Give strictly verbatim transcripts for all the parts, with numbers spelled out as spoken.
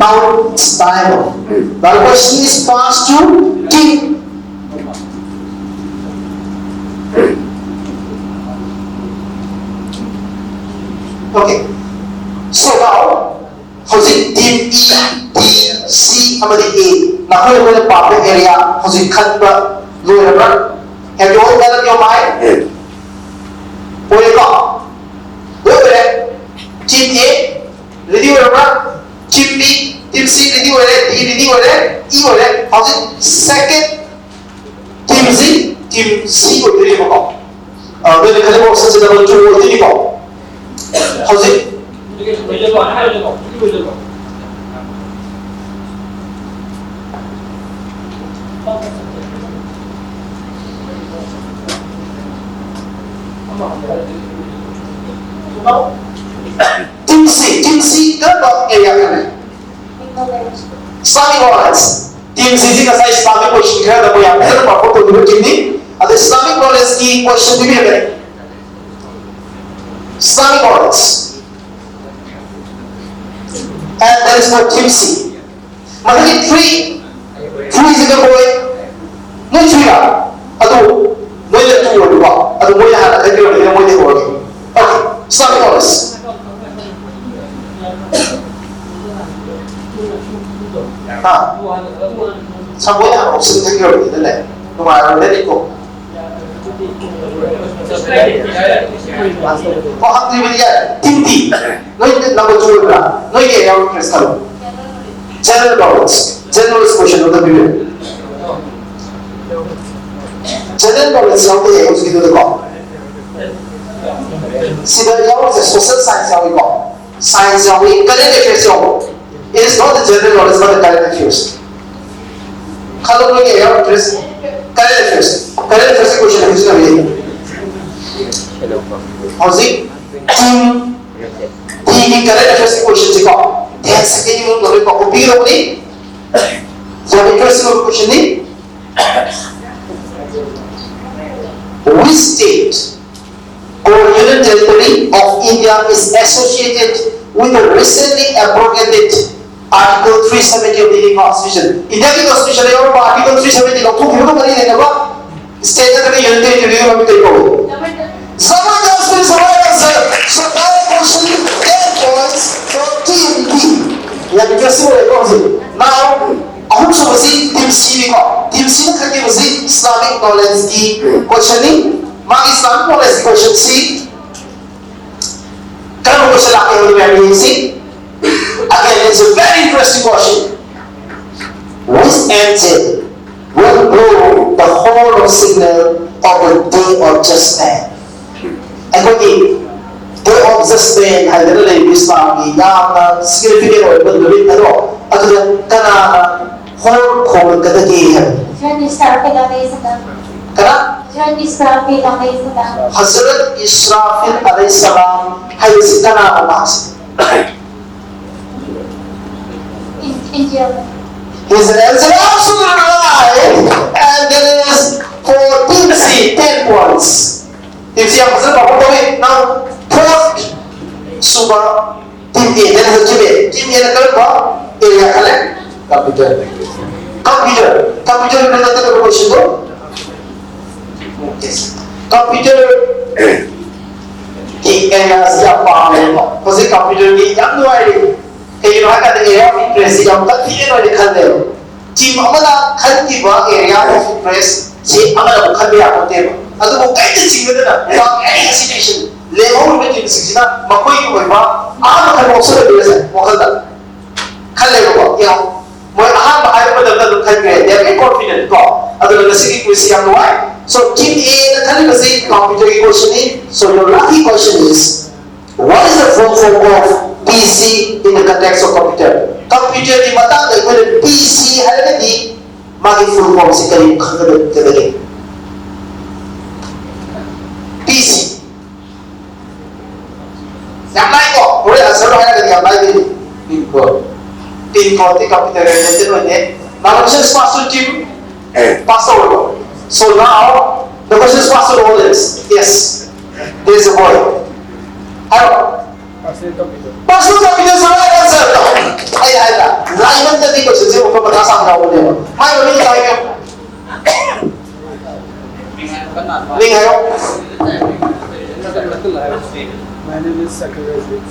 Now it's time. The question is passed to team. Okay. So now, ꯍꯧꯖꯤꯛ team E, D, C ꯑꯃꯗꯤ A, ꯅꯈꯣꯏ ꯅꯈꯣꯏꯅ ꯄꯥꯝꯕ area ꯍꯧꯖꯤꯛ ꯈꯟꯕ ꯂꯣꯏꯔꯕ꯭ꯔꯥ? Have you all made up your mind? ꯑꯣꯏꯔꯦꯀꯣ? ꯂꯣꯏ ꯑꯣꯏꯔꯦ꯫ Team A ready ꯑꯣꯏꯔꯕ꯭ꯔꯥ? Team B, team C ready ꯑꯣꯏꯔꯦ, D ready ꯑꯣꯏꯔꯦ, E ꯑꯣꯏꯔꯦ꯫ ꯍꯧꯖꯤꯛ second team ꯁꯤ team C ꯑꯣꯏꯗꯣꯏꯅꯦꯕꯀꯣ꯫ ꯑ, ꯑꯗꯨꯅ ꯈꯜꯂꯤꯕ option ꯁꯤ number two ꯑꯣꯏꯗꯣꯏꯅꯤꯀꯣ꯫ ꯍꯧꯖꯤꯛ team C, team C ꯀꯔꯝꯕ area ꯈꯜꯂꯤ? Islamic knowledge꯫ Team C ꯁꯤ ꯉꯁꯥꯏ Islamic question ꯈꯔ ꯅꯈꯣꯏ ꯌꯥꯝ ꯐꯖꯅ perform ꯇꯧꯈꯤꯕ team ꯅꯤ꯫ ꯑꯗ Islamic knowledge ꯀꯤ question ꯄꯤꯕꯤꯔꯒꯅꯤ꯫ Islamic knowledge꯫ And that is for team C. ꯃꯊꯪꯒꯤ three, three ꯁꯤꯅ ꯃꯣꯏ, ꯅꯣꯏ three ꯔꯥ? ꯑꯗꯨ ꯅꯣꯏꯅ two ꯑꯣꯏꯕꯀꯣ꯫ ꯑꯗꯨ ꯃꯣꯏꯅ ꯍꯥꯟꯅ ꯈꯟꯈ꯭ꯔꯕꯅꯤꯅ ꯃꯣꯏꯗꯤ ꯍꯧꯔꯒꯦ꯫ Okay, Islamic knowledge꯫ ꯍꯥ? ꯁꯪꯒꯣꯏ ꯍꯥꯟꯅ option ꯈꯟꯈ꯭ꯔꯕꯅꯤꯅꯅꯦ, ꯅꯨꯡꯉꯥꯏꯔꯣꯏꯗꯅꯦꯀꯣ꯫ ꯑꯣ, ꯍꯪꯗ꯭ꯔꯤꯕꯅꯤ, ꯌꯥꯔꯦ꯫ Team D꯫ ꯅꯣꯏ number two ꯑꯣꯏꯕ꯭ꯔꯥ? ꯅꯣꯏꯒꯤ ꯑꯌꯥꯝꯕ press ꯈꯜꯂꯣ꯫ General knowledge꯫ General question ꯑꯝꯇ ꯄꯤꯕꯤꯌꯨ꯫ General knowledge ꯌꯥꯎꯗꯦ ꯍꯧꯖꯤꯛꯀꯤꯗꯨꯗꯀꯣ꯫ ꯁꯤꯗ ꯌꯥꯎꯔꯤꯁꯦ social science ꯌꯥꯎꯏꯀꯣ꯫ Science ꯌꯥꯎꯏ, current affairs ꯌꯥꯎꯕ꯫ It is not the general knowledge but the current affairs꯫ ꯈꯜꯂꯣ ꯅꯣꯏꯒꯤ ꯑꯌꯥꯝꯕ interest current affairs꯫ Current affairs ꯀꯤ question ꯍꯧꯖꯤꯛ ꯍꯪꯉꯤ꯫ ꯍꯧꯖꯤꯛ team D ꯒꯤ current affairs ꯀꯤ question ꯁꯤꯀꯣ, ten second ꯒꯤ ꯃꯅꯨꯡꯗ ꯂꯣꯏ ꯄꯥꯎꯈꯨꯝ ꯄꯤꯒꯗꯧꯕꯅꯤ꯫ ꯌꯥꯝ interesting ꯑꯣꯏꯕ question ꯅꯤ꯫ Which state or Union Territory of India is associated with the recently abrogated Article three seventy of the Indian Constitution. Indiaꯒꯤ Constitution the ꯌꯥꯎꯔꯝꯕ Article three seventy ꯂꯧꯊꯣꯛꯈꯤꯕꯒ ꯃꯔꯤ ꯂꯩꯅꯕ state ꯅꯠꯇ꯭ꯔꯒ union territory ꯒꯤ ꯃꯃꯤꯡ ꯀꯔꯤ ꯀꯧꯏ? Jammu and Kashmir is the right answer. So, that question, ten points for T M P. ꯌꯥꯝ interesting ꯑꯣꯏꯔꯦꯀꯣ ꯍꯧꯖꯤꯛ꯫ Now, ꯑꯍꯨꯝꯁꯨꯕꯁꯤ Team C ꯅꯤꯀꯣ꯫ Team C ꯅ ꯈꯟꯈꯤꯕꯁꯤ Islamic knowledge ꯀꯤ question ꯅꯤ꯫ ꯃꯥꯒꯤ Islamic knowledge ꯀꯤ question ꯁꯤ ꯀꯔꯝꯕ question ꯂꯥꯛꯀꯦ ꯍꯥꯏꯕꯗꯨ ꯃꯌꯥꯝ ꯌꯦꯡꯁꯤ꯫ Again, it's a very interesting question. Which angel will blow the horn of signal of the day of judgment? ꯑꯩꯈꯣꯏꯒꯤ day of judgment ꯍꯥꯏꯗꯅ ꯂꯩꯔꯤꯕ ꯏꯁꯂꯥꯝꯒꯤ ꯌꯥꯝꯅ significant ꯑꯣꯏꯕ ꯅꯨꯃꯤꯠ ꯑꯗꯣ, ꯑꯗꯨꯗ ꯀꯅꯥꯅ horn ꯈꯣꯡꯂꯛꯀꯗꯒꯦ ꯍꯥꯏꯕ? ꯍꯖꯔꯠ ꯏꯁꯔꯥꯐꯤꯜ ꯑꯂꯩꯍꯤꯁꯁꯂꯥꯝ꯫ ꯀꯅꯥ? ꯍꯖꯔꯠ ꯏꯁꯔꯥꯐꯤꯜ ꯑꯂꯩꯍꯤꯁꯁꯂꯥꯝ꯫ ꯍꯖꯔꯠ ꯏꯁꯔꯥꯐꯤꯜ ꯑꯂꯩꯍꯤꯁꯁꯂꯥꯝ ꯍꯥꯏꯕꯁꯤ ꯀꯅꯥꯅꯣ ꯃꯍꯥꯛꯁꯦ? Angel. He's an angel, absolutely right. And that is for Team C, ten points. Team C ꯌꯥꯝ ꯐꯖꯅ perform ꯇꯧꯏ꯫ Now, fourth ꯁꯨꯕ Team A ꯅ ꯍꯧꯖꯤꯛ Team A ꯅ ꯀꯔꯝꯕ area ꯈꯜꯂꯦ? Computer. Computer. Computer ꯒꯤ ꯃꯔꯝꯗ ꯀꯔꯝꯕ question ꯗꯣ? Yes. Computer ꯒꯤ area ꯁꯤ ꯌꯥꯝ ꯄꯥꯝꯃꯦꯕ꯫ ꯍꯧꯖꯤꯛ computer ꯒꯤ ꯌꯥꯝ ꯅꯨꯡꯉꯥꯏꯔꯤ꯫ ꯀꯩꯒꯤꯅꯣ ꯍꯥꯏꯀꯥꯟꯗ area of interest ꯁꯤ ꯌꯥꯝ convenient ꯑꯣꯏꯅ ꯈꯜꯂꯦꯕ꯫ Team ꯑꯃꯅ ꯈꯟꯈꯤꯕ area of interest ꯁꯤ ꯑꯃꯅ ꯑꯃꯨꯛ ꯈꯟꯕ ꯌꯥꯄꯣꯠꯇꯦꯕ꯫ ꯑꯗꯨꯕꯨ ꯀꯔꯤꯝꯇ ꯆꯤꯡꯅꯗꯅ, without any hesitation, ꯂꯦꯝꯍꯧꯔꯤꯕ team ꯁꯤꯡꯁꯤꯅ ꯃꯈꯣꯏꯒꯤ ꯑꯣꯏꯕ ꯑꯍꯥꯟꯕ ꯈꯟꯕ option ꯑꯣꯏꯗꯣꯏꯔꯁꯦ ꯋꯥꯈꯜꯗ ꯈꯜꯂꯦꯕꯀꯣ꯫ ꯌꯦꯡꯉꯣ, ꯃꯣꯏ ꯑꯍꯥꯟꯕ ꯍꯥꯏꯕ ꯃꯇꯝꯗ ꯑꯗꯨꯝ ꯈꯟꯈ꯭ꯔꯦ, they are very confident ꯀꯣ꯫ ꯑꯗꯨꯅ ꯉꯁꯤꯒꯤ quiz ꯁꯤ ꯌꯥꯝ ꯅꯨꯡꯉꯥꯏ꯫ So, Team A ꯅ ꯈꯜꯂꯤꯕꯁꯤ computer ꯒꯤ question ꯅꯤ꯫ So, your lucky question is, what is the full form of P C in the context of computer? Computer ꯒꯤ ꯃꯇꯥꯡꯗ ꯑꯩꯈꯣꯏꯅ P C ꯍꯥꯏꯔꯒꯗꯤ ꯃꯥꯒꯤ full form ꯁꯤ ꯀꯔꯤ ꯈꯪꯒꯗꯒꯦ? P C꯫ ꯌꯥꯝ ꯂꯥꯏꯀꯣ? ꯍꯣꯔꯦꯟ answer ꯗꯣ ꯍꯥꯏꯔꯒꯗꯤ ꯌꯥꯝ ꯂꯥꯏꯗꯣꯏꯅꯤ꯫ Pin code꯫ Pin code T computer ꯒ related ꯑꯣꯏꯗꯦ꯫ Now, question pass to Team, pass ꯇꯧꯔꯕꯣ? So now, the question is pass to the audience. Yes. There is a boy. ꯍꯥꯏꯔꯣ꯫ Personal computer꯫ Personal computer is the right answer. ꯑꯩ ꯍꯥꯏꯕ꯫ ꯂꯥꯏꯃꯟꯗꯗꯤ ꯀꯣꯏꯁꯟꯁꯦ ꯑꯃꯨꯛꯀ ꯃꯊꯥ ꯁꯥꯕ ꯌꯥꯎꯕꯅꯦꯕ꯫ ꯃꯥꯏ ꯃꯃꯤꯡ ꯇꯥꯏ ꯀꯩꯅꯣ? ꯃꯤꯡ ꯍꯥꯏꯌꯣ꯫ My name is Sakil Rajput.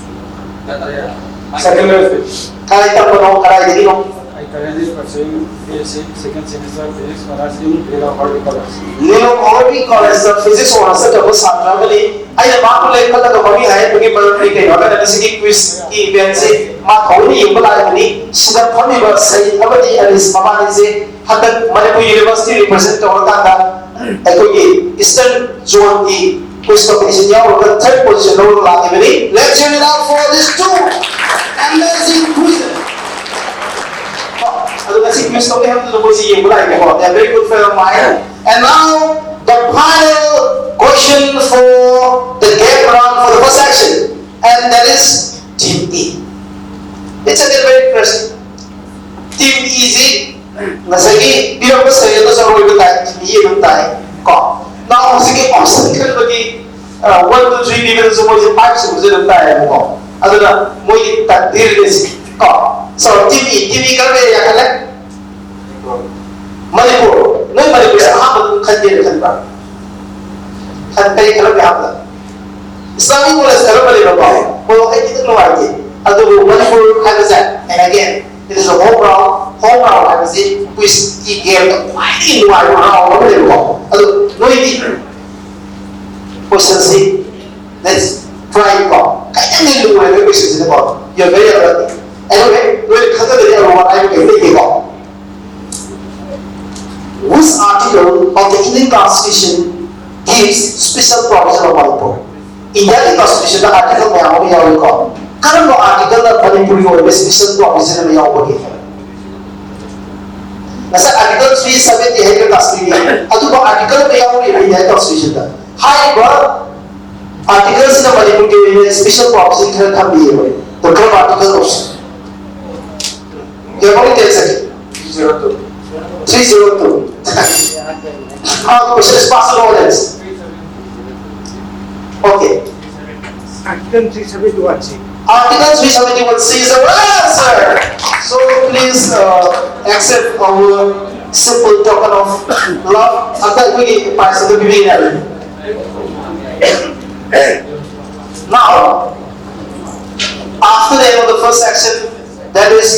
Sakil Rajput. ꯀꯗꯥꯏ ꯇꯝꯕꯅꯣ? ꯀꯗꯥꯏꯗꯒꯤꯅꯣ? I currently pursuing B S C second semester physics honours in field of horticulture. Lilong horticulture physics honours ꯇꯧꯕ ꯁꯥꯇ꯭ꯔ ꯑꯃꯅꯤ꯫ ꯑꯩꯅ ꯃꯍꯥꯛꯄꯨ ꯂꯩꯈꯠꯂꯒ ꯃꯃꯤꯡ ꯍꯥꯏꯔꯛꯄꯒꯤ ꯃꯔꯝꯗꯤ ꯀꯩꯅꯣ ꯍꯥꯏꯔꯀꯥꯟꯗ ꯉꯁꯤꯒꯤ ꯀ꯭ꯋꯤꯖꯀꯤ ꯏꯚꯦꯟꯁꯤ ꯃꯥ ꯊꯑꯣꯏꯅ ꯌꯦꯡꯕ ꯂꯥꯛꯏꯕꯅꯤ꯫ ꯁꯤꯗ ꯐꯝꯃꯤꯕ ꯁꯍꯤꯗ ꯑꯃꯗꯤ ꯑꯅꯤꯁ ꯃꯕꯥꯅꯤꯁꯦ ꯍꯟꯗꯛ ꯃꯅꯤꯄꯨꯔ ꯌꯨꯅꯤꯚꯔꯁꯤꯇꯤ ꯔꯤꯄ꯭ꯔꯖꯦꯟ ꯇꯧꯔꯀꯥꯟꯗ ꯑꯩꯈꯣꯏꯒꯤ ꯏꯁꯇꯔꯟ ꯖꯣꯟꯒꯤ ꯀ꯭ꯋꯤꯖ ꯀꯝꯄꯤꯇꯤꯁꯟ ꯌꯥꯎꯔꯒ ꯊꯥꯔꯠ ꯄꯣꯖꯤꯁꯟ ꯂꯧꯔꯒ ꯂꯥꯛꯂꯤꯕꯅꯤ꯫ Let's hear it out for these two amazing quizzes. ꯑꯗꯨ ꯉꯁꯤ ꯀ꯭ꯋꯤꯖ ꯇꯧꯒꯦ ꯍꯥꯏꯕꯗꯨꯗ ꯃꯣꯏꯁꯤ ꯌꯦꯡꯕ ꯂꯥꯛꯏꯅꯦꯀꯣ꯫ They are very good friend of mine. And now the final question for the game round for the first section, and that is team E. It's again very interesting. Team E ꯁꯤ ꯉꯁꯥꯏꯒꯤ ꯄꯤꯔꯛꯄ ꯁꯩꯔꯦꯡꯗꯨꯁꯨ ꯑꯔꯣꯏꯕ ꯇꯥꯏ, TV ꯑꯗꯨꯝ ꯇꯥꯏ ꯀꯣ꯫ ꯅꯥꯎ ꯍꯧꯖꯤꯛꯀꯤ option ꯈꯟꯕꯒꯤ ꯋꯥꯟ ꯇꯨ ꯊ꯭ꯔꯤ ꯄꯤꯕꯗꯁꯨ ꯃꯣꯏꯁꯦ ꯐꯥꯏꯚ ꯁꯨꯕꯁꯦ ꯑꯗꯨꯝ ꯇꯥꯏꯌꯦꯕꯀꯣ꯫ ꯑꯗꯨꯅ ꯃꯣꯏꯒꯤ ꯇꯛꯗꯤꯔꯅꯦ ꯁꯤ ꯀꯣ꯫ So team E, team E ꯀꯔꯝꯕ ꯑꯦꯔꯤꯌꯥ ꯈꯜꯂꯦ? ꯃꯅꯤꯄꯨꯔ꯫ ꯅꯣꯏ ꯃꯅꯤꯄꯨꯔꯁꯦ ꯑꯍꯥꯟꯕ ꯑꯗꯨꯝ ꯈꯟꯒꯦꯅ ꯈꯟꯕ꯭ꯔꯥ? ꯈꯟ-, ꯀꯔꯤ ꯈꯜꯂꯝꯒꯦ ꯑꯍꯥꯟꯕꯗ? ꯏꯁꯂꯥꯃꯤꯛ ꯀꯣꯂꯦꯖ ꯈꯜꯂꯝꯕꯅꯦꯕꯀꯣ꯫ ꯍꯣꯏ, ꯑꯩ ꯈꯤꯇꯪ ꯅꯨꯡꯉꯥꯏꯇꯦ꯫ ꯑꯗꯨꯕꯨ ꯃꯅꯤꯄꯨꯔ ꯍꯥꯏꯕꯁꯦ, and again, it is a home round. Home round ꯍꯥꯏꯕꯁꯤ ꯀ꯭ꯋꯤꯖꯀꯤ ꯒꯦꯝꯗ ꯈ꯭ꯋꯥꯏꯗꯒꯤ ꯅꯨꯡꯉꯥꯏꯕ ꯔꯥꯎꯟ ꯑꯃꯅꯦꯕꯀꯣ꯫ ꯑꯗꯨ ꯅꯣꯏꯗꯤ ꯀꯣꯏꯁꯟꯁꯤ, let's try ꯀꯣ꯫ ꯈꯤꯇꯪꯗꯤ ꯂꯨꯔꯦ ꯅꯣꯏ ꯀꯣꯏꯁꯟꯁꯤꯅꯀꯣ꯫ You're very alert. Anyway, ꯅꯣꯏ ꯈꯪꯒꯗꯕꯗꯤ ꯑꯔꯨꯕ ꯍꯥꯏꯕ ꯀꯩꯝ ꯂꯩꯇꯦꯀꯣ꯫ Which article of the Indian Constitution gives special provision of Manipur? ꯏꯟꯗꯤꯌꯥꯒꯤ ꯀꯟꯁꯇꯤꯇ꯭ꯌꯨꯁꯟꯗ ꯑꯥꯔꯇꯤꯀꯜ ꯃꯌꯥꯝ ꯑꯃ ꯌꯥꯎꯔꯤꯀꯣ꯫ ꯀꯔꯝꯕ ꯑꯥꯔꯇꯤꯀꯜꯅ ꯃꯅꯤꯄꯨꯔꯒꯤ ꯑꯣꯏꯕ ꯁ꯭ꯄꯦꯁꯦꯜ ꯄ꯭ꯔꯣꯚꯤꯖꯟ ꯑꯃ ꯌꯥꯎꯕꯒꯦ? ꯉꯁꯥꯏ ꯑꯥꯔꯇꯤꯀꯜ ꯊ꯭ꯔꯤ ꯁꯚꯦꯟꯇꯤ ꯍꯥꯏꯕ ꯀꯥꯁꯃꯤꯔꯒꯤ ꯑꯗꯨꯒ ꯑꯥꯔꯇꯤꯀꯜ ꯑꯃ ꯌꯥꯎꯔꯤ ꯏꯟꯗꯤꯌꯥꯒꯤ ꯀꯟꯁꯇꯤꯇ꯭ꯌꯨꯁꯟꯗ꯫ ꯍꯥꯏꯔꯤꯕ ꯑꯥꯔꯇꯤꯀꯜꯁꯤꯅ ꯃꯅꯤꯄꯨꯔꯒꯤ ꯑꯣꯏꯅ ꯁ꯭ꯄꯦꯁꯦꯜ ꯄ꯭ꯔꯣꯚꯤꯖꯟ ꯈꯔ ꯊꯝꯕꯤꯌꯦꯕ꯫ The twelve articles of Memory ten seconds. Three zero two. Three zero two. How the question is passed on. Okay. Article three seventy-one C. Article three seventy-one C is the right answer. So, Accept our simple token of love. ꯑꯝꯇ ꯑꯩꯈꯣꯏꯒꯤ prize ꯑꯗꯨ ꯄꯤꯕꯤꯒꯦ ꯍꯥꯏꯕꯅꯤ꯫ Now, after the end of the first section, that is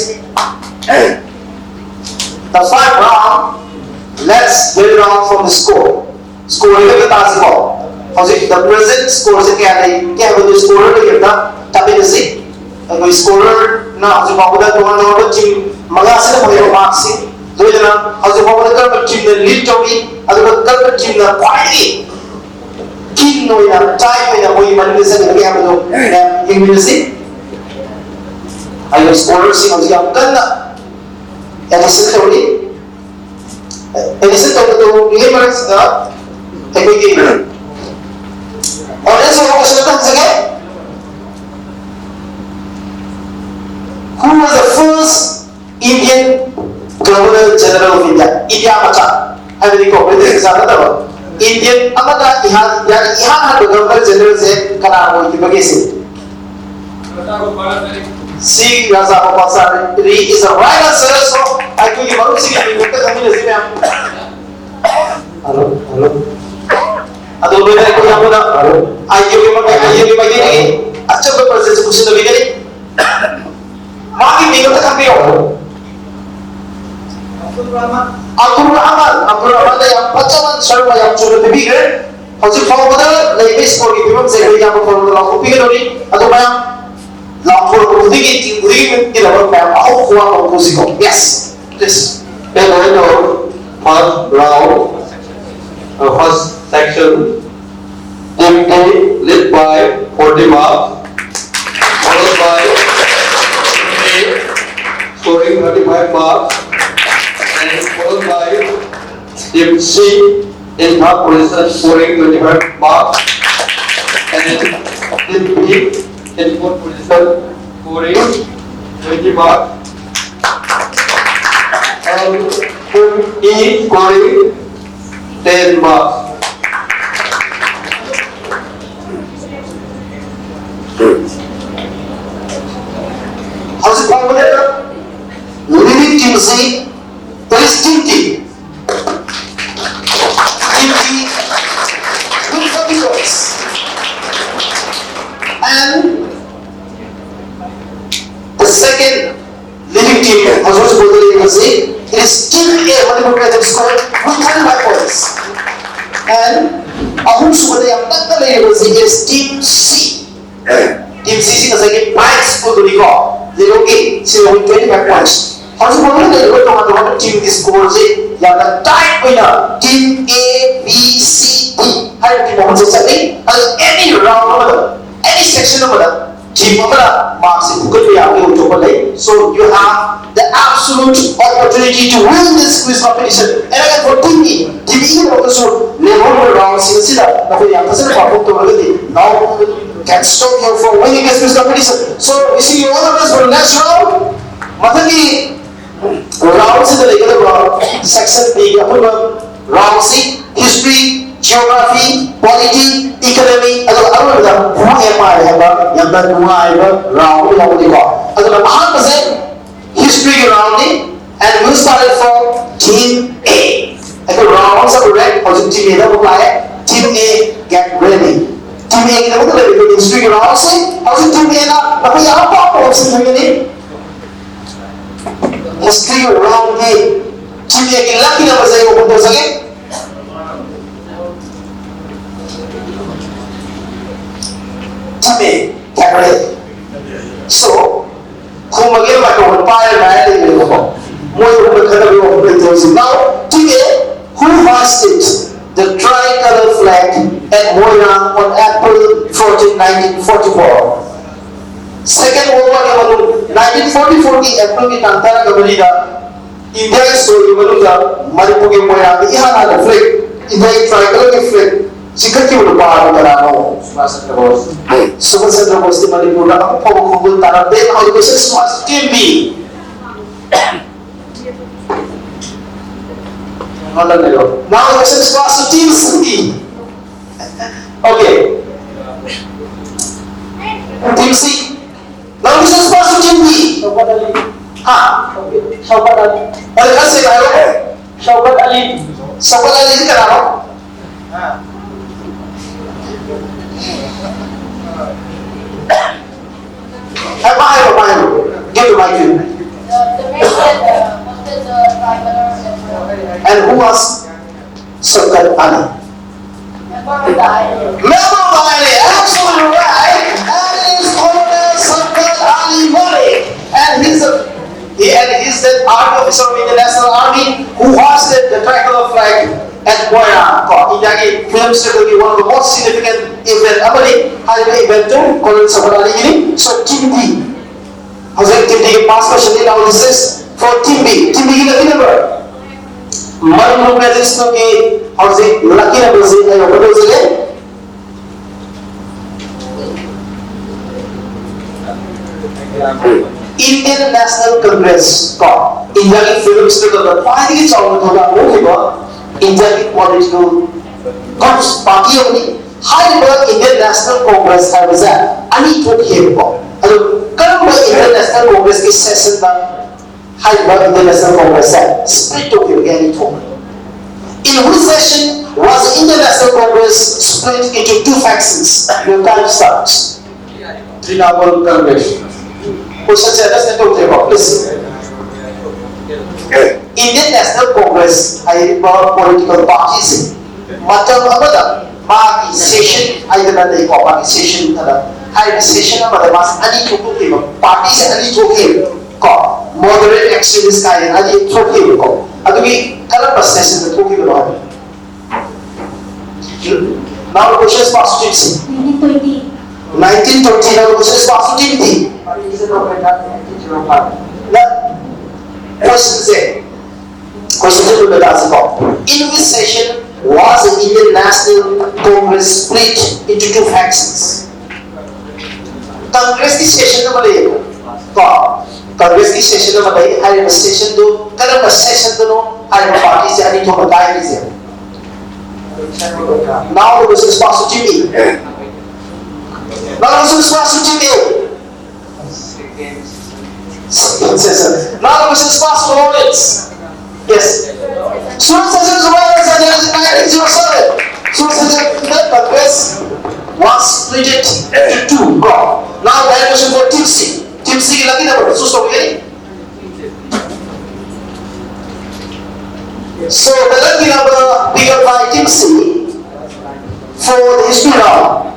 the five round, let's get it on from the score. Score ꯁꯦ ꯇꯥꯁꯤꯀꯣ꯫ ꯍꯧꯖꯤꯛ the present score ꯁꯦ ꯀꯌꯥ ꯂꯩꯒꯦ ꯍꯥꯏꯕꯗꯨ scorer ꯗꯒꯤ ꯑꯝꯇ ꯇꯥꯃꯤꯟꯅꯁꯤ꯫ ꯑꯩꯈꯣꯏ scorer ꯅ ꯍꯧꯖꯤꯛ ꯐꯥꯎꯕꯗ ꯇꯣꯉꯥꯟ ꯇꯣꯉꯥꯟꯕ team ꯃꯉꯥꯁꯤꯅ ꯐꯪꯉꯤꯕ mark ꯁꯤꯡ, ꯂꯣꯏꯅꯅ ꯍꯧꯖꯤꯛ ꯐꯥꯎꯕꯗ ꯀꯔꯝꯕ team ꯅ lead ꯇꯧꯔꯤ, ꯑꯗꯨꯒ ꯀꯔꯝꯕ team ꯅ ꯈ꯭ꯋꯥꯏꯗꯒꯤ king ꯑꯣꯏꯅ, ꯇꯥꯏ ꯑꯣꯏꯅ ꯃꯣꯏꯒꯤ ꯃꯅꯤꯡꯗ ꯆꯪꯒꯗꯒꯦ ꯍꯥꯏꯕꯗꯨ ꯃꯌꯥꯝ ꯌꯦꯡꯃꯤꯟꯅꯁꯤ꯫ ꯍꯥꯏꯔꯤꯕ scorer ꯁꯤꯡ ꯍꯧꯖꯤꯛ ꯌꯥꯝ ꯀꯟꯅ addition ꯇꯧꯔꯤ꯫ Addition ꯇꯧꯕꯗꯨꯒꯤ ꯃꯔꯛꯁꯤꯗ ꯑꯩꯈꯣꯏꯒꯤ audience ꯑꯣꯏꯕ question ꯑꯝꯇ ꯍꯪꯖꯒꯦ꯫ Who was the first Indian Governor General of India? India ꯃꯆꯥ ꯍꯥꯏꯕꯗꯤꯀꯣ, British ꯃꯆꯥ ꯅꯠꯇꯕ꯫ Indian ꯑꯃꯗ ꯏꯍꯥꯟ, ꯏꯍꯥꯟ ꯍꯥꯟꯕ Governor General ꯁꯦ ꯀꯅꯥ ꯑꯣꯏꯈꯤꯕꯒꯦ ꯁꯤ? C. Raja Gopalachari is the right answer. So, ꯑꯩꯈꯣꯏꯒꯤ ꯃꯔꯨꯞꯁꯤꯒꯤ ꯃꯤꯡ ꯑꯝꯇ ꯈꯪꯃꯤꯟꯅꯁꯤ ꯃꯌꯥꯝ꯫ Hello, hello. ꯑꯗꯣ ꯂꯣꯏꯅ ꯑꯩꯈꯣꯏ ꯌꯥꯝꯅ hello. ꯑꯥꯏ ꯇꯤ ꯑꯣꯒꯤ ꯃꯃꯤꯡ, ꯑꯥꯏ ꯇꯤ ꯑꯣꯒꯤ ꯃꯥꯏꯀꯩꯗꯒꯤ ꯑꯆꯝꯕ question ꯁꯦ ꯈꯨꯠꯁꯤꯟꯅꯕꯤꯒꯅꯤ꯫ ꯃꯥꯒꯤ ꯃꯤꯡ ꯑꯝꯇ ꯈꯪꯕꯤꯌꯣ꯫ ꯑꯕꯗꯨꯜ ꯔꯍꯃꯥꯟ, ꯑꯕꯗꯨꯜ ꯔꯍꯃꯥꯟꯗ ꯌꯥꯝ ꯐꯖꯅ ꯁꯔꯨꯛ ꯌꯥꯝ ꯆꯨꯝꯅ ꯄꯤꯕꯤꯈ꯭ꯔꯦ꯫ ꯍꯧꯖꯤꯛ ꯐꯥꯎꯕꯗ ꯂꯩꯕ score ꯒꯤ ꯐꯤꯕꯝꯁꯦ ꯑꯩꯈꯣꯏ ꯌꯥꯝꯅ ꯐꯕꯗ ꯂꯥꯎꯊꯣꯛꯄꯤꯒꯗꯧꯔꯤ꯫ ꯑꯗꯣ ꯃꯌꯥꯝ ꯂꯥꯎꯊꯣꯔꯛꯄ ꯈꯨꯗꯤꯡꯒꯤ, team ꯈꯨꯗꯤꯡꯒꯤ ꯃꯌꯥꯝ ꯑꯍꯧꯕ ꯋꯥ ꯍꯧꯔꯛꯄꯁꯤꯀꯣ꯫ Yes, please. Then I know first round, uh, first section, team D led by forty marks, followed by team A scoring thirty-five marks, and followed by team C in third position scoring twenty-five marks, and team B in fourth position scoring twenty marks, and team E scoring ten marks. ꯍꯧꯖꯤꯛ ꯐꯥꯎꯕꯗ leading team ꯁꯤ team ꯍꯧꯖꯤꯛ ꯍꯧꯖꯤꯛ ꯐꯥꯎꯗ ꯂꯩꯔꯤꯕꯁꯤ, it is still a Manipur Credit Squad with thirty-five points. And ꯑꯍꯨꯝꯁꯨꯕꯗ ꯌꯥꯝ ꯅꯛꯅ ꯂꯩꯔꯤꯕꯁꯤ is team C. Team C ꯁꯤ ꯉꯁꯥꯏꯒꯤ Bright School ꯗꯨꯅꯤꯀꯣ, ꯂꯤꯂꯣꯡꯒꯤ, ꯁꯤ with twenty-five points. ꯍꯧꯖꯤꯛ ꯐꯥꯎꯗ ꯂꯩꯔꯤꯕ ꯇꯣꯉꯥꯟ ꯇꯣꯉꯥꯟꯕ team ꯒꯤ score ꯁꯤ ꯌꯥꯝꯅ tight ꯑꯣꯏꯅ team A, B, C, D ꯍꯥꯏꯔꯤꯕ team ꯑꯍꯨꯝꯁꯦ ꯆꯠꯂꯤ꯫ ꯑꯗꯨ any round ꯑꯃꯗ, any section ꯑꯃꯗ team ꯑꯃꯅ mark ꯁꯤ ꯐꯨꯒꯠꯄ ꯌꯥꯕꯒꯤ ꯑꯣꯏꯊꯣꯛꯄ ꯂꯩ꯫ So you have the absolute opportunity to win this quiz competition. And again, for team E, team E ꯒꯤꯗꯃꯛꯇꯁꯨ ꯂꯦꯝꯍꯧꯔꯤꯕ round ꯁꯤꯡ ꯑꯁꯤꯗ ꯅꯈꯣꯏ ꯌꯥꯝ ꯐꯖꯅ perform ꯇꯧꯔꯒꯗꯤ, now can stop you from winning this quiz competition. So wishing you all the best for the next round. ꯃꯊꯪꯒꯤ round ꯁꯤꯗ ꯂꯩꯒꯗꯕ section B ꯒꯤ ꯑꯄꯨꯟꯕ round ꯁꯤ history, geography, polity, economy, ꯑꯗꯨꯒ ꯑꯔꯣꯏꯕꯗ who am I ꯍꯥꯏꯕ ꯌꯥꯝꯅ ꯅꯨꯡꯉꯥꯏꯕ round ꯑꯃ ꯌꯥꯎꯒꯅꯤꯀꯣ꯫ ꯑꯗꯨꯅ ꯑꯍꯥꯟꯕꯁꯦ history ꯒꯤ round ꯅꯤ, and we'll start it from team A. ꯑꯩꯈꯣꯏ round ꯑꯃ ꯆꯠꯂꯨꯔꯦ, ꯍꯧꯖꯤꯛ team A ꯗ ꯑꯃꯨꯛ ꯂꯥꯛꯑꯦ꯫ Team A, get ready. Team A ꯒꯤꯗꯃꯛꯇ ꯂꯩꯔꯤꯕ history ꯒꯤ round ꯁꯦ, ꯍꯧꯖꯤꯛ team A ꯅ ꯅꯈꯣꯏꯒꯤ ꯑꯄꯥꯝꯕ option ꯈꯟꯒꯅꯤ꯫ History ꯒꯤ round ꯒꯤ team A ꯒꯤ lucky number ꯁꯦ ꯑꯩ open ꯇꯧꯖꯒꯦ꯫ Team A, ꯌꯥꯈ꯭ꯔꯦ꯫ So, ꯈꯨꯝꯃꯒꯦ, microphone ꯄꯥꯏꯔ ꯉꯥꯏꯔ ꯂꯩꯔꯦꯕꯀꯣ꯫ ꯃꯣꯏ ꯑꯍꯨꯝꯗ ꯈꯟꯅꯕꯒꯤ ꯋꯥꯐꯝ ꯂꯩꯇꯦ ꯍꯧꯖꯤꯛ꯫ Now, team A, who hoisted the tricolor flag at Moirang on April fourteen, nineteen forty-four? Second World War ꯒꯤ ꯃꯅꯨꯡ, nineteen forty-four ꯒꯤ April ꯒꯤ ꯇꯥꯡ ꯇꯔꯥꯒ ꯃꯔꯤꯗ India ꯒꯤ soil ꯒꯤ ꯃꯅꯨꯡꯗ ꯃꯅꯤꯄꯨꯔꯒꯤ ꯃꯣꯏꯔꯥꯡꯗ ꯏꯍꯥꯟ ꯍꯥꯟꯅ flag, India ꯒꯤ tricolor ꯒꯤ flag ꯆꯤꯡꯈꯠꯈꯤꯕ ꯅꯨꯄꯥ ꯑꯗꯨ ꯀꯅꯥꯅꯣ? ꯁꯨꯚꯥꯁ ꯆꯟꯗ꯭ꯔ ꯕꯣꯁ꯫ ꯁꯨꯚꯥꯁ ꯆꯟꯗ꯭ꯔ ꯕꯣꯁꯇꯤ ꯃꯅꯤꯄꯨꯔꯗ ꯑꯃꯨꯛ ꯐꯥꯎꯕ ꯈꯣꯡꯒꯨꯜ ꯇꯥꯔꯝꯗꯦ꯫ Now the question is, team B. Now the question is, team C. Okay. Team C. Now this is supposed to team B. ꯍꯥ? ꯁꯧꯀꯠ ꯑꯂꯤ꯫ ꯑꯗꯨ ꯈꯔ ꯁꯦꯡꯅ ꯍꯥꯏꯔꯛꯑꯣ꯫ ꯁꯧꯀꯠ ꯑꯂꯤ꯫ ꯁꯧꯀꯠ ꯑꯂꯤꯁꯤ ꯀꯅꯥꯅꯣ? ꯍꯥꯏ, ꯃꯥ ꯍꯥꯏꯔꯣ, ꯃꯥ ꯍꯥꯏꯔꯣ꯫ Give the mic to him. And who was Shaukat Ali? Mehboob Ali, absolutely right. That is Colonel Shaukat Ali Malik. And he's a he, and he's the army officer of Indian National Army who hoisted the tricolor flag at Moirang. ꯀꯣ, ꯏꯟꯗꯤꯌꯥꯒꯤ freedom struggle ꯒꯤ one of the most significant event ꯑꯃꯅꯤ꯫ ꯍꯥꯏꯔꯤꯕ event two Colonel Shaukat Ali Guinea. So team B, ꯍꯧꯖꯤꯛ team B ꯒꯤ pass question ꯅꯤ꯫ Now this is for team B. Team B ꯒꯤ lucky number Manipur graduates ꯀꯤ ꯍꯧꯖꯤꯛ lucky number ꯁꯤ ꯑꯩ open ꯇꯧꯖꯒꯦ꯫ Indian National Congress ꯀꯣ, ꯏꯟꯗꯤꯌꯥꯒꯤ freedom struggle ꯗ ꯈ꯭ꯋꯥꯏꯗꯒꯤ ꯆꯥꯎꯅ ꯊꯧꯗꯥꯡ ꯂꯧꯈꯤꯕ ꯏꯟꯗꯤꯌꯥꯒꯤ political groups, party ꯑꯃꯅꯤ꯫ ꯍꯥꯏꯔꯤꯕ Indian National Congress ꯍꯥꯏꯕꯁꯦ ꯑꯅꯤ ꯊꯣꯛꯈꯤꯑꯕꯀꯣ꯫ ꯑꯗꯨ ꯀꯔꯝꯕ Indian National Congress ꯀꯤ session ꯗ ꯍꯥꯏꯔꯤꯕ Indian National Congress ꯁꯦ split ꯇꯧꯈꯤꯕꯒꯦ? ꯑꯅꯤ ꯊꯣꯛꯈ꯭ꯔꯦ꯫ In which session was the Indian National Congress split into two factions? Your time starts. Trinamool Congress. Question say understand ꯇꯧꯗ꯭ꯔꯦꯀꯣ, please. Indian National Congress ꯍꯥꯏꯔꯤꯕ political party ꯁꯦ ꯃꯇꯝ ꯑꯃꯗ ꯃꯥꯒꯤ session ꯍꯥꯏꯗꯅ ꯂꯩꯀꯣ, ꯃꯥꯒꯤ session ꯑꯗ ꯍꯥꯏꯔꯤꯕ session ꯑꯃꯗ ꯃꯥꯁꯦ ꯑꯅꯤ ꯊꯣꯛꯇꯣꯛꯈꯤꯕ, party ꯁꯦ ꯑꯅꯤ ꯊꯣꯛꯈꯤꯕ ꯀꯣ, moderate extremist ꯀꯥꯏꯅ ꯑꯅꯤ ꯊꯣꯛꯈꯤꯕꯀꯣ꯫ ꯑꯗꯨꯒꯤ ꯀꯔꯝꯕ session ꯗ ꯊꯣꯛꯈꯤꯕꯅꯣ ꯍꯥꯏꯕ? Now the question is passed to team C. Nineteen twenty. Nineteen twenty, now the question is passed to team D. ꯅ question ꯁꯦ, question ꯁꯦ ꯃꯨꯟꯅ ꯇꯥꯁꯤꯀꯣ꯫ In which session was the Indian National Congress split into two factions? Congress ꯀꯤ session ꯑꯃ ꯂꯩꯌꯦꯕ ꯀꯣ, Congress ꯀꯤ session ꯑꯃ ꯂꯩ꯫ ꯍꯥꯏꯔꯤꯕ session ꯗꯨ ꯀꯔꯝꯕ session ꯗꯅꯣ ꯍꯥꯏꯔꯤꯕ party ꯁꯦ ꯑꯅꯤ ꯊꯣꯛꯅ ꯀꯥꯏꯔꯤꯁꯦ? Now the question is passed to team A. Now the question is passed to team A. Now the question is passed to Lawrence. Yes. Student session is over. Student session, the Congress was split into two. Now the question for team C. Team C, lucky number. So sorry. So, the lucky number picked up by Team C for the history round.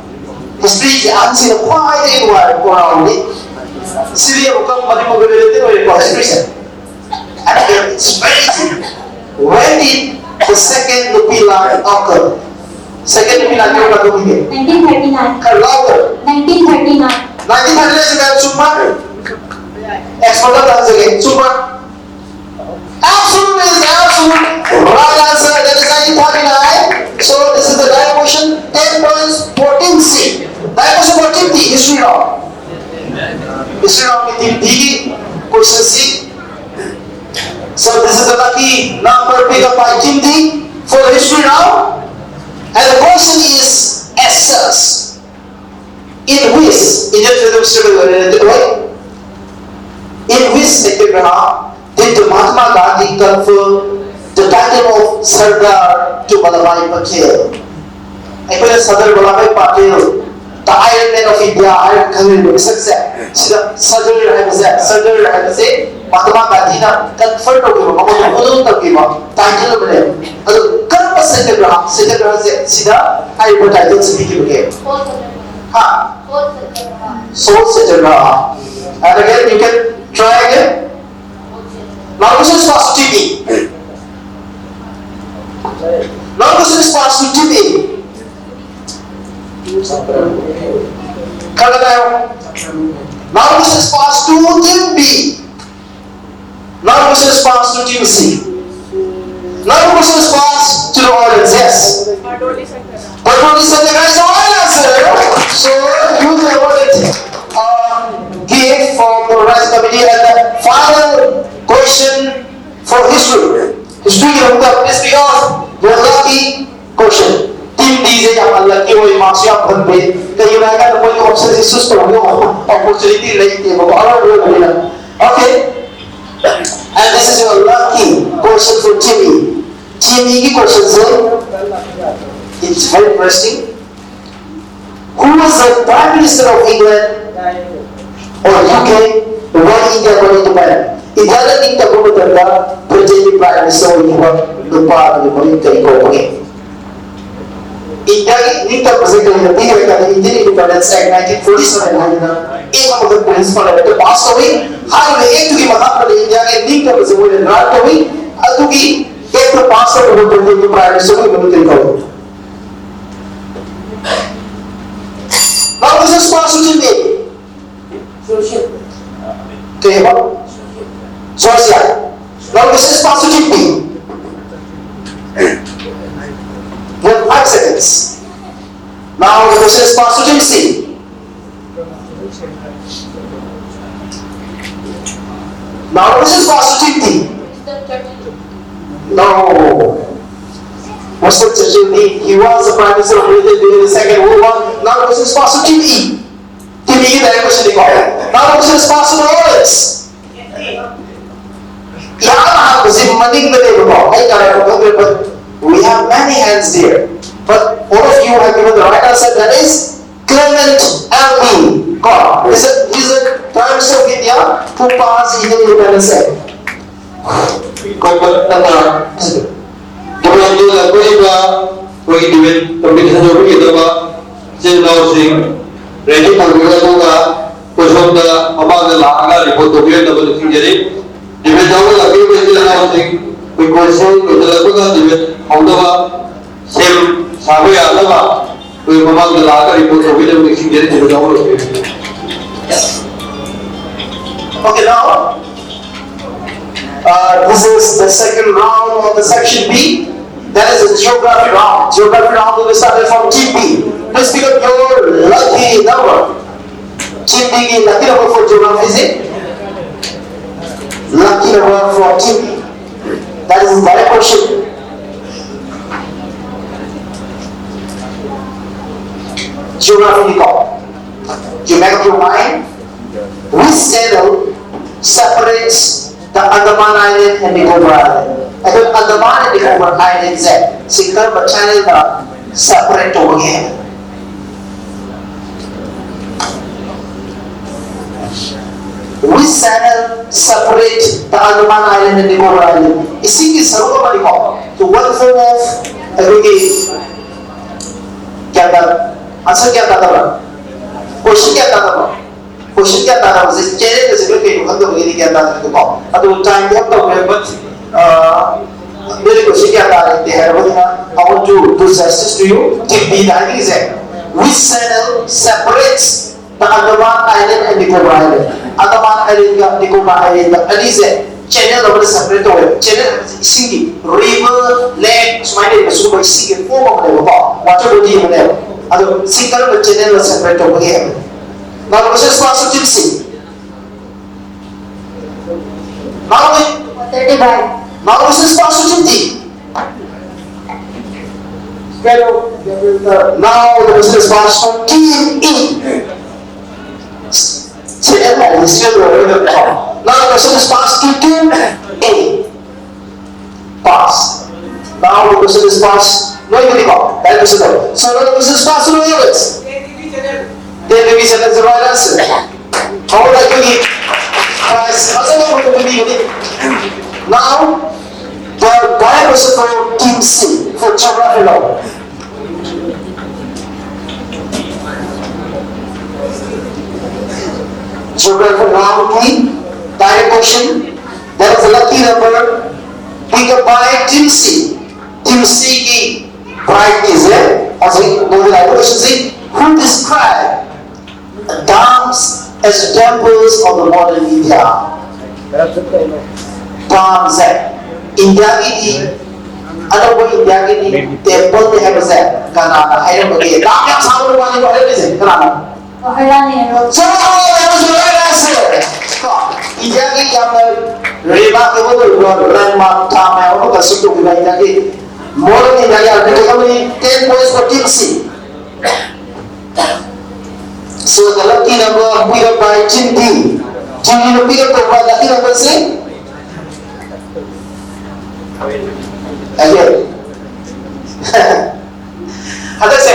History ꯒꯤ ꯑꯍꯟꯁꯤꯡꯅ ꯈ꯭ꯋꯥꯏꯗꯒꯤ ꯅꯨꯡꯉꯥꯏꯕ round ꯅꯤ꯫ ꯁꯤꯗꯤ ꯑꯃꯨꯛꯀ ꯃꯅꯤꯄꯨꯔꯒ related ꯑꯣꯏꯔꯦꯀꯣ, history say. And it's very easy. When did the second Nupi Lal occur? Second Nupi Lal ꯀꯔꯝ ꯀꯥꯟꯗ ꯊꯣꯛꯈꯤꯒꯦ? nineteen thirty-nine. ꯈꯔ louder. nineteen thirty-nine. nineteen thirty-nine ꯁꯤꯗ ꯆꯨꯝꯕ꯭ꯔꯥ? Expert ꯑꯃꯗ ꯍꯪꯖꯒꯦ, ꯆꯨꯝꯕ꯭ꯔꯥ? Absolutely, it's absolute right answer. That is nineteen thirty-nine. So this is the direct question. ten points for Team C. Direct question for Team D. History round. History round with Team D. Question C. So this is the lucky number picked up by Team D for the history round. And the question is as such. In which, Indian Freedom Struggle, right? In which satyagraha did Mahatma Gandhi confer the title of Sardar to Vallabhbhai Patel? ꯑꯩꯈꯣꯏꯅ Sardar Vallabhbhai Patel, the Iron Man of India ꯍꯥꯏꯔꯒ ꯈꯪꯅꯔꯤꯕ ꯃꯤꯁꯛꯁꯦ, ꯁꯤꯗ ꯁꯔꯗꯥꯔ ꯍꯥꯏꯕꯁꯦ, ꯁꯔꯗꯥꯔ ꯍꯥꯏꯕꯁꯦ ꯃꯍꯥꯇꯃꯥ ꯒꯥꯟꯙꯤꯅ confer ꯇꯧꯈꯤꯕ, ꯃꯉꯣꯟꯗ ꯍꯣꯅꯣꯔ ꯇꯧꯈꯤꯕ title ꯑꯃꯅꯦ꯫ ꯑꯗꯣ ꯀꯔꯝꯕ ꯁꯇ꯭ꯌꯒ꯭ꯔꯍ, ꯁꯇ꯭ꯌꯒ꯭ꯔꯍꯁꯦ ꯁꯤꯗ ꯍꯥꯏꯔꯤꯕ title ꯁꯦ ꯄꯤꯈꯤꯕꯒꯦ? ꯍꯥ? Salt satyagraha. And again, you can try again. Now this is fast T V. Now this is fast T V. Now this is fast to Team B. Now this is fast to Team C. Now this is fast to the audience. Yes. Barboli Satyagraha is the right answer. So you awarded uh, gift from the organizing committee and the final question for history. History ꯒꯤꯗꯃꯛꯇ, please be off. Your lucky question. Team D ꯁꯦ ꯌꯥꯝ unlucky ꯑꯣꯏ, marks ꯌꯥꯝ ꯐꯪꯗꯦ꯫ ꯀꯩꯒꯤꯅꯣ ꯍꯥꯏꯀꯥꯟꯗ ꯃꯣꯏꯒꯤ option ꯁꯤ choose ꯇꯧꯕꯒꯤ opportunity ꯂꯩꯇꯦꯕꯀꯣ, ꯑꯔꯣꯏꯕ ꯑꯣꯏꯕꯅꯤꯅ꯫ Okay. And this is your lucky question for Team E. Team E ꯒꯤ question say, it's very interesting. Who was the Prime Minister of England or U K when India got independent? ꯏꯟꯗꯤꯌꯥꯗ ꯅꯤꯡꯇꯝꯕ ꯃꯇꯝꯗ ꯕ꯭ꯔꯤꯇꯦꯟꯒꯤ prime minister ꯑꯣꯏꯈꯤꯕ ꯅꯨꯄꯥ ꯑꯗꯨꯒꯤ ꯃꯃꯤꯡ ꯀꯔꯤ ꯀꯧꯕꯒꯦ? ꯏꯟꯗꯤꯌꯥꯒꯤ ꯅꯤꯡꯇꯝꯕꯁꯦ ꯀꯔꯤꯅ ꯄꯤꯈ꯭ꯔꯦ ꯍꯥꯏ ꯀꯥꯟꯗ, Indian Independence Act nineteen forty seven ꯍꯥꯏꯗꯅ ꯑꯦꯛ ꯑꯃꯈꯛ ꯄ꯭ꯔꯤꯟꯁꯤꯄꯥꯜ ꯑꯃꯠꯇ ꯄꯥꯁ ꯇꯧꯏ꯫ ꯍꯥꯏꯔꯤꯕ ꯑꯦꯛꯇꯨꯒꯤ ꯃꯈꯥꯗ ꯏꯟꯗꯤꯌꯥꯒꯤ ꯅꯤꯡꯇꯝꯕꯁꯦ ꯃꯣꯏꯅ ꯒ꯭ꯔꯥꯟ ꯇꯧꯏ꯫ ꯑꯗꯨꯒꯤ ꯑꯦꯛꯇꯨ ꯄꯥꯁ ꯇꯧꯕ ꯃꯇꯝꯗ ꯄ꯭ꯔꯥꯏꯝ ꯃꯤꯅꯤꯁꯇꯔ ꯑꯣꯏꯕ ꯃꯇꯝ ꯀꯧꯏ꯫ ꯃꯥ ꯃꯁꯦ ꯁꯨꯄꯥꯁ ꯁꯨꯆꯤꯟꯗꯦ꯫ ꯀꯩ ꯍꯥꯏꯕ? Georgia. Now this is positive B. With five seconds. Now this is positive C. Now this is positive D. No. What's the Churchill D? He was the prime minister of Britain during the Second World War. Now this is positive E. ꯇꯤꯚꯤꯒꯤ direct ꯀꯣꯏꯁꯟꯅꯤꯀꯣ꯫ Now the question is passed to the audience. ꯏꯍꯥꯟ ꯍꯥꯟꯕꯁꯤ ꯃꯅꯤꯡꯗꯅꯦꯕꯀꯣ꯫ ꯑꯩ ꯀꯅꯥꯅꯣ ꯈꯪꯗ꯭ꯔꯦ, but we have many hands there. But all of you have given the right answer, that is Clement Attlee. ꯀꯣ? He's a, he's a Prime Minister of India who passed Indian Independence Act. ꯑꯩꯈꯣꯏ ꯃꯔꯛꯇ ꯗꯤꯕꯦꯠꯇꯨ ꯂꯥꯛꯄꯤꯔꯤꯕ ꯑꯩꯈꯣꯏꯒꯤ debate competition ꯌꯥꯎꯕꯤꯒꯗꯕ ꯏꯆꯤꯜ ꯏꯅꯥꯎꯁꯤꯡ ready ꯇꯧꯕꯤꯔꯒ ꯑꯩꯈꯣꯏ ꯁꯣꯝꯗ ꯃꯃꯥꯡꯗ ꯂꯥꯛꯑꯒ ꯔꯤꯄꯣꯔꯠ ꯇꯧꯕꯤꯔꯛꯅꯕ ꯅꯤꯡꯁꯤꯡꯖꯔꯤ꯫ ꯗꯤꯕꯦꯠ ꯌꯥꯎꯕ ꯂꯥꯛꯄꯤꯔꯤꯕ ꯏꯆꯤꯜ ꯏꯅꯥꯎꯁꯤꯡ ꯑꯩꯈꯣꯏ ꯀꯣꯏꯁꯟ ꯂꯣꯏꯁꯤꯜꯂꯛꯄꯒ ꯗꯤꯕꯦꯠ ꯍꯧꯅꯕ ꯁꯦꯝ ꯁꯥꯕ ꯌꯥꯅꯕ ꯑꯩꯈꯣꯏ ꯃꯃꯥꯡꯗ ꯂꯥꯛꯑꯒ ꯔꯤꯄꯣꯔꯠ ꯇꯧꯕꯤꯅꯕ ꯅꯤꯡꯁꯤꯡꯖꯔꯤ꯫ ꯗꯤꯕꯦꯠ ꯌꯥꯎꯕ ꯂꯥꯛꯄꯤꯔꯤꯕ Okay, now, uh, this is the second round of the section B. That is the geography round. Geography round will be started from Team B. Please pick up your lucky number. Team B की lucky number for geography is it? Lucky number for Team B. That is the direct question. Geography recall. You make up your mind. Which channel separates the Andaman Island and Nicobar Island? ꯑꯩꯈꯣꯏ Andaman and Nicobar ꯑꯥꯏꯂꯦꯟꯁꯦ ꯁꯤ ꯀꯔꯝꯕ ꯆꯦꯅꯦꯜꯅ separate ꯇꯧꯕꯒꯦ? Which channel separate the Andaman Island and Nicobar Island? ꯏꯁꯤꯡꯒꯤ ꯁꯔꯨꯛ ꯑꯃꯅꯤꯀꯣ꯫ So, what form of ꯑꯩꯈꯣꯏꯒꯤ ꯒ꯭ꯌꯥꯟ ꯇꯥ answer ꯒ꯭ꯌꯥꯟ ꯇꯥꯗꯕ꯭ꯔꯥ? ꯀꯣꯏꯁꯟ ꯒ꯭ꯌꯥꯟ ꯇꯥꯗꯕ꯭ꯔꯥ? ꯀꯣꯏꯁꯟ ꯒ꯭ꯌꯥꯟ ꯇꯥꯗꯕꯁꯦ ꯆꯦꯅꯦꯜ ꯑꯁꯤ ꯂꯣꯏ ꯀꯩꯅꯣ ꯈꯪꯗꯕꯒꯤꯗꯤ ꯒ꯭ꯌꯥꯟ ꯇꯥꯗꯕꯀꯣ꯫ ꯑꯗꯨ ꯇꯥꯏꯝꯗꯤ ꯑꯞ ꯇꯧꯈ꯭ꯔꯦ, but ꯅꯣꯏꯅ ꯀꯣꯏꯁꯟ ꯒ꯭ꯌꯥꯟ ꯇꯥꯔꯗꯤ ꯍꯥꯏꯔꯕꯅꯤꯅ, I want to do justice to you. ꯇꯤꯚꯤꯗ ꯍꯥꯏꯅꯤꯡꯉꯤꯁꯦ, which channel separates the Andaman Island and Nicobar Island? Andaman Island ꯒ Nicobar Island ꯒ ꯑꯅꯤꯁꯦ ꯆꯦꯅꯦꯜ ꯑꯃꯗ ꯁꯦꯄꯔꯦꯠ ꯇꯧꯋꯦ꯫ ꯆꯦꯅꯦꯜ ꯍꯥꯏꯕꯁꯤ ꯏꯁꯤꯡꯒꯤ, ꯔꯤꯚꯔ, ꯂꯦꯛ ꯁꯨꯃꯥꯏꯅ ꯂꯩꯕ ꯁꯤꯒꯨꯝꯕ ꯏꯁꯤꯡꯒꯤ ꯐꯣꯝ ꯑꯃ ꯂꯩꯕꯀꯣ, ꯋꯥꯇꯔ ꯕꯣꯗꯤ ꯑꯃ ꯂꯩꯕ꯫ ꯑꯗꯣ ꯁꯤ ꯀꯔꯝꯕ ꯆꯦꯅꯦꯜꯅ ꯁꯦꯄꯔꯦꯠ ꯇꯧꯕꯒꯦ ꯍꯥꯏꯕ? Now, the question is for Suchit Singh. Now, the, Water divide. Now, the question is for Suchit ji. Now, the question is for Team A. Second line is still there. Now, the question is passed to Team A. Pass. Now, the question is passed. No, you did not. That question, no. So, now the question is passed to the audience. Then we said that's the right answer. How would I do it? Prize. Now, the direct question for Team C, for Geography Now. Geography Now की direct question. That is the lucky number. Pick up by Team C. Team C की prize की है। और सही, दो हजार question C. Who describe dams as temples of the modern India? Dams है। ꯏꯟꯗꯤꯌꯥꯒꯤꯗꯤ, ꯑꯅꯧꯕ ꯏꯟꯗꯤꯌꯥꯒꯤꯗꯤ ꯇꯦꯝꯄꯜꯅꯤ ꯍꯥꯏꯕꯁꯦ ꯀꯅꯥꯅ ꯍꯥꯏꯔꯝꯕꯒꯦ? ꯗꯥꯝ ꯌꯥꯝ ꯁꯥꯕ ꯅꯨꯄꯥꯅꯤꯀꯣ ꯍꯥꯏꯔꯝꯃꯤꯁꯦ ꯀꯅꯥꯅꯣ? ꯖꯋꯥꯍꯔꯂꯥꯜ ꯅꯦꯍꯔꯨ꯫ ꯖꯋꯥꯍꯔꯂꯥꯜ ꯅꯦꯍꯔꯨ, ꯖꯋꯥꯍꯔꯂꯥꯜ ꯅꯦꯍꯔꯨ꯫ ꯀꯣ, ꯏꯟꯗꯤꯌꯥꯒꯤ ꯌꯥꯝꯅ ꯔꯤꯃꯥꯔꯀꯦꯕꯜ ꯑꯣꯏꯕ ꯂꯦꯟꯃꯥꯔꯛ ꯗꯥꯝ ꯃꯌꯥꯝ ꯑꯃ ꯀꯟꯁꯇ꯭ꯔꯛ ꯇꯧꯈꯤꯕ ꯏꯟꯗꯤꯌꯥꯒꯤ ꯃꯣꯗꯔꯟ ꯏꯟꯗꯤꯌꯥꯒꯤ ꯑꯥꯔꯀꯤꯇꯦꯛ ꯑꯃꯅꯤ꯫ ꯇꯦꯟ ꯄꯣꯏꯟꯠꯁ ꯐꯣꯔ ꯇꯤꯝ ꯁꯤ꯫ So the lucky number pick up by Team D. Team D pick up by lucky number से। Again. ꯍꯟꯗꯛꯁꯦ,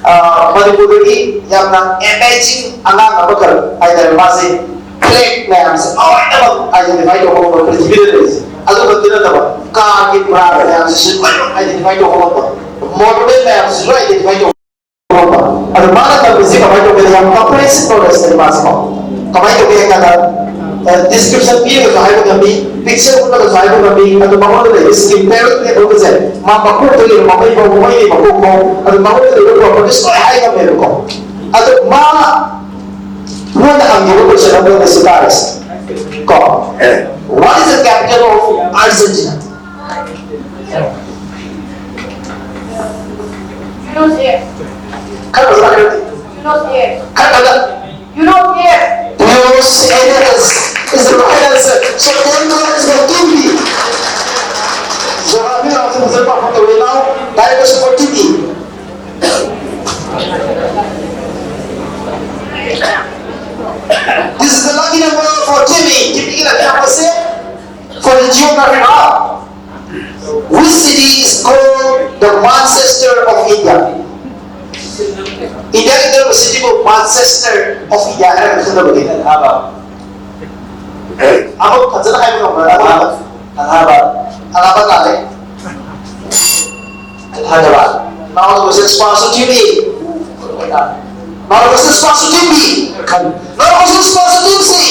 ꯑ, ꯃꯅꯤꯄꯨꯔꯗꯒꯤ ꯌꯥꯝꯅ ꯑꯦꯃꯦꯖꯤꯡ ꯑꯉꯥꯡ ꯑꯃꯈꯛ ꯍꯥꯏꯇꯥꯔꯦ, ꯃꯥꯁꯦ ꯐ꯭ꯂꯦꯒ ꯃꯌꯥꯝꯁꯦ ꯂꯣꯏꯅꯃꯛ ꯑꯥꯏꯗꯦꯟꯇꯤꯐꯥꯏ ꯇꯧꯕ ꯉꯝꯕ ꯄ꯭ꯔꯤꯊꯤꯕꯤꯗ ꯂꯩꯔꯤꯁꯦ꯫ ꯑꯗꯨ ꯈꯛꯇ ꯅꯠꯇꯕ, ꯀꯥꯔꯒꯤ ꯕ꯭ꯔꯥꯟ ꯃꯌꯥꯝꯁꯤꯁꯨ ꯂꯣꯏꯅꯃꯛ ꯑꯥꯏꯗꯦꯟꯇꯤꯐꯥꯏ ꯇꯧꯕ ꯉꯝꯕ, ꯃꯣꯅꯨꯃꯦꯟ ꯃꯌꯥꯝꯁꯤꯁꯨ ꯂꯣꯏ ꯑꯥꯏꯗꯦꯟꯇꯤꯐꯥꯏ ꯇꯧꯕ ꯉꯝꯕ꯫ ꯑꯗꯨ ꯃꯥꯅ ꯇꯝꯃꯤꯁꯦ ꯀꯃꯥꯏꯅ ꯇꯧꯒꯦ? ꯌꯥꯝ ꯀꯝꯄ꯭ꯔꯦꯍꯦꯟꯁꯤꯚ ꯅꯣꯂꯦꯖꯅꯦ ꯃꯥꯁꯦꯀꯣ꯫ ꯀꯃꯥꯏꯅ ꯇꯧꯒꯦ ꯍꯥꯏ ꯀꯥꯟꯗ, ꯗꯤꯁꯀ꯭ꯔꯤꯞꯁꯟ ꯄꯤꯔꯒꯁꯨ ꯍꯥꯏꯕ ꯉꯝꯃꯤ, ꯄꯤꯛꯆꯔ ꯎꯠꯂꯒꯁꯨ ꯍꯥꯏꯕ ꯉꯝꯃꯤ, ꯑꯗꯨ ꯃꯉꯣꯟꯗ ꯂꯩꯕ ꯁ꯭ꯀꯤꯜ ꯄꯦꯔꯦꯟ ꯂꯦꯕꯦꯜꯒꯁꯦ ꯃꯥ ꯃꯀꯣꯛꯇ ꯂꯩꯕ ꯃꯃꯩ ꯐꯥꯎ, ꯃꯃꯩꯒꯤ ꯃꯀꯣꯛ ꯐꯥꯎ, ꯑꯗꯨ ꯃꯉꯣꯟꯗ ꯂꯩꯕ ꯄ꯭ꯔꯣꯄꯔꯇꯤꯁ ꯂꯣꯏ ꯍꯥꯏ ꯉꯝꯃꯦꯕꯀꯣ꯫ ꯑꯗꯣ ꯃꯥ ꯃꯣꯏꯅ ꯍꯪꯈꯤꯕ ꯀꯣꯏꯁꯟ ꯑꯃꯅ ꯁꯤ ꯇꯥꯔꯁꯤ ꯀꯣ, "What is the capital of Argentina?" You know here. ꯈꯔ ꯐꯖꯅ ꯍꯥꯏꯔꯗꯤ, You know here. ꯈꯔ ꯐꯖꯅ, You know here. "Buenos Aires is the right answer." So ten dollars for Kimbi. Geography round ꯁꯦ ꯐꯖꯅ perform ꯇꯧꯔꯦ꯫ Now, direct question for Kimbi. This is the lucky number for Kimbi. Kimbi ꯒꯤ lucky number say for the geography round. Which city is called the Manchester of India? ꯏꯟꯗꯤꯌꯥꯒꯤ ꯀꯔꯝꯕ ꯁꯤꯇꯤꯕꯨ Manchester of India ꯍꯥꯏꯔꯒ ꯈꯪꯅꯕꯒꯦ? ꯑꯃ ꯐꯖꯅ ꯍꯥꯏꯕ ꯉꯝꯕ꯭ꯔꯥ? ꯑꯂꯥꯍꯥꯕꯥꯗ꯫ ꯑꯂꯥꯍꯥꯕꯥꯗ ꯇꯥꯔꯦ꯫ ꯍꯥꯏꯗ꯭ꯔꯕꯥꯗ꯫ ꯅꯥꯎꯅ ꯀꯣꯏꯁꯟ ꯁ꯭ꯄꯥꯁꯨ ꯊꯤꯕꯤ꯫ ꯅꯥꯎꯅ ꯀꯣꯏꯁꯟ ꯁ꯭ꯄꯥꯁꯨ ꯊꯤꯕꯤ꯫ ꯅꯥꯎꯅ ꯀꯣꯏꯁꯟ ꯁ꯭ꯄꯥꯁꯨ ꯊꯤꯕꯁꯤ꯫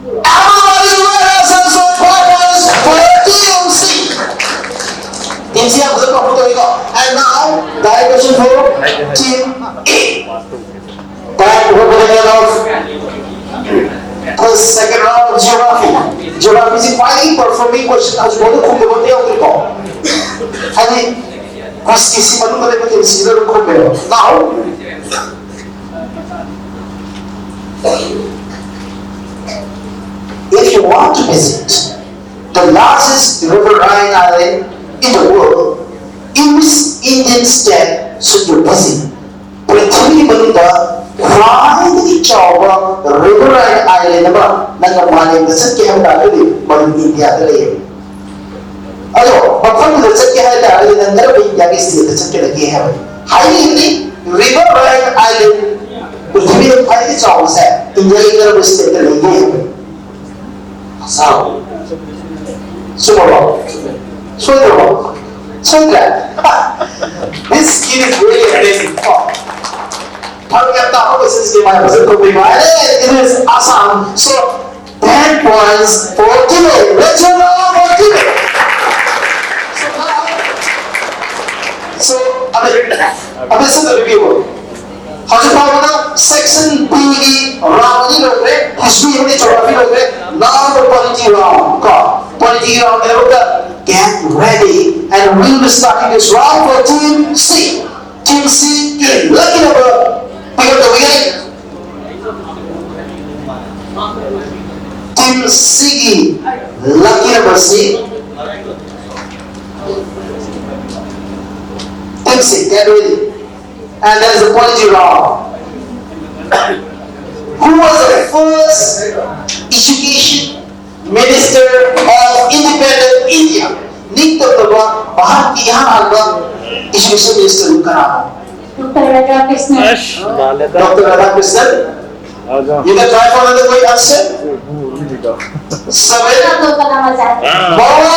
Everybody, where is the surprise for T M C? T M C ꯌꯥꯝ ꯐꯖꯅ perform ꯇꯧꯔꯤꯀꯣ꯫ And now, direct question for team A. Time for the of the second round of geography. Geography ꯁꯤ ꯈ꯭ꯋꯥꯏꯗꯒꯤ performing question ꯍꯧꯖꯤꯛ ꯐꯥꯎꯗ ꯈꯨꯝꯗꯕ ꯑꯝꯇ ꯌꯥꯎꯗ꯭ꯔꯤꯀꯣ꯫ ꯍꯥꯏꯗꯤ, ꯀ꯭ꯋꯤꯖꯀꯤ ꯁꯤ ꯃꯅꯨꯡꯗ ꯂꯩꯕ ꯇꯤꯝꯁꯤꯡꯁꯤꯗ ꯑꯗꯨꯝ ꯈꯨꯝꯃꯦꯕ꯫ Now, if you want to visit the largest riverine island in the world, in which Indian state should you visit? ꯄ꯭ꯔꯤꯊꯤꯕꯤꯒꯤ ꯃꯅꯨꯡꯗ ꯈ꯭ꯋꯥꯏꯗꯒꯤ ꯆꯥꯎꯕ riverine island ꯑꯃ ꯅꯪꯅ ꯃꯥꯂꯦꯝꯗ ꯆꯠꯀꯦ ꯍꯥꯏꯕ ꯇꯥꯔꯒꯗꯤ ꯃꯗꯨ ꯏꯟꯗꯤꯌꯥꯗ ꯂꯩꯌꯦ꯫ ꯑꯗꯣ ꯃꯐꯝꯗꯨꯗ ꯆꯠꯀꯦ ꯍꯥꯏ ꯇꯥꯔꯒꯗꯤ ꯅꯪ ꯀꯔꯝꯕ ꯏꯟꯗꯤꯌꯥꯒꯤ ꯁ꯭ꯇꯦꯠꯇ ꯆꯠꯀꯗꯒꯦ ꯍꯥꯏꯕꯅꯤ꯫ ꯍꯥꯏꯅꯤꯡꯉꯤꯗꯤ riverine island ꯄ꯭ꯔꯤꯊꯤꯕꯤꯗ ꯈ꯭ꯋꯥꯏꯗꯒꯤ ꯆꯥꯎꯕꯁꯦ ꯏꯟꯗꯤꯌꯥꯒꯤ ꯀꯔꯝꯕ ꯁ꯭ꯇꯦꯠꯇ ꯂꯩꯒꯦ? ꯑꯁꯥꯝ꯫ ꯆꯨꯝꯃꯕꯣ? ꯁꯣꯏꯗ꯭ꯔꯕꯣ? ꯁꯣꯏꯗ꯭ꯔꯦ? This kid is really amazing. ꯀꯣ, ꯐꯔꯛ ꯌꯥꯝ ꯇꯥꯕ ꯀꯣꯏꯁꯟꯁꯤꯗꯤ ꯃꯥꯅ ꯐꯖꯅ ꯈꯨꯝꯕꯤꯕ ꯍꯥꯏꯔꯦ꯫ It is Assam. So, ten points for Timo. Let's go now for Timo. So, now, so, ꯑꯃꯦ, ꯑꯃꯦ, ꯁꯤ ꯇꯧꯕꯤꯌꯨ꯫ ꯍꯧꯖꯤꯛ ꯐꯥꯎꯕꯗ section B ꯒꯤ round ꯑꯅꯤ ꯂꯣꯏꯈ꯭ꯔꯦ, history ꯑꯃꯗꯤ geography ꯂꯣꯏꯈ꯭ꯔꯦ, now the polity round, ꯀꯣ, polity round ꯒꯤꯗꯃꯛꯇ get ready and we will be starting this round for team C. Team C ꯒꯤ lucky number pick up ꯇꯧꯕꯤꯒꯅꯤ꯫ Team C ꯒꯤ lucky number ꯁꯤ, team C, get ready. And that is the polity round. Who was the first education minister of independent India? ꯅꯤꯡꯇꯝꯂꯕ ꯚꯥꯔꯠꯀꯤ ꯏꯍꯥꯟ ꯍꯥꯟꯕ education minister ꯗꯨ ꯀꯅꯥꯅꯣ? Doctor Radhakrishnan. ꯑꯁ, ꯃꯥꯜꯂꯦꯗ꯫ Doctor Radhakrishnan. ꯑꯗꯣ꯫ You can try for another quick answer. Seven. ꯑꯇꯣꯞꯄ ꯑꯃ ꯆꯥꯁꯤ꯫ ꯃꯥꯅ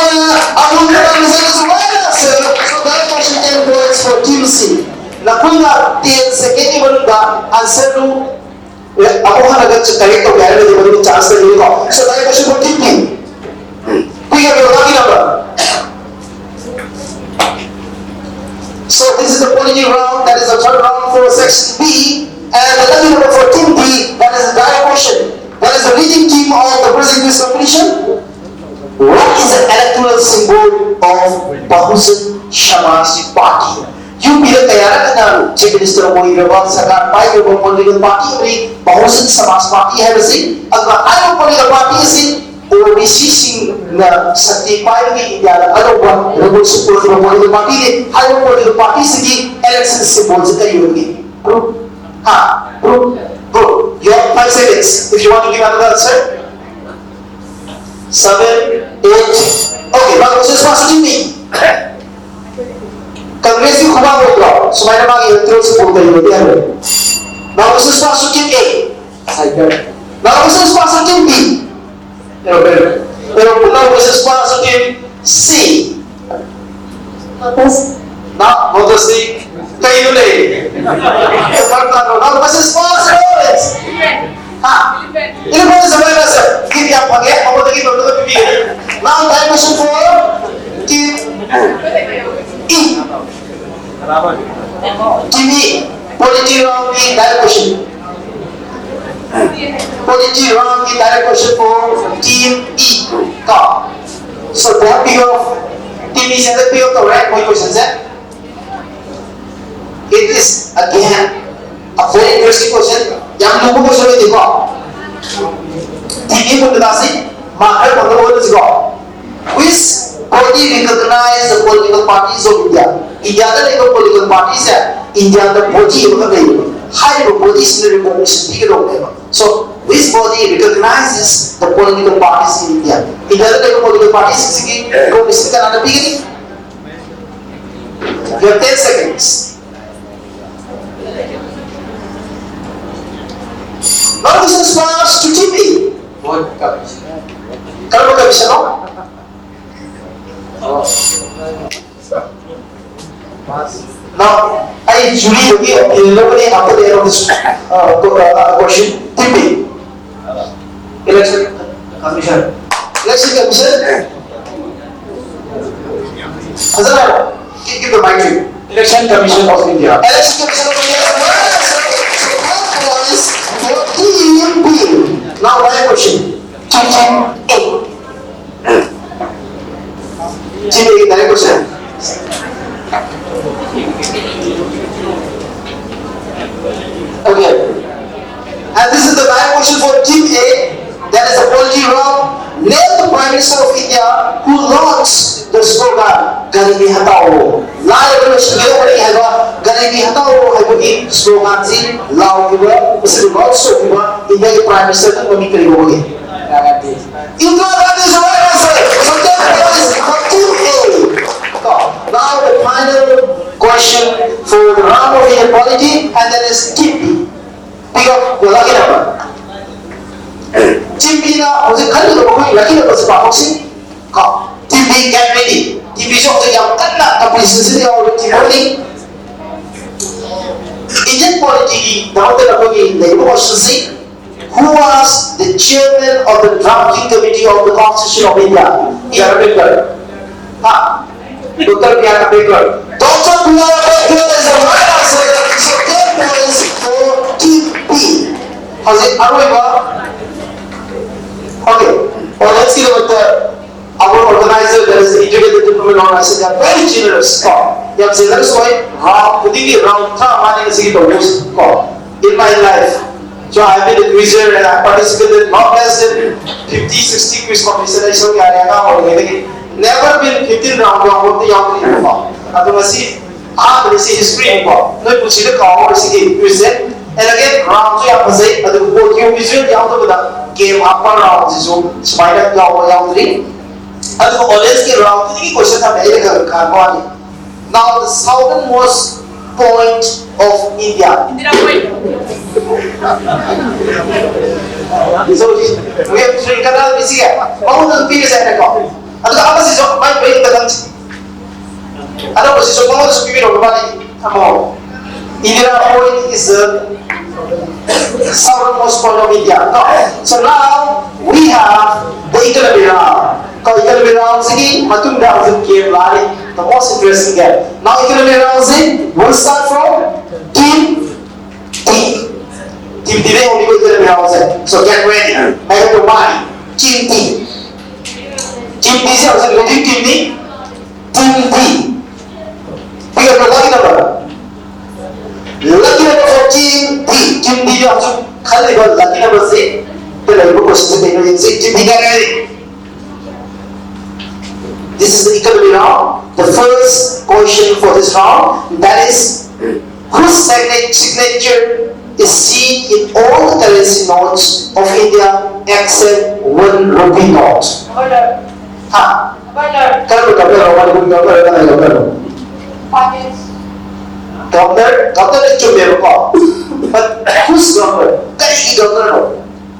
ꯑꯃꯨꯛ ꯀꯅꯥꯅ ꯆꯠꯂꯁꯨ ꯃꯥꯅ answer. So that question, ten points for team C. ꯅꯈꯣꯏꯅ ten second ꯒꯤ ꯃꯅꯨꯡꯗ answer ꯗꯨ, ꯑꯦ, ꯑꯃꯨꯛ ꯍꯜꯂꯒ correct ꯇꯧꯒꯦ ꯍꯥꯏꯔꯒꯗꯤ ꯃꯗꯨꯒꯤ chance ꯂꯩꯒꯅꯤꯀꯣ꯫ So that question for team B. Pick up your lucky number. So this is the polity round, that is the third round for section B, and the lucky number for team B, that is the die question. That is the leading team of the present quiz competition. What is the electoral symbol of Bahujan Samaj Party? U ꯄꯤꯗ ꯀꯌꯥꯔꯛ ꯍꯟꯅ Chief Minister ꯑꯣꯏꯔꯕ, ꯁꯔꯀꯥꯔ ꯄꯥꯏꯔꯕ political party ꯑꯃꯗꯤ Bahujan Samaj Party ꯍꯥꯏꯕꯁꯤ, ꯑꯗꯨꯒ ꯍꯥꯏꯔꯤꯕ political party ꯑꯁꯤ ꯑꯣ ꯕꯤ ꯁꯤꯁꯤꯡꯅ ꯁꯛꯇꯤ ꯄꯥꯏꯕꯒꯤ ꯏꯟꯗꯤꯌꯥꯗ ꯑꯅꯧꯕ revolution ꯄꯨꯔꯛꯈꯤꯕ political party ꯅꯤ꯫ ꯍꯥꯏꯔꯤꯕ political party ꯁꯤꯒꯤ election symbol ꯁꯤ ꯀꯔꯤ ꯑꯣꯏꯒꯦ? Proof. ꯍꯥ? Proof. Proof. You have five seconds if you want to give another answer. Seven, eight. Okay, ꯃꯥ ꯀꯣꯏꯁꯟ ꯃꯥꯁꯨ ꯆꯨꯝꯃꯤ꯫ ꯀꯪꯒ꯭ꯔꯦꯁꯀꯤ ꯈꯨꯕꯥꯛ ꯑꯣꯏꯗ꯭ꯔꯣ? ꯁꯨꯃꯥꯏꯅ ꯃꯥꯒꯤ electoral symbol ꯀꯔꯤ ꯑꯣꯏꯒꯦ ꯍꯥꯏꯕ? ꯃꯥ ꯀꯣꯏꯁꯟ ꯃꯥꯁꯨ ꯆꯨꯝꯃꯤ꯫ Cycle. Now, this is positive B. Aeroplane. Aeroplane, this is positive C. Lotus. Now, Lotus C. ꯀꯩꯅꯣꯅꯦ? ꯐꯔꯛ ꯇꯥꯗ꯭ꯔꯣ? Now, this is positive. ꯍꯥ? Elephant is a rhinoceros. ꯒꯤꯐ ꯌꯥꯝ ꯐꯪꯉꯦ, ꯃꯉꯣꯟꯗꯒꯤ ꯂꯣꯏꯅꯃꯛ ꯄꯤꯕꯤꯒꯅꯤ꯫ Now, time machine for team E. Team E, polity round की direct question. Polity round की direct question for team E का. So they have pick up, team E से pick up तो right वही question है. It is again a very interesting question. ꯌꯥꯝ ꯂꯨꯕ question ꯑꯣꯏꯗꯦꯀꯣ. Team E ꯄꯨꯟꯅ ꯇꯥꯁꯤ. ꯃꯥ ꯈꯔ ꯐꯪꯅꯕ ꯍꯣꯠꯅꯁꯤꯀꯣ. Which body recognize the political parties of India? ꯏꯟꯗꯤꯌꯥꯗ ꯂꯩꯕ political party ꯁꯦ ꯏꯟꯗꯤꯌꯥꯗ body ꯑꯃꯈꯛ ꯂꯩꯌꯦꯕ꯫ ꯍꯥꯏꯔꯤꯕ body ꯁꯤꯅ recognition ꯄꯤꯒꯗꯧꯕꯅꯦꯕ꯫ So, which body recognizes the political parties in India? ꯏꯟꯗꯤꯌꯥꯗ ꯂꯩꯕ political party ꯁꯤꯡꯁꯤꯒꯤ recognition ꯀꯅꯥꯅ ꯄꯤꯒꯅꯤ? You have ten seconds. Now this is pass to T P. What commission? ꯀꯔꯝꯕ commission ꯅꯣ? Now, ꯑꯩ jury ꯗꯒꯤ opinion ꯂꯧꯒꯅꯤ after the end of this, uh, uh, question. T P. Election Commission. Election Commission. ꯐꯖꯅ ꯍꯥꯏꯔꯣ. Give, give the mic to you. Election Commission of India. Election Commission of India. Now, my question. Team A. Team A, direct question. Okay. And this is the direct question for Team A. That is the polity round. Name the Prime Minister of India who launched the slogan "Garibi Hatao." ꯂꯥꯏꯔꯕ ꯂꯣꯏꯁꯤꯟꯒꯗꯧꯕꯅꯤ ꯍꯥꯏꯕ "Garibi Hatao" ꯍꯥꯏꯕꯒꯤ slogan ꯁꯤ ꯂꯥꯎꯈꯤꯕ, ꯃꯁꯤꯕꯨ launch ꯇꯧꯈꯤꯕ ꯏꯟꯗꯤꯌꯥꯒꯤ Prime Minister ꯅ ꯃꯃꯤꯡ ꯀꯔꯤ ꯀꯧꯕꯒꯦ? Indira Gandhi is the right answer. So ten points for Team A. Now the final question for the round of inequality, and that is Team B. Pick up your lucky number. Team B ꯅ ꯍꯧꯖꯤꯛ ꯈꯜꯂꯤꯕ ꯃꯈꯣꯏꯒꯤ lucky number ꯁꯤ ꯄꯥꯊꯣꯛꯁꯤ꯫ ꯀꯣ, Team B, get ready. Team B ꯁꯨ ꯍꯧꯖꯤꯛ ꯌꯥꯝ ꯀꯟꯅ competition ꯁꯤꯗ ꯌꯥꯎꯔꯤꯕ team ꯑꯃꯅꯤ꯫ Indian polity ꯒꯤꯗꯃꯛꯇ ꯑꯩꯈꯣꯏꯒꯤ ꯂꯩꯔꯤꯕ question ꯁꯤ, who was the chairman of the drafting committee of the Constitution of India? B R Ambedkar. ꯍꯥ? Doctor B R Ambedkar. Doctor B R Ambedkar is the right answer. So ten points for Team B. ꯍꯧꯖꯤꯛ ꯑꯔꯣꯏꯕ, okay, audience ꯀꯤꯗꯃꯛꯇ our organizer, that is the Integrated Development Organization, they are very generous ꯀꯣ, ꯌꯥꯝ generous ꯑꯣꯏ꯫ Round ꯈꯨꯗꯤꯡꯒꯤ round ꯊꯥ ꯃꯥꯅꯤ ꯉꯁꯤꯒꯤ ꯇꯧꯕꯁꯤ ꯀꯣ, in my life. So I have been a quizzer and I participated not less than fifty, sixty quiz competition ꯑꯩ ꯁꯔꯨꯛ ꯌꯥꯔꯦ ꯑꯉꯥꯡ ꯑꯣꯏꯔꯤꯉꯩꯗꯒꯤ꯫ Never been fifteen round ꯌꯥꯎꯕ ꯑꯝꯇ ꯌꯥꯎꯗ꯭ꯔꯤꯕꯀꯣ꯫ ꯑꯗꯣ ꯉꯁꯤ ꯑꯍꯥꯟꯕꯗꯤ ꯁꯤ history ꯅꯤꯀꯣ꯫ ꯅꯣꯏ ꯄꯨꯟꯁꯤꯗ ꯀꯥꯎꯔꯔꯣꯏ ꯁꯤꯒꯤ quiz say. And again, round ꯁꯨ ꯌꯥꯝ ꯐꯖꯩ꯫ ꯑꯗꯨꯒ audio visual ꯌꯥꯎꯗꯕꯗ game ꯍꯥꯞꯄ round ꯁꯤꯁꯨ ꯁꯨꯃꯥꯏꯅ ꯌꯥꯎꯕ ꯌꯥꯎꯗ꯭ꯔꯤ꯫ ꯑꯗꯨꯒ audience ꯀꯤ round ꯈꯨꯗꯤꯡꯒꯤ question ꯊꯝꯃꯦ, ꯑꯩꯅ ꯈꯔ ꯈꯪꯕ ꯋꯥꯅꯤ꯫ Now the southernmost point of India. Indira Point. So, we have three, ꯀꯅꯥ ꯃꯤꯁꯤꯒꯦ? ꯃꯉꯣꯟꯗ ꯑꯗꯨꯝ ꯄꯤꯔꯁꯦ ꯍꯥꯏꯅꯀꯣ꯫ ꯑꯗꯨꯒ ꯑꯃꯁꯤꯁꯨ ꯃꯥꯏ ꯃꯌꯨꯝꯗ ꯈꯪꯁꯤ꯫ ꯑꯅꯧꯕꯁꯤꯁꯨ ꯃꯉꯣꯟꯗꯁꯨ ꯄꯤꯕꯤꯔꯣ, ꯃꯕꯥꯅꯤ ꯊꯝꯃꯣ꯫ Indira Point is the southernmost point of India. ꯀꯣ? So now we have the economy round. ꯀꯣ, economy round ꯁꯤꯒꯤ ꯃꯇꯨꯡꯗ ꯍꯧꯖꯤꯛ game ꯂꯥꯛꯑꯅꯤ, the most interesting game. Now economy round ꯁꯤ will start from team D. Team D ꯗꯩ ꯍꯧꯅꯤꯀꯣ economy round ꯁꯦ. So get ready. ꯍꯥꯏꯕꯗꯣ ꯃꯥꯅꯤ꯫ Team D. Team D ꯁꯦ ꯍꯧꯖꯤꯛ leading team ꯅꯤ꯫ Team D. Pick up your lucky number. Lucky number for Team D. Team D ꯅ ꯍꯧꯖꯤꯛ ꯈꯜꯂꯤꯕ lucky number ꯁꯤ ꯂꯩꯔꯤꯕ question ꯁꯤ ꯀꯩꯅꯣ ꯌꯦꯡꯁꯤ꯫ Team D, get ready. This is the economy round. The first question for this round, that is, whose signa- signature is seen in all the currency notes of India except one rupee note? ꯍꯥ? ꯀꯔꯝꯕ governor? ꯃꯅꯤꯄꯨꯔꯒꯤ governor ꯀꯅꯥꯒꯤ governor? Governor, governor ꯆꯨꯝꯃꯦꯕꯀꯣ꯫ But who's governor? ꯀꯔꯤꯒꯤ governor ꯅꯣ?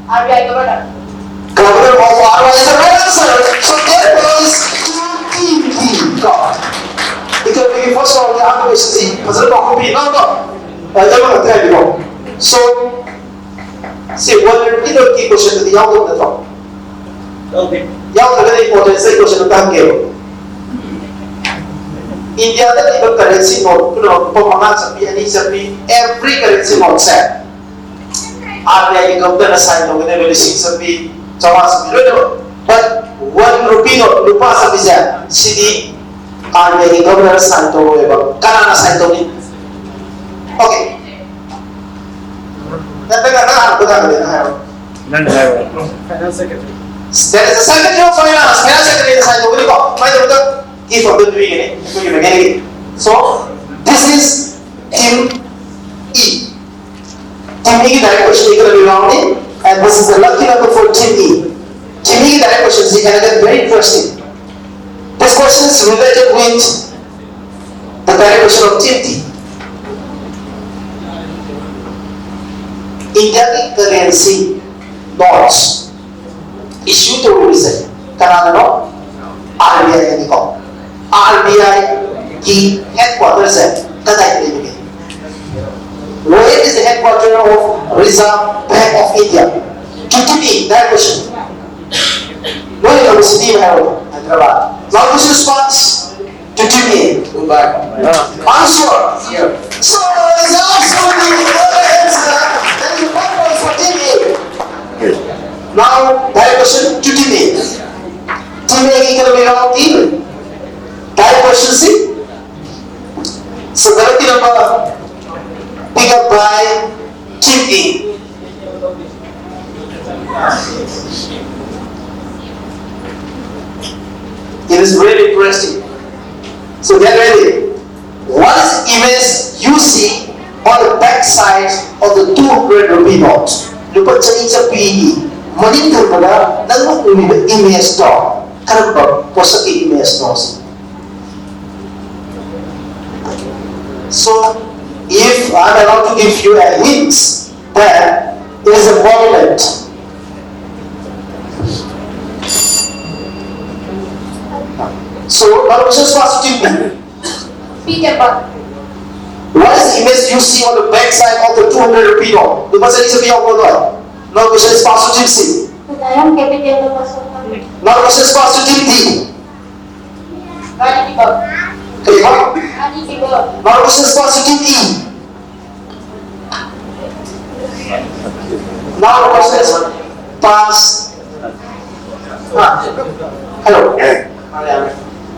RBI governor. Governor of RBI is the right answer. So there was team D. ꯀꯣ, ꯏꯀꯣꯅꯣꯃꯤꯒꯤ first round ꯒꯤ ꯑꯍꯥꯟꯕ question ꯁꯤ ꯐꯖꯅ ꯄꯥꯎꯈꯨꯝ ꯄꯤ꯫ ꯅꯣ, ꯅꯣ꯫ ꯑ, ꯑꯃ ꯉꯥꯛꯇ ꯍꯥꯏꯕꯤꯔꯣ꯫ So ꯁꯤ ꯋꯥꯟ ꯍꯟꯗ꯭ꯔꯦꯗꯀꯤ question ꯗꯗꯤ ꯌꯥꯎꯗꯕ ꯅꯠꯇ꯭ꯔꯣ? ꯌꯥꯎꯗꯦ꯫ ꯌꯥꯎꯗ꯭ꯔꯒꯗꯤ importance ꯂꯩ question ꯑꯝꯇ ꯍꯪꯒꯦꯕ꯫ ꯏꯟꯗꯤꯌꯥꯗ ꯂꯩꯕ currency note ꯄꯨꯝꯅꯃꯛ ꯂꯨꯄꯥ ꯃꯉꯥ ꯆꯠꯄꯤ, ꯑꯅꯤ ꯆꯠꯄꯤ, every currency note ꯁꯦ RBI ꯒꯤ governor ꯅ sign ꯇꯧꯒꯗꯕ, ꯂꯤꯁꯤꯡ ꯆꯠꯄꯤ, ꯆꯥꯝꯃꯉꯥ ꯆꯠꯄꯤ ꯂꯣꯏꯅꯃꯛ꯫ But one rupee note, ꯂꯨꯄꯥ ꯆꯠꯄꯤꯁꯦ, ꯁꯤꯗꯤ RBI ꯒꯤ governor ꯅ sign ꯇꯧꯔꯣꯏꯕ꯫ ꯀꯅꯥꯅ sign ꯇꯧꯅꯤ? Okay. ꯅꯠꯇ꯭ꯔꯒ ꯅꯪ ꯍꯥꯟꯅ ꯈꯨꯠ ꯊꯥꯡꯒꯠꯂꯦ, ꯅꯪ ꯍꯥꯏꯔꯣ꯫ ꯅꯪ ꯍꯥꯏꯔꯣ꯫ Finance secretary. There is a secretary of finance, finance secretary ꯅ sign ꯇꯧꯒꯅꯤꯀꯣ꯫ ꯁꯨꯃꯥꯏꯅ ꯇꯧꯔꯒ gift ꯑꯝꯇ ꯄꯤꯒꯅꯤ ꯑꯩꯈꯣꯏꯒꯤ ꯃꯦꯒꯥꯒꯤ꯫ So this is team E. Team E ꯒꯤ direct question ꯁꯤ ꯀꯔꯤ round ꯅꯤ? And this is the lucky number for team E. Team E ꯒꯤ direct question ꯁꯤ, and again very interesting. This question is related with the direct question of team D. ꯏꯟꯗꯤꯌꯥꯒꯤ currency notes issue ꯇꯧꯔꯤꯕꯁꯦ ꯀꯅꯥꯅꯅꯣ? RBI ꯅꯤꯀꯣ꯫ RBI ꯒꯤ headquarter ꯁꯦ ꯀꯗꯥꯏꯗ ꯂꯩꯕꯒꯦ? Where is the headquarter of Reserve Bank of India? Team E, direct question. ꯅꯣꯏ ꯂꯩꯍꯧꯕ city ꯑꯃ ꯍꯥꯏꯔꯣ꯫ Hyderabad. Now this response to team A. Mumbai. Are you sure? So, it's absolutely correct answer. That is one point for team A. Now, direct question to team A. Team A ꯒꯤ economy round ꯒꯤ direct question ꯁꯤ. So, the lucky number pick up by team A. It is really interesting. So get ready. What is the image you see on the back side of the two hundred rupee note? ꯂꯨꯄꯥ ꯆꯅꯤ ꯆꯠꯄꯤꯒꯤ ꯃꯅꯤꯡ ꯊꯪꯕꯗ ꯅꯪꯅ ꯎꯔꯤꯕ image ꯇꯣ ꯀꯔꯝꯕ ꯄꯣꯠꯁꯛꯀꯤ image no? So, If I'm allowed to give you a hint, that it is a monument. So, now just pass to me. P temple. What is the image you see on the back side of the two hundred rupee note? ꯂꯨꯄꯥ ꯆꯅꯤ ꯆꯠꯄꯤ ꯌꯥꯎꯕꯗꯣ? ꯅꯪ ꯀꯣꯏꯁꯟ pass team ꯁꯤ. Zion capital ꯅꯪ ꯀꯣꯏꯁꯟ pass team ꯗꯤ. ꯒꯥꯔꯤ ꯄꯤꯕ. ꯀꯩꯕ? ꯒꯥꯔꯤ ꯄꯤꯕ. ꯅꯪ ꯀꯣꯏꯁꯟ ꯄꯥꯁ ꯇꯤꯝ ꯏ. ꯅꯪ ꯀꯣꯏꯁꯟ ꯄꯥꯁ. ꯍꯥ? ꯍꯥꯏꯔꯣ.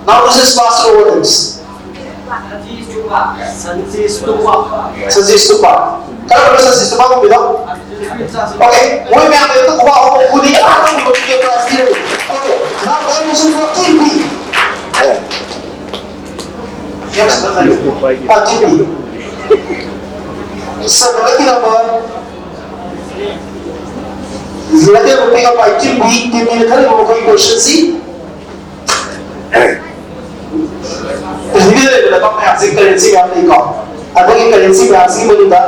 ꯅꯪ ꯀꯣꯏꯁꯟ ꯄꯥꯁ ꯇꯨ ꯋꯥꯔꯗꯁ. ꯁꯟꯆꯤ ꯁ꯭ꯇꯨꯄꯥ. ꯀꯔꯝꯕꯅꯣ ꯁꯟꯆꯤ ꯁ꯭ꯇꯨꯄꯥ ꯀꯧꯕꯤꯗꯣ? Okay, ꯃꯣꯏ ꯃꯌꯥꯝ ꯂꯩꯕꯗ ꯈꯨꯕꯥꯛ ꯑꯃ ꯈꯨꯅꯤ, ꯑꯥ, ꯈꯨꯕꯥꯛ ꯈꯨꯅꯤ, prize ꯄꯤꯔꯒꯦ. Okay, now that was for T P. Yes, sir. Ah, T P. Sir, lucky number. Lucky number pick up by T P. T P ꯅ ꯈꯜꯂꯤꯕ ꯃꯈꯣꯏꯒꯤ question ꯁꯤ. ꯄ꯭ꯔꯤꯊꯤꯕꯤꯗ ꯂꯩꯕ ꯂꯩꯕꯥꯛ ꯃꯌꯥꯝꯁꯤ currency ꯃꯌꯥꯝ ꯂꯩꯀꯣ꯫ ꯑꯩꯈꯣꯏꯒꯤ currency ꯃꯌꯥꯝꯁꯤꯒꯤ ꯃꯅꯨꯡꯗ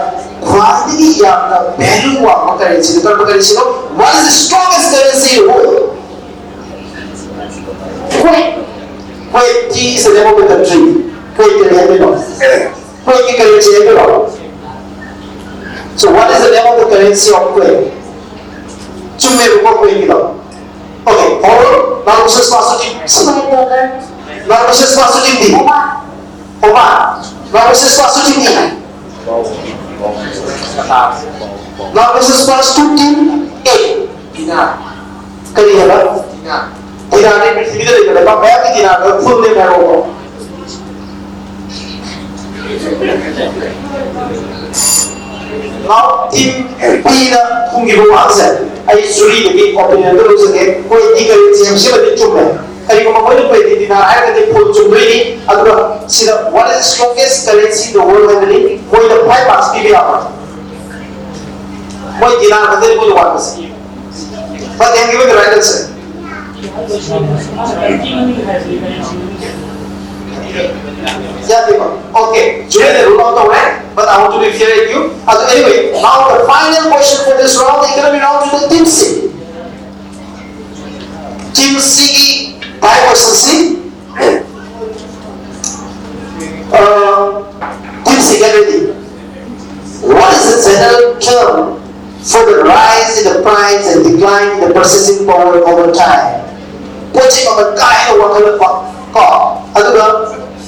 ꯈ꯭ꯋꯥꯏꯗꯒꯤ ꯌꯥꯝꯅ value ꯋꯥꯡꯕ currency ꯗꯨ ꯀꯔꯝꯕ currency no? What is the strongest currency in the world? Kuwait. Kuwait is the name of the country. Kuwait ꯀꯔꯤ ꯍꯥꯏꯗꯣꯏꯅꯣ? Kuwait ꯀꯤ currency ꯍꯥꯏꯗꯣꯏꯔꯣ? So what is the name of the currency of Kuwait? ꯆꯨꯝꯃꯦꯕꯀꯣ, Kuwait ꯀꯤꯗꯣ꯫ Okay, hold on. Now this is positive. Now this is positive. Oman. Now this is positive. Now this is positive. A. ꯀꯔꯤ ꯍꯥꯏꯕ? Dinner. ꯗꯤꯅꯥꯔꯗꯤ ꯄ꯭ꯔꯤꯊꯤꯕꯤꯗ ꯂꯩꯕ ꯂꯩꯕꯥꯛ ꯃꯌꯥꯝꯒꯤ ꯗꯤꯅꯥꯔꯗ full name ꯍꯥꯏꯔꯛꯑꯣ꯫ Now, team B ꯅ ꯈꯨꯝꯈꯤꯕ ꯋꯥꯍꯪꯁꯦ ꯑꯩ jury ꯗꯒꯤ opinion ꯗ ꯂꯧꯖꯒꯦ꯫ Kuwait ꯀꯤ currency ꯍꯥꯏꯕꯁꯤꯃꯗꯤ ꯆꯨꯝꯃꯦ꯫ ꯀꯔꯤꯒꯨꯝꯕ ꯃꯣꯏꯅ Kuwait ꯀꯤ ꯗꯤꯅꯥꯔ ꯍꯥꯏꯔꯒꯗꯤ full ꯆꯨꯝꯗꯣꯏꯅꯤ꯫ ꯑꯗꯨꯒ ꯁꯤꯗ what is strongest currency in the world ꯍꯥꯏꯕꯅꯤ, ꯃꯣꯏꯗ five marks ꯄꯤꯕ ꯌꯥꯕ꯭ꯔꯥ? ꯃꯣꯏ ꯗꯤꯅꯥꯔ ꯈꯛꯇꯅꯤ ꯃꯣꯏꯅ ꯋꯥꯠꯄꯁꯦ꯫ But they have given the right answer. ꯌꯥꯗꯦꯕ꯫ Okay, jury ꯅ rule out ꯇꯧꯔꯦ꯫ But I want to be fair with you. ꯑꯗꯨ anyway, now the final question for this round, economy round, to the team C. Team C ꯒꯤ ꯇꯥꯏ question ꯁꯤ, uh, team C, get ready. What is the general term for the rise in the price and decline in the purchasing power over time? ꯄꯣꯠ ꯆꯩ ꯃꯃꯜ ꯀꯥ ꯍꯦꯟꯅ ꯋꯥꯡꯈꯠꯂꯛꯄ, ꯀꯣ, ꯑꯗꯨꯒ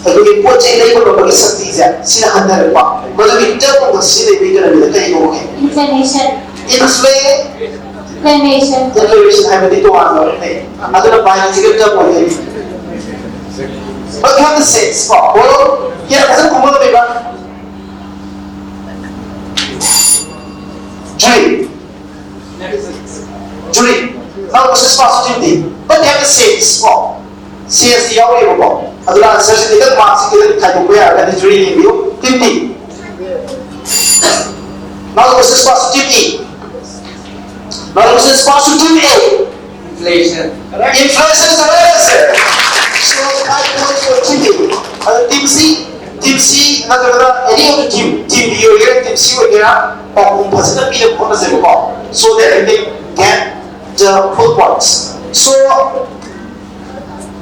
ꯑꯩꯈꯣꯏꯒꯤ ꯄꯣꯠ ꯆꯩ ꯂꯩꯕ ꯉꯝꯕꯒꯤ ꯁꯛꯇꯤꯁꯦ ꯁꯤꯅ ꯍꯟꯊꯔꯛꯄ, ꯃꯗꯨꯒꯤ term ꯑꯃ ꯁꯤꯖꯤꯟꯅꯩꯕ economy ꯗ ꯀꯩ ꯀꯧꯒꯦ? Inflation. Inflation. Inflation. Inflation ꯍꯥꯏꯕꯗꯤ ꯇꯣꯉꯥꯟꯕ ꯑꯃꯅꯤ꯫ ꯑꯗꯨꯅ biological term ꯑꯣꯏꯗꯣꯏꯅꯤ꯫ But you have the sense, ꯀꯣ? ꯍꯣꯏ, ꯍꯦꯟꯅ ꯐꯖꯅ ꯈꯨꯝꯃꯛꯇꯣꯏꯕ꯫ Jury. Jury. Now, question pass team D. But you have the sense, ꯀꯣ? Sense ꯇꯤ ꯌꯥꯎꯔꯤꯕꯀꯣ꯫ ꯑꯗꯨꯅ answer ꯁꯤ ꯈꯤꯇꯪ, mark ꯁꯤ ꯈꯤꯇꯪ ꯈꯥꯏꯗꯣꯛꯄ ꯌꯥꯔꯒꯗꯤ jury ꯌꯦꯡꯕꯤꯌꯨ꯫ Team D. Now, question pass team E. Now, question pass team A. Inflation. Inflation is the right answer. So, five points for team A. ꯑꯗꯣ team C, team C ꯅꯠꯇ꯭ꯔꯒꯅ any of the team, team B ꯑꯣꯏꯒꯦꯔꯥ, team C ꯑꯣꯏꯒꯦꯔꯥ, ꯄꯥꯎꯈꯨꯝ ꯐꯖꯅ ꯄꯤꯅꯕ ꯍꯣꯠꯅꯁꯦꯕꯀꯣ, so that you can get the full points. So,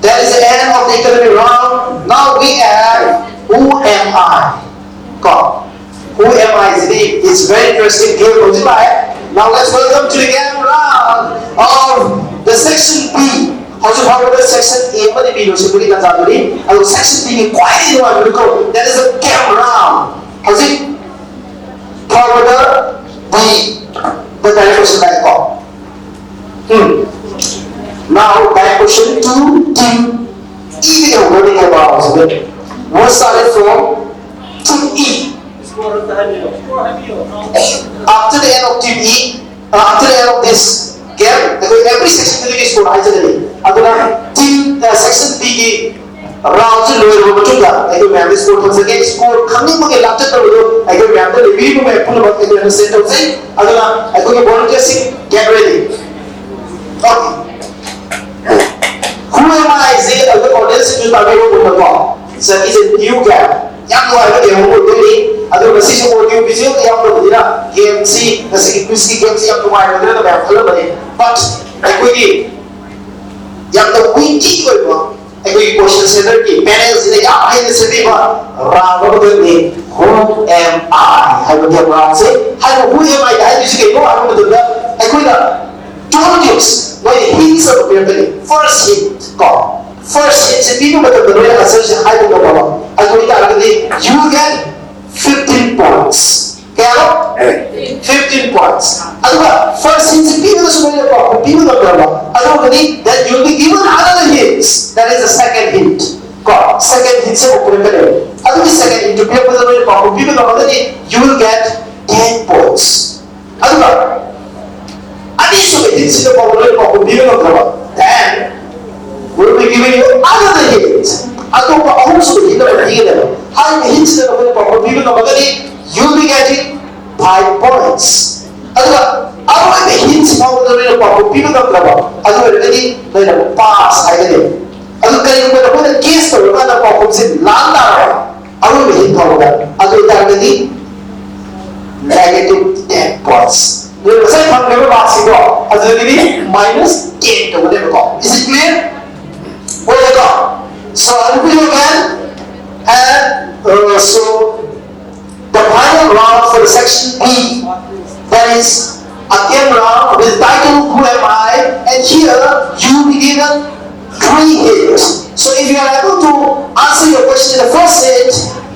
that is the end of the economy round. Now we have who am I? ꯀꯣ, who am I CD, it's very interesting game ꯍꯧꯖꯤꯛ ꯂꯥꯛꯑꯦ꯫ Now let's welcome to the game round of the section B. ꯍꯧꯖꯤꯛ ꯐꯥꯎꯕꯗ section A ꯑꯃꯗꯤ B ꯂꯣꯏꯁꯤꯟꯕꯒꯤ ꯇꯥꯟꯖꯥꯗꯨꯅꯤ꯫ ꯑꯗꯨ section B ꯒꯤ ꯈ꯭ꯋꯥꯏꯗꯒꯤ ꯅꯨꯡꯉꯥꯏꯕꯗꯨꯀꯣ, that is the game round. ꯍꯧꯖꯤꯛ ꯐꯥꯎꯕꯗ B the direct question ꯂꯥꯛꯑꯦꯀꯣ꯫ Hmm. Now, direct question to team E ꯗꯒꯤ ꯍꯧꯒꯅꯤ ꯍꯥꯏꯕ ꯍꯧꯖꯤꯛ꯫ We'll start it from team E. After the end of team E, uh, after the end of this game, ꯑꯩꯈꯣꯏ every section ꯗꯒꯤ score ꯍꯥꯏꯖꯒꯅꯤ꯫ ꯑꯗꯨꯅ team, uh, section B ꯒꯤ round ꯁꯤ ꯂꯣꯏꯔꯕ ꯃꯇꯨꯡꯗ ꯑꯩꯈꯣꯏ ꯃꯌꯥꯝꯗ score ꯊꯝꯖꯒꯦ꯫ Score ꯈꯪꯅꯤꯡꯕꯒꯤ ꯂꯥꯛꯆꯠꯇꯕꯗꯨ ꯑꯩꯈꯣꯏ ꯃꯌꯥꯝꯗ ꯂꯩꯕꯤꯔꯤꯕ ꯃꯌꯥꯝ ꯄꯨꯝꯅꯃꯛ ꯑꯩꯈꯣꯏ understand ꯇꯧꯖꯩ꯫ ꯑꯗꯨꯅ ꯑꯩꯈꯣꯏꯒꯤ volunteer ꯁꯤꯡ, get ready. Okay. Who am I ꯁꯤ ꯑꯩꯈꯣꯏ audience ꯁꯤꯡꯁꯨ ꯇꯥꯕꯤꯔꯣ ꯃꯨꯟꯅꯀꯣ꯫ Sir, is a new game. ꯌꯥꯝ ꯅꯨꯡꯉꯥꯏꯕ game ꯑꯃ ꯑꯣꯏꯗꯣꯏꯅꯤ꯫ ꯑꯗꯨꯒ ꯁꯤꯁꯦ audio visual ꯌꯥꯎꯗꯕꯅꯤꯅ game ꯁꯤ, ꯉꯁꯤꯒꯤ quiz ꯀꯤ game ꯁꯤ ꯌꯥꯝ ꯅꯨꯡꯉꯥꯏꯔꯣꯏꯗ꯭ꯔꯅ ꯃꯌꯥꯝ ꯈꯜꯂꯝꯕꯅꯤ꯫ But ꯑꯩꯈꯣꯏꯒꯤ ꯌꯥꯝꯅ witty ꯑꯣꯏꯕ, ꯑꯩꯈꯣꯏꯒꯤ question center ꯒꯤ panel ꯁꯤꯅ ꯌꯥꯝ ꯍꯩꯅ ꯁꯦꯝꯕꯤꯕ round ꯑꯃꯈꯛꯅꯤ꯫ Who am I ꯍꯥꯏꯕ game round ꯁꯦ꯫ ꯍꯥꯏꯕ Who am I ꯍꯥꯏꯗꯣꯏꯁꯤ ꯀꯩꯅꯣ ꯍꯥꯏꯕ ꯃꯇꯝꯗ, ꯑꯩꯈꯣꯏꯅ two clues, ꯃꯣꯏꯅ hints ꯑꯃ ꯄꯤꯔꯛꯀꯅꯤ꯫ First hint ꯀꯣ, first hint ꯁꯦ ꯄꯤꯕ ꯃꯇꯝꯗ ꯅꯣꯏꯅ answer ꯁꯦ ꯍꯥꯏꯕ ꯉꯝꯃꯕ, ꯑꯗꯨ ꯑꯣꯏꯇꯥꯔꯒꯗꯤ you will get fifteen points꯫ ꯀꯌꯥꯅꯣ? Fifteen points꯫ ꯑꯗꯨꯒ first hint ꯁꯦ ꯄꯤꯕꯗꯁꯨ ꯅꯣꯏꯅ ꯄꯥꯎꯈꯨꯝ ꯄꯤꯕ ꯉꯝꯗ꯭ꯔꯕ, ꯑꯗꯨ ꯑꯣꯏꯔꯒꯗꯤ then you will be given another hint, that is the second hint ꯀꯣ꯫ Second hint ꯁꯦ ꯑꯃꯨꯛ ꯄꯤꯔꯛꯀꯅꯦꯕ꯫ ꯑꯗꯨꯒꯤ second hint ꯇꯨ ꯄꯤꯔꯛꯄꯗ ꯅꯣꯏꯅ ꯄꯥꯎꯈꯨꯝ ꯄꯤꯕ ꯉꯝꯃꯒꯗꯤ you will get ten points꯫ ꯑꯗꯨꯒ ꯑꯅꯤꯁꯨꯕ hint ꯁꯤꯗ ꯐꯥꯎꯕ ꯅꯣꯏꯅ ꯄꯥꯎꯈꯨꯝ ꯄꯤꯕ ꯉꯝꯗ꯭ꯔꯕ, then we will be giving you another hint꯫ ꯑꯇꯣꯞꯄ ꯑꯍꯨꯝꯁꯨꯕ hint ꯑꯃ ꯄꯤꯒꯅꯦꯕ꯫ ꯍꯥꯏꯔꯤꯕ hint ꯁꯤꯗ ꯅꯈꯣꯏꯅ ꯄꯥꯎꯈꯨꯝ ꯄꯤꯕ ꯉꯝꯃꯒꯗꯤ you will be getting five points꯫ ꯑꯗꯨꯒ ꯑꯔꯣꯏꯕ hint ꯁꯤ ꯐꯥꯎꯕꯗ ꯅꯣꯏꯅ ꯄꯥꯎꯈꯨꯝ ꯄꯤꯕ ꯉꯝꯗ꯭ꯔꯕ, ꯑꯗꯨ ꯑꯣꯏꯔꯒꯗꯤ ꯅꯣꯏꯅ pass ꯍꯥꯏꯒꯅꯦꯕ꯫ ꯑꯗꯨ ꯀꯔꯤꯒꯨꯝꯕ ꯅꯈꯣꯏꯅ guess ꯇꯧꯔꯀꯥꯟꯗ ꯄꯥꯎꯈꯨꯝꯁꯦ ꯂꯥꯟ ꯇꯥꯔꯕ, ꯑꯔꯣꯏꯕ hint ꯐꯥꯎꯕꯗ, ꯑꯗꯨ ꯑꯣꯏꯇꯥꯔꯒꯗꯤ negative ten points꯫ ꯅꯣꯏ ꯉꯁꯥꯏ ꯐꯪꯈ꯭ꯔꯕ mark ꯁꯤꯡꯗꯣ ꯑꯗꯨꯗꯒꯤꯗꯤ minus ten ꯇꯧꯒꯅꯦꯕꯀꯣ꯫ Is it clear? ꯑꯣꯏꯔꯦꯀꯣ? So I repeat again, and uh, so the final round for the section B, that is a game round with title Who Am I? And here you will be given three hints. So if you are able to answer your question in the first hint,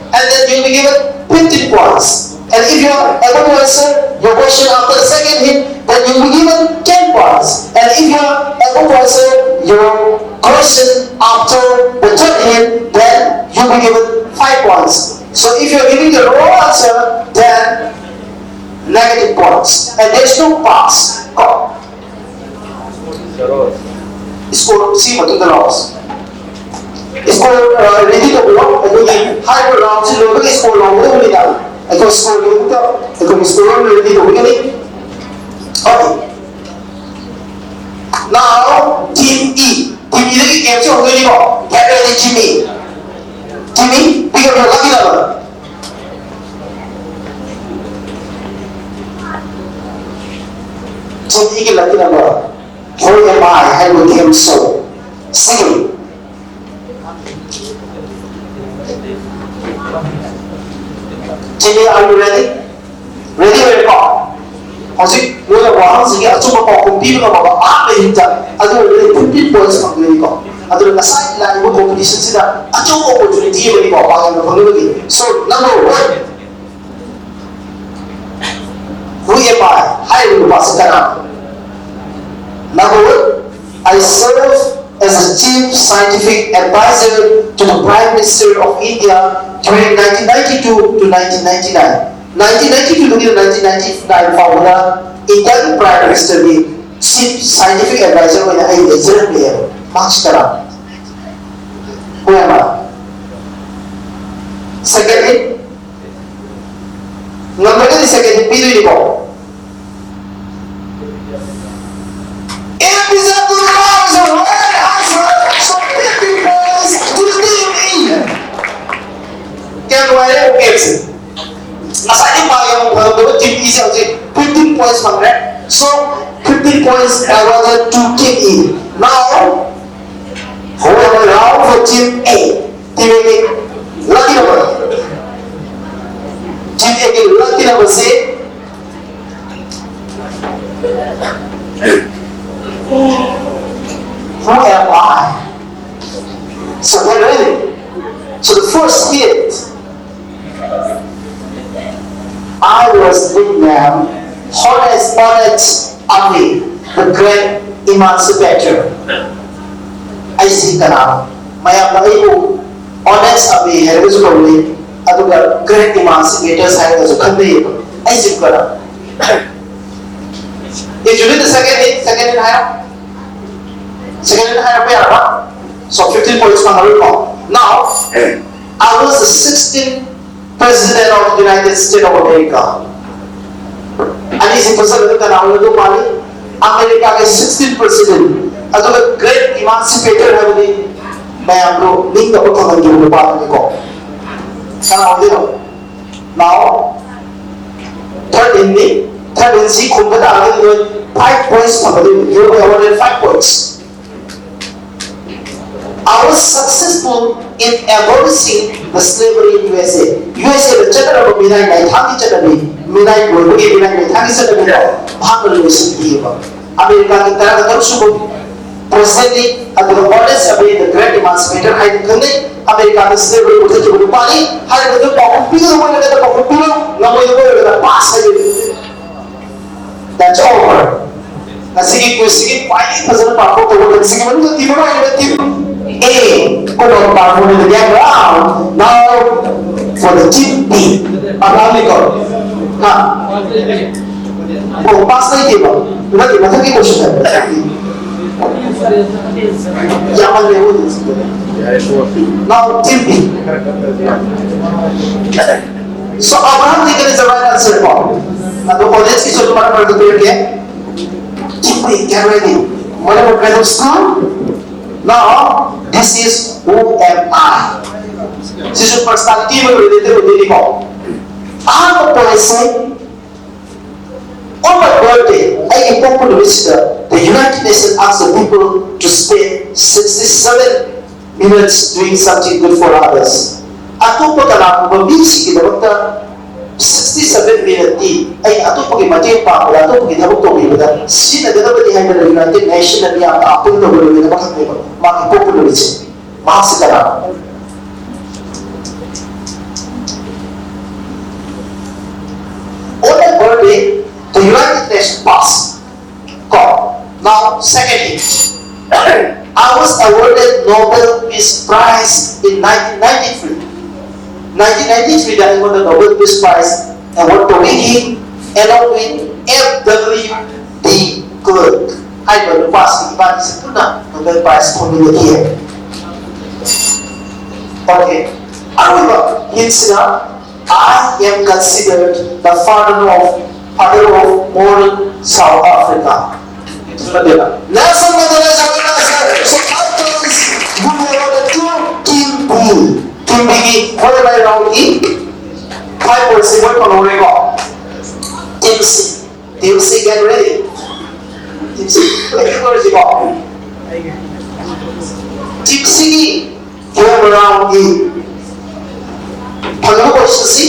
and then you'll be given fifteen points. And if you are able to answer your question after the second hint, then you'll be given ten points. And if you are able to answer your question after the third hint, then you'll be given five points. So if you are giving the wrong answer, then negative points. And there's no pass. Go. Score ꯁꯤ ꯃꯇꯨꯡꯗ ꯂꯥꯛꯑꯣ꯫ Score ready ꯇꯧꯕꯤꯔꯣ꯫ ꯑꯩꯈꯣꯏꯒꯤ ꯍꯥꯏꯔꯤꯕ round ꯁꯤ ꯂꯣꯏꯕꯒꯤ score ꯂꯥꯎꯒꯗꯧꯕꯅꯤꯅ ꯑꯩꯈꯣꯏ score ꯒꯤꯗꯃꯛꯇ ꯑꯩꯈꯣꯏꯒꯤ score ꯑꯃ ready ꯇꯧꯕꯤꯒꯅꯤ꯫ Okay. Now team E, team E ꯗꯒꯤ game ꯁꯤ ꯍꯧꯗꯣꯏꯅꯤꯀꯣ꯫ Get ready team E. Team E, pick up your lucky number. ꯁꯤꯒꯤ ꯂꯛꯀꯤ ꯅꯝꯕꯔ, Who am I ꯍꯥꯏꯕ ꯒꯦꯝ ꯁꯣ꯫ ꯁꯤ ꯆꯤꯅꯤ, are you ready? ꯔꯦꯗꯤ ꯑꯣꯏꯔꯦꯀꯣ? ꯍꯧꯖꯤꯛ ꯃꯣꯏꯅ ꯋꯥꯍꯪꯁꯤꯒꯤ ꯑꯆꯨꯝꯕ ꯄꯥꯎꯈꯨꯝ ꯄꯤꯕ ꯉꯝꯃꯕ ꯑꯍꯥꯟꯕ ꯍꯤꯠꯇ, ꯑꯗꯨ ꯑꯣꯏꯔꯒꯗꯤ ꯐꯤꯐꯇꯤꯟ ꯄꯣꯏꯟꯠꯁ ꯐꯪꯗꯣꯏꯅꯤꯀꯣ꯫ ꯑꯗꯨꯅ ꯉꯁꯥꯏ ꯂꯥꯛꯏꯕ ꯀꯣꯝꯄꯤꯇꯤꯁꯟꯁꯤꯗ ꯑꯆꯧꯕ ꯑꯣꯄꯣꯔꯆꯨꯅꯤꯇꯤ ꯑꯃꯅꯤꯀꯣ ꯄꯥꯡꯒꯜ ꯐꯪꯅꯕꯒꯤ꯫ So, number one, Who am I? ꯍꯥꯏꯔꯤꯕ ꯅꯨꯄꯥꯁꯤ ꯀꯅꯥꯅꯣ? Number one, I serve as a chief scientific advisor to the Prime Minister of India during nineteen ninety-two to nineteen ninety-nine꯫ Nineteen ninety-two ꯗꯒꯤꯅ nineteen ninety-nine ꯐꯥꯎꯕꯗ Indian Prime Minister ꯒꯤ chief scientific advisor ꯑꯣꯏꯅ ꯑꯩ ꯂꯩꯖꯔꯝꯃꯦ꯫ ꯃꯍꯥꯛꯁꯤ ꯀꯅꯥꯅꯣ? Who am I? Second hit, ꯉꯝꯗ꯭ꯔꯒꯗꯤ second hit ꯄꯤꯗꯣꯏꯅꯤꯀꯣ꯫ It is a good answer, right answer. So fifty points to Team E. ꯀꯌꯥꯝ ꯅꯨꯡꯉꯥꯏꯔꯦ ꯒꯦꯝꯁꯦ? ꯉꯁꯥꯏꯗꯤ ꯃꯥ ꯌꯥꯝ ꯐꯪꯉꯝꯗꯕ Team E ꯁꯦ ꯍꯧꯖꯤꯛ fifteen points ꯐꯪꯈ꯭ꯔꯦ꯫ So fifteen points awarded to Team E. Now, who have a round for Team A? Team A ꯒꯤ lucky number, Team A ꯒꯤ lucky number ꯁꯤ Who am I? So get ready. So the first hit, I was nicknamed Honest, Honest Abe, the great emancipator. ꯑꯩꯁꯤ ꯀꯅꯥꯅꯣ? ꯃꯌꯥꯝꯅ ꯑꯩꯕꯨ Honest Abe ꯍꯥꯏꯔꯒꯁꯨ ꯀꯧꯅꯩ, ꯑꯗꯨꯒ great emancipator ꯍꯥꯏꯔꯒꯁꯨ ꯈꯪꯅꯩꯌꯦꯕ꯫ ꯑꯩꯁꯤ ꯀꯅꯥ? If you need the second hit, second hit ꯍꯥꯏꯔꯣ꯫ Second hit ꯍꯥꯏꯔꯛꯄ ꯌꯥꯔꯕ? So fifteen points ꯐꯪꯉꯔꯣꯏꯀꯣ꯫ Now, I was the sixteenth President of the United States of America. ꯑꯅꯤꯁꯤ ꯄꯨꯟꯁꯤꯜꯂꯒ ꯀꯅꯥ ꯑꯣꯏꯒꯗꯧ ꯃꯥꯜꯂꯤ? ꯑꯃꯦꯔꯤꯀꯥꯒꯤ sixteenth President, ꯑꯗꯨꯒ great emancipator ꯍꯥꯏꯕꯗꯤ ꯃꯌꯥꯝꯗꯣ ꯅꯤꯡꯅꯕ ꯈꯪꯍꯟꯈꯤꯕ ꯅꯨꯄꯥꯗꯨꯅꯤꯀꯣ꯫ ꯀꯅꯥ ꯑꯣꯏꯗꯣꯏꯅꯣ? Now, third hit ꯅꯤ꯫ Third hit ꯁꯤ ꯈꯨꯝꯕ ꯇꯥꯔꯒꯗꯤ ꯅꯣꯏ five points ꯐꯪꯒꯗꯣꯏꯅꯤ꯫ You will be awarded five points. I was successful in abolishing the slavery in U S A. U S A ꯗ ꯆꯠꯅꯔꯝꯕ ꯃꯤꯅꯥꯏ ꯅꯥꯏꯊꯥꯡꯒꯤ ꯆꯠꯅꯕꯤ, ꯃꯤꯅꯥꯏ ꯂꯣꯏꯕꯒꯤ, ꯃꯤꯅꯥꯏ ꯅꯥꯏꯊꯥꯡꯒꯤ ꯆꯠꯅꯕꯤꯗꯣ ꯃꯍꯥꯛꯅ ꯂꯣꯏꯁꯤꯟꯈꯤꯑꯕ꯫ ꯑꯃꯦꯔꯤꯀꯥꯒꯤ ꯇꯔꯥꯒ ꯇꯔꯨꯛ ꯁꯨꯕ president ꯑꯗꯨꯒ oldest ꯑꯃꯦꯔꯤꯀꯟ great emancipator ꯍꯥꯏꯅ ꯈꯪꯅꯩ꯫ ꯑꯃꯦꯔꯤꯀꯥꯗ slavery ꯃꯨꯊꯠꯈꯤꯕ ꯅꯨꯄꯥꯅꯤ꯫ ꯍꯥꯏꯔꯤꯕ ꯑꯗꯨ ꯄꯥꯎꯈꯨꯝ ꯄꯤꯒꯗꯕ ꯑꯣꯏꯔꯒꯅ ꯄꯥꯎꯈꯨꯝ ꯄꯤꯔꯣ, ꯉꯝꯃꯣꯏꯗꯕ ꯑꯣꯏꯔꯒꯅ pass ꯍꯥꯏꯕꯤꯔꯣ꯫ That's over. ꯉꯁꯤꯒꯤ quiz ꯁꯤꯒꯤ ꯈ꯭ꯋꯥꯏꯗꯒꯤ ꯐꯖꯅ perform ꯇꯧꯕ team ꯁꯤꯒꯤ ꯃꯅꯨꯡꯗ team ꯑꯃ ꯍꯥꯏꯔꯤꯕ team A ꯀꯣꯟꯅ perform in the game round. Now for the team B. ꯑꯉꯥꯡꯅꯤꯀꯣ? ꯍꯥ? ꯑꯣ, pass ꯂꯩꯇꯦꯕ? ꯅꯠꯇꯦ, ꯃꯊꯪꯒꯤ question ꯍꯥꯏꯕ꯫ ꯌꯥꯝꯃꯜꯂꯦ, ꯑꯣꯏꯗꯣꯏꯁꯦ꯫ Now team B. So Abraham Lincoln is the right answer ꯀꯣ꯫ ꯑꯗꯣ audience ꯀꯤꯁꯨ ꯑꯗꯨꯝ ꯃꯔꯛ ꯃꯔꯛꯇ ꯄꯤꯔꯛꯀꯦ꯫ Keep it, get ready. Whenever graduate school, now this is who am I? ꯁꯤꯁꯨ personality ꯑꯃ related ꯑꯣꯏꯗꯣꯏꯅꯤꯀꯣ꯫ ꯑꯍꯥꯟꯕ point say, on my birthday, ꯑꯩꯒꯤ ꯄꯣꯛꯄ ꯅꯨꯃꯤꯠꯁꯤꯗ, the United Nations asked the people to spend sixty seven minutes doing something good for others. ꯑꯇꯣꯞꯄ ꯀꯅꯥꯒꯨꯝꯕ ꯃꯤꯁꯤꯡꯒꯤꯗꯃꯛꯇ sixty seven minute T ꯑꯩ ꯑꯇꯣꯞꯄꯒꯤ ꯃꯇꯦꯡ ꯄꯥꯡꯕꯗ, ꯑꯇꯣꯞꯄꯒꯤ ꯊꯕꯛ ꯇꯧꯕꯤꯕꯗ ꯁꯤꯖꯤꯟꯅꯒꯗꯕꯅꯤ ꯍꯥꯏꯗꯅ United Nation ꯅ ꯃꯤꯌꯥꯝꯅ appoint ꯇꯧꯕ ꯅꯨꯃꯤꯠ ꯑꯃꯈꯛꯅꯦꯕ ꯃꯥꯒꯤ ꯄꯣꯛꯄ ꯅꯨꯃꯤꯠꯁꯦ꯫ ꯃꯍꯥꯛꯁꯤ ꯀꯅꯥꯅꯣ? On my birthday, the United Nations passed. ꯀꯣ꯫ Now, second hint. I was awarded Nobel Peace Prize in nineteen ninety-three. nineteen ninety-three ꯗ ꯑꯩꯉꯣꯟꯗ Nobel Peace Prize award ꯇꯧꯕꯤꯈꯤ, along with F W de Klerk ꯍꯥꯏꯔꯤꯕ ꯅꯨꯄꯥꯁꯤ ꯏꯕꯥꯅꯤꯁꯤ ꯄꯨꯟꯅ Nobel Prize ꯐꯪꯃꯤꯟꯅꯈꯤ꯫ Okay, ꯑꯔꯣꯏꯕ hint ꯁꯤꯅ, I am considered the father of, father of modern South Africa. Nelson Mandela Jagarnath ꯁꯦ, so five points ꯒꯨꯝꯕ ꯌꯥꯎꯔꯦ꯫ Team B, team B ꯒꯤ ꯃꯣꯏ ꯃꯥꯏ round ꯒꯤ five points ꯁꯤ ꯃꯣꯏ ꯐꯪꯍꯧꯔꯦꯀꯣ꯫ Team C, team C, get ready. ꯁꯤ ꯂꯣꯏꯔꯁꯤꯀꯣ꯫ ꯇꯤꯝꯁꯤꯒꯤ ꯒꯦꯝ ꯔꯥꯎꯟꯒꯤ ꯐꯪꯂꯕ ꯀꯣꯏꯁꯟꯁꯤ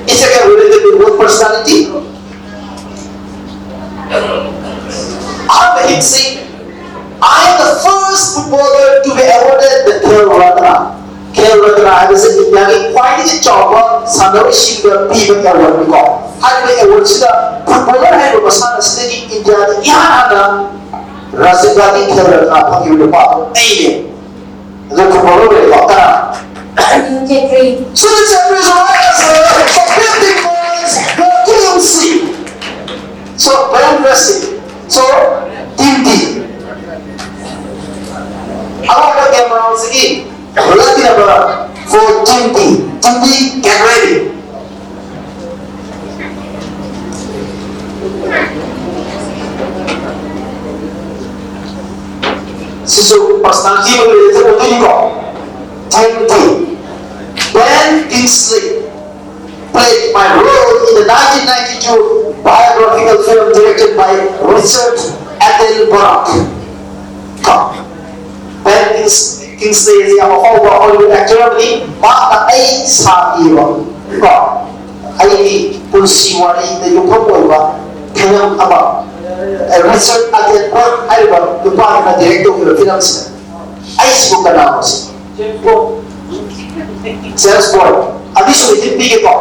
is again related to what personality? ꯑꯍꯥꯟꯕ ꯍꯤꯟꯁꯤ, I am the first footballer to be awarded the Khel Ratna. Khel Ratna ꯍꯥꯏꯕꯁꯤ ꯏꯟꯗꯤꯌꯥꯒꯤ ꯈ꯭ꯋꯥꯏꯗꯒꯤ ꯆꯥꯎꯕ ꯁꯥꯟꯅꯔꯣꯏꯁꯤꯡꯗ ꯄꯤꯕ ꯑꯦꯋꯥꯔꯗꯅꯤꯀꯣ꯫ ꯍꯥꯏꯔꯤꯕ ꯑꯦꯋꯥꯔꯗꯁꯤꯗ ꯐꯨꯠꯕꯣꯂꯔ ꯍꯥꯏꯔꯤꯕ ꯃꯁꯥꯟꯅ ꯑꯁꯤꯗꯒꯤ ꯏꯟꯗꯤꯌꯥꯗ ꯏꯍꯥꯟ ꯍꯥꯟꯅ ꯔꯥꯖꯤꯕ ꯒꯥꯟꯙꯤ ꯈꯦꯜ ꯔꯠꯅ ꯐꯪꯈꯤꯕ ꯅꯨꯄꯥ ꯑꯗꯨ ꯑꯩꯅꯦ꯫ ꯑꯗꯨ ꯈꯨꯝꯕ ꯂꯣꯏꯔꯦꯀꯣ꯫ ꯀꯅꯥ? Arjun ꯖꯦꯇ꯭ꯔꯤ꯫ So the Jeffrey is the right answer for fifty points. Welcome, C. So, well rested. So, team D. Our game round is again. Lucky number for team D. Team D, get ready. ꯁꯤꯁꯨ personality ꯑꯃ related ꯑꯣꯏꯗꯣꯏꯅꯤꯀꯣ꯫ Ten ꯇꯤ꯫ Ben Kingsley played my role in the nineteen ninety-two biographical film directed by Richard Attenborough. ꯀꯣ꯫ Ben Kings- Kingsley ꯑꯁꯤ ꯌꯥꯝ ꯑꯐꯥꯎꯕ Hollywood actor ꯑꯃꯅꯤ꯫ ꯃꯍꯥꯛꯅ ꯑꯩ ꯁꯥꯈꯤꯕ ꯀꯣ, ꯑꯩꯒꯤ ꯄꯨꯟꯁꯤ ꯋꯥꯔꯤꯗ ꯌꯨꯝꯐꯝ ꯑꯣꯏꯕ ꯐꯤꯂꯝ ꯑꯃ, ꯑꯦ, ꯔꯤꯆꯔꯗ ꯑꯇꯦꯟꯕꯔꯒ ꯍꯥꯏꯔꯤꯕ ꯅꯨꯄꯥ ꯑꯗꯨꯅ ꯗꯤꯔꯦꯛ ꯇꯧꯈꯤꯕ ꯐꯤꯂꯝꯁꯤꯗ ꯑꯩꯁꯤꯕꯨ ꯀꯅꯥꯅꯣ ꯁꯤ? ꯖꯦꯝꯁ ꯕꯣꯟ꯫ ꯑꯅꯤꯁꯨꯕ ꯍꯤꯟ ꯄꯤꯒꯦꯀꯣ꯫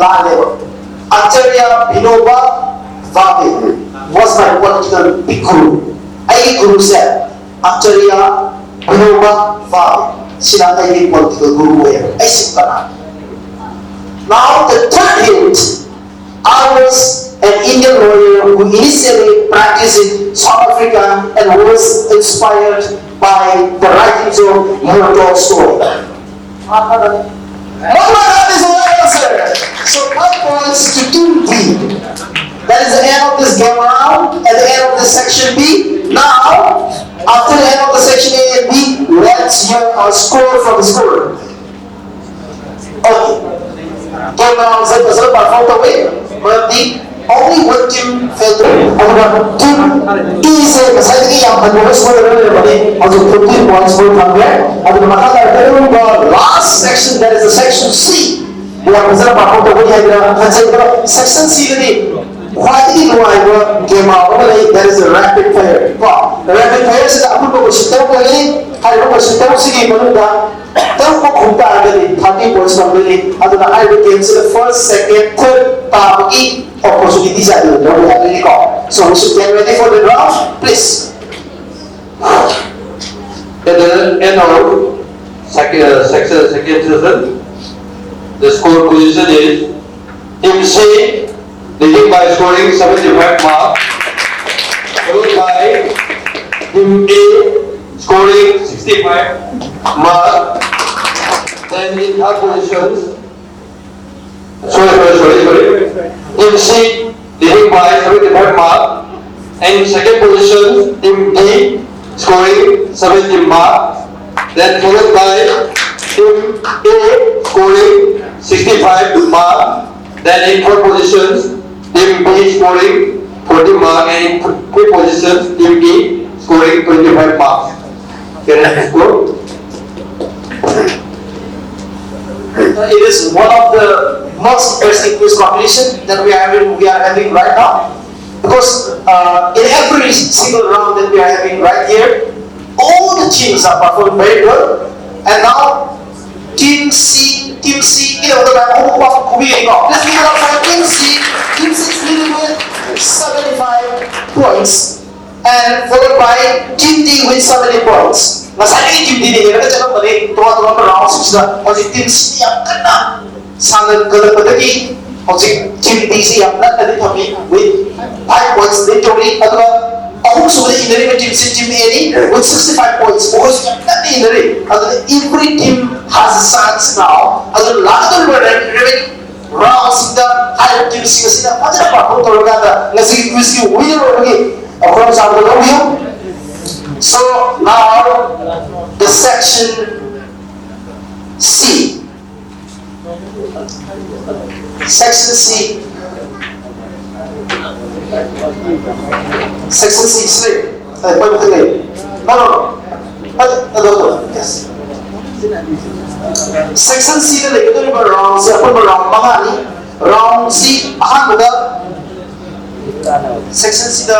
ꯂꯥꯜꯂꯦꯕ꯫ Acharya Vinoba Bhave was my political guru. ꯑꯩꯒꯤ ꯒꯨꯔꯨꯁꯦ Acharya Vinoba Bhave ꯁꯤꯅ ꯑꯩꯒꯤ ꯄꯣꯂꯤꯇꯤꯀꯦꯜ ꯒꯨꯔꯨ ꯑꯣꯏꯌꯦꯕ꯫ ꯑꯩꯁꯤ ꯀꯅꯥ? Now the third hint, I was an Indian lawyer who initially practiced in South Africa and was inspired by the writings of Leo Tolstoy. Mahatma Gandhi is the right answer. So five points to team D. That is the end of this game round, at the end of this section B. Now, after the end of the section A and B, let's hear our score from the score. Okay. Game round ꯁꯦ ꯐꯖꯅ perform ꯇꯧꯋꯤ꯫ ꯃꯔꯝꯗꯤ only one team fail to, ꯑꯗꯨꯒ team E ꯁꯦ ꯉꯁꯥꯏꯗꯒꯤ ꯌꯥꯝ ꯍꯟꯕ ꯁꯣꯏꯗꯅ ꯂꯩꯔꯕꯅꯤ꯫ ꯍꯧꯖꯤꯛ fifteen points ꯃꯣꯏ ꯐꯪꯈ꯭ꯔꯦ꯫ ꯑꯗꯨꯅ ꯃꯈꯥ ꯇꯥꯔꯛꯄ ꯑꯔꯣꯏꯕ last section, that is the section C, ꯌꯥꯝ ꯐꯖꯅ perform ꯇꯧꯒꯅꯤ ꯍꯥꯏꯗꯅ ꯈꯟꯖꯩ꯫ ꯑꯗꯣ section C ꯗꯗꯤ ꯈ꯭ꯋꯥꯏꯗꯒꯤ ꯅꯨꯡꯉꯥꯏꯕ game ꯑꯃ ꯂꯩ, that is the rapid fire ꯀꯣ꯫ Rapid fire ꯁꯤꯗ ꯑꯄꯨꯟꯕ question ꯇꯔꯨꯛ ꯂꯩꯒꯅꯤ꯫ ꯍꯥꯏꯔꯤꯕ question ꯇꯔꯨꯛꯁꯤꯒꯤ ꯃꯅꯨꯡꯗ ꯇꯔꯨꯛꯃꯛ ꯈꯨꯝ ꯇꯥꯔꯒꯗꯤ thirty points ꯐꯪꯗꯣꯏꯅꯤ꯫ ꯑꯗꯨꯅ ꯍꯥꯏꯔꯤꯕ game ꯁꯤꯗ first, second, third ꯇꯥꯕꯒꯤ opportunity ꯁꯦ ꯑꯗꯨ ꯂꯧꯕ ꯌꯥꯗꯣꯏꯅꯤꯀꯣ꯫ So we should get ready for the round, please. At the end of second, uh, second, second session, the score position is Team C leading by scoring seventy-five marks, followed by Team A scoring sixty-five marks. Then in third position, sorry, sorry, sorry, sorry. Team C leading by seventy-five marks. And in second position, Team D scoring seventy marks. Then followed by Team A scoring sixty-five marks. Then in third position, Team B scoring forty marks. And in fifth position, Team E scoring twenty-five marks. Can I score? It is one of the most interesting quiz competition that we are having, we are having right now, because uh, in every single round that we are having right here, all the teams are performing very well, and now Team C, Team C, you know, the whole of Kubi, please give it up for Team C. Team C is leading with seventy-five points. And followed by Team D with seventy points. ꯉꯁꯥꯏꯗꯒꯤ Team D ꯅ ꯍꯦꯜꯂꯒ ꯆꯠꯂꯝꯕꯅꯤ ꯇꯣꯉꯥꯟ ꯇꯣꯉꯥꯟꯕ round ꯁꯤꯡꯁꯤꯗ꯫ ꯍꯧꯖꯤꯛ Team C ꯌꯥꯝ ꯀꯟꯅ ꯁꯥꯟꯅꯒꯠꯂꯛꯄꯗꯒꯤ ꯍꯧꯖꯤꯛ Team D ꯁꯤ ꯌꯥꯝ ꯅꯛꯅꯗꯤ ꯊꯝꯃꯤ with five points lead ꯇꯧꯔꯤ꯫ ꯑꯗꯨꯒ ꯑꯍꯨꯝꯁꯨꯕꯗ ꯏꯟꯅꯔꯤꯕ team ꯁꯤ Team A ꯅꯤ with sixty five points꯫ ꯃꯈꯣꯏꯁꯨ ꯌꯥꯝ ꯀꯟꯅ ꯏꯟꯅꯔꯤ꯫ ꯑꯗꯨꯅ every team has a chance now꯫ ꯑꯗꯨꯅ ꯂꯥꯛꯀꯗꯧꯔꯤꯕ remaining round ꯁꯤꯡꯗ ꯍꯥꯏꯔꯤꯕ team ꯁꯤꯡ ꯑꯁꯤꯅ ꯐꯖꯅ perform ꯇꯧꯔꯀꯥꯟꯗ ꯉꯁꯤꯒꯤ quiz ꯀꯤ winner ꯑꯣꯏꯕꯒꯤ ꯈꯨꯗꯣꯡꯆꯥꯕꯗꯨ ꯂꯧꯕꯤꯌꯨ꯫ So now the section C. Section C. Section six ꯂꯩ꯫ ꯑꯦ, ꯃꯣꯏ ꯃꯊꯪ ꯂꯩ꯫ No, no, no. ꯑꯗꯨ, ꯑꯗꯨ, ꯑꯗꯨ, yes. Section C ꯗ ꯂꯩꯒꯗꯧꯔꯤꯕ round ꯁꯦ ꯑꯄꯨꯟꯕ round ꯃꯉꯥꯅꯤ꯫ Round ꯁꯤ ꯑꯍꯥꯟꯕꯗ section C ꯗ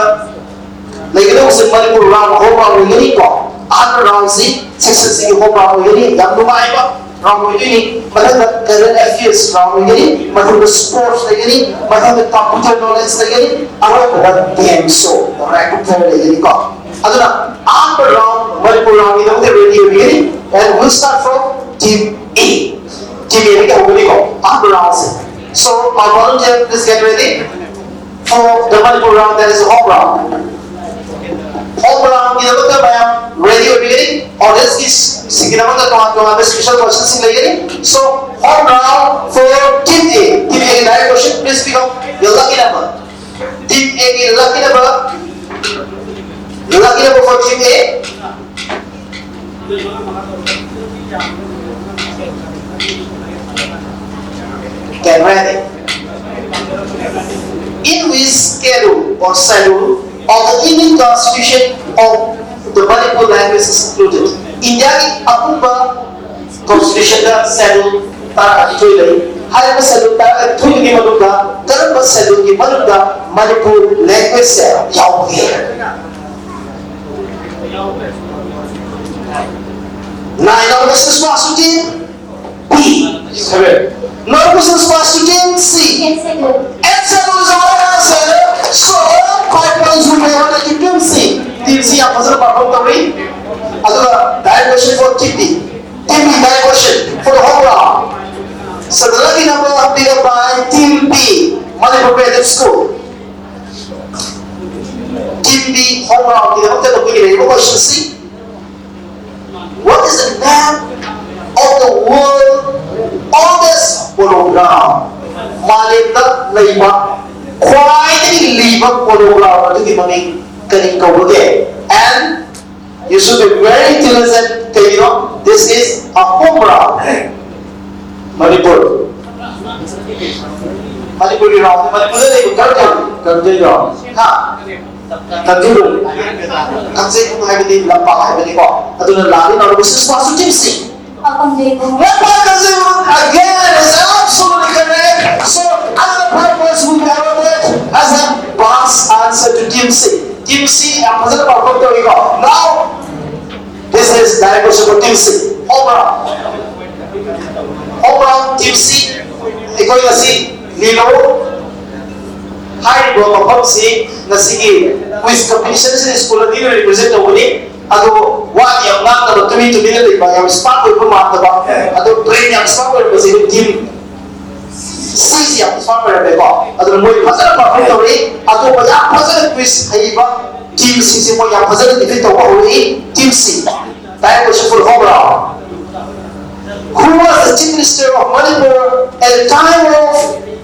ꯂꯩꯒꯗꯧꯕꯁꯦ ꯃꯅꯤꯄꯨꯔ round, home round ꯂꯩꯒꯅꯤꯀꯣ꯫ ꯑꯍꯥꯟꯕ round ꯁꯤ section C ꯒꯤ home round ꯑꯣꯏꯒꯅꯤ꯫ ꯌꯥꯝ ꯅꯨꯡꯉꯥꯏꯕ round ꯑꯣꯏꯗꯣꯏꯅꯤ꯫ ꯃꯊꯪꯗ current affairs round ꯑꯣꯏꯒꯅꯤ, ꯃꯊꯪꯗ sports ꯂꯩꯒꯅꯤ, ꯃꯊꯪꯗ computer knowledge ꯂꯩꯒꯅꯤ, ꯑꯔꯣꯏꯕꯗ game show, rapid fire ꯂꯩꯒꯅꯤꯀꯣ꯫ ꯑꯗꯨꯅ ꯑꯍꯥꯟꯕ round Manipur round ꯒꯤꯗꯃꯛꯇ ready ꯑꯣꯏꯕꯤꯒꯅꯤ꯫ And we'll start from team A. Team A ꯗꯒꯤ ꯍꯧꯒꯅꯤꯀꯣ ꯑꯍꯥꯟꯕ round say. So, my volunteer, please get ready for the Manipur round, that is home round. Home round ꯒꯤꯗꯃꯛꯇ ꯃꯌꯥꯝ ready ꯑꯣꯏꯕꯤꯒꯅꯤ꯫ Audience ꯀꯤ ꯁꯤꯡꯒꯤꯗꯃꯛꯇ ꯇꯣꯉꯥꯟ ꯇꯣꯉꯥꯟꯕ special question ꯁꯤꯡ ꯂꯩꯒꯅꯤ꯫ So, home round for team A. Team A ꯒꯤ direct question, please pick up your lucky number. Team A ꯒꯤ lucky number, lucky number for team A. Get ready. In which schedule or schedule of the Indian Constitution of the Manipur language is included? ꯏꯟꯗꯤꯌꯥꯒꯤ ꯑꯄꯨꯟꯕ constitution ꯗ schedule ꯇꯔꯥꯅꯤꯊꯣꯏ ꯂꯩ꯫ ꯍꯥꯏꯔꯤꯕ schedule ꯇꯔꯥꯅꯤꯊꯣꯏꯗꯨꯒꯤ ꯃꯅꯨꯡꯗ ꯀꯔꯝꯕ schedule ꯒꯤ ꯃꯅꯨꯡꯗ Manipur language say ꯌꯥꯎꯕꯒꯦ? Nine, our question is to team B. Seven. No, question is to team C. Eighth schedule is our answer. So, five points will be awarded to team C. Team C ꯌꯥꯝ ꯐꯖꯅ perform ꯇꯧꯔꯤ꯫ ꯑꯗꯨꯒ direct question for team B. Team B, direct question for the home round. So the lucky number will be by team B, Manipur Creative School. Team B, home round ꯒꯤꯗꯃꯛꯇ ꯅꯈꯣꯏꯒꯤ ꯂꯩꯔꯤꯕ question ꯁꯤ: What is the name of the world oldest polo ground? ꯃꯥꯂꯦꯝꯗ ꯂꯩꯕ ꯈ꯭ꯋꯥꯏꯗꯒꯤ ꯂꯤꯕ polo ground ꯑꯗꯨꯒꯤ ꯃꯃꯤꯡ ꯀꯔꯤ ꯀꯧꯕꯒꯦ? And you should be very intelligent. ꯀꯩꯒꯤꯅꯣ? This is a home round. Manipur, ꯃꯅꯤꯄꯨꯔꯒꯤ round, ꯃꯅꯤꯄꯨꯔꯗ ꯂꯩꯕ ꯀꯔꯝꯕ ꯀꯟꯖꯩꯔꯣ? ꯍꯥ? ꯀꯟꯖꯩꯕꯨꯡ꯫ ꯀꯟꯖꯩꯕꯨꯡ ꯍꯥꯏꯕꯗꯤ ꯂꯝꯄꯥꯛ ꯍꯥꯏꯕꯅꯤꯀꯣ꯫ ꯑꯗꯨꯅ ꯂꯥꯜꯂꯤ ꯅꯥꯎꯔꯕ ꯁꯤꯁꯄꯥꯁꯨ ꯇꯤꯝ ꯁꯤ꯫ ꯂꯝꯄꯥꯛ ꯀꯟꯖꯩꯕꯨꯡ, again, is absolutely correct. So, another five points will be awarded as a pass answer to team C. Team C ꯌꯥꯝ ꯐꯖꯅ perform ꯇꯧꯏꯀꯣ꯫ Now, this is direct question for team C. Home run. Home run, team C. ꯑꯩꯈꯣꯏ ꯉꯁꯤ ꯂꯤꯂꯣ ꯍꯥꯏꯔꯤꯕ ꯃꯐꯝꯁꯤ ꯉꯁꯤꯒꯤ quiz competition ꯁꯤꯗ school ꯑꯅꯤꯅ represent ꯇꯧꯒꯅꯤ꯫ ꯑꯗꯣ ꯋꯥꯗꯤ ꯌꯥꯝ ꯉꯥꯡꯗꯕ, ꯇꯨꯃꯤꯟ ꯇꯨꯃꯤꯟꯅ ꯂꯩꯕ, ꯌꯥꯝ smart ꯑꯣꯏꯕ ꯃꯥꯟꯗꯕ, ꯑꯗꯣ brain ꯌꯥꯝ smart ꯑꯣꯏꯔꯝꯕꯁꯦ team C ꯁꯤ ꯌꯥꯝ smart ꯑꯣꯏꯔꯝꯃꯦꯀꯣ꯫ ꯑꯗꯨꯅ ꯃꯣꯏ ꯐꯖꯅ perform ꯇꯧꯔꯤ꯫ ꯑꯇꯣꯞꯄ ꯌꯥꯝ ꯐꯖꯅ quiz ꯍꯩꯕ team ꯁꯤꯡꯁꯦ ꯃꯣꯏ ꯌꯥꯝ ꯐꯖꯅ defeat ꯇꯧꯕ ꯍꯧꯔꯛꯏ꯫ Team C. Direct question for home round. Who was the Chief Minister of Manipur at the time of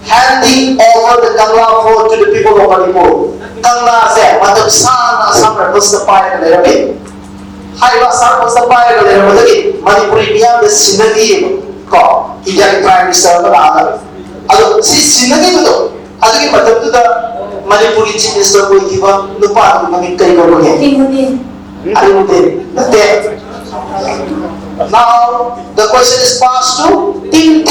handing over the Kangla fort to the people of Manipur? ꯀꯪꯂꯥꯁꯦ ꯃꯇꯝ ꯁꯥꯡꯅ ꯑꯁꯥꯝ ꯔꯥꯏꯐꯜꯁꯇ ꯄꯥꯏꯔꯒ ꯂꯩꯔꯝꯃꯤ꯫ ꯍꯥꯏꯔꯤꯕ ꯑꯁꯥꯝ ꯔꯥꯏꯐꯜꯁꯇ ꯄꯥꯏꯔꯒ ꯂꯩꯔꯝꯕꯗꯒꯤ ꯃꯅꯤꯄꯨꯔꯤ ꯃꯤꯌꯥꯝꯗ ꯁꯤꯟꯅꯈꯤꯑꯕ ꯀꯣ, ꯏꯟꯗꯤꯌꯥꯒꯤ Prime Minister ꯑꯃ ꯂꯥꯛꯑꯒ꯫ ꯑꯗꯣ ꯁꯤ ꯁꯤꯟꯅꯈꯤꯕꯗꯣ, ꯑꯗꯨꯒꯤ ꯃꯇꯝꯗꯨꯗ ꯃꯅꯤꯄꯨꯔꯒꯤ Chief Minister ꯑꯣꯏꯈꯤꯕ ꯅꯨꯄꯥꯗꯨꯒꯤ ꯃꯃꯤꯡ ꯀꯔꯤ ꯀꯧꯕꯒꯦ? ꯑꯂꯤꯃꯨꯗꯤꯟ꯫ ꯑꯂꯤꯃꯨꯗꯤꯟ ꯅꯠꯇꯦ꯫ Now the question is passed to team D.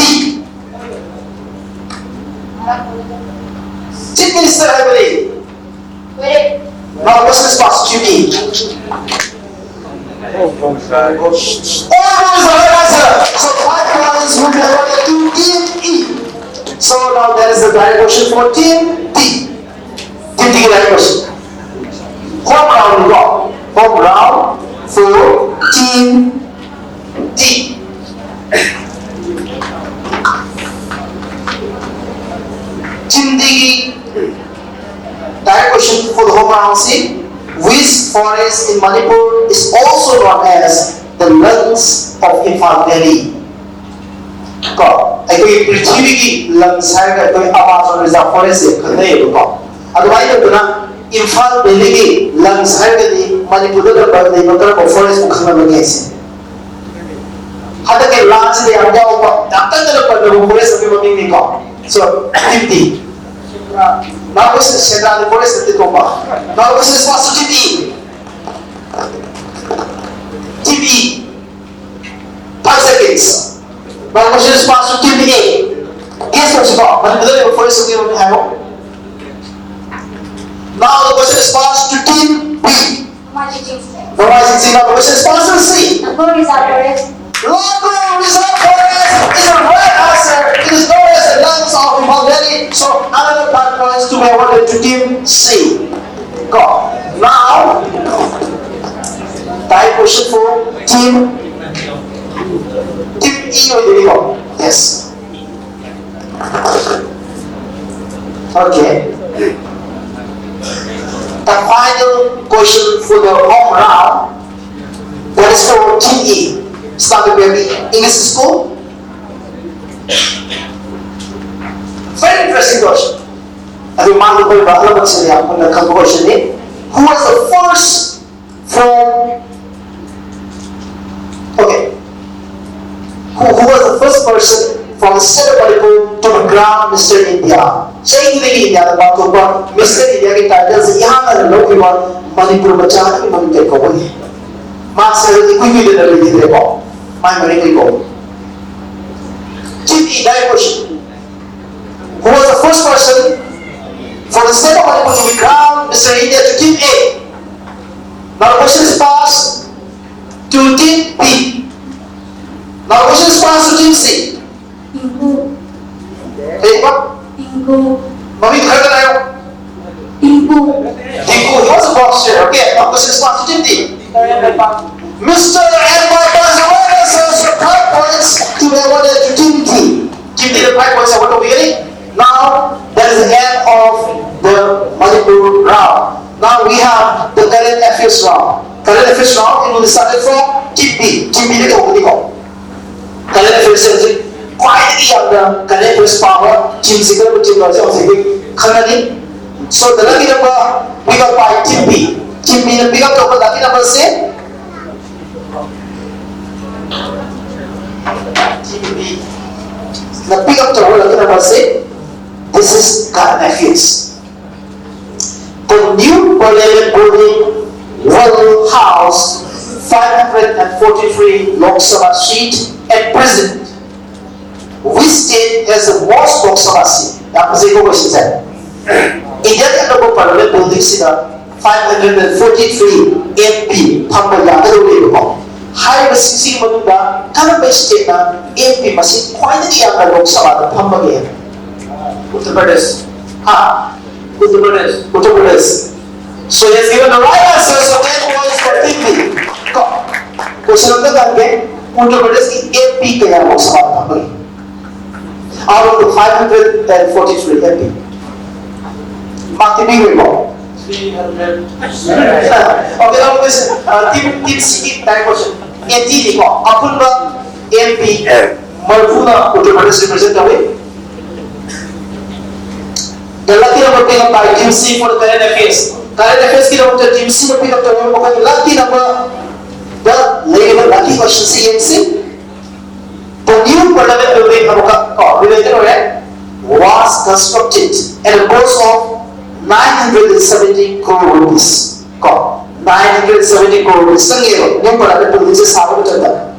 Chief Minister ꯍꯥꯏꯕꯅꯤ꯫ Now question is passed to team D. All is the right answer. So five points will be awarded to team E. So now that is the direct question for team D. Team D, direct question. Home round, go. Home round for team D. Team D. Direct question for the home round C. Which forest in Manipur is also known as the lungs of Imphal Valley? ꯀꯣ, ꯑꯩꯈꯣꯏꯒꯤ ꯄ꯭ꯔꯤꯊꯤꯕꯤꯒꯤ lungs ꯍꯥꯏꯔꯒ ꯑꯩꯈꯣꯏ Amazon reserve forest ꯁꯦ ꯈꯪꯅꯩꯌꯦꯕꯀꯣ꯫ ꯑꯗꯨꯃꯥꯏꯅ ꯇꯧꯗꯅ Imphal ꯚꯦꯂꯤꯒꯤ lungs ꯍꯥꯏꯔꯒꯗꯤ ꯃꯅꯤꯄꯨꯔꯗ ꯂꯩꯕ ꯀꯔꯝꯕ forest ꯄꯨ ꯈꯪꯅꯕꯒꯦ ꯍꯥꯏꯁꯦ? ꯍꯟꯗꯛꯀꯤ ꯂꯥꯟꯁꯤꯗ ꯌꯥꯝ ꯌꯥꯎꯕ, ꯌꯥꯝ ꯀꯟꯅ ꯄꯟꯅꯕ forest ꯑꯃꯒꯤ ꯃꯃꯤꯡꯅꯤꯀꯣ꯫ So, team D. Now question, ꯁꯦꯟꯗ꯭ꯔꯥꯗ forest ꯅꯠꯇꯦ ꯇꯣꯝꯕ. Now question is passed to Team E. Team E. Five seconds. Now question is passed to Team A. Guess ꯇꯧꯁꯤꯀꯣ, ꯃꯅꯤꯄꯨꯔꯗ ꯂꯩꯕ forest ꯑꯃꯒꯤ ꯃꯃꯤꯡ ꯍꯥꯏꯔꯣ. Now the question is passed to Team B. ꯅꯣꯡꯃꯥꯏꯖꯤꯡ ꯆꯤꯡ. Now the question is passed to C. Lambung Reserve Forest. Lambung Reserve Forest is the right answer. It is known as the lungs of Imphal Valley. So another five points to be awarded to Team C. Go. Now, tie question for Team, Team E ꯑꯣꯏꯗꯣꯏꯅꯤꯀꯣ? Yes. Okay. The final question for the home round. That is for Team E. Starting with English school. Very interesting question. ꯑꯗꯨ ꯃꯥꯡꯗ ꯑꯣꯏꯕ ꯑꯂꯕꯠꯁꯤꯗ ꯌꯥꯝ ꯃꯨꯟꯅ ꯈꯪꯕ question ꯅꯤ. Who was the first from, okay, who, who was the first person from the state of Manipur to be crowned Mister India? ꯆꯍꯤꯗꯨꯗꯒꯤ ꯏꯟꯗꯤꯌꯥꯗ ꯄꯥꯡꯊꯣꯛꯄ Mister India ꯒꯤ title ꯁꯦ ꯏꯍꯥꯟ ꯍꯥꯟꯅ ꯂꯧꯈꯤꯕ ꯃꯅꯤꯄꯨꯔ ꯃꯆꯥ ꯑꯃꯒꯤ ꯃꯃꯤꯡ ꯀꯩ ꯀꯧꯒꯅꯤ? ꯃꯥꯁꯦ ꯏꯀꯨꯏ ꯀꯨꯏꯗꯅ ꯂꯩꯈꯤꯗ꯭ꯔꯦꯀꯣ, ꯃꯥꯏ ꯃꯃꯤꯡ ꯀꯩ ꯀꯧ? Team E, direct question. Who was the first person from the state of Manipur to be crowned Mister India to Team A? Now the question is passed to Team B. Now the question is passed to Team C. Tinku. Hey, what? Tinku. Mami, try to. Tinku. Tinku, he was a boxer. Okay, now question is passed to Team D. Mister M Y Pass, so five points to be awarded to Team D. Team D, the five points are what we getting? Now, that is the end of the Manipur round. Now we have the current affairs round. Current affairs round, it will be started from Team B. Team B, they go, they go. Current affairs ꯁꯦ ꯍꯧꯖꯤꯛ ꯈ꯭ꯋꯥꯏꯗꯒꯤ ꯌꯥꯝꯅ current affairs ꯄꯥꯕ team ꯁꯤ ꯀꯔꯝꯕ team ꯅꯣ ꯍꯥꯏꯕꯁꯤ ꯍꯧꯖꯤꯛ ꯈꯪꯉꯅꯤ꯫ So the lucky number pick up by Team B. Team B ꯅ pick up ꯇꯧꯕ lucky number ꯁꯦ, Team B ꯅ pick up ꯇꯧꯕ lucky number say, this is current affairs. The new parliament building will house five hundred forty-three Lok Sabha seat at present. Which state has the most Lok Sabha seat? ꯌꯥꯝ ꯐꯖꯩꯀꯣ ꯀꯣꯏꯁꯟꯁꯦ꯫ ꯏꯟꯗꯤꯌꯥꯒꯤ ꯑꯅꯧꯕ parliament ꯕꯤꯜꯗꯤꯡꯁꯤꯗ five hundred forty three M P ꯐꯝꯕ ꯌꯥꯒꯗꯧꯔꯤꯕꯀꯣ꯫ ꯍꯥꯏꯔꯤꯕꯁꯤꯡꯁꯤꯒꯤ ꯃꯅꯨꯡꯗ ꯀꯔꯝꯕ ꯁ꯭ꯇꯦꯠꯅ M P ꯃꯁꯤꯡ ꯈ꯭ꯋꯥꯏꯗꯒꯤ ꯌꯥꯝꯅ ꯂꯣꯛ ꯁꯚꯥꯗ ꯐꯝꯕꯒꯦ? ꯎꯠꯇꯔ ꯄ꯭ꯔꯗꯦꯁ꯫ ꯍꯥ? Uttar Pradesh. Uttar Pradesh. So he has given the right answer, so ten points for Timbi. ꯀꯣ, ꯀꯣꯏꯁꯟ ꯑꯝꯇ ꯍꯪꯒꯦ, ꯎꯠꯇꯔ ꯄ꯭ꯔꯗꯦꯁꯀꯤ ꯑꯦꯝ ꯄꯤ ꯀꯌꯥ ꯂꯣꯛ ꯁꯚꯥꯗ ꯐꯝꯕꯒꯦ? Out of the five hundred forty-three M P. ꯃꯥꯔꯛꯇꯤ ꯄꯤꯈ꯭ꯔꯦꯀꯣ? Okay, now question. Uh, team, team C ꯒꯤ direct question. ꯑꯦꯟꯇꯤꯅꯤꯀꯣ, ꯑꯄꯨꯟꯕ M P ꯃꯔꯤꯐꯨꯅ ꯎꯠꯇꯔ ꯄ꯭ꯔꯗꯦꯁ represent ꯇꯧꯏ꯫ The lucky number pick up by team C for the current affairs. Current affairs ꯀꯤꯗꯃꯛꯇ team C ꯅ pick up ꯇꯧꯔꯤꯕ ꯃꯈꯣꯏꯒꯤ lucky number ꯗ ꯂꯩꯔꯤꯕ lucky question ꯁꯤ ꯌꯦꯡꯁꯤ꯫ The new parliament building ꯑꯃꯨꯛꯀ ꯀꯣ, related ꯑꯣꯏꯔꯦ, was constructed at a cost of nine hundred seventy crore rupees. ꯀꯣ, nine hundred seventy crore rupees ꯆꯪꯉꯦꯕ new parliament building ꯁꯦ ꯁꯥꯕ ꯃꯇꯝꯗ꯫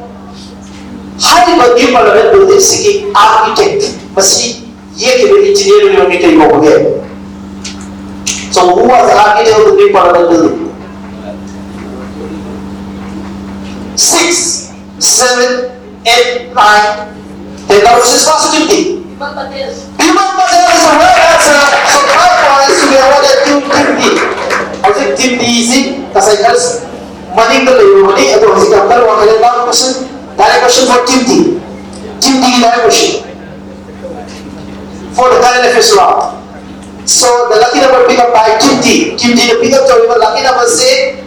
ꯍꯥꯏꯔꯤꯕ new parliament building ꯁꯤꯒꯤ architect, ꯃꯁꯤ ꯌꯦꯛꯈꯤꯕ engineer ꯃꯃꯤꯡ ꯀꯔꯤ ꯀꯧꯕꯒꯦ? So who was the architect of the new parliament building? Six, seven, eight, nine, ten. Now this is positivity. Bimal Patel is the right answer. So five points to be awarded to team D. ꯍꯧꯖꯤꯛ team D ꯁꯤ ꯉꯁꯥꯏ ꯈꯔ ꯃꯅꯤꯡꯗ ꯂꯩꯔꯨꯕꯅꯤ, ꯑꯗꯣ ꯍꯧꯖꯤꯛ ꯌꯥꯝ ꯀꯟꯅ ꯋꯥꯡꯈꯠꯂꯦ꯫ Now question, direct question for team D. Team D ꯒꯤ direct question for the current affairs round. So the lucky number pick up by team D. Team D ꯅ pick up ꯇꯧꯔꯤꯕ lucky number ꯁꯤ,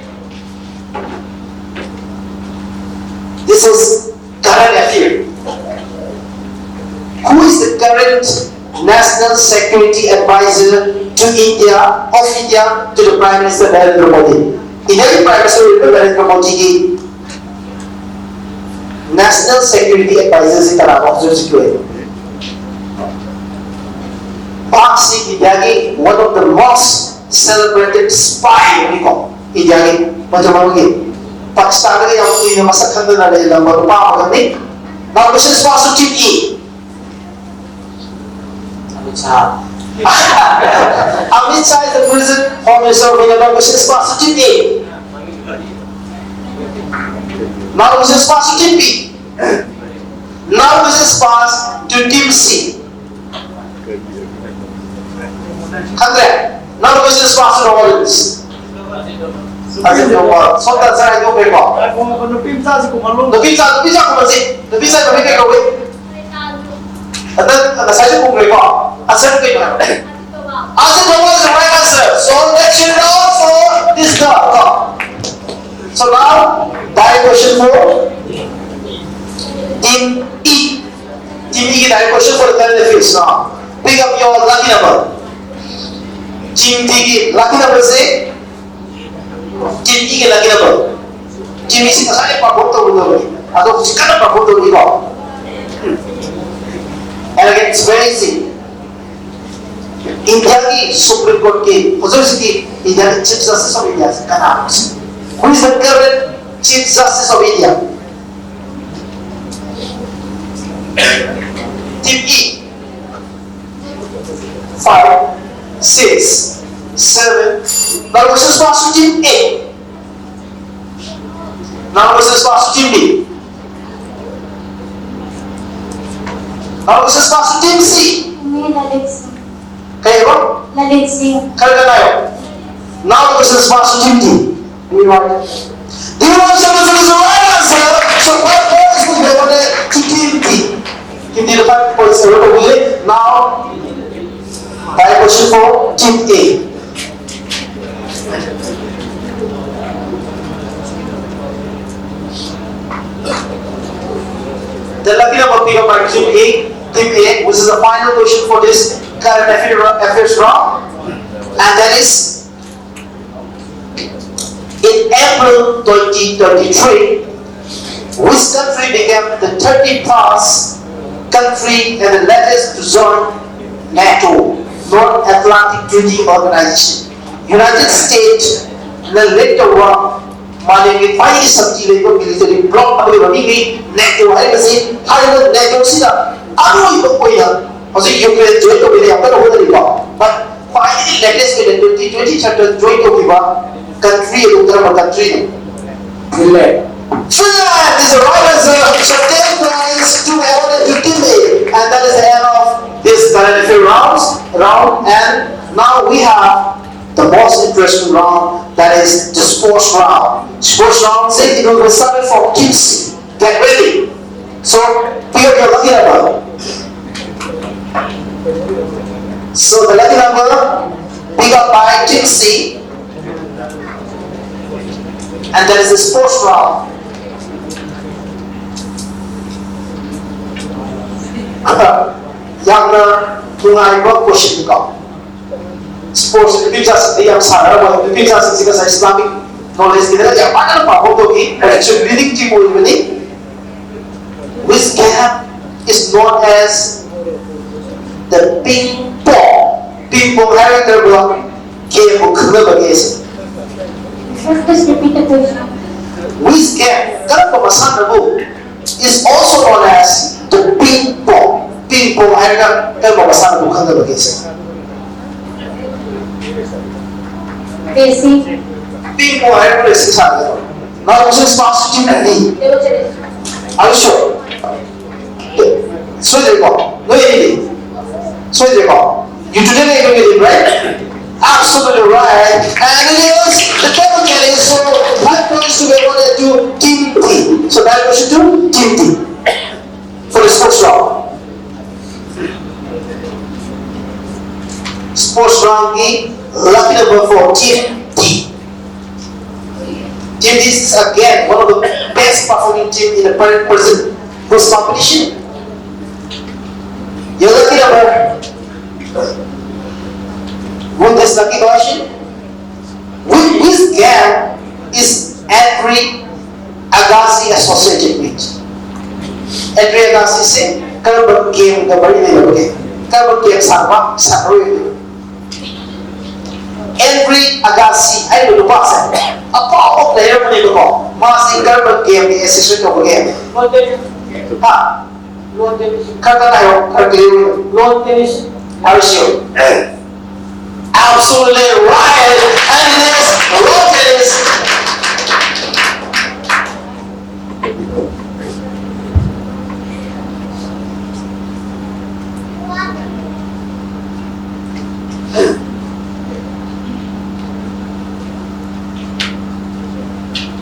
this is current affair. Who is the current National Security Advisor to India, of India, to the Prime Minister Narendra Modi? ꯏꯟꯗꯤꯌꯥꯒꯤ Prime Minister ꯑꯣꯏꯔꯤꯕ ꯅꯔꯦꯟꯗ꯭ꯔ ꯃꯣꯗꯤꯒꯤ National Security Advisor ꯁꯤ ꯀꯅꯥꯅꯣ ꯍꯧꯖꯤꯛ ꯍꯧꯖꯤꯛꯀꯤ ꯑꯣꯏꯅ? ꯃꯍꯥꯛꯁꯤ ꯏꯟꯗꯤꯌꯥꯒꯤ one of the most celebrated spy ꯅꯤꯀꯣ, ꯏꯟꯗꯤꯌꯥꯒꯤ ꯃꯇꯝ ꯑꯃꯒꯤ ꯄꯥꯀꯤꯁꯇꯥꯟꯗꯒ ꯌꯥꯝ ꯀꯨꯏꯅ ꯃꯁꯛ ꯈꯪꯗꯅ ꯂꯩꯔꯝꯕ ꯅꯨꯄꯥ ꯑꯃꯈꯛꯅꯤ꯫ Now question is passed to team E. Amit Shah. Amit Shah is the present Home Minister of India. Now question is passed to team A. Now question is passed to team B. Now question is passed to team C. ꯈꯪꯗ꯭ꯔꯦ? Now question is passed to Rollins. ꯁꯣꯝꯗ answer ꯍꯥꯏꯗꯣꯛꯈ꯭ꯔꯦꯀꯣ? ꯅꯨꯄꯤ ꯃꯆꯥ, ꯅꯨꯄꯤ ꯃꯆꯥ ꯈꯨꯝꯃꯁꯤ꯫ ꯅꯨꯄꯤ ꯃꯆꯥ ꯃꯃꯤꯡ ꯀꯩ ꯀꯧꯏ? ꯑꯗ ꯉꯁꯥꯏꯁꯨ ꯈꯨꯝꯈ꯭ꯔꯦꯀꯣ? Answer ꯀꯩꯅꯣ ꯍꯥꯏꯕ? Ajit Pawar is the right answer. So that should also this girl. So now, direct question for team E. Team E ꯒꯤ direct question for the current affairs. Now, pick up your lucky number. Team D ꯒꯤ lucky number ꯁꯦ, team E ꯒꯤ lucky number. Team E ꯁꯤ ꯉꯁꯥꯏ perform ꯇꯧꯔꯨꯗꯕꯅꯤ, ꯑꯗꯣ ꯍꯧꯖꯤꯛ ꯀꯟꯅ perform ꯇꯧꯔꯤꯀꯣ꯫ And again, it's very easy. ꯏꯟꯗꯤꯌꯥꯒꯤ Supreme Court ꯀꯤ ꯍꯧꯖꯤꯛ ꯍꯧꯖꯤꯛꯀꯤ ꯏꯟꯗꯤꯌꯥꯒꯤ Chief Justice of India ꯁꯤ ꯀꯅꯥꯅꯣ? Who is the current Chief Justice of India? Team E. Five, six, seven. Now question is passed to team A. Now question is passed to team B. Now question is passed to team C. ꯃꯤ ꯂꯂꯤꯠ ꯁꯤꯡ꯫ ꯀꯩ ꯍꯥꯏꯕ? ꯂꯂꯤꯠ ꯁꯤꯡ꯫ ꯈꯔ ꯈꯔ ꯉꯥꯏꯌꯣ꯫ Now question is passed to team D. Diwan ꯆꯟꯗ꯭ꯔꯁꯨ is the right answer. So five points will be awarded to team D. Team D the five points award ꯇꯧꯕꯤꯔꯦ꯫ Now, five question for team A. The lucky number pick up by team A, team A, which is the final question for this current affair, affairs round, and that is, in April twenty twenty-three, which country became the thirty-first country and the latest to join NATO, North Atlantic Treaty Organization? United States ꯅ lead ꯇꯧꯕ ꯃꯥꯂꯦꯝꯒꯤ ꯈ꯭ꯋꯥꯏꯗꯒꯤ ꯁꯛꯇꯤ ꯂꯩꯕ military block ꯑꯃꯒꯤ ꯃꯃꯤꯡꯅꯤ ꯅꯦꯇꯣ ꯍꯥꯏꯔꯤꯕꯁꯤ꯫ ꯍꯥꯏꯔꯤꯕ ꯅꯦꯇꯣꯁꯤꯗ ꯑꯔꯣꯏꯕ ꯑꯣꯏꯅ ꯍꯧꯖꯤꯛ ꯌꯨꯀ꯭ꯔꯦꯟ ꯖꯣꯏꯟ ꯇꯧꯕꯤꯗ ꯌꯥꯝ ꯀꯟꯅ ꯍꯣꯠꯅꯔꯤꯀꯣ꯫ But ꯈ꯭ꯋꯥꯏꯗꯒꯤ ꯂꯦꯇꯦꯁ ꯑꯣꯏꯅ ꯇ꯭ꯋꯦꯟꯇꯤ ꯇ꯭ꯋꯦꯟꯇꯤ ꯊꯥꯔꯇꯤꯗ ꯖꯣꯏꯟ ꯇꯧꯈꯤꯕ ꯀꯟꯇ꯭ꯔꯤ ꯑꯗꯨ ꯀꯔꯝꯕ ꯀꯟꯇ꯭ꯔꯤꯅꯣ? Finland. Finland is the right answer. So ten points to Aaron and to Timmy. And that is the end of this current affair rounds, round. And now we have the most interesting round, that is the sports round. Sports round, say it will be started from Kimsi. Get ready. So, pick up your lucky number. So, the lucky number pick up by Kimsi, and that is the sports round. ꯌꯥꯝꯅ ꯅꯨꯡꯉꯥꯏꯕ ꯀꯣꯏꯁꯟꯅꯤꯀꯣ꯫ Sports ꯅꯨꯄꯤ ꯃꯆꯥꯁꯤꯡꯗꯤ ꯌꯥꯝ ꯁꯥꯟꯅꯔꯝꯃꯣꯏ꯫ ꯅꯨꯄꯤ ꯃꯆꯥꯁꯤꯡꯁꯤ ꯉꯁꯥꯏ Islamic ꯅꯣꯂꯦꯖꯀꯤꯗꯅ ꯌꯥꯝ ꯀꯟꯅ ꯄꯥꯐꯝ ꯊꯣꯛꯏ꯫ ꯍꯧꯖꯤꯛꯁꯨ ꯔꯤꯗꯤꯡ ꯇꯤꯝ ꯑꯣꯏꯕꯅꯤ꯫ Which game is known as the ping pong? ꯄꯤꯡ ꯄꯣꯡ ꯍꯥꯏꯔꯒ ꯀꯔꯝꯕ ꯒꯦꯝꯕꯨ ꯈꯪꯅꯕꯒꯦ? Sir, please repeat the question. Which game? ꯀꯔꯝꯕ ꯃꯁꯥꯟꯅꯕꯨ is also known as the ping pong? ꯄꯤꯡ ꯄꯣꯡ ꯍꯥꯏꯔꯒ ꯀꯔꯝꯕ ꯃꯁꯥꯟꯅꯕꯨ ꯈꯪꯅꯕꯒꯦ? Sir, Racing. ꯄꯤꯡ ꯄꯣꯡ ꯍꯥꯏꯔꯒ ꯔꯦꯁꯤꯡ ꯁꯥꯟꯅꯒꯗꯕ꯫ Now, this is constitute me. Are you sure? ꯁꯣꯏꯗ꯭ꯔꯦꯀꯣ? ꯅꯣꯏ ꯑꯅꯤꯗꯤ? ꯁꯣꯏꯗ꯭ꯔꯦꯀꯣ? You today are you with him, right? Absolutely right. And it is the table tennis, so five points to be awarded to Team T. So that goes to Team T for the sports round. Sports round की lucky number for Team T. Team T is again one of the best performing team in the present, present this competition. Your lucky number with this lucky question. With which game is Andre Agassi associated with? Andre Agassi ꯁꯦ ꯀꯔꯝꯕ ꯒꯦꯝꯒ ꯃꯔꯤ ꯂꯩꯅꯕꯒꯦ? ꯀꯔꯝꯕ game ꯁꯥꯟꯅꯕ ꯁꯥꯟꯅꯔꯣꯏ? Andre Agassi ꯍꯥꯏꯔꯤꯕ ꯅꯨꯄꯥꯁꯦ ꯑꯐꯥꯎꯕ player ꯑꯃꯅꯦꯕꯀꯣ꯫ ꯃꯥꯁꯤ ꯀꯔꯝꯕ game ꯒꯤ assist ꯇꯧꯕꯒꯦ? ꯍꯥ? ꯈꯔ ꯀꯟꯅ ꯍꯥꯏꯌꯣ, ꯈꯔ clear ꯑꯣꯏꯅ꯫ Lawn tennis. Are you sure? Absolutely right. And it is lawn tennis.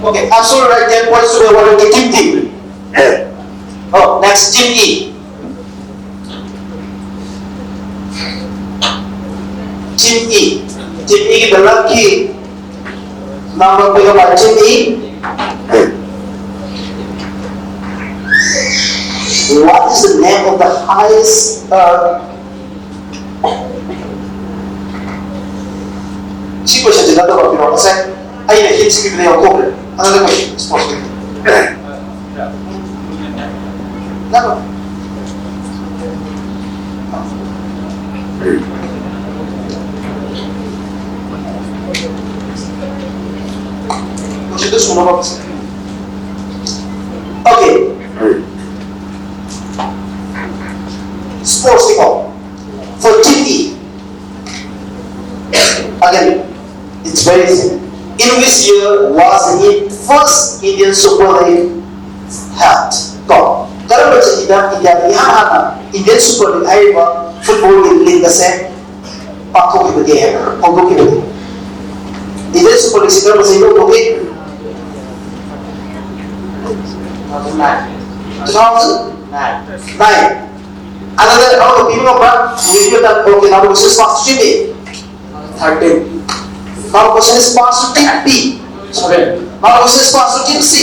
Okay, absolutely right. Ten points to be awarded to Team D. Oh, next, Team E. Team E. Team E, the lucky number pick up by Team E. What is the name of the highest, uh, ꯁꯤ question ꯁꯤ ꯅꯠꯇꯕ ꯄꯤꯔꯣ, ꯉꯁꯥꯏ ꯑꯩꯅ hints ꯄꯤꯕꯗ ꯌꯥꯎꯊꯣꯛꯈ꯭ꯔꯦ꯫ Another question, sports question. ꯅꯠꯇꯕ꯫ Question ꯗꯨ ꯁꯨꯅꯕ꯫ Okay. Sports ꯅꯤꯀꯣ꯫ For Team E. Again, it's very easy. In which year was the first Indian Super League held? ꯀꯣ, ꯀꯔꯝꯕ ꯆꯍꯤꯗ ꯏꯟꯗꯤꯌꯥꯗ ꯏꯍꯥꯟ ꯍꯥꯟꯅ Indian Super League ꯍꯥꯏꯔꯤꯕ football ꯒꯤ league ꯑꯁꯦ ꯄꯥꯡꯊꯣꯛꯈꯤꯕꯒꯦ ꯍꯥꯏꯕ, ꯍꯧꯗꯣꯛꯈꯤꯕꯒꯦ? Indian Super League ꯁꯤ ꯀꯔꯝꯕ ꯆꯍꯤꯗ ꯍꯧꯗꯣꯛꯈꯤ? Two thousand nine. Another round of people of Movie ꯃꯇꯝ꯫ Okay, now the question is passed to Team A. Thirteen. Now the question is passed to Team B. Seven. Now the question is passed to Team C.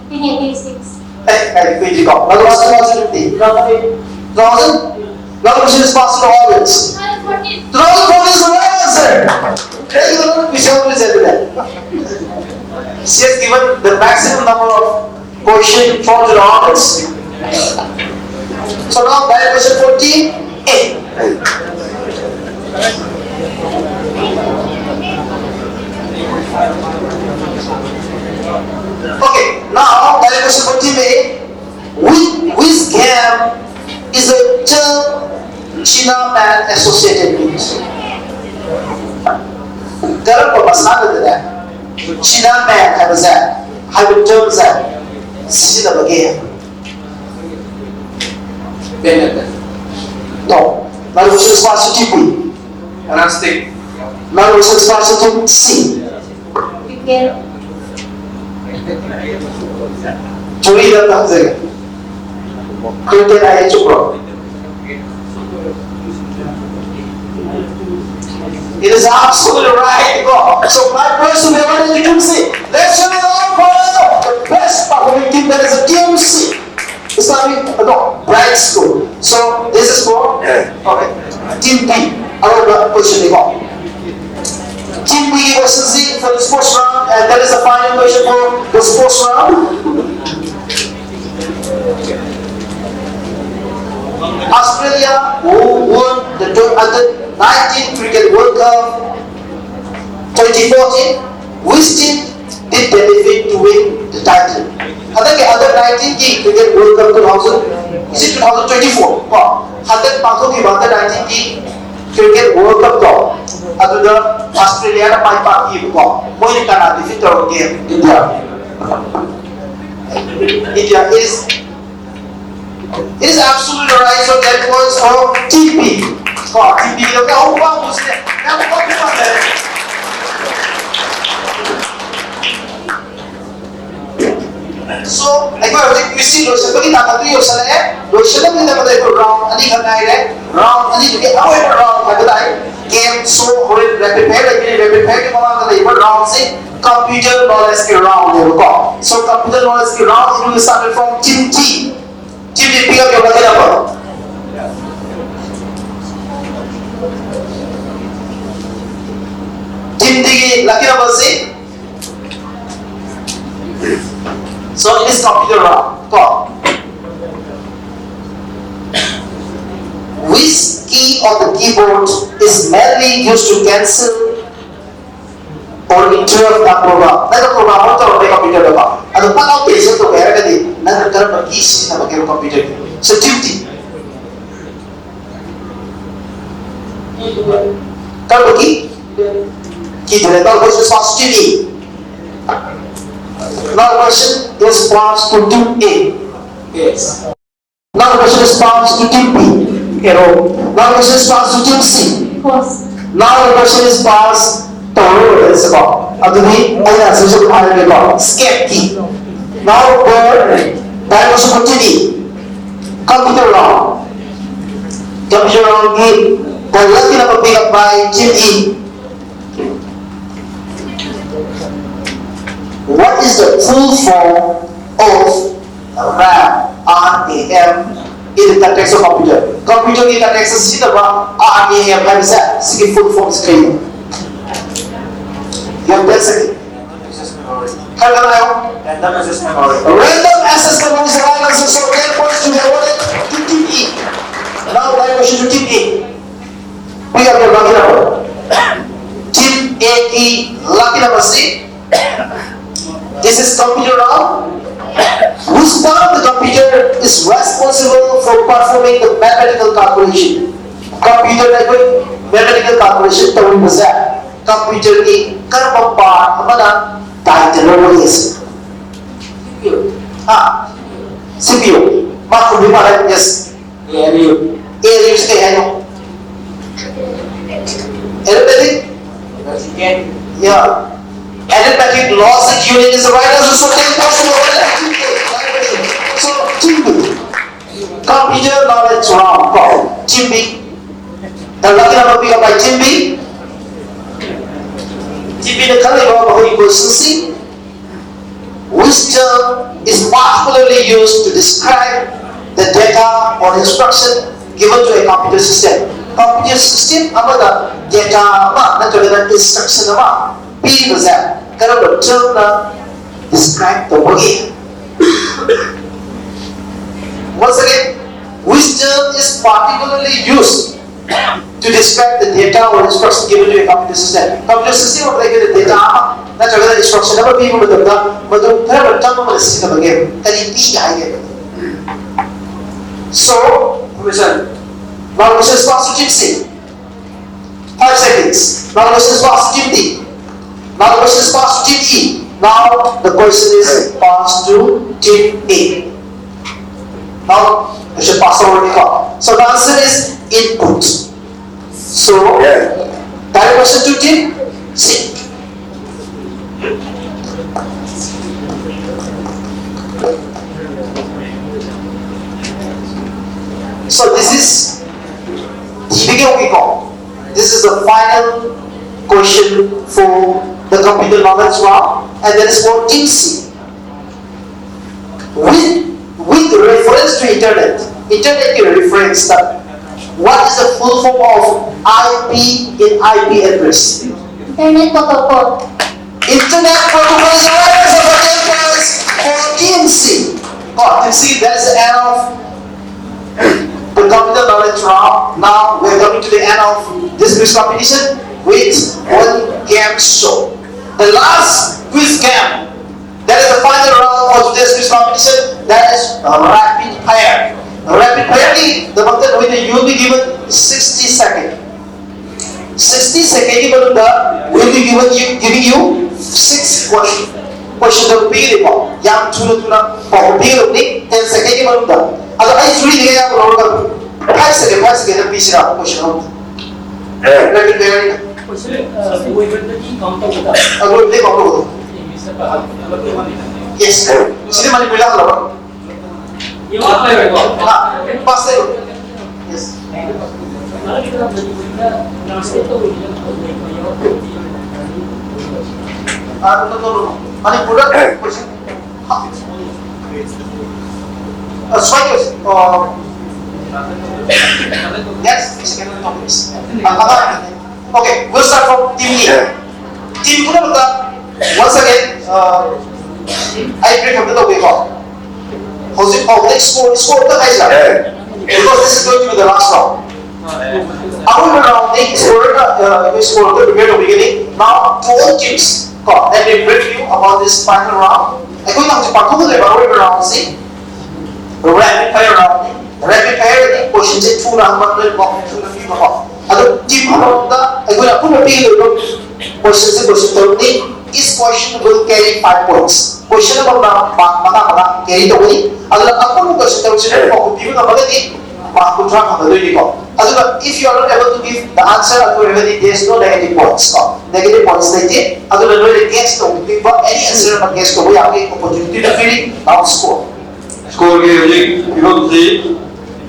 Nineteen eighty-six. Eh, eh, quickly go. Now the question is passed to Team D. Two thousand eight. Two thousand? Now the question is passed to the audience. Two thousand fourteen. Two thousand fourteen is the right answer. Thank you, Lord. We shall present that. She has given the maximum number of question for the audience. So now, by question fourteen A. Okay, now the question for team A. Which, which game is a term China man associated with? ꯀꯔꯝꯕ ꯃꯁꯥꯟꯅꯗꯅꯦ China man ꯍꯥꯏꯕꯁꯦ, ꯍꯥꯏꯕ term ꯁꯦ ꯁꯤꯖꯤꯟꯅꯕꯒꯦ? ꯅꯣ꯫ ꯃꯔꯨꯞꯁꯨ smart city ꯄꯨꯏ꯫ ꯑꯅꯥꯁꯇꯤꯛ꯫ ꯃꯔꯨꯞꯁꯨ smart city ꯁꯤ꯫ ꯆꯨꯔꯤꯗ ꯑꯝꯇ ꯍꯪꯖꯒꯦ꯫ Cricket ꯍꯥꯏꯌꯦ, ꯆꯨꯝꯕ꯭ꯔꯣ? It is absolutely right. ꯀꯣ, so my first favorite is T M C. Let's give it up for the best performing team, that is a T M C. Islamic, no, Bright School. So this is for, okay, team B. ꯑꯔꯣꯏꯕ question ꯅꯤꯀꯣ꯫ Team B ꯒꯤ question ꯁꯤ for the sports round, and that is the final question for the sports round. Australia, who won the tw- under nineteen Cricket World Cup twenty fourteen, which team did they defeat to win the title? ꯍꯟꯗꯛꯀꯤ under nineteen ꯒꯤ Cricket World Cup two thousand, is it two thousand twenty-four? ꯀꯣ, ꯍꯟꯗꯛ ꯄꯥꯡꯊꯣꯛꯈꯤꯕ under nineteen ꯒꯤ Cricket World Cup ꯇꯣ, ꯑꯗꯨꯗ ꯑꯁꯇ꯭ꯔꯦꯂꯤꯌꯥꯅ ꯃꯥꯏ ꯄꯥꯛꯈꯤꯕꯀꯣ꯫ ꯃꯣꯏꯅ ꯀꯅꯥ defeat ꯇꯧꯔꯒꯦ? India. India is, it is absolutely right. So that was for Team B. ꯀꯣ, Team B ꯗ ꯑꯍꯨꯝ ꯄꯥꯝꯕꯁꯦ ꯌꯥꯝ ꯄꯥꯝꯕ ꯃꯥꯜꯂꯦ꯫ So ꯑꯩꯈꯣꯏ ꯍꯧꯖꯤꯛ quiz ꯁꯤ ꯂꯣꯏꯁꯤꯟꯕꯒꯤ ꯇꯥꯟꯖꯥꯗꯨ ꯌꯧꯁꯤꯜꯂꯛꯑꯦ꯫ ꯂꯣꯏꯁꯤꯜꯂꯛꯅꯕꯗ ꯑꯩꯈꯣꯏ round ꯑꯅꯤꯈꯛ ꯉꯥꯏꯔꯦ꯫ Round ꯑꯅꯤꯗꯨꯒꯤ ꯑꯔꯣꯏꯕ round ꯍꯥꯏꯕ ꯇꯥꯏ꯫ Game show ꯍꯣꯔꯦꯟ rapid fire ꯂꯩꯒꯅꯤ꯫ Rapid fire ꯒꯤ ꯃꯃꯥꯡꯗ ꯂꯩꯕ round ꯁꯤ computer knowledge ꯀꯤ round ꯅꯦꯕꯀꯣ꯫ So computer knowledge ꯀꯤ round, it will start from Team D. Team D, pick up your lucky number. Team D ꯒꯤ lucky number ꯁꯤ, so it is computer round. ꯀꯣ, which key on the keyboard is mainly used to cancel or interrupt a program. ꯅꯪꯅ program ꯑꯃ ꯇꯧꯔꯝꯃꯦ computer ꯗꯀꯣ, ꯑꯗꯨ ꯐꯠ ꯂꯥꯎ cancel ꯇꯧꯒꯦ ꯍꯥꯏꯔꯒꯗꯤ ꯅꯪꯅ ꯀꯔꯝꯕ key ꯁꯤꯖꯤꯟꯅꯕꯒꯦꯕ computer ꯒꯤ? Security. ꯀꯔꯝꯕ key? Key ꯗꯨꯅꯦ꯫ Now question is passed to T. Now question is passed to team A. Yes. Now the question is passed to team B. Arrow. Now the question is passed to team C. Now the question is passed to ꯔꯣ ꯁꯤꯀꯣ꯫ ꯑꯗꯨꯗꯤ ꯑꯩꯅ answer ꯁꯦ ꯑꯗꯨꯝ ꯍꯥꯏꯔꯒꯦꯀꯣ꯫ Escape key. Now the time also continue. Computer round. Computer round ꯒꯤ the lucky number pick up by team E. What is the full form of RAM, RAM in the context of computer? Computer ꯒꯤ context ꯇ ꯁꯤꯖꯤꯟꯅꯕ RAM ꯍꯥꯏꯕꯁꯦ ꯁꯤꯒꯤ full form ꯁꯤ ꯀꯩꯅꯣ? You have ten seconds. ꯈꯔ ꯀꯟꯅ ꯍꯥꯏꯌꯣ꯫ Random access memory. Random access memory is the right answer. So ten points to be awarded to team E. Now right question to team A. Pick up your lucky number. Team A ꯒꯤ lucky number ꯁꯤ, this is computer round. Which part of the computer is responsible for performing the mathematical calculation? Computer ꯗ ꯑꯩꯈꯣꯏ mathematical calculation ꯇꯧꯔꯤꯕꯁꯦ computer ꯒꯤ ꯀꯔꯝꯕ part ꯑꯃꯅ ꯗꯥꯏꯇ ꯂꯧꯕꯒꯦ? ꯍꯥ? C P U. ꯃꯥ ꯈꯨꯝꯕꯤ ꯃꯥꯜꯂꯦ꯫ Yes. A L U. A L U ꯁꯤ ꯀꯩ ꯍꯥꯏꯅꯣ? Arithmetic? Yeah. Arithmetic logic unit is the right answer. So ten points to the team. So team B. Computer knowledge round ꯀꯣ꯫ Team B. The lucky number pick up by team B. Team B ꯅ ꯈꯜꯂꯤꯕ ꯃꯈꯣꯏꯒꯤ question ꯁꯤ, which term is particularly used to describe the data or instruction given to a computer system? Computer system ꯑꯃꯗ data ꯑꯃ ꯅꯠꯇ꯭ꯔꯒꯅ instruction ꯑꯃ ꯄꯤꯕꯁꯦ ꯀꯔꯝꯕ term ꯅ describe ꯇꯧꯕꯒꯦ? Once again, which term is particularly used to describe the data or instruction given to a computer system. Computer system ꯑꯃꯗ ꯑꯩꯈꯣꯏꯅ data ꯑꯃ ꯅꯠꯇ꯭ꯔꯒꯅ instruction ꯑꯃ ꯄꯤꯕ ꯃꯇꯝꯗ ꯃꯗꯨ ꯈꯔ ꯇꯞꯅ ꯁꯤꯖꯤꯟꯅꯕꯒꯦ ꯀꯔꯤ ꯄꯤ ꯍꯥꯏꯒꯦ? So, question. Now question is passed to Team C. Five seconds. Now question is passed to Team D. Now question is passed to Team E. Now the question is passed to Team A. Now question passed already. So the answer is input. So, yeah. Direct question to Team C. So this is, this is the final question for the computer knowledge round, and that is for Team C. With, with reference to internet, internet is reference. What is the full form of I P in I P address? Internet protocol. Internet protocol is the right answer for Team C. Oh, Team C, that is the end of the computer knowledge round. Now we're coming to the end of this quiz competition with one game show. The last quiz game, that is the final round of today's quiz competition. That is rapid fire. Rapid fire ꯒꯤꯗꯃꯛꯇ ꯅꯈꯣꯏꯅ, you will be given sixty seconds. Sixty seconds ꯒꯤ ꯃꯅꯨꯡꯗ will be given you, giving you six question. Question ꯗꯣ ꯄꯤꯒꯅꯤꯀꯣ, ꯌꯥꯝ ꯊꯨꯅ ꯊꯨꯅ ꯄꯥꯎꯈꯨꯝ ꯄꯤꯒꯗꯕꯅꯤ꯫ Ten seconds ꯒꯤ ꯃꯅꯨꯡꯗ꯫ ꯑꯗꯣ ꯑꯩ ꯖꯨꯔꯤꯗꯒꯤ ꯑꯌꯥꯕ ꯂꯧꯔꯒ five second, five second ꯗ ꯄꯤꯁꯤꯔꯥ question ꯑꯃ? Rapid fire ꯅꯤꯅ꯫ Question, ꯑ, ꯂꯣꯏꯕꯗꯒꯤ count ꯇꯧꯒꯗ꯭ꯔꯥ? ꯑ, ꯂꯣꯏꯕꯗꯒꯤ count ꯇꯧꯒꯗꯕ꯫ English ꯇ ꯄꯥꯍꯜꯂꯛꯄ ꯅꯠꯇ꯭ꯔꯣ? Yes. ꯁꯤꯗꯤ ꯃꯅꯤꯄꯨꯔꯤꯗ ꯍꯜꯂꯛꯑꯣ꯫ ꯌꯦꯡꯉꯣ, ꯍꯥꯞꯄ ꯂꯩꯔꯣꯏꯀꯣ? ꯍꯥ, pass ꯂꯩꯔꯣꯏ꯫ Yes. ꯃꯅꯤꯄꯨꯔꯗ translate ꯇꯧꯕꯤꯅ ꯌꯥꯎꯔꯛꯇ꯭ꯔꯗꯤ ꯑ, no, no, no, no. ꯃꯅꯤꯄꯨꯔꯗ question ꯍꯥꯞꯄꯤ꯫ ꯑ, ꯁꯨꯃꯥꯏꯅ ꯇꯧꯁꯤ꯫ ꯑ, next is second topics. ꯑ, ꯑꯉꯥꯡ Okay, we'll start from team A. Team ꯄꯨꯝꯅꯃꯛꯇ once again, uh, ꯑꯩ break ꯑꯝꯇ ꯇꯧꯒꯦꯀꯣ꯫ ꯍꯧꯖꯤꯛ ꯐꯥꯎꯕꯗ score, score ꯑꯝꯇ ꯍꯥꯏꯁꯤꯔꯥ? Because this is going to be the last round. ꯑꯔꯣꯏꯕ round ꯅꯤ, scorer ꯅ ꯑꯩꯈꯣꯏ scorer ꯗ prepare ꯇꯧꯕꯤꯒꯅꯤ꯫ Now to all teams, ꯀꯣ, let me brief you about this final round. ꯑꯩꯈꯣꯏꯅ ꯍꯧꯖꯤꯛ ꯄꯥꯡꯊꯣꯛꯀꯗꯧꯔꯤꯕ ꯑꯔꯣꯏꯕ round ꯁꯤ rapid fire round ꯅꯤ꯫ Rapid fire ꯗꯤ question ꯁꯦ ꯊꯨꯅ ꯍꯪꯕ, ꯂꯣꯏꯅꯃꯛ ꯊꯨꯅ ꯄꯤꯕꯀꯣ꯫ ꯑꯗꯣ team ꯑꯃꯃꯝꯗ ꯑꯩꯈꯣꯏꯅ ꯑꯄꯨꯟꯕ ꯄꯤꯒꯗꯧꯔꯤꯕ question say question ꯇꯔꯨꯛꯅꯤ꯫ Each question will carry five points. Question ꯑꯃꯃꯝꯅ mark ꯃꯉꯥ ꯃꯉꯥ carry ꯇꯧꯒꯅꯤ꯫ ꯑꯗꯨꯅ ꯑꯄꯨꯟꯕ question ꯇꯔꯨꯛꯁꯦ ꯂꯣꯏꯅꯃꯛ ꯄꯤꯕ ꯉꯝꯃꯒꯗꯤ mark ꯀꯨꯟꯊ꯭ꯔꯥ ꯐꯪꯒꯗꯣꯏꯅꯤꯀꯣ꯫ ꯑꯗꯨꯒ if you are not able to give the answer ꯑꯗꯨ ꯑꯣꯏꯔꯒꯗꯤ there is no negative points ꯀꯣ꯫ Negative points ꯂꯩꯇꯦ꯫ ꯑꯗꯨꯅ ꯅꯣꯏꯅ guess ꯇꯧꯕꯤꯕ, any answer ꯑꯃ guess ꯇꯧꯕ ꯌꯥꯕꯒꯤ opportunity ꯗꯨ ꯄꯤꯔꯤ꯫ Now score꯫ Score ꯒꯤ ꯍꯧꯖꯤꯛ ꯐꯤꯕꯝꯁꯤ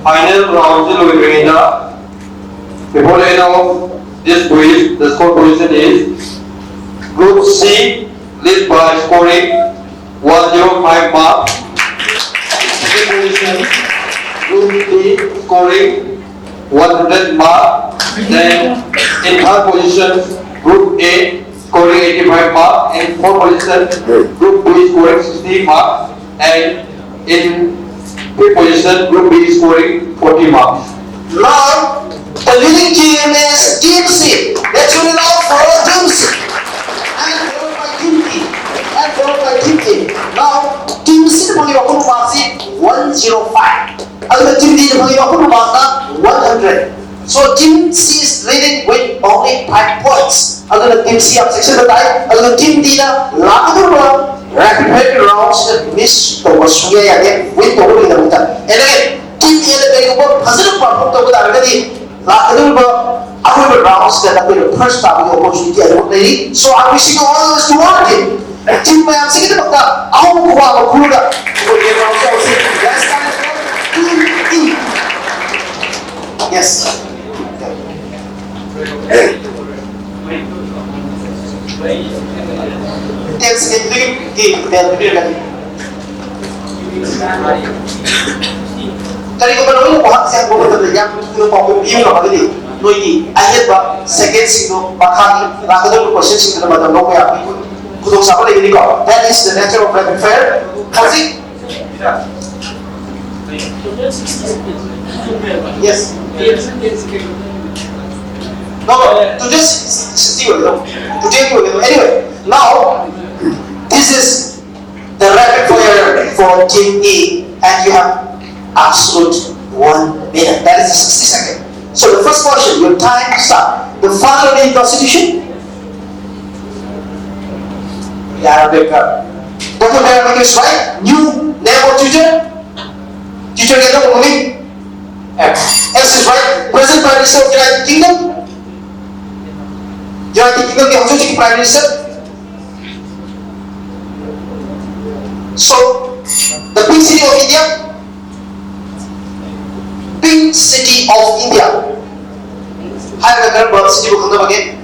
final round ꯁꯤ ꯂꯣꯏꯗ꯭ꯔꯤꯉꯩꯗ, before the end of this quiz, the score position is Group C lead by scoring one zero five mark. Second position, Group D scoring one hundred mark. Then in third position, Group A scoring eighty-five mark. In fourth position, Group B scoring sixty mark. And in fifth position, Group B scoring forty marks. Now, the winning team is Team C. Let's give it up for Team C. And followed by Team D. And followed by Team D. Now, Team C ꯅ ꯐꯪꯉꯤꯕ ꯑꯄꯨꯟꯕ mark ꯁꯤ one zero five. ꯑꯗꯨꯒ Team D ꯅ ꯐꯪꯉꯤꯕ ꯑꯄꯨꯟꯕ mark ꯅ one hundred. So Team C is leading with only five points. ꯑꯗꯨꯅ Team C ꯌꯥꯝ ꯆꯦꯛꯁꯤꯟꯕ ꯇꯥꯏ꯫ ꯑꯗꯨꯒ Team D ꯅ ꯂꯥꯛꯀꯗꯧꯔꯤꯕ rapid fire round ꯁꯤꯗ miss ꯇꯧꯕ ꯁꯨꯡꯌꯥ ꯌꯥꯗꯦ, win ꯇꯧꯕꯒꯤꯗꯃꯛꯇ꯫ And again, Team A ꯅ ꯀꯔꯤꯒꯨꯝꯕ ꯐꯖꯅ perform ꯇꯧꯕ ꯇꯥꯔꯒꯗꯤ ꯂꯥꯛꯀꯗꯧꯔꯤꯕ ꯑꯔꯣꯏꯕ round ꯁꯤꯗ ꯅꯈꯣꯏꯅ first ꯇꯥꯕꯒꯤ opportunity ꯑꯗꯨꯃꯛ ꯂꯩꯔꯤ꯫ So I wishing you all the best to all team. Team ꯃꯌꯥꯝꯁꯤꯒꯤꯗꯃꯛꯇ ꯑꯍꯧꯕ ꯈꯨꯕꯥꯛ ꯑꯃ ꯈꯨꯔꯒ ꯑꯩꯈꯣꯏ game round ꯇꯧꯔꯁꯤ꯫ Let's start with Team E. Yes. Ten second ꯒꯤ bell ꯄꯤꯕꯤꯔꯒꯅꯤ꯫ ꯀꯔꯤꯒꯨꯝꯕ ꯅꯈꯣꯏꯅ ꯋꯥꯍꯪꯁꯦ ꯍꯪꯕ ꯃꯇꯝꯗ ꯌꯥꯝ ꯊꯨꯅ ꯄꯥꯎꯈꯨꯝ ꯄꯤꯕ ꯉꯝꯃꯒꯗꯤ ꯅꯣꯏꯒꯤ ꯑꯍꯦꯟꯕ second ꯁꯤꯡꯗꯣ ꯃꯈꯥꯒꯤ ꯂꯥꯛꯀꯗꯧꯔꯤꯕ question ꯁꯤꯡꯗꯨꯗ ꯃꯇꯝ ꯂꯧꯕ ꯌꯥꯕꯒꯤ ꯈꯨꯗꯣꯡꯆꯥꯕ ꯂꯩꯒꯅꯤꯀꯣ꯫ That is the nature of rapid fire. ꯍꯧꯖꯤꯛ Yes. No, no, today sixty will know. Today will know. Anyway, now, this is the rapid fire for team A, and you have absolute one minute. That is sixty seconds. So the first question, your time start. The father of the Indian Constitution? Yeah, Ambedkar. Doctor B R Ambedkar is right. New name of Twitter? Twitter ke name? X. X is right. Present Prime Minister of United Kingdom? United Kingdom ke hujur Prime Minister? So, the pink city of India? Pink city of India. Hi, welcome, city of India again.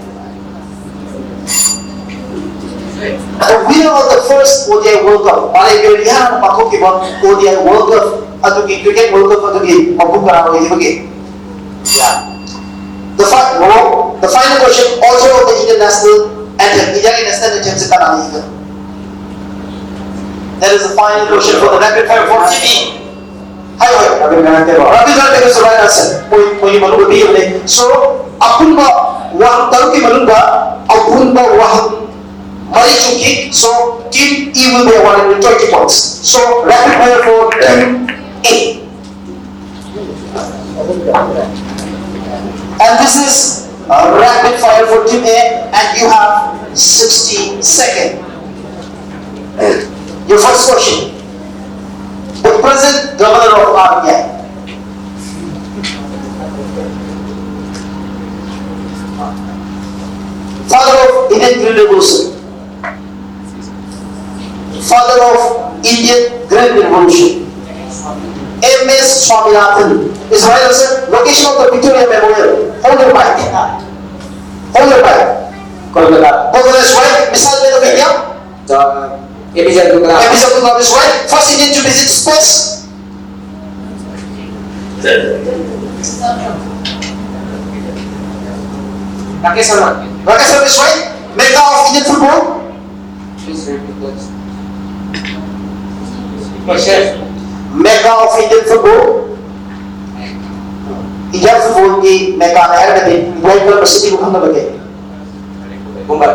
The winner of the first O D I World Cup, ꯃꯥꯂꯦꯝꯒꯤ ꯑꯣꯏꯅ ꯏꯍꯥꯟ ꯍꯥꯟꯅ ꯄꯥꯡꯊꯣꯛꯈꯤꯕ O D I World Cup ꯑꯗꯨꯒꯤ, cricket World Cup ꯑꯗꯨꯒꯤ ꯃꯄꯨ ꯀꯅꯥ ꯑꯣꯏꯈꯤꯕꯒꯦ? Yeah. The fi-, wrong. The final question, author of the Indian national anthem. Indiaꯒꯤ national anthem ꯁꯦ ꯀꯅꯥꯅ ꯏꯕꯅꯣ? That is the final question for the rapid fire for T V. ꯍꯥꯏꯌꯣ, ꯍꯥꯏꯌꯣ꯫ Rabindranath Tagore. Rabindranath Tagore is the right answer. ꯃꯣꯏ, ꯃꯣꯏꯒꯤ ꯃꯅꯨꯡꯗ ꯄꯤꯕꯅꯦ꯫ So, ꯑꯄꯨꯟꯕ ꯋꯥꯍꯪ ꯇꯔꯨꯛꯀꯤ ꯃꯅꯨꯡꯗ ꯑꯄꯨꯟꯕ ꯋꯥꯍꯪ ꯃꯔꯤ ꯆꯨꯝꯈꯤ꯫ So, team E will be awarded with twenty points. So, rapid fire for team A. And this is a rapid fire for team A, and you have sixty seconds. Your first question. The present governor of R B I. Father of Indian Green Revolution. Father of Indian Green Revolution. M S Swaminathan is right answer. Location of the Victoria Memorial. Hold your mic. Hold your mic. Kolkata. Kolkata is right. Missile Man of India. Uh, A P J Abdul Kalam. A P J Abdul Kalam is right. First Indian to visit space. Rakesh Sharma. Rakesh Sharma is right. Mega of Indian football. Please repeat that. Question. Mecca of Indian football. Indian football ꯒꯤ Mecca ꯅꯦ ꯍꯥꯏꯔꯒꯗꯤ Dubai ꯀꯔꯝꯕ city ꯕꯨ ꯈꯪꯅꯕꯒꯦ? Mumbai.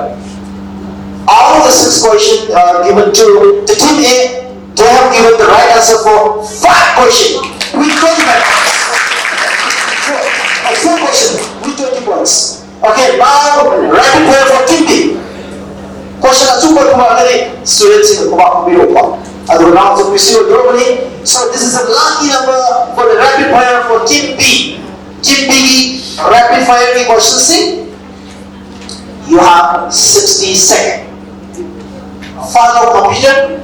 Out of the six question uh, given to the team A, they have given the right answer for five questions with twenty-five points. So, uh, four questions with twenty points. Okay, now rapid fire for team B. Question ꯑꯆꯨꯝꯕ ꯈꯨꯝꯃꯛꯑꯒꯗꯤ student ꯁꯤꯡꯅ ꯈꯨꯕꯥꯛ ꯈꯨꯕꯤꯔꯛꯎꯀꯣ꯫ ꯑꯗꯨꯒ round of quiz ꯑꯣꯏꯗꯧꯔꯕꯅꯤ꯫ So this is a lucky number for the rapid fire for team B. Team B ꯒꯤ rapid fire ꯒꯤ question ꯁꯤ, you have sixty seconds. Follow computer.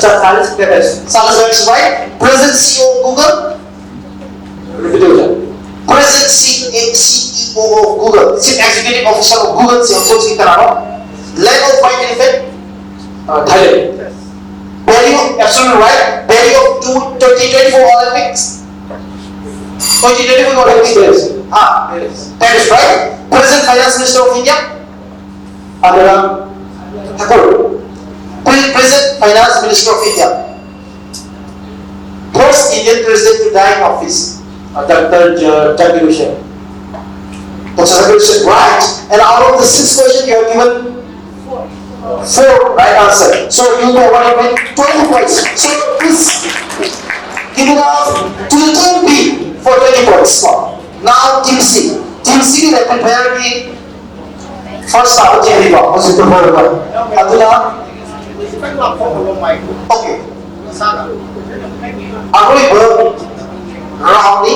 Charles Perez, right? Present C E O of Google. Present C E O of Google, Chief Executive Officer of Google, ꯁꯤ ꯍꯧꯖꯤꯛ ꯍꯧꯖꯤꯛ ꯀꯅꯥꯅꯣ? Land of White Elephant, uh, Thailand. Value, absolute right. Value of two, twenty twenty-four Olympics. Twenty twenty-four Olympics. Paris. Ah, Paris, right? Present Finance Minister of India, Anurag Thakur. Pre- Present Finance Minister of India. First Indian president to die in office, uh, Doctor J- Zakir Hussain. Doctor Zakir Hussain, right. And out of the six questions, you have given four right answer. So you go away with twenty points. So please give it up to the team B for twenty points. Now team C. Team C ꯒꯤ rapid fire ꯒꯤ first ꯇꯥꯕ team ꯅꯤꯀꯣ ꯍꯧꯖꯤꯛ ꯇꯧꯍꯧꯔꯒ꯫ ꯑꯗꯨꯅ okay, ꯑꯔꯣꯏꯕ round ꯅꯤ꯫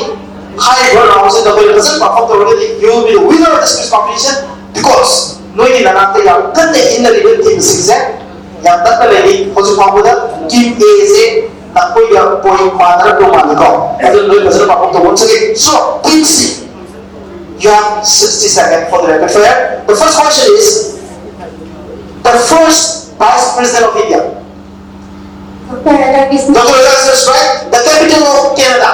ꯍꯥꯏꯔꯤꯕ round ꯁꯤꯗ ꯅꯈꯣꯏꯅ ꯐꯖꯅ perform ꯇꯧꯔꯒꯗꯤ you will be the winner of this quiz competition, because ꯅꯣꯏꯒꯤ ꯅꯅꯥꯛꯇ ꯌꯥꯝ ꯀꯟꯅ ꯏꯟꯅꯔꯤꯕ team ꯁꯤꯡꯁꯦ ꯌꯥꯝ ꯅꯛꯅ ꯂꯩꯔꯤ꯫ ꯍꯧꯖꯤꯛ ꯐꯥꯎꯕꯗ team A ꯁꯦ ꯅꯈꯣꯏꯒ point ꯃꯥꯟꯅꯔꯛꯇꯧ ꯃꯥꯜꯂꯤꯀꯣ꯫ ꯑꯗꯨꯅ ꯅꯣꯏ ꯐꯖꯅ perform ꯇꯧꯕ ꯑꯃ ꯆꯪꯉꯤ꯫ So team C, you have sixty seconds for the rapid fire. The first question is, the first Vice President of India. Doctor Radhakrishnan. Doctor Radhakrishnan, right? The capital of Canada.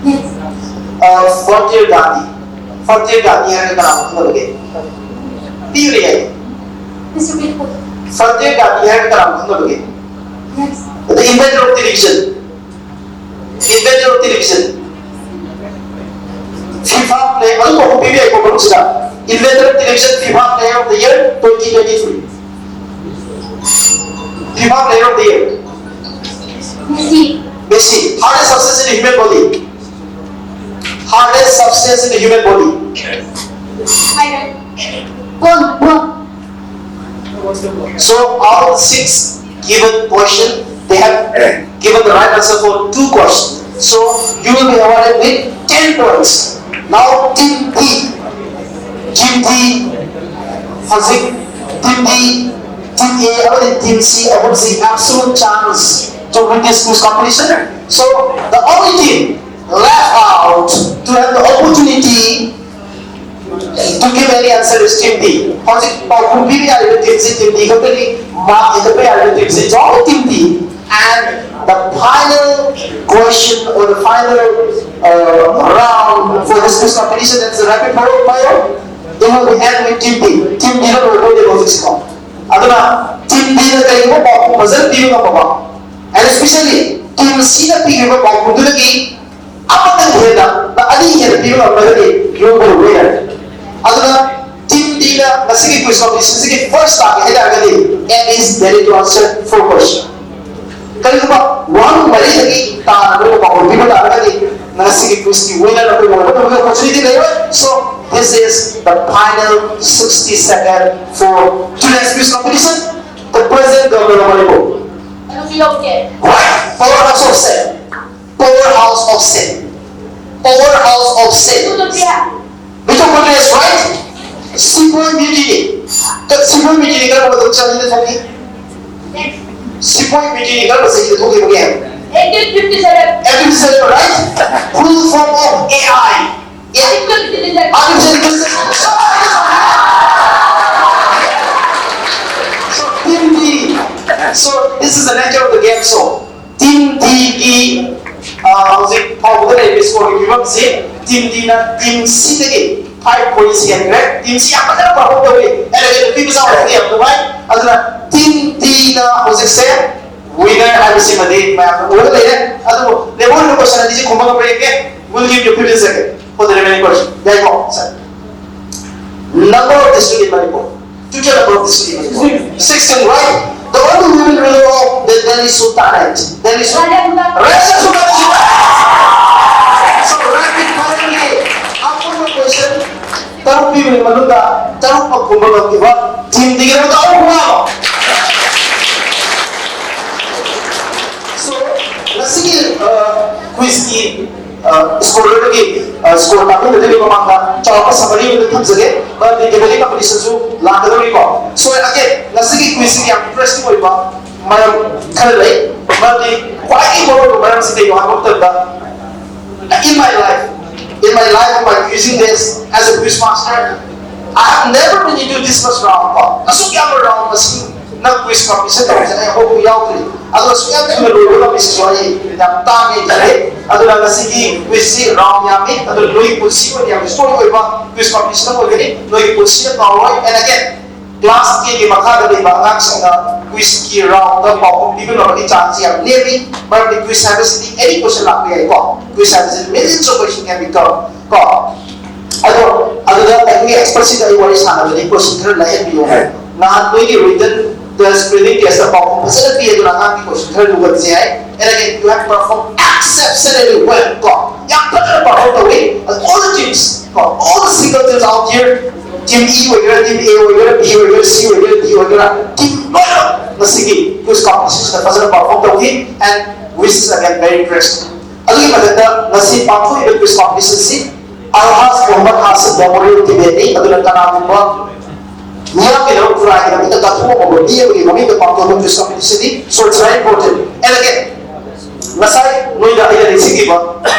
Yes. Uh, Frontier Gandhi. Frontier Gandhi ꯍꯥꯏꯔꯒ ꯀꯅꯥꯅꯣ ꯈꯪꯅꯕꯒꯦ? ꯄꯤꯌꯨꯅꯦ ꯌꯥꯏ꯫ Mister Bigfoot. Frontier Garden ꯍꯥꯏꯔꯒ ꯀꯅꯥ ꯈꯪꯅꯕꯒꯦ? The inventor of television. Inventor of television. FIFA player, ꯑꯗꯨꯝ ꯄꯥꯎꯈꯨꯝ ꯄꯤꯕ ꯌꯥꯏꯀꯣ ꯃꯔꯨꯞꯁꯤꯗ. Inventor of television, FIFA player of the year twenty twenty-three. FIFA player of the year. Messi. Messi. Hardest substance in the human body. Hardest substance in the human body. Iron. Bone. Bone. So all the six given question, they have given the right answer for two questions. So you will be awarded with ten points. Now team B, team D, ꯍꯧꯖꯤꯛ team D, team A ꯑꯃꯗꯤ team C ꯑꯍꯨꯝꯁꯤ absolute chance to win this quiz competition. So the only team left out to have the opportunity to give any answer is team D. ꯍꯧꯖꯤꯛ ꯄꯥꯎꯈꯨꯝ ꯄꯤꯕ ꯌꯥꯔꯤꯕ teamꯁꯤ team D ꯈꯛꯇꯅꯤ, mark ꯍꯦꯟꯒꯠꯄ ꯌꯥꯔꯤꯕ teamꯁꯤ is only team D. And the final question or the final uh, round for this quiz competition is the rapid fire round. It will be end with team D. Team D ꯅ ꯂꯣꯏꯕ ꯑꯣꯏꯗꯣꯏꯕ ꯍꯧꯖꯤꯛꯁꯤꯀꯣ. ꯑꯗꯨꯅ team D ꯅ ꯀꯔꯤꯒꯨꯝꯕ ꯄꯥꯎꯈꯨꯝ ꯐꯖꯅ ꯄꯤꯕ ꯉꯝꯃꯕ, and especially team C ꯅ ꯄꯤꯈꯤꯕ ꯄꯥꯎꯈꯨꯝꯗꯨꯗꯒꯤ ꯑꯃꯇꯪ ꯍꯦꯟꯅ ꯑꯅꯤ ꯍꯦꯟꯅ ꯄꯤꯕ ꯉꯝꯂꯒꯗꯤ you will be winner. ꯑꯗꯨꯅ team D ꯅ ꯉꯁꯤꯒꯤ quiz competition ꯁꯤꯒꯤ first ꯇꯥꯒꯦ ꯍꯥꯏꯇꯥꯔꯒꯗꯤ, and is ready to answer four question. ꯀꯔꯤꯒꯨꯝꯕ ꯋꯥꯍꯪ ꯃꯔꯤꯗꯒꯤ ꯇꯥꯅ ꯅꯣꯏꯅ ꯄꯥꯎꯈꯨꯝ ꯄꯤꯕ ꯇꯥꯔꯒꯗꯤ ꯉꯁꯤꯒꯤ quiz ꯀꯤ winner ꯑꯩꯈꯣꯏ ꯑꯣꯏꯕ ꯉꯝꯕꯒꯤ opportunity ꯂꯩꯔꯣꯏ. So this is the final sixty second for today's quiz competition. The present governor of Manipur. ꯑꯗꯨꯁꯨ ꯌꯧꯗꯦ. Right, powerhouse of sin. Powerhouse of sin. Powerhouse of sin. ꯑꯗꯨꯁꯨ ꯌꯧꯗꯦ. Mitochondria is right. Sepoy mutiny. Ka- Sepoy mutiny ꯀꯔꯝꯕ ꯆꯍꯤꯗ ꯊꯣꯛꯈꯤ? Sepoy mutiny ꯀꯔꯝꯕ ꯆꯍꯤꯗ ꯊꯣꯛꯈꯤꯕꯒꯦ? Eighteen fifty seven. Eighteen fifty seven, right? Full form of A I. Artificial intelligence. So, team D. So, this is the nature of the game show. Team D ꯒꯤ ꯑ, ꯍꯧꯖꯤꯛ ꯐꯥꯎꯕꯗ ꯂꯩꯔꯤꯕ score ꯒꯤ ꯐꯤꯕꯝꯁꯤ team D ꯅ team C ꯗꯒꯤ five points ꯍꯦꯟꯈ꯭ꯔꯦ꯫ Team C ꯌꯥꯝ ꯐꯖꯅ perform ꯇꯧꯔꯤ꯫ ꯑꯦꯂꯦꯛꯁꯟ ꯅꯨꯄꯤ ꯃꯆꯥ ꯑꯣꯏꯕꯗꯤ ꯌꯥꯝ ꯅꯨꯡꯉꯥꯏ꯫ ꯑꯗꯨꯅ team D ꯅ ꯍꯧꯖꯤꯛꯁꯦ winner ꯍꯥꯏꯕꯁꯤꯃꯗꯤ ꯃꯌꯥꯝꯅ ꯎꯔꯒ ꯂꯩꯔꯦ꯫ ꯑꯗꯨꯕꯨ ꯂꯦꯝꯍꯧꯔꯤꯕ question ꯑꯅꯤꯁꯤ ꯈꯨꯝꯕ ꯉꯝꯕ꯭ꯔꯥ ꯌꯦꯡꯒꯦ꯫ We'll give you fifteen seconds for the remaining question. ꯌꯥꯏꯀꯣ, sir? Number of district in Manipur. Total number of district in Manipur. Sixteen, right? The only women ruler of the Delhi Sultanate. Delhi Sultanate. Rajya Sultanate. So, rapid fire ꯒꯤ ꯑꯄꯨꯟꯕ question ꯇꯔꯨꯛ ꯄꯤꯕꯒꯤ ꯃꯅꯨꯡꯗ ꯇꯔꯨꯛꯃꯛ ꯈꯨꯝꯕ ꯉꯝꯈꯤꯕ team D ꯒꯤꯗꯃꯛꯇ ꯑꯍꯨꯝ ꯍꯨꯔꯥꯜꯂꯣ꯫ So, ꯉꯁꯤꯒꯤ, ꯑ, quiz ꯀꯤ, ꯑ, score ꯒꯤ, ꯑ, score ꯇꯥꯛꯄꯤꯕꯗꯨꯒꯤ ꯃꯃꯥꯡꯗ ꯆꯥꯎꯔꯥꯛꯄ summary ꯑꯃ ꯊꯝꯖꯒꯦ꯫ ꯃꯔꯝꯗꯤ debate competition ꯁꯨ ꯂꯥꯛꯀꯗꯧꯔꯤꯀꯣ꯫ So, again, ꯉꯁꯤꯒꯤ quiz ꯁꯤ ꯌꯥꯝ interesting ꯑꯣꯏꯕ ꯃꯔꯝ ꯈꯔ ꯂꯩ꯫ ꯃꯔꯝꯗꯤ ꯈ꯭ꯋꯥꯏꯗꯒꯤ ꯃꯔꯨꯑꯣꯏꯕ ꯃꯔꯝꯁꯤ ꯀꯩꯅꯣ ꯍꯥꯏꯕ ꯃꯇꯝꯗ, in my life, in my life of my quizing days as a quiz master, I have never been into this much round ꯀꯣ꯫ ꯑꯁꯨꯛ ꯌꯥꯝꯕ round ꯃꯁꯤꯡ ꯅꯪ quiz competition ꯇꯧꯕꯁꯦ ꯑꯩ ꯑꯃꯨꯛꯐꯥꯎ ꯌꯥꯎꯗ꯭ꯔꯤ꯫ ꯑꯗꯨꯒ ꯑꯁꯨꯛ ꯌꯥꯝ ꯊꯨꯅ ꯂꯣꯏꯕ ꯉꯝꯃꯤꯁꯤꯁꯨ ꯑꯩ ꯌꯥꯝ ꯇꯥꯡꯉꯦ ꯈꯜꯂꯦ꯫ ꯑꯗꯨꯅ ꯉꯁꯤꯒꯤ quiz ꯁꯤ round ꯌꯥꯝꯃꯤ, ꯑꯗꯨ ꯅꯣꯏꯒꯤ ꯄꯨꯟꯁꯤ ꯑꯣꯏꯅ ꯌꯥꯝ historic ꯑꯣꯏꯕ quiz competition ꯑꯃ ꯑꯣꯏꯒꯅꯤ꯫ ꯅꯣꯏꯒꯤ ꯄꯨꯟꯁꯤꯗ ꯀꯥꯎꯔꯣꯏ꯫ And again, class ten ꯒꯤ ꯃꯈꯥꯗ ꯂꯩꯕ ꯑꯉꯥꯡꯁꯤꯡꯅ quiz ꯀꯤ round ꯗ ꯄꯥꯎꯈꯨꯝ ꯄꯤꯕ ꯉꯝꯕꯒꯤ chance ꯁꯤ ꯌꯥꯝ ꯅꯦꯝꯃꯤ꯫ ꯃꯔꯝꯗꯤ quiz ꯍꯥꯏꯕꯁꯤꯗꯤ any question ꯂꯥꯛꯄ ꯌꯥꯏꯀꯣ꯫ Quiz ꯍꯥꯏꯕꯁꯤꯗꯤ millions of question can be come ꯀꯣ꯫ ꯑꯗꯣ ꯑꯗꯨꯗ ꯑꯩꯈꯣꯏꯒꯤ expert ꯁꯤꯗ ꯑꯩ ꯋꯥꯔꯤ ꯁꯥꯟꯅꯕꯅꯤ, question ꯈꯔ ꯂꯥꯏꯍꯟꯕꯤꯌꯣ ꯍꯥꯏ꯫ ꯅꯍꯥꯟ ꯅꯣꯏꯒꯤ written test, reading test ꯇ ꯄꯥꯎꯈꯨꯝ ꯐꯖꯅ ꯄꯤ, ꯑꯗꯨꯅ ꯑꯉꯥꯡꯒꯤ question ꯈꯔ ꯂꯨꯒꯟꯁꯦ ꯍꯥꯏ꯫ And again, you have performed exceptionally well ꯀꯣ꯫ ꯌꯥꯝ ꯐꯖꯅ perform ꯇꯧꯏ꯫ All the teams ꯀꯣ, all the single teams out here, team E ꯑꯣꯏꯒꯦꯔꯥ, team A ꯑꯣꯏꯒꯦꯔꯥ, B ꯑꯣꯏꯒꯦꯔꯥ, C ꯑꯣꯏꯒꯦꯔꯥ, D ꯑꯣꯏꯒꯦꯔꯥ, team ꯂꯣꯏꯅꯃꯛ ꯉꯁꯤꯒꯤ quiz competition ꯁꯤꯗ ꯐꯖꯅ perform ꯇꯧꯈꯤ꯫ And wishes again, very impressed꯫ ꯑꯗꯨꯒꯤ ꯃꯊꯛꯇ ꯉꯁꯤ ꯄꯥꯡꯊꯣꯛꯏꯕ quiz competition ꯁꯤ ꯑꯜꯍꯥꯖ ꯃꯨꯍꯝꯃꯗ ꯍꯥꯁꯤꯝ Memorial Debate ꯅꯤ꯫ ꯑꯗꯨꯅ ꯀꯅꯥꯒꯨꯝꯕ ꯃꯤꯌꯥꯝꯒꯤꯗꯃꯛ ꯈꯨꯔꯥꯏꯒꯤꯗꯃꯛꯇ ꯀꯠꯊꯣꯛꯑꯝꯃꯕ ꯃꯤ ꯑꯃꯒꯤ ꯃꯃꯤꯡꯗ ꯄꯥꯡꯊꯣꯛꯄ quiz competition ꯅꯤ꯫ So it's very important. And again, ꯉꯁꯥꯏ ꯅꯣꯏꯗ ꯑꯩꯅ ꯅꯤꯡꯁꯤꯡꯈꯤꯕ,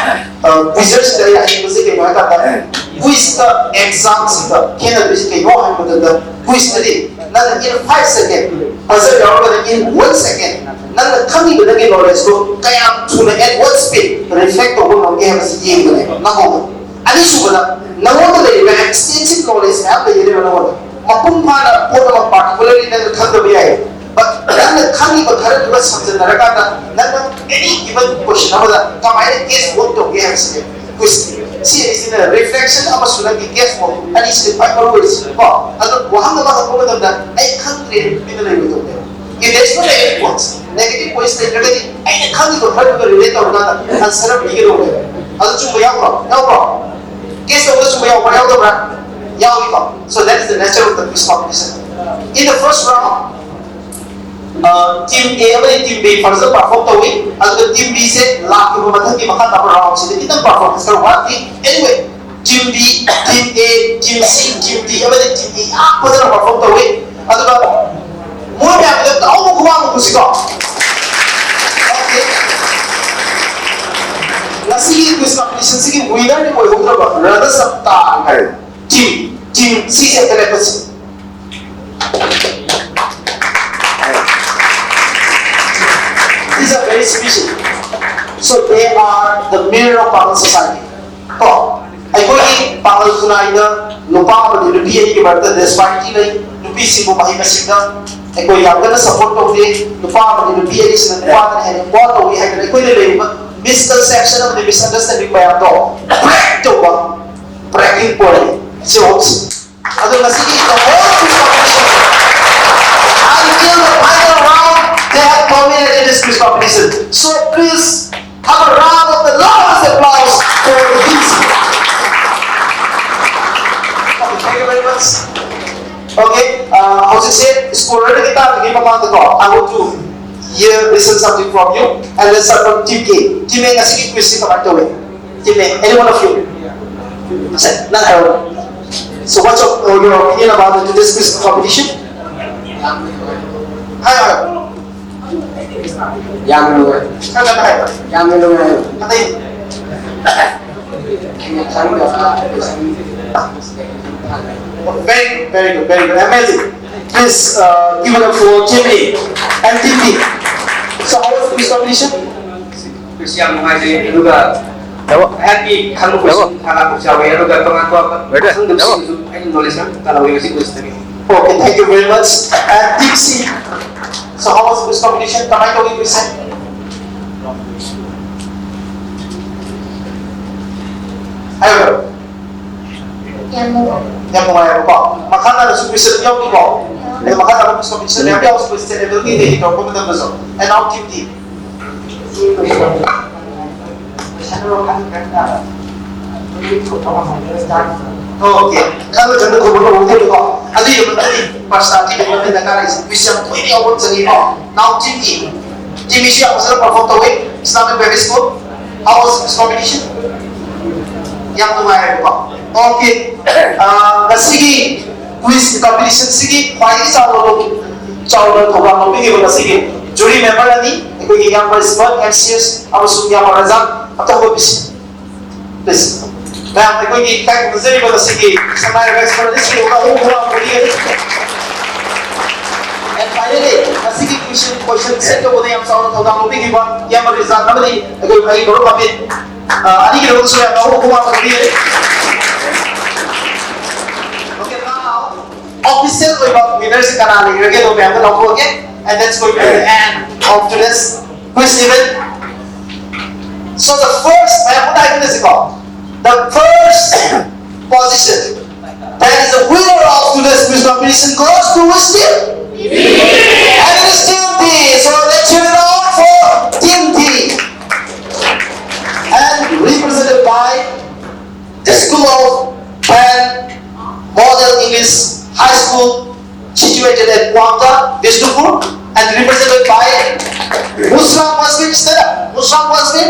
ꯑ, quizzers ꯁꯤꯡꯗ ꯑꯩꯅ ꯍꯥꯏꯅꯤꯡꯕꯁꯤ ꯀꯩꯅꯣ ꯍꯥꯏ ꯀꯥꯟꯗ, quiz ꯀ exam ꯁꯤꯒ ꯈꯦꯠꯅꯗꯣꯏꯁꯤ ꯀꯩꯅꯣ ꯍꯥꯏꯕ ꯃꯇꯝꯗ, quiz ꯇꯗꯤ ꯅꯪꯅ in five second, buzzer ꯌꯥꯎꯔꯒꯅ in one second, ꯅꯪꯅ ꯈꯪꯉꯤꯕ ꯅꯪꯒꯤ knowledge ꯇꯣ ꯀꯌꯥꯝ ꯊꯨꯅ at what speed reflect ꯇꯧꯕ ꯉꯝꯒꯦ ꯍꯥꯏꯕꯁꯤ ꯌꯦꯡꯕꯅꯦꯕ ꯅꯪꯉꯣꯟꯗ꯫ ꯑꯅꯤꯁꯨꯕꯗ, ꯅꯪꯉꯣꯟꯗ ꯂꯩꯔꯤꯕ extensive knowledge ꯃꯌꯥꯝ ꯂꯩꯒꯅꯦꯕ ꯅꯪꯉꯣꯟꯗ꯫ ꯃꯄꯨꯡ ꯐꯥꯅ ꯄꯣꯠ ꯑꯃ particularly ꯅꯪꯅ ꯈꯪꯗꯕ ꯑꯗꯨꯒ ꯁꯝꯖꯟꯅꯔꯀꯥꯟꯗ ꯅꯪꯅ any given question ꯑꯃꯗ ꯀꯃꯥꯏꯅ guess work ꯇꯧꯒꯦ ꯍꯥꯏꯕꯁꯤꯅꯦ quiz ꯁꯤ ꯑꯩꯁꯤꯅ reflection ꯑꯃꯁꯨꯡ ꯅꯪꯒꯤ guess work ꯑꯅꯤꯁꯤꯅ ꯈ꯭ꯋꯥꯏ ꯃꯔꯨ ꯑꯣꯏꯔꯤꯁꯤ ꯀꯣ꯫ ꯑꯗꯣ ꯋꯥꯍꯪ ꯑꯃ ꯍꯪꯕ ꯃꯇꯝꯗ "ꯑꯩ ꯈꯪꯗ꯭ꯔꯦ" ꯇꯨꯃꯤꯟꯅ ꯂꯩꯔꯣꯏꯗꯧꯕꯅꯦꯕ꯫ If there is no negative points, negative points ꯂꯩꯇ꯭ꯔꯒꯗꯤ ꯑꯩꯅ ꯈꯪꯉꯤꯕ ꯈꯔꯗꯨꯒ relate ꯇꯧꯔꯀꯥꯟꯗ answer ꯑꯃ ꯄꯤꯒꯗꯧꯕꯅꯦꯕ꯫ ꯑꯗꯨ ꯆꯨꯝꯕ ꯌꯥꯎꯕ꯭ꯔꯣ? ꯌꯥꯎꯕ꯭ꯔꯣ? Guess ꯇꯧꯕꯗ ꯆꯨꯝꯕ ꯌꯥꯎꯕ꯭ꯔꯥ ꯌꯥꯎꯗꯕ꯭ꯔꯥ? ꯌꯥꯎꯏꯀꯣ꯫ So that is the nature of the quiz competition. In the first round, team A ꯑꯃꯗꯤ team B first perform ꯇꯧꯏ, ꯑꯗꯨꯒ team B ꯁꯦ ꯂꯥꯛꯂꯤꯕ ꯃꯊꯪꯒꯤ ꯃꯈꯥ ꯇꯥꯕ round ꯁꯤꯗ ꯈꯤꯇꯪ performance ꯈꯔ ꯋꯥꯠꯂꯤ꯫ Anyway, team B, team A, team C, team D ꯑꯃꯗꯤ team E ꯌꯥꯝ ꯐꯖꯅ perform ꯇꯧꯏ꯫ ꯑꯗꯨꯒ ꯃꯣꯏ ꯃꯌꯥꯝꯗ ꯇꯥꯎꯕ ꯈꯨꯕꯥꯛ ꯃꯨꯛꯄꯁꯤꯀꯣ꯫ Okay꯫ ꯉꯁꯤꯒꯤ quiz competition ꯁꯤꯒꯤ winner ꯗꯤ ꯑꯣꯏꯍꯧꯗ꯭ꯔꯕ, runners up ꯇꯥꯈ꯭ꯔꯦ꯫ Team, team C ꯁꯦ ꯍꯦꯛꯇ ꯂꯦꯞꯄꯁꯤ꯫ These are very special. So they are the mirror of our society. ꯀꯣ, ꯑꯩꯈꯣꯏꯒꯤ ꯄꯥꯡꯒꯜ ꯈꯨꯟꯅꯥꯏꯗ ꯅꯨꯄꯥ ꯑꯃꯗꯤ ꯅꯨꯄꯤ ꯑꯅꯤꯒꯤ ꯃꯔꯛꯇ disparity ꯂꯩ꯫ ꯅꯨꯄꯤꯁꯤꯡꯕꯨ ꯃꯍꯩ ꯃꯁꯤꯡꯗ ꯑꯩꯈꯣꯏ ꯌꯥꯝ ꯀꯟꯅ support ꯇꯧꯗꯦ꯫ ꯅꯨꯄꯥ ꯑꯃꯗꯤ ꯅꯨꯄꯤ ꯑꯅꯤꯁꯤꯅ ꯅꯨꯄꯥꯗꯅ ꯍꯦꯟꯅ power ꯇꯧꯏ ꯍꯥꯏꯗꯅ ꯑꯩꯈꯣꯏꯗ ꯂꯩꯔꯤꯕ misconception ꯑꯃꯗꯤ misunderstanding ꯃꯌꯥꯝꯗꯣ break ꯇꯧꯕ breaking point ꯁꯤ ꯍꯧꯔꯁꯤ꯫ ꯑꯗꯣ ꯉꯁꯤꯒꯤ the whole quiz competition until the final round, they have culminated in this quiz competition. So please have a round of the loudest applause for the team. Thank you very much. Okay, uh, ꯍꯧꯖꯤꯛꯁꯦ scorer ꯗꯒꯤ ꯇꯥꯔꯛꯄꯒꯤ ꯃꯃꯥꯡꯗꯀꯣ, I want to hear, listen something from you, and let's start from team A. Team A, ꯉꯁꯤꯒꯤ quiz ꯁꯤ ꯀꯃꯥꯏꯅ ꯇꯧꯏ? Team A, any one of you? ꯁꯦ, ꯅꯪ ꯍꯥꯏꯔꯣ꯫ So what's your, your opinion about the, this quiz competition? ꯍꯥꯏꯌꯣ, ꯍꯥꯏꯌꯣ꯫ ꯌꯥꯝꯅ ꯅꯨꯡꯉꯥꯏ꯫ ꯈꯔ ꯀꯟꯅ ꯍꯥꯏꯌꯣ꯫ ꯌꯥꯝꯅ ꯅꯨꯡꯉꯥꯏ꯫ ꯑꯇꯩ? ꯑꯩꯅ ꯈꯪꯗꯕ Very, very good, very good, amazing. Please, uh, give it up for team A and team B. So how was the quiz competition? Quiz ꯌꯥꯝ ꯅꯨꯡꯉꯥꯏꯖꯩ, ꯑꯗꯨꯒ ꯑꯩꯍꯥꯛꯀꯤ ꯈꯪꯕ ꯀꯣꯏꯁꯟ ꯈꯔ ꯂꯥꯛꯄꯁꯨ ꯌꯥꯎꯋꯦ, ꯑꯗꯨꯒ ꯇꯣꯉꯥꯟ ꯇꯣꯉꯥꯟꯕ ꯈꯪꯗꯕꯁꯤꯡꯁꯨ ꯑꯩꯅ ꯅꯣꯂꯦꯖ ꯌꯥꯝ ꯇꯥꯜꯍꯧꯋꯦ ꯉꯁꯤ ꯀ꯭ꯋꯤꯖꯇꯒꯤ꯫ Okay, thank you very much. And team C. So how was this competition? ꯀꯃꯥꯏꯅ ꯇꯧꯏ ꯀ꯭ꯋꯤꯖꯁꯦ? ꯍꯥꯏꯔꯣ꯫ ꯌꯥꯝ ꯅꯨꯡꯉꯥꯏ꯫ ꯌꯥꯝ ꯅꯨꯡꯉꯥꯏꯌꯦꯕꯀꯣ꯫ ꯃꯈꯥ ꯇꯥꯅꯁꯨ ꯀ꯭ꯋꯤꯖ ꯑꯗꯨꯝ ꯌꯥꯎꯈꯤꯀꯣ꯫ ꯑꯗꯩ ꯃꯈꯥ ꯇꯥꯕ ꯀ꯭ꯋꯤꯖ ꯀꯝꯄꯤꯇꯤꯁꯟ ꯃꯌꯥꯝ ꯌꯥꯎꯁꯤ, ꯀ꯭ꯋꯤꯖ ꯁ꯭ꯇꯦꯠ ꯂꯦꯚꯦꯜꯒꯤ ꯀꯩꯀꯩ ꯇꯧꯔꯛꯄ ꯃꯇꯝꯗꯁꯨ꯫ And now team D. Okay. ꯈꯪꯅ ꯈꯪꯅ ꯈꯨꯝꯕ ꯉꯝꯍꯧꯗꯦꯕꯀꯣ꯫ ꯑꯗꯨꯒꯤ ꯃꯇꯨꯡꯗꯤ ꯄ꯭ꯔꯁꯅꯥ ꯊꯤꯕꯒꯤ ꯃꯇꯨꯡꯗ ꯀꯥꯔꯛꯏꯁꯦ ꯀ꯭ꯋꯤꯖ ꯌꯥꯝ ꯇꯣꯏꯅ ꯌꯥꯎꯕ ꯑꯃ ꯆꯪꯉꯤꯀꯣ꯫ Now team E. Team Eꯁꯨ ꯌꯥꯝ ꯐꯖꯅ perform ꯇꯧꯋꯤ꯫ Islamic Primary School. How was this competition? ꯌꯥꯝ ꯅꯨꯡꯉꯥꯏꯔꯦꯀꯣ꯫ Okay. ꯑꯥ, ꯉꯁꯤꯒꯤ ꯀ꯭ꯋꯤꯖ ꯀꯝꯄꯤꯇꯤꯁꯟꯁꯤꯒꯤ ꯈ꯭ꯋꯥꯏꯗꯒꯤ ꯆꯥꯎꯕ, ꯆꯥꯎꯅ ꯊꯧꯗꯥꯡ ꯂꯧꯕꯤꯈꯤꯕ ꯉꯁꯤꯒꯤ ꯖꯨꯔꯤ ꯃꯦꯝꯕꯔ ꯑꯅꯤ, ꯑꯩꯈꯣꯏꯒꯤ ꯏꯌꯥꯝꯕ ꯏꯁꯃꯔꯠ, ꯑꯦꯝ ꯁꯤ ꯑꯦꯁ, ꯑꯃꯁꯨꯡ ꯏꯌꯥꯝꯕ ꯔꯖꯥꯛ, ꯑꯝꯇ ꯍꯧꯒꯠꯄꯤꯁꯤ꯫ Please. ꯃꯌꯥꯝ, ꯑꯩꯈꯣꯏꯒꯤ ꯏꯀꯥꯏ ꯈꯨꯝꯅꯖꯔꯤꯕ ꯉꯁꯤꯒꯤ ꯁꯉꯥꯏ ꯔꯥꯏꯁ ꯐꯟꯗ ꯁꯤꯡ ꯑꯍꯨꯝ ꯍꯨꯝꯐꯨ ꯍꯨꯝꯐꯨ ꯄꯤꯔꯤ꯫ And finally, ꯉꯁꯤꯒꯤ question, question set ꯇꯧꯕꯗ ꯌꯥꯝ ꯆꯥꯎꯅ ꯊꯧꯗꯥꯡ ꯂꯧꯕꯤꯈꯤꯕ ꯏꯌꯥꯝꯕ ꯔꯤꯖꯥꯛ ꯑꯃꯗꯤ ꯑꯩꯈꯣꯏ, ꯑꯩꯒꯤ ꯃꯔꯨꯞ ꯑꯃꯤꯠ, ꯑ, ꯑꯅꯤꯒꯤꯗꯃꯛꯇꯁꯨ ꯌꯥꯝ ꯆꯥꯎꯅ ꯈꯨꯕꯥꯛ ꯑꯃ ꯄꯤꯔꯤ꯫ Okay, now, official ꯑꯣꯏꯕ winner ꯁꯤ ꯀꯅꯥ ꯂꯩꯔꯒꯦ ꯑꯗꯣ ꯃꯌꯥꯝꯗ ꯂꯥꯎꯊꯣꯛꯑꯒꯦ꯫ And that's going to be the end of today's quiz event. So the first, ꯃꯌꯥꯝ ꯄꯨꯟꯅ ꯍꯥꯏꯃꯤꯟꯅꯁꯤꯀꯣ꯫ The first position, that is the winner of today's quiz competition, goes to which team? And it is Team D. So let's hear it out for Team D. And represented by the School of Pan Model English High School, situated at Wangta, Bishnupur, and represented by Mushraf Muslim. Stand up. Mushraf Muslim,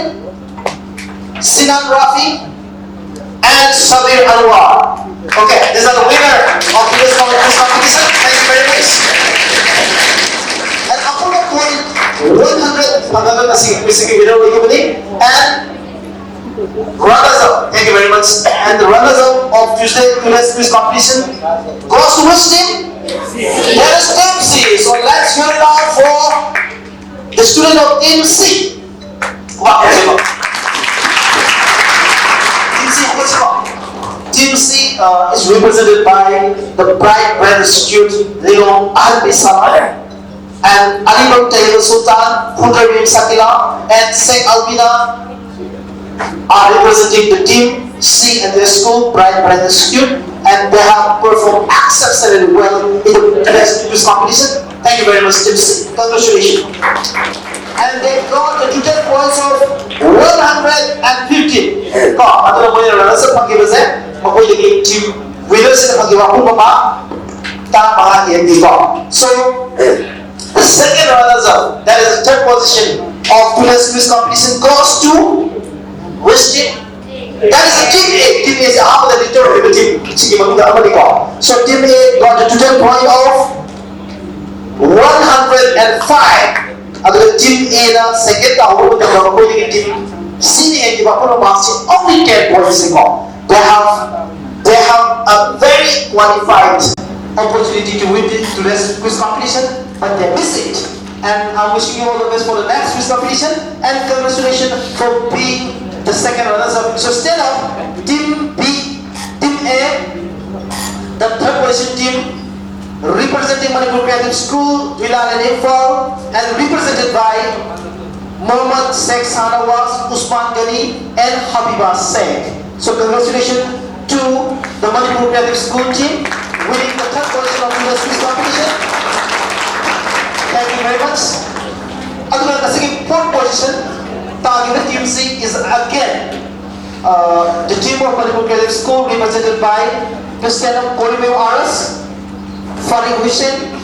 Sinan Rafi, and Sabir Anwar. Okay, these are the winner of this com-, this competition. Thank you very much. And ꯑꯄꯨꯟꯕ point one hundred ꯐꯪꯒꯗꯕ ꯑꯁꯤ ꯀ꯭ꯋꯤꯖꯀꯤ winner ꯑꯣꯏꯈꯤꯕꯅꯤ꯫ And runners up, thank you very much. And the runners up of Tuesday, today's quiz competition goes to which team? That is Team C. So let's hear it out for the student of Team C. Wow, Team C, what's up? Team C, uh, is represented by the bright, well-skilled Leon Albi Samar. And Alibag Tehil Sultan, Hunter Bim Sakila, and Sheikh Albina are representing the team C and their school, Bright Bright Institute, and they have performed exceptionally well in the best quiz competition. Thank you very much, team C. Congratulations. And they got the total points of one hundred fifty. ꯀꯣ, ꯑꯗꯨꯅ ꯃꯣꯏꯅ runners up ꯐꯪꯈꯤꯕꯁꯦ, ꯃꯈꯣꯏꯗꯒꯤ team winners ꯁꯤꯅ ꯐꯪꯈꯤꯕ ꯑꯄꯨꯟꯕ mark ꯇꯔꯥꯃꯉꯥ ꯍꯦꯟꯈꯤꯀꯣ꯫ So, the second runners up, that is the third position of today's quiz competition, goes to which team? That is the team A. Team A ꯁꯦ ꯑꯍꯥꯟꯕꯗ leader ꯑꯣꯏꯕ team ꯁꯤꯒꯤ ꯃꯅꯨꯡꯗ ꯑꯃꯅꯤꯀꯣ꯫ So team A got a total point of one hundred five. ꯑꯗꯨꯒ team A ꯅ second ꯇꯥꯍꯧꯕ ꯃꯇꯝꯗ ꯃꯈꯣꯏꯗꯒꯤ team C ꯅ ꯍꯦꯟꯈꯤꯕ ꯑꯄꯨꯟꯕ mark ꯁꯤ only ten points ꯅꯤꯀꯣ꯫ They have, they have a very qualified opportunity to win this, today's quiz competition, but they miss it. And I'm wishing you all the best for the next quiz competition, and congratulations for being the second runners up. So stand up, team B, team A, the third position team, representing Manipur Creative School, Villa and Imphal, and represented by Mohammad Sheikh Shahnawaz, Usman Ghani, and Habiba Sheikh. So congratulations to the Manipur Creative School team winning the third position of today's quiz competition. Thank you very much. ꯑꯗꯨꯒ ꯉꯁꯤꯒꯤ fourth position ꯇꯥꯈꯤꯕ team ꯁꯤ is again, uh, the team of Manipur Creative School represented by Mister Korimeo Aras, Farid Hussain,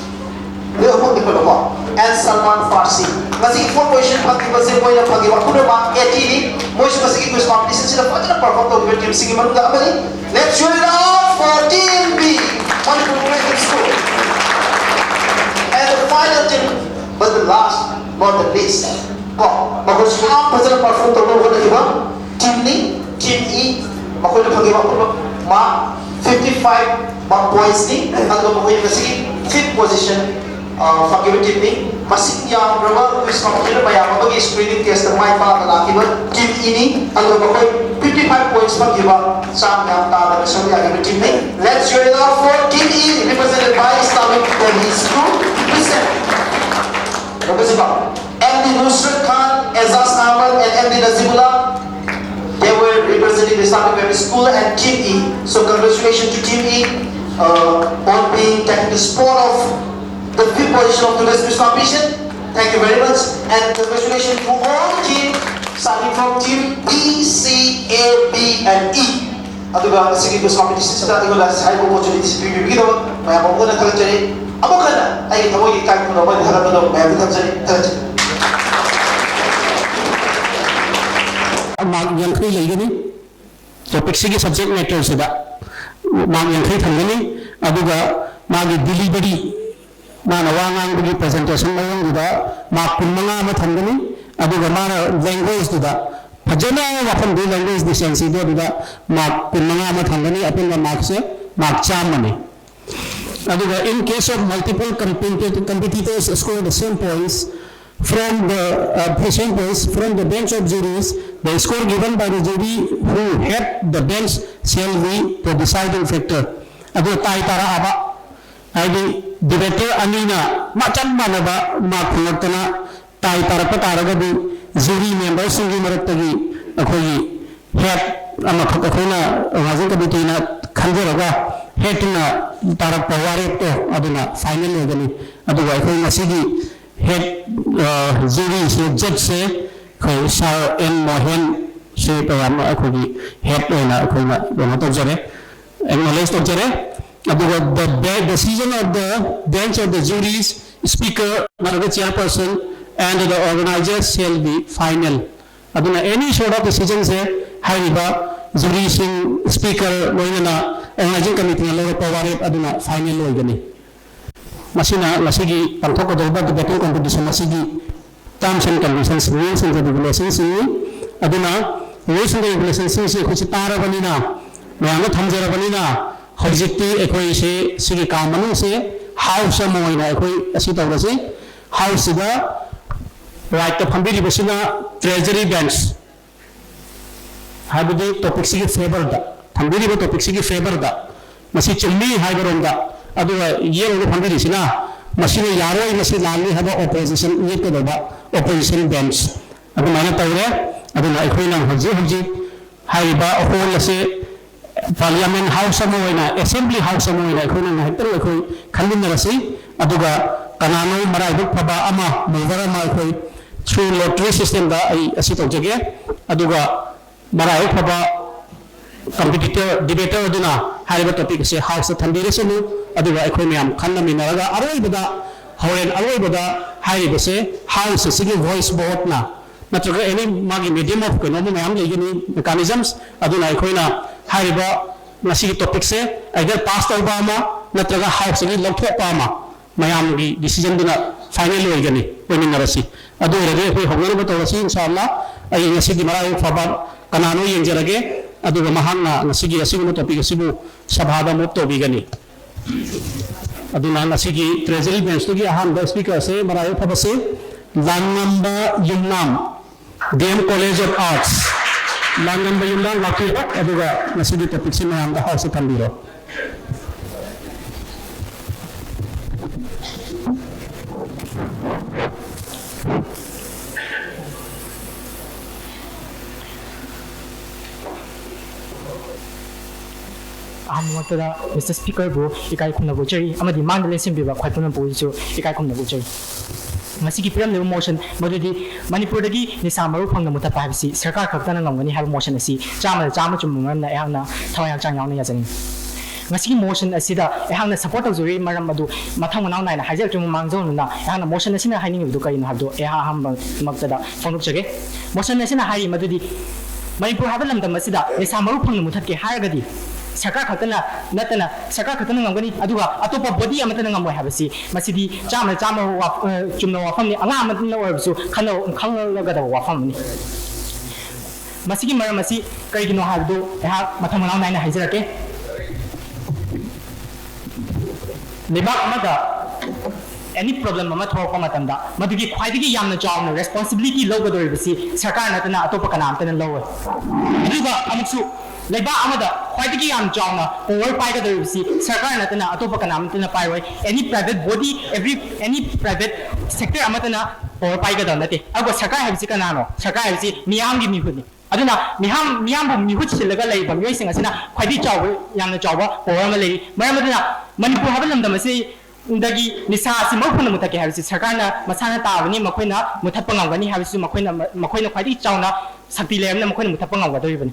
ꯃꯣꯏ ꯑꯍꯨꯝꯅꯤꯀꯣ, and Salman Farsi. ꯉꯁꯤꯒꯤ fourth position ꯐꯪꯈꯤꯕꯁꯦ ꯃꯣꯏꯅ ꯐꯪꯈꯤꯕ ꯑꯄꯨꯟꯕ mark eighty ꯅꯤ꯫ ꯃꯣꯏꯁꯨ ꯉꯁꯤꯒꯤ quiz competition ꯁꯤꯗ ꯐꯖꯅ perform ꯇꯧꯈꯤꯕ team ꯁꯤꯡꯒꯤ ꯃꯅꯨꯡꯗ ꯑꯃꯅꯤ꯫ Let's hear it out for team B, Manipur Creative School. And the final team, but the last, not the least, ꯀꯣ, ꯃꯈꯣꯏꯁꯨ ꯌꯥꯝ ꯐꯖꯅ perform ꯇꯧꯅꯕ ꯍꯣꯠꯅꯈꯤꯕ team ꯅꯤ, team E꯫ ꯃꯈꯣꯏꯅ ꯐꯪꯈꯤꯕ ꯑꯄꯨꯟꯕ mark fifty five mark points ꯅꯤ꯫ ꯑꯗꯨꯒ ꯃꯈꯣꯏꯅ ꯉꯁꯤꯒꯤ fifth position, ꯑ, ꯐꯪꯈꯤꯕ team ꯅꯤ꯫ ꯃꯁꯤꯡ ꯌꯥꯝꯂꯕ quiz competition ꯃꯌꯥꯝ ꯑꯃꯒꯤ screening test ꯇ ꯃꯥꯏ ꯄꯥꯛꯅ ꯂꯥꯛꯈꯤꯕ team E ꯅꯤ꯫ ꯑꯗꯨꯒ ꯃꯈꯣꯏ fifty five points ꯐꯪꯈꯤꯕ ꯆꯥꯡ ꯌꯥꯝ ꯇꯥꯗꯅ ꯁꯔꯨꯛ ꯌꯥꯈꯤꯕ team ꯅꯤ꯫ Let's hear it out for team E, represented by Islamic Delhi School. Listen. Primary School and Team E. So congratulations to Team E uh, on being taking the spot of the fifth position of today's quiz competition. Thank you very much, and congratulations to all the team starting from Team B, C, A, B, and E. ꯑꯗꯨꯒ ꯉꯁꯤꯒꯤ quiz ꯀꯣꯝꯄꯤꯇꯤꯁꯟꯁꯤꯗ ꯑꯩꯉꯣꯟꯗ ꯍꯥꯏꯕ ꯑꯣꯄꯣꯔꯆꯨꯅꯤꯇꯤꯁꯤ ꯄꯤꯕꯤꯕꯒꯤꯗꯃꯛ ꯃꯌꯥꯝ ꯑꯃꯨꯛ ꯍꯟꯅ ꯊꯥꯒꯠꯆꯔꯤ꯫ ꯑꯃꯨꯛ ꯍꯟꯅ ꯑꯩꯒꯤ ꯊꯃꯣꯏꯒꯤ ꯏꯀꯥꯏ ꯈꯨꯝꯅꯕ ꯑꯃꯗꯤ ꯊꯥꯒꯠꯄꯗꯣ ꯃꯌꯥꯝꯗ ꯊꯝꯖꯔꯤ꯫ ꯊꯥꯒꯠꯆꯔꯤ꯫ ꯃꯥꯔꯛ ꯌꯥꯡꯈꯩ ꯂꯩꯒꯅꯤ꯫ ꯇꯣꯄꯤꯛꯁꯤꯒꯤ ꯁꯕꯖꯦꯛ ꯃꯦꯇꯔꯁꯤꯗ ꯃꯥꯔꯛ ꯌꯥꯡꯈꯩ ꯊꯝꯒꯅꯤ꯫ ꯑꯗꯨꯒ ꯃꯥꯒꯤ ꯗꯤꯂꯤꯚꯔꯤ, ꯃꯥꯅ ꯋꯥ ꯉꯥꯡꯕꯒꯤ ꯄ꯭ꯔꯖꯦꯟꯇꯦꯁꯟ ꯃꯑꯣꯡꯗꯨꯗ ꯃꯥꯔꯛ ꯀꯨꯟꯃꯉꯥ ꯑꯃ ꯊꯝꯒꯅꯤ꯫ ꯑꯗꯨꯒ ꯃꯥꯅ ꯂꯦꯡꯒ꯭ꯋꯦꯖꯇꯨꯗ ꯐꯖꯅ ꯋꯥꯐꯝꯗꯨ, ꯂꯦꯡꯒ꯭ꯋꯦꯖ ꯗꯤꯁꯦꯟꯁꯤꯗꯨ ꯑꯗꯨꯗ ꯃꯥꯔꯛ ꯀꯨꯟꯃꯉꯥ ꯑꯃ ꯊꯝꯒꯅꯤ꯫ ꯑꯄꯨꯟꯕ ꯃꯥꯔꯛꯁꯦ ꯃꯥꯔꯛ ꯆꯥꯝꯃꯅꯤ꯫ ꯑꯗꯨꯒ in case of multiple compet- competitors score the same points from the uh, same points from the bench of juries, the score given by the jury who had the bench shall be the deciding factor. ꯑꯗꯨ ꯇꯥꯏ ꯇꯥꯔꯛꯑꯕ, ꯍꯥꯏꯗꯤ ꯗꯤꯕꯦꯇꯔ ꯑꯅꯤꯅ ꯃꯆꯞ ꯃꯥꯟꯅꯕ mark ꯐꯪꯂꯛꯇꯅ ꯇꯥꯏ ꯇꯥꯔꯛꯄ ꯇꯥꯔꯒꯗꯤ jury ꯃꯦꯝꯕꯔꯁꯤꯡꯒꯤ ꯃꯔꯛꯇꯒꯤ ꯑꯩꯈꯣꯏꯒꯤ ꯍꯦꯠ ꯑꯃꯈꯛ ꯑꯩꯈꯣꯏꯅ ꯑꯣꯔꯒꯅꯥꯏꯖꯤꯡ ꯀꯃꯤꯇꯤꯅ ꯈꯟꯖꯔꯒ ꯍꯦꯠꯇꯨꯅ ꯇꯥꯔꯛꯄ ꯋꯥꯔꯦꯞꯇꯣ ꯑꯗꯨꯅ ꯐꯥꯏꯅꯦꯜ ꯑꯣꯏꯒꯅꯤ꯫ ꯑꯗꯨꯒ ꯑꯩꯈꯣꯏ ꯉꯁꯤꯒꯤ ꯍꯦꯠ ꯖꯨꯔꯤꯁꯦ, ꯖꯠꯁꯦ ꯑꯩꯈꯣꯏ ꯁꯥꯔ ꯑꯦꯟ ꯃꯣꯍꯦꯟ ꯁꯤ ꯇꯣꯉꯥꯟꯕ ꯑꯩꯈꯣꯏꯒꯤ ꯍꯦꯠ ꯑꯣꯏꯅ ꯑꯩꯈꯣꯏꯅ ꯀꯩꯅꯣ ꯇꯧꯖꯔꯦ, ꯑꯦꯛꯅꯣꯂꯦꯖ ꯇꯧꯖꯔꯦ꯫ ꯑꯗꯨꯒ the decision of the bench of the juries, speaker, ꯅꯠꯇ꯭ꯔꯒ chairperson, and the organizer shall be final. ꯑꯗꯨꯅ any sort of decision ꯁꯦ ꯍꯥꯏꯔꯤꯕ ꯖꯨꯔꯤꯁꯤꯡ, ꯁ꯭ꯄꯤꯀꯔ, ꯂꯣꯏꯅꯅ ꯑꯣꯔꯒꯅꯥꯏꯖꯤꯡ ꯀꯃꯤꯇꯤꯅ ꯂꯧꯔꯛꯄ ꯋꯥꯔꯦꯞ ꯑꯗꯨꯅ ꯐꯥꯏꯅꯦꯜ ꯑꯣꯏꯒꯅꯤ꯫ ꯃꯁꯤꯅ ꯉꯁꯤꯒꯤ ꯄꯥꯡꯊꯣꯛꯀꯗꯧꯔꯤꯕ ꯗꯤꯕꯦꯇꯤꯡ ꯀꯣꯝꯄꯤꯇꯤꯁꯟ ꯑꯁꯤꯒꯤ terms and conditions, rules and regulations ꯁꯤꯡꯅꯤ꯫ ꯑꯗꯨꯅ rules and regulations ꯁꯤꯡꯁꯤ ꯑꯩꯈꯣꯏꯁꯤ ꯇꯥꯔꯕꯅꯤꯅ, ꯃꯌꯥꯝꯗ ꯊꯝꯖꯔꯕꯅꯤꯅ, ꯍꯧꯖꯤꯛꯇꯤ ꯑꯩꯈꯣꯏꯁꯦ ꯁꯤꯒꯤ ꯀꯥ ꯃꯅꯨꯡꯁꯦ ꯍꯥꯎꯁ ꯑꯃ ꯑꯣꯏꯅ ꯑꯩꯈꯣꯏ ꯑꯁꯤ ꯇꯧꯔꯁꯤ꯫ ꯍꯥꯎꯁꯁꯤꯗ ꯔꯥꯏꯠꯇ ꯐꯝꯕꯤꯔꯤꯕꯁꯤꯅ ꯇ꯭ꯔꯦꯖꯔꯤ ꯕꯦꯟꯁ, ꯍꯥꯏꯕꯗꯤ ꯇꯣꯄꯤꯛꯁꯤꯒꯤ ꯐꯦꯚꯔꯗ, ꯊꯝꯕꯤꯔꯤꯕ ꯇꯣꯄꯤꯛꯁꯤꯒꯤ ꯐꯦꯚꯔꯗ, ꯃꯁꯤ ꯆꯨꯝꯃꯤ ꯍꯥꯏꯕꯔꯣꯝꯗ, ꯑꯗꯨꯒ ꯌꯦꯠꯂꯣꯝꯗ ꯐꯝꯕꯤꯔꯤꯁꯤꯅ ꯃꯁꯤꯅ ꯌꯥꯔꯣꯏ, ꯃꯁꯤ ꯂꯥꯜꯂꯤ ꯍꯥꯏꯕ ꯑꯣꯄꯣꯖꯤꯁꯟ ꯌꯦꯠꯀꯗꯧꯕ ꯑꯣꯄꯣꯖꯤꯁꯟ ꯕꯦꯟꯁ꯫ ꯑꯗꯨꯃꯥꯏꯅ ꯇꯧꯔꯦ꯫ ꯑꯗꯨꯅ ꯑꯩꯈꯣꯏꯅ ꯍꯧꯖꯤꯛ ꯍꯧꯖꯤꯛ ꯍꯥꯏꯔꯤꯕ ꯍꯣꯜ ꯑꯁꯤ ꯄꯥꯔꯂꯤꯌꯥꯃꯦꯟ ꯍꯥꯎꯁ ꯑꯃ ꯑꯣꯏꯅ, ꯑꯦꯁꯦꯝꯕ꯭ꯂꯤ ꯍꯥꯎꯁ ꯑꯃ ꯑꯣꯏꯅ ꯑꯩꯈꯣꯏꯅ ꯉꯥꯏꯍꯥꯛꯇꯪ ꯑꯩꯈꯣꯏ ꯈꯟꯃꯤꯟꯅꯔꯁꯤ꯫ ꯑꯗꯨꯒ ꯀꯅꯥꯅꯣ ꯃꯔꯥꯏꯕꯛ ꯐꯕ ꯑꯃ, ꯃꯨꯚꯔ ꯑꯃ ꯑꯩꯈꯣꯏ ꯊ꯭ꯔꯨ ꯂꯣꯇꯔꯤ ꯁꯤꯁꯇꯦꯝꯗ ꯑꯩ ꯑꯁꯤ ꯇꯧꯖꯒꯦ꯫ ꯑꯗꯨꯒ ꯃꯔꯥꯏꯕꯛ ꯐꯕ ꯀꯝꯄꯤꯇꯤꯇꯔ, ꯗꯤꯕꯦꯇꯔ ꯑꯗꯨꯅ ꯍꯥꯏꯔꯤꯕ ꯇꯣꯄꯤꯛ ꯑꯁꯦ ꯍꯥꯎꯁꯇ ꯊꯝꯕꯤꯔꯁꯅꯨ꯫ ꯑꯗꯨꯒ ꯑꯩꯈꯣꯏ ꯃꯌꯥꯝ ꯈꯟꯅꯃꯤꯟꯅꯔꯒ ꯑꯔꯣꯏꯕꯗ, ꯍꯣꯔꯦꯟ ꯑꯔꯣꯏꯕꯗ ꯍꯥꯏꯔꯤꯕꯁꯦ ꯍꯥꯎꯁ ꯑꯁꯤꯒꯤ ꯚꯣꯏꯁ ꯚꯣꯠꯅ ꯅꯠꯇ꯭ꯔꯒ ꯑꯦꯅꯤ ꯃꯥꯒꯤ ꯃꯦꯗꯤꯌꯝ ꯑꯣꯐ ꯀꯩꯅꯣꯝꯃ ꯃꯌꯥꯝ ꯂꯩꯒꯅꯤ, ꯃꯦꯀꯥꯅꯤꯖꯝꯁ꯫ ꯑꯗꯨꯅ ꯑꯩꯈꯣꯏꯅ ꯍꯥꯏꯔꯤꯕ ꯉꯁꯤꯒꯤ ꯇꯣꯄꯤꯛꯁꯦ ꯑꯥꯏꯗꯔ ꯄꯥꯁ ꯇꯧꯕ ꯑꯃ ꯅꯠꯇ꯭ꯔꯒ ꯍꯥꯎꯁꯇꯒꯤ ꯂꯧꯊꯣꯛꯄ ꯑꯃ, ꯃꯌꯥꯝꯒꯤ ꯗꯤꯁꯤꯖꯟꯗꯨꯅ ꯐꯥꯏꯅꯦꯜ ꯑꯣꯏꯒꯅꯤ꯫ ꯑꯣꯏꯃꯤꯟꯅꯔꯁꯤ꯫ ꯑꯗꯨ ꯑꯣꯏꯔꯗꯤ ꯑꯩꯈꯣꯏ ꯍꯧꯅꯅꯕ ꯇꯧꯔꯁꯤ, ꯏꯟꯁꯥ ꯑꯜꯂꯥ꯫ ꯑꯩ ꯉꯁꯤꯒꯤ ꯃꯔꯥꯏꯕꯛ ꯐꯕ ꯀꯅꯥꯅꯣ ꯌꯦꯡꯖꯔꯒꯦ, ꯑꯗꯨꯒ ꯃꯍꯥꯛꯅ ꯉꯁꯤꯒꯤ ꯑꯁꯤꯒꯨꯝꯕ ꯇꯣꯄꯤꯛ ꯑꯁꯤꯕꯨ ꯁꯚꯥꯗ ꯃꯨꯚ ꯇꯧꯕꯤꯒꯅꯤ꯫ ꯑꯗꯨꯅ ꯉꯁꯤꯒꯤ ꯇ꯭ꯔꯦꯖꯔꯤ ꯕꯦꯟꯁꯇꯨꯒꯤ ꯑꯍꯥꯟꯕ ꯁ꯭ꯄꯤꯀꯔꯁꯦ, ꯃꯔꯥꯏꯕꯛ ꯐꯕꯁꯦ, Langamba Yumnam, D M college of arts. Langamba Yumnam ꯂꯥꯛꯄꯤꯔꯣ, ꯑꯗꯨꯒ ꯉꯁꯤꯒꯤ ꯇꯣꯄꯤꯛꯁꯤ ꯃꯌꯥꯝꯗ ꯍꯥꯎꯁꯇ ꯊꯝꯕꯤꯔꯣ꯫ ꯑꯍꯥꯟꯕꯃꯛꯇꯗ ꯃꯤꯁꯇꯔ ꯁ꯭ꯄꯤꯀꯔꯕꯨ ꯏꯀꯥꯏ ꯈꯨꯝꯅꯕ ꯎꯠꯆꯔꯤ ꯑꯃꯗꯤ ꯃꯥꯡꯗ ꯂꯦꯡꯁꯤꯟꯕꯤꯕ ꯈ꯭ꯋꯥꯏ ꯄꯨꯝꯅꯃꯛꯄꯨꯁꯨ ꯏꯀꯥꯏ ꯈꯨꯝꯅꯕ ꯎꯠꯆꯔꯤ꯫ ꯉꯁꯤꯒꯤ ꯄꯤꯔꯝꯂꯤꯕ ꯃꯣꯁꯟ ꯃꯗꯨꯗꯤ ꯃꯅꯤꯄꯨꯔꯗꯒꯤ ꯅꯤꯁꯥ ꯃꯔꯨ ꯐꯪꯅ ꯃꯨꯊꯠꯄ ꯍꯥꯏꯕꯁꯤ ꯁꯔꯀꯥꯔ ꯈꯛꯇꯅ ꯉꯝꯒꯅꯤ ꯍꯥꯏꯕ ꯃꯣꯁꯟ ꯑꯁꯤ ꯆꯥꯝꯃꯗ ꯆꯥꯝꯃ ꯆꯨꯝꯕ ꯃꯔꯝꯅ ꯑꯩꯍꯥꯛꯅ ꯊꯋꯥꯏ ꯍꯛꯆꯥꯡ ꯌꯥꯎꯅ ꯌꯥꯖꯅꯤꯡꯏ꯫ ꯉꯁꯤꯒꯤ ꯃꯣꯁꯟ ꯑꯁꯤꯗ ꯑꯩꯍꯥꯛꯅ ꯁꯄꯣꯔꯠ ꯇꯧꯖꯔꯤꯕ ꯃꯔꯝ ꯑꯗꯨ ꯃꯊꯪ ꯃꯅꯥꯎ ꯅꯥꯏꯅ ꯍꯥꯏꯖꯔꯛꯇ꯭ꯔꯤꯉꯩ ꯃꯃꯥꯡꯖꯧꯅꯅ ꯑꯩꯍꯥꯛꯅ ꯃꯣꯁꯟ ꯑꯁꯤꯅ ꯍꯥꯏꯅꯤꯡꯂꯤꯕꯗꯨ ꯀꯔꯤꯅꯣ ꯍꯥꯏꯕꯗꯨ ꯑꯩꯍꯥꯛ ꯑꯍꯥꯟꯕꯃꯛꯇꯗ ꯐꯣꯡꯗꯣꯛꯆꯒꯦ꯫ ꯃꯣꯁꯟ ꯑꯁꯤꯅ ꯍꯥꯏꯔꯤ ꯃꯗꯨꯗꯤ ꯃꯅꯤꯄꯨꯔ ꯍꯥꯏꯕ ꯂꯝꯗꯝ ꯑꯁꯤꯗ ꯅꯤꯁꯥ ꯃꯔꯨ ꯐꯪꯅ ꯃꯨꯊꯠꯀꯦ ꯍꯥꯏꯔꯒꯗꯤ ꯁꯔꯀꯥꯔ ꯈꯛꯇꯅ ꯅꯠꯇꯅ, ꯁꯔꯀꯥꯔ ꯈꯛꯇꯅ ꯉꯝꯒꯅꯤ, ꯑꯗꯨꯒ ꯑꯇꯣꯞꯄ ꯕꯣꯗꯤ ꯑꯃꯠꯇꯅ ꯉꯝꯃꯣꯏ ꯍꯥꯏꯕꯁꯤ ꯃꯁꯤꯗꯤ ꯆꯥꯝꯃꯗ ꯆꯥꯝꯃ ꯋꯥꯐ-, ꯑ, ꯆꯨꯝꯅ ꯋꯥꯐꯝꯅꯤ꯫ ꯑꯉꯥꯡ ꯑꯃꯠꯇꯅ ꯑꯣꯏꯔꯕꯁꯨ ꯈꯟꯅ-, ꯈꯪꯂꯒꯗꯕ ꯋꯥꯐꯝ ꯑꯃꯅꯤ꯫ ꯃꯁꯤꯒꯤ ꯃꯔꯝ ꯑꯁꯤ ꯀꯔꯤꯒꯤꯅꯣ ꯍꯥꯏꯕꯗꯨ ꯑꯩꯍꯥꯛ ꯃꯊꯪ ꯃꯅꯥꯎ ꯅꯥꯏꯅ ꯍꯥꯏꯖꯔꯛꯀꯦ꯫ ꯂꯩꯕꯥꯛ ꯑꯃꯗ ꯑꯦꯅꯤ ꯄ꯭ꯔꯣꯕ꯭ꯂꯦꯝ ꯑꯃ ꯊꯣꯛꯂꯛꯄ ꯃꯇꯝꯗ ꯃꯗꯨꯒꯤ ꯈ꯭ꯋꯥꯏꯗꯒꯤ ꯌꯥꯝꯅ ꯆꯥꯎꯅ ꯔꯦꯁꯄꯣꯟꯁꯤꯕꯤꯂꯤꯇꯤ ꯂꯧꯒꯗꯧꯔꯤꯕꯁꯤ ꯁꯔꯀꯥꯔ ꯅꯠꯇꯅ ꯑꯇꯣꯞꯄ ꯀꯅꯥꯝꯇꯅ ꯂꯧꯔꯣꯏ꯫ ꯑꯗꯨꯒ ꯑꯃꯨꯛꯁꯨ ꯂꯩꯕꯥꯛ ꯑꯃꯗ ꯈ꯭ꯋꯥꯏꯗꯒꯤ ꯌꯥꯝ ꯆꯥꯎꯅ ꯄꯋꯔ ꯄꯥꯏꯒꯗꯧꯔꯤꯕꯁꯤ ꯁꯔꯀꯥꯔ ꯅꯠꯇꯅ ꯑꯇꯣꯞꯄ ꯀꯅꯥꯝꯇꯅ ꯄꯥꯏꯔꯣꯏ꯫ ꯑꯦꯅꯤ ꯄ꯭ꯔꯥꯏꯚꯦꯠ ꯕꯣꯗꯤ, ꯑꯦꯚ꯭ꯔꯤ, ꯑꯦꯅꯤ ꯄ꯭ꯔꯥꯏꯚꯦꯠ ꯁꯦꯛꯇꯔ ꯑꯃꯠꯇꯅ ꯄꯋꯔ ꯄꯥꯏꯒꯗꯕ ꯅꯠꯇꯦ꯫ ꯑꯗꯨꯒ ꯁꯔꯀꯥꯔ ꯍꯥꯏꯕꯁꯤ ꯀꯅꯥꯅꯣ? ꯁꯔꯀꯥꯔ ꯍꯥꯏꯕꯁꯤ ꯃꯤꯌꯥꯝꯒꯤ ꯃꯤꯍꯨꯠꯅꯤ꯫ ꯑꯗꯨꯅ ꯃꯤꯌꯥꯝ ꯃꯤꯌꯥꯝꯕꯨ ꯃꯤꯍꯨꯠ ꯁꯤꯜꯂꯒ ꯂꯩꯔꯤꯕ ꯃꯤꯑꯣꯏꯁꯤꯡ ꯑꯁꯤꯅ ꯈ꯭ꯋꯥꯏꯗꯒꯤ ꯆꯥꯎꯕ, ꯌꯥꯝꯅ ꯆꯥꯎꯕ ꯄꯋꯥꯔ ꯑꯃ ꯂꯩꯔꯤ꯫ ꯃꯔꯝ ꯑꯗꯨꯅ ꯃꯅꯤꯄꯨꯔ ꯍꯥꯏꯕ ꯂꯝꯗꯝ ꯑꯁꯤꯗꯒꯤ ꯅꯤꯁꯥ ꯑꯁꯤ ꯃꯍꯨꯠ ꯐꯪꯅ ꯃꯨꯊꯠꯀꯦ ꯍꯥꯏꯕꯁꯤ ꯁꯔꯀꯥꯔꯅ ꯃꯁꯥꯅ ꯇꯥꯕꯅꯤ꯫ ꯃꯈꯣꯏꯅ ꯃꯨꯊꯠꯄ ꯉꯝꯒꯅꯤ ꯍꯥꯏꯕꯁꯤꯁꯨ ꯃꯈꯣꯏꯅ ꯃꯈꯣꯏꯅ ꯈ꯭ꯋꯥꯏꯗꯒꯤ ꯆꯥꯎꯅ ꯁꯛꯇꯤ ꯂꯩꯔꯕꯅꯤꯅ ꯃꯈꯣꯏꯅ ꯃꯨꯊꯠꯄ ꯉꯝꯒꯗꯧꯔꯤꯕꯅꯤ꯫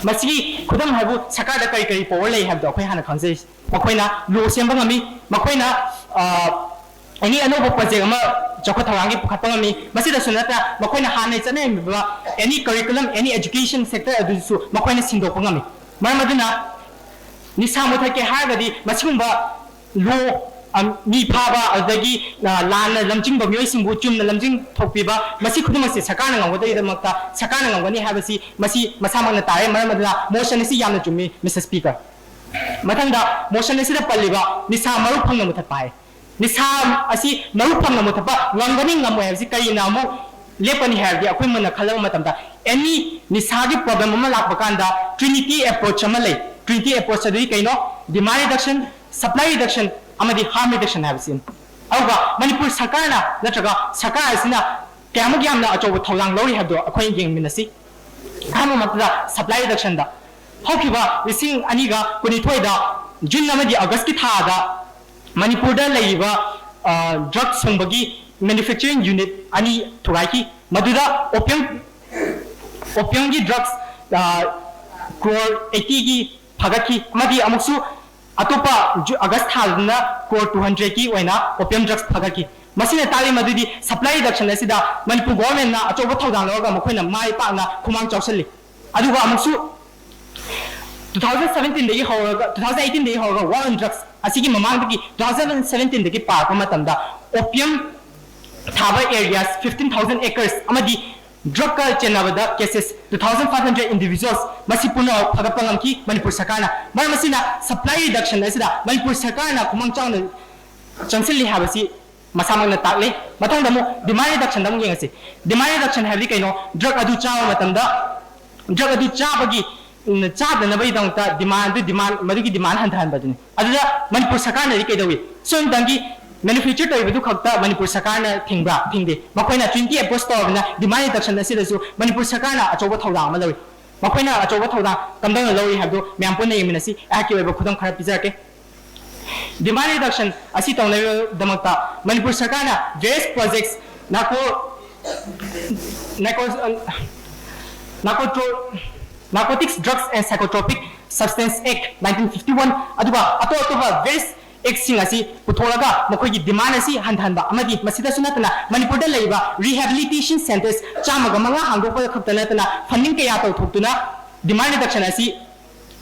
ꯃꯁꯤꯒꯤ ꯈꯨꯗꯝ ꯍꯥꯏꯕꯨ ꯁꯔꯀꯥꯔꯗ ꯀꯔꯤ ꯀꯔꯤ ꯄꯋꯥꯔ ꯂꯩ ꯍꯥꯏꯕꯗꯣ ꯑꯩꯈꯣꯏ ꯍꯥꯟꯅ ꯈꯪꯖꯩ꯫ ꯃꯈꯣꯏꯅ ꯂꯣ ꯁꯦꯝꯕ ꯉꯝꯃꯤ꯫ ꯃꯈꯣꯏꯅ ꯑꯦꯅꯤ ꯑꯅꯧꯕ ꯄ꯭ꯔꯣꯖꯦꯛ ꯑꯃ ꯆꯥꯎꯈꯠ ꯊꯧꯔꯥꯡꯒꯤ ꯄꯨꯈꯠꯄ ꯉꯝꯃꯤ꯫ ꯃꯁꯤꯗꯁꯨ ꯅꯠꯇꯅ ꯃꯈꯣꯏꯅ ꯍꯥꯟꯅ ꯆꯠꯅꯔꯝꯃꯤꯕ ꯑꯦꯅꯤ ꯀꯔꯤꯀꯨꯂꯝ, ꯑꯦꯅꯤ ꯑꯦꯖꯨꯀꯦꯁꯟ ꯁꯦꯛꯇꯔ ꯑꯗꯨꯁꯨ ꯃꯈꯣꯏꯅ ꯁꯤꯟꯗꯣꯛꯄ ꯉꯝꯃꯤ꯫ ꯃꯔꯝ ꯑꯗꯨꯅ ꯅꯤꯁꯥ ꯃꯨꯊꯠꯀꯦ ꯍꯥꯏꯔꯒꯗꯤ ꯃꯁꯤꯒꯨꯝꯕ ꯂꯣ, ꯑ, ꯃꯤ ꯐꯥꯕ, ꯑꯗꯨꯗꯒꯤ, ꯑ, ꯂꯥꯟꯅ ꯂꯝꯖꯤꯡꯕ ꯃꯤꯑꯣꯏꯁꯤꯡꯕꯨ ꯆꯨꯝꯅ ꯂꯝꯖꯤꯡ ꯊꯣꯛꯄꯤꯕ, ꯃꯁꯤ ꯈꯨꯗꯤꯡꯃꯛꯁꯦ ꯁꯔꯀꯥꯔꯅ ꯉꯝꯒꯗꯧꯔꯤꯗꯃꯛꯇ ꯁꯔꯀꯥꯔꯅ ꯉꯝꯒꯅꯤ ꯍꯥꯏꯕꯁꯤ ꯃꯁꯤ ꯃꯁꯥꯃꯛꯅ ꯇꯥꯔꯦ꯫ ꯃꯔꯝ ꯑꯗꯨꯅ ꯃꯣꯁꯟ ꯑꯁꯤ ꯌꯥꯝꯅ ꯆꯨꯝꯃꯤ, ꯃꯤꯁꯇꯔ ꯁ꯭ꯄꯤꯀꯔ꯫ ꯃꯊꯪꯗ ꯃꯣꯁꯟ ꯑꯁꯤꯗ ꯄꯜꯂꯤꯕ ꯅꯤꯁꯥ ꯃꯔꯨ ꯐꯪꯅ ꯃꯨꯊꯠꯄ ꯍꯥꯏ꯫ ꯅꯤꯁꯥ ꯑꯁꯤ ꯃꯔꯨ ꯐꯪꯅ ꯃꯨꯊꯠꯄ ꯉꯝꯒꯅꯤ ꯉꯝꯃꯣꯏ ꯍꯥꯏꯕꯁꯤ ꯀꯔꯤꯅ ꯑꯃꯨꯛ ꯂꯦꯞꯄꯅꯤ ꯍꯥꯏꯔꯗꯤ, ꯑꯩꯈꯣꯏ ꯃꯨꯟꯅ ꯈꯜꯂꯕ ꯃꯇꯝꯗ ꯑꯦꯅꯤ ꯅꯤꯁꯥꯒꯤ ꯄ꯭ꯔꯣꯕ꯭ꯂꯦꯝ ꯑꯃ ꯂꯥꯛꯄ ꯀꯥꯟꯗ ꯇ꯭ꯔꯤꯅꯤꯇꯤ ꯑꯦꯄ꯭ꯔꯣꯆ ꯑꯃ ꯂꯩ꯫ ꯇ꯭ꯔꯤꯅꯤꯇꯤ ꯑꯦꯄ꯭ꯔꯣꯆ ꯑꯗꯨꯗꯤ ꯀꯩꯅꯣ? ꯗꯤꯃꯥꯟ ꯔꯤꯗꯛꯁꯟ, ꯁꯄ꯭ꯂꯥꯏ ꯔꯤꯗꯛꯁꯟ ꯑꯃꯗꯤ ꯍꯥꯔꯝ ꯔꯤꯗꯛꯁꯟ ꯍꯥꯏꯕꯁꯤꯅꯤ꯫ ꯑꯗꯨꯒ ꯃꯅꯤꯄꯨꯔ ꯁꯔꯀꯥꯔꯅ ꯅꯠꯇ꯭ꯔꯒ ꯁꯔꯀꯥꯔ ꯑꯁꯤꯅ ꯀꯌꯥꯃꯨꯛ ꯌꯥꯝꯅ ꯑꯆꯧꯕ ꯊꯧꯗꯥꯡ ꯂꯧꯔꯤ ꯍꯥꯏꯕꯗꯣ ꯑꯩꯈꯣꯏꯅ ꯌꯦꯡꯃꯤꯟꯅꯁꯤ꯫ ꯑꯍꯥꯟꯕ ꯃꯛꯇꯗ ꯁꯄ꯭ꯂꯥꯏ ꯔꯤꯗꯛꯁꯟꯗ ꯍꯧꯈꯤꯕ ꯂꯤꯁꯤꯡ ꯑꯅꯤꯒ ꯀꯨꯟꯅꯤꯊꯣꯏꯗ ꯖꯨꯟ ꯑꯃꯗꯤ ꯑꯥꯒꯁꯀꯤ ꯊꯥꯗ ꯃꯅꯤꯄꯨꯔꯗ ꯂꯩꯔꯤꯕ, ꯑ, ꯗ꯭ꯔꯒ ꯁꯨꯡꯕꯒꯤ ꯃꯦꯅꯨꯐꯦꯛꯆꯔꯤꯡ ꯌꯨꯅꯤꯠ ꯑꯅꯤ ꯊꯨꯒꯥꯏꯈꯤ꯫ ꯃꯗꯨꯗ ꯑꯣꯄꯤꯌꯝ, ꯑꯣꯄꯤꯌꯝꯒꯤ ꯗ꯭ꯔꯒꯁ, ꯑ, ꯀ꯭ꯔꯣꯔ ꯑꯩꯠꯇꯤꯒꯤ ꯐꯥꯒꯠꯈꯤ꯫ ꯑꯃꯗꯤ ꯑꯃꯨꯛꯁꯨ ꯑꯇꯣꯞꯄ ꯖꯨ-, ꯑꯥꯒꯁ ꯊꯥꯗꯨꯅ ꯀ꯭ꯔꯣꯔ ꯇꯨ ꯍꯟꯗ꯭ꯔꯦꯠꯀꯤ ꯑꯣꯏꯅ ꯑꯣꯄꯤꯌꯝ ꯗ꯭ꯔꯒꯁ ꯐꯥꯒꯠꯈꯤ꯫ ꯃꯁꯤꯅ ꯇꯥꯛꯂꯤ ꯃꯗꯨꯗꯤ ꯁꯄ꯭ꯂꯥꯏ ꯔꯤꯗꯛꯁꯟ ꯑꯁꯤꯗ ꯃꯅꯤꯄꯨꯔ ꯒꯣꯚꯔꯟꯃꯦꯟꯠꯅ ꯑꯆꯧꯕ ꯊꯧꯗꯥꯡ ꯂꯧꯔꯒ ꯃꯈꯣꯏꯅ ꯃꯥꯏ ꯄꯥꯛꯅ ꯈꯨꯃꯥꯡ ꯆꯥꯎꯁꯤꯜꯂꯤ꯫ ꯑꯗꯨꯒ ꯑꯃꯨꯛꯁꯨ ꯇꯨ ꯊꯥꯎꯖꯟ ꯁꯚꯦꯟꯇꯤꯟꯗꯒꯤ ꯍꯧꯔꯒ, ꯇꯨ ꯊꯥꯎꯖꯟ ꯑꯩꯠꯇꯤꯟꯗꯒꯤ ꯍꯧꯔꯒ ꯋꯥꯔ ꯑꯣꯟ ꯗ꯭ꯔꯒꯁ ꯑꯁꯤꯒꯤ ꯃꯃꯥꯡꯗꯒꯤ ꯇꯨ ꯊꯥꯎꯖꯟ ꯁꯚꯦꯟꯇꯤꯟꯗꯒꯤ ꯄꯥꯔꯛꯄ ꯃꯇꯝꯗ ꯑꯣꯄꯤꯌꯝ ꯊꯥꯕ ꯑꯦꯔꯤꯌꯥꯁ ꯐꯤꯐꯇꯤꯟ ꯊꯥꯎꯖꯟ ꯑꯦꯀꯔꯁ ꯑꯃꯗꯤ ꯗ꯭ꯔꯒꯀ ꯆꯦꯟꯅꯕꯗ cases two thousand five hundred individuals ꯃꯁꯤ ꯄꯨꯝꯅꯃꯛ ꯐꯒꯠꯄ ꯉꯝꯈꯤ ꯃꯅꯤꯄꯨꯔ ꯁꯔꯀꯥꯔꯅ꯫ ꯃꯔꯝ ꯑꯁꯤꯅ ꯁꯄ꯭ꯂꯥꯏ ꯔꯤꯗꯛꯁꯟ ꯑꯁꯤꯗ ꯃꯅꯤꯄꯨꯔ ꯁꯔꯀꯥꯔꯅ ꯈꯨꯃꯥꯡ ꯆꯥꯎꯅ ꯆꯪꯁꯤꯜꯂꯤ ꯍꯥꯏꯕꯁꯤ ꯃꯁꯥꯃꯛꯅ ꯇꯥꯛꯂꯤ꯫ ꯃꯊꯪꯗ ꯑꯃꯨꯛ ꯗꯤꯃꯥꯟ ꯔꯤꯗꯛꯁꯟꯗ ꯑꯃꯨꯛ ꯌꯦꯡꯉꯁꯤ꯫ ꯗꯤꯃꯥꯟ ꯔꯤꯗꯛꯁꯟ ꯍꯥꯏꯕꯗꯤ ꯀꯩꯅꯣ? ꯗ꯭ꯔꯒ ꯑꯗꯨ ꯆꯥꯕ ꯃꯇꯝꯗ, ꯗ꯭ꯔꯒ ꯑꯗꯨ ꯆꯥꯕꯒꯤ, ꯎꯝ, ꯆꯥꯗꯅꯕꯒꯤꯗꯃꯛꯇ ꯗꯤꯃꯥꯟ ꯑꯗꯨ, ꯗꯤꯃꯥꯟ, ꯃꯗꯨꯒꯤ ꯗꯤꯃꯥꯟ ꯍꯟꯊꯍꯟꯕꯗꯨꯅꯤ꯫ ꯑꯗꯨꯗ ꯃꯅꯤꯄꯨꯔ ꯁꯔꯀꯥꯔꯅꯗꯤ ꯀꯩꯗꯧꯏ? ꯁꯣꯝꯗꯪꯒꯤ ꯃꯦꯅꯨꯐꯦꯛꯆꯔ ꯇꯧꯔꯤꯕꯗꯨ ꯈꯛꯇ ꯃꯅꯤꯄꯨꯔ ꯁꯔꯀꯥꯔꯅ ꯊꯤꯡꯕ꯭ꯔꯥ? ꯊꯤꯡꯗꯦ꯫ ꯃꯈꯣꯏꯅ ꯇ꯭ꯋꯦꯟꯇꯤ ꯑꯦꯞꯄ꯭ꯔꯣꯁ ꯇꯧꯔꯕꯅꯤꯅ ꯗꯤꯃꯥꯟ ꯔꯤꯗꯛꯁꯟ ꯑꯁꯤꯗꯁꯨ ꯃꯅꯤꯄꯨꯔ ꯁꯔꯀꯥꯔꯅ ꯑꯆꯧꯕ ꯊꯧꯗꯥꯡ ꯑꯃ ꯂꯧꯔꯤ꯫ ꯃꯈꯣꯏꯅ ꯑꯆꯧꯕ ꯊꯧꯗꯥꯡ ꯀꯝꯗꯧꯅ ꯂꯧꯔꯤ ꯍꯥꯏꯕꯗꯨ ꯃꯌꯥꯝ ꯄꯨꯟꯅ ꯌꯦꯡꯃꯤꯟꯅꯁꯤ꯫ ꯑꯩꯍꯥꯛꯀꯤ ꯑꯣꯏꯕ ꯈꯨꯗꯝ ꯈꯔ ꯄꯤꯖꯔꯛꯀꯦ꯫ ꯗꯤꯃꯥꯟ ꯔꯤꯗꯛꯁꯟ ꯑꯁꯤ ꯇꯧꯅꯕꯒꯤꯗꯃꯛꯇ ꯃꯅꯤꯄꯨꯔ ꯁꯔꯀꯥꯔꯅ various projects narco narco narcotics drugs and psychotropic substances act nineteen fifty one ꯑꯗꯨꯒ ꯑꯇꯣꯞ ꯑꯇꯣꯞꯄ ꯚꯦꯔꯤꯌꯁ ꯑꯦꯛꯁꯤꯡ ꯑꯁꯤ ꯄꯨꯊꯣꯛꯂꯒ ꯃꯈꯣꯏꯒꯤ ꯗꯤꯃꯥꯟ ꯑꯁꯤ ꯍꯟꯊꯍꯟꯕ ꯑꯃꯗꯤ ꯃꯁꯤꯗꯁꯨ ꯅꯠꯇꯅ ꯃꯅꯤꯄꯨꯔꯗ ꯂꯩꯔꯤꯕ ꯔꯤꯍꯦꯕꯤꯂꯤꯇꯦꯁꯟ ꯁꯦꯟꯇꯔꯁ ꯆꯥꯝꯃꯒ ꯃꯉꯥ ꯍꯥꯡꯗꯣꯛꯄꯗ ꯈꯛꯇ ꯅꯠꯇꯅ ꯐꯟꯗꯤꯡ ꯀꯌꯥ ꯇꯧꯊꯣꯛꯇꯨꯅ ꯗꯤꯃꯥꯟ ꯔꯤꯗꯛꯁꯟ ꯑꯁꯤ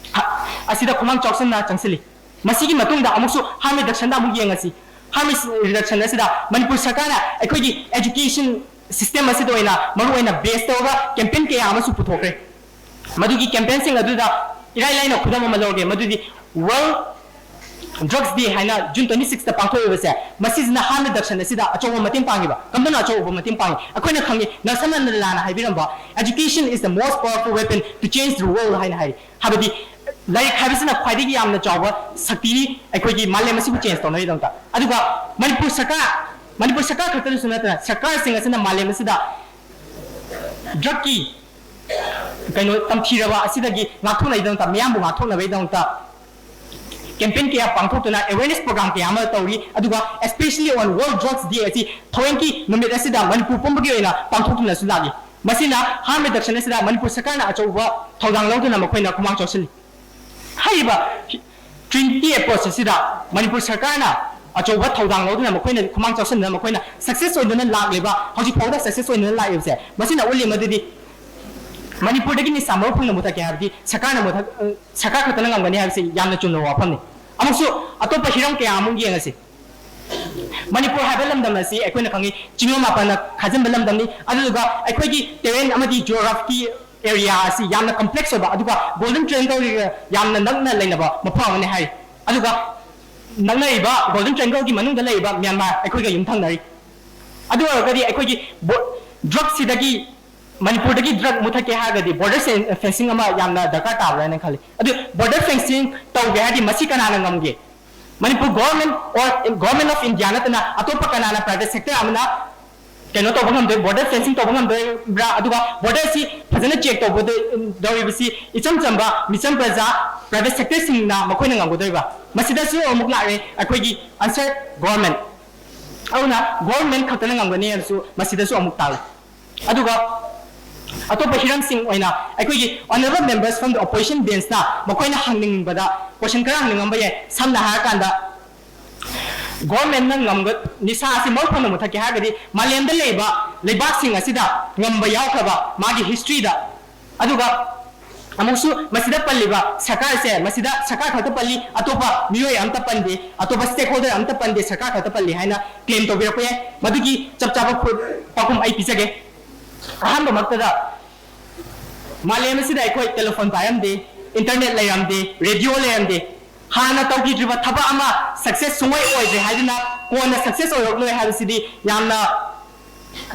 ꯑꯁꯤꯗ ꯈꯨꯃꯥꯡ ꯆꯥꯎꯁꯤꯟꯅ ꯆꯪꯁꯤꯜꯂꯤ꯫ ꯃꯁꯤꯒꯤ ꯃꯇꯨꯡꯗ ꯑꯃꯨꯛꯁꯨ ꯍꯥꯔꯝ ꯔꯤꯗꯛꯁꯟꯗ ꯑꯃꯨꯛ ꯌꯦꯡꯉꯁꯤ꯫ ꯍꯥꯔꯝ ꯔꯤꯗꯛꯁꯟ ꯑꯁꯤꯗ ꯃꯅꯤꯄꯨꯔ ꯁꯔꯀꯥꯔꯅ ꯑꯩꯈꯣꯏꯒꯤ ꯑꯦꯖꯨꯀꯦꯁꯟ ꯁꯤꯁꯇꯦꯝ ꯑꯁꯤꯗ ꯑꯣꯏꯅ ꯃꯔꯨꯑꯣꯏꯅ ꯕꯦꯁ ꯇꯧꯔꯒ ꯀꯦꯝꯄꯦꯟ ꯀꯌꯥ ꯑꯃꯁꯨ ꯄꯨꯊꯣꯛꯈ꯭ꯔꯦ꯫ ꯃꯗꯨꯒꯤ ꯀꯦꯝꯄꯦꯟꯁꯤꯡ ꯑꯗꯨꯗ ꯏꯔꯥꯏ ꯂꯥꯏꯅ ꯈꯨꯗꯝ ꯑꯃ ꯂꯧꯔꯒꯦ, ꯃꯗꯨꯗꯤ ꯋꯥꯔꯜ ꯗ꯭ꯔꯒꯁ ꯗꯦ ꯍꯥꯏꯅ ꯖꯨꯟ ꯇ꯭ꯋꯦꯟꯇꯤ ꯁꯤꯛꯁꯇ ꯄꯥꯡꯊꯣꯛꯏꯕꯁꯦ, ꯃꯁꯤꯁꯤꯅ ꯍꯥꯔꯝ ꯔꯤꯗꯛꯁꯟ ꯑꯁꯤꯗ ꯑꯆꯧꯕ ꯃꯇꯦꯡ ꯄꯥꯡꯉꯤꯕ꯫ ꯀꯝꯗꯧꯅ ꯑꯆꯧꯕ ꯃꯇꯦꯡ ꯄꯥꯡꯉꯤ? ꯑꯩꯈꯣꯏꯅ ꯈꯪꯉꯤ, Nelson ꯃꯟꯗꯦꯂꯥꯅ ꯍꯥꯏꯕꯤꯔꯝꯕ, "Education is the most powerful weapon to change the world" ꯍꯥꯏꯅ ꯍꯥꯏꯔꯤ꯫ ꯍꯥꯏꯕꯗꯤ ꯂꯥꯏꯔꯤꯛ ꯍꯥꯏꯕꯁꯤꯅ ꯈ꯭ꯋꯥꯏꯗꯒꯤ ꯌꯥꯝꯅ ꯆꯥꯎꯕ ꯁꯛꯇꯤꯅꯤ ꯑꯩꯈꯣꯏꯒꯤ ꯃꯥꯂꯦꯝ ꯑꯁꯤꯕꯨ ꯆꯦꯟꯖ ꯇꯧꯅꯕꯒꯤꯗꯃꯛꯇ꯫ ꯑꯗꯨꯒ ꯃꯅꯤꯄꯨꯔ ꯁꯔꯀꯥꯔ, ꯃꯅꯤꯄꯨꯔ ꯁꯔꯀꯥꯔ ꯈꯛꯇꯗꯁꯨ ꯅꯠꯇꯅ ꯁꯔꯀꯥꯔꯁꯤꯡ ꯑꯁꯤꯅ ꯃꯥꯂꯦꯝ ꯑꯁꯤꯗ ꯗ꯭ꯔꯒꯀꯤ ꯀꯩꯅꯣ ꯇꯝꯊꯤꯔꯕ ꯑꯁꯤꯗꯒꯤ ꯉꯥꯛꯊꯣꯛꯅꯕꯒꯤꯗꯃꯛꯇ, ꯃꯤꯌꯥꯝꯕꯨ ꯉꯥꯛꯊꯣꯛꯅꯕꯒꯤꯗꯃꯛꯇ ꯀꯦꯝꯄꯦꯟ ꯀꯌꯥ ꯄꯥꯡꯊꯣꯛꯇꯨꯅ ꯑꯦꯋꯦꯔꯅꯦꯁ ꯄ꯭ꯔꯣꯒ꯭ꯔꯥꯝ ꯀꯌꯥ ꯑꯃ ꯇꯧꯔꯤ꯫ ꯑꯗꯨꯒ especially on World Drugs Day ꯑꯁꯤ ꯊꯑꯣꯏꯀꯤ ꯅꯨꯃꯤꯠ ꯑꯁꯤꯗ ꯃꯅꯤꯄꯨꯔ ꯄꯨꯝꯕꯒꯤ ꯑꯣꯏꯅ ꯄꯥꯡꯊꯣꯛꯇꯨꯅꯁꯨ ꯂꯥꯛꯂꯤ꯫ ꯃꯁꯤꯅ ꯍꯥꯔꯝ ꯔꯤꯗꯛꯁꯟ ꯑꯁꯤꯗ ꯃꯅꯤꯄꯨꯔ ꯁꯔꯀꯥꯔꯅ ꯑꯆꯧꯕ ꯊꯧꯗꯥꯡ ꯂꯧꯗꯨꯅ ꯃꯈꯣꯏꯅ ꯈꯨꯃꯥꯡ ꯆꯥꯎꯁꯤꯜꯂꯤ꯫ ꯍꯥꯏꯔꯤꯕ ꯇ꯭ꯋꯦꯟꯇꯤ ꯑꯦꯞꯄ꯭ꯔꯣꯁ ꯑꯁꯤꯗ ꯃꯅꯤꯄꯨꯔ ꯁꯔꯀꯥꯔꯅ ꯑꯆꯧꯕ ꯊꯧꯗꯥꯡ ꯂꯧꯗꯨꯅ ꯃꯈꯣꯏꯅ ꯈꯨꯃꯥꯡ ꯆꯥꯎꯁꯤꯟꯗꯨꯅ ꯃꯈꯣꯏꯅ ꯁꯛꯁꯦꯁ ꯑꯣꯏꯗꯨꯅ ꯂꯥꯛꯂꯤꯕ, ꯍꯧꯖꯤꯛ ꯐꯥꯎꯕꯗ ꯁꯛꯁꯦꯁ ꯑꯣꯏꯗꯨꯅ ꯂꯥꯛꯂꯤꯕꯁꯦ, ꯃꯁꯤꯅ ꯎꯠꯂꯤ ꯃꯗꯨꯗꯤ ꯃꯅꯤꯄꯨꯔꯗꯒꯤ ꯅꯤꯁꯥ ꯃꯔꯨ ꯐꯪꯅ ꯃꯨꯊꯠꯀꯦ ꯍꯥꯏꯕꯗꯤ ꯁꯔꯀꯥꯔꯅ ꯃꯨꯊꯠ-, ꯁꯔꯀꯥꯔ ꯈꯛꯇꯅ ꯉꯝꯒꯅꯤ ꯍꯥꯏꯕꯁꯤ ꯌꯥꯝꯅ ꯆꯨꯝꯂꯕ ꯋꯥꯐꯝꯅꯤ꯫ ꯑꯃꯨꯛꯁꯨ ꯑꯇꯣꯞꯄ ꯍꯤꯔꯝ ꯀꯌꯥ ꯑꯃꯨꯛ ꯌꯦꯡꯉꯁꯤ꯫ ꯃꯅꯤꯄꯨꯔ ꯍꯥꯏꯕ ꯂꯝꯗꯝ ꯑꯁꯤ ꯑꯩꯈꯣꯏꯅ ꯈꯪꯉꯤ, ꯆꯤꯡꯂꯣꯟ ꯃꯥꯄꯟꯅ ꯈꯥꯖꯤꯟꯕ ꯂꯝꯗꯝꯅꯤ꯫ ꯑꯗꯨꯗꯨꯒ ꯑꯩꯈꯣꯏꯒꯤ ꯇꯦꯔꯦꯟ ꯑꯃꯗꯤ ꯖꯤꯑꯣꯒ꯭ꯔꯥꯐꯤꯀꯤ ꯑꯦꯔꯤꯌꯥ ꯑꯁꯤ ꯌꯥꯝꯅ ꯀꯝꯄ꯭ꯂꯦꯛꯁ ꯑꯣꯏꯕ, ꯑꯗꯨꯒ ꯒꯣꯜꯗꯟ ꯇ꯭ꯔꯥꯏꯌꯦꯡꯒꯜ ꯌꯥꯝꯅ ꯅꯛꯅ ꯂꯩꯅꯕ ꯃꯐꯝ ꯑꯃꯅꯤ ꯍꯥꯏꯔꯤ꯫ ꯑꯗꯨꯒ ꯅꯛꯅꯔꯤꯕ ꯒꯣꯜꯗꯟ ꯇ꯭ꯔꯥꯏꯌꯦꯡꯒꯜꯒꯤ ꯃꯅꯨꯡꯗ ꯂꯩꯔꯤꯕ ꯃ꯭ꯌꯥꯟꯃꯥꯔ ꯑꯩꯈꯣꯏꯒ ꯌꯨꯝꯊꯪꯅꯔꯤ꯫ ꯑꯗꯨ ꯑꯣꯏꯔꯒꯗꯤ ꯑꯩꯈꯣꯏꯒꯤ ꯕꯣ-, ꯗ꯭ꯔꯒꯁꯤꯗꯒꯤ, ꯃꯅꯤꯄꯨꯔꯗꯒꯤ ꯗ꯭ꯔꯒ ꯃꯨꯊꯠꯀꯦ ꯍꯥꯏꯔꯒꯗꯤ ꯕꯣꯔꯗꯔ ꯐꯦꯟ-, ꯐꯦꯟꯁꯤꯡ ꯑꯃ ꯌꯥꯝꯅ ꯗꯔꯀꯥꯔ ꯇꯥꯕ꯭ꯔꯥ ꯍꯥꯏꯅ ꯈꯜꯂꯤ꯫ ꯑꯗꯨ ꯕꯣꯔꯗꯔ ꯐꯦꯟꯁꯤꯡ ꯇꯧꯒꯦ ꯍꯥꯏꯔꯗꯤ ꯃꯁꯤ ꯀꯅꯥꯅ ꯉꯝꯒꯦ? Manipur government or government of India ꯅꯠꯇꯅ ꯑꯇꯣꯞꯄ ꯀꯅꯥꯅ ꯄ꯭ꯔꯥꯏꯚꯦꯠ ꯁꯦꯛꯇꯔ ꯑꯃꯅ ꯀꯩꯅꯣ ꯇꯧꯕ ꯉꯝꯗꯣꯏ, ꯕꯣꯔꯗꯔ ꯐꯦꯟꯁꯤꯡ ꯇꯧꯕ ꯉꯝꯗꯣꯏꯕ꯭ꯔꯥ? ꯑꯗꯨꯒ ꯕꯣꯔꯗꯔꯁꯤ ꯐꯖꯅ ꯆꯦꯛ ꯇꯧꯒꯗꯧꯔꯤꯕꯁꯤ ꯏꯆꯝ ꯆꯝꯕ ꯃꯤꯆꯝ ꯄ꯭ꯔꯖꯥ, ꯄ꯭ꯔꯥꯏꯚꯦꯠ ꯁꯦꯛꯇꯔꯁꯤꯡꯅ ꯃꯈꯣꯏꯅ ꯉꯝꯒꯗꯣꯏꯕ꯭ꯔꯥ? ꯃꯁꯤꯗꯁꯨ ꯑꯃꯨꯛ ꯂꯥꯛꯑꯦ ꯑꯩꯈꯣꯏꯒꯤ ꯑꯟꯁꯔ, ꯒꯣꯔꯃꯦꯟ꯫ ꯑꯗꯨꯅ ꯒꯣꯔꯃꯦꯟ ꯈꯛꯇꯅ ꯉꯝꯒꯅꯤ ꯍꯥꯏꯕꯁꯨ ꯃꯁꯤꯗꯁꯨ ꯑꯃꯨꯛ ꯇꯥꯛꯂꯤ꯫ ꯑꯗꯨꯒ ꯑꯇꯣꯞꯄ ꯍꯤꯔꯝꯁꯤꯡ ꯑꯣꯏꯅ ꯑꯩꯈꯣꯏꯒꯤ honourable members from the opposition benchꯅ ꯃꯈꯣꯏꯅ ꯍꯪꯅꯤꯡꯕꯗ ꯀꯣꯏꯁꯟ ꯈꯔ ꯍꯪꯅꯤꯡꯉꯝꯕ ꯌꯥꯏ꯫ ꯁꯝꯅ ꯍꯥꯏꯔꯀꯥꯟꯗ, ꯒꯣꯔꯃꯦꯟꯅ ꯉꯝꯒ ꯅꯤꯁꯥ ꯑꯁꯤ ꯃꯔꯨ ꯐꯪꯅ ꯃꯨꯊꯠꯀꯦ ꯍꯥꯏꯔꯒꯗꯤ ꯃꯥꯂꯦꯝꯗ ꯂꯩꯕ ꯂꯩꯕꯥꯛꯁꯤꯡ ꯑꯁꯤꯗ ꯉꯝꯕ ꯌꯥꯎꯈ꯭ꯔꯕ ꯃꯥꯒꯤ ꯍꯤꯁꯇ꯭ꯔꯤꯗ꯫ ꯑꯗꯨꯒ ꯑꯃꯨꯛꯁꯨ ꯃꯁꯤꯗ ꯄꯜꯂꯤꯕ ꯁꯔꯀꯥꯔꯁꯦ, ꯃꯁꯤꯗ ꯁꯔꯀꯥꯔ ꯈꯛꯇ ꯄꯜꯂꯤ, ꯑꯇꯣꯞꯄ ꯃꯤꯑꯣꯏ ꯑꯝꯇ ꯄꯟꯗꯦ, ꯑꯇꯣꯞꯄ stakeholder ꯑꯝꯇ ꯄꯟꯗꯦ, ꯁꯔꯀꯥꯔ ꯈꯛꯇ ꯄꯜꯂꯤ ꯍꯥꯏꯅ claim ꯇꯧꯕꯤꯔꯛꯄ ꯌꯥꯏ꯫ ꯃꯗꯨꯒꯤ ꯆꯞ ꯆꯥꯕ ꯈꯨ-, ꯄꯥꯎꯈꯨꯝ ꯑꯩ ꯄꯤꯖꯒꯦ꯫ ꯑꯍꯥꯟꯕꯃꯛꯇꯗ, ꯃꯥꯂꯦꯝ ꯑꯁꯤꯗ ꯑꯩꯈꯣꯏ telephone ꯄꯥꯏꯔꯝꯗꯦ, internet ꯂꯩꯔꯝꯗꯦ, radio ꯂꯩꯔꯝꯗꯦ꯫ ꯍꯥꯟꯅ ꯇꯧꯈꯤꯗ꯭ꯔꯤꯕ ꯊꯕꯛ ꯑꯃ success ꯁꯨꯡꯑꯣꯏ ꯑꯣꯏꯗ꯭ꯔꯦ ꯍꯥꯏꯗꯨꯅ ꯀꯣꯟꯅ success ꯑꯣꯏꯔꯛꯂꯣꯏ ꯍꯥꯏꯕꯁꯤꯗꯤ ꯌꯥꯝꯅ,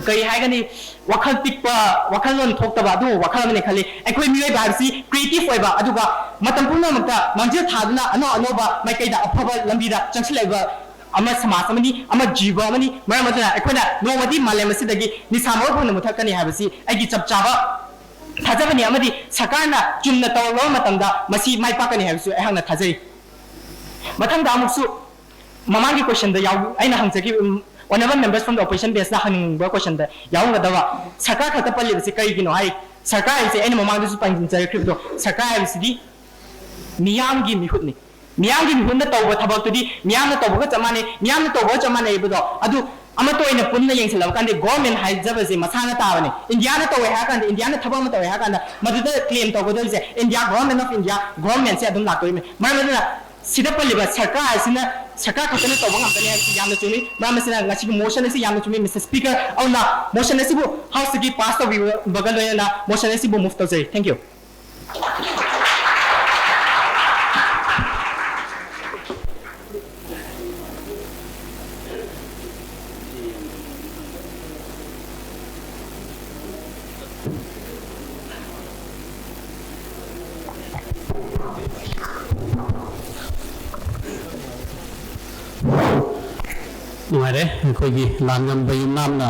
ꯀꯔꯤ ꯍꯥꯏꯒꯅꯤ, ꯋꯥꯈꯜ ꯄꯤꯛꯄ, ꯋꯥꯈꯜꯂꯣꯟ ꯊꯣꯛꯇꯕ ꯑꯗꯨꯒꯨꯝꯕ ꯋꯥꯈꯜ ꯑꯃꯅꯤ ꯈꯜꯂꯤ꯫ ꯑꯩꯈꯣꯏ ꯃꯤꯑꯣꯏꯕ ꯍꯥꯏꯕꯁꯤ creative ꯑꯣꯏꯕ, ꯑꯗꯨꯒ ꯃꯇꯝ ꯄꯨꯝꯅꯃꯛꯇ ꯃꯥꯡꯖꯤꯜ ꯊꯥꯗꯨꯅ ꯑꯅꯧ ꯑꯅꯧꯕ ꯃꯥꯏꯀꯩꯗ ꯑꯐꯕ ꯂꯝꯕꯤꯗ ꯆꯪꯁꯤꯜꯂꯛꯏꯕ ꯑꯃ, ꯁꯃꯥꯖ ꯑꯃꯅꯤ, ꯑꯃ ꯖꯤꯕ ꯑꯃꯅꯤ꯫ ꯃꯔꯝ ꯑꯗꯨꯅ ꯑꯩꯈꯣꯏꯅ ꯅꯣꯡꯃꯗꯤ ꯃꯥꯂꯦꯝ ꯑꯁꯤꯗꯒꯤ ꯅꯤꯁꯥ ꯃꯔꯨ ꯐꯪꯅ ꯃꯨꯊꯠꯀꯅꯤ ꯍꯥꯏꯕꯁꯤ ꯑꯩꯒꯤ ꯆꯞ ꯆꯥꯕ ꯊꯥꯖꯕꯅꯤ, ꯑꯃꯗꯤ ꯁꯔꯀꯥꯔꯅ ꯆꯨꯝꯅ ꯇꯧꯔꯛꯂꯕ ꯃꯇꯝꯗ ꯃꯁꯤ ꯃꯥꯏ ꯄꯥꯛꯀꯅꯤ ꯍꯥꯏꯕꯁꯨ ꯑꯩꯍꯥꯛꯅ ꯊꯥꯖꯩ꯫ ꯃꯊꯪꯗ ꯑꯃꯨꯛꯁꯨ ꯃꯃꯥꯡꯒꯤ questionꯗ ꯌꯥꯎ-, ꯑꯩꯅ ꯍꯪꯖꯈꯤꯕ, ꯎꯝ, honourable members from the opposition benchꯅ ꯍꯪꯅꯤꯡꯕ questionꯗ ꯌꯥꯎꯔꯝꯒꯗꯕ, ꯁꯔꯀꯥꯔ ꯈꯛꯇ ꯄꯜꯂꯤꯕꯁꯤ ꯀꯔꯤꯒꯤꯅꯣ ꯍꯥꯏ? ꯁꯔꯀꯥꯔ ꯍꯥꯏꯁꯦ ꯑꯩꯅ ꯃꯃꯥꯡꯗꯁꯨ ꯄꯟꯖꯔꯛꯈꯤꯕꯗꯣ, ꯁꯔꯀꯥꯔ ꯍꯥꯏꯕꯁꯤꯗꯤ ꯃꯤꯌꯥꯝꯒꯤ ꯃꯤꯍꯨꯠꯅꯤ꯫ ꯃꯤꯌꯥꯝꯒꯤ ꯃꯤꯍꯨꯠꯅ ꯇꯧꯕ ꯊꯕꯛꯇꯨꯗꯤ ꯃꯤꯌꯥꯝꯅ ꯇꯧꯕꯒ ꯆꯞ ꯃꯥꯟꯅꯩ, ꯃꯤꯌꯥꯝꯅ ꯇꯧꯕꯒ ꯆꯞ ꯃꯥꯟꯅꯩꯕꯗꯣ꯫ ꯑꯗꯨ ꯑꯃꯠꯇ ꯑꯣꯏꯅ ꯄꯨꯟꯅ ꯌꯦꯡꯁꯤꯜꯂꯕ ꯀꯥꯟꯗ ꯒꯣꯔꯃꯦꯟ ꯍꯥꯏꯖꯕꯁꯦ ꯃꯁꯥꯅ ꯇꯥꯕꯅꯤ꯫ ꯏꯟꯗꯤꯌꯥꯅ ꯇꯧꯋꯦ ꯍꯥꯏꯔ ꯀꯥꯟꯗ, ꯏꯟꯗꯤꯌꯥꯅ ꯊꯕꯛ ꯑꯃ ꯇꯧꯋꯦ ꯍꯥꯏꯔ ꯀꯥꯟꯗ ꯃꯗꯨꯗ claim ꯇꯧꯒꯗꯧꯔꯤꯁꯦ ꯏꯟꯗꯤꯌꯥ, government of India, ꯒꯣꯔꯃꯦꯟꯁꯦ ꯑꯗꯨꯝ ꯂꯥꯛꯇꯣꯔꯤꯕꯅꯤ꯫ ꯃꯔꯝ ꯑꯗꯨꯅ ꯁꯤꯗ ꯄꯜꯂꯤꯕ ꯁꯔꯀꯥꯔ ꯑꯁꯤꯅ ꯁꯔꯀꯥꯔ ꯈꯛꯇꯅ ꯇꯧꯕ ꯉꯥꯛꯇꯅꯤ ꯍꯥꯏꯕꯁꯤ ꯌꯥꯝꯅ ꯆꯨꯝꯃꯤ꯫ ꯃꯔꯝ ꯑꯁꯤꯅ ꯉꯁꯤꯒꯤ motion ꯑꯁꯤ ꯌꯥꯝꯅ ꯆꯨꯝꯃꯤ, Mister Speaker꯫ ꯑꯗꯨꯅ motion ꯑꯁꯤꯕꯨ Houseꯇꯒꯤ pass ꯇꯧꯕꯤꯕꯒ ꯂꯣꯏꯅꯅ motion ꯑꯁꯤꯕꯨ move ꯇꯧꯖꯔꯤ꯫ Thank you꯫ ꯌꯥꯔꯦ, ꯑꯩꯈꯣꯏꯒꯤ ꯂꯥꯟ ꯉꯝꯕ ꯌꯨꯝꯅꯥꯝꯅ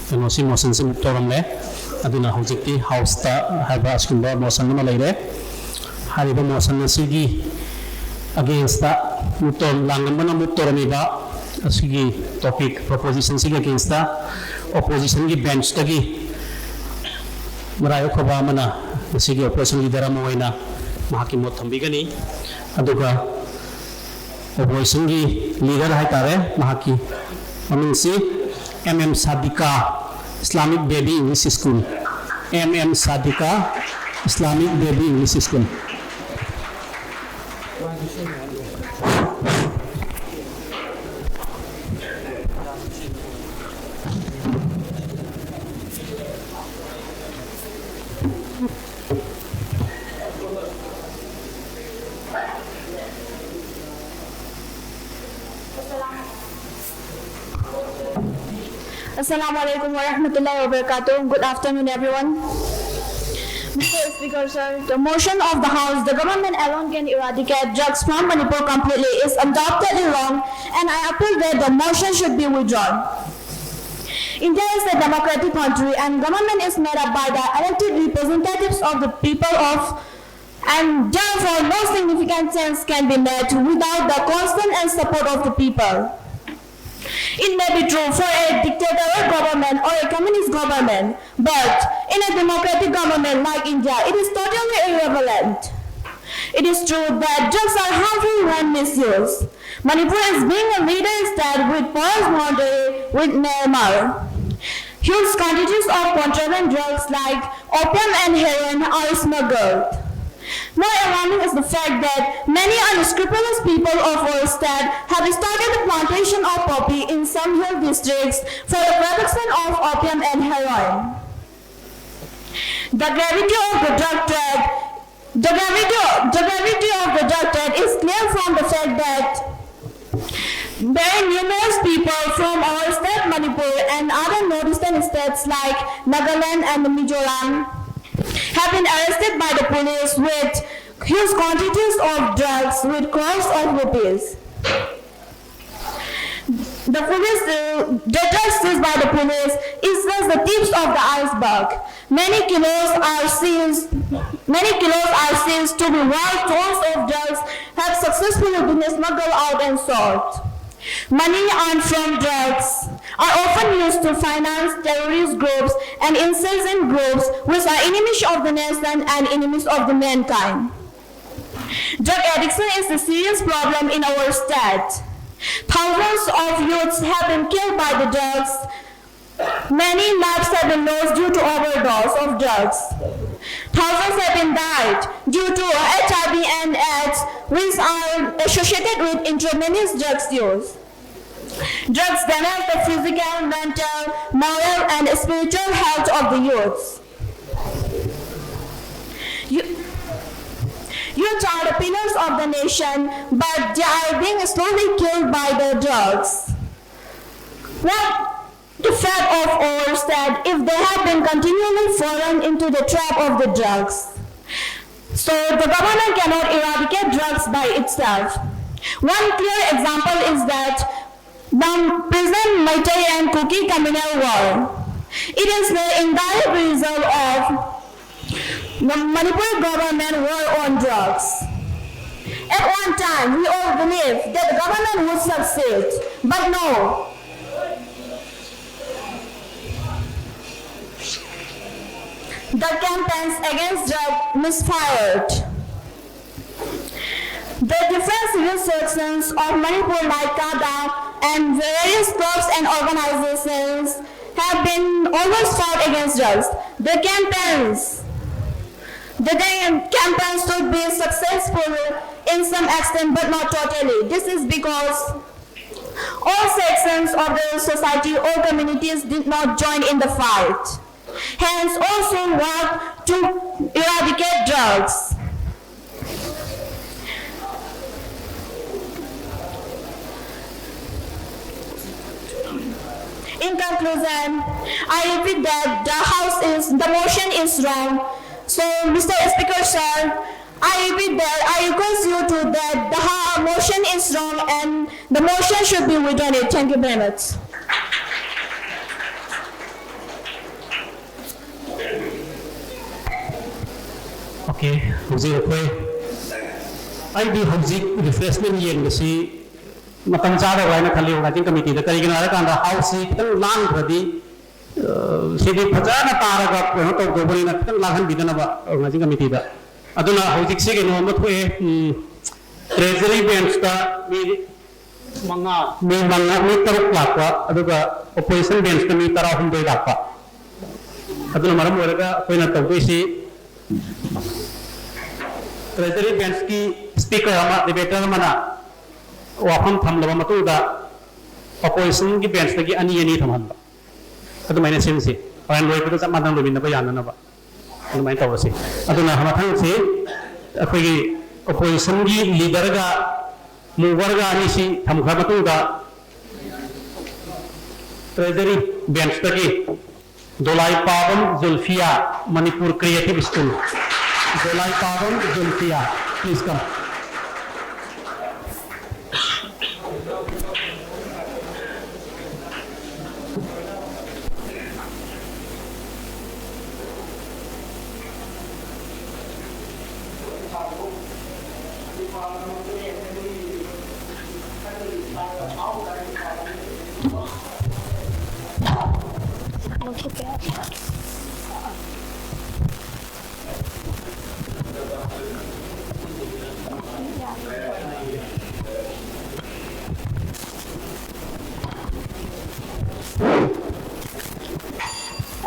ꯀꯩꯅꯣꯁꯤ, ꯃꯣꯁꯟꯁꯤ ꯃꯨꯞ ꯇꯧꯔꯝꯂꯦ꯫ ꯑꯗꯨꯅ ꯍꯧꯖꯤꯛꯇꯤ ꯍꯥꯎꯁꯇ ꯍꯥꯏꯕ ꯑꯁꯤꯒꯨꯝꯕ ꯃꯣꯁꯟ ꯑꯃ ꯂꯩꯔꯦ꯫ ꯍꯥꯏꯔꯤꯕ ꯃꯣꯁꯟ ꯑꯁꯤꯒꯤ ꯑꯒꯦꯟꯁꯇ ꯃꯨꯞ ꯇꯧꯔꯝ-, ꯂꯥꯟ ꯉꯝꯕꯅ ꯃꯨꯞ ꯇꯧꯔꯝꯃꯤꯕ ꯑꯁꯤꯒꯤ ꯇꯣꯄꯤꯛ ꯄ꯭ꯔꯣꯄꯣꯖꯤꯁꯟꯁꯤꯒꯤ ꯑꯒꯦꯟꯁꯇ ꯑꯣꯄꯣꯖꯤꯁꯟꯒꯤ ꯕꯦꯟꯁꯇꯒꯤ ꯃꯔꯥꯏꯕꯛ ꯐꯕ ꯑꯃꯅ ꯉꯁꯤꯒꯤ ꯑꯣꯄꯔꯦꯁꯟ ꯂꯤꯗꯔ ꯑꯃ ꯑꯣꯏꯅ ꯃꯍꯥꯛꯀꯤ ꯃꯣꯠ ꯊꯝꯕꯤꯒꯅꯤ꯫ ꯑꯗꯨꯒ ꯑꯣꯄꯣꯖꯤꯁꯟꯒꯤ ꯂꯤꯗꯔ ꯍꯥꯏꯇꯥꯔꯦ, ꯃꯍꯥꯛꯀꯤ ꯃꯃꯤꯡꯁꯤ M M Sadika, Islamic baby English school, M M Sadika, Islamic baby English school. Assalamu alaikum wa rahmatullahi wa barakatuh. Good afternoon, everyone. Mister Speaker, sir, the motion of the House, the government alone can eradicate drugs from Manipur completely, is undoubtedly wrong, and I appeal that the motion should be withdrawn. India is a democratic country, and government is made up by the elected representatives of the people of, and therefore no significant change can be made without the consent and support of the people. It may be true for a dictatorial government or a communist government, but in a democratic government like India, it is totally irrelevant. It is true that drugs are harmful when misused. Manipur is being a leader state with porous boundary with Myanmar. Huge quantities of contraband drugs like opium and heroin are smuggled. More alarming is the fact that many unscrupulous people of our state have started the plantation of poppy in some hill districts for the production of opium and heroin. The gravity of the drug trade, the gravity, the gravity of the drug trade is clear from the fact that very numerous people from our state Manipur and other northeastern states like Nagaland and Mizoram have been arrested by the police with huge quantities of drugs with crores of rupees. The police, uh, the drugs seized by the police is just the tips of the iceberg. Many kilos are seized. Many kilos are seized to be worth tons of drugs have successfully been smuggled out and sold. Money earned from drugs are often used to finance terrorist groups and insurgent groups, which are enemies of the nation and enemies of the mankind. Drug addiction is a serious problem in our state. Thousands of youths have been killed by the drugs. Many lives have been lost due to overdose of drugs. Thousands have been died due to H I V and AIDS, which are associated with intravenous drugs use. Drugs damage the physical, mental, moral, and spiritual health of the youths. You, youths are the pillars of the nation, but they are being slowly killed by the drugs. What the fate of our state if they have been continually fallen into the trap of the drugs? So the government cannot eradicate drugs by itself. One clear example is that the present Meitei and Kuki communal war. It is the indirect result of the Manipur government war on drugs. At one time, we all believed that the government would succeed, but no. The campaigns against drug misfired. The different civil sections of Manipur, like CADA and various clubs and organizations, have been always fought against drugs. The campaigns, the cam- campaigns should be successful in some extent, but not totally. This is because all sections of the society, all communities did not join in the fight. Hence, also work to eradicate drugs. In conclusion, I repeat that the House is, the motion is wrong. So, Mister Speaker, sir, I repeat that I request you to that the ha- motion is wrong and The motion should be withdrawn. Thank you very much. Okay, ꯍꯧꯖꯤꯛ ꯑꯩꯈꯣꯏ ꯑꯩꯗꯤ ꯍꯧꯖꯤꯛ refreshment ꯌꯦꯟꯕꯁꯤ ꯃꯇꯝ ꯆꯥꯗꯕ꯭ꯔꯥ ꯍꯥꯏꯅ ꯈꯜꯂꯤ organising ꯀꯃꯤꯇꯤꯗ꯫ ꯀꯔꯤꯒꯤꯅꯣ ꯍꯥꯏꯔꯀꯥꯟꯗ ꯍꯥꯎꯁꯁꯤ ꯈꯤꯇꯪ ꯂꯥꯡꯈ꯭ꯔꯗꯤ, ꯑ, ꯁꯤꯗꯤ ꯐꯖꯅ ꯇꯥꯔꯒ ꯀꯩꯅꯣ ꯇꯧꯗꯧꯕꯅꯤꯅ ꯈꯤꯇꯪ ꯂꯥꯡꯍꯟꯕꯤꯗꯅꯕ ꯑꯣꯔꯒꯅꯥꯏꯖꯤꯡ ꯀꯃꯤꯇꯤꯗ꯫ ꯑꯗꯨꯅ ꯍꯧꯖꯤꯛꯁꯤ ꯀꯩꯅꯣ ꯑꯃ ꯊꯣꯛꯑꯦ, ꯎꯝ, ꯇ꯭ꯔꯦꯖꯔꯤ ꯕꯦꯟꯁꯇ ꯃꯤ ꯃꯉꯥ, ꯃꯤ ꯃꯉꯥ, ꯃꯤ ꯇꯔꯨꯛ ꯂꯥꯛꯄ, ꯑꯗꯨꯒ ꯑꯣꯄꯣꯖꯤꯁꯟ ꯕꯦꯟꯁꯇ ꯃꯤ ꯇꯔꯥꯍꯨꯝꯗꯣꯏ ꯂꯥꯛꯄ꯫ ꯑꯗꯨꯅ ꯃꯔꯝ ꯑꯣꯏꯔꯒ ꯑꯩꯈꯣꯏꯅ ꯇꯧꯗꯣꯏꯁꯤ, ꯇ꯭ꯔꯦꯖꯔꯤ ꯕꯦꯟꯁꯀꯤ ꯁ꯭ꯄꯤꯀꯔ ꯑꯃ, ꯗꯤꯕꯦꯇꯔ ꯑꯃꯅ ꯋꯥꯐꯝ ꯊꯝꯂꯕ ꯃꯇꯨꯡꯗ, ꯑꯣꯄꯣꯖꯤꯁꯟꯒꯤ ꯕꯦꯟꯁꯇꯒꯤ ꯑꯅꯤ ꯑꯅꯤ ꯊꯝꯍꯟꯕ, ꯑꯗꯨꯃꯥꯏꯅ ꯁꯤꯟꯁꯤ꯫ ꯍꯣꯔꯦꯟ ꯂꯣꯏꯕꯗ ꯆꯞ ꯃꯥꯟꯅꯅ ꯂꯣꯏꯃꯤꯟꯅꯕ ꯌꯥꯅꯅꯕ ꯑꯗꯨꯃꯥꯏꯅ ꯇꯧꯔꯁꯤ꯫ ꯑꯗꯨꯅ ꯃꯊꯪꯁꯤ ꯑꯩꯈꯣꯏꯒꯤ ꯑꯣꯄꯣꯖꯤꯁꯟꯒꯤ ꯂꯤꯗꯔꯒ ꯃꯨꯚꯔꯒ ꯑꯅꯤꯁꯤ ꯊꯝꯈ꯭ꯔ ꯃꯇꯨꯡꯗ, ꯇ꯭ꯔꯦꯖꯔꯤ ꯕꯦꯟꯁꯇꯒꯤ Dolaipabam Zulfiya, Manipur creative school, Dolaipabam Zulfiya, please come.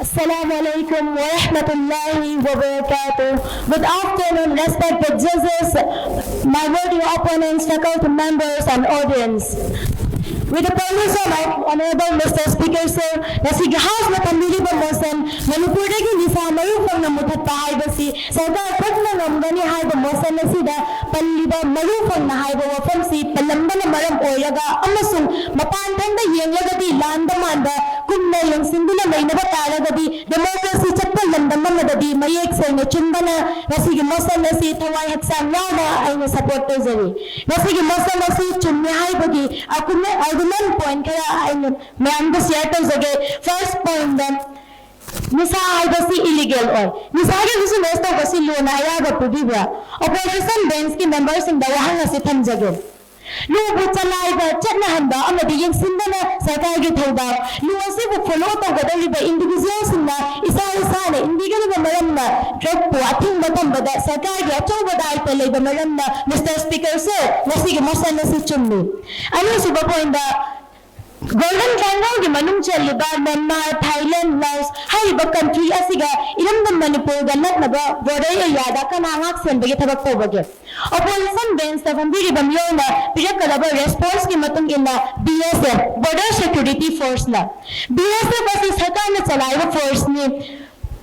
Assalamu alaikum wa rahmatullahi wa barakatuh. Good afternoon, respected judges, my worthy opponents, faculty members, and audience. With the permission of Honorable Mister Speaker, sir, ꯉꯁꯤꯒꯤ House ꯅ ꯊꯝꯕꯤꯔꯤꯕ motion, ꯃꯅꯤꯄꯨꯔꯗꯒꯤ ꯅꯤꯁꯥ ꯃꯔꯨ ꯐꯪꯅ ꯃꯨꯊꯠꯄ ꯍꯥꯏꯕꯁꯤ ꯁꯔꯀꯥꯔ ꯈꯛꯅ ꯉꯝꯒꯅꯤ ꯍꯥꯏꯕ motion ꯑꯁꯤꯗ ꯄꯜꯂꯤꯕ ꯃꯔꯨ ꯐꯪꯅ ꯍꯥꯏꯕ ꯋꯥꯐꯝꯁꯤ ꯄꯜꯂꯝꯕꯅ ꯃꯔꯝ ꯑꯣꯏꯔꯒ ꯑꯃꯁꯨꯡ ꯃꯄꯥꯟ ꯊꯪꯗ ꯌꯦꯡꯂꯒꯗꯤ ꯂꯥꯟꯗ ꯃꯥꯟꯕ ꯀꯨꯝꯅ ꯌꯦꯡꯁꯤꯟꯗꯨꯅ ꯂꯩꯅꯕ ꯇꯥꯔꯒꯗꯤ democracy ꯆꯠꯄ ꯂꯝꯗ ꯑꯃꯗꯗꯤ ꯃꯌꯦꯛ ꯁꯦꯡꯅ ꯆꯨꯝꯕꯅ ꯉꯁꯤꯒꯤ motion ꯑꯁꯤ ꯊꯋꯥꯏ ꯍꯛꯆꯥꯡ ꯌꯥꯎꯅ ꯑꯩꯅ support ꯇꯧꯖꯔꯤ꯫ ꯉꯁꯤꯒꯤ motion ꯑꯁꯤ ꯆꯨꯝꯃꯤ ꯍꯥꯏꯕꯒꯤ argument point ꯈꯔ ꯑꯩꯅ ꯃꯌꯥꯝꯗ share ꯇꯧꯖꯒꯦ꯫ First point ꯗ, ꯅꯤꯁꯥ ꯍꯥꯏꯕꯁꯤ illegal ꯑꯣꯏ꯫ ꯅꯤꯁꯥꯒꯤ business ꯇꯧꯕꯁꯤ law ꯅ ꯑꯌꯥꯕ ꯄꯤꯕꯤꯕ꯭ꯔꯥ? Opposition bench ꯀꯤ member ꯁꯤꯡꯗ ꯋꯥꯍꯪ ꯑꯁꯤ ꯊꯝꯖꯒꯦ꯫ Law ꯕꯨ ꯆꯂꯥꯏꯕ, ꯆꯠꯅꯍꯟꯕ ꯑꯃꯗꯤ ꯌꯦꯡꯁꯤꯟꯕꯅ ꯁꯔꯀꯥꯔꯒꯤ ꯊꯧꯗꯥꯡ꯫ Law ꯑꯁꯤꯕꯨ follow ꯇꯧꯒꯗꯧꯔꯤꯕ individual ꯁꯤꯡꯅ ꯏꯁꯥ ꯏꯁꯥꯅ ꯏꯟꯕꯤꯒꯗꯕ ꯃꯔꯝꯅ drug ꯄꯨ ꯑꯊꯤꯡꯕ ꯊꯝꯕꯗ ꯁꯔꯀꯥꯔꯒꯤ ꯑꯆꯧꯕ ꯗꯥꯏꯇ ꯂꯩꯕ ꯃꯔꯝꯅ, Mister Speaker Sir, ꯉꯁꯤꯒꯤ motion ꯑꯁꯤ ꯆꯨꯝꯃꯤ꯫ ꯑꯅꯤꯁꯨꯕ point ꯗ, Golden Triangle ꯒꯤ ꯃꯅꯨꯡ ꯆꯜꯂꯤꯕ ꯃ꯭ꯌꯥꯟꯃꯥꯔ, ꯊꯥꯏꯂꯦꯟ, ꯂꯥꯑꯣꯁ ꯍꯥꯏꯔꯤꯕ country ꯑꯁꯤꯒ ꯏꯔꯝꯗꯝ ꯃꯅꯤꯄꯨꯔꯒ ꯅꯛꯅꯕ border area ꯗ ꯀꯅꯥ ꯉꯥꯛ ꯁꯦꯟꯕꯒꯤ ꯊꯕꯛ ꯇꯧꯕꯒꯦ? Opposition bench ꯇ ꯐꯝꯕꯤꯔꯤꯕ ꯃꯤꯑꯣꯏꯅ ꯄꯤꯔꯛꯀꯗꯕ response ꯀꯤ ꯃꯇꯨꯡ ꯏꯟꯅ B S F, Border Security Force ꯅ, B S F ꯑꯁꯤ ꯁꯔꯀꯥꯔꯅ ꯆꯂꯥꯏꯕ force ꯅꯤ꯫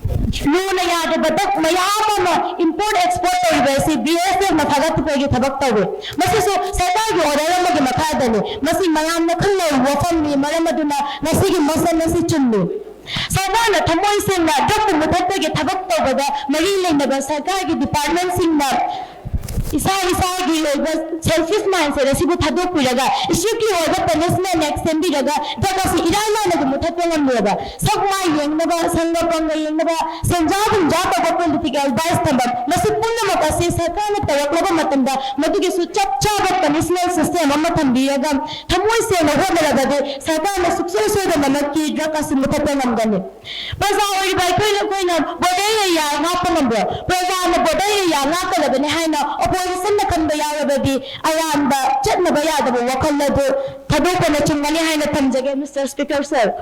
Law ꯅ ꯌꯥꯗꯕ drug ꯃꯌꯥꯝ ꯑꯃ import export ꯇꯧꯔꯤꯕ ꯑꯁꯤ B S F ꯅ ꯐꯥꯒꯠꯄꯒꯤ ꯊꯕꯛ ꯇꯧꯏ꯫ ꯃꯁꯤꯁꯨ ꯁꯔꯀꯥꯔꯒꯤ order ꯑꯃꯒꯤ ꯃꯈꯥꯗꯅꯤ꯫ ꯃꯁꯤ ꯃꯌꯥꯝꯅ ꯈꯪꯅꯔꯤꯕ ꯋꯥꯐꯝꯅꯤ꯫ ꯃꯔꯝ ꯑꯗꯨꯅ ꯉꯁꯤꯒꯤ motion ꯑꯁꯤ ꯆꯨꯝꯃꯤ꯫ ꯁꯔꯀꯥꯔꯅ ꯊꯃꯣꯏ ꯁꯦꯡꯅ drug ꯄꯨ ꯃꯨꯊꯠꯄꯒꯤ ꯊꯕꯛ ꯇꯧꯕꯗ ꯃꯔꯤ ꯂꯩꯅꯕ ꯁꯔꯀꯥꯔꯒꯤ department ꯁꯤꯡꯅ ꯏꯁꯥ ꯏꯁꯥꯒꯤ ꯑꯣꯏꯕ selfish mindset ꯑꯁꯤꯕꯨ ꯊꯥꯗꯣꯛꯄꯤꯔꯒ, strictly ꯑꯣꯏꯕ punishment act ꯁꯦꯝꯕꯤꯔꯒ drug ꯑꯁꯤ ꯏꯔꯥꯏ ꯂꯥꯏꯅ ꯑꯗꯨꯝ ꯃꯨꯊꯠꯄ ꯉꯝꯂꯦꯕ꯫ ꯁꯛ ꯃꯥꯏ ꯌꯦꯡꯅꯕ, ꯁꯪꯒ ꯄꯪꯒ ꯌꯦꯡꯅꯕ, ꯁꯦꯟꯖꯥ ꯊꯨꯝꯖꯥ ꯇꯧꯕ, political advice ꯊꯝꯕ, ꯃꯁꯤ ꯄꯨꯝꯅꯃꯛ ꯑꯁꯤ ꯁꯔꯀꯥꯔꯅ ꯇꯧꯔꯛꯂꯕ ꯃꯇꯝꯗ ꯃꯗꯨꯒꯤꯁꯨ ꯆꯞ ꯆꯥꯕ punishment system ꯑꯃ ꯊꯝꯕꯤꯔꯒ, ꯊꯃꯣꯏ ꯁꯦꯡꯅ ꯍꯣꯠꯅꯔꯕꯗꯤ ꯁꯔꯀꯥꯔꯅ ꯁꯨꯡꯁꯣꯏ ꯁꯣꯏꯗꯅꯃꯛꯀꯤ drug ꯑꯁꯤ ꯃꯨꯊꯠꯄ ꯉꯝꯒꯅꯤ꯫ ꯄ꯭ꯔꯖꯥ ꯑꯣꯏꯔꯤꯕ ꯑꯩꯈꯣꯏꯅ, ꯑꯩꯈꯣꯏꯅ border area ꯉꯥꯛꯄ ꯉꯝꯕ꯭ꯔꯣ? ꯄ꯭ꯔꯖꯥꯅ border area ꯉꯥꯛꯀꯗꯕꯅꯤ ꯍꯥꯏꯅ opposition ꯅ ꯈꯟꯕ ꯌꯥꯎꯔꯕꯗꯤ ꯑꯔꯥꯟꯕ, ꯆꯠꯅꯕ ꯌꯥꯗꯕ ꯋꯥꯈꯜ ꯑꯗꯨ ꯊꯥꯗꯣꯛꯄꯅ ꯆꯨꯝꯒꯅꯤ ꯍꯥꯏꯅ ꯊꯝꯖꯒꯦ, Mister Speaker Sir꯫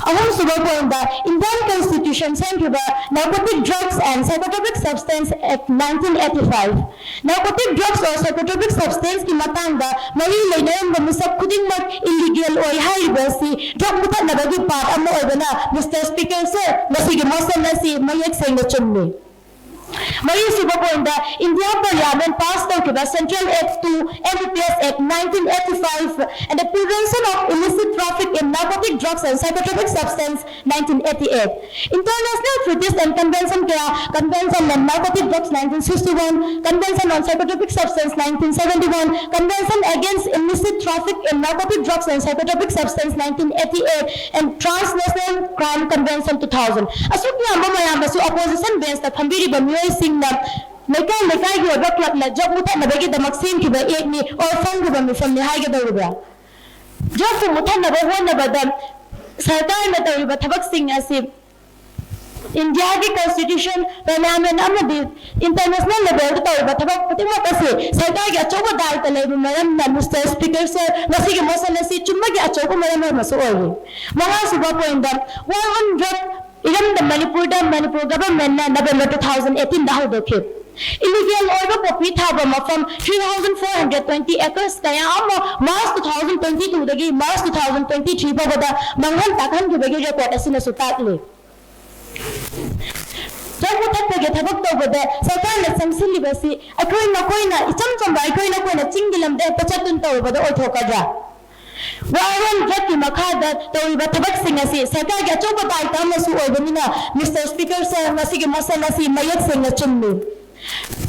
ꯑꯍꯨꯝꯁꯨꯕ point ꯗ, Indian Constitution ꯁꯦꯝꯈꯤꯕ Narcotic Drugs and Psychotropic Substance Act nineteen eighty five, narcotic drugs or psychotropic substance ꯀꯤ ꯃꯇꯥꯡꯗ ꯃꯔꯤ ꯂꯩꯅꯔꯝꯕ ꯃꯤꯁꯛ ꯈꯨꯗꯤꯡꯃꯛ illegal ꯑꯣꯏ ꯍꯥꯏꯔꯤꯕ ꯑꯁꯤ drug ꯃꯨꯊꯠꯅꯕꯒꯤ part ꯑꯃ ꯑꯣꯏꯕꯅ, Mister Speaker Sir, ꯃꯁꯤꯒꯤ motion ꯑꯁꯤ ꯃꯌꯦꯛ ꯁꯦꯡꯅ ꯆꯨꯝꯃꯤ꯫ ꯃꯔꯤꯁꯨꯕ ꯄꯣꯏꯟꯗ, ꯏꯟꯗꯤꯌꯥ ꯄꯥꯔꯂꯤꯌꯥꯃꯦꯟ ꯄꯥꯁ ꯇꯧꯈꯤꯕ Central Act two, M P S Act nineteen eighty-five and the Prevention of Illicit Traffic in Narcotic Drugs and Psychotropic Substance nineteen eighty-eight, International Treaties and Convention ꯀꯌꯥ, Convention on Narcotic Drugs nineteen sixty-one, Convention on Psychotropic Substance nineteen seventy-one, Convention Against Illicit Traffic in Narcotic Drugs and Psychotropic Substance nineteen eighty-eight, and Transnational Crime Convention two thousand꯫ ꯑꯁꯨꯛ ꯌꯥꯝꯕ ꯃꯌꯥꯝ ꯑꯁꯤ opposition benchꯇ ꯐꯝꯕꯤꯔꯤꯕ ꯃꯤꯑꯣꯏꯁꯤꯡꯅ ꯂꯩꯀꯥꯏ ꯂꯩꯀꯥꯏꯒꯤ ꯑꯣꯏꯕ clubꯅ drug ꯃꯨꯊꯠꯅꯕꯒꯤꯗꯃꯛ ꯁꯦꯝꯈꯤꯕ actꯅꯤ or ꯐꯪꯈꯤꯕ ꯃꯤꯐꯝꯅꯤ ꯍꯥꯏꯒꯗꯧꯔꯤꯕ꯭ꯔꯥ? Drugꯄꯨ ꯃꯨꯊꯠꯅꯕ ꯍꯣꯠꯅꯕꯗ ꯁꯔꯀꯥꯔꯅ ꯇꯧꯔꯤꯕ ꯊꯕꯛꯁꯤꯡ ꯑꯁꯤ ꯏꯟꯗꯤꯌꯥꯒꯤ constitution, parliament ꯑꯃꯗꯤ international levelꯗ ꯇꯧꯔꯤꯕ ꯊꯕꯛ ꯈꯨꯗꯤꯡꯃꯛ ꯑꯁꯤ ꯁꯔꯀꯥꯔꯒꯤ ꯑꯆꯧꯕ ꯗꯥꯏꯇ ꯂꯩꯕ ꯃꯔꯝꯅ, Mister Speaker sir, ꯉꯁꯤꯒꯤ motion ꯑꯁꯤ ꯆꯨꯝꯕꯒꯤ ꯑꯆꯧꯕ ꯃꯔꯝ ꯑꯃꯁꯨ ꯑꯣꯏꯔꯤ꯫ ꯃꯉꯥꯁꯨꯕ pointꯗ, war on drug ꯏꯔꯝꯗꯝ ꯃꯅꯤꯄꯨꯔꯗ ꯃꯅꯤꯄꯨꯔ governmentꯅ November two thousand eighteenꯗ ꯍꯧꯗꯣꯛꯈꯤ꯫ Illegal ꯑꯣꯏꯕ poppy ꯊꯥꯕ ꯃꯐꯝ three thousand four hundred twenty acres ꯀꯌꯥ ꯑꯃ March two thousand twenty twoꯗꯒꯤ March two thousand twenty three ꯐꯥꯎꯕꯗ ꯃꯥꯡꯍꯟ ꯇꯥꯛꯍꯟꯈꯤꯕꯒꯤ record ꯑꯁꯤꯅꯁꯨ ꯇꯥꯛꯂꯤ꯫ Drug ꯃꯨꯊꯠꯄꯒꯤ ꯊꯕꯛ ꯇꯧꯕꯗ ꯁꯔꯀꯥꯔꯅ ꯆꯪꯁꯤꯜꯂꯤꯕꯁꯤ ꯑꯩꯈꯣꯏ ꯅꯈꯣꯏꯅ, ꯏꯆꯝ ꯆꯝꯕ ꯑꯩꯈꯣꯏ ꯅꯈꯣꯏꯅ ꯆꯤꯡꯒꯤ ꯂꯝꯗ ꯍꯦꯛꯇ ꯆꯠꯇꯨꯅ ꯇꯧꯔꯨꯕꯗ ꯑꯣꯏꯊꯣꯛꯀꯗ꯭ꯔꯥ? War on drugꯀꯤ ꯃꯈꯥꯗ ꯇꯧꯔꯤꯕ ꯊꯕꯛꯁꯤꯡ ꯑꯁꯤ ꯁꯔꯀꯥꯔꯒꯤ ꯑꯆꯧꯕ ꯗꯥꯏꯇ ꯑꯃꯁꯨ ꯑꯣꯏꯕꯅꯤꯅ, Mister Speaker sir, ꯉꯁꯤꯒꯤ motion ꯑꯁꯤ ꯃꯌꯦꯛ ꯁꯦꯡꯅ ꯆꯨꯝꯃꯤ꯫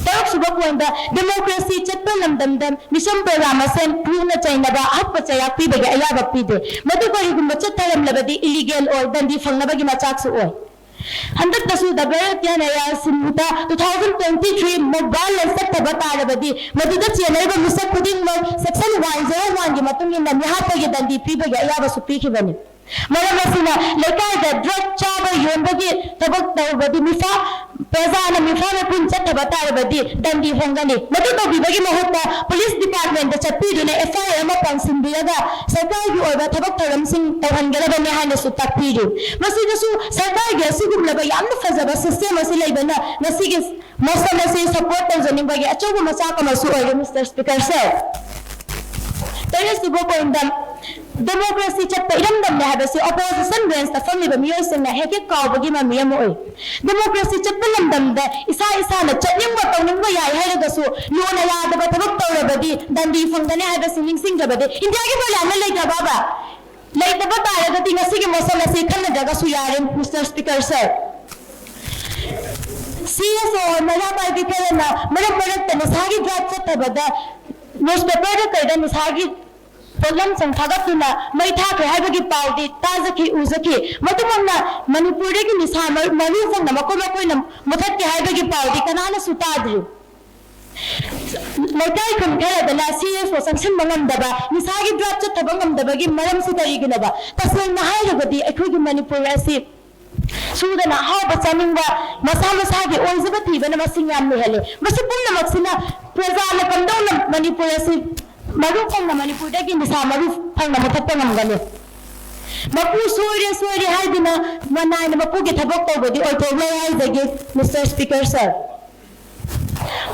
ꯇꯔꯨꯛꯁꯨꯕ pointꯗ, democracy ꯆꯠꯄ ꯂꯝꯗꯝꯗ ꯃꯤꯆꯝ ꯄ꯭ꯔꯖꯥ ꯃꯁꯦꯟ ꯐꯨꯅ ꯆꯩꯅꯕ, ꯑꯍꯛꯄ ꯆꯩꯔꯥꯛ ꯄꯤꯕꯒꯤ ꯑꯌꯥꯕ ꯄꯤꯗꯦ꯫ ꯃꯗꯨ ꯀꯔꯤꯒꯨꯝꯕ ꯆꯠꯊꯔꯝꯂꯕꯗꯤ illegal ꯑꯣꯏ, ꯗꯟꯗꯤ ꯐꯪꯅꯕꯒꯤ ꯃꯆꯥꯛꯁꯨ ꯑꯣꯏ꯫ ꯍꯟꯗꯛꯇꯁꯨ the Bharatiya Nyayasindhuꯗ two thousand twenty three mobile ꯂꯥꯟ ꯆꯠꯊꯕ ꯇꯥꯔꯕꯗꯤ, ꯃꯗꯨꯗ ꯆꯦꯟꯅꯔꯤꯕ ꯃꯤꯁꯛ ꯈꯨꯗꯤꯡꯃꯛ section one zero oneꯒꯤ ꯃꯇꯨꯡ ꯏꯟꯅ ꯃꯤꯍꯥꯠꯄꯒꯤ ꯗꯟꯗꯤ ꯄꯤꯕꯒꯤ ꯑꯌꯥꯕꯁꯨ ꯄꯤꯈꯤꯕꯅꯤ꯫ ꯃꯔꯝ ꯑꯁꯤꯅ, ꯂꯩꯀꯥꯏꯗ drug ꯆꯥꯕ ꯌꯣꯟꯕꯒꯤ ꯊꯕꯛ ꯇꯧꯕꯗꯤ ꯃꯤꯐꯥ, ꯄ꯭ꯔꯖꯥꯅ ꯃꯤꯐꯥ ꯃꯤꯄꯨꯟ ꯆꯠꯊꯕ ꯇꯥꯔꯕꯗꯤ ꯗꯟꯗꯤ ꯐꯪꯒꯅꯤ꯫ ꯃꯗꯨ ꯇꯧꯕꯤꯕꯒꯤ ꯃꯍꯨꯠꯇ police departmentꯇ ꯆꯠꯄꯤꯗꯨꯅ F I R ꯑꯃ ꯄꯥꯟꯁꯤꯟꯕꯤꯔꯒ ꯁꯔꯀꯥꯔꯒꯤ ꯑꯣꯏꯕ ꯊꯕꯛ ꯊꯧꯔꯝꯁꯤꯡ ꯇꯧꯍꯟꯒꯗꯕꯅꯤ ꯍꯥꯏꯅꯁꯨ ꯇꯥꯛꯄꯤꯔꯤ꯫ ꯃꯁꯤꯗꯁꯨ ꯁꯔꯀꯥꯔꯒꯤ ꯑꯁꯤꯒꯨꯝꯂꯕ ꯌꯥꯝꯅ ꯐꯖꯕ system ꯑꯁꯤ ꯂꯩꯕꯅ ꯉꯁꯤꯒꯤ motion ꯑꯁꯤ support ꯇꯧꯖꯅꯤꯡꯕꯒꯤ ꯑꯆꯧꯕ ꯃꯆꯥꯛ ꯑꯃꯁꯨ ꯑꯣꯏꯔꯦ, Mister Speaker sir꯫ ꯇꯔꯦꯠꯁꯨꯕ pointꯗ, ꯗꯦꯃꯣꯀ꯭ꯔꯦꯁꯤ ꯆꯠꯄ ꯏꯔꯝꯗꯝꯅꯦ ꯍꯥꯏꯕꯁꯤ ꯑꯣꯄꯣꯖꯤꯁꯟ ꯕꯦꯟꯁꯇ ꯐꯝꯂꯤꯕ ꯃꯤꯑꯣꯏꯁꯤꯡꯅ ꯍꯦꯛ ꯍꯦꯛ ꯀꯥꯎꯕꯒꯤ ꯃꯃꯤ ꯑꯃ ꯑꯣꯏ꯫ ꯗꯦꯃꯣꯀ꯭ꯔꯦꯁꯤ ꯆꯠꯄ ꯂꯝꯗꯝꯗ ꯏꯁꯥ ꯏꯁꯥꯅ ꯆꯠꯅꯤꯡꯕ ꯇꯧꯅꯤꯡꯕ ꯌꯥꯏ ꯍꯥꯏꯔꯒꯁꯨ ꯂꯣꯅ ꯌꯥꯗꯕ ꯊꯕꯛ ꯇꯧꯔꯕꯗꯤ ꯗꯟꯗꯤ ꯐꯪꯒꯅꯤ ꯍꯥꯏꯕꯁꯤ ꯅꯤꯡꯁꯤꯡꯗꯕꯗꯤ ꯏꯟꯗꯤꯌꯥꯒꯤ ꯄꯥꯔꯂꯤꯌꯥꯃꯦꯟ ꯂꯩꯇ꯭ꯔꯕꯕ? ꯂꯩꯇꯕ ꯇꯥꯔꯒꯗꯤ ꯉꯁꯤꯒꯤ ꯃꯣꯁꯟ ꯑꯁꯤ ꯈꯟꯅꯗ꯭ꯔꯒꯁꯨ ꯌꯥꯔꯦ, mister speaker sir. C S ꯑꯣ ꯃꯩꯔꯥ ꯄꯥꯏꯕꯤ ꯈꯔꯅ ꯃꯔꯛ ꯃꯔꯛꯇ ꯅꯤꯁꯥꯒꯤ ꯗ꯭ꯔꯥꯏꯚ ꯆꯠꯊꯕꯗ ꯅ꯭ꯌꯨꯁꯄꯦꯄꯔꯗ ꯀꯩꯗ ꯅꯤꯁꯥꯒꯤ ꯄꯣꯠꯂꯝꯁꯤꯡ ꯊꯥꯒꯠꯇꯨꯅ ꯃꯩ ꯊꯥꯈ꯭ꯔꯦ ꯍꯥꯏꯕꯒꯤ ꯄꯥꯎꯗꯤ ꯇꯥꯖꯈꯤ, ꯎꯖꯈꯤ꯫ ꯃꯗꯨꯃꯛꯅ ꯃꯅꯤꯄꯨꯔꯗꯒꯤ ꯅꯤꯁꯥ ꯃ-, ꯃꯔꯨ ꯐꯪꯅ ꯃꯈꯣꯏ ꯃꯈꯣꯏꯅ ꯃꯨꯊꯠꯀꯦ ꯍꯥꯏꯕꯒꯤ ꯄꯥꯎꯗꯤ ꯀꯅꯥꯅꯁꯨ ꯇꯥꯗ꯭ꯔꯤ꯫ ꯂꯩꯀꯥꯏ ꯈꯨꯟ ꯈꯔꯗꯅ ꯁꯤ ꯑꯦꯁ ꯑꯣ ꯆꯪꯁꯤꯟꯕ ꯉꯝꯗꯕ, ꯅꯤꯁꯥꯒꯤ ꯗ꯭ꯔꯥꯏꯚ ꯆꯠꯊꯕ ꯉꯝꯗꯕꯒꯤ ꯃꯔꯝꯁꯤ ꯀꯔꯤꯒꯤꯅꯣꯕ? ꯇꯁꯦꯡꯅ ꯍꯥꯏꯔꯒꯗꯤ ꯑꯩꯈꯣꯏꯒꯤ ꯃꯅꯤꯄꯨꯔ ꯑꯁꯤ ꯁꯨꯗꯅ ꯑꯍꯥꯎꯕ ꯆꯥꯅꯤꯡꯕ, ꯃꯁꯥ ꯃꯁꯥꯒꯤ ꯑꯣꯏꯖꯕ ꯊꯤꯕꯅ ꯃꯁꯤꯡ ꯌꯥꯝꯅ ꯍꯦꯜꯂꯤ꯫ ꯃꯁꯤ ꯄꯨꯝꯅꯃꯛꯁꯤꯅ ꯄ꯭ꯔꯖꯥꯅ ꯀꯝꯗꯧꯅ ꯃꯅꯤꯄꯨꯔ ꯑꯁꯤ ꯃꯔꯨ ꯐꯪꯅ, ꯃꯅꯤꯄꯨꯔꯗꯒꯤ ꯅꯤꯁꯥ ꯃꯔꯨ ꯐꯪꯅ ꯃꯨꯊꯠꯄ ꯉꯝꯒꯅꯤ? ꯃꯄꯨ ꯁꯣꯏꯔꯦ, ꯁꯣꯏꯔꯦ ꯍꯥꯏꯗꯨꯅ ꯃꯅꯥꯏꯅ ꯃꯄꯨꯒꯤ ꯊꯕꯛ ꯇꯧꯕꯗꯤ ꯑꯣꯏꯊꯣꯛꯂꯣꯏ ꯍꯥꯏꯖꯒꯦ, ꯃꯤꯁꯇꯔ ꯁ꯭ꯄꯤꯀꯔ ꯁꯔ꯫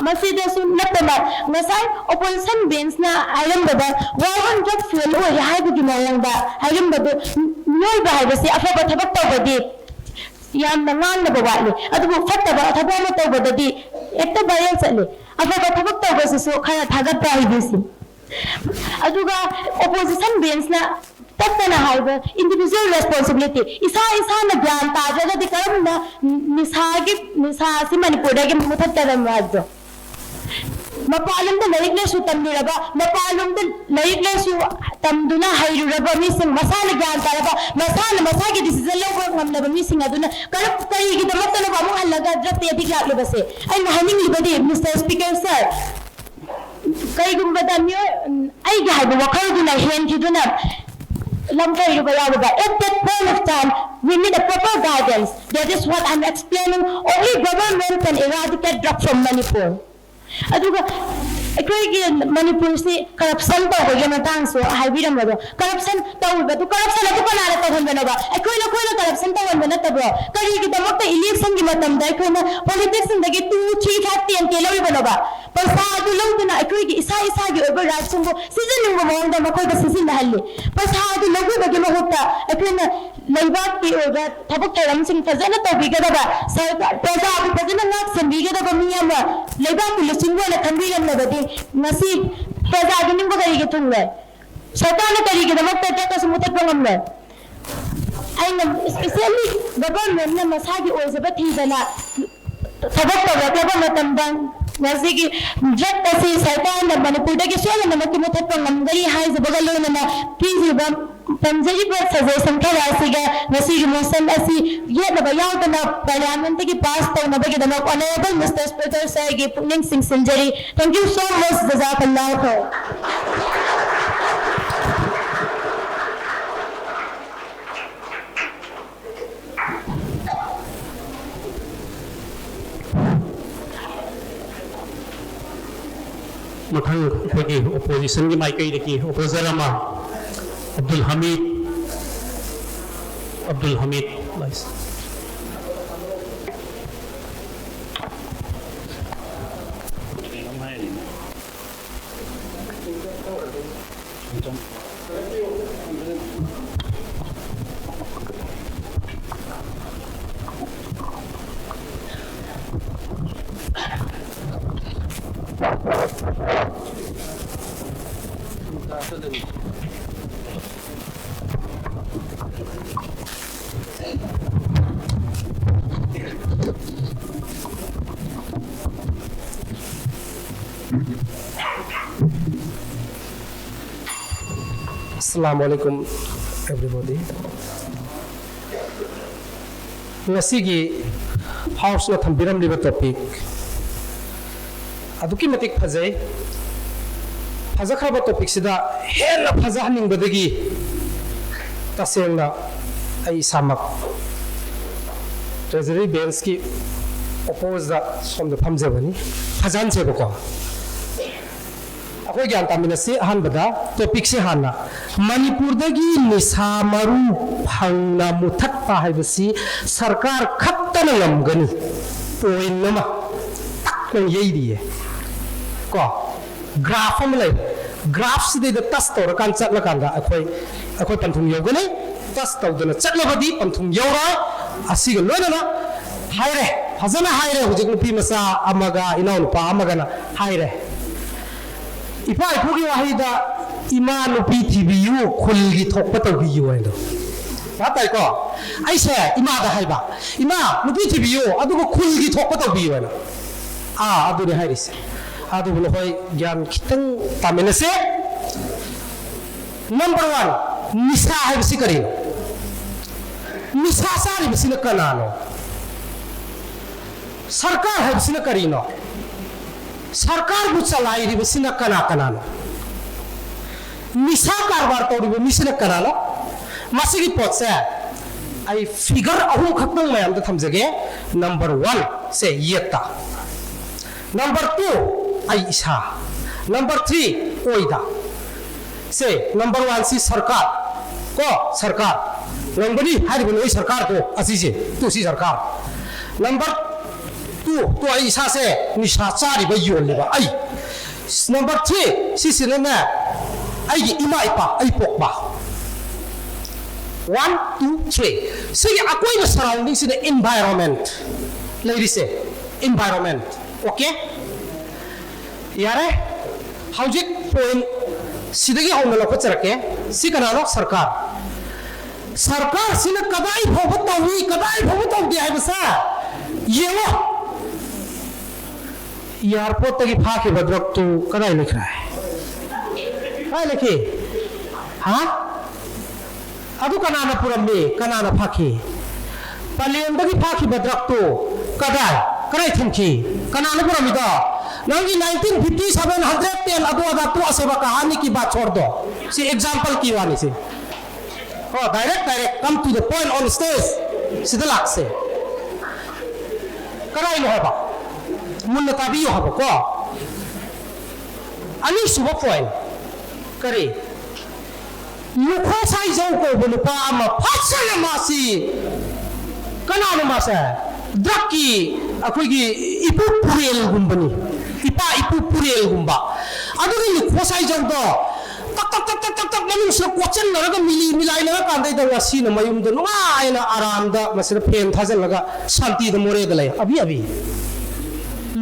ꯃꯁꯤꯗꯁꯨ ꯅꯠꯇꯅ ꯉꯁꯥꯏ opposition ꯕꯦꯟꯁꯅ ꯍꯥꯏꯔꯝꯕꯗ war on drug fail ꯑꯣꯏꯔꯦ ꯍꯥꯏꯕꯒꯤ ꯃꯑꯣꯡꯗ ꯍꯥꯏꯔꯝꯕꯗꯨ, ꯃꯤꯑꯣꯏꯕ ꯍꯥꯏꯕꯁꯤ ꯑꯐꯕ ꯊꯕꯛ ꯇꯧꯕꯗꯤ ꯌꯥꯝꯅ ꯉꯥꯡꯅꯕ ꯋꯥꯠꯂꯤ, ꯑꯗꯨꯕꯨ ꯐꯠꯇꯕ ꯊꯕꯛ ꯑꯃ ꯇꯧꯕꯗꯗꯤ ꯍꯦꯛꯇ viral ꯆꯠꯂꯤ꯫ ꯑꯐꯕ ꯊꯕꯛ ꯇꯧꯕꯁꯤꯁꯨ ꯈꯔ ꯊꯥꯒꯠꯄ ꯍꯩꯕꯤꯁꯤ꯫ ꯑꯗꯨꯒ ꯑꯣꯄꯣꯖꯤꯁꯟ ꯕꯦꯟꯁꯅ ꯇꯠꯇꯅ ꯍꯥꯏꯕ individual responsibility, ꯏꯁꯥ ꯏꯁꯥꯅ ꯒ꯭ꯌꯥꯟ ꯇꯥꯗ꯭ꯔꯒꯗꯤ ꯀꯔꯝꯅ ꯅꯤꯁꯥꯒꯤ, ꯅꯤꯁꯥ ꯑꯁꯤ ꯃꯅꯤꯄꯨꯔꯗꯒꯤ ꯃꯨꯊꯠꯀꯗꯕꯅꯣ ꯍꯥꯏꯕꯗꯣ? ꯃꯄꯥꯟꯂꯣꯝꯗ ꯂꯥꯏꯔꯤꯛ ꯂꯥꯏꯁꯨ ꯇꯝꯂꯨꯔꯕ, ꯃꯄꯥꯟꯂꯣꯝꯗ ꯂꯥꯏꯔꯤꯛ ꯂꯥꯏꯁꯨ ꯇꯝꯗꯨꯅ ꯍꯩꯔꯨꯔꯕ ꯃꯤꯁꯤꯡ, ꯃꯁꯥꯅ ꯒ꯭ꯌꯥꯟ ꯇꯥꯔꯕ, ꯃꯁꯥꯅ ꯃꯁꯥꯒꯤ decision ꯂꯧꯕ ꯉꯝꯂꯕ ꯃꯤꯁꯤꯡ ꯑꯗꯨꯅ ꯀꯔꯝ-, ꯀꯔꯤꯒꯤꯗꯃꯛꯇꯅꯣ ꯑꯃꯨꯛ ꯍꯜꯂꯒ drug addict ꯂꯥꯛꯂꯤꯕꯁꯦ? ꯑꯩꯅ ꯍꯥꯏꯅꯤꯡꯂꯤꯕꯗꯤ, ꯃꯤꯁꯇꯔ ꯁ꯭ꯄꯤꯀꯔ ꯁꯔ, ꯀꯔꯤꯒꯨꯝꯕꯗ ꯃꯤꯑꯣꯏ, ꯑꯩꯒꯤ ꯍꯥꯏꯕ ꯋꯥꯈꯜꯗꯨꯅ ꯍꯦꯟꯈꯤꯗꯨꯅ ꯂꯝ ꯀꯩꯔꯨꯕ ꯌꯥꯎꯔꯕ, at that point of time, we need a proper guidance. That is what I'm explaining. Only government can eradicate drug from Manipur. ꯑꯗꯨꯒ ꯑꯩꯈꯣꯏꯒꯤ ꯃꯅꯤꯄꯨꯔꯁꯤ corruption ꯇꯧꯕꯒꯤ ꯃꯇꯥꯡꯁꯨ ꯍꯥꯏꯕꯤꯔꯝꯕꯗꯣ, corruption ꯇꯧꯔꯤꯕꯗꯨ, corruption ꯑꯗꯨ ꯀꯅꯥꯅ ꯇꯧꯍꯟꯕꯅꯣꯕ? ꯑꯩꯈꯣꯏꯅ, ꯑꯩꯈꯣꯏꯅ corruption ꯇꯧꯍꯟꯕ ꯅꯠꯇꯕ꯭ꯔꯣ? ꯀꯔꯤꯒꯤꯗꯃꯛꯇ electionꯒꯤ ꯃꯇꯝꯗ ꯑꯩꯈꯣꯏꯅ politicsꯁꯤꯡꯗꯒꯤ two, three, five, ten ꯀꯦ ꯂꯧꯔꯤꯕꯅꯣꯕ? ꯄꯩꯁꯥ ꯑꯗꯨ ꯂꯧꯗꯨꯅ ꯑꯩꯈꯣꯏꯒꯤ ꯏꯁꯥ ꯏꯁꯥꯒꯤ ꯑꯣꯏꯕ ꯔꯥꯏꯠꯁꯤꯡꯕꯨ ꯁꯤꯖꯤꯟꯅꯤꯡꯕ ꯃꯑꯣꯡꯗ ꯃꯈꯣꯏꯗ ꯁꯤꯖꯤꯟꯅꯍꯜꯂꯤ꯫ ꯄꯩꯁꯥ ꯑꯗꯨ ꯂꯧꯕꯤꯕꯒꯤ ꯃꯍꯨꯠꯇ ꯑꯩꯈꯣꯏꯅ ꯂꯩꯕꯥꯛꯀꯤ ꯑꯣꯏꯕ ꯊꯕꯛ ꯊꯧꯔꯝꯁꯤꯡ ꯐꯖꯅ ꯇꯧꯕꯤꯒꯗꯕ, ꯁꯔꯀꯥꯔ, ꯄ꯭ꯔꯖꯥꯕꯨ ꯐꯖꯅ ꯉꯥꯛ ꯁꯦꯟꯕꯤꯒꯗꯕ ꯃꯤ ꯑꯃ ꯂꯩꯕꯥꯛꯀꯤ ꯂꯨꯆꯤꯡꯕ ꯑꯣꯏꯅ ꯈꯟꯕꯤꯔꯝꯂꯕꯗꯤ ꯉꯁꯤ ꯄ꯭ꯔꯖꯥꯒꯤ ꯅꯤꯡꯕ ꯀꯔꯤꯒꯤ ꯊꯨꯡꯂꯣꯏ? ꯁꯔꯀꯥꯔꯅ ꯀꯔꯤꯒꯤꯗꯃꯛꯇ ꯗ꯭ꯔꯒ ꯑꯁꯤ ꯃꯨꯊꯠꯄ ꯉꯝꯂꯣꯏ? ꯑꯩꯅ especially government ꯅ ꯃꯁꯥꯒꯤ ꯑꯣꯏꯖꯕ ꯊꯤꯗꯅ ꯊꯕꯛ ꯇꯧꯔꯛꯂꯕ ꯃꯇꯝꯗ ꯉꯁꯤꯒꯤ ꯗ꯭ꯔꯒ ꯑꯁꯤ ꯁꯔꯀꯥꯔꯅ ꯃꯅꯤꯄꯨꯔꯗꯒꯤ ꯁꯣꯏꯗꯅꯃꯛꯀꯤ ꯃꯨꯊꯠꯄ ꯉꯝꯒꯅꯤ ꯍꯥꯏꯖꯕꯒ ꯂꯣꯏꯅꯅ ꯄꯤꯔꯤꯕ ꯇꯝꯖꯔꯤꯕ suggestion ꯈꯔ ꯑꯁꯤꯒ ꯉꯁꯤꯒꯤ motion ꯑꯁꯤ ꯌꯦꯠꯅꯕ ꯌꯥꯎꯗꯅ parliament ꯇꯒꯤ pass ꯇꯧꯅꯕꯒꯤꯗꯃꯛ honourable Mister Speaker sir ꯒꯤ ꯄꯨꯛꯅꯤꯡ ꯆꯤꯡꯁꯤꯟꯖꯔꯤ꯫ Thank you so much. ꯖꯖꯥꯀꯜꯂꯥꯍꯨ ꯈꯩꯔ꯫ ꯃꯊꯪ ꯑꯩꯈꯣꯏꯒꯤ opposition ꯒꯤ ꯃꯥꯏꯀꯩꯗꯒꯤ opposer ꯑꯃ, Abdul ꯍꯃꯤꯗ, Abdul ꯍꯃꯤꯗ ꯂꯥꯏꯁ꯫ Assalamu alaikum, everybody. ꯉꯁꯤꯒꯤ House ꯅ ꯊꯝꯕꯤꯔꯝꯂꯤꯕ topic ꯑꯗꯨꯛꯀꯤ ꯃꯇꯤꯛ ꯐꯖꯩ꯫ ꯐꯖꯈ꯭ꯔꯕ topic ꯁꯤꯗ ꯍꯦꯟꯅ ꯐꯖꯍꯟꯅꯤꯡꯕꯗꯒꯤ ꯇꯁꯦꯡꯅ ꯑꯩ ꯏꯁꯥꯃꯛ Treasury Bench ꯀꯤ oppose ꯗ ꯁꯣꯝꯗ ꯐꯝꯖꯕꯅꯤ꯫ ꯐꯖꯍꯟꯁꯦꯕꯀꯣ꯫ ꯑꯩꯈꯣꯏ ꯒ꯭ꯌꯥꯟ ꯇꯥꯃꯤꯟꯅꯁꯤ꯫ ꯑꯍꯥꯟꯕꯗ topic ꯁꯦ ꯍꯥꯟꯅ, ꯃꯅꯤꯄꯨꯔꯗꯒꯤ ꯅꯤꯁꯥ ꯃꯔꯨ ꯐꯪꯅ ꯃꯨꯊꯠꯄ ꯍꯥꯏꯕꯁꯤ ꯁꯔꯀꯥꯔ ꯈꯛꯇꯅ ꯉꯝꯒꯅꯤ꯫ Point ꯑꯃ ꯇꯛꯅ ꯌꯩꯔꯤꯌꯦ꯫ ꯀꯣ, ꯒ꯭ꯔꯥꯐ ꯑꯃ ꯂꯩ꯫ ꯒ꯭ꯔꯥꯐꯁꯤꯗꯩꯗ ꯇꯁ ꯇꯧꯔꯀꯥꯟꯗ ꯆꯠꯂꯀꯥꯟꯗ ꯑꯩꯈꯣꯏ ꯑꯩꯈꯣꯏ ꯄꯟꯊꯨꯡ ꯌꯧꯒꯅꯤ꯫ ꯇꯁ ꯇꯧꯗꯅ ꯆꯠꯂꯕꯗꯤ ꯄꯟꯊꯨꯡ ꯌꯧꯔꯣꯏ꯫ ꯑꯁꯤꯒ ꯂꯣꯏꯅꯅ ꯍꯥꯏꯔꯦ, ꯐꯖꯅ ꯍꯥꯏꯔꯦ꯫ ꯍꯧꯖꯤꯛ ꯅꯨꯄꯤ ꯃꯆꯥ ꯑꯃꯒ ꯏꯅꯥꯎꯅꯨꯄꯥ ꯑꯃꯒꯅ ꯍꯥꯏꯔꯦ, ꯏꯄꯥ ꯏꯄꯨꯒꯤ ꯋꯥꯍꯩꯗ, "ꯏꯃꯥ ꯅꯨꯄꯤ ꯊꯤꯕꯤꯌꯨ, ꯈꯨꯜꯒꯤ ꯊꯣꯛꯄ ꯇꯧꯕꯤꯌꯨ" ꯍꯥꯏꯗꯣ꯫ ꯚꯥꯞ ꯇꯥꯏꯀꯣ? ꯑꯩꯁꯦ ꯏꯃꯥꯗ ꯍꯥꯏꯕ, "ꯏꯃꯥ, ꯅꯨꯄꯤ ꯊꯤꯕꯤꯌꯨ, ꯑꯗꯨꯒ ꯈꯨꯜꯒꯤ ꯊꯣꯛꯄ ꯇꯧꯕꯤꯌꯨ" ꯍꯥꯏꯅ꯫ ꯑꯥ, ꯑꯗꯨꯅꯦ ꯍꯥꯏꯔꯤꯁꯦ꯫ ꯑꯗꯨꯕꯨ ꯅꯈꯣꯏ ꯒ꯭ꯌꯥꯟ ꯈꯤꯇꯪ ꯇꯥꯃꯤꯟꯅꯁꯦ꯫ ꯅꯝꯕꯔ ꯋꯥꯟ, ꯅꯤꯁꯥ ꯍꯥꯏꯕꯁꯤ ꯀꯔꯤꯅꯣ? ꯅꯤꯁꯥ ꯆꯥꯔꯤꯕꯁꯤꯅ ꯀꯅꯥꯅꯣ? ꯁꯔꯀꯥꯔ ꯍꯥꯏꯕꯁꯤꯅ ꯀꯔꯤꯅꯣ? ꯁꯔꯀꯥꯔꯕꯨ ꯆꯂꯥꯏꯔꯤꯕꯁꯤꯅ ꯀꯅꯥ ꯀꯅꯥꯅꯣ? ꯅꯤꯁꯥ ꯀꯔꯕꯥꯔ ꯇꯧꯔꯤꯕ ꯃꯤꯁꯤꯅ ꯀꯅꯥꯅꯣ? ꯃꯁꯤꯒꯤ ꯄꯣꯠꯁꯦ ꯑꯩ ꯐꯤꯒꯔ ꯑꯍꯨꯝ ꯈꯛꯇꯪ ꯃꯌꯥꯝꯗ ꯊꯝꯖꯒꯦ꯫ ꯅꯝꯕꯔ ꯋꯥꯟ ꯁꯦ ꯌꯦꯠꯇ, ꯅꯝꯕꯔ ꯇꯨ ꯑꯩ ꯏꯁꯥ, ꯅꯝꯕꯔ ꯊ꯭ꯔꯤ ꯑꯣꯏꯗ꯫ ꯁꯦ, ꯅꯝꯕꯔ ꯋꯥꯟꯁꯤ ꯁꯔꯀꯥꯔ꯫ ꯀꯣ, ꯁꯔꯀꯥꯔ꯫ ꯉꯝꯒꯅꯤ ꯍꯥꯏꯔꯤꯕ ꯅꯣꯏ ꯁꯔꯀꯥꯔꯗꯣ, ꯑꯁꯤꯁꯦ, ꯇꯨ ꯁꯤ ꯁꯔꯀꯥꯔ꯫ ꯅꯝꯕꯔ ꯇꯨ, ꯇꯨ ꯑꯩ ꯏꯁꯥꯁꯦ ꯅꯤꯁꯥ ꯆꯥꯔꯤꯕ, ꯌꯣꯜꯂꯤꯕ ꯑꯩ꯫ ꯅꯝꯕꯔ ꯊ꯭ꯔꯤ, ꯁꯤꯁꯤꯅꯅꯦ ꯑꯩꯒꯤ ꯏꯃꯥ ꯏꯄꯥ, ꯑꯩ ꯄꯣꯛꯄ꯫ One, two, three. ꯁꯤꯒꯤ ꯑꯀꯣꯏꯕ ꯁꯔꯥꯎꯟꯗꯤꯡꯁꯤꯗ ꯏꯟꯚꯥꯏꯔꯣꯟꯃꯦꯟꯠ ꯂꯩꯔꯤꯁꯦ, ꯏꯟꯚꯥꯏꯔꯣꯟꯃꯦꯟꯠ꯫ ꯑꯣꯀꯦ? ꯌꯥꯔꯦ, ꯍꯧꯖꯤꯛ ꯄꯣꯏꯟꯠ ꯁꯤꯗꯒꯤ ꯍꯧꯅ ꯂꯧꯈꯠꯆꯔꯛꯀꯦ꯫ ꯁꯤ ꯀꯅꯥꯅꯣ? ꯁꯔꯀꯥꯔ꯫ ꯁꯔꯀꯥꯔꯁꯤꯅ ꯀꯗꯥꯏ ꯐꯥꯎꯕ ꯇꯧꯏ, ꯀꯗꯥꯏ ꯐꯥꯎꯕ ꯇꯧꯗꯦ ꯍꯥꯏꯕꯁꯦ ꯌꯦꯡꯉꯣ꯫ ꯑꯦꯌꯥꯔꯄꯣꯔꯠꯇꯒꯤ ꯐꯥꯈꯤꯕ ꯗ꯭ꯔꯒꯇꯨ ꯀꯗꯥꯏ ꯂꯩꯈ꯭ꯔꯦ? ꯀꯗꯥꯏ ꯂꯩꯈꯤ? ꯍꯥ? ꯑꯗꯨ ꯀꯅꯥꯅ ꯄꯨꯔꯝꯃꯤ? ꯀꯅꯥꯅ ꯐꯥꯈꯤ? ꯄꯂꯦꯟꯗꯒꯤ ꯐꯥꯈꯤꯕ ꯗ꯭ꯔꯒꯇꯨ ꯀꯗꯥꯏ, ꯀꯗꯥꯏ ꯊꯝꯈꯤ? ꯀꯅꯥꯅ ꯄꯨꯔꯝꯃꯤꯗꯣ? ꯅꯪꯒꯤ nineteen fifty seven hundred ten ꯑꯗꯨ ꯑꯗꯥ ꯇꯣꯛꯑꯁꯦꯕ, ꯀꯍꯥꯅꯤ ꯀꯤ ꯕꯥꯠ ꯁꯣꯔꯗꯣ꯫ ꯁꯤ ꯑꯦꯛꯖꯥꯝꯄꯜ ꯀꯤ ꯋꯥꯅꯤ ꯁꯤ꯫ ꯀꯣ, direct, direct, come to the point on stage꯫ ꯁꯤꯗ ꯂꯥꯛꯁꯦ꯫ ꯀꯗꯥꯏꯅꯣ ꯍꯥꯏꯕ? ꯃꯨꯟꯅ ꯇꯥꯕꯤꯌꯨ ꯍꯥꯏꯕ ꯀꯣ꯫ ꯑꯅꯤꯁꯨꯕ ꯄꯣꯏꯟꯠ꯫ ꯀꯔꯤ? ꯂꯨꯈꯣ ꯁꯥꯏꯖꯧ ꯀꯧꯕ ꯅꯨꯄꯥ ꯑꯃ ꯐꯖꯅ, ꯃꯥꯁꯤ ꯀꯅꯥꯅꯣ ꯃꯥꯁꯦ? ꯗ꯭ꯔꯒꯀꯤ ꯑꯩꯈꯣꯏꯒꯤ ꯏꯄꯨ ꯄꯨꯔꯦꯜꯒꯨꯝꯕꯅꯤ꯫ ꯏꯄꯥ ꯏꯄꯨ ꯄꯨꯔꯦꯜꯒꯨꯝꯕ꯫ ꯑꯗꯨꯒꯤ ꯂꯨꯈꯣꯁꯥꯏꯖꯧꯗꯣ ꯇꯛ ꯇꯛ ꯇꯛ ꯇꯛ ꯇꯛ ꯇꯛ ꯃꯅꯨꯡꯁꯤꯗ ꯀꯣꯠꯁꯤꯟꯅꯔꯒ ꯃꯤꯂꯤ ꯃꯤꯂꯥꯏꯅꯔ ꯀꯥꯟꯗꯩꯗ ꯉꯁꯤꯅ ꯃꯌꯨꯝꯗ ꯅꯨꯡꯉꯥꯏꯅ ꯑꯔꯥꯝꯗ ꯃꯁꯤꯗ ꯐꯦꯟ ꯊꯥꯖꯤꯜꯂꯒ ꯁꯥꯟꯇꯤꯗ ꯃꯣꯔꯦꯗ ꯂꯩ꯫ ꯑꯕꯤ ꯑꯕꯤ꯫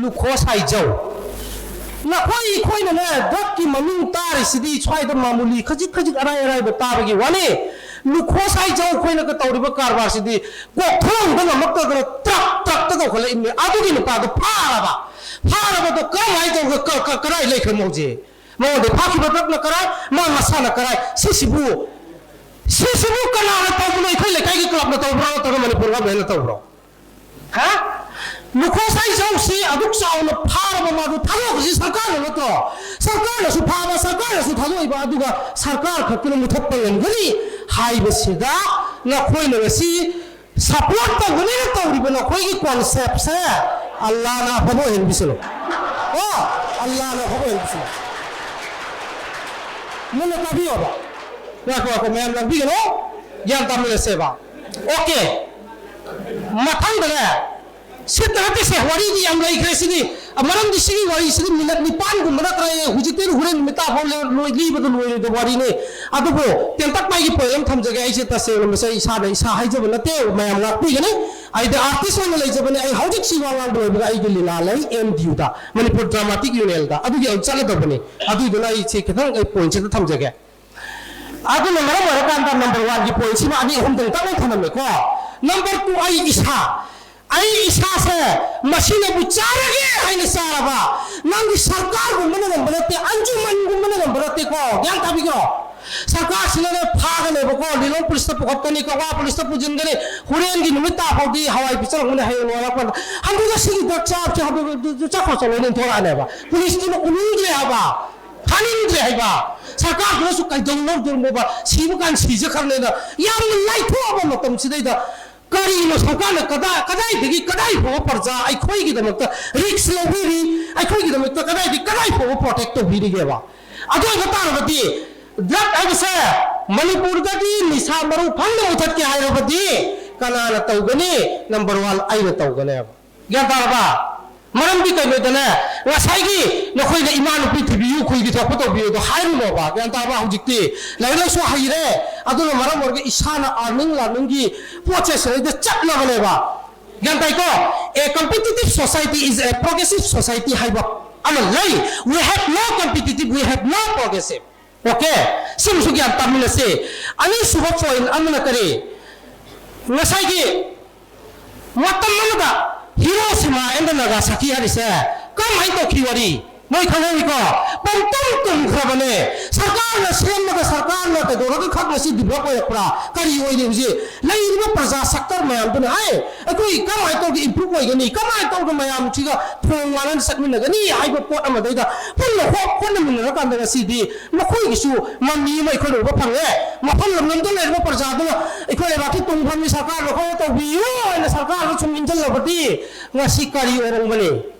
ꯂꯨꯈꯣꯁꯥꯏꯖꯧ꯫ ꯅꯈꯣꯏ ꯑꯩꯈꯣꯏꯅꯅꯦ ꯗ꯭ꯔꯛꯀꯤ ꯃꯃꯤꯡ ꯇꯥꯔꯤꯁꯤꯗꯤ ꯁ꯭ꯋꯥꯏꯗ ꯃꯥꯃꯨꯂꯤ ꯈꯖꯤꯛ ꯈꯖꯤꯛ ꯑꯔꯥꯏ ꯑꯔꯥꯏꯕ ꯇꯥꯕꯒꯤ ꯋꯥꯅꯤ꯫ ꯂꯨꯈꯣꯁꯥꯏꯖꯧ ꯑꯩꯈꯣꯏꯅꯒ ꯇꯧꯔꯤꯕ ꯀꯔꯕꯥꯔꯁꯤꯗꯤ ꯀꯣꯛꯊꯣꯡꯗ ꯉꯝꯃꯛꯇꯗꯅ ꯇ꯭ꯔꯛ ꯇ꯭ꯔꯛꯇ ꯀꯧꯈꯠꯂꯛꯏꯕꯅꯤ꯫ ꯑꯗꯨꯒꯤ ꯅꯨꯄꯥꯗꯣ ꯐꯥꯔꯕ꯫ ꯐꯥꯔꯕꯗꯣ ꯀꯔꯝꯍꯥꯏꯅ ꯇꯧꯔꯒ ꯀ-, ꯀ-, ꯀꯔꯥꯏ ꯂꯩꯈ꯭ꯔꯦ ꯃꯧꯁꯦ? ꯃꯉꯣꯟꯗ ꯐꯥꯈꯤꯕ ꯗ꯭ꯔꯛꯅ ꯀꯔꯥꯏ, ꯃꯥ ꯃꯁꯥꯅ ꯀꯔꯥꯏ? ꯁꯤꯁꯤꯕꯨ, ꯁꯤꯁꯤꯕꯨ ꯀꯅꯥꯅ ꯇꯧꯕꯅꯣ? ꯑꯩꯈꯣꯏ ꯂꯩꯀꯥꯏꯒꯤ ꯀ꯭ꯂꯕꯅ ꯇꯧꯕ꯭ꯔꯥ ꯅꯠꯇ꯭ꯔꯒ ꯃꯅꯤꯄꯨꯔ ꯒꯚꯔꯟꯃꯦꯟꯅ ꯇꯧꯕ꯭ꯔꯣ? ꯍꯥ? ꯂꯨꯈꯣꯁꯥꯏꯖꯧꯁꯤ ꯑꯗꯨꯛ ꯆꯥꯎꯅ ꯐꯥꯔꯕ ꯃꯥꯗꯨ ꯊꯥꯗꯣꯛꯄꯁꯤ ꯁꯔꯀꯥꯔꯅ ꯅꯠꯇ꯭ꯔꯣ? ꯁꯔꯀꯥꯔꯅꯁꯨ ꯐꯥꯕ, ꯁꯔꯀꯥꯔꯅꯁꯨ ꯊꯥꯗꯣꯛꯏꯕ, ꯑꯗꯨꯒ ꯁꯔꯀꯥꯔ ꯈꯛꯇꯅ ꯃꯨꯊꯠꯄ ꯉꯝꯒꯅꯤ ꯍꯥꯏꯕꯁꯤꯗ ꯅꯈꯣꯏꯅ ꯉꯁꯤ ꯁꯄꯣꯔꯠ ꯇꯧꯒꯅꯤꯅ ꯇꯧꯔꯤꯕ ꯅꯈꯣꯏꯒꯤ ꯀꯣꯟꯁꯦꯞꯁꯦ ꯑꯜꯂꯥꯅ ꯑꯐꯕ ꯑꯣꯏꯍꯟꯕꯤꯁꯅꯨ꯫ ꯑꯣ, ꯑꯜꯂꯥꯅ ꯑꯐꯕ ꯑꯣꯏꯍꯟꯕꯤꯁꯅꯨ꯫ ꯃꯨꯟꯅ ꯇꯥꯕꯤꯌꯣꯕ꯫ ꯉꯥꯏꯈꯣ, ꯉꯥꯏꯈꯣ, ꯃꯌꯥꯝ ꯂꯥꯡꯕꯤꯒꯅꯨ꯫ ꯒ꯭ꯌꯥꯟ ꯇꯥꯃꯤꯟꯅꯁꯦꯕ꯫ ꯑꯣꯀꯦ꯫ ꯃꯊꯪꯗꯅꯦ, ꯁꯤꯠꯇ ꯅꯠꯇꯦꯁꯦ, ꯋꯥꯔꯤꯗꯤ ꯌꯥꯝ ꯂꯩꯈ꯭ꯔꯦ ꯁꯤꯗꯤ꯫ ꯃꯔꯝꯗꯤ ꯁꯤꯒꯤ ꯋꯥꯔꯤꯁꯤꯗꯤ ꯃꯤꯅꯠ ꯅꯤꯄꯥꯟꯒꯨꯝꯕ ꯅꯠꯇ꯭ꯔꯦ, ꯍꯧꯖꯤꯛꯇꯩ ꯍꯣꯔꯦꯟ ꯅꯨꯃꯤꯠ ꯇꯥꯐꯥꯎ ꯂꯦ-, ꯂꯣꯏ-, ꯂꯤꯕꯗ ꯂꯣꯏꯔꯣꯏꯗꯕ ꯋꯥꯔꯤꯅꯤ꯫ ꯑꯗꯨꯕꯨ ꯇꯦꯟꯇꯛ ꯃꯥꯒꯤ ꯄꯣꯏꯟ ꯑꯃ ꯊꯝꯖꯒꯦ꯫ ꯑꯩꯁꯦ ꯇꯁꯦꯡꯅ ꯃꯁꯤ ꯑꯩ ꯏꯁꯥꯗ ꯏꯁꯥ ꯍꯥꯏꯖꯕ ꯅꯠꯇꯦ, ꯃꯌꯥꯝ ꯉꯥꯛꯄꯤꯒꯅꯤ꯫ ꯑꯩꯗꯤ ꯑꯥꯔꯇꯤꯁ ꯑꯣꯏꯅ ꯂꯩꯖꯕꯅꯤ꯫ ꯑꯩ ꯍꯧꯖꯤꯛꯁꯤ ꯋꯥ ꯉꯥꯡꯕ ꯂꯣꯏꯕꯒ ꯑꯩꯒꯤ ꯂꯤꯂꯥ ꯂꯩ ꯑꯦꯝ ꯗꯤ ꯌꯨꯗ, ꯃꯅꯤꯄꯨꯔ ꯗ꯭ꯔꯃꯥꯇꯤꯛ ꯌꯨꯅꯤꯌꯟꯗ, ꯑꯗꯨꯒꯤ ꯑꯩ ꯆꯠꯂꯗꯕꯅꯤ꯫ ꯑꯗꯨꯏꯗꯨꯅ ꯑꯩ ꯁꯤ ꯈꯤꯇꯪ ꯑꯩ ꯄꯣꯏꯟꯁꯤꯗ ꯊꯝꯖꯒꯦ꯫ ꯑꯗꯨꯅ ꯃꯔꯝ ꯑꯣꯏꯔꯀꯥꯟꯗ ꯅꯝꯕꯔ ꯋꯥꯟꯒꯤ ꯄꯣꯏꯟꯁꯤꯃ ꯑꯅꯤ ꯑꯍꯨꯝꯗꯪ ꯇꯛꯅ ꯊꯝꯂꯝꯃꯦꯀꯣ꯫ ꯅꯝꯕꯔ ꯇꯨ, ꯑꯩ ꯏꯁꯥ, ꯑꯩ ꯏꯁꯥꯁꯦ ꯃꯁꯤꯅꯕꯨ ꯆꯥꯔꯒꯦ ꯍꯥꯏꯅ ꯆꯥꯔꯕ, ꯅꯪꯒꯤ ꯁꯔꯀꯥꯔꯒꯨꯝꯕꯅ ꯉꯝꯕ ꯅꯠꯇꯦ, ꯑꯟꯖꯨꯃꯟꯒꯨꯝꯕꯅ ꯉꯝꯕ ꯅꯠꯇꯦꯀꯣ꯫ ꯒ꯭ꯌꯥꯟ ꯇꯥꯕꯤꯈ꯭ꯔꯣ? ꯁꯔꯀꯥꯔꯁꯤꯅꯅꯦ ꯐꯥꯒꯅꯦꯕꯀꯣ, ꯂꯤꯂꯣꯡ ꯄꯨꯂꯤꯁꯇ ꯄꯨꯈꯠꯀꯅꯤ, ꯀꯛꯋꯥ ꯄꯨꯂꯤꯁꯇ ꯄꯨꯁꯤꯟꯒꯅꯤ, ꯍꯣꯔꯦꯟꯒꯤ ꯅꯨꯃꯤꯠ ꯇꯥ ꯐꯥꯎꯗꯤ ꯍꯋꯥꯏ ꯄꯤꯆꯔꯛꯄꯅꯤ, ꯍꯌꯦꯡ ꯅꯣꯡꯉꯥꯜꯂꯛꯄꯗ ꯍꯟꯗꯨꯒ ꯁꯤꯒꯤ ꯗ꯭ꯔꯛ ꯆꯥꯕꯁꯦ ꯍꯟꯗꯨꯒ ꯆꯠꯈ꯭ꯔꯣ ꯆꯠꯂꯣꯅ ꯏꯟꯊꯣꯔꯛꯑꯅꯦꯕ꯫ ꯄꯨꯂꯤꯁꯇꯨꯅ ꯎꯅꯤꯡꯗ꯭ꯔꯦ ꯍꯥꯏꯕ, ꯐꯥꯅꯤꯡꯗ꯭ꯔꯦ ꯍꯥꯏꯕ꯫ ꯁꯔꯀꯥꯔꯗꯨꯅꯁꯨ ꯀꯩꯗꯧꯅꯧꯗꯣꯏꯅꯣꯕ, ꯁꯤꯕ ꯀꯥꯟ ꯁꯤꯖꯈ꯭ꯔꯅꯦꯅ ꯌꯥꯝꯅ ꯂꯥꯏꯊꯣꯛꯑꯕ ꯃꯇꯝꯁꯤꯗꯩꯗ ꯀꯔꯤꯅꯣ ꯁꯔꯀꯥꯔꯅ ꯀꯗꯥꯏ, ꯀꯗꯥꯏꯗꯒꯤ ꯀꯗꯥꯏ ꯐꯥꯎꯕ ꯄ꯭ꯔꯖꯥ ꯑꯩꯈꯣꯏꯒꯤꯗꯃꯛꯇ ꯔꯤꯛꯁ ꯂꯧꯕꯤꯔꯤ, ꯑꯩꯈꯣꯏꯒꯤꯗꯃꯛꯇ ꯀꯗꯥꯏꯗꯒꯤ ꯀꯗꯥꯏ ꯐꯥꯎꯕ ꯄ꯭ꯔꯣꯇꯦꯛ ꯇꯧꯕꯤꯔꯤꯒꯦꯕ? ꯑꯗꯨ ꯑꯣꯏꯕ ꯇꯥꯔꯒꯗꯤ ꯗ꯭ꯔꯛ ꯍꯥꯏꯕꯁꯦ ꯃꯅꯤꯄꯨꯔꯗꯒꯤ ꯅꯤꯁꯥ ꯃꯔꯨ ꯐꯪꯅ ꯃꯨꯊꯠꯀꯦ ꯍꯥꯏꯔꯕꯗꯤ ꯀꯅꯥꯅ ꯇꯧꯒꯅꯤ? ꯅꯝꯕꯔ ꯋꯥꯟ ꯑꯩꯅ ꯇꯧꯒꯅꯦꯕ꯫ ꯒ꯭ꯌꯥꯟ ꯇꯥꯔꯕ? ꯃꯔꯝꯗꯤ ꯀꯩꯅꯣꯗꯅꯦ, ꯉꯁꯥꯏꯒꯤ ꯅꯈꯣꯏꯅ ꯏꯃꯥ ꯅꯨꯄꯤ ꯊꯤꯕꯤꯌꯨ, ꯈꯨꯜꯒꯤ ꯊꯣꯛꯄ ꯇꯧꯕꯤꯌꯨꯗꯣ ꯍꯥꯏꯔꯨꯅꯣꯕ꯫ ꯒ꯭ꯌꯥꯟ ꯇꯥꯕ? ꯍꯧꯖꯤꯛꯇꯤ ꯂꯥꯏꯔꯤꯛ ꯂꯥꯏꯁꯨ ꯍꯩꯔꯦ, ꯑꯗꯨꯅ ꯃꯔꯝ ꯑꯣꯏꯔꯒ ꯏꯁꯥꯅ earning learningꯒꯤ ꯄꯣꯠꯁꯦ ꯁꯤꯗꯩꯗ ꯆꯠꯅꯕꯅꯦꯕ꯫ ꯒ꯭ꯌꯥꯟ ꯇꯥꯏꯀꯣ? A competitive society is a progressive society ꯍꯥꯏꯕ ꯑꯃ ꯂꯩ꯫ We have no competitive, we have no progressive. Okay? ꯁꯤꯃꯁꯨ ꯒ꯭ꯌꯥꯟ ꯇꯥꯃꯤꯟꯅꯁꯤ꯫ ꯑꯅꯤꯁꯨꯕ point ꯑꯃꯅ ꯀꯔꯤ? ꯉꯁꯥꯏꯒꯤ ꯃꯇꯝ ꯑꯃꯗ Hiroshima and Nagasaki ꯍꯥꯏꯔꯤꯁꯦ ꯀꯔꯝꯍꯥꯏꯅ ꯇꯧꯈꯤ ꯋꯥꯔꯤ? ꯅꯣꯏ ꯈꯪꯍꯧꯋꯤꯀꯣ? ꯄꯨꯡꯇꯨꯝ ꯇꯨꯝꯈ꯭ꯔꯕꯅꯦ꯫ ꯁꯔꯀꯥꯔꯅ ꯁꯦꯝꯃꯒ ꯁꯔꯀꯥꯔꯅ ꯀꯩꯗꯧꯔꯒ ꯈꯛ ꯉꯁꯤ develop ꯑꯣꯏꯔꯛꯄ꯭ꯔꯥ? ꯀꯔꯤ ꯑꯣꯏꯔꯤ ꯍꯧꯖꯤꯛ? ꯂꯩꯔꯤꯕ ꯄ꯭ꯔꯖꯥ sector ꯃꯌꯥꯝꯗꯨꯅ, "ꯑꯦ, ꯑꯩꯈꯣꯏ ꯀꯃꯥꯏꯅ ꯇꯧꯔꯒ improve ꯑꯣꯏꯒꯅꯤ? ꯀꯃꯥꯏꯅ ꯇꯧꯔꯒ ꯃꯌꯥꯝꯁꯤꯒ ꯊꯣꯡ ꯃꯥꯟꯅꯅ ꯆꯠꯃꯤꯟꯅꯒꯅꯤ?" ꯍꯥꯏꯕ ꯄꯣꯠ ꯑꯃꯗꯩꯗ ꯄꯨꯟꯅ ꯍꯣ-, ꯍꯣꯠꯅꯃꯤꯟꯅꯔꯀꯥꯟꯗ ꯉꯁꯤꯗꯤ ꯃꯈꯣꯏꯒꯤꯁꯨ ꯃꯃꯤ ꯑꯃ ꯑꯩꯈꯣꯏꯅ ꯎꯕ ꯐꯪꯉꯦ꯫ ꯃꯐꯝ ꯂꯝꯗꯝꯗ ꯂꯩꯔꯤꯕ ꯄ꯭ꯔꯖꯥꯗꯨꯅ ꯑꯩꯈꯣꯏ ꯂꯩꯕꯥꯛꯀꯤ ꯇꯨꯡꯐꯝꯅꯤ, ꯁꯔꯀꯥꯔꯅ ꯑꯩꯈꯣꯏꯅ ꯇꯧꯕꯤꯌꯨ ꯍꯥꯏꯅ ꯁꯔꯀꯥꯔꯗ ꯁꯨꯝ ꯏꯟꯖꯜꯂꯕꯗꯤ ꯉꯁꯤ ꯀꯔꯤ ꯑꯣꯏꯔꯝꯒꯅꯤ?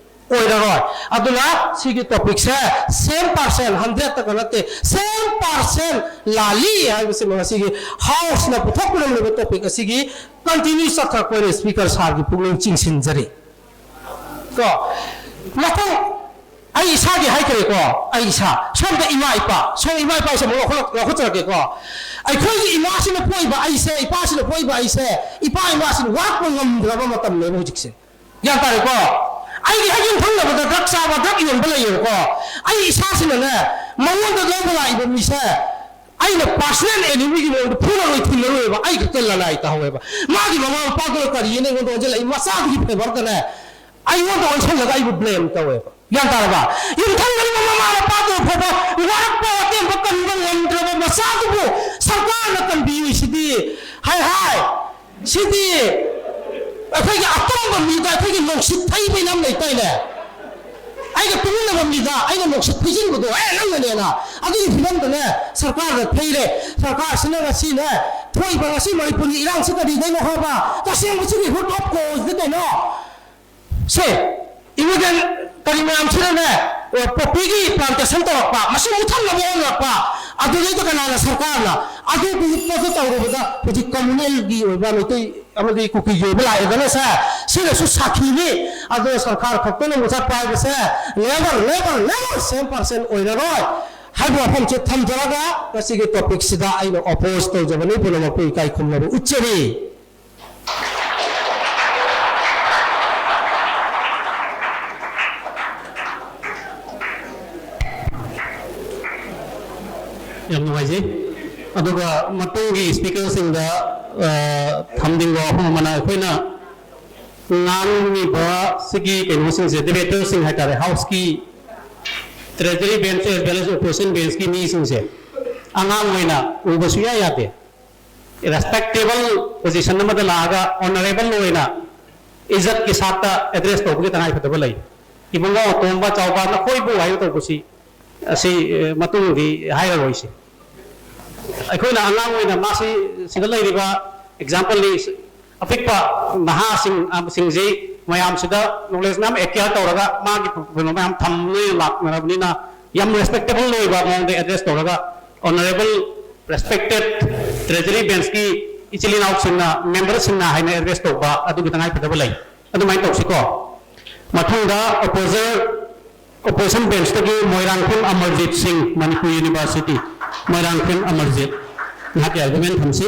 ꯑꯣꯏꯔꯔꯣꯏ꯫ ꯑꯗꯨꯅ ꯁꯤꯒꯤ topicꯁꯦ same percent, hundredꯇꯒ ꯅꯠꯇꯦ, same percent ꯂꯥꯜꯂꯤ ꯍꯥꯏꯕꯁꯤꯃ ꯉꯁꯤꯒꯤ Houseꯅ ꯄꯨꯊꯣꯛꯄꯤꯔꯝꯂꯤꯕ topic ꯑꯁꯤꯒꯤ continue ꯆꯠꯊꯔꯛꯄ ꯑꯣꯏꯅ Speaker sirꯒꯤ ꯄꯨꯛꯅꯤꯡ ꯆꯤꯡꯁꯤꯟꯖꯔꯤ꯫ ꯀꯣ, ꯃꯊꯪ ꯑꯩ ꯏꯁꯥꯒꯤ ꯍꯥꯏꯈ꯭ꯔꯦꯀꯣ, ꯑꯩ ꯏꯁꯥ꯫ ꯁꯣꯝꯗ ꯏꯃꯥ ꯏꯄꯥ, ꯁꯣꯝ ꯏꯃꯥ ꯏꯄꯥ ꯏꯁꯥꯃꯛ ꯂꯧꯈꯠꯂꯛ-, ꯂꯧꯈꯠꯆꯔꯛꯀꯦꯀꯣ꯫ ꯑꯩꯈꯣꯏꯒꯤ ꯏꯃꯥꯁꯤꯅ ꯄꯣꯛꯏꯕ ꯑꯩꯁꯦ, ꯏꯄꯥꯁꯤꯅ ꯄꯣꯛꯏꯕ ꯑꯩꯁꯦ, ꯏꯄꯥ ꯏꯃꯥꯁꯤꯅ ꯋꯥꯔꯛꯄ ꯉꯝꯗ꯭ꯔꯕ ꯃꯇꯝꯅꯦꯕ ꯍꯧꯖꯤꯛꯁꯦ꯫ ꯒ꯭ꯌꯥꯟ ꯇꯥꯔꯦꯀꯣ? ꯑꯩꯒꯤ ꯍꯦꯛ ꯌꯨꯝꯊꯪꯅꯕꯗ drug ꯆꯥꯕ, drug ꯌꯣꯟꯕ ꯂꯩꯌꯦꯕꯀꯣ꯫ ꯑꯩ ꯏꯁꯥꯁꯤꯅꯅꯦ, ꯃꯉꯣꯟꯗ ꯂꯧꯕ ꯂꯥꯛꯏꯕ ꯃꯤꯁꯦ ꯑꯩꯅ personal enemyꯒꯤ ꯃꯑꯣꯡꯗ ꯐꯨꯔꯔꯣꯏ, ꯊꯤꯜꯂꯔꯣꯏꯕ꯫ ꯑꯩ ꯈꯛꯇ ꯂꯅꯥꯏ ꯇꯥꯍꯧꯋꯦꯕ꯫ ꯃꯥꯒꯤ ꯃꯃꯥ ꯃꯄꯥꯗꯨꯅ ꯀꯔꯤꯅ ꯑꯩꯉꯣꯟꯗ ꯑꯣꯟꯁꯤꯜꯂꯛꯏ? ꯃꯆꯥꯗꯨꯒꯤ favourꯗꯅꯦ ꯑꯩꯉꯣꯟꯗ ꯑꯣꯟꯁꯤꯜꯂꯒ ꯑꯩꯕꯨ blame ꯇꯧꯋꯦꯕ꯫ ꯒ꯭ꯌꯥꯟ ꯇꯥꯔꯕ? ꯌꯨꯝꯊꯪꯅꯔꯤꯕ ꯃꯃꯥ ꯃꯄꯥꯗꯨ ꯐꯥꯎꯕ ꯋꯥꯔꯛꯄ ꯑꯇꯦꯝꯕ ꯀꯟꯕ ꯉꯝꯗ꯭ꯔꯕ ꯃꯆꯥꯗꯨꯕꯨ ꯁꯔꯀꯥꯔꯅ ꯀꯟꯕꯤꯔꯤꯁꯤꯗꯤ꯫ ꯍꯥꯏ ꯍꯥꯏ꯫ ꯁꯤꯗꯤ ꯑꯩꯈꯣꯏꯒꯤ ꯑꯄꯪꯕ ꯃꯤꯗ ꯑꯩꯈꯣꯏꯒꯤ ꯅꯨꯡꯁꯤꯠ ꯊꯩꯕ ꯍꯥꯏꯅ ꯑꯃ ꯂꯩꯇꯥꯏꯅꯦ꯫ ꯑꯩꯒ ꯇꯨꯃꯤꯟꯅꯕ ꯃꯤꯗ ꯑꯩꯅ ꯅꯨꯡꯁꯤꯠ ꯊꯩꯖꯤꯟꯕꯗꯣ, "ꯑꯦ, ꯅꯪꯅꯅꯦꯅ"꯫ ꯑꯗꯨꯒꯤ ꯐꯤꯕꯝꯗꯅꯦ ꯁꯔꯀꯥꯔꯗ ꯊꯩꯔꯦ꯫ ꯁꯔꯀꯥꯔꯁꯤꯅ ꯉꯁꯤꯅꯦ ꯊꯣꯛꯏꯕ ꯉꯁꯤ ꯃꯅꯤꯄꯨꯔꯒꯤ ꯏꯔꯥꯡꯁꯤ ꯀꯔꯤꯗꯩꯅꯣ ꯍꯥꯏꯕ? ꯇꯁꯦꯡꯕꯁꯤꯗꯤ root of causeꯗꯤ ꯀꯩꯅꯣ? ꯁꯦ, illegal ꯀꯔꯤ ꯃꯌꯥꯝꯁꯤꯅꯅꯦ, ꯑ, poppyꯒꯤ plantation ꯇꯧꯔꯛꯄ, ꯃꯁꯤ ꯃꯨꯊꯠꯅꯕ ꯍꯣꯠꯅꯔꯛꯄ, ꯑꯗꯨꯗꯩꯗ ꯀꯅꯥꯅ? ꯁꯔꯀꯥꯔꯅ꯫ ꯑꯗꯨꯒꯤ ꯄꯣꯠꯇꯨ ꯇꯧꯔꯨꯕꯗ ꯍꯧꯖꯤꯛ communalꯒꯤ ꯑꯣꯏꯕ ꯃꯩꯇꯩ ꯑꯃꯗꯤ ꯀꯨꯀꯤꯒꯤ ꯑꯣꯏꯕ ꯂꯥꯛꯑꯦꯗꯅ ꯁꯦ, ꯁꯤꯅꯁꯨ ꯁꯥꯈꯤꯅꯤ꯫ ꯑꯗꯨꯅ ꯁꯔꯀꯥꯔ ꯈꯛꯇꯅ ꯃꯨꯊꯠꯄ ꯍꯥꯏꯕꯁꯦ never, never, never same percent ꯑꯣꯏꯔꯔꯣꯏ ꯍꯥꯏꯕ ꯋꯥꯐꯝꯁꯦ ꯊꯝꯖꯔꯒ, ꯉꯁꯤꯒꯤ ꯇꯣꯄꯤꯛꯁꯤꯗ ꯑꯩꯅ ꯑꯣꯄꯣꯖ ꯇꯧꯖꯕꯅꯤ꯫ ꯄꯨꯝꯅꯃꯛꯄꯨ ꯏꯀꯥꯏ ꯈꯨꯝꯅꯕ ꯎꯠꯆꯔꯤ꯫ ꯌꯥꯝ ꯅꯨꯡꯉꯥꯏꯖꯩ꯫ ꯑꯗꯨꯒ ꯃꯇꯨꯡꯒꯤ ꯁ꯭ꯄꯤꯀꯔꯁꯤꯡꯗ, ꯑ, ꯊꯝꯅꯤꯡꯕ ꯋꯥꯐꯝ ꯑꯃꯅ, ꯑꯩꯈꯣꯏꯅ ꯉꯥꯡꯉꯤꯕ ꯁꯤꯒꯤ ꯀꯩꯅꯣꯁꯤꯡꯁꯦ, ꯗꯤꯕꯦꯇꯔꯁꯤꯡ ꯍꯥꯏꯇꯥꯔꯦ, ꯍꯥꯎꯁꯀꯤ ꯇ꯭ꯔꯦꯖꯔꯤ ꯕꯦꯟꯁ as well as ꯑꯣꯄꯣꯖꯤꯁꯟ ꯕꯦꯟꯁꯀꯤ ꯃꯤꯁꯤꯡꯁꯦ ꯑꯉꯥꯡ ꯑꯣꯏꯅ ꯎꯕ ꯁꯨꯡꯌꯥ ꯌꯥꯗꯦ꯫ ꯔꯦꯁꯄꯦꯛꯇꯦꯕꯜ ꯄꯣꯖꯤꯁꯟ ꯑꯃꯗ ꯂꯥꯛꯑꯒ ꯑꯣꯅꯔꯦꯕꯜ ꯑꯣꯏꯅ ꯏꯖꯠꯀꯤ ꯁꯥꯠꯇ ꯑꯦꯗ꯭ꯔꯦꯁ ꯇꯧꯕꯒꯤ ꯇꯉꯥꯏꯐꯗꯕ ꯂꯩ꯫ "ꯏꯕꯨꯡꯉꯣ, ꯇꯣꯝꯕ, ꯆꯥꯎꯕ, ꯅꯈꯣꯏꯕꯨ" ꯍꯥꯏꯅ ꯇꯧꯕꯁꯤ, ꯑꯁꯤ, ꯑꯦ, ꯃꯇꯨꯡꯗꯤ ꯍꯥꯏꯔꯔꯣꯏꯁꯤ꯫ ꯑꯩꯈꯣꯏꯅ ꯑꯉꯥꯡ ꯑꯣꯏꯅ ꯃꯥꯁꯤ, ꯁꯤꯗ ꯂꯩꯔꯤꯕ ꯑꯦꯛꯖꯥꯝꯄꯜꯅꯤ, ꯑꯄꯤꯛꯄ ꯅꯍꯥꯁꯤꯡ, ꯑ, ꯁꯤꯡꯁꯤ ꯃꯌꯥꯝꯁꯤꯗ ꯅꯣꯂꯦꯖ ꯃꯌꯥꯝ ꯑꯦꯀ꯭ꯋꯥꯌꯔ ꯇꯧꯔꯒ ꯃꯥꯒꯤ ꯀꯩꯅꯣ ꯃꯌꯥꯝ ꯊꯝꯅ ꯂꯥꯛꯅꯔꯕꯅꯤꯅ, ꯌꯥꯝ ꯔꯦꯁꯄꯦꯛꯇꯦꯕꯜ ꯑꯣꯏꯕ ꯃꯑꯣꯡꯗ ꯑꯦꯗ꯭ꯔꯦꯁ ꯇꯧꯔꯒ, ꯑꯣꯅꯔꯦꯕꯜ, ꯔꯦꯁꯄꯦꯛꯇꯦꯠ ꯇ꯭ꯔꯦꯖꯔꯤ ꯕꯦꯟꯁꯀꯤ ꯏꯆꯤꯜ ꯏꯅꯥꯎꯁꯤꯡꯅ, ꯃꯦꯝꯕꯔꯁꯤꯡꯅ ꯍꯥꯏꯅ ꯑꯦꯗ꯭ꯔꯦꯁ ꯇꯧꯕ ꯑꯗꯨꯒꯤ ꯇꯉꯥꯏꯐꯗꯕ ꯂꯩ꯫ ꯑꯗꯨꯃꯥꯏꯅ ꯇꯧꯁꯤꯀꯣ꯫ ꯃꯊꯪꯗ ꯑꯣꯄꯣꯖꯔ ꯑꯣꯄꯣꯖꯤꯁꯟ ꯕꯦꯟꯁꯇꯒꯤ ꯃꯣꯏꯔꯥꯡꯊꯦꯝ ꯑꯃꯔꯖꯤꯠ ꯁꯤꯡ, ꯃꯅꯤꯄꯨꯔ ꯌꯨꯅꯤꯚꯔꯁꯤꯇꯤ, ꯃꯣꯏꯔꯥꯡꯊꯦꯝ ꯑꯃꯔꯖꯤꯠ, ꯅꯍꯥꯛꯀꯤ argument ꯊꯝꯁꯤ꯫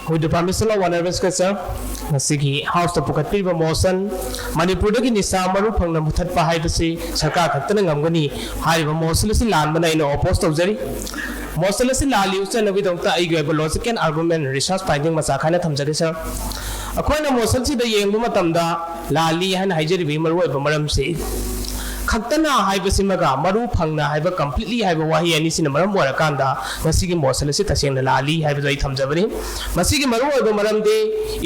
With the permission of Honorable Speaker, ꯉꯁꯤꯒꯤ ꯍꯥꯎꯁꯇ ꯄꯨꯈꯠꯄꯤꯔꯤꯕ ꯃꯣꯁꯟ, "ꯃꯅꯤꯄꯨꯔꯗꯒꯤ ꯅꯤꯁꯥ ꯃꯔꯨ ꯐꯪꯅ ꯃꯨꯊꯠꯄ ꯍꯥꯏꯕꯁꯤ ꯁꯔꯀꯥꯔ ꯈꯛꯇꯅ ꯉꯝꯒꯅꯤ" ꯍꯥꯏꯔꯤꯕ ꯃꯣꯁꯟ ꯑꯁꯤ ꯂꯥꯟꯕꯅ ꯑꯩꯅ ꯑꯣꯄꯣꯖ ꯇꯧꯖꯔꯤ꯫ ꯃꯣꯁꯟ ꯑꯁꯤ ꯂꯥꯜꯂꯤ ꯎꯠꯆꯅꯕꯒꯤꯗꯃꯛꯇ ꯑꯩꯒꯤ ꯑꯣꯏꯕ logical argument, research finding ꯃꯆꯥ ꯈꯔ ꯊꯝꯖꯒꯦ, ꯁꯔ꯫ ꯑꯩꯈꯣꯏꯅ ꯃꯣꯁꯟꯁꯤꯗ ꯌꯦꯡꯕ ꯃꯇꯝꯗ ꯂꯥꯜꯂꯤ ꯍꯥꯏꯅ ꯍꯥꯏꯖꯔꯤꯕꯒꯤ ꯃꯔꯨꯑꯣꯏꯕ ꯃꯔꯝꯁꯤ, ꯈꯛꯇꯅ ꯍꯥꯏꯕꯁꯤꯃꯒ ꯃꯔꯨ ꯐꯪꯅ ꯍꯥꯏꯕ, completely ꯍꯥꯏꯕ ꯋꯥꯍꯩ ꯑꯅꯤꯁꯤꯅ ꯃꯔꯝ ꯑꯣꯏꯔꯀꯥꯟꯗ ꯉꯁꯤꯒꯤ ꯃꯣꯁꯟ ꯑꯁꯤ ꯇꯁꯦꯡꯅ ꯂꯥꯜꯂꯤ ꯍꯥꯏꯕꯗꯨ ꯑꯩ ꯊꯝꯖꯕꯅꯤ꯫ ꯃꯁꯤꯒꯤ ꯃꯔꯨꯑꯣꯏꯕ ꯃꯔꯝꯗꯤ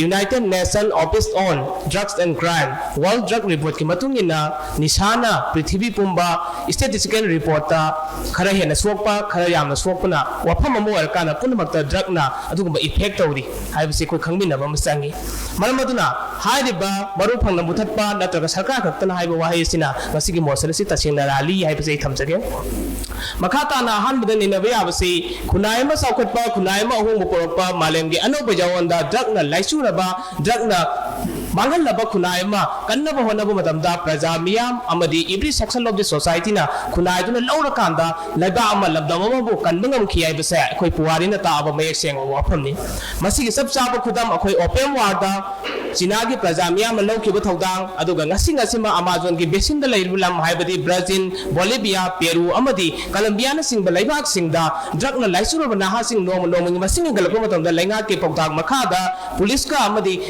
United Nation Office on Drugs and Crime, World Drug Reportꯀꯤ ꯃꯇꯨꯡ ꯏꯟꯅ ꯅꯤꯁꯥꯅ ꯄ꯭ꯔꯤꯊꯤꯕꯤ ꯄꯨꯝꯕ statistical reportꯇ ꯈꯔ ꯍꯦꯟꯅ ꯁꯣꯛꯄ, ꯈꯔ ꯌꯥꯝꯅ ꯁꯣꯛꯄꯅ ꯋꯥꯐꯝ ꯑꯃ ꯑꯣꯏꯔꯀꯥꯟꯗ ꯄꯨꯝꯅꯃꯛꯇ drugꯅ ꯑꯗꯨꯒꯨꯝꯕ effect ꯇꯧꯔꯤ ꯍꯥꯏꯕꯁꯤ ꯑꯩꯈꯣꯏ ꯈꯪꯃꯤꯟꯅꯕ ꯑꯃ ꯆꯪꯉꯤ꯫ ꯃꯔꯝ ꯑꯗꯨꯅ ꯍꯥꯏꯔꯤꯕ ꯃꯔꯨ ꯐꯪꯅ ꯃꯨꯊꯠꯄ ꯅꯠꯇ꯭ꯔꯒ ꯁꯔꯀꯥꯔ ꯈꯛꯇꯅ ꯍꯥꯏꯕ ꯋꯥꯍꯩ ꯑꯁꯤꯅ ꯉꯁꯤꯒꯤ ꯃꯣꯁꯟ ꯑꯁꯤ ꯇꯁꯦꯡꯅ ꯂꯥꯜꯂꯤ ꯍꯥꯏꯕꯁꯤ ꯑꯩ ꯊꯝꯖꯒꯦ꯫ ꯃꯈꯥ ꯇꯥꯅ ꯑꯍꯥꯟꯕꯗ ꯅꯩꯅꯕ ꯌꯥꯕꯁꯤ, ꯈꯨꯟꯅꯥꯏ ꯑꯃ ꯆꯥꯎꯈꯠꯄ, ꯈꯨꯟꯅꯥꯏ ꯑꯃ ꯑꯍꯣꯡꯕ ꯄꯨꯔꯛꯄ, ꯃꯥꯂꯦꯝꯒꯤ ꯑꯅꯧꯕ ꯌꯥꯑꯣꯟꯗ drugꯅ ꯂꯥꯏꯆꯨꯔꯕ, drugꯅ ꯃꯥꯡꯍꯜꯂꯕ ꯈꯨꯟꯅꯥꯏ ꯑꯃ ꯀꯟꯅꯕ ꯍꯣꯠꯅꯕ ꯃꯇꯝꯗ ꯄ꯭ꯔꯖꯥ ꯃꯤꯌꯥꯝ ꯑꯃꯗꯤ every section of the societyꯅ ꯈꯨꯟꯅꯥꯏꯗꯨꯅ ꯂꯧꯔꯀꯥꯟꯗ ꯂꯩꯕꯥꯛ ꯑꯃ, ꯂꯝꯗꯝ ꯑꯃꯕꯨ ꯀꯟꯕ ꯉꯝꯈꯤ ꯍꯥꯏꯕꯁꯦ ꯑꯩꯈꯣꯏ ꯄꯨꯋꯥꯔꯤꯅ ꯇꯥꯛꯑꯕ ꯃꯌꯦꯛ ꯁꯦꯡꯕ ꯋꯥꯐꯝꯅꯤ꯫ ꯃꯁꯤꯒꯤ ꯆꯞ ꯆꯥꯕ ꯈꯨꯗꯝ ꯑꯩꯈꯣꯏ opium warꯗ ꯆꯤꯅꯥꯒꯤ ꯄ꯭ꯔꯖꯥ ꯃꯤꯌꯥꯝꯅ ꯂꯧꯈꯤꯕ ꯊꯧꯗꯥꯡ, ꯑꯗꯨꯒ ꯉꯁꯤ ꯉꯁꯤꯃꯛ ꯑꯃꯥꯖꯣꯟꯒꯤ basinꯗ ꯂꯩꯔꯤꯕ ꯂꯝ, ꯍꯥꯏꯕꯗꯤ ꯕ꯭ꯔꯥꯖꯤꯜ, ꯕꯣꯂꯤꯚꯤꯌꯥ, ꯄꯦꯔꯨ ꯑꯃꯗꯤ ꯀꯂꯝꯕꯤꯌꯥꯅꯆꯤꯡꯕ ꯂꯩꯕꯥꯛꯁꯤꯡꯗ drugꯅ ꯂꯥꯏꯆꯨꯔꯕ ꯅꯍꯥꯁꯤꯡ ꯅꯣꯡꯃ ꯅꯣꯡꯃꯒꯤ ꯃꯁꯤꯡ ꯍꯦꯟꯒꯠꯂꯛꯄ ꯃꯇꯝꯗ ꯂꯩꯉꯥꯛꯀꯤ ꯄꯥꯎꯇꯥꯛ ꯃꯈꯥꯗ ꯄꯨꯂꯤꯁꯀ ꯑꯃꯗꯤ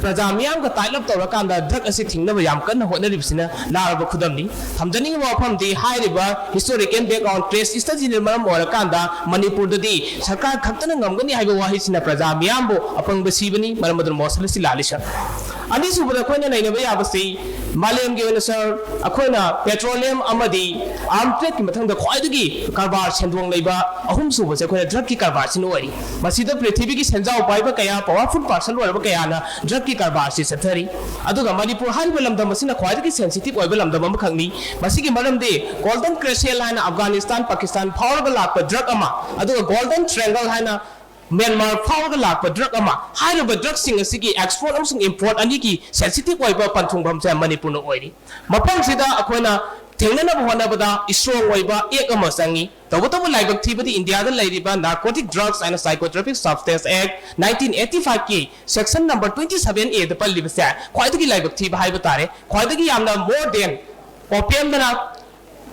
ꯄ꯭ꯔꯖꯥ ꯃꯤꯌꯥꯝꯒ tie up ꯇꯧꯔꯀꯥꯟꯗ drug ꯑꯁꯤ ꯊꯤꯡꯅꯕ ꯌꯥꯝ ꯀꯟꯅ ꯍꯣꯠꯅꯔꯤꯕꯁꯤꯅ ꯂꯥꯔꯕ ꯈꯨꯗꯝꯅꯤ꯫ ꯊꯝꯖꯅꯤꯡꯉꯤꯕ ꯋꯥꯐꯝꯗꯤ, ꯍꯥꯏꯔꯤꯕ historical background, case studyꯅ ꯃꯔꯝ ꯑꯣꯏꯔꯀꯥꯟꯗ ꯃꯅꯤꯄꯨꯔꯗꯗꯤ ꯁꯔꯀꯥꯔ ꯈꯛꯇꯅ ꯉꯝꯒꯅꯤ ꯍꯥꯏꯕ ꯋꯥꯍꯩꯁꯤꯅ ꯄ꯭ꯔꯖꯥ ꯃꯤꯌꯥꯝꯕꯨ ꯑꯄꯪꯕ ꯁꯤꯕꯅꯤ꯫ ꯃꯔꯝ ꯑꯗꯨꯅ ꯃꯣꯁꯟ ꯑꯁꯤ ꯂꯥꯜꯂꯤ, sir꯫ ꯑꯅꯤꯁꯨꯕꯗ ꯑꯩꯈꯣꯏꯅ ꯅꯩꯅꯕ ꯌꯥꯕꯁꯤ, ꯃꯥꯂꯦꯝꯒꯤ ꯑꯣꯏꯅ, sir, ꯑꯩꯈꯣꯏꯅ petroleum ꯑꯃꯗꯤ arms tradeꯀꯤ ꯃꯊꯪꯗ ꯈ꯭ꯋꯥꯏꯗꯒꯤ ꯀꯔꯕꯥꯔ ꯁꯦꯟꯗꯣꯡ ꯂꯩꯕ ꯑꯍꯨꯝꯁꯨꯕꯁꯦ ꯑꯩꯈꯣꯏꯅ drugꯀꯤ ꯀꯔꯕꯥꯔꯁꯤꯅ ꯑꯣꯏꯔꯤ꯫ ꯃꯁꯤꯗ ꯄ꯭ꯔꯤꯊꯤꯕꯤꯒꯤ ꯁꯦꯟꯖꯥꯎ ꯄꯥꯏꯕ ꯀꯌꯥ, powerful person ꯑꯣꯏꯔꯕ ꯀꯌꯥꯅ drugꯀꯤ ꯀꯔꯕꯥꯔꯁꯤ ꯆꯠꯊꯔꯤ꯫ ꯑꯗꯨꯒ ꯃꯅꯤꯄꯨꯔ ꯍꯥꯏꯔꯤꯕ ꯂꯝꯗꯝ ꯑꯁꯤꯅ ꯈ꯭ꯋꯥꯏꯗꯒꯤ sensitive ꯑꯣꯏꯕ ꯂꯝꯗꯝ ꯑꯃꯈꯛꯅꯤ꯫ ꯃꯁꯤꯒꯤ ꯃꯔꯝꯗꯤ Golden Crescent ꯍꯥꯏꯅ Afghanistan, Pakistan ꯐꯥꯎꯔꯒ ꯂꯥꯛꯄ drug ꯑꯃ, ꯑꯗꯨꯒ Golden Triangle ꯍꯥꯏꯅ ꯃ꯭ꯌꯥꯟꯃꯥꯔ ꯐꯥꯎꯔꯒ ꯂꯥꯛꯄ drug ꯑꯃ, ꯍꯥꯏꯔꯤꯕ drugꯁꯤꯡ ꯑꯁꯤꯒꯤ export ꯑꯃꯁꯨꯡ import ꯑꯅꯤꯒꯤ sensitive ꯑꯣꯏꯕ ꯄꯟꯊꯨꯡꯐꯝꯁꯦ ꯃꯅꯤꯄꯨꯔꯅ ꯑꯣꯏꯔꯤ꯫ ꯃꯐꯝꯁꯤꯗ ꯑꯩꯈꯣꯏꯅ ꯊꯦꯡꯅꯅꯕ ꯍꯣꯠꯅꯕꯗ strong ꯑꯣꯏꯕ act ꯑꯃ ꯆꯪꯉꯤ꯫ ꯇꯧꯕꯇꯕꯨ ꯂꯥꯏꯕꯛ ꯊꯤꯕꯗꯤ ꯏꯟꯗꯤꯌꯥꯗ ꯂꯩꯔꯤꯕ Narcotic Drugs and Psychotropic Substance Act nineteen eighty fiveꯀꯤ section number twenty seven Aꯗ ꯄꯜꯂꯤꯕꯁꯦ ꯈ꯭ꯋꯥꯏꯗꯒꯤ ꯂꯥꯏꯕꯛ ꯊꯤꯕ ꯍꯥꯏꯕ ꯇꯥꯔꯦ꯫ ꯈ꯭ꯋꯥꯏꯗꯒꯤ ꯌꯥꯝꯅ more than opiumꯗꯅ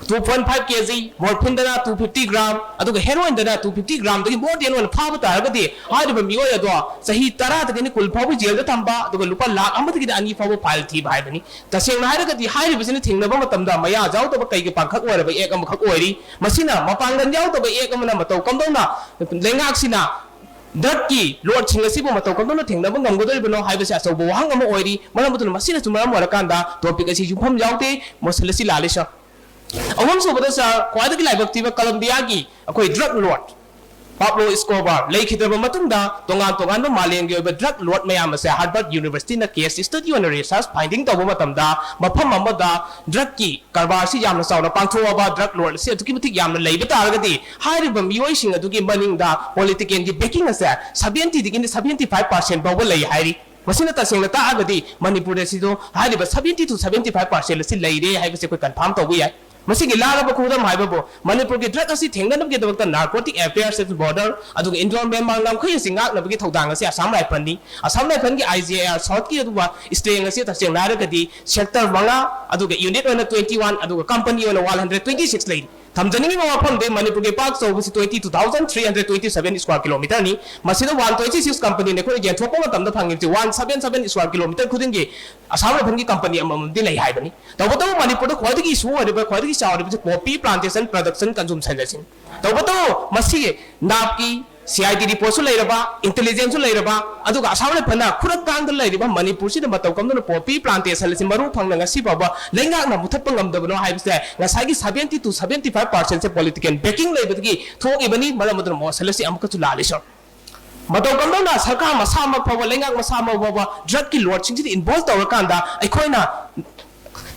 two point five K G, morphine ꯗꯅ two fifty gram, ꯑꯗꯨꯒ heroin ꯗꯅ two fifty gram ꯗꯒꯤ more than ꯑꯣꯏꯅ ꯐꯥꯕ ꯇꯥꯔꯒꯗꯤ, ꯍꯥꯏꯔꯤꯕ ꯃꯤꯑꯣꯏ ꯑꯗꯣ ꯆꯍꯤ ꯇꯔꯥꯗꯒꯤꯅ ꯀꯨꯟ ꯐꯥꯎꯕ ꯖꯦꯜꯗ ꯊꯝꯕ, ꯑꯗꯨꯒ ꯂꯨꯄꯥ ꯂꯥꯈ ꯑꯃꯗꯒꯤꯅ ꯑꯅꯤ ꯐꯥꯎꯕ fine ꯊꯤꯕ ꯍꯥꯏꯕꯅꯤ꯫ ꯇꯁꯦꯡꯅ ꯍꯥꯏꯔꯒꯗꯤ ꯍꯥꯏꯔꯤꯕꯁꯤꯅ ꯊꯦꯡꯅꯕ ꯃꯇꯝꯗ ꯃꯌꯥ ꯌꯥꯎꯗꯕ ꯀꯩꯒꯤ ꯄꯥꯡꯈꯛ ꯑꯣꯏꯔꯕ act ꯑꯃꯈꯛ ꯑꯣꯏꯔꯤ꯫ ꯃꯁꯤꯅ ꯃꯄꯥꯡꯒꯜ ꯌꯥꯎꯗꯕ act ꯑꯃꯅ ꯃꯇꯧ ꯀꯝꯗꯧꯅ ꯂꯩꯉꯥꯛꯁꯤꯅ drug ꯀꯤ load ꯁꯤꯡ ꯑꯁꯤꯕꯨ ꯃꯇꯧ ꯀꯝꯗꯧꯅ ꯊꯦꯡꯅꯕ ꯉꯝꯒꯗꯧꯔꯤꯕꯅꯣ ꯍꯥꯏꯕꯁꯤ ꯑꯆꯧꯕ ꯋꯥꯍꯪ ꯑꯃ ꯑꯣꯏꯔꯤ꯫ ꯃꯔꯝ ꯑꯗꯨꯅ ꯃꯁꯤꯅꯁꯨ ꯃꯔꯝ ꯑꯣꯏꯔꯀꯥꯟꯗ topic ꯑꯁꯤ ꯌꯨꯝꯐꯝ ꯌꯥꯎꯗꯦ꯫ ꯃꯣꯁꯟ ꯑꯁꯤ ꯂꯥꯜꯂꯤ, sir꯫ ꯑꯍꯨꯝꯁꯨꯕꯗ, sir, ꯈ꯭ꯋꯥꯏꯗꯒꯤ ꯂꯥꯏꯕꯛ ꯊꯤꯕ ꯀꯂꯝꯕꯤꯌꯥꯒꯤ ꯑꯩꯈꯣꯏ drug lord Pablo Escobar ꯂꯩꯈꯤꯗ꯭ꯔꯕ ꯃꯇꯨꯡꯗ ꯇꯣꯉꯥꯟ ꯇꯣꯉꯥꯟꯕ ꯃꯥꯂꯦꯝꯒꯤ ꯑꯣꯏꯕ drug lord ꯃꯌꯥꯝ ꯑꯁꯦ Harvard University ꯅ case study ꯑꯣꯏꯅ research finding ꯇꯧꯕ ꯃꯇꯝꯗ, ꯃꯐꯝ ꯑꯃꯗ drug ꯀꯤ ꯀꯔꯕꯥꯔꯁꯤ ꯌꯥꯝꯅ ꯆꯥꯎꯅ ꯄꯥꯡꯊꯣꯛꯑꯕ, drug lord ꯑꯁꯤ ꯑꯗꯨꯛꯀꯤ ꯃꯇꯤꯛ ꯌꯥꯝꯅ ꯂꯩꯕ ꯇꯥꯔꯒꯗꯤ, ꯍꯥꯏꯔꯤꯕ ꯃꯤꯑꯣꯏꯁꯤꯡ ꯑꯗꯨꯒꯤ ꯃꯅꯤꯡꯗ political ꯒꯤ backing ꯑꯁꯦ seventy ꯗꯒꯤꯅ seventy five percent ꯐꯥꯎꯕ ꯂꯩ ꯍꯥꯏꯔꯤ꯫ ꯃꯁꯤꯅ ꯇꯁꯦꯡꯅ ꯇꯥꯛꯑꯒꯗꯤ ꯃꯅꯤꯄꯨꯔꯗ ꯁꯤꯗꯣ ꯍꯥꯏꯔꯤꯕ seventy to seventy five percent ꯑꯁꯤ ꯂꯩꯔꯦ ꯍꯥꯏꯕꯁꯤ ꯑꯩꯈꯣꯏ confirm ꯇꯧꯕ ꯌꯥꯏ꯫ ꯃꯁꯤꯒꯤ ꯂꯥꯔꯕ ꯈꯨꯗꯝ ꯍꯥꯏꯕꯕꯨ, ꯃꯅꯤꯄꯨꯔꯒꯤ drug ꯑꯁꯤ ꯊꯦꯡꯅꯅꯕꯒꯤꯗꯃꯛꯇ Narcotic Affairs at Border ꯑꯗꯨꯒ Indo Myanmar ꯉꯝꯈꯩ ꯑꯁꯤ ꯉꯥꯛꯅꯕꯒꯤ ꯊꯧꯗꯥꯡ ꯑꯁꯤ Assam ꯔꯥꯏꯐꯜꯅꯤ꯫ Assam ꯔꯥꯏꯐꯜꯒꯤ I G I R South ꯀꯤ ꯑꯗꯨꯒ strength ꯑꯁꯤ ꯇꯁꯦꯡꯅ ꯍꯥꯏꯔꯒꯗꯤ sector ꯃꯉꯥ, ꯑꯗꯨꯒ unit ꯑꯣꯏꯅ twenty one, ꯑꯗꯨꯒ company ꯑꯣꯏꯅ one hundred twenty six ꯂꯩꯔꯤ꯫ ꯊꯝꯖꯅꯤꯡꯉꯤꯕ ꯋꯥꯐꯝꯗꯤ ꯃꯅꯤꯄꯨꯔꯒꯤ ꯄꯥꯛ ꯆꯥꯎꯕꯁꯤ twenty two thousand three hundred twenty seven square kilometer ꯅꯤ꯫ ꯃꯁꯤꯗ one twenty six company ꯅ ꯑꯩꯈꯣꯏꯅ ꯌꯦꯟꯊꯣꯛꯄ ꯃꯇꯝꯗ ꯐꯪꯉꯤꯕꯁꯤ one seven seven square kilometer ꯈꯨꯗꯤꯡꯒꯤ ꯑꯁꯥꯝ ꯔꯥꯏꯐꯜꯒꯤ company ꯑꯃꯃꯝꯗꯤ ꯂꯩ ꯍꯥꯏꯕꯅꯤ꯫ ꯇꯧꯕꯇꯕꯨ ꯃꯅꯤꯄꯨꯔꯗ ꯈ꯭ꯋꯥꯏꯗꯒꯤ issue ꯑꯣꯏꯔꯤꯕ, ꯈ꯭ꯋꯥꯏꯗꯒꯤ ꯆꯥꯎꯔꯤꯕꯁꯤ poppy plantation production consumption ꯑꯁꯤꯅꯤ꯫ ꯇꯧꯕꯇꯕꯨ ꯃꯁꯤ ꯅꯥꯞꯀꯤ C I D report ꯁꯨ ꯂꯩꯔꯕ, intelligence ꯁꯨ ꯂꯩꯔꯕ, ꯑꯗꯨꯒ ꯑꯁꯥꯝ ꯔꯥꯏꯐꯜꯅ ꯈꯨꯔꯛ ꯀꯥꯡꯗ ꯂꯩꯔꯤꯕ ꯃꯅꯤꯄꯨꯔꯁꯤꯗ ꯃꯇꯧ ꯀꯝꯗꯧꯅ poppy plantation ꯑꯁꯤ ꯃꯔꯨ ꯐꯪꯅ ꯉꯁꯤ ꯐꯥꯎꯕ ꯂꯩꯉꯥꯛꯅ ꯃꯨꯊꯠꯄ ꯉꯝꯗꯕꯅꯣ ꯍꯥꯏꯕꯁꯦ ꯉꯁꯥꯏꯒꯤ seventy to seventy five percent say political backing ꯂꯩꯕꯗꯒꯤ ꯊꯣꯛꯏꯕꯅꯤ꯫ ꯃꯔꯝ ꯑꯗꯨꯅ ꯃꯣꯁꯟ ꯑꯁꯤ ꯑꯃꯨꯛꯀꯁꯨ ꯂꯥꯜꯂꯤ, sir꯫ ꯃꯇꯧ ꯀꯝꯗꯧꯅ ꯁꯔꯀꯥꯔ ꯃꯁꯥꯃꯛ ꯐꯥꯎꯕ, ꯂꯩꯉꯥꯛ ꯃꯁꯥꯃꯛ ꯐꯥꯎꯕ drug ꯀꯤ lord ꯁꯤꯡꯁꯤꯗ involve ꯇꯧꯔꯀꯥꯟꯗ ꯑꯩꯈꯣꯏꯅ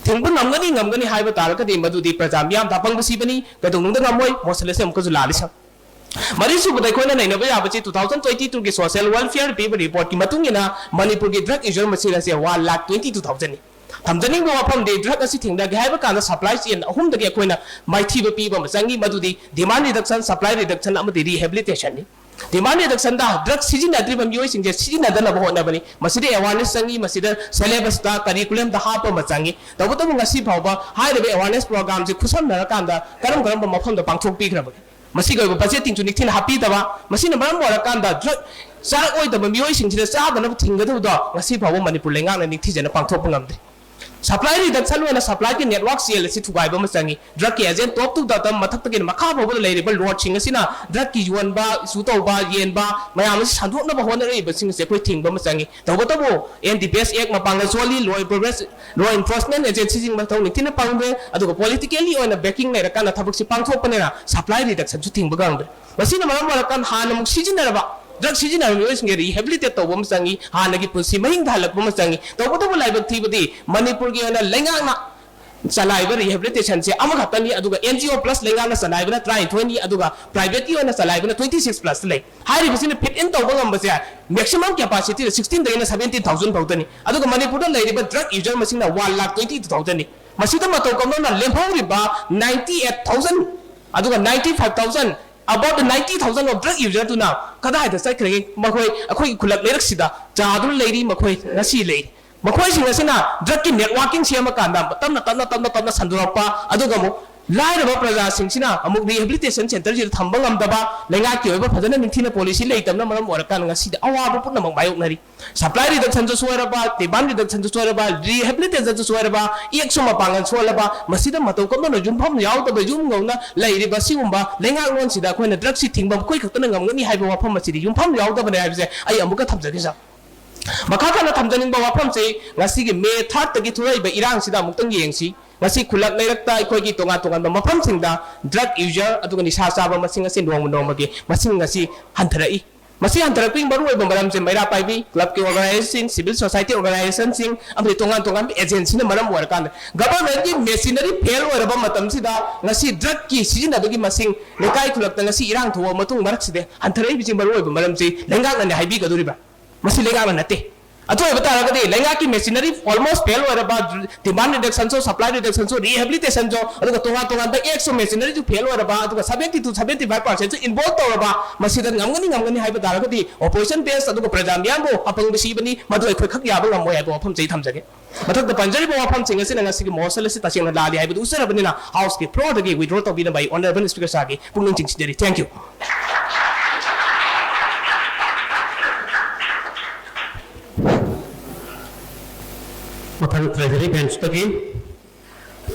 ꯊꯤꯡꯕ ꯉꯝꯒꯅꯤ, ꯉꯝꯒꯅꯤ ꯍꯥꯏꯕ ꯇꯥꯔꯒꯗꯤ ꯃꯗꯨꯗꯤ ꯄ꯭ꯔꯖꯥ ꯃꯤꯌꯥꯝꯗ ꯑꯄꯪꯕ ꯁꯤꯕꯅꯤ, ꯀꯩꯗꯧꯅꯨꯡꯗ ꯉꯝꯃꯣꯏ꯫ ꯃꯣꯁꯟ ꯑꯁꯤ ꯑꯃꯨꯛꯀꯁꯨ ꯂꯥꯜꯂꯤ, sir꯫ ꯃꯔꯤꯁꯨꯕꯗ ꯑꯩꯈꯣꯏꯅ ꯅꯩꯅꯕ ꯌꯥꯕꯁꯤ two thousand twenty two ꯒꯤ social welfare ꯄꯤꯕ report ꯀꯤ ꯃꯇꯨꯡ ꯏꯟꯅ ꯃꯅꯤꯄꯨꯔꯒꯤ drug user ꯃꯁꯤꯡ ꯑꯁꯤ one lakh twenty two thousand ꯅꯤ꯫ ꯊꯝꯖꯅꯤꯡꯕ ꯋꯥꯐꯝꯗꯤ drug ꯑꯁꯤ ꯊꯦꯡꯅꯒꯦ ꯍꯥꯏꯕ ꯀꯥꯟꯗ supply chain ꯑꯍꯨꯝꯗꯒꯤ ꯑꯩꯈꯣꯏꯅ ꯃꯥꯏꯊꯤꯕ ꯄꯤꯕ ꯑꯃ ꯆꯪꯏ, ꯃꯗꯨꯗꯤ demand reduction, supply reduction ꯑꯃꯗꯤ rehabilitation ꯅꯤ꯫ Demand reductionꯗ drug ꯁꯤꯖꯤꯟꯅꯗ꯭ꯔꯤꯕ ꯃꯤꯑꯣꯏꯁꯤꯡꯁꯦ ꯁꯤꯖꯤꯟꯅꯗꯅꯕ ꯍꯣꯠꯅꯕꯅꯤ꯫ ꯃꯁꯤꯗ awareness ꯆꯪꯏ, ꯃꯁꯤꯗ syllabusꯇ, curriculumꯗ ꯍꯥꯞꯄ ꯑꯃ ꯆꯪꯏ꯫ ꯇꯧꯕꯇꯕꯨ ꯉꯁꯤ ꯐꯥꯎꯕ ꯍꯥꯏꯔꯤꯕ awareness programꯁꯦ ꯈꯨꯠꯁꯝꯅꯔꯀꯥꯟꯗ ꯀꯔꯝ ꯀꯔꯝꯕ ꯃꯐꯝꯗ ꯄꯥꯡꯊꯣꯛꯄꯤꯈ꯭ꯔꯕꯒꯦ? ꯃꯁꯤꯒꯤ ꯑꯣꯏꯕ budgetingꯁꯨ ꯅꯤꯡꯊꯤꯅ ꯍꯥꯞꯄꯤꯗꯕ, ꯃꯁꯤꯅ ꯃꯔꯝ ꯑꯣꯏꯔꯀꯥꯟꯗ drug ꯆꯥꯔꯛꯑꯣꯏꯗꯕ ꯃꯤꯑꯣꯏꯁꯤꯡꯁꯤꯗ ꯆꯥꯗꯅꯕ ꯊꯤꯡꯒꯗꯕꯗꯣ ꯉꯁꯤ ꯐꯥꯎꯕ ꯃꯅꯤꯄꯨꯔ ꯂꯩꯉꯥꯛꯅ ꯅꯤꯡꯊꯤꯖꯅ ꯄꯥꯡꯊꯣꯛꯄ ꯉꯝꯗꯦ꯫ Supply reduction ꯑꯣꯏꯅ supplyꯒꯤ network chain ꯑꯁꯤ ꯊꯨꯒꯥꯏꯕ ꯑꯃ ꯆꯪꯏ꯫ Drugꯀꯤ agent top to bottom, ꯃꯊꯛꯇꯒꯤꯅ ꯃꯈꯥ ꯐꯥꯎꯕꯗ ꯂꯩꯔꯤꯕ lordꯁꯤꯡ ꯑꯁꯤꯅ drugꯀꯤ ꯌꯣꯟꯕ, issue ꯇꯧꯕ, ꯌꯦꯟꯕ ꯃꯌꯥꯝ ꯑꯁꯤ ꯁꯟꯗꯣꯛꯅꯕ ꯍꯣꯠꯅꯔꯛꯏꯕꯁꯤꯡ ꯑꯁꯤ ꯑꯩꯈꯣꯏ ꯊꯤꯡꯕ ꯑꯃ ꯆꯪꯏ꯫ ꯇꯧꯕꯇꯕꯨ N D P S Act ꯃꯄꯥꯡꯒꯜ ꯁꯣꯜꯂꯤ, law enforcement, law enforcement agencyꯁꯤꯡ ꯃꯊꯧ ꯅꯤꯡꯊꯤꯅ ꯄꯥꯡꯗ꯭ꯔꯦ, ꯑꯗꯨꯒ politically ꯑꯣꯏꯅ backing ꯂꯩꯔꯀꯥꯟꯗ ꯊꯕꯛꯁꯤ ꯄꯥꯡꯊꯣꯛꯄꯅꯤꯅ supply reductionꯁꯨ ꯊꯤꯡꯕ ꯉꯝꯗ꯭ꯔꯦ꯫ ꯃꯁꯤꯅ ꯃꯔꯝ ꯑꯣꯏꯔꯀꯥꯟꯗ ꯍꯥꯟꯅ ꯑꯃꯨꯛ ꯁꯤꯖꯤꯟꯅꯔꯕ, drug ꯁꯤꯖꯤꯟꯅꯔꯕ ꯃꯤꯑꯣꯏꯁꯤꯡꯁꯦ rehabilitate ꯇꯧꯕ ꯑꯃ ꯆꯪꯏ, ꯍꯥꯟꯅꯒꯤ ꯄꯨꯟꯁꯤ ꯃꯍꯤꯡꯗ ꯍꯜꯂꯛꯄ ꯑꯃ ꯆꯪꯏ꯫ ꯇꯧꯕꯇꯕꯨ ꯂꯥꯏꯕꯛ ꯊꯤꯕꯗꯤ ꯃꯅꯤꯄꯨꯔꯒꯤ ꯑꯣꯏꯅ ꯂꯩꯉꯥꯛꯅ ꯆꯂꯥꯏꯕ rehabilitationꯁꯦ ꯑꯃꯈꯛꯇꯅꯤ, ꯑꯗꯨꯒ N G O plus ꯂꯩꯉꯥꯛꯅ ꯆꯂꯥꯏꯕꯅ ꯇꯔꯥꯅꯤꯊꯣꯏꯅꯤ, ꯑꯗꯨꯒ privateꯀꯤ ꯑꯣꯏꯅ ꯆꯂꯥꯏꯕꯅ twenty six plus ꯂꯩ꯫ ꯍꯥꯏꯔꯤꯕꯁꯤꯅ fit in ꯇꯧꯕ ꯉꯝꯕꯁꯦ maximum capacityꯗ sixteen ꯗꯒꯤꯅ seventeen thousand ꯐꯥꯎꯗꯅꯤ, ꯑꯗꯨꯒ ꯃꯅꯤꯄꯨꯔꯗ ꯂꯩꯔꯤꯕ drug user ꯃꯁꯤꯡꯅ one lakh twenty two thousandꯅꯤ꯫ ꯃꯁꯤꯗ ꯃꯇꯧ ꯀꯝꯗꯧꯅ ꯂꯦꯝꯍꯧꯔꯤꯕ ninety eight thousand ꯑꯗꯨꯒ ninety five thousand, about ninety thousand of drug userꯗꯨꯅ ꯀꯗꯥꯏꯗ ꯆꯠꯈ꯭ꯔꯒꯦ? ꯃꯈꯣꯏ ꯑꯩꯈꯣꯏꯒꯤ ꯈꯨꯜꯂꯛ ꯂꯩꯔꯛꯁꯤꯗ ꯆꯥꯗꯨꯅ ꯂꯩꯔꯤ, ꯃꯈꯣꯏ ꯉꯁꯤ ꯂꯩꯔꯤ꯫ ꯃꯈꯣꯏꯁꯤꯡ ꯑꯁꯤꯅ drugꯀꯤ networking ꯁꯦꯝꯃꯀꯥꯟꯗ ꯇꯞꯅ ꯇꯞꯅ ꯇꯞꯅ ꯇꯞꯅ ꯁꯟꯗꯣꯔꯛꯄ, ꯑꯗꯨꯒ ꯑꯃꯨꯛ ꯂꯥꯏꯔꯕ ꯄ꯭ꯔꯖꯥꯁꯤꯡꯁꯤꯅ ꯑꯃꯨꯛ rehabilitation centreꯁꯤꯗ ꯊꯝꯕ ꯉꯝꯗꯕ, ꯂꯩꯉꯥꯛꯀꯤ ꯑꯣꯏꯕ ꯐꯖꯅ ꯅꯤꯡꯊꯤꯅ policy ꯂꯩꯇꯕꯅ ꯃꯔꯝ ꯑꯣꯏꯔꯀꯥꯟꯗ ꯉꯁꯤꯗꯤ ꯑꯋꯥꯕ ꯄꯨꯝꯅꯃꯛ ꯃꯥꯌꯣꯛꯅꯔꯤ꯫ Supply reductionꯁꯨ ꯁꯣꯏꯔꯕ, demand reductionꯁꯨ ꯁꯣꯏꯔꯕ, rehabilitationꯁꯨ ꯁꯣꯏꯔꯕ, Actꯁꯨ ꯃꯄꯥꯡꯒꯜ ꯁꯣꯜꯂꯕ, ꯃꯁꯤꯗ ꯃꯇꯧ ꯀꯝꯗꯧꯅ ꯌꯨꯝꯐꯝ ꯌꯥꯎꯗꯕ ꯌꯨꯝ ꯉꯧꯅ ꯂꯩꯔꯤꯕ ꯁꯤꯒꯨꯝꯕ ꯂꯩꯉꯥꯛꯂꯣꯟꯁꯤꯗ ꯑꯩꯈꯣꯏꯅ drugꯁꯤ ꯊꯤꯡꯕ ꯃꯈꯣꯏ ꯈꯛꯇꯅ ꯉꯝꯒꯅꯤ ꯍꯥꯏꯕ ꯋꯥꯐꯝ ꯑꯁꯤꯗꯤ ꯌꯨꯝꯐꯝ ꯌꯥꯎꯗꯕꯅꯦ ꯍꯥꯏꯕꯁꯦ ꯑꯩ ꯑꯃꯨꯛꯀ ꯊꯝꯖꯒꯦ sir꯫ ꯃꯈꯥ ꯇꯥꯅ ꯊꯝꯖꯅꯤꯡꯕ ꯋꯥꯐꯝꯁꯤ ꯉꯁꯤꯒꯤ May thirdꯇꯒꯤ ꯊꯣꯛꯂꯛꯏꯕ ꯏꯔꯥꯡꯁꯤꯗ ꯑꯃꯨꯛꯇꯪ ꯌꯦꯡꯁꯤ꯫ ꯉꯁꯤ ꯈꯨꯜꯂꯛ ꯂꯩꯔꯛꯇ ꯑꯩꯈꯣꯏꯒꯤ ꯇꯣꯉꯥꯟ ꯇꯣꯉꯥꯟꯕ ꯃꯐꯝꯁꯤꯡꯗ drug user ꯑꯗꯨꯒ ꯅꯤꯁꯥ ꯆꯥꯕ ꯃꯁꯤꯡ ꯑꯁꯤ ꯅꯣꯡꯃ ꯅꯣꯡꯃꯒꯤ ꯃꯁꯤꯡ ꯑꯁꯤ ꯍꯟꯊꯔꯛꯏ꯫ ꯃꯁꯤ ꯍꯟꯊꯔꯛꯄꯒꯤ ꯃꯔꯨꯑꯣꯏꯕ ꯃꯔꯝꯁꯦ ꯃꯩꯔꯥ ꯄꯥꯏꯕꯤ, clubꯀꯤ organizationꯁꯤꯡ, civil society organizationꯁꯤꯡ ꯑꯃꯗꯤ ꯇꯣꯉꯥꯟ ꯇꯣꯉꯥꯟꯕ agencyꯅ ꯃꯔꯝ ꯑꯣꯏꯔꯀꯥꯟꯗ governmentꯀꯤ machinery fail ꯑꯣꯏꯔꯕ ꯃꯇꯝꯁꯤꯗ ꯉꯁꯤ drugꯀꯤ ꯁꯤꯖꯤꯟꯅꯕꯒꯤ ꯃꯁꯤꯡ ꯂꯩꯀꯥꯏ ꯈꯨꯜꯂꯛꯇ ꯉꯁꯤ ꯏꯔꯥꯡ ꯊꯣꯛꯑꯕ ꯃꯇꯨꯡ ꯃꯔꯛꯁꯤꯗ ꯍꯟꯊꯔꯛꯏꯕꯁꯤ ꯃꯔꯨꯑꯣꯏꯕ ꯃꯔꯝꯁꯤ ꯂꯩꯉꯥꯛꯅꯅꯦ ꯍꯥꯏꯕꯤꯒꯗꯧꯔꯤꯕ? ꯃꯁꯤ ꯂꯩꯉꯥꯛꯅ ꯅꯠꯇꯦ꯫ ꯑꯗꯨ ꯑꯣꯏꯕ ꯇꯥꯔꯒꯗꯤ ꯂꯩꯉꯥꯛꯀꯤ machinery almost fail ꯑꯣꯏꯔꯕ, demand reduction ꯁꯨ, supply reduction ꯁꯨ, rehabilitation ꯁꯨ, ꯑꯗꯨꯒ ꯇꯣꯉꯥꯟ ꯇꯣꯉꯥꯟꯕ acts of machinery ꯁꯨ fail ꯑꯣꯏꯔꯕ, ꯑꯗꯨꯒ seventy to seventy five percent ꯁꯨ involve ꯇꯧꯔꯕ, ꯃꯁꯤꯗ ꯉꯝꯒꯅꯤ ꯉꯝꯒꯅꯤ ꯍꯥꯏꯕ ꯇꯥꯔꯒꯗꯤ opposition base ꯑꯗꯨꯒ ꯄ꯭ꯔꯖꯥ ꯃꯤꯌꯥꯝꯕꯨ ꯑꯄꯪꯕ ꯁꯤꯕꯅꯤ, ꯃꯗꯨ ꯑꯩꯈꯣꯏ ꯈꯛ ꯌꯥꯕ ꯉꯝꯃꯣꯏ ꯍꯥꯏꯕ ꯋꯥꯐꯝꯁꯤ ꯑꯩ ꯊꯝꯖꯒꯦ꯫ ꯃꯊꯛꯇ ꯄꯟꯖꯔꯤꯕ ꯋꯥꯐꯝꯁꯤꯡ ꯑꯁꯤꯅ ꯉꯁꯤꯒꯤ motion ꯑꯁꯤ ꯇꯁꯦꯡꯅ ꯂꯥꯜꯂꯤ ꯍꯥꯏꯕꯗꯨ ꯎꯠꯆꯔꯕꯅꯤꯅ House ꯀꯤ floor ꯗꯒꯤ withdraw ꯇꯧꯕꯤꯅꯕ ꯑꯩ Honourable Speaker Sir ꯒꯤ ꯄꯨꯛꯅꯤꯡ ꯆꯤꯡꯁꯤꯟꯖꯔꯤ꯫ Thank you꯫ ꯃꯊꯪ Treasury bench ꯇꯒꯤ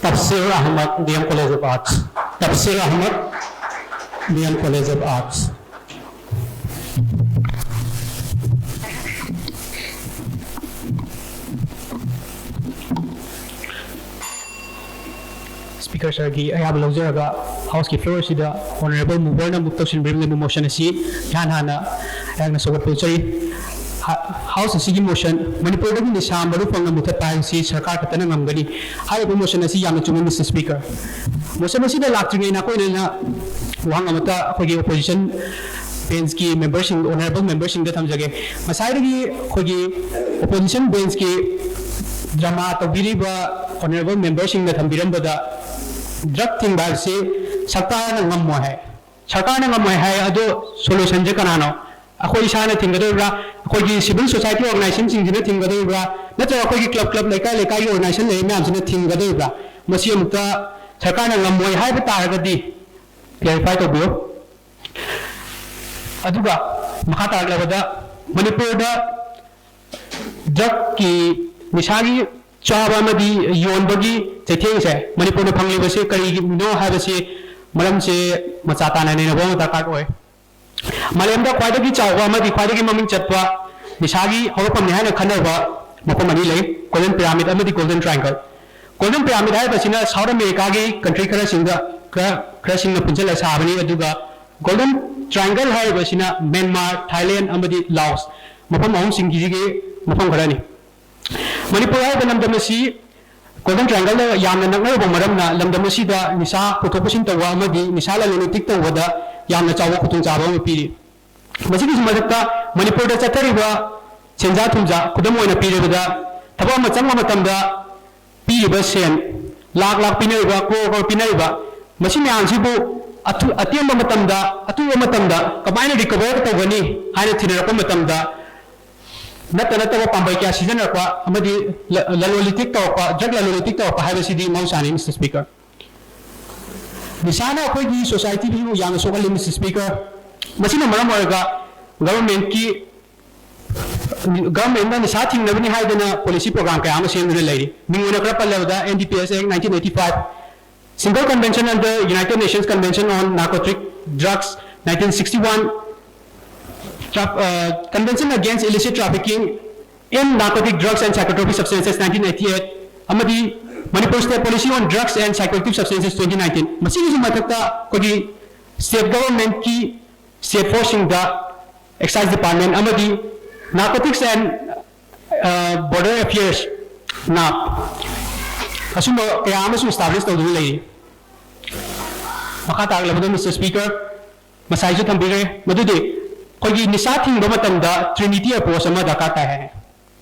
ꯇꯞꯁꯤꯔ Ahmad, D M College of Arts꯫ ꯇꯞꯁꯤꯔ Ahmad, D M College of Arts꯫ Speaker Sir ꯒꯤ ꯑꯌꯥꯕ ꯂꯧꯖꯔꯒ House ꯀꯤ floor ꯑꯁꯤꯗ Honourable Mover ꯅ move ꯇꯧꯁꯤꯟꯕꯤꯔꯝꯂꯤꯕ motion ꯑꯁꯤ ꯏꯍꯥꯟ ꯍꯥꯟꯅ ꯑꯩꯍꯥꯛꯅ ꯁꯧꯒꯠꯄ ꯎꯠꯆꯔꯤ꯫ ꯍ-, House ꯑꯁꯤꯒꯤ motion, ꯃꯅꯤꯄꯨꯔꯗꯒꯤ ꯅꯤꯁꯥ ꯃꯔꯨ ꯐꯪꯅ ꯃꯨꯊꯠꯄ ꯍꯥꯏꯕꯁꯤ ꯁꯔꯀꯥꯔ ꯈꯛꯇꯅ ꯉꯝꯒꯅꯤ꯫ ꯍꯥꯏꯔꯤꯕ motion ꯑꯁꯤ ꯌꯥꯝꯅ ꯆꯨꯝꯃꯤ, Mister Speaker꯫ Motion ꯑꯁꯤꯗ ꯂꯥꯛꯇ꯭ꯔꯤꯉꯩ ꯅꯥꯀꯣꯏꯅꯅ ꯋꯥꯍꯪ ꯑꯃꯠꯇ ꯑꯩꯈꯣꯏꯒꯤ opposition bench ꯀꯤ member ꯁꯤꯡ, Honourable Member ꯁꯤꯡꯗ ꯊꯝꯖꯒꯦ꯫ ꯉꯁꯥꯏꯗꯒꯤ ꯑꯩꯈꯣꯏꯒꯤ opposition bench ꯀꯤ drama ꯇꯧꯕꯤꯔꯤꯕ Honourable Member ꯁꯤꯡꯅ ꯊꯝꯕꯤꯔꯝꯕꯗ drug ꯊꯤꯡꯕ ꯍꯥꯏꯕꯁꯤ ꯁꯔꯀꯥꯔꯅ ꯉꯝꯃꯣꯏ ꯍꯥꯏ꯫ ꯁꯔꯀꯥꯔꯅ ꯉꯝꯃꯣꯏ ꯍꯥꯏ, ꯑꯗꯣ solution ꯁꯦ ꯀꯅꯥꯅꯣ? ꯑꯩꯈꯣꯏ ꯏꯁꯥꯅ ꯊꯤꯡꯒꯗꯧꯔꯤꯕ꯭ꯔꯥ? ꯑꯩꯈꯣꯏꯒꯤ civil society organization ꯁꯤꯡꯁꯤꯅ ꯊꯤꯡꯒꯗꯧꯔꯤꯕ꯭ꯔꯥ? ꯅꯠꯇ꯭ꯔꯒ ꯑꯩꯈꯣꯏꯒꯤ club club, ꯂꯩꯀꯥꯏ ꯂꯩꯀꯥꯏꯒꯤ organization ꯂꯩꯔꯤꯕ ꯃꯌꯥꯝꯁꯤꯅ ꯊꯤꯡꯒꯗꯧꯔꯤꯕ꯭ꯔꯥ? ꯃꯁꯤ ꯑꯃꯨꯛꯇ ꯁꯔꯀꯥꯔꯅ ꯉꯝꯃꯣꯏ ꯍꯥꯏꯕ ꯇꯥꯔꯒꯗꯤ clarify ꯇꯧꯕꯤꯌꯨ꯫ ꯑꯗꯨꯒ ꯃꯈꯥ ꯇꯥꯔꯛꯂꯕꯗ ꯃꯅꯤꯄꯨꯔꯗ drug ꯀꯤ, ꯅꯤꯁꯥꯒꯤ ꯆꯥꯕ ꯑꯃꯗꯤ ꯌꯣꯟꯕꯒꯤ ꯆꯩꯊꯦꯡꯁꯦ ꯃꯅꯤꯄꯨꯔꯅ ꯐꯪꯂꯤꯕꯁꯤ ꯀꯔꯤꯒꯤꯅꯣ ꯍꯥꯏꯕꯁꯤ ꯃꯔꯝꯁꯦ ꯃꯆꯥ ꯇꯥꯅ ꯅꯩꯅꯕ ꯑꯃ ꯗꯔꯀꯥꯔ ꯑꯣꯏ꯫ ꯃꯥꯂꯦꯝꯗ ꯈ꯭ꯋꯥꯏꯗꯒꯤ ꯆꯥꯎꯕ ꯑꯃꯗꯤ ꯈ꯭ꯋꯥꯏꯗꯒꯤ ꯃꯃꯤꯡ ꯆꯠꯄ ꯅꯤꯁꯥꯒꯤ ꯍꯧꯔꯛꯐꯝꯅꯤ ꯍꯥꯏꯅ ꯈꯟꯅꯕ ꯃꯐꯝ ꯑꯅꯤ ꯂꯩ, Golden Pyramid ꯑꯃꯗꯤ Golden Triangle꯫ Golden Pyramid ꯍꯥꯏꯔꯤꯕꯁꯤꯅ South America ꯒꯤ country ꯈꯔꯁꯤꯡꯗ, ꯈꯔ, ꯈꯔꯁꯤꯡꯅ ꯄꯨꯟꯁꯤꯜꯂ ꯁꯥꯕꯅꯤ, ꯑꯗꯨꯒ Golden Triangle ꯍꯥꯏꯔꯤꯕꯁꯤꯅ Myanmar, Thailand ꯑꯃꯗꯤ Laos, ꯃꯐꯝ ꯑꯍꯨꯝꯁꯤꯡꯒꯤꯁꯤꯒꯤ ꯃꯐꯝ ꯈꯔꯅꯤ꯫ ꯃꯅꯤꯄꯨꯔ ꯍꯥꯏꯔꯤꯕ ꯂꯝꯗꯝ ꯑꯁꯤ Golden Triangle ꯗ ꯌꯥꯝꯅ ꯅꯛꯅꯔꯨꯕ ꯃꯔꯝꯅ ꯂꯝꯗꯝ ꯑꯁꯤꯗ ꯅꯤꯁꯥ ꯄꯨꯊꯣꯛ ꯄꯨꯁꯤꯟ ꯇꯧꯕ ꯑꯃꯗꯤ ꯅꯤꯁꯥ ꯂꯂꯣꯟ ꯏꯇꯤꯛ ꯇꯧꯕꯗ ꯌꯥꯝꯅ ꯆꯥꯎꯕ ꯈꯨꯗꯣꯡꯆꯥꯕ ꯑꯃ ꯄꯤꯔꯤ꯫ ꯃꯁꯤꯒꯤꯁꯨ ꯃꯊꯛꯇ ꯃꯅꯤꯄꯨꯔꯗ ꯆꯠꯊꯔꯤꯕ ꯁꯦꯟꯖꯥ ꯊꯨꯝꯖꯥ, ꯈꯨꯗꯝ ꯑꯣꯏꯅ ꯄꯤꯔꯕꯗ, ꯊꯕꯛ ꯑꯃ ꯆꯪꯕ ꯃꯇꯝꯗ ꯄꯤꯔꯤꯕ ꯁꯦꯟ, ꯂꯥꯛ ꯂꯥꯛ ꯄꯤꯅꯔꯤꯕ, ꯀ꯭ꯔꯣꯔ ꯀ꯭ꯔꯣꯔ ꯄꯤꯅꯔꯤꯕ, ꯃꯁꯤ ꯃꯌꯥꯝꯁꯤꯕꯨ ꯑꯊꯨ-, ꯑꯇꯦꯟꯕ ꯃꯇꯝꯗ, ꯑꯊꯨꯕ ꯃꯇꯝꯗ ꯀꯃꯥꯏꯅ recover ꯇꯧꯒꯅꯤ ꯍꯥꯏꯅ ꯊꯤꯅꯔꯛꯄ ꯃꯇꯝꯗ, ꯅꯠꯇ ꯅꯠꯇꯕ ꯄꯥꯝꯕꯩ ꯀꯌꯥ ꯁꯤꯖꯤꯟꯅꯔꯛꯄ ꯑꯃꯗꯤ ꯂ-, ꯂꯂꯣꯟ ꯏꯇꯤꯛ ꯇꯧꯔꯛꯄ, drug ꯂꯂꯣꯟ ꯏꯇꯤꯛ ꯇꯧꯔꯛꯄ ꯍꯥꯏꯕꯁꯤꯗꯤ ꯃꯍꯧꯁꯥꯅꯤ, Mister Speaker꯫ ꯅꯤꯁꯥꯅ ꯑꯩꯈꯣꯏꯒꯤ societyꯕꯨ ꯌꯥꯝꯅ ꯁꯣꯛꯍꯜꯂꯤ, Mister Speaker꯫ ꯃꯁꯤꯅ ꯃꯔꯝ ꯑꯣꯏꯔꯒ governmentꯀꯤ, governmentꯅ ꯅꯤꯁꯥ ꯊꯤꯡꯅꯕꯅꯤ ꯍꯥꯏꯗꯅ policy program ꯀꯌꯥ ꯑꯃ ꯁꯦꯝꯗꯨꯅ ꯂꯩꯔꯤ꯫ ꯃꯤꯡ ꯑꯣꯏꯅ ꯈꯔ ꯄꯜꯂꯕꯗ, N D P S Act nineteen eighty-five, Single Convention under United Nations Convention on Narcotic Drugs nineteen sixty-one, Tra-, uh, Convention Against Illicit Trafficking in Narcotic Drugs and Psychotropic Substances nineteen eighty-eight, ꯑꯃꯗꯤ Manipur State Policy on Drugs and Psychoactive Substances twenty nineteen꯫ ꯃꯁꯤꯒꯤꯁꯨ ꯃꯊꯛꯇ ꯑꯩꯈꯣꯏꯒꯤ state governmentꯀꯤ state forceꯁꯤꯡꯗ Excise Department ꯑꯃꯗꯤ Narcotics and, uh, Border Affairs, NAB, ꯑꯁꯨꯝꯕ ꯀꯌꯥ ꯑꯃꯁꯨ establish ꯇꯧꯗꯨꯅ ꯂꯩꯔꯤ꯫ ꯃꯈꯥ ꯇꯥꯔꯛꯂꯕꯗ, Mister Speaker, ꯉꯁꯥꯏꯁꯨ ꯊꯝꯕꯤꯈ꯭ꯔꯦ, ꯃꯗꯨꯗꯤ ꯑꯩꯈꯣꯏꯒꯤ ꯅꯤꯁꯥ ꯊꯤꯡꯕ ꯃꯇꯝꯗ trinity approach ꯑꯃ ꯗꯔꯀꯥꯔ ꯇꯥꯏ ꯍꯥꯏ꯫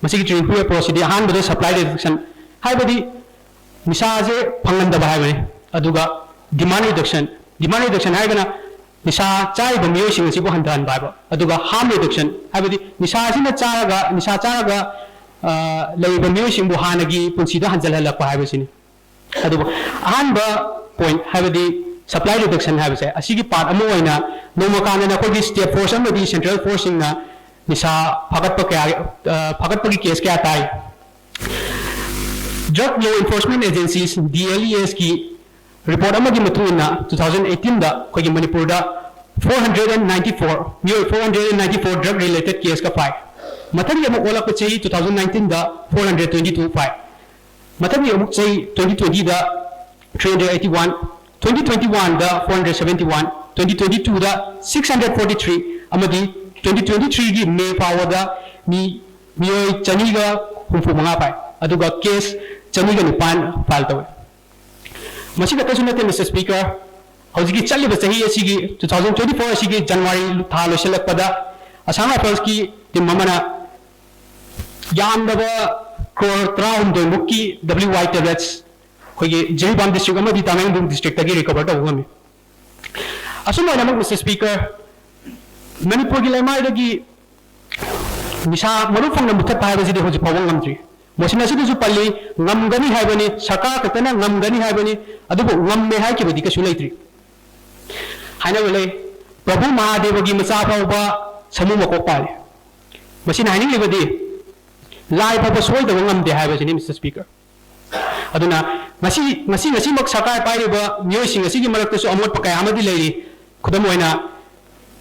ꯃꯁꯤꯒꯤ trinity approachꯁꯤꯗꯤ ꯑꯍꯥꯟꯕꯗ supply reduction, ꯍꯥꯏꯕꯗꯤ ꯅꯤꯁꯥꯁꯦ ꯐꯪꯍꯟꯗꯕ ꯍꯥꯏꯕꯅꯤ, ꯑꯗꯨꯒ demand reduction, demand reduction ꯍꯥꯏꯔꯒꯅ ꯅꯤꯁꯥ ꯆꯥꯔꯤꯕ ꯃꯤꯑꯣꯏꯁꯤꯡ ꯑꯁꯤꯕꯨ ꯍꯟꯊꯍꯟꯕ ꯍꯥꯏꯕ, ꯑꯗꯨꯒ harm reduction ꯍꯥꯏꯕꯗꯤ ꯅꯤꯁꯥ ꯑꯁꯤꯅ ꯆꯥꯔꯒ, ꯅꯤꯁꯥ ꯆꯥꯔꯒ, ꯑ, ꯂꯩꯔꯤꯕ ꯃꯤꯑꯣꯏꯁꯤꯡꯕꯨ ꯍꯥꯟꯅꯒꯤ ꯄꯨꯟꯁꯤꯗ ꯍꯟꯖꯤꯜꯍꯜꯂꯛꯄ ꯍꯥꯏꯕꯁꯤꯅꯤ꯫ ꯑꯗꯨꯕꯨ ꯑꯍꯥꯟꯕ point ꯍꯥꯏꯕꯗꯤ supply reduction ꯍꯥꯏꯕꯁꯦ, ꯑꯁꯤꯒꯤ part ꯑꯃ ꯑꯣꯏꯅ ꯅꯣꯡꯃ ꯀꯥꯟꯗꯅ ꯑꯩꯈꯣꯏꯒꯤ state force ꯑꯃꯗꯤ central forceꯁꯤꯡꯅ ꯅꯤꯁꯥ ꯐꯥꯒꯠꯄ ꯀꯌꯥ, ꯑ, ꯐꯥꯒꯠꯄꯒꯤ case ꯀꯌꯥ ꯇꯥꯏ꯫ Drug Law Enforcement Agencies, D L E Sꯀꯤ report ꯑꯃꯒꯤ ꯃꯇꯨꯡ ꯏꯟꯅ, two thousand eighteenꯗ ꯑꯩꯈꯣꯏꯒꯤ ꯃꯅꯤꯄꯨꯔꯗ four hundred and ninety four, ꯃꯤꯑꯣꯏ four hundred and ninety four drug related caseꯀ ꯐꯥꯏ꯫ ꯃꯊꯪꯒꯤ ꯑꯃꯨꯛ ꯑꯣꯜꯂꯛꯄ ꯆꯍꯤ two thousand nineteenꯗ four hundred twenty two ꯐꯥꯏ꯫ ꯃꯊꯪꯒꯤ ꯑꯃꯨꯛ ꯆꯍꯤ twenty twentyꯗ three hundred eighty one, twenty twenty oneꯗ four hundred seventy one, twenty twenty twoꯗ six hundred forty three, ꯑꯃꯗꯤ twenty twenty threeꯒꯤ May ꯐꯥꯎꯕꯗ ꯃꯤ, ꯃꯤꯑꯣꯏ ꯆꯅꯤꯒ ꯍꯨꯝꯐꯨ ꯃꯉꯥ ꯐꯥꯏ, ꯑꯗꯨꯒ case ꯆꯅꯤꯒ ꯅꯤꯄꯥꯟ file ꯇꯧꯏ꯫ ꯃꯁꯤ ꯈꯛꯇꯁꯨ ꯅꯠꯇꯦ, Mister Speaker, ꯍꯧꯖꯤꯛꯀꯤ ꯆꯠꯂꯤꯕ ꯆꯍꯤ ꯑꯁꯤꯒꯤ, two thousand twenty four ꯑꯁꯤꯒꯤ January ꯊꯥ ꯂꯣꯏꯁꯤꯜꯂꯛꯄꯗ Assam Riflesꯀꯤ team ꯑꯃꯅ ꯌꯥꯝꯗꯕ ꯀ꯭ꯔꯣꯔ ꯇꯔꯥꯍꯨꯝꯗꯣꯏ ꯃꯨꯛꯀꯤ W Y tablets ꯑꯩꯈꯣꯏꯒꯤ ꯖꯤꯔꯤꯕꯥꯝ district ꯑꯃꯗꯤ ꯇꯃꯦꯡꯂꯣꯡ district ꯇꯒꯤ recover ꯇꯧꯕ ꯉꯝꯃꯤ꯫ ꯑꯁꯨꯝ ꯑꯣꯏꯅꯃꯛ, Mister Speaker, ꯃꯅꯤꯄꯨꯔꯒꯤ ꯂꯩꯃꯥꯏꯗꯒꯤ ꯅꯤꯁꯥ ꯃꯔꯨ ꯐꯪꯅ ꯃꯨꯊꯠꯄ ꯍꯥꯏꯕꯁꯤꯗꯤ ꯍꯧꯖꯤꯛ ꯐꯥꯎꯕ ꯉꯝꯗ꯭ꯔꯤ꯫ ꯃꯣꯁꯤꯟ ꯑꯁꯤꯗꯁꯨ ꯄꯜꯂꯤ, ꯉꯝꯒꯅꯤ ꯍꯥꯏꯕꯅꯤ, ꯁꯔꯀꯥꯔ ꯈꯛꯇꯅ ꯉꯝꯒꯅꯤ ꯍꯥꯏꯕꯅꯤ, ꯑꯗꯨꯕꯨ ꯉꯝꯃꯦ ꯍꯥꯏꯈꯤꯕꯗꯤ ꯀꯩꯁꯨ ꯂꯩꯇ꯭ꯔꯤ꯫ ꯍꯥꯏꯅꯕ ꯂꯩ, ꯄ꯭ꯔꯚꯨ ꯃꯍꯥꯗꯦꯕꯒꯤ ꯃꯆꯥ ꯐꯥꯎꯕ ꯁꯃꯨ ꯃꯀꯣꯛ ꯄꯥꯜꯂꯤ꯫ ꯃꯁꯤꯅ ꯍꯥꯏꯅꯤꯡꯂꯤꯕꯗꯤ, ꯂꯥꯏ ꯐꯥꯎꯕ ꯁꯣꯏꯗꯕ ꯉꯝꯗꯦ ꯍꯥꯏꯕꯁꯤꯅꯤ, Mister Speaker꯫ ꯑꯗꯨꯅ ꯉꯁꯤ, ꯉꯁꯤ, ꯉꯁꯤꯃꯛ ꯁꯔꯀꯥꯔ ꯄꯥꯏꯔꯤꯕ ꯃꯤꯑꯣꯏꯁꯤꯡ ꯑꯁꯤꯒꯤ ꯃꯔꯛꯇꯁꯨ ꯑꯃꯣꯠꯄ ꯀꯌꯥ ꯑꯃꯗꯤ ꯂꯩꯔꯤ꯫ ꯈꯨꯗꯝ ꯑꯣꯏꯅ,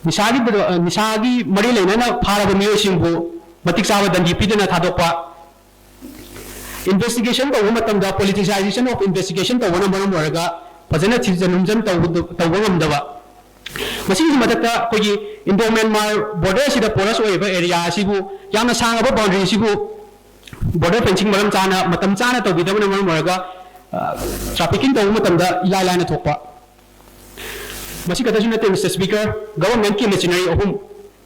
ꯅꯤꯁꯥꯒꯤ, ꯅꯤꯁꯥꯒꯤ ꯃꯔꯤ ꯂꯩꯅꯅ ꯐꯥꯔꯕ ꯃꯤꯑꯣꯏꯁꯤꯡꯕꯨ ꯃꯇꯤꯛ ꯆꯥꯕ ꯗꯟꯗꯤ ꯄꯤꯗꯅ ꯊꯥꯗꯣꯛꯄ, investigation ꯇꯧꯕ ꯃꯇꯝꯗ politicization of investigation ꯇꯧꯕꯅ ꯃꯔꯝ ꯑꯣꯏꯔꯒ ꯐꯖꯅ ꯊꯤꯖꯤꯟ ꯍꯨꯝꯖꯤꯟ ꯇꯧꯕ, ꯇꯧꯕ ꯉꯝꯗꯕ, ꯃꯁꯤꯒꯤ ꯃꯊꯛꯇ ꯑꯩꯈꯣꯏꯒꯤ Indo Myanmar border ꯑꯁꯤꯗ porous ꯑꯣꯏꯔꯤꯕ area ꯑꯁꯤꯕꯨ, ꯌꯥꯝꯅ ꯁꯥꯡꯉꯕ boundary ꯑꯁꯤꯕꯨ border fencing ꯃꯔꯝ ꯆꯥꯅ, ꯃꯇꯝ ꯆꯥꯅ ꯇꯧꯕꯤꯗꯕꯅ ꯃꯔꯝ ꯑꯣꯏꯔꯒ, ꯑ, trafficking ꯇꯧꯕ ꯃꯇꯝꯗ ꯏꯂꯥꯏ ꯂꯥꯏꯅ ꯊꯣꯛꯄ꯫ ꯃꯁꯤ ꯈꯛꯇꯁꯨ ꯅꯠꯇꯦ, Mister Speaker, government ꯀꯤ machinery ꯑꯍꯨꯝ,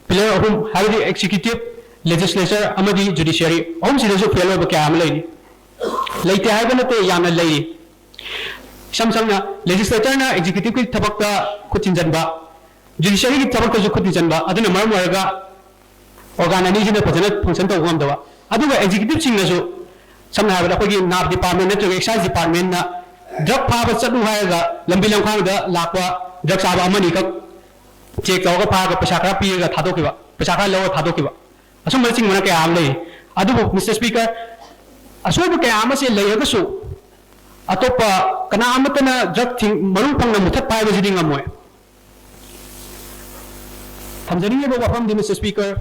pillar ꯑꯍꯨꯝ, ꯍꯥꯏꯕꯗꯤ executive, legislature ꯑꯃꯗꯤ judiciary ꯑꯍꯨꯝꯁꯤꯗꯁꯨ fail ꯑꯣꯏꯕ ꯀꯌꯥ ꯑꯃ ꯂꯩꯔꯤ꯫ ꯂꯩꯇꯦ ꯍꯥꯏꯕ ꯅꯠꯇꯦ, ꯌꯥꯝꯅ ꯂꯩꯔꯤ꯫ ꯏꯁꯝ ꯁꯝꯅ, legislature ꯅ executive ꯀꯤ ꯊꯕꯛꯇ ꯈꯨꯠ ꯊꯤꯟꯖꯤꯟꯕ, judiciary ꯒꯤ ꯊꯕꯛꯇꯁꯨ ꯈꯨꯠ ꯊꯤꯟꯖꯤꯟꯕ, ꯑꯗꯨꯅ ꯃꯔꯝ ꯑꯣꯏꯔꯒ organ ꯑꯅꯤꯁꯤꯅ ꯐꯖꯅ function ꯇꯧꯕ ꯉꯝꯗꯕ꯫ ꯑꯗꯨꯒ executive ꯁꯤꯡꯅꯁꯨ, ꯁꯝꯅ ꯍꯥꯏꯔꯕꯗ, ꯑꯩꯈꯣꯏꯒꯤ NAPH department ꯅꯠꯇ꯭ꯔꯒ excise department ꯅ drug ꯐꯥꯕ ꯆꯠꯂꯨ ꯍꯥꯏꯔꯒ ꯂꯝꯕꯤ ꯂꯝꯈꯥꯡꯗ ꯂꯥꯛꯄ drug ꯆꯥꯕ ꯑꯃꯅꯤꯈꯛ check ꯇꯧꯔꯒ ꯐꯥꯔꯒ ꯄꯩꯁꯥ ꯈꯔ ꯄꯤꯔꯒ ꯊꯥꯗꯣꯛꯈꯤꯕ, ꯄꯩꯁꯥ ꯈꯔ ꯂꯧꯔꯒ ꯊꯥꯗꯣꯛꯈꯤꯕ, ꯑꯁꯨꯝꯕꯅꯆꯤꯡꯕꯅ ꯀꯌꯥ ꯑꯃ ꯂꯩ꯫ ꯑꯗꯨꯕꯨ, Mister Speaker, ꯑꯁꯣꯏꯕ ꯀꯌꯥ ꯑꯃꯁꯦ ꯂꯩꯔꯒꯁꯨ ꯑꯇꯣꯞꯄ ꯀꯅꯥ ꯑꯃꯠꯇꯅ drug ꯊꯤꯡ-, ꯃꯔꯨ ꯐꯪꯅ ꯃꯨꯊꯠꯄ ꯍꯥꯏꯕꯁꯤꯗꯤ ꯉꯝꯃꯣꯏ꯫ ꯊꯝꯖꯅꯤꯡꯉꯤꯕ ꯋꯥꯐꯝꯗꯤ, Mister Speaker,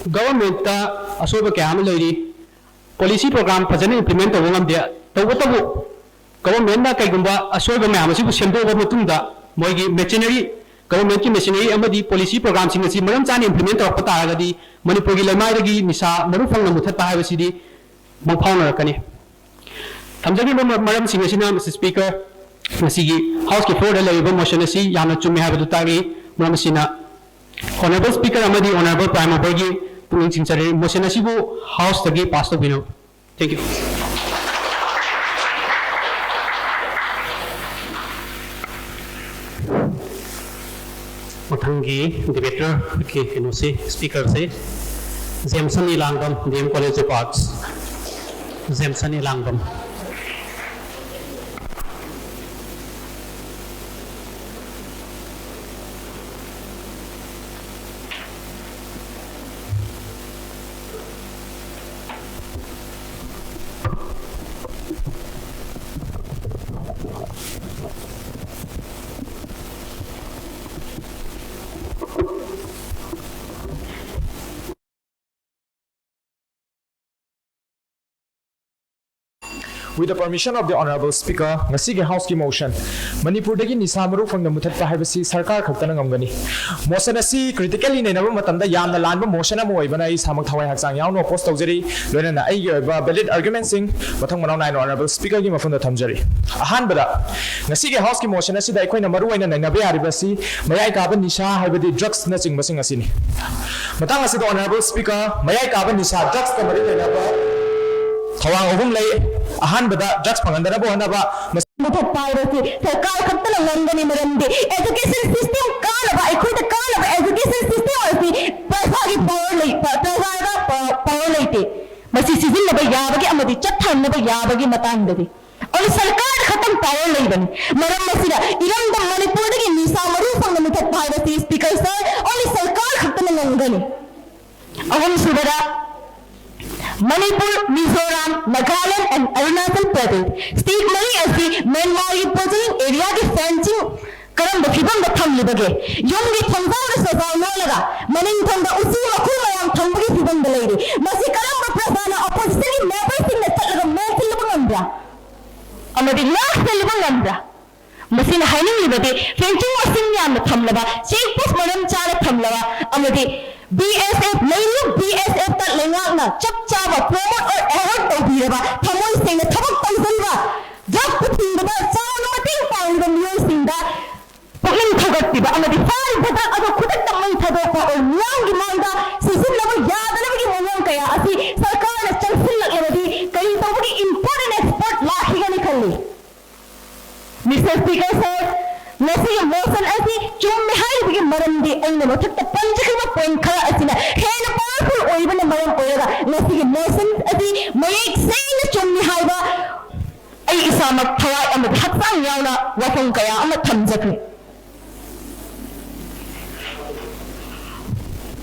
government ꯇ ꯑꯁꯣꯏꯕ ꯀꯌꯥ ꯑꯃ ꯂꯩꯔꯤ꯫ Policy program ꯐꯖꯅ implement ꯇꯧꯕ ꯉꯝꯗꯦ꯫ ꯇꯧꯕꯇꯕꯨ, government ꯅ ꯀꯩꯒꯨꯝꯕ ꯑꯁꯣꯏꯕ ꯃꯌꯥꯝ ꯑꯁꯤꯕꯨ ꯁꯦꯝꯗꯣꯛꯑꯕ ꯃꯇꯨꯡꯗ, ꯃꯣꯏꯒꯤ machinery, government ꯀꯤ machinery ꯑꯃꯗꯤ policy program ꯁꯤꯡ ꯑꯁꯤ ꯃꯔꯝ ꯆꯥꯅ implement ꯇꯧꯔꯛꯄ ꯇꯥꯔꯒꯗꯤ, ꯃꯅꯤꯄꯨꯔꯒꯤ ꯂꯩꯃꯥꯏꯗꯒꯤ ꯅꯤꯁꯥ ꯃꯔꯨ ꯐꯪꯅ ꯃꯨꯊꯠꯄ ꯍꯥꯏꯕꯁꯤꯗꯤ ꯃꯪꯐꯥꯎꯅꯔꯛꯀꯅꯤ꯫ ꯊꯝꯖꯈ꯭ꯔꯤꯕ ꯃ-, ꯃꯔꯝꯁꯤꯡ ꯑꯁꯤꯅ, Mister Speaker, ꯉꯁꯤꯒꯤ House ꯀꯤ floor ꯗ ꯂꯩꯔꯤꯕ motion ꯑꯁꯤ ꯌꯥꯝꯅ ꯆꯨꯝꯃꯤ ꯍꯥꯏꯕꯗꯨ ꯇꯥꯛꯂꯤ꯫ ꯃꯔꯝ ꯑꯁꯤꯅ, Honourable Speaker ꯑꯃꯗꯤ Honourable Prime Mover ꯒꯤ ꯄꯨꯛꯅꯤꯡ ꯆꯤꯡꯁꯤꯜꯂꯤ꯫ ꯃꯣꯁꯟ ꯑꯁꯤꯕꯨ ꯍꯥꯎꯁꯇꯒꯤ ꯄꯥꯁ ꯇꯧꯕꯤꯅꯕ꯫ Thank you. ꯃꯊꯪꯒꯤ ꯗꯤꯕꯦꯇꯔꯒꯤ ꯀꯩꯅꯣꯁꯤ, ꯁ꯭ꯄꯤꯀꯔꯁꯤ Jamson Elangbam, D M college of arts. Jamson Elangbam. With the permission of the Honorable Speaker, ꯉꯁꯤꯒꯤ ꯍꯥꯎꯁꯀꯤ ꯃꯣꯁꯟ, ꯃꯅꯤꯄꯨꯔꯗꯒꯤ ꯅꯤꯁꯥ ꯃꯔꯨ ꯐꯪꯅ ꯃꯨꯊꯠꯄ ꯍꯥꯏꯕꯁꯤ ꯁꯔꯀꯥꯔ ꯈꯛꯇꯅ ꯉꯝꯒꯅꯤ꯫ ꯃꯣꯁꯟ ꯑꯁꯤ critically ꯅꯩꯅꯕ ꯃꯇꯝꯗ ꯌꯥꯝꯅ ꯂꯥꯟꯕ ꯃꯣꯁꯟ ꯑꯃ ꯑꯣꯏꯕꯅ ꯑꯩ ꯏꯁꯥꯃꯛ ꯊꯋꯥꯏ ꯍꯛꯆꯥꯡ ꯌꯥꯎꯅ oppose ꯇꯧꯖꯔꯤ꯫ ꯂꯣꯏꯅꯅ ꯑꯩꯒꯤ ꯑꯣꯏꯕ valid argumentꯁꯤꯡ ꯃꯊꯪ ꯃꯅꯥꯎ ꯅꯥꯏꯅ Honorable Speakerꯒꯤ ꯃꯐꯝꯗ ꯊꯝꯖꯔꯤ꯫ ꯑꯍꯥꯟꯕꯗ, ꯉꯁꯤꯒꯤ ꯍꯥꯎꯁꯀꯤ ꯃꯣꯁꯟ ꯑꯁꯤꯗ ꯑꯩꯈꯣꯏꯅ ꯃꯔꯨ ꯑꯣꯏꯅ ꯅꯩꯅꯕ ꯌꯥꯔꯤꯕ ꯑꯁꯤ ꯃꯌꯥꯏ ꯀꯥꯕ ꯅꯤꯁꯥ ꯍꯥꯏꯕꯗꯤ drugsꯅꯆꯤꯡꯕꯁꯤꯡ ꯑꯁꯤꯅꯤ꯫ ꯃꯇꯥꯡ ꯑꯁꯤꯗ Honorable Speaker, ꯃꯌꯥꯏ ꯀꯥꯕ ꯅꯤꯁꯥ drugsꯀ ꯃꯔꯤ ꯂꯩꯅꯕ ꯊꯧꯔꯥꯡ ꯑꯍꯨꯝ ꯂꯩ꯫ ꯑꯍꯥꯟꯕꯗ, drugs ꯐꯪꯍꯟꯗꯅꯕ ꯍꯣꯠꯅꯕ꯫ ꯃꯨꯊꯠꯄ ꯍꯥꯏꯕꯁꯤ ꯁꯔꯀꯥꯔ ꯈꯛꯇꯅ ꯉꯝꯒꯅꯤ, ꯃꯔꯝꯗꯤ education system ꯀꯥꯟꯅꯕ, ꯑꯩꯈꯣꯏꯗ ꯀꯥꯟꯅꯕ education system ꯑꯁꯤ ꯄ꯭ꯔꯖꯥꯒꯤ power ꯂꯩ, ꯄ꯭ꯔꯖꯥꯗ power ꯂꯩꯇꯦ꯫ ꯃꯁꯤ ꯁꯤꯖꯤꯟꯅꯕ ꯌꯥꯕꯒꯤ ꯑꯃꯗꯤ ꯆꯠꯊꯍꯟꯅꯕ ꯌꯥꯕꯒꯤ ꯃꯇꯥꯡꯗꯗꯤ only ꯁꯔꯀꯥꯔꯗ ꯈꯛꯇꯪ power ꯂꯩꯕꯅꯤ꯫ ꯃꯔꯝ ꯑꯁꯤꯅ ꯏꯔꯝꯗꯝ ꯃꯅꯤꯄꯨꯔꯗꯒꯤ ꯅꯤꯁꯥ ꯃꯔꯨ ꯐꯪꯅ ꯃꯨꯊꯠꯄ ꯍꯥꯏꯕꯁꯤ, Speaker Sir, only ꯁꯔꯀꯥꯔ ꯈꯛꯇꯅ ꯉꯝꯒꯅꯤ꯫ ꯑꯍꯨꯝꯁꯨꯕꯗ, ꯃꯅꯤꯄꯨꯔ, ꯃꯤꯖꯣꯔꯥꯝ, ꯅꯥꯒꯥꯂꯦꯟ and ꯑꯔꯨꯅꯥꯆꯜ ꯄ꯭ꯔꯗꯦꯁ, state ꯃꯔꯤ ꯑꯁꯤ ꯃ꯭ꯌꯥꯟꯃꯥꯔꯒꯤ bordering areaꯒꯤ fencing ꯀꯔꯝꯕ ꯐꯤꯕꯝꯗ ꯊꯝꯂꯤꯕꯒꯦ? ꯌꯨꯝꯒꯤ ꯊꯣꯡꯖꯥꯎꯗ ꯁꯣꯖꯥꯎ ꯂꯣꯜꯂꯒ ꯃꯅꯤꯡ ꯊꯪꯕ ꯎꯆꯤ ꯃꯈꯨꯜ ꯃꯌꯥꯝ ꯊꯝꯕꯒꯤ ꯐꯤꯕꯝꯗ ꯂꯩꯔꯤ꯫ ꯃꯁꯤ ꯀꯔꯝꯕ ꯄ꯭ꯔꯖꯥꯅ oppositionꯒꯤ memberꯁꯤꯡꯅ ꯆꯠꯂꯒ ꯃꯦꯟꯁꯤꯜꯂꯨꯕ ꯉꯝꯕ꯭ꯔꯥ? ꯑꯃꯗꯤ ꯉꯥꯛꯁꯦꯜꯂꯨꯕ ꯉꯝꯕ꯭ꯔꯥ? ꯃꯁꯤꯅ ꯍꯥꯏꯅꯤꯡꯂꯤꯕꯗꯤ fencing ꯃꯁꯤꯡ ꯌꯥꯝꯅ ꯊꯝꯂꯕ, check post ꯃꯔꯝ ꯆꯥꯅ ꯊꯝꯂꯕ ꯑꯃꯗꯤ B S F, ꯂꯩꯔꯤꯕ B S Fꯇ ꯂꯩꯉꯥꯛꯅ ꯆꯞ ꯆꯥꯕ promote or award ꯇꯧꯕꯤꯔꯕ, ꯊꯃꯣꯏ ꯁꯦꯡꯅ ꯊꯕꯛ ꯇꯧꯖꯔꯤꯕ, drugꯄꯨ ꯊꯤꯡꯕꯗ ꯆꯥꯎꯅ ꯃꯇꯦꯡ ꯄꯥꯡꯂꯤꯕ ꯃꯤꯑꯣꯏꯁꯤꯡꯗ ꯄꯨꯛꯅꯤꯡ ꯊꯧꯒꯠꯄꯤꯕ ꯑꯃꯗꯤ ꯐꯥꯔꯤꯕ drug ꯑꯗꯨ ꯈꯨꯗꯛꯇ ꯃꯩ ꯊꯥꯗꯣꯛꯄ or ꯃꯤꯌꯥꯝꯒꯤ ꯃꯥꯡꯗ ꯁꯤꯖꯤꯟꯅꯕ ꯌꯥ-, Speaker sir, ꯉꯁꯤꯒꯤ motion ꯑꯁꯤ ꯆꯨꯝꯃꯤ ꯍꯥꯏꯔꯤꯕꯒꯤ ꯃꯔꯝꯗꯤ ꯑꯩꯅ ꯃꯊꯛꯇ ꯄꯟꯖꯈꯤꯕ point ꯈꯔ ꯑꯁꯤꯅ ꯍꯦꯟꯅ powerful ꯑꯣꯏꯕꯅ ꯃꯔꯝ ꯑꯣꯏꯔꯒ ꯉꯁꯤꯒꯤ motion ꯑꯁꯤ ꯃꯌꯦꯛ ꯁꯦꯡꯅ ꯆꯨꯝꯃꯤ ꯍꯥꯏꯕ ꯑꯩ ꯏꯁꯥꯃꯛ ꯊꯋꯥꯏ ꯑꯃꯗꯤ ꯍꯛꯆꯥꯡ ꯌꯥꯎꯅ ꯋꯥꯐꯝ ꯀꯌꯥ ꯑꯃ ꯊꯝꯖꯈ꯭ꯔꯦ꯫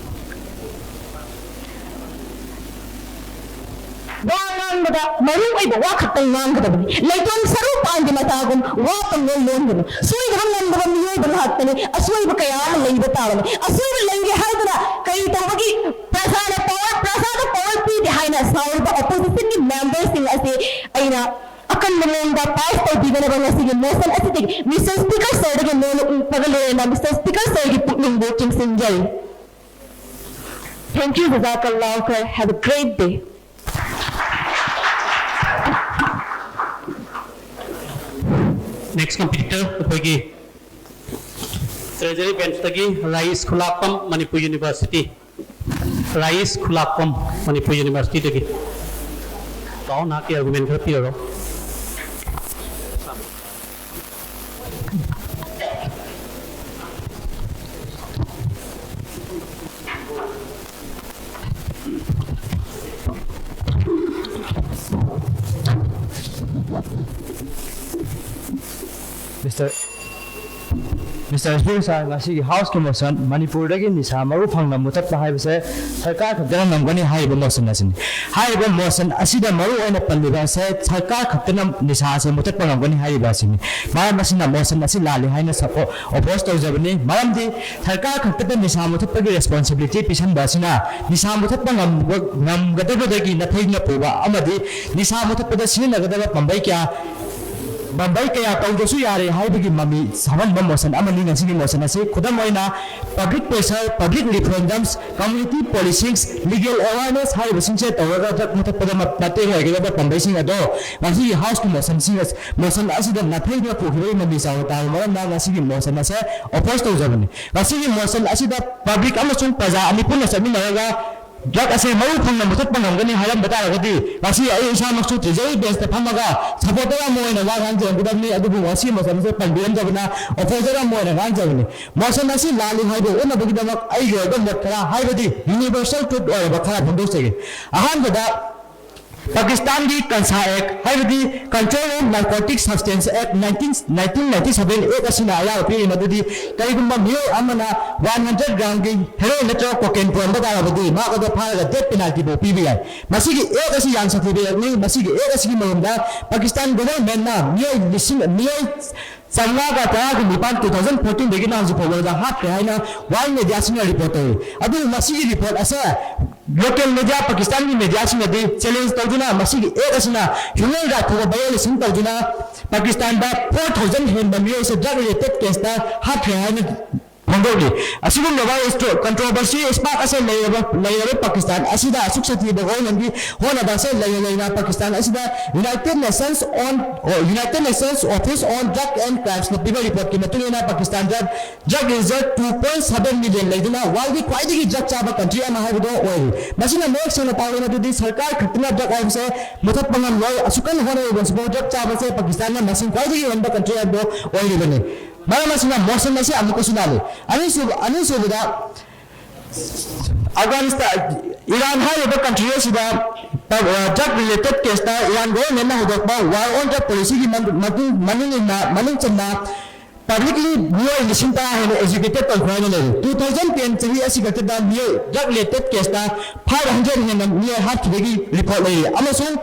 ꯋꯥ ꯉꯥꯡꯕꯗ ꯃꯔꯨ ꯑꯣꯏꯕ ꯋꯥ ꯈꯛꯇꯪ ꯉꯥꯡꯒꯗꯕꯅꯤ꯫ ꯂꯩꯇꯣꯟ ꯁꯔꯨ ꯄꯥꯟꯒꯤ ꯃꯇꯥꯒꯨꯝ ꯋꯥ ꯄꯪꯂꯣꯟ ꯂꯣꯟꯒꯅꯨ꯫ ꯁꯣꯏꯗꯕ ꯉꯝꯗꯕ ꯃꯤꯑꯣꯏꯕ ꯉꯥꯛꯇꯅꯤ꯫ ꯑꯁꯣꯏꯕ ꯀꯌꯥ ꯑꯃ ꯂꯩꯕ ꯇꯥꯕꯅꯤ꯫ ꯑꯁꯣꯏꯕ ꯂꯩꯔꯦ ꯍꯥꯏꯗꯨꯅ ꯀꯔꯤ ꯇꯧꯕꯒꯤ ꯄ꯭ꯔꯖꯥꯅ power, ꯄ꯭ꯔꯖꯥꯗ power ꯄꯤꯗꯦ ꯍꯥꯏꯅ ꯁꯥꯎꯔꯤꯕ opposition ꯒꯤ member ꯁꯤꯡ ꯑꯁꯤ ꯑꯩꯅ ꯑꯀꯟꯕ ꯃꯑꯣꯡꯗ pass ꯇꯧꯕꯤꯒꯅꯕ ꯉꯁꯤꯒꯤ motion ꯑꯁꯤꯗꯒꯤ Mister Speaker sir ꯗꯒꯤ ꯅꯣꯡꯃ ꯎꯠꯄꯒ ꯂꯣꯏꯅꯅ Mister Speaker sir ꯒꯤ ꯄꯨꯛꯅꯤꯡꯕꯨ ꯆꯤꯡꯁꯤꯟꯖꯔꯤ꯫ Thank you, ꯖꯖꯥꯀꯜꯂꯥꯍꯨ ꯈꯩꯔ꯫ Have a great day. Next competitor ꯑꯩꯈꯣꯏꯒꯤ treasury bench ꯇꯒꯤ ꯔꯥꯏꯁ ꯈꯨꯂꯥꯛꯄꯝ, ꯃꯅꯤꯄꯨꯔ University꯫ ꯔꯥꯏꯁ ꯈꯨꯂꯥꯛꯄꯝ, ꯃꯅꯤꯄꯨꯔ University ꯗꯒꯤ꯫ ꯂꯥꯛꯑꯣ, ꯅꯍꯥꯛꯀꯤ argument ꯈꯔ ꯄꯤꯔꯔꯣ꯫ Mister Mister Speaker sir, ꯉꯁꯤꯒꯤ House ꯀꯤ motion, ꯃꯅꯤꯄꯨꯔꯗꯒꯤ ꯅꯤꯁꯥ ꯃꯔꯨ ꯐꯪꯅ ꯃꯨꯊꯠꯄ ꯍꯥꯏꯕꯁꯦ ꯁꯔꯀꯥꯔ ꯈꯛꯇꯅ ꯉꯝꯒꯅꯤ ꯍꯥꯏꯔꯤꯕ motion ꯑꯁꯤꯅꯤ꯫ ꯍꯥꯏꯔꯤꯕ motion ꯑꯁꯤꯗ ꯃꯔꯨ ꯑꯣꯏꯅ ꯄꯜꯂꯤꯕ ꯑꯁꯦ ꯁꯔꯀꯥꯔ ꯈꯛꯇꯅ ꯅꯤꯁꯥ ꯑꯁꯦ ꯃꯨꯊꯠꯄ ꯉꯝꯒꯅꯤ ꯍꯥꯏꯔꯤꯕ ꯑꯁꯤꯅꯤ꯫ ꯃꯔꯝ ꯑꯁꯤꯅ motion ꯑꯁꯤ ꯂꯥꯜꯂꯤ ꯍꯥꯏꯅ support, oppose ꯇꯧꯖꯕꯅꯤ꯫ ꯃꯔꯝꯗꯤ ꯁꯔꯀꯥꯔ ꯈꯛꯇꯗ ꯅꯤꯁꯥ ꯃꯨꯊꯠꯄꯒꯤ responsibility ꯄꯤꯁꯟꯕ ꯑꯁꯤꯅ ꯅꯤꯁꯥ ꯃꯨꯊꯠꯄ ꯉꯝꯕ, ꯉꯝꯒꯗꯕꯗꯒꯤ ꯅꯥꯊꯩꯗꯨꯅ ꯄꯨꯕ ꯑꯃꯗꯤ ꯅꯤꯁꯥ ꯃꯨꯊꯠꯄꯗ ꯁꯤꯖꯤꯟꯅꯒꯗꯕ ꯄꯥꯝꯕꯩ ꯀꯌꯥ, ꯄꯥꯝꯕꯩ ꯀꯌꯥ ꯇꯧꯗ꯭ꯔꯁꯨ ꯌꯥꯔꯦ ꯍꯥꯏꯕꯒꯤ ꯃꯃꯤ ꯁꯥꯍꯟꯕ motion ꯑꯃꯅꯤ ꯉꯁꯤꯒꯤ motion ꯑꯁꯤ꯫ ꯈꯨꯗꯝ ꯑꯣꯏꯅ, public pressure, public referendums, community policings, legal awareness ꯍꯥꯏꯔꯤꯕꯁꯤꯡꯁꯦ ꯇꯧꯔꯒ drug ꯃꯨꯊꯠꯄꯗ ꯃ-, ꯃꯇꯦꯡ ꯑꯣꯏꯒꯗꯕ ꯄꯥꯝꯕꯩꯁꯤꯡ ꯑꯗꯣ ꯉꯁꯤꯒꯤ House ꯀꯤ motion ꯁꯤꯡ ꯑꯁ-, motion ꯑꯁꯤꯗ ꯅꯥꯊꯩꯗꯨꯅ ꯄꯨꯈꯤꯕꯒꯤ ꯃꯃꯤ ꯆꯥꯎꯅ ꯇꯥꯕ ꯃꯔꯝꯅ ꯉꯁꯤꯒꯤ motion ꯑꯁꯦ oppose ꯇꯧꯖꯕꯅꯤ꯫ ꯉꯁꯤꯒꯤ motion ꯑꯁꯤꯗ public ꯑꯃꯁꯨꯡ ꯄ꯭ꯔꯖꯥ ꯑꯅꯤ ꯄꯨꯟꯅ ꯆꯠꯃꯤꯟꯅꯔꯒ ꯗ꯭ꯔꯒ ꯑꯁꯦ ꯃꯔꯨ ꯐꯪꯅ ꯃꯨꯊꯠꯄ ꯉꯝꯒꯅꯤ ꯍꯥꯏꯔꯝꯕ ꯇꯥꯔꯒꯗꯤ, ꯉꯁꯤ ꯑꯩ ꯏꯁꯥꯃꯛꯁꯨ ꯇ꯭ꯔꯦꯖꯔꯤ ꯕꯦꯟꯁꯇ ꯐꯝꯃꯒ ꯁꯄꯣꯔꯇꯔ ꯑꯃ ꯑꯣꯏꯅ ꯋꯥ ꯉꯥꯡꯖꯔꯝꯒꯗꯕꯅꯤ꯫ ꯑꯗꯨꯕꯨ ꯉꯁꯤ ꯃꯇꯝꯁꯦ ꯄꯟꯕꯤꯔꯝꯗꯕꯅ ꯑꯣꯄꯣꯖꯔ ꯑꯃ ꯑꯣꯏꯅ ꯉꯥꯡꯖꯕꯅꯤ꯫ ꯃꯣꯁꯟ ꯑꯁꯤ ꯂꯥꯜꯂꯤ ꯍꯥꯏꯕ ꯎꯠꯅꯕꯒꯤꯗꯃꯛ ꯑꯩꯒꯤ ꯑꯣꯏꯕ ꯃꯣꯠ ꯈꯔ, ꯍꯥꯏꯕꯗꯤ ꯌꯨꯅꯤꯚꯔꯁꯦꯜ ꯇ꯭ꯔꯨꯠ ꯑꯣꯏꯔꯕ ꯈꯔ ꯐꯣꯡꯗꯣꯛꯆꯒꯦ꯫ ꯑꯍꯥꯟꯕꯗ, ꯄꯥꯀꯤꯁꯇꯥꯟꯒꯤ ꯀꯟꯁꯥ ꯑꯦꯛ, ꯍꯥꯏꯕꯗꯤ Control of Narcotic Substance Act nineteen ninety seven ꯑꯦꯛ ꯑꯁꯤꯅ ꯑꯌꯥꯕ ꯄꯤꯔꯤ, ꯃꯗꯨꯗꯤ ꯀꯔꯤꯒꯨꯝꯕ ꯃꯤꯑꯣꯏ ꯑꯃꯅ ꯋꯥꯟ ꯍꯟꯗ꯭ꯔꯦꯠ ꯒ꯭ꯔꯥꯝꯒꯤ ꯍꯦꯔꯣꯏꯟ ꯅꯠꯇ꯭ꯔꯒ ꯀꯣꯀꯦꯟ ꯄꯨꯔꯝꯕ ꯇꯥꯔꯕꯗꯤ, ꯃꯍꯥꯛ ꯑꯗꯨ ꯐꯥꯔꯒ ꯗꯦꯠ ꯄꯦꯅꯥꯜꯇꯤ ꯐꯥꯎ ꯄꯤꯕ ꯌꯥꯏ꯫ ꯃꯁꯤꯒꯤ ꯑꯦꯛ ꯑꯁꯤ ꯌꯥꯝ ꯁꯥꯊꯤꯕ ꯑꯦꯛꯅꯤ꯫ ꯃꯁꯤꯒꯤ ꯑꯦꯛ ꯑꯁꯤꯒꯤ ꯃꯔꯨꯝꯗ ꯄꯥꯀꯤꯁꯇꯥꯟ ꯒꯣꯚꯔꯟꯃꯦꯟꯠꯅ ꯃꯤꯑꯣꯏ ꯂꯤꯁꯤꯡ, ꯃꯤꯑꯣꯏ ꯆꯥꯝꯃꯉꯥꯒ ꯇꯔꯥꯒ ꯅꯤꯄꯥꯟ two thousand fourteen ꯗꯒꯤꯅ ꯍꯧꯖꯤꯛ ꯐꯥꯎꯕꯗ ꯍꯥꯠꯈ꯭ꯔꯦ ꯍꯥꯏꯅ ꯋꯥꯔꯜ ꯃꯦꯗꯤꯌꯥꯁꯤꯡꯅ ꯔꯤꯄꯣꯔꯠ ꯇꯧꯏ꯫ ꯑꯗꯨꯕꯨ ꯃꯁꯤꯒꯤ ꯔꯤꯄꯣꯔꯠ ꯑꯁꯦ ꯂꯣꯀꯦꯜ ꯃꯦꯗꯤꯌꯥ, ꯄꯥꯀꯤꯁꯇꯥꯟꯒꯤ ꯃꯦꯗꯤꯌꯥꯁꯤꯡꯅꯗꯤ ꯆꯦꯂꯦꯟꯖ ꯇꯧꯗꯨꯅ ꯃꯁꯤꯒꯤ ꯑꯦꯛ ꯑꯁꯤꯅ ꯍ꯭ꯌꯨꯃꯦꯟ ꯔꯥꯏꯠ ꯐꯥꯎꯕ ꯚꯥꯏꯑꯣꯂꯦꯁꯟ ꯇꯧꯗꯨꯅ ꯄꯥꯀꯤꯁꯇꯥꯟꯗ ꯐꯣꯔ ꯊꯥꯎꯖꯟ ꯍꯦꯟꯕ ꯃꯤꯑꯣꯏꯁꯦ ꯗ꯭ꯔꯒ ꯔꯤꯂꯦꯇꯦꯗ ꯀꯦꯁꯇ ꯍꯥꯠꯈ꯭ꯔꯦ ꯍꯥꯏꯅ ꯐꯣꯡꯗꯣꯛꯂꯤ꯫ ꯑꯁꯤꯒꯨꯝꯂꯕ ꯀꯟꯇ꯭ꯔꯣꯚꯔꯁꯤ ꯏꯁꯄꯥꯛ ꯑꯁꯦ ꯂꯩꯔꯕ, ꯂꯩꯔꯕ ꯄꯥꯀꯤꯁꯇꯥꯟ ꯑꯁꯤꯗ ꯑꯁꯨꯛ ꯁꯥꯊꯤꯕ ꯒꯣꯚꯔꯟꯃꯦꯟꯠꯀꯤ ꯍꯣꯠꯅꯕ ꯑꯁꯦ ꯂꯩꯅ ꯂꯩꯅ ꯄꯥꯀꯤꯁꯇꯥꯟ ꯑꯁꯤꯗ United Nations on, United Nations Office on Drug and Crimes ꯅ ꯄꯤꯕ ꯔꯤꯄꯣꯔꯠꯀꯤ ꯃꯇꯨꯡ ꯏꯟꯅ ꯄꯥꯀꯤꯁꯇꯥꯟꯗ drug user two point seven million ꯂꯩꯗꯨꯅ ꯋꯥꯔꯜꯒꯤ ꯈ꯭ꯋꯥꯏꯗꯒꯤ ꯗ꯭ꯔꯒ ꯆꯥꯕ ꯀꯟꯇ꯭ꯔꯤ ꯑꯃ ꯍꯥꯏꯕꯗꯣ ꯑꯣꯏꯔꯤ꯫ ꯃꯁꯤꯅ ꯃꯌꯦꯛ ꯁꯦꯡꯅ ꯇꯥꯛꯂꯤ ꯃꯗꯨꯗꯤ ꯁꯔꯀꯥꯔ ꯈꯛꯇꯅ ꯗ꯭ꯔꯒ ꯍꯥꯏꯕꯁꯦ ꯃꯨꯊꯠꯄ ꯉꯝꯂꯣꯏ꯫ ꯑꯁꯨꯛ ꯀꯟꯅ ꯍꯣꯠꯅꯔꯤꯕꯁꯤꯐꯥꯎ ꯗ꯭ꯔꯒ ꯆꯥꯕꯁꯦ ꯄꯥꯀꯤꯁꯇꯥꯟꯅ ꯃꯁꯤꯡ ꯈ꯭ꯋꯥꯏꯗꯒꯤ ꯍꯦꯟꯕ ꯀꯟꯇ꯭ꯔꯤ ꯍꯥꯏꯕꯗꯣ ꯑꯣꯏꯔꯤꯕꯅꯤ꯫ ꯃꯔꯝ ꯑꯁꯤꯅ ꯃꯣꯁꯟ ꯑꯁꯤ ꯑꯃꯨꯛꯀꯁꯨ ꯂꯥꯜꯂꯤ꯫ ꯑꯅꯤꯁꯨꯕ, ꯑꯅꯤꯁꯨꯕꯗ, ꯑꯐꯒꯥꯅꯤꯁꯇꯥꯟ, ꯏꯔꯥꯟ ꯍꯥꯏꯔꯤꯕ ꯀꯟꯇ꯭ꯔꯤ ꯑꯁꯤꯗ ꯗ꯭ꯔꯒ ꯔꯤꯂꯦꯇꯦꯗ ꯀꯦꯁꯇ ꯏꯔꯥꯟ ꯒꯣꯚꯔꯟꯃꯦꯟꯠꯅ ꯍꯧꯗꯣꯛꯄ ꯋꯥꯔ ꯑꯣꯟ ꯗ꯭ꯔꯒ ꯄꯣꯂꯤꯁꯤꯒꯤ ꯃꯅꯨꯡ ꯏꯟꯅ, ꯃꯅꯨꯡ ꯆꯟꯅ ꯄꯕ꯭ꯂꯤꯛꯂꯤ ꯃꯤꯑꯣꯏ ꯂꯤꯁꯤꯡ ꯇꯔꯥ ꯍꯦꯟꯅ ꯑꯦꯖꯨꯀꯦꯇꯦꯗ ꯇꯧꯈ꯭ꯔꯦ ꯍꯥꯏꯅ ꯂꯩꯔꯤ꯫ Two thousand ten ꯆꯍꯤ ꯑꯁꯤ ꯈꯛꯇꯗ ꯃꯤꯑꯣꯏ ꯗ꯭ꯔꯒ ꯔꯤꯂꯦꯇꯦꯗ ꯀꯦꯁꯇ five hundred ꯍꯦꯟꯅ ꯃꯤꯑꯣꯏ ꯍꯥꯠꯈꯤꯕꯒꯤ ꯔꯤꯄꯣꯔꯠ ꯂꯩꯔꯤ꯫ ꯑꯃꯁꯨꯡ,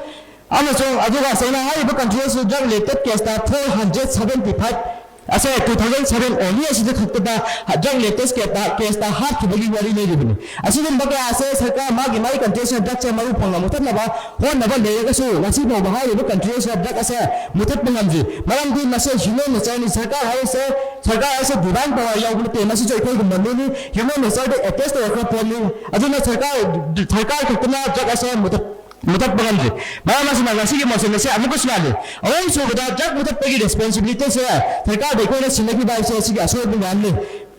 ꯑꯃꯁꯨꯡ ꯑꯗꯨꯒ ꯆꯩꯅꯥ ꯍꯥꯏꯔꯤꯕ ꯀꯟꯇ꯭ꯔꯤ ꯑꯁꯤꯗ ꯗ꯭ꯔꯒ ꯔꯤꯂꯦꯇꯦꯗ ꯀꯦꯁꯇ four hundred seventy five ꯑꯁꯦ two thousand seven only ꯑꯁꯤꯗ ꯈꯛꯇꯗ ꯗ꯭ꯔꯒ ꯔꯤꯂꯦꯇꯦꯗ ꯀꯦꯁꯇ, ꯀꯦꯁꯇ ꯍꯥꯠꯈꯤꯕꯒꯤ ꯋꯥꯔꯤ ꯂꯩꯔꯤꯕꯅꯤ꯫ ꯑꯁꯤꯒꯨꯝꯕ ꯀꯌꯥ ꯑꯁꯦ ꯁꯔꯀꯥꯔ ꯃꯥꯒꯤ ꯃꯥꯒꯤ ꯀꯟꯇ꯭ꯔꯤ ꯑꯁꯤꯅ ꯗ꯭ꯔꯒꯁꯦ ꯃꯔꯨ ꯐꯪꯅ ꯃꯨꯊꯠꯅꯕ ꯍꯣꯠꯅꯕ ꯂꯩꯔꯒꯁꯨ ꯉꯁꯤ ꯐꯥꯎꯕ ꯍꯥꯏꯔꯤꯕ ꯀꯟꯇ꯭ꯔꯤ ꯑꯁꯤꯗ ꯗ꯭ꯔꯒ ꯑꯁꯦ ꯃꯨꯊꯠꯄ ꯉꯝꯗ꯭ꯔꯤ꯫ ꯃꯔꯝꯗꯤ ꯃꯁꯤ ꯍ꯭ꯌꯨꯃꯦꯟ ꯅꯦꯆꯔꯅꯤ꯫ ꯁꯔꯀꯥꯔ ꯍꯥꯏꯔꯤꯁꯦ, ꯁꯔꯀꯥꯔ ꯍꯥꯏꯁꯦ ꯗꯤꯚꯥꯏꯟ ꯄꯋꯥꯔ ꯌꯥꯎꯕ ꯅꯠꯇꯦ, ꯃꯁꯤꯁꯨ ꯑꯩꯈꯣꯏꯒꯨꯝꯕ ꯃꯤꯅꯤ, ꯍ꯭ꯌꯨꯃꯦꯟ ꯅꯦꯆꯔꯗ ꯑꯦꯇꯦꯆ ꯇꯧꯔꯛꯄ ꯄꯣꯠꯅꯤ꯫ ꯑꯗꯨꯅ ꯁꯔꯀꯥꯔ, ꯁꯔꯀꯥꯔ ꯈꯛꯇꯅ ꯗ꯭ꯔꯒ ꯑꯁꯦ ꯃꯨꯊꯠ ꯃꯨꯊꯠꯄ ꯉꯝꯗ꯭ꯔꯤ꯫ ꯃꯔꯝ ꯑꯁꯤꯅ ꯉꯁꯤꯒꯤ ꯃꯣꯁꯟ ꯑꯁꯤ ꯑꯃꯨꯛꯀꯁꯨ ꯂꯥꯜꯂꯤ꯫ ꯑꯍꯨꯝꯁꯨꯕꯗ, ꯗ꯭ꯔꯒ ꯃꯨꯊꯠꯄꯒꯤ ꯔꯦꯁꯄꯣꯟꯁꯤꯕꯤꯂꯤꯇꯤꯁꯦ ꯁꯔꯀꯥꯔꯗ ꯑꯩꯈꯣꯏꯅ ꯁꯤꯟꯅꯈꯤꯕ ꯍꯥꯏꯁꯦ ꯑꯁꯤꯒꯤ ꯑꯁꯣꯏꯕ ꯃꯌꯥꯝ ꯂꯩ꯫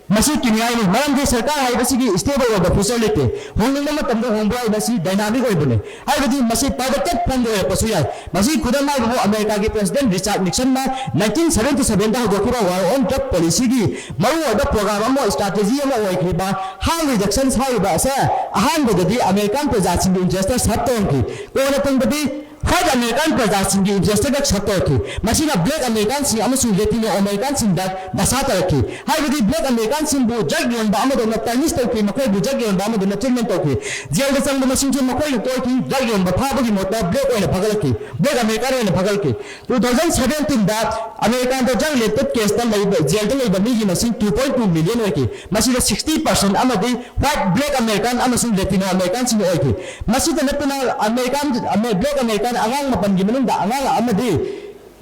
ꯃꯁꯤ ꯀꯤꯅꯤꯉꯥꯏꯅꯤ, ꯃꯔꯝꯗꯤ ꯁꯔꯀꯥꯔ ꯍꯥꯏꯕꯁꯤꯒꯤ stable ꯑꯣꯏꯕ future ꯂꯩꯇꯦ꯫ ꯍꯣꯡꯅꯤꯡꯕ ꯃꯇꯝꯗ ꯍꯣꯡꯕ ꯍꯥꯏꯕꯁꯤ dynamic ꯑꯣꯏꯕꯅꯤ, ꯍꯥꯏꯕꯗꯤ ꯃꯁꯤ pivoted fund ꯑꯣꯏꯔꯛꯄꯁꯨ ꯌꯥꯏ꯫ ꯃꯁꯤ ꯈꯨꯗꯝ ꯍꯥꯏꯕꯕꯨ ꯑꯃꯦꯔꯤꯀꯥꯒꯤ President Richard Nixonꯅ nineteen seventy sevenꯗ ꯍꯧꯗꯣꯛꯈꯤꯕ War on Drug Policyꯒꯤ ꯃꯔꯨꯑꯣꯏꯕ program ꯑꯃ, strategy ꯑꯃ ꯑꯣꯏꯈ꯭ꯔꯤꯕ harm reductions ꯍꯥꯏꯔꯤꯕ ꯑꯁꯦ ꯑꯍꯥꯟꯕꯗꯗꯤ ꯑꯃꯦꯔꯤꯀꯥꯟ ꯄ꯭ꯔꯖꯥꯁꯤꯡꯒꯤ interestꯇ serve ꯇꯧꯔꯝꯈꯤ꯫ ꯀꯣꯟꯅꯊꯪꯗꯗꯤ white ꯑꯃꯦꯔꯤꯀꯥꯟ ꯄ꯭ꯔꯖꯥꯁꯤꯡꯒꯤ interestꯇ serve ꯇꯧꯔꯛꯈꯤ꯫ ꯃꯁꯤꯅ black ꯑꯃꯦꯔꯤꯀꯥꯟꯁꯤꯡ ꯑꯃꯁꯨꯡ Latino ꯑꯃꯦꯔꯤꯀꯥꯟꯁꯤꯡꯗ ꯗꯁꯥ ꯇꯥꯔꯛꯈꯤ꯫ ꯍꯥꯏꯕꯗꯤ black ꯑꯃꯦꯔꯤꯀꯥꯟꯁꯤꯡꯕꯨ drug ꯌꯣꯟꯕ ꯑꯃꯗꯧꯅ tarnish ꯇꯧꯈꯤ, ꯃꯈꯣꯏꯕꯨ drug ꯌꯣꯟꯕ ꯑꯃꯗꯧꯅ treatment ꯇꯧꯈꯤ꯫ ꯖꯦꯜꯗ ꯆꯪꯕ ꯃꯁꯤꯡꯁꯨ ꯃꯈꯣꯏꯅ ꯀꯣꯏꯈꯤ꯫ Drug ꯌꯣꯟꯕ ꯐꯥꯕꯒꯤ ꯃꯍꯨꯠꯇ black ꯑꯣꯏꯅ ꯐꯒꯠꯂꯛꯈꯤ, black ꯑꯃꯦꯔꯤꯀꯥꯟ ꯑꯣꯏꯅ ꯐꯒꯠꯂꯛꯈꯤ꯫ Two thousand seventeenꯗ ꯑꯃꯦꯔꯤꯀꯥꯟꯗ drug related caseꯇ ꯂꯩꯕ, ꯖꯦꯜꯗ ꯂꯩꯕ ꯃꯤꯒꯤ ꯃꯁꯤꯡ two point two million ꯑꯣꯏꯈꯤ꯫ ꯃꯁꯤꯗ sixty percent ꯑꯃꯗꯤ white, black American ꯑꯃꯁꯨꯡ Latino Americanꯁꯤꯡ ꯑꯣꯏꯈꯤ꯫ ꯃꯁꯤꯗ ꯅꯠꯇꯅ ꯑꯃꯦꯔꯤꯀꯥꯟ, ꯑꯃꯦ-, black American ꯑꯉꯥꯡ ꯃꯥꯄꯟꯒꯤ ꯃꯅꯨꯡꯗ ꯑꯉꯥꯡ ꯑꯃꯗꯤ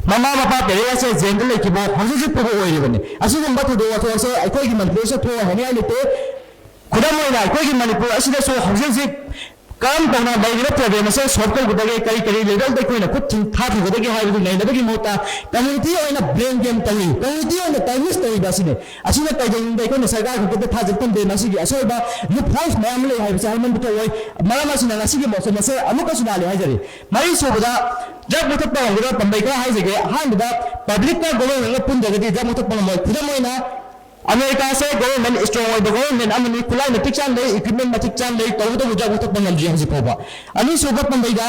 ꯃꯃꯥ ꯃꯄꯥ parent ꯑꯁꯦ ꯖꯦꯜꯗ ꯂꯩꯈꯤꯕ ꯍꯧꯖꯤꯛ ꯍꯧꯖꯤꯛ ꯐꯥꯎꯕ ꯑꯣꯏꯔꯤꯕꯅꯤ꯫ ꯑꯁꯤꯒꯨꯝꯕ ꯊꯧꯗꯣꯛ ꯋꯥꯊꯣꯛ ꯑꯁꯦ ꯑꯩꯈꯣꯏꯒꯤ ꯃꯅꯤꯄꯨꯔꯗꯁꯨ ꯊꯣꯛꯑꯣ ꯍꯥꯏꯅꯤꯡꯉꯥꯏ ꯂꯩꯇꯦ꯫ ꯈꯨꯗꯝ ꯑꯣꯏꯅ ꯑꯩꯈꯣꯏꯒꯤ ꯃꯅꯤꯄꯨꯔ ꯑꯁꯤꯗꯁꯨ ꯍꯧꯖꯤꯛ ꯍꯧꯖꯤꯛ ꯀꯔꯝ ꯇꯧꯅ ꯂꯩꯔꯤꯕ problem ꯑꯁꯦ solve ꯇꯧꯒꯗꯒꯦ, ꯀꯔꯤ ꯀꯔꯤ levelꯗ ꯑꯩꯈꯣꯏꯅ ꯈꯨꯠ ꯊꯤꯡ ꯊꯥꯊꯒꯗꯒꯦ ꯍꯥꯏꯕꯗꯨ ꯅꯩꯅꯕꯒꯤ ꯃꯍꯨꯠꯇ community ꯑꯣꯏꯅ blame game ꯇꯧꯏ, community ꯑꯣꯏꯅ tarnish ꯇꯧꯔꯤꯕ ꯑꯁꯤꯅꯤ꯫ ꯑꯁꯤꯅ ꯀꯩꯗꯧꯅꯨꯡꯗ ꯑꯩꯈꯣꯏꯅ ꯁꯔꯀꯥꯔ ꯈꯛꯇꯗ ꯊꯥꯖꯕ ꯊꯝꯗꯦ꯫ ꯃꯁꯤꯒꯤ ꯑꯁꯣꯏꯕ loopholes ꯃꯌꯥꯝ ꯂꯩ ꯍꯥꯏꯕꯁꯦ ꯍꯥꯏꯃꯟꯕ ꯊꯣꯛꯑꯣꯏ꯫ ꯃꯔꯝ ꯑꯁꯤꯅ ꯉꯁꯤꯒꯤ motion ꯑꯁꯦ ꯑꯃꯨꯛꯀꯁꯨ ꯂꯥꯜꯂꯤ ꯍꯥꯏꯖꯔꯤ꯫ ꯃꯔꯤꯁꯨꯕꯗ, drug ꯃꯨꯊꯠꯄ ꯉꯝꯒꯗꯕ ꯄꯥꯝꯕꯩ ꯈꯔ ꯍꯥꯏꯖꯒꯦ꯫ ꯑꯍꯥꯟꯕꯗ, publicꯀ governmentꯀ ꯄꯨꯟꯗ꯭ꯔꯒꯗꯤ drug ꯃꯨꯊꯠꯄ ꯉꯝꯃꯣꯏ꯫ ꯈꯨꯗꯝ ꯑꯣꯏꯅ, ꯑꯃꯦꯔꯤꯀꯥꯁꯦ government strong ꯑꯣꯏꯕ government ꯑꯃꯅꯤ, ꯈꯨꯠꯂꯥꯏ ꯃꯇꯤꯛ ꯆꯥꯅ ꯂꯩ, equipment ꯃꯇꯤꯛ ꯆꯥꯅ ꯂꯩ, ꯇꯧꯕꯇꯕꯨ drug ꯃꯨꯊꯠꯄ ꯉꯝꯗ꯭ꯔꯤ ꯍꯧꯖꯤꯛ ꯐꯥꯎꯕ꯫ ꯑꯅꯤꯁꯨꯕ ꯄꯥꯝꯕꯩꯗ,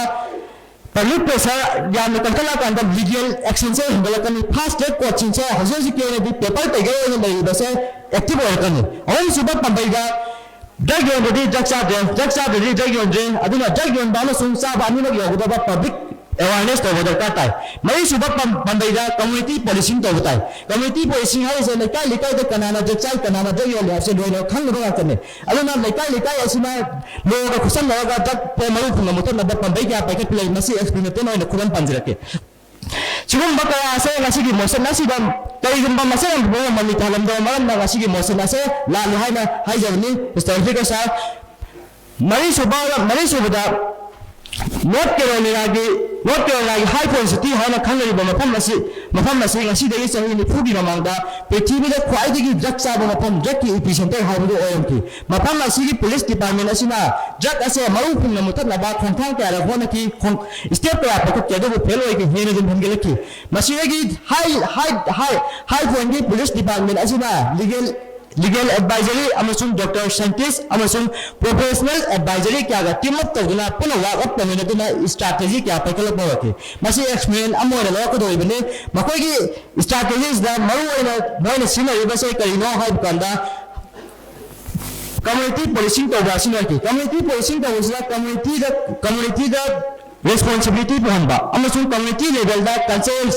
public pressure ꯌꯥꯝꯅ ꯀꯟꯈꯠꯂꯛꯑꯀꯥꯟꯗ legal actionꯁꯦ ꯍꯦꯟꯒꯠꯂꯛꯀꯅꯤ꯫ Fast track courtꯁꯤꯡꯁꯦ ꯍꯧꯖꯤꯛ ꯍꯧꯖꯤꯛꯀꯤ ꯑꯣꯏꯅꯗꯤ paper ꯇꯩꯒꯦ ꯑꯣꯏꯅ ꯂꯩꯔꯤꯕꯁꯦ active ꯑꯣꯏꯔꯛꯀꯅꯤ꯫ ꯑꯍꯨꯝꯁꯨꯕ ꯄꯥꯝꯕꯩꯗ, drug ꯌꯣꯟꯗ꯭ꯔꯗꯤ drug ꯆꯥꯗ꯭ꯔꯦ, drug ꯆꯥꯗ꯭ꯔꯗꯤ drug ꯌꯣꯟꯗ꯭ꯔꯦ꯫ ꯑꯗꯨꯅ drug ꯌꯣꯟꯕ ꯑꯃꯁꯨꯡ ꯆꯥꯕ ꯑꯅꯤꯃꯛ ꯌꯧꯒꯗꯕ public awareness ꯇꯧꯕ ꯗꯔꯀꯥꯔ ꯇꯥꯏ꯫ ꯃꯔꯤꯁꯨꯕ ꯄꯥꯝ-, ꯄꯥꯝꯕꯩꯗ community policing ꯇꯧꯕ ꯇꯥꯏ꯫ Community policing ꯍꯥꯏꯔꯤꯁꯦ ꯂꯩꯀꯥꯏ ꯂꯩꯀꯥꯏꯗ ꯀꯅꯥꯅ drug ꯆꯥꯏ, ꯀꯅꯥꯅ drug ꯌꯣꯜꯂꯤ ꯍꯥꯏꯕꯁꯦ ꯂꯣꯏꯅ ꯈꯪꯅꯕ ꯉꯥꯛꯇꯅꯤ꯫ ꯑꯗꯨꯅ ꯂꯩꯀꯥꯏ ꯂꯩꯀꯥꯏ ꯑꯁꯤꯅ lawꯒ ꯈꯨꯠꯁꯝꯅꯔꯒ drugꯇ ꯃꯔꯨ ꯐꯪꯅ ꯃꯨꯊꯠꯅꯕ ꯄꯥꯝꯕꯩ ꯀꯌꯥ ꯄꯥꯏꯈꯠꯄ ꯂꯩ꯫ ꯃꯁꯤ explain ꯑꯣꯏꯅ ꯈꯨꯗꯝ ꯄꯟꯖꯔꯛꯀꯦ꯫ ꯁꯤꯒꯨꯝꯕ ꯀꯌꯥ ꯑꯁꯦ ꯉꯁꯤꯒꯤ motion ꯑꯁꯤꯗ ꯀꯔꯤꯒꯨꯝꯕ ꯃꯁꯤꯡ ꯑꯃ ꯃꯃꯤ ꯇꯥꯍꯜꯂꯝꯗꯕ ꯃꯔꯝꯅ ꯉꯁꯤꯒꯤ motion ꯑꯁꯦ ꯂꯥꯜꯂꯤ ꯍꯥꯏꯅ ꯍꯥꯏꯖꯕꯅꯤ, Mister Speaker sir꯫ ꯃꯔꯤꯁꯨꯕ, ꯃꯔꯤꯁꯨꯕꯗ North Carolinagi, North Carolinagi High Point City ꯍꯥꯏꯅ ꯈꯪꯅꯔꯤꯕ ꯃꯐꯝ ꯑꯁꯤ ꯃꯐꯝ ꯑꯁꯤ ꯉꯁꯤꯗꯒꯤ ꯆꯍꯤ ꯅꯤꯐꯨꯒꯤ ꯃꯃꯥꯡꯗ ꯄ꯭ꯔꯤꯊꯤꯕꯤꯗ ꯈ꯭ꯋꯥꯏꯗꯒꯤ drug ꯆꯥꯕ ꯃꯐꯝ, drugꯀꯤ epicenter ꯍꯥꯏꯕꯗꯨ ꯑꯣꯏꯔꯝꯈꯤ꯫ ꯃꯐꯝ ꯑꯁꯤꯒꯤ police department ꯑꯁꯤꯅ drug ꯑꯁꯦ ꯃꯔꯨ ꯐꯪꯅ ꯃꯨꯊꯠꯅꯕ ꯈꯣꯡꯊꯥꯡ ꯀꯌꯥꯔꯛ ꯍꯣꯠꯅꯈꯤ, ꯈꯣꯡ-, step ꯀꯌꯥ ꯄꯥꯏꯈꯠꯈꯤ, ꯑꯗꯨꯕꯨ fail ꯑꯣꯏꯈꯤ, ꯍꯦꯟꯅ ꯑꯗꯨꯝ ꯍꯦꯟꯒꯠꯂꯛꯈꯤ꯫ ꯃꯁꯤꯗꯒꯤ high, high, high, high pointꯀꯤ police department ꯑꯁꯤꯅ legal legal advisory ꯑꯃꯁꯨꯡ doctor, scientist ꯑꯃꯁꯨꯡ professional advisory ꯀꯌꯥꯒ team up ꯇꯧꯗꯨꯅ ꯄꯨꯟꯅ work up ꯇꯧꯃꯤꯟꯅꯗꯨꯅ strategy ꯀꯌꯥ ꯄꯥꯏꯈꯠꯂꯛꯄ ꯍꯧꯔꯛꯈꯤ꯫ ꯃꯁꯤ experiment ꯑꯃ ꯑꯣꯏꯅ ꯂꯧꯔꯛꯀꯗꯧꯔꯤꯕꯅꯤ꯫ ꯃꯈꯣꯏꯒꯤ strategiesꯗ ꯃꯔꯨ ꯑꯣꯏꯅ ꯃꯣꯏꯅ ꯁꯤꯖꯤꯟꯅꯔꯤꯕꯁꯦ ꯀꯔꯤꯅꯣ ꯍꯥꯏꯕ ꯀꯥꯟꯗ, community policing ꯇꯧꯕ ꯑꯁꯤꯅ ꯑꯣꯏꯈꯤ꯫ Community policing ꯇꯧꯕꯁꯤꯗ communityꯗ, communityꯗ responsibility ꯄꯨꯍꯟꯕ ꯑꯃꯁꯨꯡ community levelꯗ cultural,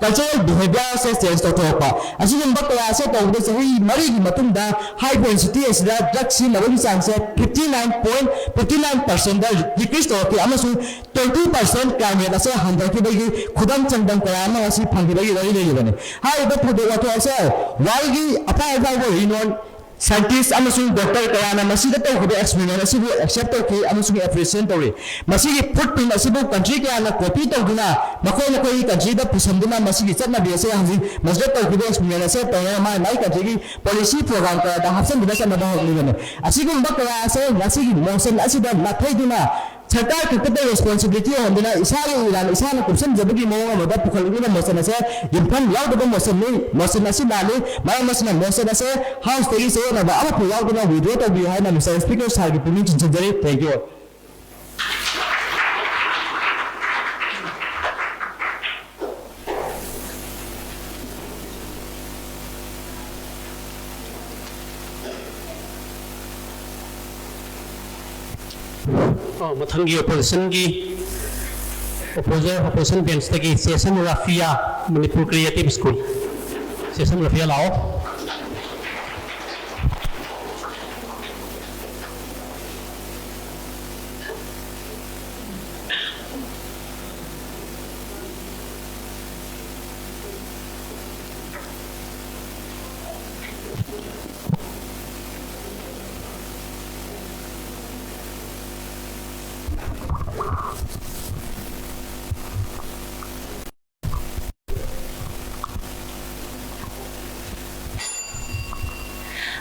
cultural behaviorꯁꯦ change ꯇꯧꯊꯣꯔꯛꯄ꯫ ꯑꯁꯤꯒꯨꯝꯕ ꯀꯌꯥ ꯑꯁꯦ ꯇꯧꯕꯗ ꯆꯍꯤ ꯃꯔꯤꯒꯤ ꯃꯇꯨꯡꯗ high point city ꯑꯁꯤꯗ drug ꯁꯤꯖꯤꯟꯅꯕꯒꯤ ꯆꯥꯡꯁꯦ fifty nine point fifty nine percentꯗ decrease ꯇꯧꯔꯛꯈꯤ ꯑꯃꯁꯨꯡ twenty percent crime rate ꯑꯁꯦ ꯍꯟꯊꯔꯛꯈꯤꯕꯒꯤ ꯈꯨꯗꯝ ꯆꯥꯡꯗꯝ ꯀꯌꯥ ꯑꯃ ꯉꯁꯤ ꯐꯪꯈꯤꯕꯒꯤ ꯋꯥꯔꯤ ꯂꯩꯔꯤꯕꯅꯤ꯫ ꯍꯥꯏꯔꯤꯕ ꯊꯧꯗꯣꯛ ꯋꯥꯊꯣꯛ ꯑꯁꯦ worldꯒꯤ ꯑꯐꯥꯎ ꯑꯐꯥꯎꯕ renowned scientist ꯑꯃꯁꯨꯡ doctor ꯀꯌꯥꯅ ꯃꯁꯤꯗ ꯇꯧꯈꯤꯕ experiment ꯑꯁꯤꯕꯨ accept ꯇꯧꯈꯤ ꯑꯃꯁꯨꯡ appreciate ꯇꯧꯔꯤ꯫ ꯃꯁꯤꯒꯤ footprint ꯑꯁꯤꯕꯨ country ꯀꯌꯥꯅ copy ꯇꯧꯗꯨꯅ ꯃꯈꯣꯏ ꯃꯈꯣꯏꯒꯤ countryꯗ ꯄꯨꯁꯤꯟꯗꯨꯅ ꯃꯁꯤꯒꯤ ꯆꯠꯅꯕꯤ ꯑꯁꯦ ꯍꯧꯖꯤꯛ ꯃꯁꯤꯗ ꯇꯧꯈꯤꯕ experiment ꯑꯁꯦ ꯇꯧꯔꯒ ꯃꯥꯏ ꯃꯥꯏ countryꯒꯤ policy program ꯀꯌꯥꯗ ꯍꯥꯞꯆꯤꯟꯗꯨꯅ ꯆꯠꯅꯕ ꯍꯧꯔꯛꯂꯤꯕꯅꯤ꯫ ꯑꯁꯤꯒꯨꯝꯕ ꯀꯌꯥ ꯑꯁꯦ ꯉꯁꯤꯒꯤ motion ꯑꯁꯤꯗ ꯅꯥꯊꯩꯗꯨꯅ ꯁꯔꯀꯥꯔ ꯈꯛꯇꯗ responsibility ꯑꯣꯏꯍꯟꯗꯨꯅ ꯏꯁꯥꯒꯤ ꯏꯔꯥꯟ ꯏꯁꯥꯅ ꯀꯨꯞꯁꯟꯖꯕꯒꯤ ꯃꯑꯣꯡ ꯑꯃꯗ ꯄꯨꯈꯠꯂꯛꯂꯤꯕ motion ꯑꯁꯦ ꯌꯨꯝꯐꯝ ꯌꯥꯎꯗꯕ motionꯅꯤ꯫ Motion ꯑꯁꯤ ꯂꯥꯜꯂꯤ꯫ ꯃꯔꯝ ꯑꯁꯤꯅ motion ꯑꯁꯦ Houseꯇꯒꯤ ꯆꯌꯦꯠꯅꯕ ꯑꯃꯠꯇ ꯌꯥꯎꯗꯅ withdraw ꯇꯧꯕꯤꯌꯨ ꯍꯥꯏꯅ Mister Speaker sirꯒꯤ ꯄꯨꯛꯅꯤꯡ ꯆꯤꯡꯁꯤꯟꯖꯔꯤ꯫ Thank you꯫ ꯑ, ꯃꯊꯪꯒꯤ oppositionꯒꯤ opposer, opposition benchꯇꯒꯤ ꯆꯦꯁꯟ ꯔꯥꯐꯤꯌꯥ, Manipur Creative School꯫ ꯆꯦꯁꯟ ꯔꯥꯐꯤꯌꯥ, ꯂꯥꯛꯑꯣ꯫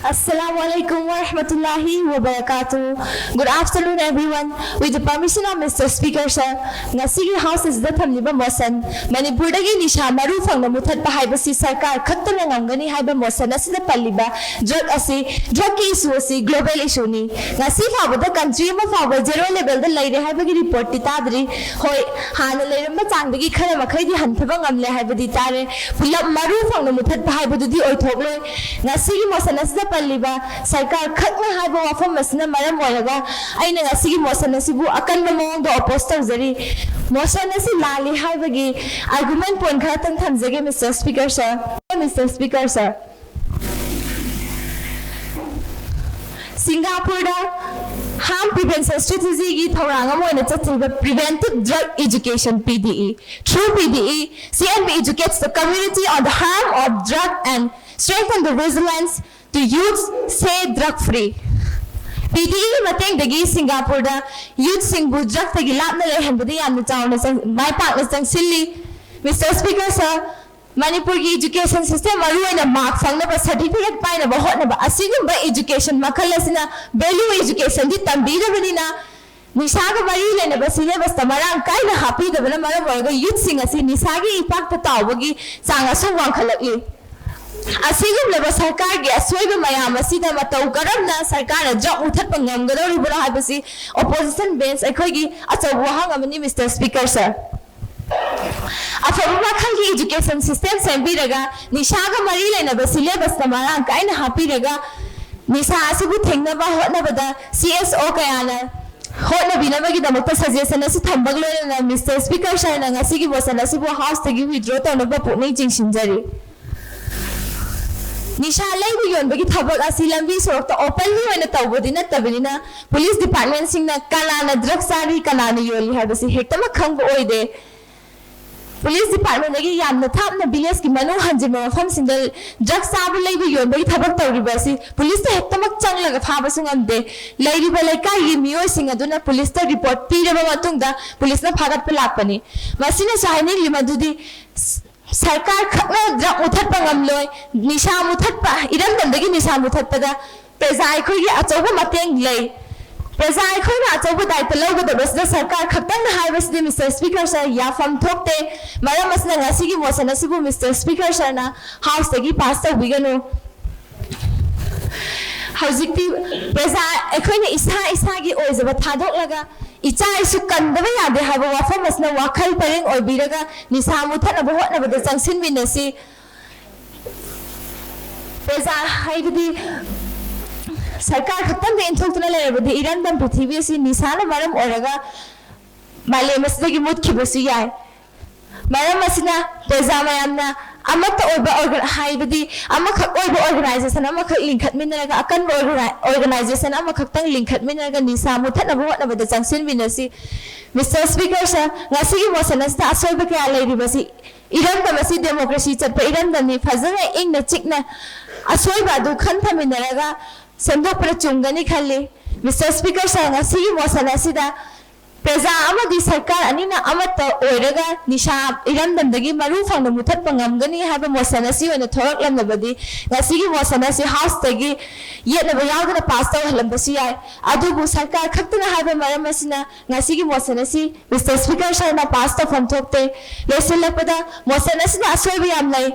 Assalamu alaikum warahmatullahi wabarakatuh. Good afternoon, everyone. With the permission of Mister Speaker, sir, ꯉꯁꯤꯒꯤ House ꯑꯁꯤꯗ ꯊꯝꯂꯤꯕ motion, ꯃꯅꯤꯄꯨꯔꯗꯒꯤ ꯅꯤꯁꯥ ꯃꯔꯨ ꯐꯪꯅ ꯃꯨꯊꯠꯄ ꯍꯥꯏꯕꯁꯤ ꯁꯔꯀꯥꯔ ꯈꯛꯇꯅ ꯉꯝꯒꯅꯤ ꯍꯥꯏꯕ motion ꯑꯁꯤꯗ ꯄꯜꯂꯤꯕ drug ꯑꯁꯤ, drugꯀꯤ issue ꯑꯁꯤ global issueꯅꯤ꯫ ꯉꯁꯤ ꯐꯥꯎꯕꯗ country ꯑꯃ ꯐꯥꯎꯕ zero levelꯗ ꯂꯩꯔꯦ ꯍꯥꯏꯕꯒꯤ reportꯇꯤ ꯇꯥꯗ꯭ꯔꯤ꯫ ꯍꯣꯏ, ꯍꯥꯟꯅ ꯂꯩꯔꯝꯕ ꯆꯥꯡꯗꯒꯤ ꯈꯔ ꯃꯈꯩꯗꯤ ꯍꯟꯊꯕ ꯉꯝꯂꯦ ꯍꯥꯏꯕꯗꯤ ꯇꯥꯔꯦ꯫ ꯄꯨꯂꯞ ꯃꯔꯨ ꯐꯪꯅ ꯃꯨꯊꯠꯄ ꯍꯥꯏꯕꯗꯨꯗꯤ ꯑꯣꯏꯊꯣꯛꯂꯣꯏ꯫ ꯉꯁꯤꯒꯤ motion ꯑꯁꯤꯗ ꯄꯜꯂꯤꯕ ꯁꯔꯀꯥꯔ ꯈꯛꯅ ꯍꯥꯏꯕ ꯋꯥꯐꯝ ꯑꯁꯤꯅ ꯃꯔꯝ ꯑꯣꯏꯔꯒ ꯑꯩꯅ ꯉꯁꯤꯒꯤ motion ꯑꯁꯤꯕꯨ ꯑꯀꯟꯕ ꯃꯑꯣꯡꯗ oppose ꯇꯧꯖꯔꯤ꯫ Motion ꯑꯁꯤ ꯂꯥꯜꯂꯤ ꯍꯥꯏꯕꯒꯤ argument point ꯈꯔꯇꯪ ꯊꯝꯖꯒꯦ, Mister Speaker, sir꯫ Mister Speaker, sir, ꯁꯤꯡꯒꯥꯄꯨꯔꯗ harm prevention strategyꯒꯤ ꯊꯧꯔꯥꯡ ꯑꯃ ꯑꯣꯏꯅ ꯆꯠꯊꯔꯤꯕ Preventive Drug Education, P D E, through P D E, C N B educates the community on the harm of drug and strengthen the resilience to youth stay drug free꯫ P D Eꯒꯤ ꯃꯇꯦꯡꯗꯒꯤ ꯁꯤꯡꯒꯥꯄꯨꯔꯗ youthꯁꯤꯡꯕꯨ drugꯇꯒꯤ ꯂꯥꯞꯅ ꯂꯩꯍꯟꯕꯗ ꯌꯥꯝꯅ ꯆꯥꯎꯅ ꯆꯪ-, ꯃꯥꯏ ꯄꯥꯛꯅ ꯆꯪꯁꯤꯜꯂꯤ꯫ Mister Speaker, sir, ꯃꯅꯤꯄꯨꯔꯒꯤ education system, ꯃꯔꯨꯑꯣꯏꯅ mark ꯐꯪꯅꯕ, certificate ꯄꯥꯏꯅꯕ ꯍꯣꯠꯅꯕ, ꯑꯁꯤꯒꯨꯝꯕ education ꯃꯈꯜ ꯑꯁꯤꯅ value educationꯗꯤ ꯇꯝꯕꯤꯗꯕꯅꯤꯅ, ꯅꯤꯁꯥꯒ ꯃꯔꯤ ꯂꯩꯅꯕ syllabusꯇ ꯃꯔꯥꯡ ꯀꯥꯏꯅ ꯍꯥꯞꯄꯤꯗꯕꯅ ꯃꯔꯝ ꯑꯣꯏꯔꯒ youthꯁꯤꯡ ꯑꯁꯤ ꯅꯤꯁꯥꯒꯤ ꯏꯄꯥꯛꯇ ꯇꯥꯎꯕꯒꯤ ꯆꯥꯡ ꯑꯁꯨꯝ ꯋꯥꯡꯈꯠꯂꯛꯂꯤ꯫ ꯑꯁꯤꯒꯨꯝꯂꯕ ꯁꯔꯀꯥꯔꯒꯤ ꯑꯁꯣꯏꯕ ꯃꯌꯥꯝ ꯑꯁꯤꯗ ꯃꯇꯧ ꯀꯔꯝꯅ ꯁꯔꯀꯥꯔꯅ drug ꯃꯨꯊꯠꯄ ꯉꯝꯒꯗꯧꯔꯤꯕꯅꯣ ꯍꯥꯏꯕꯁꯤ opposition bench ꯑꯩꯈꯣꯏꯒꯤ ꯑꯆꯧꯕ ꯋꯥꯍꯪ ꯑꯃꯅꯤ, Mister Speaker, sir꯫ ꯑꯐꯕ ꯃꯈꯜꯒꯤ education system ꯁꯦꯝꯕꯤꯔꯒ, ꯅꯤꯁꯥꯒ ꯃꯔꯤ ꯂꯩꯅꯕ syllabusꯇ ꯃꯔꯥꯡ ꯀꯥꯏꯅ ꯍꯥꯞꯄꯤꯔꯒ, ꯅꯤꯁꯥ ꯑꯁꯤꯕꯨ ꯊꯤꯡꯅꯕ ꯍꯣꯠꯅꯕꯗ C S O ꯀꯌꯥꯅ ꯍꯣꯠꯅꯕꯤꯅꯕꯒꯤꯗꯃꯛꯇ suggestion ꯑꯁꯤ ꯊꯝꯕꯒ ꯂꯣꯏꯅꯅ, Mister Speaker, sirꯅ ꯉꯁꯤꯒꯤ motion ꯑꯁꯤꯕꯨ Houseꯇꯒꯤ withdraw ꯇꯧꯅꯕ ꯄꯨꯛꯅꯤꯡ ꯆꯤꯡꯁꯤꯟꯖꯔꯤ꯫ ꯅꯤꯁꯥ ꯂꯩꯕ ꯌꯣꯟꯕꯒꯤ ꯊꯕꯛ ꯑꯁꯤ ꯂꯝꯕꯤ ꯁꯣꯔꯣꯛꯇ openly ꯑꯣꯏꯅ ꯇꯧꯕꯗꯤ ꯅꯠꯇꯕꯅꯤꯅ, police departmentꯁꯤꯡꯅ ꯀꯅꯥꯅ drug ꯆꯥꯔꯤ, ꯀꯅꯥꯅ ꯌꯣꯜꯂꯤ ꯍꯥꯏꯕꯁꯤ ꯍꯦꯛꯇꯃꯛ ꯈꯪꯕ ꯑꯣꯏꯗꯦ꯫ Police departmentꯗꯒꯤ ꯌꯥꯝꯅ ꯊꯥꯞꯅ villageꯀꯤ ꯃꯅꯨꯡ ꯍꯟꯖꯤꯟꯕ ꯃꯐꯝꯁꯤꯡꯗ drug ꯆꯥꯕ, ꯂꯩꯕ, ꯌꯣꯟꯕꯒꯤ ꯊꯕꯛ ꯇꯧꯔꯤꯕ ꯑꯁꯤ policeꯇ ꯍꯦꯛꯇꯃꯛ ꯆꯪꯂꯒ ꯐꯥꯕꯁꯨ ꯉꯝꯗꯦ꯫ ꯂꯩꯔꯤꯕ ꯂꯩꯀꯥꯏꯒꯤ ꯃꯤꯑꯣꯏꯁꯤꯡ ꯑꯗꯨꯅ policeꯇ report ꯄꯤꯔꯕ ꯃꯇꯨꯡꯗ policeꯅ ꯐꯥꯒꯠꯄ ꯂꯥꯛꯄꯅꯤ꯫ ꯃꯁꯤꯅꯁꯨ ꯍꯥꯏꯅꯤꯡꯂꯤ ꯃꯗꯨꯗꯤ, ꯁꯔꯀꯥꯔ ꯈꯛꯅ ꯗ꯭ꯔꯒ ꯃꯨꯊꯠꯄ ꯉꯝꯂꯣꯏ꯫ ꯅꯤꯁꯥ ꯃꯨꯊꯠꯄ, ꯏꯔꯝꯗꯝꯗꯒꯤ ꯅꯤꯁꯥ ꯃꯨꯊꯠꯄꯗ ꯄ꯭ꯔꯖꯥ ꯑꯩꯈꯣꯏꯒꯤ ꯑꯆꯧꯕ ꯃꯇꯦꯡ ꯂꯩ꯫ ꯄ꯭ꯔꯖꯥ ꯑꯩꯈꯣꯏꯅ ꯑꯆꯧꯕ ꯗꯥꯏꯇ ꯂꯧꯒꯗꯕꯁꯤꯗ ꯁꯔꯀꯥꯔ ꯈꯛꯇꯪꯅ ꯍꯥꯏꯕꯁꯤꯗꯤ, ꯃꯤꯁꯇꯔ ꯁ꯭ꯄꯤꯀꯔ ꯁꯔ, ꯌꯥꯐꯝ ꯊꯣꯛꯇꯦ꯫ ꯃꯔꯝ ꯑꯁꯤꯅ ꯉꯁꯤꯒꯤ ꯃꯣꯁꯟ ꯑꯁꯤꯕꯨ ꯃꯤꯁꯇꯔ ꯁ꯭ꯄꯤꯀꯔ ꯁꯔꯅ ꯍꯥꯎꯁꯇꯒꯤ ꯄꯥꯁ ꯇꯧꯕꯤꯒꯅꯨ꯫ ꯍꯧꯖꯤꯛꯇꯤ ꯄ꯭ꯔꯖꯥ ꯑꯩꯈꯣꯏꯅ ꯏꯁꯥ ꯏꯁꯥꯒꯤ ꯑꯣꯏꯖꯕ ꯊꯥꯗꯣꯛꯂꯒ ꯏꯆꯥ ꯏꯁꯨ ꯀꯟꯗꯕ ꯌꯥꯗꯦ ꯍꯥꯏꯕ ꯋꯥꯐꯝ ꯑꯁꯤꯅ ꯋꯥꯈꯜ ꯄꯔꯦꯡ ꯑꯣꯏꯕꯤꯔꯒ ꯅꯤꯁꯥ ꯃꯨꯊꯠꯅꯕ ꯍꯣꯠꯅꯕꯗ ꯆꯪꯁꯤꯟꯃꯤꯟꯅꯁꯤ꯫ ꯄ꯭ꯔꯖꯥ ꯍꯥꯏꯕꯗꯤ ꯁꯔꯀꯥꯔ ꯈꯛꯇꯪꯗ ꯏꯟꯊꯣꯛꯇꯨꯅ ꯂꯩꯔꯕꯗꯤ ꯏꯔꯝꯗꯝ ꯄ꯭ꯔꯤꯊꯤꯕꯤ ꯑꯁꯤ ꯅꯤꯁꯥꯅ ꯃꯔꯝ ꯑꯣꯏꯔꯒ ꯃꯥꯂꯦꯝ ꯑꯁꯤꯗꯒꯤ ꯃꯨꯠꯈꯤꯕꯁꯨ ꯌꯥꯏ꯫ ꯃꯔꯝ ꯑꯁꯤꯅ ꯄ꯭ꯔꯖꯥ ꯃꯌꯥꯝꯅ ꯑꯃꯠꯇ ꯑꯣꯏꯕ organ-, ꯍꯥꯏꯕꯗꯤ ꯑꯃꯈꯛ ꯑꯣꯏꯕ organization ꯑꯃꯈꯛ ꯂꯤꯡꯈꯠꯃꯤꯟꯅꯔꯒ, ꯑꯀꯟꯕ organi-, organization ꯑꯃꯈꯛꯇꯪ ꯂꯤꯡꯈꯠꯃꯤꯟꯅꯔꯒ ꯅꯤꯁꯥ ꯃꯨꯊꯠꯅꯕ ꯍꯣꯠꯅꯕꯗ ꯆꯪꯁꯤꯟꯃꯤꯟꯅꯁꯤ꯫ ꯃꯤꯁꯇꯔ ꯁ꯭ꯄꯤꯀꯔ ꯁꯔ, ꯉꯁꯤꯒꯤ ꯃꯣꯁꯟ ꯑꯁꯤꯗ ꯑꯁꯣꯏꯕ ꯀꯌꯥ ꯂꯩꯔꯤꯕꯁꯤ ꯏꯔꯝꯗꯝ ꯑꯁꯤ ꯗꯦꯃꯣꯀ꯭ꯔꯦꯁꯤ ꯆꯠꯄ ꯏꯔꯝꯗꯝꯅꯤ꯫ ꯐꯖꯅ ꯏꯪꯅ ꯆꯤꯛꯅ ꯑꯁꯣꯏꯕ ꯑꯗꯨ ꯈꯟꯊꯃꯤꯟꯅꯔꯒ ꯁꯦꯝꯗꯣꯛꯄꯅ ꯆꯨꯝꯒꯅꯤ ꯈꯜꯂꯤ꯫ ꯃꯤꯁꯇꯔ ꯁ꯭ꯄꯤꯀꯔ ꯁꯔ, ꯉꯁꯤꯒꯤ ꯃꯣꯁꯟ ꯑꯁꯤꯗ ꯄ꯭ꯔꯖꯥ ꯑꯃꯗꯤ ꯁꯔꯀꯥꯔ ꯑꯅꯤꯅ ꯑꯃꯠꯇ ꯑꯣꯏꯔꯒ ꯅꯤꯁꯥ ꯏꯔꯝꯗꯝꯗꯒꯤ ꯃꯔꯨ ꯐꯪꯅ ꯃꯨꯊꯠꯄ ꯉꯝꯒꯅꯤ ꯍꯥꯏꯕ ꯃꯣꯁꯟ ꯑꯁꯤ ꯑꯣꯏꯅ ꯊꯣꯔꯛꯂꯝꯂꯕꯗꯤ ꯉꯁꯤꯒꯤ ꯃꯣꯁꯟ ꯑꯁꯤ ꯍꯥꯎꯁꯇꯒꯤ ꯌꯦꯠꯅꯕ ꯌꯥꯎꯗꯅ ꯄꯥꯁ ꯇꯧꯍꯜꯂꯝꯕꯁꯨ ꯌꯥꯏ꯫ ꯑꯗꯨꯕꯨ ꯁꯔꯀꯥꯔ ꯈꯛꯇꯅ ꯍꯥꯏꯕ ꯃꯔꯝ ꯑꯁꯤꯅ ꯉꯁꯤꯒꯤ ꯃꯣꯁꯟ ꯑꯁꯤ ꯃꯤꯁꯇꯔ ꯁ꯭ꯄꯤꯀꯔ ꯁꯔꯅ ꯄꯥꯁ ꯇꯧꯐꯝ ꯊꯣꯛꯇꯦ꯫ ꯂꯣꯏꯁꯤꯜꯂꯛꯄꯗ ꯃꯣꯁꯟ ꯑꯁꯤꯗ ꯑꯁꯣꯏꯕ ꯌꯥꯝ ꯂꯩ꯫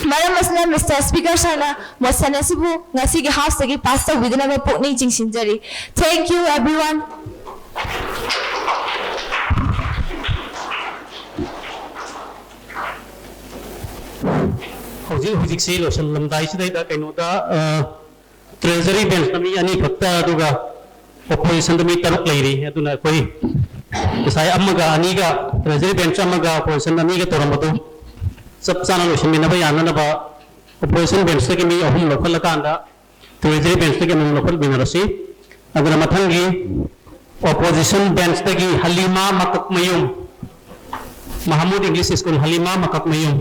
ꯃꯔꯝ ꯑꯁꯤꯅ ꯃꯤꯁꯇꯔ ꯁ꯭ꯄꯤꯀꯔ ꯁꯔꯅ ꯃꯣꯁꯟ ꯑꯁꯤꯕꯨ ꯉꯁꯤꯒꯤ ꯍꯥꯎꯁꯇꯒꯤ ꯄꯥꯁ ꯇꯧꯕꯤꯗꯅꯕ ꯄꯨꯛꯅꯤꯡ ꯆꯤꯡꯁꯤꯟꯖꯔꯤ꯫ Thank you, everyone. ꯍꯧꯖꯤꯛ ꯍꯧꯖꯤꯛꯁꯤ ꯂꯣꯏꯁꯤꯜꯂꯝꯗꯥꯏꯁꯤꯗꯩꯗ ꯀꯩꯅꯣꯗ, ꯑ, ꯇ꯭ꯔꯦꯖꯔꯤ ꯕꯦꯟꯁꯇ ꯃꯤ ꯑꯅꯤ ꯈꯛꯇ, ꯑꯗꯨꯒ ꯑꯣꯄꯣꯖꯤꯁꯟꯗ ꯃꯤ ꯇꯔꯨꯛ ꯂꯩꯔꯤ꯫ ꯑꯗꯨꯅ ꯑꯩꯈꯣꯏ ꯉꯁꯥꯏ ꯑꯃꯒ ꯑꯅꯤꯒ, ꯇ꯭ꯔꯦꯖꯔꯤ ꯕꯦꯟꯁ ꯑꯃꯒ ꯑꯣꯄꯣꯖꯤꯁꯟ ꯑꯅꯤꯒ ꯇꯧꯔꯝꯕꯗꯨ ꯆꯞ ꯆꯥꯅ ꯂꯣꯏꯁꯤꯟꯃꯤꯟꯅꯕ ꯌꯥꯅꯅꯕ ꯑꯣꯄꯣꯖꯤꯁꯟ ꯕꯦꯟꯁꯇꯒꯤ ꯃꯤ ꯑꯍꯨꯝ ꯂꯧꯈꯠꯂꯀꯥꯟꯗ ꯇ꯭ꯔꯦꯖꯔꯤ ꯕꯦꯟꯁꯇꯒꯤ ꯑꯃꯨꯛ ꯂꯧꯈꯠꯃꯤꯟꯅꯔꯁꯤ꯫ ꯑꯗꯨꯅ ꯃꯊꯪꯒꯤ ꯑꯣꯄꯣꯖꯤꯁꯟ ꯕꯦꯟꯁꯇꯒꯤ ꯍꯂꯤꯃꯥ ꯃꯀꯛꯃꯌꯨꯝ, ꯃꯍꯃꯨꯗ ꯏꯪꯂꯤꯁ ꯁ꯭ꯀꯨꯜ, ꯍꯂꯤꯃꯥ ꯃꯀꯛꯃꯌꯨꯝ꯫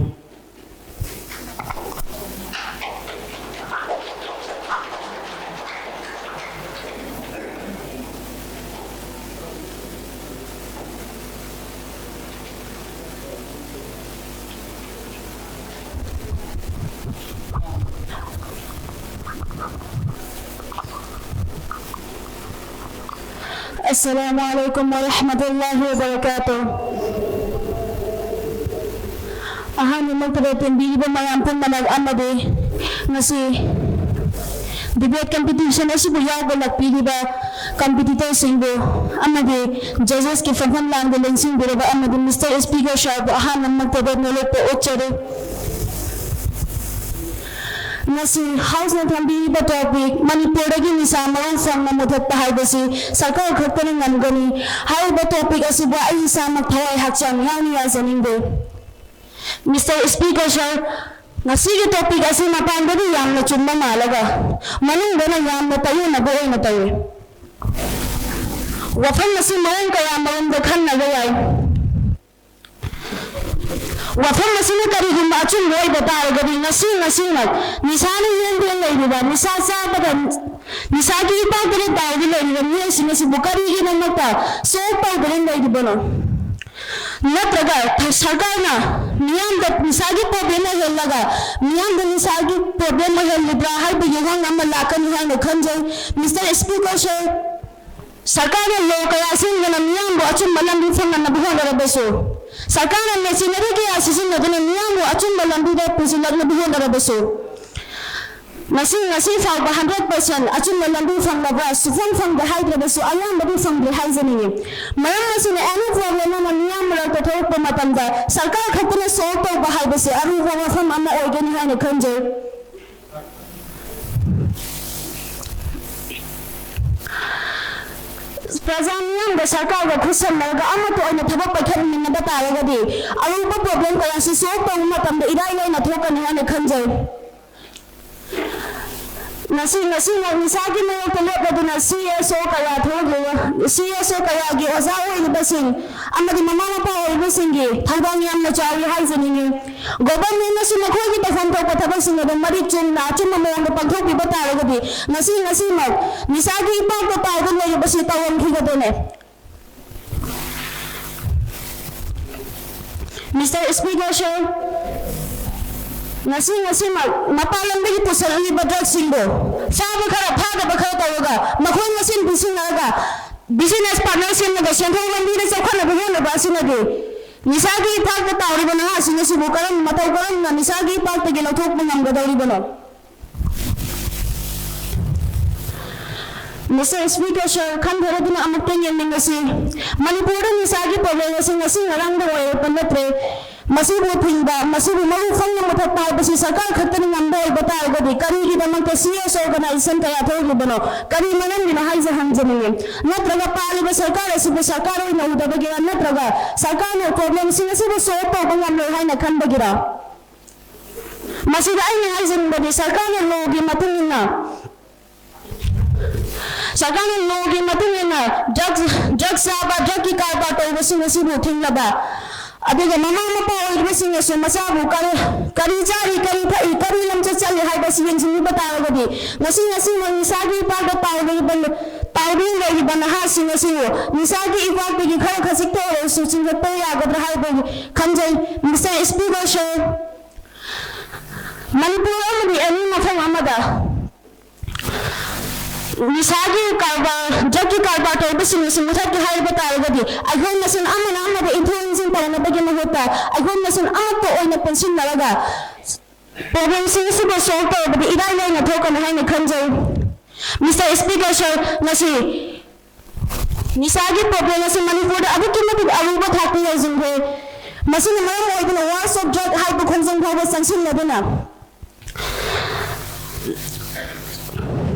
Assalamu alaikum warahmatullahi wabarakatuh. ꯑꯍꯥꯟꯕꯃꯛꯇꯗ ꯇꯤꯟꯕꯤꯔꯤꯕ ꯃꯌꯥꯝ ꯄꯨꯝꯅꯃꯛ ꯑꯃꯗꯤ ꯉꯁꯤ debate competition ꯑꯁꯤꯕꯨ ꯌꯥꯎꯕ ꯂꯥꯛꯄꯤꯔꯤꯕ competitorꯁꯤꯡꯕꯨ ꯑꯃꯗꯤ judgesꯀꯤ ꯐꯝꯐꯝ ꯂꯥꯡꯗ ꯂꯦꯡꯁꯤꯟꯕꯤꯔꯕ ꯑꯃꯗꯤ Mister Speaker ꯁꯥꯔꯕꯨ ꯑꯍꯥꯟꯕꯃꯛꯇꯗ ꯅꯣꯂꯦꯛꯄ ꯎꯠꯆꯔꯤ꯫ ꯉꯁꯤ Houseꯅ ꯊꯝꯕꯤꯔꯤꯕ topic ꯃꯅꯤꯄꯨꯔꯗꯒꯤ ꯅꯤꯁꯥ ꯃꯔꯨ ꯐꯪꯅ ꯃꯨꯊꯠꯄ ꯍꯥꯏꯕꯁꯤ ꯁꯔꯀꯥꯔ ꯈꯛꯇꯅ ꯉꯝꯒꯅꯤ꯫ ꯍꯥꯏꯔꯤꯕ topic ꯑꯁꯤꯕꯨ ꯑꯩ ꯏꯁꯥꯃꯛ ꯊꯋꯥꯏ ꯍꯛꯆꯥꯡ ꯌꯥꯎꯅ ꯌꯥꯖꯅꯤꯡꯗꯦ꯫ Mister Speaker ꯁꯥꯔ, ꯉꯁꯤꯒꯤ topic ꯑꯁꯤ ꯃꯄꯥꯟꯗꯗꯤ ꯌꯥꯝꯅ ꯆꯨꯝꯕ ꯃꯥꯜꯂꯒ ꯃꯅꯨꯡꯗꯅ ꯌꯥꯝꯅ ꯇꯥꯏꯌꯣꯟꯅꯕ ꯑꯣꯏꯅ ꯇꯧꯏ꯫ ꯋꯥꯐꯝ ꯑꯁꯤ ꯃꯑꯣꯡ ꯀꯌꯥ ꯃꯔꯨꯝꯗ ꯈꯟꯅꯕ ꯌꯥꯏ꯫ ꯋꯥꯐꯝ ꯑꯁꯤꯅ ꯀꯔꯤꯒꯨꯝꯕ ꯑꯆꯨꯝꯕ ꯑꯣꯏꯕ ꯇꯥꯔꯒꯗꯤ, ꯉꯁꯤ ꯉꯁꯤꯃꯛ ꯅꯤꯁꯥꯅ ꯌꯦꯟꯗꯨꯅ ꯂꯩꯔꯤꯕ, ꯅꯤꯁꯥ ꯆꯥꯕꯗ, ꯅꯤꯁꯥꯒꯤ ꯏꯄꯥꯛꯇꯅ ꯇꯥꯎꯗꯨꯅ ꯂꯩꯔꯤꯕ ꯃꯤꯑꯣꯏꯁꯤꯡ ꯑꯁꯤꯕꯨ ꯀꯔꯤꯒꯤꯗꯃꯛꯇ solve ꯇꯧꯗꯨꯅ ꯂꯩꯔꯤꯕꯅꯣ? ꯅꯠꯇ꯭ꯔꯒ ꯁꯔꯀꯥꯔꯅ ꯃꯤꯌꯥꯝꯗ ꯅꯤꯁꯥꯒꯤ problem ꯑꯣꯏꯍꯜꯂꯒ ꯃꯤꯌꯥꯝꯗ ꯅꯤꯁꯥꯒꯤ problem ꯑꯣꯏꯍꯜꯂꯤꯕ꯭ꯔꯥ ꯍꯥꯏꯕꯒꯤ ꯋꯥꯍꯪ ꯑꯃ ꯂꯥꯛꯀꯅꯤ ꯍꯥꯏꯅ ꯈꯟꯖꯩ꯫ Mister Speaker ꯁꯥꯔ, ꯁꯔꯀꯥꯔꯅ law ꯀꯌꯥ ꯁꯦꯝꯗꯨꯅ ꯃꯤꯌꯥꯝꯕꯨ ꯑꯆꯨꯝꯕ ꯂꯝꯕꯤ ꯐꯪꯍꯟꯅꯕ ꯍꯣꯠꯅꯔꯕꯁꯨ, ꯁꯔꯀꯥꯔꯅ machinery ꯀꯌꯥ ꯁꯤꯖꯤꯟꯅꯗꯨꯅ ꯃꯤꯌꯥꯝꯕꯨ ꯑꯆꯨꯝꯕ ꯂꯝꯕꯤꯗ ꯄꯨꯁꯤꯜꯂꯛꯅꯕ ꯍꯣꯠꯅꯔꯕꯁꯨ, ꯉꯁꯤ, ꯉꯁꯤ ꯐꯥꯎꯕ hundred percent ꯑꯆꯨꯝꯕ ꯂꯝꯕꯤ ꯐꯪꯂꯕ꯭ꯔꯥ? ꯁꯨꯐꯪ ꯐꯪꯗꯦ ꯍꯥꯏꯗ꯭ꯔꯕꯁꯨ, ꯑꯌꯥꯝꯕꯗꯤ ꯐꯪꯗ꯭ꯔꯦ ꯍꯥꯏꯖꯅꯤꯡꯉꯤ꯫ ꯃꯔꯝ ꯑꯁꯤꯅ, any problem ꯑꯃ ꯃꯤꯌꯥꯝ ꯃꯔꯛꯇ ꯊꯣꯛꯂꯛꯄ ꯃꯇꯝꯗ, ꯁꯔꯀꯥꯔ ꯈꯛꯇꯅ solve ꯇꯧꯕ ꯍꯥꯏꯕꯁꯤ ꯑꯔꯨꯕ ꯋꯥꯐꯝ ꯑꯃ ꯑꯣꯏꯒꯅꯤ ꯍꯥꯏꯅ ꯈꯟꯖꯩ꯫ ꯄ꯭ꯔꯖꯥ ꯃꯤꯌꯥꯝꯒ ꯁꯔꯀꯥꯔꯒ ꯈꯨꯠꯁꯝꯅꯔꯒ ꯑꯃꯠꯇ ꯑꯣꯏꯅ ꯊꯕꯛ ꯄꯥꯏꯈꯠꯃꯤꯟꯅꯕ ꯇꯥꯔꯒꯗꯤ, ꯑꯔꯨꯕ problem ꯀꯌꯥꯁꯨ solve ꯇꯧꯕ ꯃꯇꯝꯗ ꯏꯔꯥꯏ ꯂꯥꯏꯅ ꯊꯣꯛꯀꯅꯤ ꯍꯥꯏꯅ ꯈꯟꯖꯩ꯫ ꯉꯁꯤ, ꯉꯁꯤꯃꯛ ꯅꯤꯁꯥꯒꯤ ꯃꯥꯌꯣꯛꯇ ꯂꯦꯞꯂꯗꯨꯅ C S O ꯀꯌꯥ ꯊꯣꯛꯂꯤꯕ, C S O ꯀꯌꯥꯒꯤ ꯑꯣꯖꯥ ꯑꯣꯏꯔꯤꯕꯁꯤꯡ ꯑꯃꯗꯤ ꯃꯃꯥ ꯃꯄꯥ ꯑꯣꯏꯔꯤꯕꯁꯤꯡꯒꯤ ꯊꯧꯗꯥꯡ ꯌꯥꯝꯅ ꯆꯥꯎꯏ ꯍꯥꯏꯖꯅꯤꯡꯏ꯫ Governmentꯅꯁꯨ ꯃꯈꯣꯏꯒꯤ ꯇꯧꯐꯝ ꯊꯣꯛꯄ ꯊꯕꯛꯁꯤꯡ ꯑꯗꯨ ꯃꯔꯤꯛ ꯆꯨꯝꯅ ꯑꯆꯨꯝꯕ ꯃꯑꯣꯡꯗ ꯄꯥꯡꯊꯣꯛꯄꯤꯕ ꯇꯥꯔꯒꯗꯤ, ꯉꯁꯤ, ꯉꯁꯤꯃꯛ ꯅꯤꯁꯥꯒꯤ ꯏꯄꯥꯛꯇ ꯇꯥꯎꯗꯨꯅ ꯂꯩꯔꯤꯕꯁꯤ ꯇꯧꯔꯝꯈꯤꯒꯗꯣꯏꯅꯦ꯫ Mister Speaker ꯁꯥꯔ, ꯉꯁꯤ, ꯉꯁꯤꯃꯛ ꯃꯄꯥꯟ ꯂꯝꯗꯒꯤ ꯄꯨꯁꯤꯜꯂꯛꯂꯤꯕ drugꯁꯤꯡꯗꯣ ꯆꯥꯕ ꯈꯔ, ꯐꯥꯗꯕ ꯈꯔ ꯇꯧꯔꯒ, ꯃꯈꯣꯏ ꯃꯁꯦꯟ ꯄꯤꯁꯤꯟꯅꯔꯒ, ꯕꯤꯖꯤꯅꯦꯁ ꯄꯥꯔꯠꯅꯔ ꯁꯦꯝꯂꯒ ꯁꯦꯟꯊꯣꯛ ꯂꯝꯕꯤꯗ ꯆꯥꯎꯈꯠꯅꯕ ꯍꯣꯠꯅꯕ ꯑꯁꯤꯅꯗꯤ ꯅꯤꯁꯥꯒꯤ ꯏꯄꯥꯛꯇ ꯇꯥꯎꯔꯤꯕ ꯅꯍꯥꯁꯤꯡ ꯑꯁꯤꯕꯨ ꯀꯔꯝ ꯃꯇꯧ ꯀꯔꯝꯅ ꯅꯤꯁꯥꯒꯤ ꯏꯄꯥꯛꯇꯒꯤ ꯂꯧꯊꯣꯛꯄ ꯉꯝꯒꯗꯧꯔꯤꯕꯅꯣ? Mister Speaker, Sir, ꯈꯟꯊꯔꯗꯨꯅ ꯑꯃꯨꯛꯇꯪ ꯌꯦꯡꯃꯤꯟꯅꯁꯤ꯫ ꯃꯅꯤꯄꯨꯔꯗ ꯅꯤꯁꯥꯒꯤ ꯄ꯭ꯔꯣꯕ꯭ꯂꯦꯝ ꯑꯁꯤ ꯉꯁꯤ ꯉꯔꯥꯡꯗ ꯑꯣꯏꯔꯛꯄ ꯅꯠꯇ꯭ꯔꯦ꯫ ꯃꯁꯤꯕꯨ ꯊꯤꯡꯕ, ꯃꯁꯤꯕꯨ ꯃꯔꯨ ꯐꯪꯅ ꯃꯨꯊꯠꯄ ꯍꯥꯏꯕꯁꯤ ꯁꯔꯀꯥꯔ ꯈꯛꯇꯅ ꯉꯝꯕ ꯑꯣꯏꯕ ꯇꯥꯔꯒꯗꯤ ꯀꯔꯤꯒꯤꯗꯃꯛꯇ ꯁꯤ ꯑꯦꯁ ꯑꯣꯔꯒꯅꯥꯏꯖꯦꯁꯟ ꯀꯌꯥ ꯊꯣꯛꯂꯤꯕꯅꯣ? ꯀꯔꯤ ꯃꯔꯝꯒꯤꯅꯣ ꯍꯥꯏꯖ ꯍꯪꯖꯅꯤꯡꯉꯤ꯫ ꯅꯠꯇ꯭ꯔꯒ ꯄꯥꯜꯂꯤꯕ ꯁꯔꯀꯥꯔ ꯑꯁꯤꯕꯨ ꯁꯔꯀꯥꯔ ꯑꯣꯏꯅ ꯎꯗꯕꯒꯤꯔ? ꯅꯠꯇ꯭ꯔꯒ ꯁꯔꯀꯥꯔꯅ ꯄ꯭ꯔꯣꯕ꯭ꯂꯦꯝꯁꯤꯡ ꯑꯁꯤꯕꯨ ꯁꯣꯜꯕ ꯇꯧꯕ ꯉꯝꯂꯣꯏ ꯍꯥꯏꯅ ꯈꯟꯕꯒꯤꯔ? ꯃꯁꯤꯗ ꯑꯩꯅ ꯍꯥꯏꯖꯅꯤꯡꯕꯗꯤ ꯁꯔꯀꯥꯔꯅ ꯂꯣꯒꯤ ꯃꯇꯨꯡ ꯏꯟꯅ ꯁꯔꯀꯥꯔꯅ ꯂꯣꯒꯤ ꯃꯇꯨꯡ ꯏꯟꯅ ꯗ꯭ꯔꯒ ꯗ꯭ꯔꯒ ꯆꯥꯕ, ꯗ꯭ꯔꯒꯀꯤ ꯀꯔꯕꯥꯔ ꯇꯧꯕꯁꯤꯡ ꯑꯁꯤꯕꯨ ꯊꯤꯡꯂꯕ, ꯑꯗꯨꯒ ꯃꯃꯥ ꯃꯄꯥ ꯑꯣꯏꯔꯤꯕꯁꯤꯡꯅꯁꯨ ꯃꯆꯥꯕꯨ ꯀꯔꯤ ꯀꯔꯤ ꯆꯥꯔꯤ, ꯀꯔꯤ ꯊꯛꯏ, ꯀꯔꯤ ꯂꯝꯆꯠ ꯆꯠꯂꯤ ꯍꯥꯏꯕꯁꯤ ꯌꯦꯡꯁꯤꯟꯕꯤꯕ ꯇꯥꯔꯒꯗꯤ ꯉꯁꯤ ꯉꯁꯤꯃꯛ ꯅꯤꯁꯥꯒꯤ ꯏꯄꯥꯛꯇ ꯇꯥꯎꯔꯤꯕ ꯇꯥꯎꯗꯨꯅ ꯂꯩꯔꯤꯕ ꯅꯍꯥꯁꯤꯡ ꯑꯁꯤꯕꯨ ꯅꯤꯁꯥꯒꯤ ꯏꯄꯥꯛꯇꯒꯤ ꯈꯔ ꯈꯖꯤꯛꯇ ꯑꯣꯏꯔꯁꯨ ꯆꯤꯡꯈꯠꯄ ꯌꯥꯒꯗ꯭ꯔꯥ ꯍꯥꯏꯕꯒꯤ ꯈꯟꯖꯩ꯫ Mister Speaker, Sir, ꯃꯅꯤꯄꯨꯔ ꯑꯃꯗꯤ ꯑꯦꯅꯤ ꯃꯐꯝ ꯑꯃꯗ ꯅꯤꯁꯥꯒꯤ ꯀꯔꯕꯥꯔ, ꯗ꯭ꯔꯒꯀꯤ ꯀꯔꯕꯥꯔ ꯇꯧꯕꯁꯤꯡ ꯑꯁꯤ ꯃꯨꯊꯠꯀꯦ ꯍꯥꯏꯕ ꯇꯥꯔꯒꯗꯤ ꯑꯩꯈꯣꯏ ꯃꯁꯦꯟ ꯑꯃꯅ ꯑꯃꯗ ꯏꯟꯊꯣꯛ ꯏꯟꯁꯤꯟ ꯇꯧꯅꯕꯒꯤ ꯃꯍꯨꯠꯇ ꯑꯩꯈꯣꯏ ꯃꯁꯦꯟ ꯑꯃꯠꯇ ꯑꯣꯏꯅ ꯄꯨꯟꯁꯤꯟꯅꯔꯒ ꯄ꯭ꯔꯣꯕ꯭ꯂꯦꯝꯁꯤꯡ ꯑꯁꯤꯕꯨ ꯁꯣꯜꯕ ꯇꯧꯕꯗ ꯏꯔꯥꯏ ꯂꯥꯏꯅ ꯊꯣꯛꯀꯅꯤ ꯍꯥꯏꯅ ꯈꯟꯖꯩ꯫ Mister Speaker, Sir, ꯉꯁꯤ ꯅꯤꯁꯥꯒꯤ ꯄ꯭ꯔꯣꯕ꯭ꯂꯦꯝ ꯑꯁꯤ ꯃꯅꯤꯄꯨꯔꯗ ꯑꯗꯨꯛꯀꯤ ꯃꯇꯤꯛ ꯑꯔꯨꯕ ꯊꯥꯛꯇ ꯌꯧꯁꯤꯟꯈ꯭ꯔꯦ꯫ ꯃꯁꯤꯅ ꯃꯔꯝ ꯑꯣꯏꯗꯨꯅ Wars of Drug ꯍꯥꯏꯕ ꯈꯣꯡꯖꯪ ꯐꯥꯎꯕ ꯆꯪꯁꯤꯟꯅꯗꯨꯅ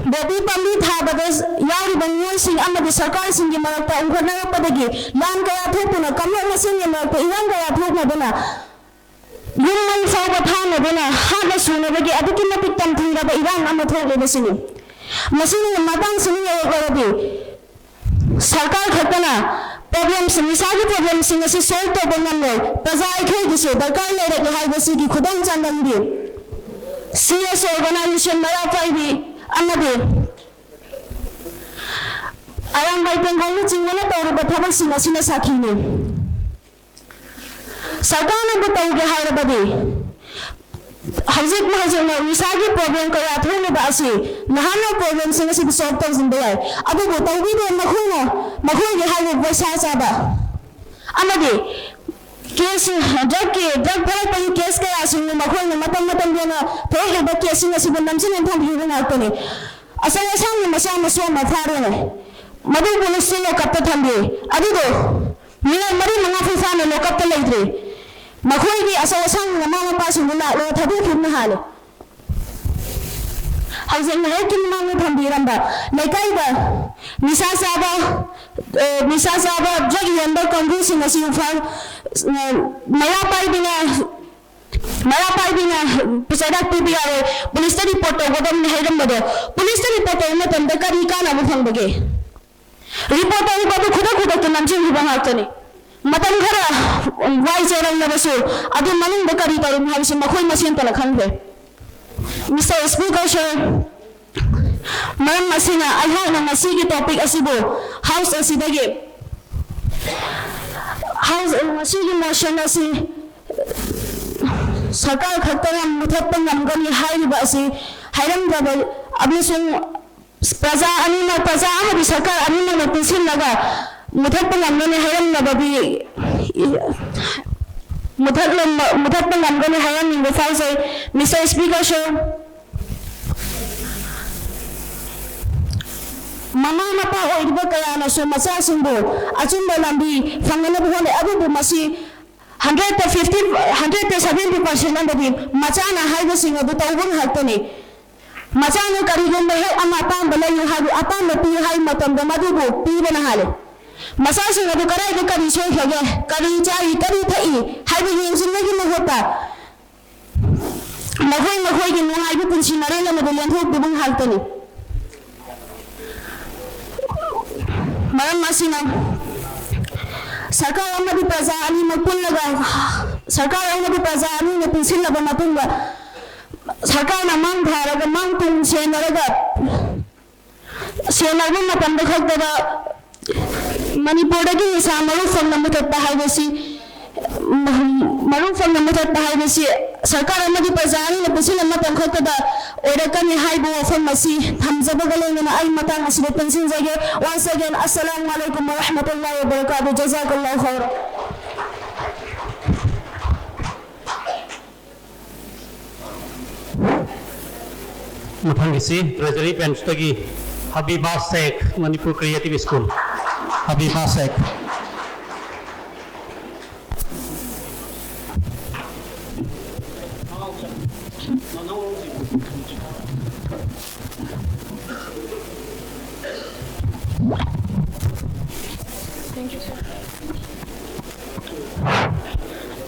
ꯄꯣꯄꯤ ꯄꯥꯝꯕꯤ ꯊꯥꯕꯗ ꯌꯥꯎꯔꯤꯕ ꯃꯤꯑꯣꯏꯁꯤꯡ ꯑꯃꯗꯤ ꯁꯔꯀꯥꯔꯁꯤꯡꯒꯤ ꯃꯔꯛꯇ ꯎꯪꯈꯠꯅꯔꯛꯄꯗꯒꯤ ꯂꯥꯟ ꯀꯌꯥ ꯊꯣꯛꯇꯨꯅ ꯀꯥꯡꯂꯨꯞ ꯃꯁꯦꯟꯒꯤ ꯃꯔꯛꯇ ꯏꯔꯥꯡ ꯀꯌꯥ ꯊꯣꯛꯅꯗꯨꯅ ꯌꯨꯝ ꯃꯩ ꯐꯥꯎꯕ ꯊꯥꯅꯗꯨꯅ ꯍꯥꯠꯅ ꯁꯨꯅꯕꯒꯤ ꯑꯗꯨꯛꯀꯤ ꯃꯇꯤꯛ ꯇꯝꯊꯤꯔꯕ ꯏꯔꯥꯡ ꯑꯃ ꯊꯣꯛꯂꯤꯕꯁꯤꯅꯤ꯫ ꯃꯁꯤꯒꯤ ꯃꯇꯥꯡꯁꯤꯅ ꯌꯧꯔꯛꯂꯕꯗꯤ ꯁꯔꯀꯥꯔ ꯈꯛꯇꯅ ꯄ꯭ꯔꯣꯕ꯭ꯂꯦꯝꯁꯤꯡ, ꯅꯤꯁꯥꯒꯤ ꯄ꯭ꯔꯣꯕ꯭ꯂꯦꯝꯁꯤꯡ ꯑꯁꯤ ꯁꯣꯜꯕ ꯇꯧꯕ ꯉꯝꯂꯣꯏ꯫ ꯄ꯭ꯔꯖꯥ ꯑꯩꯈꯣꯏꯒꯤꯁꯨ ꯗꯔꯀꯥꯔ ꯂꯩꯔꯛꯂꯦ ꯍꯥꯏꯕꯁꯤꯒꯤ ꯈꯨꯗꯝ ꯆꯥꯡꯗꯝꯕꯤꯌꯨ꯫ ꯁꯤ ꯑꯦꯁ ꯑꯣꯔꯒꯅꯥꯏꯖꯦꯁꯟ ꯃꯩꯔꯥ ꯄꯥꯏꯕꯤ ꯑꯃꯗꯤ ꯑꯔꯥꯝꯕꯥꯏ ꯇꯦꯡꯒꯣꯜꯅꯆꯤꯡꯕꯅ ꯇꯧꯔꯤꯕ ꯊꯕꯛꯁꯤꯡ ꯑꯁꯤꯅ ꯁꯥꯈꯤꯅꯤ꯫ ꯁꯔꯀꯥꯔꯅꯕꯨ ꯇꯧꯒꯦ ꯍꯥꯏꯔꯕꯗꯤ ꯍꯧꯖꯤꯛ ꯍꯧꯖꯤꯛꯅ ꯅꯤꯁꯥꯒꯤ ꯄ꯭ꯔꯣꯕ꯭ꯂꯦꯝ ꯀꯌꯥ ꯊꯣꯛꯂꯤꯕ ꯑꯁꯤ ꯅꯍꯥꯟꯅ ꯄ꯭ꯔꯣꯕ꯭ꯂꯦꯝꯁꯤꯡ ꯑꯁꯤꯕꯨ ꯁꯣꯜꯕ ꯇꯧꯁꯤꯟꯕ ꯌꯥꯏ, ꯑꯗꯨꯕꯨ ꯇꯧꯕꯤꯗꯦ꯫ ꯃꯈꯣꯏꯅ ꯃꯈꯣꯏꯒꯤ ꯍꯥꯏꯔꯤꯕ ꯄꯩꯁꯥ ꯆꯥꯕ ꯑꯃꯗꯤ ꯀꯦꯁ, ꯗ꯭ꯔꯒꯀꯤ, ꯗ꯭ꯔꯒ ꯊꯥꯔꯛꯄꯒꯤ ꯀꯦꯁ ꯀꯌꯥꯁꯤꯡꯕꯨ ꯃꯈꯣꯏꯅ ꯃꯇꯝ ꯃꯇꯝꯒꯤ ꯑꯣꯏꯅ ꯊꯣꯛꯂꯤꯕ ꯀꯦꯁꯁꯤꯡ ꯑꯁꯤꯕꯨ ꯅꯝꯁꯤꯟꯅ ꯊꯝꯕꯤꯕ ꯉꯥꯛꯇꯅꯤ꯫ ꯑꯆꯧ ꯑꯁꯥꯡꯒꯤ ꯃꯆꯥ ꯃꯁꯨ ꯑꯃ ꯐꯥꯔꯦꯅꯦ, ꯃꯗꯨ ꯄꯨꯂꯤꯁꯁꯤꯡꯅ ꯀꯞꯇ ꯊꯝꯕꯤ꯫ ꯑꯗꯨꯕꯨ ꯃꯤꯅꯠ ꯃꯔꯤ ꯃꯉꯥ ꯐꯥꯎ ꯐꯥꯅ ꯂꯣꯀꯞꯇ ꯂꯩꯇ꯭ꯔꯤ꯫ ꯃꯈꯣꯏꯒꯤ ꯑꯆꯧ ꯑꯁꯥꯡ ꯃꯃꯥ ꯃꯄꯥꯁꯤꯡꯗꯨ ꯂꯥꯛꯂꯒ ꯊꯥꯗꯣꯛꯈꯤꯕꯅ ꯍꯥꯜꯂꯦ꯫ ꯍꯧꯖꯤꯛ ꯉꯥꯏꯍꯥꯛꯀꯤ ꯃꯃꯥꯡꯗ ꯊꯝꯕꯤꯔꯝꯕ ꯂꯩꯀꯥꯏꯗ ꯅꯤꯁꯥ ꯆꯥꯕ, ꯑꯦ, ꯅꯤꯁꯥ ꯆꯥꯕ, ꯗ꯭ꯔꯒ ꯌꯣꯟꯕ ꯀꯥꯡꯕꯨꯁꯤꯡ ꯑꯁꯤ ꯏꯝꯐꯥꯜ, ꯑꯦ, ꯃꯩꯔꯥ ꯄꯥꯏꯕꯤꯅ, ꯃꯩꯔꯥ ꯄꯥꯏꯕꯤꯅ ꯆꯩꯔꯥꯛ ꯄꯤꯕ ꯌꯥꯔꯣꯏ, ꯄꯨꯂꯤꯁꯇ ꯔꯤꯄꯣꯔꯠ ꯇꯧꯒꯗꯕꯅꯤ ꯍꯥꯏꯔꯝꯕꯗꯣ, ꯄꯨꯂꯤꯁꯇ ꯔꯤꯄꯣꯔꯠ ꯇꯧꯕ ꯃꯇꯝꯗ ꯀꯔꯤ ꯀꯥꯟꯅꯕ ꯐꯪꯕꯒꯦ? ꯔꯤꯄꯣꯔꯠ ꯇꯧꯔꯤꯕ ꯑꯗꯨ ꯈꯨꯗꯛ ꯈꯨꯗꯛꯇ ꯅꯝꯁꯤꯟꯈꯤꯕ ꯉꯥꯛꯇꯅꯤ꯫ ꯃꯇꯝ ꯈꯔ ꯋꯥꯏ ꯆꯦꯔꯝꯂꯕꯁꯨ ꯑꯗꯨ ꯃꯅꯨꯡꯗ ꯀꯔꯤ ꯇꯧꯔꯤꯕꯅꯣ ꯍꯥꯏꯕꯁꯤ ꯃꯈꯣꯏ ꯃꯁꯦꯟꯇꯅ ꯈꯪꯈ꯭ꯔꯦ꯫ ꯃꯤꯁꯇꯔ ꯁ꯭ꯄꯤꯀꯔ ꯁꯔ, ꯃꯔꯝ ꯑꯁꯤꯅ ꯑꯩꯍꯥꯛꯅ ꯉꯁꯤꯒꯤ ꯇꯣꯄꯤꯛ ꯑꯁꯤꯕꯨ ꯍꯥꯎꯁ ꯑꯁꯤꯗꯒꯤ, ꯍꯥꯎꯁ, ꯉꯁꯤꯒꯤ ꯃꯣꯁꯟ ꯑꯁꯤ ꯁꯔꯀꯥꯔ ꯈꯛꯇꯅ ꯃꯨꯊꯠꯄ ꯉꯝꯒꯅꯤ ꯍꯥꯏꯔꯤꯕ ꯑꯁꯤ ꯍꯥꯏꯔꯝꯗꯕ ꯑꯃꯁꯨꯡ ꯄ꯭ꯔꯖꯥ ꯑꯅꯤꯃꯛ, ꯄ꯭ꯔꯖꯥ ꯑꯃꯗꯤ ꯁꯔꯀꯥꯔ ꯑꯅꯤꯃꯛꯅ ꯄꯨꯟꯁꯤꯜꯂꯒ ꯃꯨꯊꯠꯄ ꯉꯝꯒꯅꯤ ꯍꯥꯏꯔꯝꯅꯕꯗꯤ, ꯃꯨꯊꯠꯂꯝꯕ-, ꯃꯨꯊꯠꯄ ꯉꯝꯒꯅꯤ ꯍꯥꯏꯍꯟꯅꯤꯡꯕ ꯐꯥꯎꯖꯩ꯫ ꯃꯤꯁꯇꯔ ꯁ꯭ꯄꯤꯀꯔ ꯁꯔ, ꯃꯃꯥ ꯃꯄꯥ ꯑꯣꯏꯔꯤꯕ ꯀꯌꯥꯅꯁꯨ ꯃꯆꯥꯁꯤꯡꯕꯨ ꯑꯆꯨꯝꯕ ꯂꯝꯕꯤ ꯐꯪꯅꯅꯕ ꯍꯣꯠꯅꯩ, ꯑꯗꯨꯕꯨ ꯃꯁꯤ ꯍꯟꯗ꯭ꯔꯦꯠꯇ ꯐꯤꯐꯇꯤ, ꯍꯟꯗ꯭ꯔꯦꯠꯇ ꯁꯚꯦꯟꯇꯤ ꯄꯥꯔꯁꯦꯟ ꯑꯃꯗꯤ ꯃꯆꯥꯅ ꯍꯥꯏꯕꯁꯤꯡ ꯑꯗꯨ ꯇꯧꯕ ꯉꯥꯛꯇꯅꯤ꯫ ꯃꯆꯥꯅ ꯀꯔꯤꯒꯨꯝꯕ ꯍꯦꯛ ꯑꯃ ꯑꯄꯥꯝꯕ ꯂꯩꯌꯨ ꯍꯥꯏꯕ, ꯑꯄꯥꯝꯕ ꯄꯤꯌꯨ ꯍꯥꯏꯕ ꯃꯇꯝꯗ ꯃꯗꯨꯕꯨ ꯄꯤꯕꯅ ꯍꯥꯜꯂꯤ꯫ ꯃꯆꯥꯁꯤꯡ ꯑꯗꯨ ꯀꯗꯥꯏꯗ ꯀꯔꯤ ꯁꯣꯏꯈ꯭ꯔꯒꯦ, ꯀꯔꯤ ꯆꯥꯔꯤ, ꯀꯔꯤ ꯊꯛꯏ ꯍꯥꯏꯕ ꯌꯦꯡꯁꯤꯟꯕꯒꯤ ꯃꯍꯨꯠꯇ ꯃꯈꯣꯏ ꯃꯈꯣꯏꯒꯤ ꯅꯨꯡꯉꯥꯏꯕ ꯄꯨꯟꯁꯤ ꯃꯔꯦꯜ ꯑꯃꯗ ꯂꯦꯟꯊꯣꯛꯄꯤꯕ ꯉꯥꯛꯇꯅꯤ꯫ ꯃꯔꯝ ꯑꯁꯤꯅ ꯁꯔꯀꯥꯔ ꯑꯃꯗꯤ ꯄ꯭ꯔꯖꯥ ꯑꯅꯤꯃꯛ ꯄꯨꯜꯂꯒ, ꯁꯔꯀꯥꯔ ꯑꯃꯗꯤ ꯄ꯭ꯔꯖꯥ ꯑꯅꯤꯅ ꯄꯨꯟꯁꯤꯜꯂꯕ ꯃꯇꯨꯡꯗ ꯁꯔꯀꯥꯔꯅ ꯃꯥꯡ ꯊꯥꯔꯒ, ꯃꯥꯡ ꯇꯨꯡ ꯁꯦꯟꯅꯔꯒ ꯁꯦꯟꯅꯕ ꯃꯇꯝꯗ ꯈꯛꯇꯗ ꯃꯅꯤꯄꯨꯔꯗꯒꯤ ꯅꯤꯁꯥ ꯃꯔꯨ ꯐꯪꯅ ꯃꯨꯊꯠꯄ ꯍꯥꯏꯕꯁꯤ ꯃꯔꯨ ꯐꯪꯅ ꯃꯨꯊꯠꯄ ꯍꯥꯏꯕꯁꯤ ꯁꯔꯀꯥꯔ ꯑꯃꯗꯤ ꯄ꯭ꯔꯖꯥ ꯑꯅꯤꯅ ꯄꯨꯟꯁꯤꯟꯕ ꯃꯇꯝ ꯈꯛꯇꯗ ꯑꯣꯏꯔꯛꯀꯅꯤ ꯍꯥꯏꯕ ꯋꯥꯐꯝ ꯑꯁꯤ ꯊꯝꯖꯕꯒ ꯂꯣꯏꯅꯅ ꯑꯩ ꯃꯇꯥꯡ ꯑꯁꯤꯗ ꯇꯦꯟꯁꯤꯟꯖꯒꯦ꯫ Once again, Assalamu alaikum wa rahmatullahi wa barakatuh. Jazakallahu khairan. ꯃꯊꯪꯒꯤꯁꯤ ꯇ꯭ꯔꯦꯖꯔꯤ ꯕꯦꯟꯁꯇꯒꯤ Habiba Sheikh, Manipur creative school. Habiba Sheikh.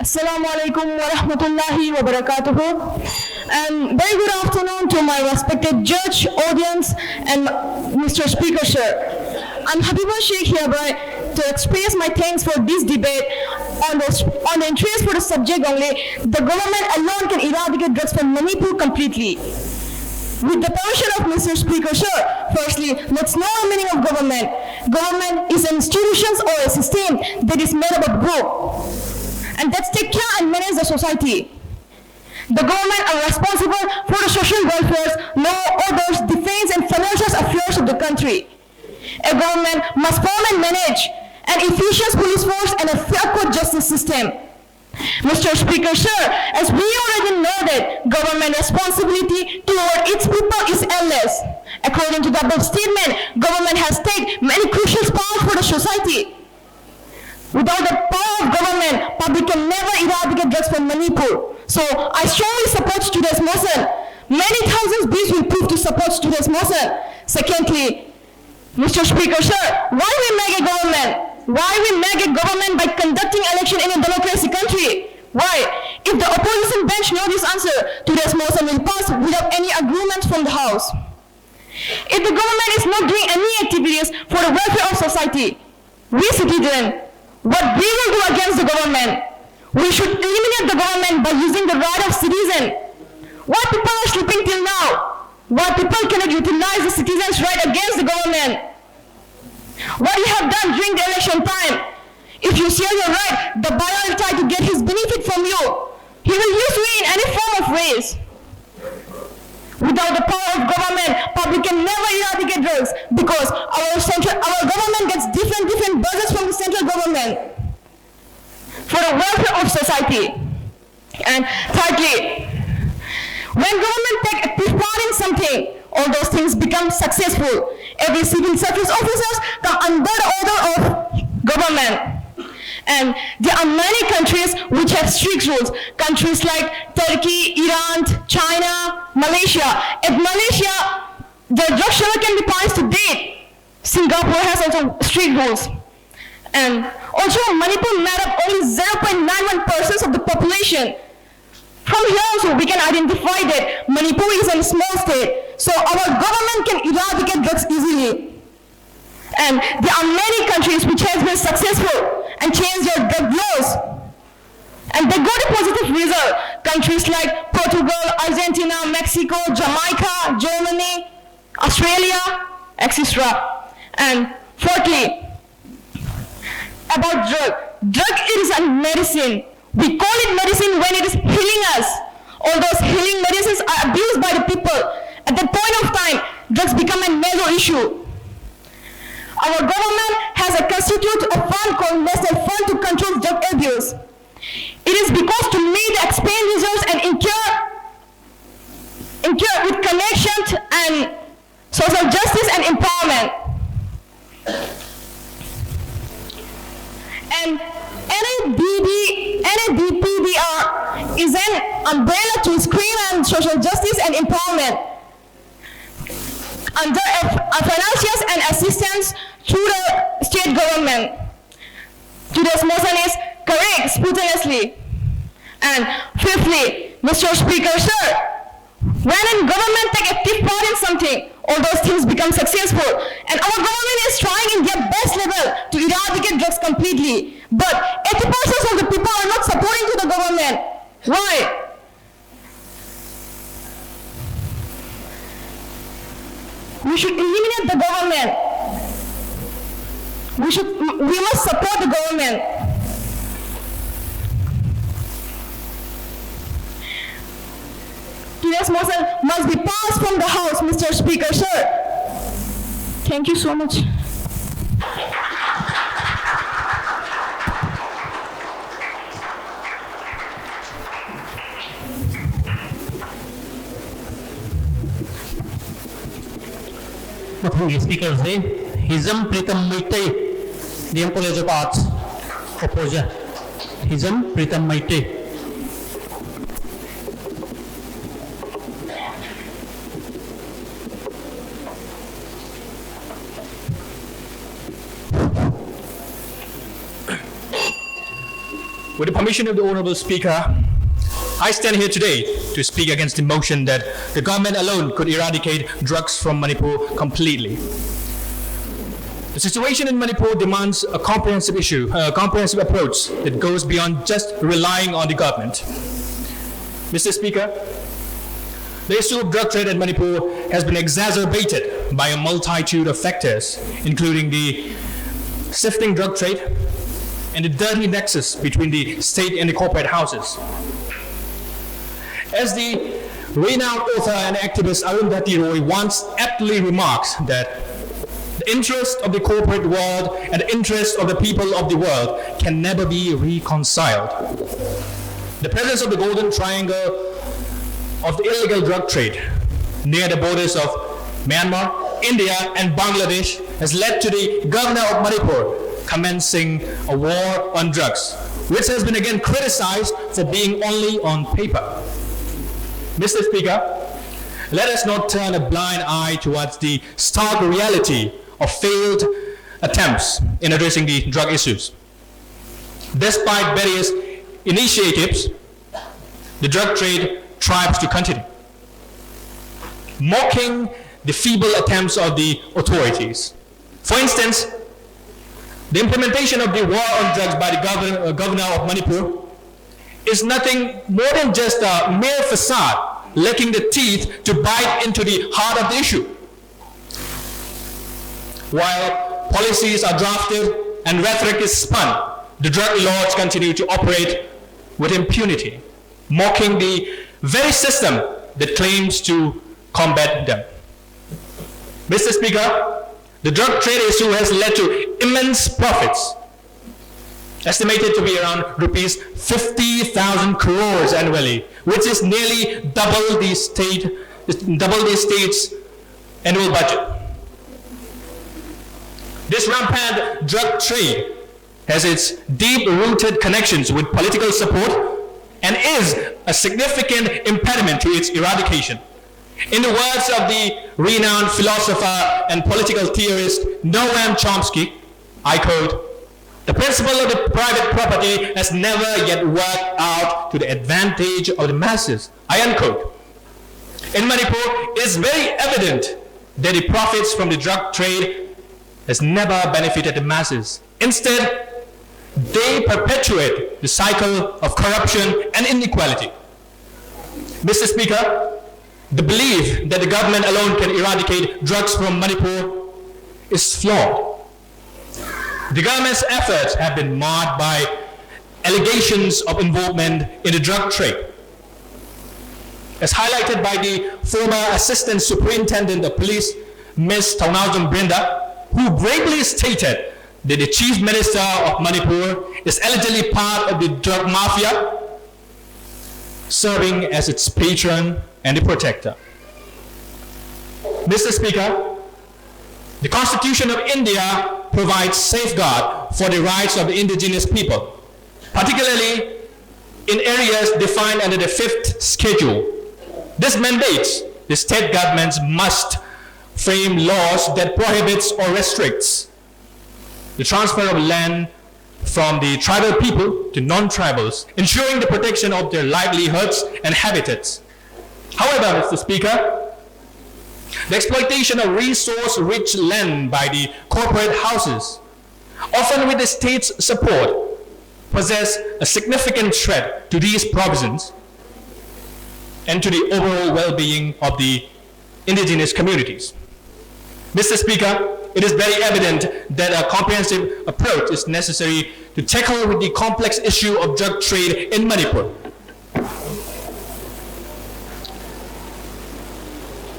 Assalamu alaikum wa rahmatullahi wa barakatuh. And very good afternoon to my respected judge, audience, and Mister Speaker, sir. I'm Habiba Sheikh hereby to express my thanks for this debate on the, on the interest for the subject only. The government alone can eradicate drugs from Manipur completely. With the permission of Mister Speaker, sir, firstly, let's know the meaning of government. Government is an institution or a system that is made up of group and that take care and manage the society. The government are responsible for the social welfare, law, orders, defense, and financial affairs of the country. A government must form and manage an efficient police force and a fair court justice system. Mister Speaker, sir, as we already know that government responsibility toward its people is endless. According to the above statement, government has taken many crucial parts for the society. Without the power of government, public can never eradicate drugs from Manipur. So I strongly support today's motion. Many thousands bees will prove to support today's motion. Secondly, Mister Speaker, sir, why we make a government? Why we make a government by conducting election in a democracy country? Why? If the opposition bench know this answer, today's motion will pass without any agreement from the House. If the government is not doing any activities for the welfare of society, we citizen, what we will do against the government? We should eliminate the government by using the right of citizen. Why people are sleeping till now? Why people cannot utilize the citizens' right against the government? What you have done during the election time? If you share your right, the buyer will try to get his benefit from drugs, because our central, our government gets different, different budgets from the central government for the welfare of society. And thirdly, when government take active part in something, all those things become successful. Every civil service officers come under the order of government. And there are many countries which have strict rules. Countries like Turkey, Iran, China, Malaysia. At Malaysia, the drug smuggler can be punished to death. Singapore has also strict rules. And also, Manipur made up only zero point nine one percent of the population. From here also, we can identify that Manipur is a small state, so our government can eradicate drugs easily. And there are many countries which has been successful and changed their drug laws. And they got a positive result. Countries like Portugal, Argentina, Mexico, Jamaica, Germany, Australia, et cetera. And fourthly, about drug. Drug is a medicine. We call it medicine when it is healing us. All those healing medicines are abused by the people. At that point of time, drugs become a major issue. Our government has a constitute a fund called National Fund to control drug abuse. It is because to meet the expenditures and incur, incur with connection and social justice and empowerment. And NADD, NADPDR is an umbrella to screen and social justice and empowerment under a, a financials and assistance through the state government. Today's motion is correct spontaneously. And fifthly, Mister Speaker, sir, when a government take active part in something, all those things become successful. And our government is trying in their best level to eradicate drugs completely. But eighty percent of the people are not supporting to the government. Why? We should eliminate the government. We should, we must support the government. Today's motion must be passed from the House, Mister Speaker, sir. Thank you so much. ꯃꯊꯪꯒꯤ speaker say Hijam Pritam Meitei, D M College of Arts, opposite. Hijam Pritam Meitei. With the permission of the Honorable Speaker, I stand here today to speak against the motion that the government alone could eradicate drugs from Manipur completely. The situation in Manipur demands a comprehensive issue, a comprehensive approach that goes beyond just relying on the government. Mister Speaker, the issue of drug trade in Manipur has been exacerbated by a multitude of factors, including the shifting drug trade and the dirty nexus between the state and the corporate houses. As the renowned author and activist Arundhati Roy once aptly remarks that the interest of the corporate world and the interest of the people of the world can never be reconciled. The presence of the Golden Triangle of the illegal drug trade near the borders of Myanmar, India, and Bangladesh has led to the governor of Manipur commencing a war on drugs, which has been again criticized for being only on paper. Mister Speaker, let us not turn a blind eye towards the stark reality of failed attempts in addressing the drug issues. Despite various initiatives, the drug trade thrives to continue, mocking the feeble attempts of the authorities. For instance, the implementation of the war on drugs by the governor, uh, governor of Manipur is nothing more than just a mere facade, lacking the teeth to bite into the heart of the issue. While policies are drafted and rhetoric is spun, the drug lords continue to operate with impunity, mocking the very system that claims to combat them. Mister Speaker, The drug trade issue has led to immense profits, estimated to be around rupees fifty thousand crores annually, which is nearly double the state, double the state's annual budget. This rampant drug trade has its deep-rooted connections with political support and is a significant impediment to its eradication. In the words of the renowned philosopher and political theorist Noam Chomsky, I quote, "The principle of the private property has never yet worked out to the advantage of the masses," I unquote. In Manipur, it is very evident that the profits from the drug trade has never benefited the masses. Instead, they perpetuate the cycle of corruption and inequality. Mister Speaker, the belief that the government alone can eradicate drugs from Manipur is flawed. The government's efforts have been marred by allegations of involvement in the drug trade. As highlighted by the former Assistant Superintendent of Police, Miz Thongnaljom Brenda, who bravely stated that the Chief Minister of Manipur is allegedly part of the drug mafia, serving as its patron and the protector. Mister Speaker, the Constitution of India provides safeguard for the rights of the indigenous people, particularly in areas defined under the fifth schedule. This mandates the state governments must frame laws that prohibits or restricts the transfer of land from the tribal people to non-tribals, ensuring the protection of their livelihoods and habitats. However, Mister Speaker, the exploitation of resource-rich land by the corporate houses, often with the state's support, poses a significant threat to these provisions and to the overall well-being of the indigenous communities. Mister Speaker, it is very evident that a comprehensive approach is necessary to tackle with the complex issue of drug trade in Manipur.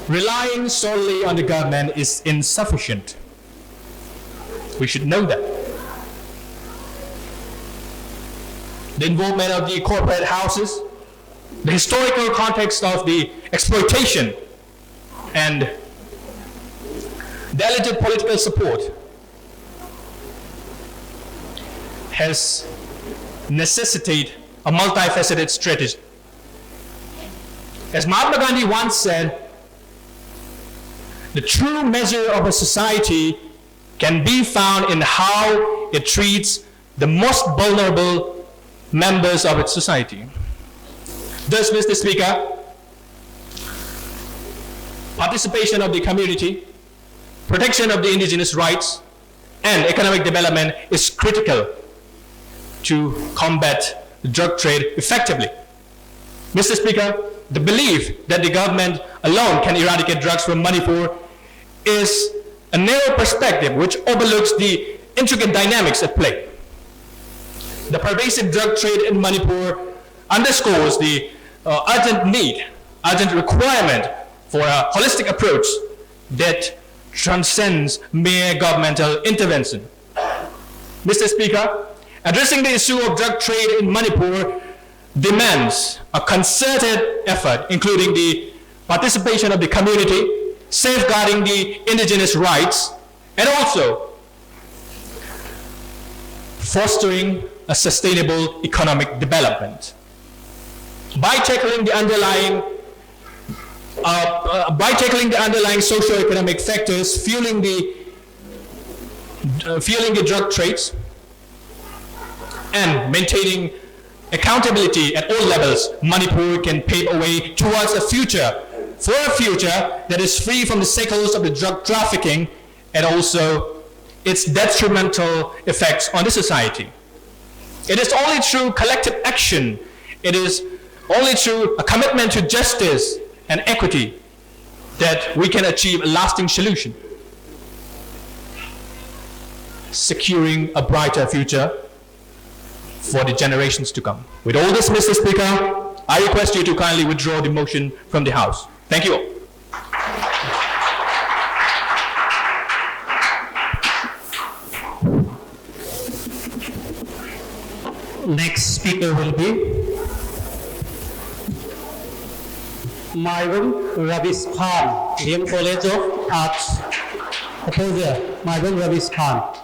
Relying solely on the government is insufficient. We should know that. The involvement of the corporate houses, the historical context of the exploitation, and the alleged political support has necessitated a multifaceted strategy. As Mahatma Gandhi once said, the true measure of a society can be found in how it treats the most vulnerable members of its society. Thus, Mister Speaker, participation of the community, protection of the indigenous rights, and economic development is critical to combat drug trade effectively. Mister Speaker, the belief that the government alone can eradicate drugs from Manipur is a narrow perspective which overlooks the intricate dynamics at play. The pervasive drug trade in Manipur underscores the uh, urgent need, urgent requirement for a holistic approach that transcends mere governmental intervention. Mister Speaker, addressing the issue of drug trade in Manipur demands a concerted effort, including the participation of the community, safeguarding the indigenous rights, and also fostering a sustainable economic development. By tackling the underlying uh, uh, by tackling the underlying socio-economic factors fueling the uh, fueling the drug trades and maintaining accountability at all levels, Manipur can pave a way towards a future, for a future that is free from the cycles of the drug trafficking and also its detrimental effects on the society. It is only through collective action, it is only through a commitment to justice and equity that we can achieve a lasting solution, securing a brighter future for the generations to come. With all this, Mister Speaker, I request you to kindly withdraw the motion from the House. Thank you all. Next speaker will be Maibam Ravish Khan, D M College of Arts. Opposite, Maibam Ravish Khan.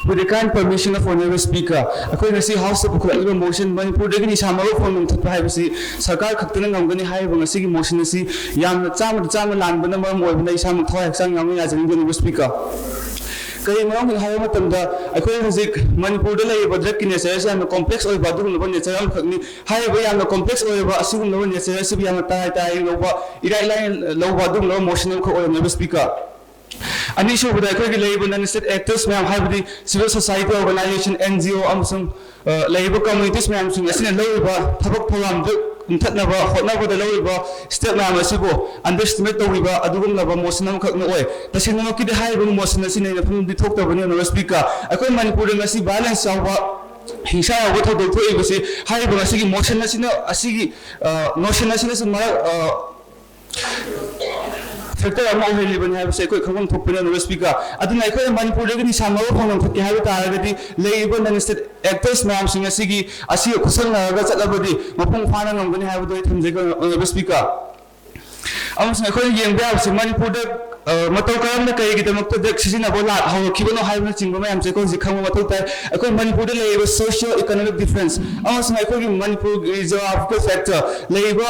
With the kind permission of Honorable Speaker, ꯑꯩꯈꯣꯏ ꯉꯁꯤ House ꯇ ꯄꯨꯈꯠꯂꯛꯂꯤꯕ motion, ꯃꯅꯤꯄꯨꯔꯗꯒꯤ ꯅꯤꯁꯥ ꯃꯔꯨ ꯐꯪꯅ ꯃꯨꯊꯠꯄ ꯍꯥꯏꯕꯁꯤ ꯁꯔꯀꯥꯔ ꯈꯛꯇꯅ ꯉꯝꯒꯅꯤ ꯍꯥꯏꯔꯤꯕ ꯉꯁꯤꯒꯤ motion ꯑꯁꯤ ꯌꯥꯝꯅ ꯆꯥꯝꯃꯗ ꯆꯥꯝꯃ ꯂꯥꯟꯕꯅ ꯃꯔꯝ ꯑꯣꯏꯕꯅ ꯏꯁꯥꯃꯛ ꯊꯋꯥꯏ ꯍꯛꯆꯥꯡ ꯌꯥꯎꯅ ꯌꯥꯖꯅꯤꯡꯕꯅꯤ, Honorable Speaker꯫ ꯀꯔꯤ ꯃꯔꯝꯒꯤꯅꯣ ꯍꯥꯏꯕ ꯃꯇꯝꯗ, ꯑꯩꯈꯣꯏ ꯍꯧꯖꯤꯛ ꯃꯅꯤꯄꯨꯔꯗ ꯂꯩꯔꯤꯕ drug ꯀꯤ nature ꯑꯁꯤ ꯌꯥꯝꯅ complex ꯑꯣꯏꯕ ꯑꯗꯨꯒꯨꯝꯂꯕ nature ꯑꯃꯈꯛꯅꯤ꯫ ꯍꯥꯏꯔꯤꯕ ꯌꯥꯝꯅ complex ꯑꯣꯏꯔꯕ ꯑꯁꯤꯒꯨꯝꯂꯕ nature ꯑꯁꯤꯕꯨ ꯌꯥꯝꯅ ꯇꯔꯥꯏ ꯇꯔꯥꯏ ꯂꯧꯕ, ꯏꯔꯥꯏ ꯂꯥꯏꯅ ꯂꯧꯕ ꯑꯗꯨꯒꯨꯝꯂꯕ motion ꯑꯃꯈꯛ ꯑꯣꯏꯔꯝꯃꯦꯕ, Speaker꯫ ꯑꯅꯤꯁꯨꯕꯗ, ꯑꯩꯈꯣꯏꯒꯤ ꯂꯩꯔꯤꯕ non state actors ꯃꯌꯥꯝ, ꯍꯥꯏꯕꯗꯤ civil society organization, N G O ꯑꯃꯁꯨꯡ, ꯑ, ꯂꯩꯔꯤꯕ communities ꯃꯌꯥꯝꯁꯤꯡ ꯑꯁꯤꯅ ꯂꯧꯔꯤꯕ ꯊꯕꯛ ꯊꯧꯔꯝꯗꯨ ꯀꯨꯝꯊꯠꯅꯕ ꯍꯣꯠꯅꯕꯗ ꯂꯧꯔꯤꯕ step ꯃꯌꯥꯝ ꯑꯁꯤꯕꯨ underestimate ꯇꯧꯕꯤꯕ ꯑꯗꯨꯒꯨꯝꯂꯕ motion ꯑꯃꯈꯛꯅ ꯑꯣꯏ꯫ ꯇꯁꯦꯡꯅꯃꯛꯀꯤꯗꯤ ꯍꯥꯏꯔꯤꯕ motion ꯑꯁꯤ ꯅꯩꯅꯐꯝꯗꯤ ꯊꯣꯛꯇꯕꯅꯤ, Honorable Speaker꯫ ꯑꯩꯈꯣꯏ ꯃꯅꯤꯄꯨꯔꯗ ꯉꯁꯤ violence ꯌꯥꯎꯕ, ꯍꯤꯡꯁꯥ ꯌꯥꯎꯕ ꯊꯧꯗꯣꯛ ꯊꯣꯛꯏꯕꯁꯤ ꯍꯥꯏꯔꯤꯕ ꯉꯁꯤꯒꯤ motion ꯑꯁꯤꯅ, ꯑꯁꯤꯒꯤ, ꯑ, motion ꯑꯁꯤꯅꯁꯨ ꯃꯔꯛ, ꯑ, factor ꯑꯃ ꯑꯣꯏꯍꯜꯂꯤꯕꯅꯤ ꯍꯥꯏꯕꯁꯤ ꯑꯩꯈꯣꯏ ꯈꯪꯐꯝ ꯊꯣꯛꯄꯅꯤ, Honorable Speaker꯫ ꯑꯗꯨꯅ ꯑꯩꯈꯣꯏꯅ ꯃꯅꯤꯄꯨꯔꯗꯒꯤ ꯅꯤꯁꯥ ꯃꯔꯨ ꯐꯪꯅ ꯃꯨꯊꯠꯀꯦ ꯍꯥꯏꯕ ꯇꯥꯔꯒꯗꯤ, ꯂꯩꯔꯤꯕ non state actors ꯃꯌꯥꯝꯁꯤꯡ ꯑꯁꯤꯒꯤ, ꯑꯁꯤꯒ ꯈꯨꯠꯁꯝꯅꯔꯒ ꯆꯠꯂꯕꯗꯤ ꯃꯄꯨꯡ ꯐꯥꯅ ꯉꯝꯒꯅꯤ ꯍꯥꯏꯕꯗꯨ ꯑꯩ ꯊꯝꯖꯒꯦ, Honorable Speaker꯫ ꯑꯃꯁꯨꯡ ꯑꯩꯈꯣꯏꯅ ꯌꯦꯡꯕ ꯌꯥꯕꯁꯤ, ꯃꯅꯤꯄꯨꯔꯗ, ꯑ, ꯃꯇꯧ ꯀꯔꯝꯅ, ꯀꯔꯤꯒꯤꯗꯃꯛꯇ drug ꯁꯤꯖꯤꯟꯅꯕ ꯂꯥꯛ ꯍꯧꯔꯛꯈꯤꯕꯅꯣ ꯍꯥꯏꯕꯅꯆꯤꯡꯕ ꯃꯌꯥꯝꯁꯦ ꯑꯩꯈꯣꯏ ꯍꯧꯖꯤꯛ ꯈꯪꯕ ꯃꯊꯧ ꯇꯥꯏ꯫ ꯑꯩꯈꯣꯏ ꯃꯅꯤꯄꯨꯔꯗ ꯂꯩꯔꯤꯕ socio economic difference ꯑꯃꯁꯨꯡ ꯑꯩꯈꯣꯏꯒꯤ ꯃꯅꯤꯄꯨꯔꯒꯤ geographical factor, ꯂꯩꯔꯤꯕ,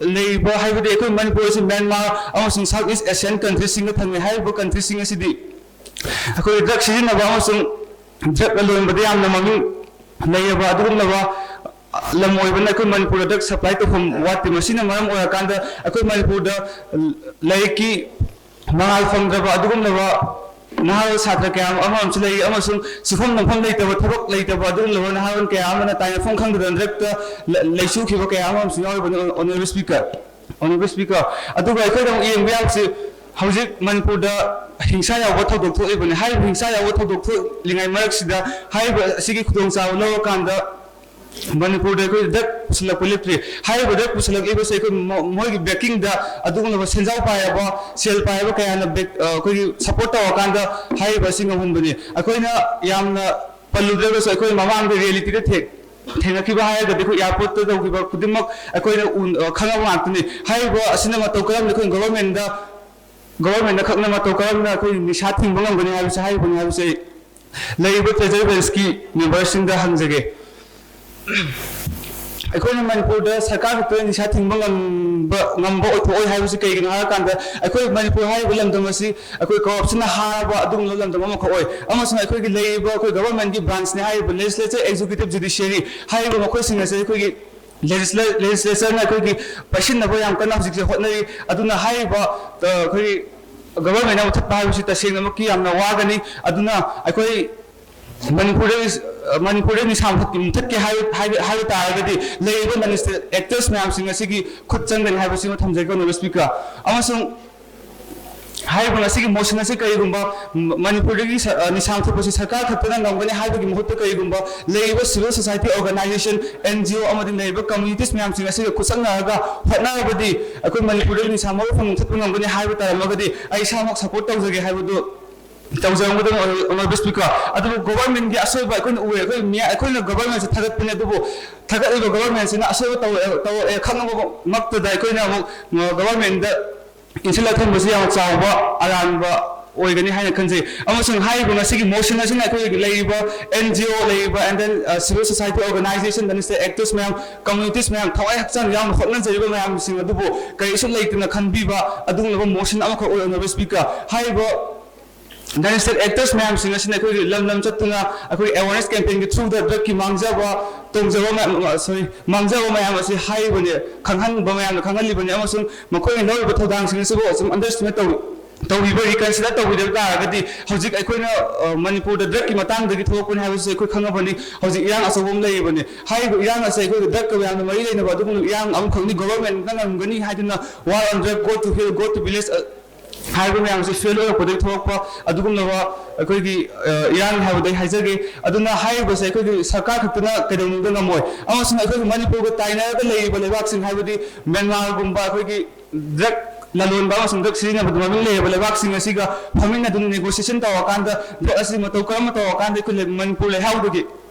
ꯂꯩꯔꯤꯕ ꯍꯥꯏꯕꯗꯤ ꯑꯩꯈꯣꯏ ꯃꯅꯤꯄꯨꯔ ꯑꯁꯤ ꯃ꯭ꯌꯥꯟꯃꯥꯔ ꯑꯃꯁꯨꯡ South East Asian countries ꯁꯤꯡꯗ ꯊꯝꯃꯤ꯫ ꯍꯥꯏꯔꯤꯕ countries ꯁꯤꯡ ꯑꯁꯤꯗꯤ ꯑꯩꯈꯣꯏ drug ꯁꯤꯖꯤꯟꯅꯕ ꯑꯃꯁꯨꯡ drug ꯂꯂꯣꯟꯕꯗ ꯌꯥꯝꯅ ꯃꯃꯤꯡ ꯂꯩꯔꯕ ꯑꯗꯨꯒꯨꯝꯂꯕ ꯂꯝ ꯑꯣꯏꯕꯅ, ꯑꯩꯈꯣꯏ ꯃꯅꯤꯄꯨꯔꯗ drug supply ꯇꯧꯐꯝ ꯋꯥꯠꯇꯦ꯫ ꯃꯁꯤꯅ ꯃꯔꯝ ꯑꯣꯏꯔꯀꯥꯟꯗ ꯑꯩꯈꯣꯏ ꯃꯅꯤꯄꯨꯔꯗ ꯂꯥꯏꯔꯤꯛꯀꯤ ꯃꯉꯥꯜ ꯐꯪꯗ꯭ꯔꯕ ꯑꯗꯨꯒꯨꯝꯂꯕ ꯅꯍꯥꯔꯣꯜ ꯁꯥꯇ꯭ꯔ ꯀꯌꯥ ꯑꯃꯁꯨ ꯂꯩꯔꯤ, ꯑꯃꯁꯨꯡ ꯁꯨꯐꯝ ꯅꯣꯝꯐꯝ ꯂꯩꯇꯕ, ꯊꯕꯛ ꯂꯩꯇꯕ ꯑꯗꯨꯒꯨꯝꯂꯕ ꯅꯍꯥꯔꯣꯜ ꯀꯌꯥ ꯑꯃꯅ ꯇꯥꯏꯅꯐꯝ ꯈꯪꯗꯗꯅ drug ꯇ ꯂ-, ꯂꯩꯁꯨꯈꯤꯕ ꯀꯌꯥ ꯑꯃꯁꯨ ꯌꯥꯎꯔꯤꯕꯅꯤ, Honorable Speaker꯫ Honorable Speaker, ꯑꯗꯨꯒ ꯑꯩꯈꯣꯏꯅ ꯑꯃꯨꯛ ꯌꯦꯡꯕ ꯌꯥꯕꯁꯤ, ꯍꯧꯖꯤꯛ ꯃꯅꯤꯄꯨꯔꯗ ꯍꯤꯡꯁꯥ ꯌꯥꯎꯕ ꯊꯧꯗꯣꯛ ꯊꯣꯛꯂꯤꯕꯅꯤ꯫ ꯍꯥꯏꯔꯤꯕ ꯍꯤꯡꯁꯥ ꯌꯥꯎꯕ ꯊꯧꯗꯣꯛ ꯊꯣꯛꯂꯤꯉꯩ ꯃꯔꯛꯁꯤꯗ ꯍꯥꯏꯔꯤꯕ ꯑꯁꯤꯒꯤ ꯈꯨꯗꯣꯡꯆꯥꯕ ꯂꯧꯔꯀꯥꯟꯗ ꯃꯅꯤꯄꯨꯔꯗ ꯑꯩꯈꯣꯏ ꯗ꯭ꯔꯒ ꯄꯨꯁꯤꯜꯂꯛꯄ ꯂꯦꯞꯇ꯭ꯔꯤ꯫ ꯍꯥꯏꯔꯤꯕ ꯗ꯭ꯔꯒ ꯄꯨꯁꯤꯜꯂꯛꯂꯤꯕꯁꯦ ꯑꯩꯈꯣꯏ ꯃꯣ- ꯃꯣꯏꯒꯤ ꯕꯦꯀꯤꯡꯗ ꯑꯗꯨꯒꯨꯝꯂꯕ ꯁꯦꯟꯖꯥꯎ ꯄꯥꯏꯔꯕ, ꯁꯦꯜ ꯄꯥꯏꯔꯕ ꯀꯌꯥꯅ ꯕꯦꯛ- ꯑ, ꯑꯩꯈꯣꯏꯒꯤ ꯁꯄꯣꯔꯠ ꯇꯧꯔꯀꯥꯟꯗ ꯍꯥꯏꯔꯤꯕ ꯑꯁꯤ ꯉꯝꯍꯟꯕꯅꯤ꯫ ꯑꯩꯈꯣꯏꯅ ꯌꯥꯝꯅ ꯄꯜꯂꯨꯗ꯭ꯔꯒꯁꯨ ꯑꯩꯈꯣꯏ ꯃꯃꯥꯡꯗ ꯔꯤꯌꯦꯂꯤꯇꯤꯗ ꯊꯦꯡ- ꯊꯦꯡꯅꯈꯤꯕ ꯍꯥꯏꯔꯒꯗꯤ ꯑꯩꯈꯣꯏ ꯑꯦꯌꯥꯔꯄꯣꯔꯠꯇ ꯇꯧꯈꯤꯕ ꯈꯨꯗꯤꯡꯃꯛ ꯑꯩꯈꯣꯏꯅ ꯎ- ꯑ, ꯈꯪꯉꯕ ꯉꯥꯛꯇꯅꯤ꯫ ꯍꯥꯏꯔꯤꯕ ꯑꯁꯤꯅ ꯃꯇꯧ ꯀꯔꯝꯅ ꯑꯩꯈꯣꯏ ꯒꯣꯚꯔꯟꯃꯦꯟꯗ ꯒꯣꯚꯔꯟꯃꯦꯟꯠꯅ ꯈꯛꯅ ꯃꯇꯧ ꯀꯔꯝꯅ ꯑꯩꯈꯣꯏ ꯅꯤꯁꯥ ꯊꯤꯡꯕ ꯉꯝꯒꯅꯤ ꯍꯥꯏꯕꯁꯤ ꯍꯥꯏꯔꯤꯕꯅꯤ ꯍꯥꯏꯕꯁꯤ ꯑꯩ ꯂꯩꯔꯤꯕ ꯇ꯭ꯔꯦꯖꯔꯤ ꯕꯦꯟꯁꯀꯤ ꯃꯦꯝꯕꯔꯁꯤꯡꯗ ꯍꯪꯖꯒꯦ꯫ ꯑꯩꯈꯣꯏꯅ ꯃꯅꯤꯄꯨꯔꯗ ꯁꯔꯀꯥꯔ ꯈꯛꯇꯅ ꯅꯤꯁꯥ ꯊꯤꯡꯕ ꯉꯝꯕ ꯉꯝꯕ ꯑꯣꯏꯊꯣꯛꯑꯣꯏ ꯍꯥꯏꯕꯁꯤ ꯀꯩꯒꯤꯅꯣ ꯍꯥꯏꯔꯀꯥꯟꯗ ꯑꯩꯈꯣꯏ ꯃꯅꯤꯄꯨꯔ ꯍꯥꯏꯔꯤꯕ ꯂꯝꯗꯝ ꯑꯁꯤ ꯑꯩꯈꯣꯏ ꯀꯔꯞꯁꯟꯅ ꯍꯥꯔꯕ ꯑꯗꯨꯒꯨꯝꯂꯕ ꯂꯝꯗꯝ ꯑꯃꯈꯛ ꯑꯣꯏ꯫ ꯑꯃꯁꯨꯡ ꯑꯩꯈꯣꯏꯒꯤ ꯂꯩꯔꯤꯕ ꯑꯩꯈꯣꯏ ꯒꯣꯚꯔꯟꯃꯦꯟꯠꯀꯤ ꯕ꯭ꯔꯥꯟꯁꯅꯤ ꯍꯥꯏꯔꯤꯕ ꯂꯦꯖꯤꯁꯂꯦꯆꯔ, ꯑꯦꯛꯖꯤꯀ꯭ꯌꯨꯇꯤꯚ, ꯖꯨꯗꯤꯁꯤꯌꯔꯤ ꯍꯥꯏꯔꯤꯕ ꯃꯈꯣꯏꯁꯤꯡ ꯑꯁꯤ ꯑꯩꯈꯣꯏꯒꯤ ꯂꯦꯖꯤꯁꯂꯦ- ꯂꯦꯖꯤꯁꯂꯦꯆꯔꯅ ꯑꯩꯈꯣꯏꯒꯤ ꯄꯥꯏꯁꯤꯟꯅꯕ ꯌꯥꯝ ꯀꯟꯅ ꯍꯧꯖꯤꯛꯁꯦ ꯍꯣꯠꯅꯔꯤ꯫ ꯑꯗꯨꯅ ꯍꯥꯏꯔꯤꯕ ꯑ, ꯑꯩꯈꯣꯏꯒꯤ ꯒꯣꯚꯔꯟꯃꯦꯟꯠꯅ ꯃꯨꯊꯠꯄ ꯍꯥꯏꯕꯁꯤ ꯇꯁꯦꯡꯅꯃꯛꯀꯤ ꯌꯥꯝꯅ ꯋꯥꯒꯅꯤ꯫ ꯑꯗꯨꯅ ꯑꯩꯈꯣꯏ ꯃꯅꯤꯄꯨꯔꯗ ꯃꯅꯤꯄꯨꯔꯗ ꯅꯤꯁꯥ ꯃꯨꯊꯠ- ꯃꯨꯊꯠꯀꯦ ꯍꯥꯏꯕ ꯍꯥꯏꯕ ꯍꯥꯏꯕ ꯇꯥꯔꯒꯗꯤ ꯂꯩꯔꯤꯕ ꯅꯟ ꯁ꯭ꯇꯦꯠ ꯑꯦꯛꯇꯔꯁ ꯃꯌꯥꯝꯁꯤꯡ ꯑꯁꯤꯒꯤ ꯈꯨꯠ ꯆꯪꯒꯅꯤ ꯍꯥꯏꯕꯁꯤꯃ ꯊꯝꯖꯒꯦ, ꯑꯣꯅꯔꯦꯕꯜ ꯁ꯭ꯄꯤꯀꯔ꯫ ꯑꯃꯁꯨꯡ ꯍꯥꯏꯔꯤꯕ ꯉꯁꯤꯒꯤ ꯃꯣꯁꯟ ꯑꯁꯤ ꯀꯔꯤꯒꯨꯝꯕ ꯃ- ꯃꯅꯤꯄꯨꯔꯗꯒꯤ ꯁ- ꯑ, ꯅꯤꯁꯥ ꯃꯨꯊꯠꯄꯁꯤ ꯁꯔꯀꯥꯔ ꯈꯛꯇꯅ ꯉꯝꯒꯅꯤ ꯍꯥꯏꯕꯒꯤ ꯃꯍꯨꯠꯇ ꯀꯔꯤꯒꯨꯝꯕ ꯂꯩꯔꯤꯕ civil society organisation, N G O ꯑꯃꯗꯤ ꯂꯩꯔꯤꯕ ꯀꯝꯃ꯭ꯌꯨꯅꯤꯇꯤꯁ ꯃꯌꯥꯝꯁꯤꯡ ꯑꯁꯤꯒ ꯈꯨꯠꯁꯝꯅꯔꯒ ꯍꯣꯠꯅꯔꯕꯗꯤ ꯑꯩꯈꯣꯏ ꯃꯅꯤꯄꯨꯔꯗꯒꯤ ꯅꯤꯁꯥ ꯃꯔꯨꯞ ꯐꯪ ꯃꯨꯊꯠꯄ ꯉꯝꯒꯅꯤ ꯍꯥꯏꯕ ꯇꯥꯔꯝꯃꯒꯗꯤ ꯑꯩ ꯏꯁꯥꯃꯛ ꯁꯄꯣꯔꯠ ꯇꯧꯖꯒꯦ ꯍꯥꯏꯕꯗꯨ ꯇꯧꯖꯔꯝꯒꯗꯕꯅꯤ, ꯑꯣꯅꯔꯦꯕꯜ ꯁ꯭ꯄꯤꯀꯔ꯫ ꯑꯗꯨꯕꯨ ꯒꯣꯚꯔꯟꯃꯦꯟꯠꯀꯤ ꯑꯁꯣꯏꯕ ꯑꯩꯈꯣꯏꯅ ꯎꯔꯦ꯫ ꯑꯩꯈꯣꯏ ꯃꯤꯌꯥ- ꯑꯩꯈꯣꯏꯅ ꯒꯣꯚꯔꯟꯃꯦꯟꯠꯁꯦ ꯊꯥꯒꯠꯄꯅꯦ, ꯑꯗꯨꯕꯨ ꯊꯥꯒꯠꯂꯤꯕ ꯒꯣꯚꯔꯟꯃꯦꯟꯠꯁꯤꯅ ꯑꯁꯣꯏꯕ ꯇꯧꯔꯛꯑꯦ ꯇꯧꯔꯛꯑꯦ ꯈꯪꯉꯕꯃꯛꯇꯗ ꯑꯩꯈꯣꯏꯅ ꯑꯃꯨꯛ ꯒꯣꯚꯔꯟꯃꯦꯟꯠꯇ ꯏꯟꯁꯤꯜꯂ ꯊꯝꯕꯁꯤ ꯌꯥꯝ ꯆꯥꯎꯕ ꯑꯔꯥꯟꯕ ꯑꯣꯏꯒꯅꯤ ꯍꯥꯏꯅ ꯈꯟꯖꯩ꯫ ꯑꯃꯁꯨꯡ ꯍꯥꯏꯔꯤꯕ ꯉꯁꯤꯒꯤ ꯃꯣꯁꯟ ꯑꯁꯤꯅ ꯑꯩꯈꯣꯏꯒꯤ ꯂꯩꯔꯤꯕ ꯑꯦꯟ ꯖꯤ ꯑꯣ ꯂꯩꯔꯤꯕ, and then, uh, civil society organization, then state actors ꯃꯌꯥꯝ, communities ꯃꯌꯥꯝ, ꯊꯋꯥꯏ ꯍꯛꯆꯥꯡ ꯌꯥꯎꯅ ꯍꯣꯠꯅꯖꯔꯤꯕ ꯃꯌꯥꯝꯁꯤꯡ ꯑꯗꯨꯕꯨ ꯀꯔꯤꯁꯨ ꯂꯩꯇꯅ ꯈꯟꯕꯤꯕ ꯑꯗꯨꯒꯨꯝꯂꯕ ꯃꯣꯁꯟ ꯑꯃꯈꯛ ꯑꯣꯏ, ꯑꯣꯅꯔꯦꯕꯜ ꯁ꯭ꯄꯤꯀꯔ꯫ ꯍꯥꯏꯔꯤꯕ ꯅꯟ ꯁ꯭ꯇꯦꯠ ꯑꯦꯛꯇꯔꯁ ꯃꯌꯥꯝꯁꯤꯡ ꯑꯁꯤꯅ ꯑꯩꯈꯣꯏꯒꯤ ꯂꯝ ꯂꯝ ꯆꯠꯇꯨꯅ ꯑꯩꯈꯣꯏꯒꯤ ꯑꯦꯋꯥꯔꯅꯦꯁ ꯀꯦꯝꯄꯦꯟꯒꯤ ꯊ꯭ꯔꯨꯗ ꯗ꯭ꯔꯒꯀꯤ ꯃꯥꯡꯖꯕ ꯇꯣꯡꯖꯕ ꯃꯌꯥꯝ, ꯁꯣꯔꯤ, ꯃꯥꯡꯖꯕ ꯃꯌꯥꯝ ꯑꯁꯤ ꯍꯥꯏꯔꯤꯕꯅꯤ, ꯈꯪꯍꯟꯕ ꯃꯌꯥꯝꯗ ꯈꯪꯍꯜꯂꯤꯕꯅꯤ꯫ ꯑꯃꯁꯨꯡ ꯃꯈꯣꯏꯅ ꯂꯧꯔꯤꯕ ꯊꯧꯗꯥꯡꯁꯤꯡ ꯑꯁꯤꯕꯨ ꯑꯁꯨꯝ ꯑꯟꯗꯔꯁꯇꯤꯃꯦꯠ ꯇꯧ ꯇꯧꯕꯤꯕ, ꯔꯤꯀꯟꯁꯤꯗꯔ ꯇꯧꯕꯤꯗꯕ ꯇꯥꯔꯒꯗꯤ ꯍꯧꯖꯤꯛ ꯑꯩꯈꯣꯏꯅ ꯑ, ꯃꯅꯤꯄꯨꯔꯗ ꯗ꯭ꯔꯒꯀꯤ ꯃꯇꯥꯡꯗꯒꯤ ꯊꯣꯛꯂꯛꯄꯅꯤ ꯍꯥꯏꯕꯁꯤ ꯑꯩꯈꯣꯏ ꯈꯪꯉꯕꯅꯤ꯫ ꯍꯧꯖꯤꯛ ꯏꯔꯥꯡ ꯑꯆꯧꯕ ꯑꯃ ꯂꯩꯔꯤꯕꯅꯤ꯫ ꯍꯥꯏꯔꯤꯕ ꯏꯔꯥꯡ ꯑꯁꯤ ꯑꯩꯈꯣꯏꯒꯤ ꯗ꯭ꯔꯒꯀ ꯌꯥꯝꯅ ꯃꯔꯤ ꯂꯩꯅꯕ ꯑꯗꯨꯒꯨꯝꯂꯕ ꯏꯔꯥꯡ ꯑꯃꯈꯛꯅꯤ꯫ ꯒꯣꯚꯔꯟꯃꯦꯟꯠꯅ ꯉꯝꯒꯅꯤ ꯍꯥꯏꯗꯨꯅ War on Drug, Go to Hill, Go to Village, ꯑ, ꯍꯥꯏꯔꯤꯕ ꯃꯌꯥꯝꯁꯦ ꯐꯦꯜ ꯑꯣꯏꯔꯛꯄꯗꯒꯤ ꯊꯣꯛꯂꯛꯄ ꯑꯗꯨꯒꯨꯝꯂꯕ ꯑꯩꯈꯣꯏꯒꯤ ꯏꯔꯥꯡꯅꯤ ꯍꯥꯏꯕꯗ ꯑꯩ ꯍꯥꯏꯖꯒꯦ꯫ ꯑꯗꯨꯅ ꯍꯥꯏꯔꯤꯕꯁꯦ ꯑꯩꯈꯣꯏꯒꯤ ꯁꯔꯀꯥꯔ ꯈꯛꯇꯅ ꯀꯩꯗꯧꯅꯨꯡꯗ ꯉꯝꯃꯣꯏ꯫ ꯑꯃꯁꯨꯡ ꯑꯩꯈꯣꯏꯒꯤ ꯃꯅꯤꯄꯨꯔꯒ ꯇꯥꯏꯅꯔꯒ ꯂꯩꯔꯤꯕ ꯂꯩꯕꯥꯛꯁꯤꯡ, ꯍꯥꯏꯕꯗꯤ ꯃꯦꯟꯃꯥꯔꯒꯨꯝꯕ ꯑꯩꯈꯣꯏꯒꯤ ꯗ꯭ꯔꯒ ꯂꯂꯣꯟꯕ ꯑꯃꯁꯨꯡ ꯗ꯭ꯔꯒ ꯁꯤꯖꯤꯟꯅꯕꯗ ꯃꯃꯤꯡ ꯂꯩꯔꯕ ꯂꯩꯕꯥꯛꯁꯤꯡ ꯑꯁꯤꯒ ꯐꯝꯃꯤꯟꯅꯗꯨꯅ ꯅꯦꯒꯣꯁꯤꯌꯦꯁꯟ ꯇꯧꯔꯀꯥꯟꯗ ꯗ꯭ꯔꯒ ꯑꯁꯤ ꯃꯇꯧ ꯀꯔꯝꯅ ꯇꯧꯔꯀꯥꯟꯗ ꯑꯩꯈꯣꯏ ꯃꯅꯤꯄꯨꯔ ꯂꯩꯍꯥꯎꯗꯒꯤ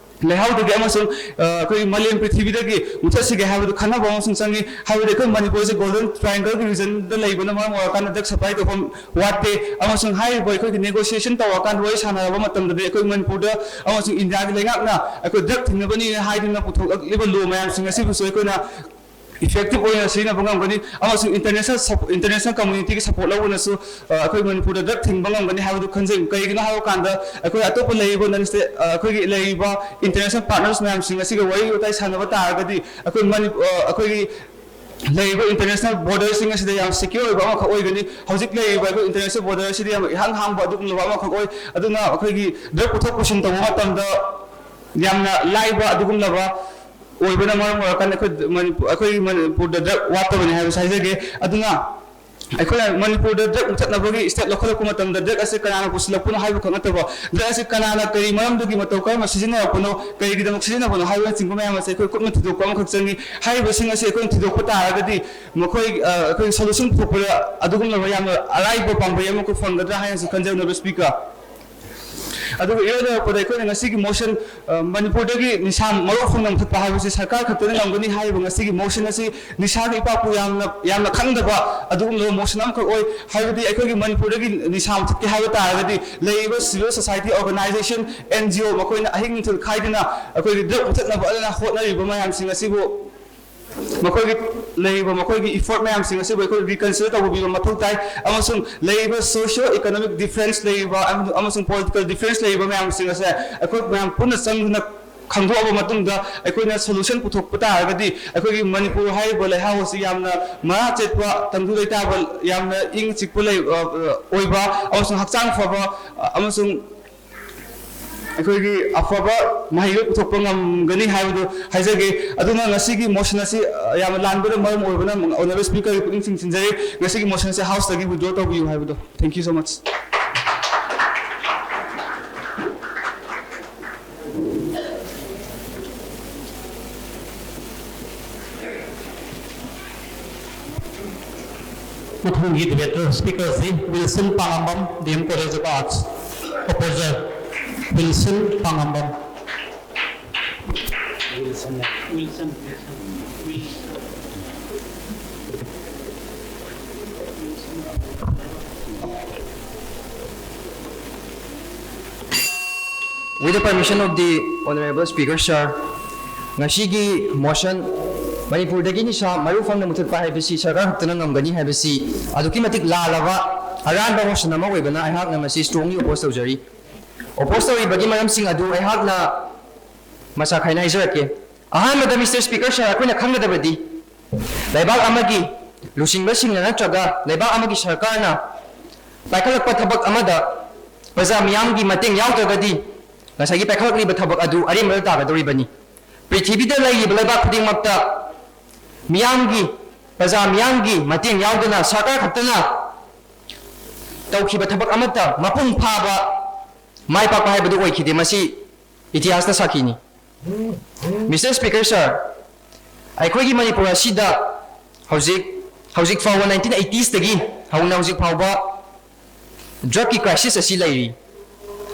ꯂꯩꯍꯥꯎꯗꯒꯤ ꯑꯃꯁꯨꯡ ꯑꯩꯈꯣꯏ ꯃꯥꯂꯦꯝ ꯄ꯭ꯔꯤꯊꯤꯕꯤꯗꯒꯤ ꯃꯨꯠꯊꯠꯁꯤꯒꯦ ꯍꯥꯏꯕꯗꯨ ꯈꯟꯅꯕ ꯑꯃꯁꯨꯡ ꯆꯪꯉꯤ꯫ ꯍꯥꯏꯕꯗꯤ ꯑꯩꯈꯣꯏ ꯃꯅꯤꯄꯨꯔꯁꯦ ꯒꯣꯜꯗꯟ ꯇ꯭ꯔꯥꯏꯡꯒꯜꯒꯤ ꯔꯤꯖꯟꯗ ꯂꯩꯕꯅ ꯃꯔꯝ ꯑꯣꯏꯔꯀꯥꯟꯗ ꯗ꯭ꯔꯒ ꯁꯄ꯭ꯂꯥꯏ ꯇꯧꯐꯝ ꯋꯥꯠꯇꯦ꯫ ꯑꯃꯁꯨꯡ ꯍꯥꯏꯔꯤꯕ ꯑꯩꯈꯣꯏꯒꯤ ꯅꯦꯒꯣꯁꯤꯌꯦꯁꯟ ꯇꯧꯔꯀꯥꯟꯗ, ꯋꯥꯔꯤ ꯁꯥꯟꯅꯔꯕ ꯃꯇꯝꯗꯗꯤ ꯑꯩꯈꯣꯏ ꯃꯅꯤꯄꯨꯔꯗ ꯑꯃꯁꯨꯡ ꯏꯟꯗꯤꯌꯥꯒꯤ ꯂꯩꯉꯥꯛꯅ ꯑꯩꯈꯣꯏ ꯗ꯭ꯔꯒ ꯊꯤꯡꯅꯕꯅꯤ ꯍꯥꯏꯗꯨꯅ ꯄꯨꯊꯣꯛꯂꯛꯂꯤꯕ ꯂꯣ ꯃꯌꯥꯝꯁꯤꯡ ꯑꯁꯤꯕꯨꯁꯨ ꯑꯩꯈꯣꯏꯅ ꯏꯐꯦꯛꯇꯤꯚ ꯑꯣꯏꯅ ꯁꯤꯖꯤꯟꯅꯕ ꯉꯝꯒꯅꯤ꯫ ꯑꯃꯁꯨꯡ ꯏꯟꯇꯔꯅꯦꯁꯅꯦꯜ ꯁꯞ-, ꯏꯟꯇꯔꯅꯦꯁꯅꯦꯜ ꯀꯝꯃ꯭ꯌꯨꯅꯤꯇꯤꯒꯤ ꯁꯄꯣꯔꯠ ꯂꯧꯕꯅꯁꯨ ꯑꯩꯈꯣꯏ ꯃꯅꯤꯄꯨꯔꯗ ꯗ꯭ꯔꯒ ꯊꯤꯡꯕ ꯉꯝꯒꯅꯤ ꯍꯥꯏꯕꯗꯨ ꯈꯟꯖꯩ꯫ ꯀꯩꯒꯤꯅꯣ ꯍꯥꯏꯕ ꯀꯥꯟꯗ ꯑꯩꯈꯣꯏ ꯑꯇꯣꯞꯄ ꯂꯩꯔꯤꯕ ꯅꯟ ꯁ꯭ꯇꯦꯠ ꯑꯩꯈꯣꯏꯒꯤ ꯂꯩꯔꯤꯕ ꯏꯟꯇꯔꯅꯦꯁꯅꯦꯜ ꯄꯥꯔꯠꯅꯔꯁ ꯃꯌꯥꯝꯁꯤꯡ ꯑꯁꯤꯒ ꯋꯥꯔꯤ ꯋꯥꯇꯥꯏ ꯁꯥꯟꯅꯕ ꯇꯥꯔꯒꯗꯤ ꯑꯩꯈꯣꯏ ꯃꯅꯤ-, ꯑꯩꯈꯣꯏꯒꯤ ꯂꯩꯔꯤꯕ ꯏꯟꯇꯔꯅꯦꯁꯅꯦꯜ ꯕꯣꯔꯗꯔꯁꯤꯡ ꯑꯁꯤꯗ ꯌꯥꯝ ꯁꯦꯀ꯭ꯌꯣꯔ ꯑꯣꯏꯕ ꯑꯃꯈꯛ ꯑꯣꯏꯒꯅꯤ꯫ ꯍꯧꯖꯤꯛ ꯂꯩꯔꯤꯕ ꯑꯩꯈꯣꯏ ꯏꯟꯇꯔꯅꯦꯁꯅꯦꯜ ꯕꯣꯔꯗꯔ ꯑꯁꯤꯗꯤ ꯌꯥꯝ ꯏꯍꯥꯡ ꯍꯥꯡꯕ ꯑꯗꯨꯒꯨꯝꯂꯕ ꯑꯃꯈꯛ ꯑꯣꯏ꯫ ꯑꯗꯨꯅ ꯑꯩꯈꯣꯏꯒꯤ ꯗ꯭ꯔꯒ ꯄꯨꯊꯣꯛ ꯄꯨꯁꯤꯟ ꯇꯧꯕ ꯃꯇꯝꯗ ꯌꯥꯝꯅ ꯂꯥꯏꯕ ꯑꯗꯨꯒꯨꯝꯂꯕ ꯑꯣꯏꯕꯅ ꯃꯔꯝ ꯑꯣꯏꯔꯀꯥꯟꯗ ꯑꯩꯈꯣꯏ ꯃꯅꯤꯄꯨꯔ, ꯑꯩꯈꯣꯏꯒꯤ ꯃꯅꯤꯄꯨꯔꯗ ꯗ꯭ꯔꯒ ꯋꯥꯠꯇꯕꯅꯤ ꯍꯥꯏꯕꯁꯤ ꯍꯥꯏꯖꯒꯦ꯫ ꯑꯗꯨꯅ ꯑꯩꯈꯣꯏꯅ ꯃꯅꯤꯄꯨꯔꯗ ꯗ꯭ꯔꯒ ꯃꯨꯊꯠꯅꯕꯒꯤ ꯁ꯭ꯇꯦꯞ ꯂꯧꯈꯠꯂꯛꯄ ꯃꯇꯝꯗ ꯗ꯭ꯔꯒ ꯑꯁꯤ ꯀꯅꯥꯅ ꯄꯨꯁꯤꯜꯂꯛꯄꯅꯣ ꯍꯥꯏꯕ ꯈꯛ ꯅꯠꯇꯕ, ꯗ꯭ꯔꯒ ꯑꯁꯤ ꯀꯅꯥꯅ ꯀꯔꯤ ꯃꯔꯝꯗꯒꯤ ꯃꯇꯧ ꯀꯔꯝꯅ ꯁꯤꯖꯤꯟꯅꯔꯛꯄꯅꯣ, ꯀꯔꯤꯒꯤꯗꯃꯛ ꯁꯤꯖꯤꯟꯅꯕꯅꯣ ꯍꯥꯏꯕꯅꯆꯤꯡꯕ ꯃꯌꯥꯝ ꯑꯁꯦ ꯑꯩꯈꯣꯏ ꯀꯨꯞꯅ ꯊꯤꯗꯣꯛꯄ ꯑꯃꯈꯛ ꯆꯪꯉꯤ꯫ ꯍꯥꯏꯔꯤꯕꯁꯤꯡ ꯑꯁꯤ ꯑꯩꯈꯣꯏꯅ ꯊꯤꯗꯣꯛꯄ ꯇꯥꯔꯒꯗꯤ ꯃꯈꯣꯏ, ꯑ, ꯑꯩꯈꯣꯏ ꯁꯣꯂꯨꯁꯟ ꯄꯨꯊꯣꯛꯄꯗ ꯑꯗꯨꯒꯨꯝꯂꯕ ꯌꯥꯝꯅ ꯑꯔꯥꯏꯕ ꯄꯥꯝꯕꯩ ꯑꯃꯈꯛ ꯐꯪꯒꯗ꯭ꯔꯥ ꯍꯥꯏꯅꯁꯨ ꯈꯟꯖꯩ, ꯑꯣꯅꯔꯦꯕꯜ ꯁ꯭ꯄꯤꯀꯔ꯫ ꯑꯗꯨꯒ ꯏꯔꯣꯏ ꯂꯣꯏꯔꯛꯄꯗ ꯑꯩꯈꯣꯏꯅ ꯉꯁꯤꯒꯤ ꯃꯣꯁꯟ, ꯑ, ꯃꯅꯤꯄꯨꯔꯗꯒꯤ ꯅꯤꯁꯥ ꯃꯔꯨ ꯐꯪꯅ ꯃꯨꯊꯠꯄ ꯍꯥꯏꯕꯁꯤ ꯁꯔꯀꯥꯔ ꯈꯛꯇꯅ ꯉꯝꯒꯅꯤ ꯍꯥꯏꯔꯤꯕ ꯉꯁꯤꯒꯤ ꯃꯣꯁꯟ ꯑꯁꯤ ꯅꯤꯁꯥꯒꯤ ꯏꯄꯥꯛꯄꯨ ꯌꯥꯝꯅ, ꯌꯥꯝꯅ ꯈꯪꯗꯕ ꯑꯗꯨꯒꯨꯝꯂꯕ ꯃꯣꯁꯟ ꯑꯃꯈꯛ ꯑꯣꯏ꯫ ꯍꯥꯏꯕꯗꯤ ꯑꯩꯈꯣꯏꯒꯤ ꯃꯅꯤꯄꯨꯔꯗꯒꯤ ꯅꯤꯁꯥ ꯃꯨꯊꯠꯀꯦ ꯍꯥꯏꯕ ꯇꯥꯔꯒꯗꯤ ꯂꯩꯔꯤꯕ civil society organisation, N G O, ꯃꯈꯣꯏꯅ ꯑꯍꯤꯡ ꯅꯨꯡꯊꯤꯜ ꯈꯥꯏꯗꯅ ꯑꯩꯈꯣꯏꯒꯤ ꯗ꯭ꯔꯒ ꯃꯨꯊꯠꯅꯕ ꯑꯗꯨꯅ ꯍꯣꯠꯅꯔꯤꯕ ꯃꯌꯥꯝꯁꯤꯡ ꯑꯁꯤꯕꯨ ꯃꯈꯣꯏꯒꯤ ꯂꯩꯔꯤꯕ ꯃꯈꯣꯏꯒꯤ ꯏꯐꯣꯔꯠ ꯃꯌꯥꯝꯁꯤꯡ ꯑꯁꯤꯕꯨ ꯑꯩꯈꯣꯏ ꯔꯤꯀꯟꯁꯤꯗꯔ ꯇꯧꯕꯤꯕ ꯃꯊꯧ ꯇꯥꯏ꯫ ꯑꯃꯁꯨꯡ ꯂꯩꯔꯤꯕ ꯁꯣꯁꯤꯌꯣ ꯏꯀꯣꯅꯣꯃꯤꯛ ꯗꯤꯐ꯭ꯔꯦꯟꯁ ꯂꯩꯔꯤꯕ ꯑꯃ-, ꯑꯃꯁꯨꯡ ꯄꯣꯂꯤꯇꯤꯀꯦꯜ ꯗꯤꯐ꯭ꯔꯦꯟꯁ ꯂꯩꯔꯤꯕ ꯃꯌꯥꯝꯁꯤꯡ ꯑꯁꯦ ꯑꯩꯈꯣꯏ ꯃꯌꯥꯝ ꯄꯨꯟꯅ ꯆꯪꯗꯨꯅ ꯈꯪꯗꯣꯛꯑꯕ ꯃꯇꯨꯡꯗ ꯑꯩꯈꯣꯏꯅ ꯁꯣꯂꯨꯁꯟ ꯄꯨꯊꯣꯛꯄ ꯇꯥꯔꯒꯗꯤ ꯑꯩꯈꯣꯏꯒꯤ ꯃꯅꯤꯄꯨꯔ ꯍꯥꯏꯔꯤꯕ ꯂꯩꯍꯥꯎ ꯑꯁꯤ ꯌꯥꯝꯅ ꯃꯔꯥ ꯆꯦꯠꯄ, ꯇꯪꯗꯨ ꯂꯩꯇꯥꯕ, ꯌꯥꯝꯅ ꯏꯪ ꯆꯤꯛꯄ ꯂꯩ-, ꯑ, ꯑ, ꯑꯣꯏꯕ ꯑꯃꯁꯨꯡ ꯍꯛꯆꯥꯡ ꯐꯕ, ꯑ, ꯑꯃꯁꯨꯡ ꯑꯩꯈꯣꯏꯒꯤ ꯑꯐꯕ ꯃꯍꯩꯔꯣꯏ ꯄꯨꯊꯣꯛꯄ ꯉꯝꯒꯅꯤ ꯍꯥꯏꯕꯗꯨ ꯍꯥꯏꯖꯒꯦ꯫ ꯑꯗꯨꯅ ꯉꯁꯤꯒꯤ motion ꯑꯁꯤ, ꯑ, ꯌꯥꯝꯅ ꯂꯥꯟꯕꯅ ꯃꯔꯝ ꯑꯣꯏꯕꯅ Honourable Speakerꯒꯤ ꯄꯨꯛꯅꯤꯡ ꯆꯤꯡꯁꯤꯟꯖꯔꯤ꯫ ꯉꯁꯤꯒꯤ motion ꯑꯁꯤ Houseꯇꯒꯤ withdraw ꯇꯧꯕꯤꯌꯨ ꯍꯥꯏꯕꯗꯣ꯫ Thank you so much꯫ ꯃꯊꯪꯒꯤ debater speaker ꯑꯁꯤ Wilson Pangambam, D M College of Arts, opposer Wilson Pangambam. With the permission of the Honorable Speaker, sir, ꯉꯁꯤꯒꯤ motion ꯃꯅꯤꯄꯨꯔꯗꯒꯤ ꯅꯤꯁꯥ ꯃꯔꯨ ꯐꯪꯅ ꯃꯨꯊꯠꯄ ꯍꯥꯏꯕꯁꯤ ꯁꯔꯀꯥꯔ ꯈꯛꯇꯅ ꯉꯝꯒꯅꯤ ꯍꯥꯏꯕꯁꯤ ꯑꯗꯨꯛꯀꯤ ꯃꯇꯤꯛ ꯂꯥꯜꯂꯕ ꯑꯔꯥꯟꯕ motion ꯑꯃ ꯑꯣꯏꯕꯅ ꯑꯩꯍꯥꯛꯅ ꯃꯁꯤ strongly oppose ꯇꯧꯖꯔꯤ꯫ Oppose ꯇꯧꯔꯤꯕꯒꯤ ꯃꯔꯝꯁꯤꯡ ꯑꯗꯨ ꯑꯩꯍꯥꯛꯅ ꯃꯁꯥ ꯈꯥꯏꯅ ꯍꯥꯏꯖꯔꯛꯀꯦ꯫ ꯑꯍꯥꯟꯕꯗ, Mister Speaker, sir, ꯑꯩꯈꯣꯏꯅ ꯈꯪꯒꯗꯕꯗꯤ ꯂꯩꯕꯥꯛ ꯑꯃꯒꯤ ꯂꯨꯆꯤꯡꯕꯁꯤꯡꯅ ꯅꯠꯇ꯭ꯔꯒ ꯂꯩꯕꯥꯛ ꯑꯃꯒꯤ ꯁꯔꯀꯥꯔꯅ ꯄꯥꯏꯈꯠꯂꯛꯄ ꯊꯕꯛ ꯑꯃꯗ ꯄ꯭ꯔꯖꯥ ꯃꯤꯌꯥꯝꯒꯤ ꯃꯇꯦꯡ ꯌꯥꯎꯗ꯭ꯔꯒꯗꯤ ꯉꯁꯥꯏꯒꯤ ꯄꯥꯏꯈꯠꯂꯛꯂꯤꯕ ꯊꯕꯛ ꯑꯗꯨ ꯑꯔꯦꯝꯕꯗ ꯇꯥꯒꯗꯧꯔꯤꯕꯅꯤ꯫ ꯄ꯭ꯔꯤꯊꯤꯕꯤꯗ ꯂꯩꯔꯤꯕ ꯂꯩꯕꯥꯛ ꯈꯨꯗꯤꯡꯃꯛꯇ ꯃꯤꯌꯥꯝꯒꯤ, ꯄ꯭ꯔꯖꯥ ꯃꯤꯌꯥꯝꯒꯤ ꯃꯇꯦꯡ ꯌꯥꯎꯗꯅ ꯁꯔꯀꯥꯔ ꯈꯛꯇꯅ ꯇꯧꯈꯤꯕ ꯊꯕꯛ ꯑꯃꯠꯇ ꯃꯄꯨꯡ ꯐꯥꯕ, ꯃꯥꯏ ꯄꯥꯛꯄ ꯍꯥꯏꯕꯗꯨ ꯑꯣꯏꯈꯤꯗꯦ꯫ ꯃꯁꯤ ꯏꯇꯤꯍꯥꯁꯇ ꯁꯥꯈꯤꯅꯤ꯫ Mister Speaker, sir, ꯑꯩꯈꯣꯏꯒꯤ ꯃꯅꯤꯄꯨꯔ ꯑꯁꯤꯗ ꯍꯧꯖꯤꯛ, ꯍꯧꯖꯤꯛ ꯐꯥꯎꯕ, nineteen eightiesꯇꯒꯤ ꯍꯧꯅ ꯍꯧꯖꯤꯛ ꯐꯥꯎꯕ drugꯀꯤ crisis ꯑꯁꯤ ꯂꯩꯔꯤ꯫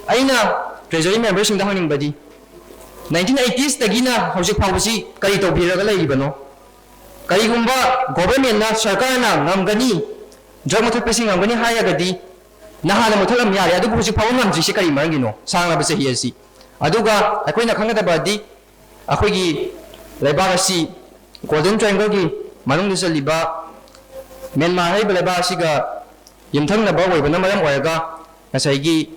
ꯑꯩꯅ Treasury memberꯁꯤꯡꯗ ꯍꯪꯅꯤꯡꯕꯗꯤ, nineteen eightiesꯇꯒꯤꯅ ꯍꯧꯖꯤꯛ ꯐꯥꯎꯕꯁꯤ ꯀꯔꯤ ꯇꯧꯕꯤꯔꯒ ꯂꯩꯔꯤꯕꯅꯣ? ꯀꯔꯤꯒꯨꯝꯕ governmentꯅ, ꯁꯔꯀꯥꯔꯅ ꯉꯝꯒꯅꯤ, drug ꯃꯨꯊꯠꯄꯁꯤ ꯉꯝꯒꯅꯤ ꯍꯥꯏꯔꯒꯗꯤ, ꯅꯍꯥꯟꯅ ꯃꯨꯊꯠꯂꯝ ꯌꯥꯔꯦ, ꯑꯗꯨꯕꯨ ꯍꯧꯖꯤꯛ ꯐꯥꯎꯕ ꯉꯝꯗ꯭ꯔꯤꯁꯦ ꯀꯔꯤ ꯃꯔꯝꯒꯤꯅꯣ, ꯁꯥꯡꯂꯕ ꯆꯍꯤ ꯑꯁꯤ? ꯑꯗꯨꯒ ꯑꯩꯈꯣꯏꯅ ꯈꯪꯒꯗꯕꯗꯤ, ꯑꯩꯈꯣꯏꯒꯤ ꯂꯩꯕꯥꯛ ꯑꯁꯤ Golden Triangleꯒꯤ ꯃꯅꯨꯡꯗ ꯆꯜꯂꯤꯕ ꯃ꯭ꯌꯥꯟꯃꯥꯔ ꯍꯥꯏꯔꯤꯕ ꯂꯩꯕꯥꯛ ꯑꯁꯤꯒ ꯌꯨꯝꯊꯪꯅꯕ ꯑꯣꯏꯕꯅ ꯃꯔꯝ ꯑꯣꯏꯔꯒ, ꯉꯁꯥꯏꯒꯤ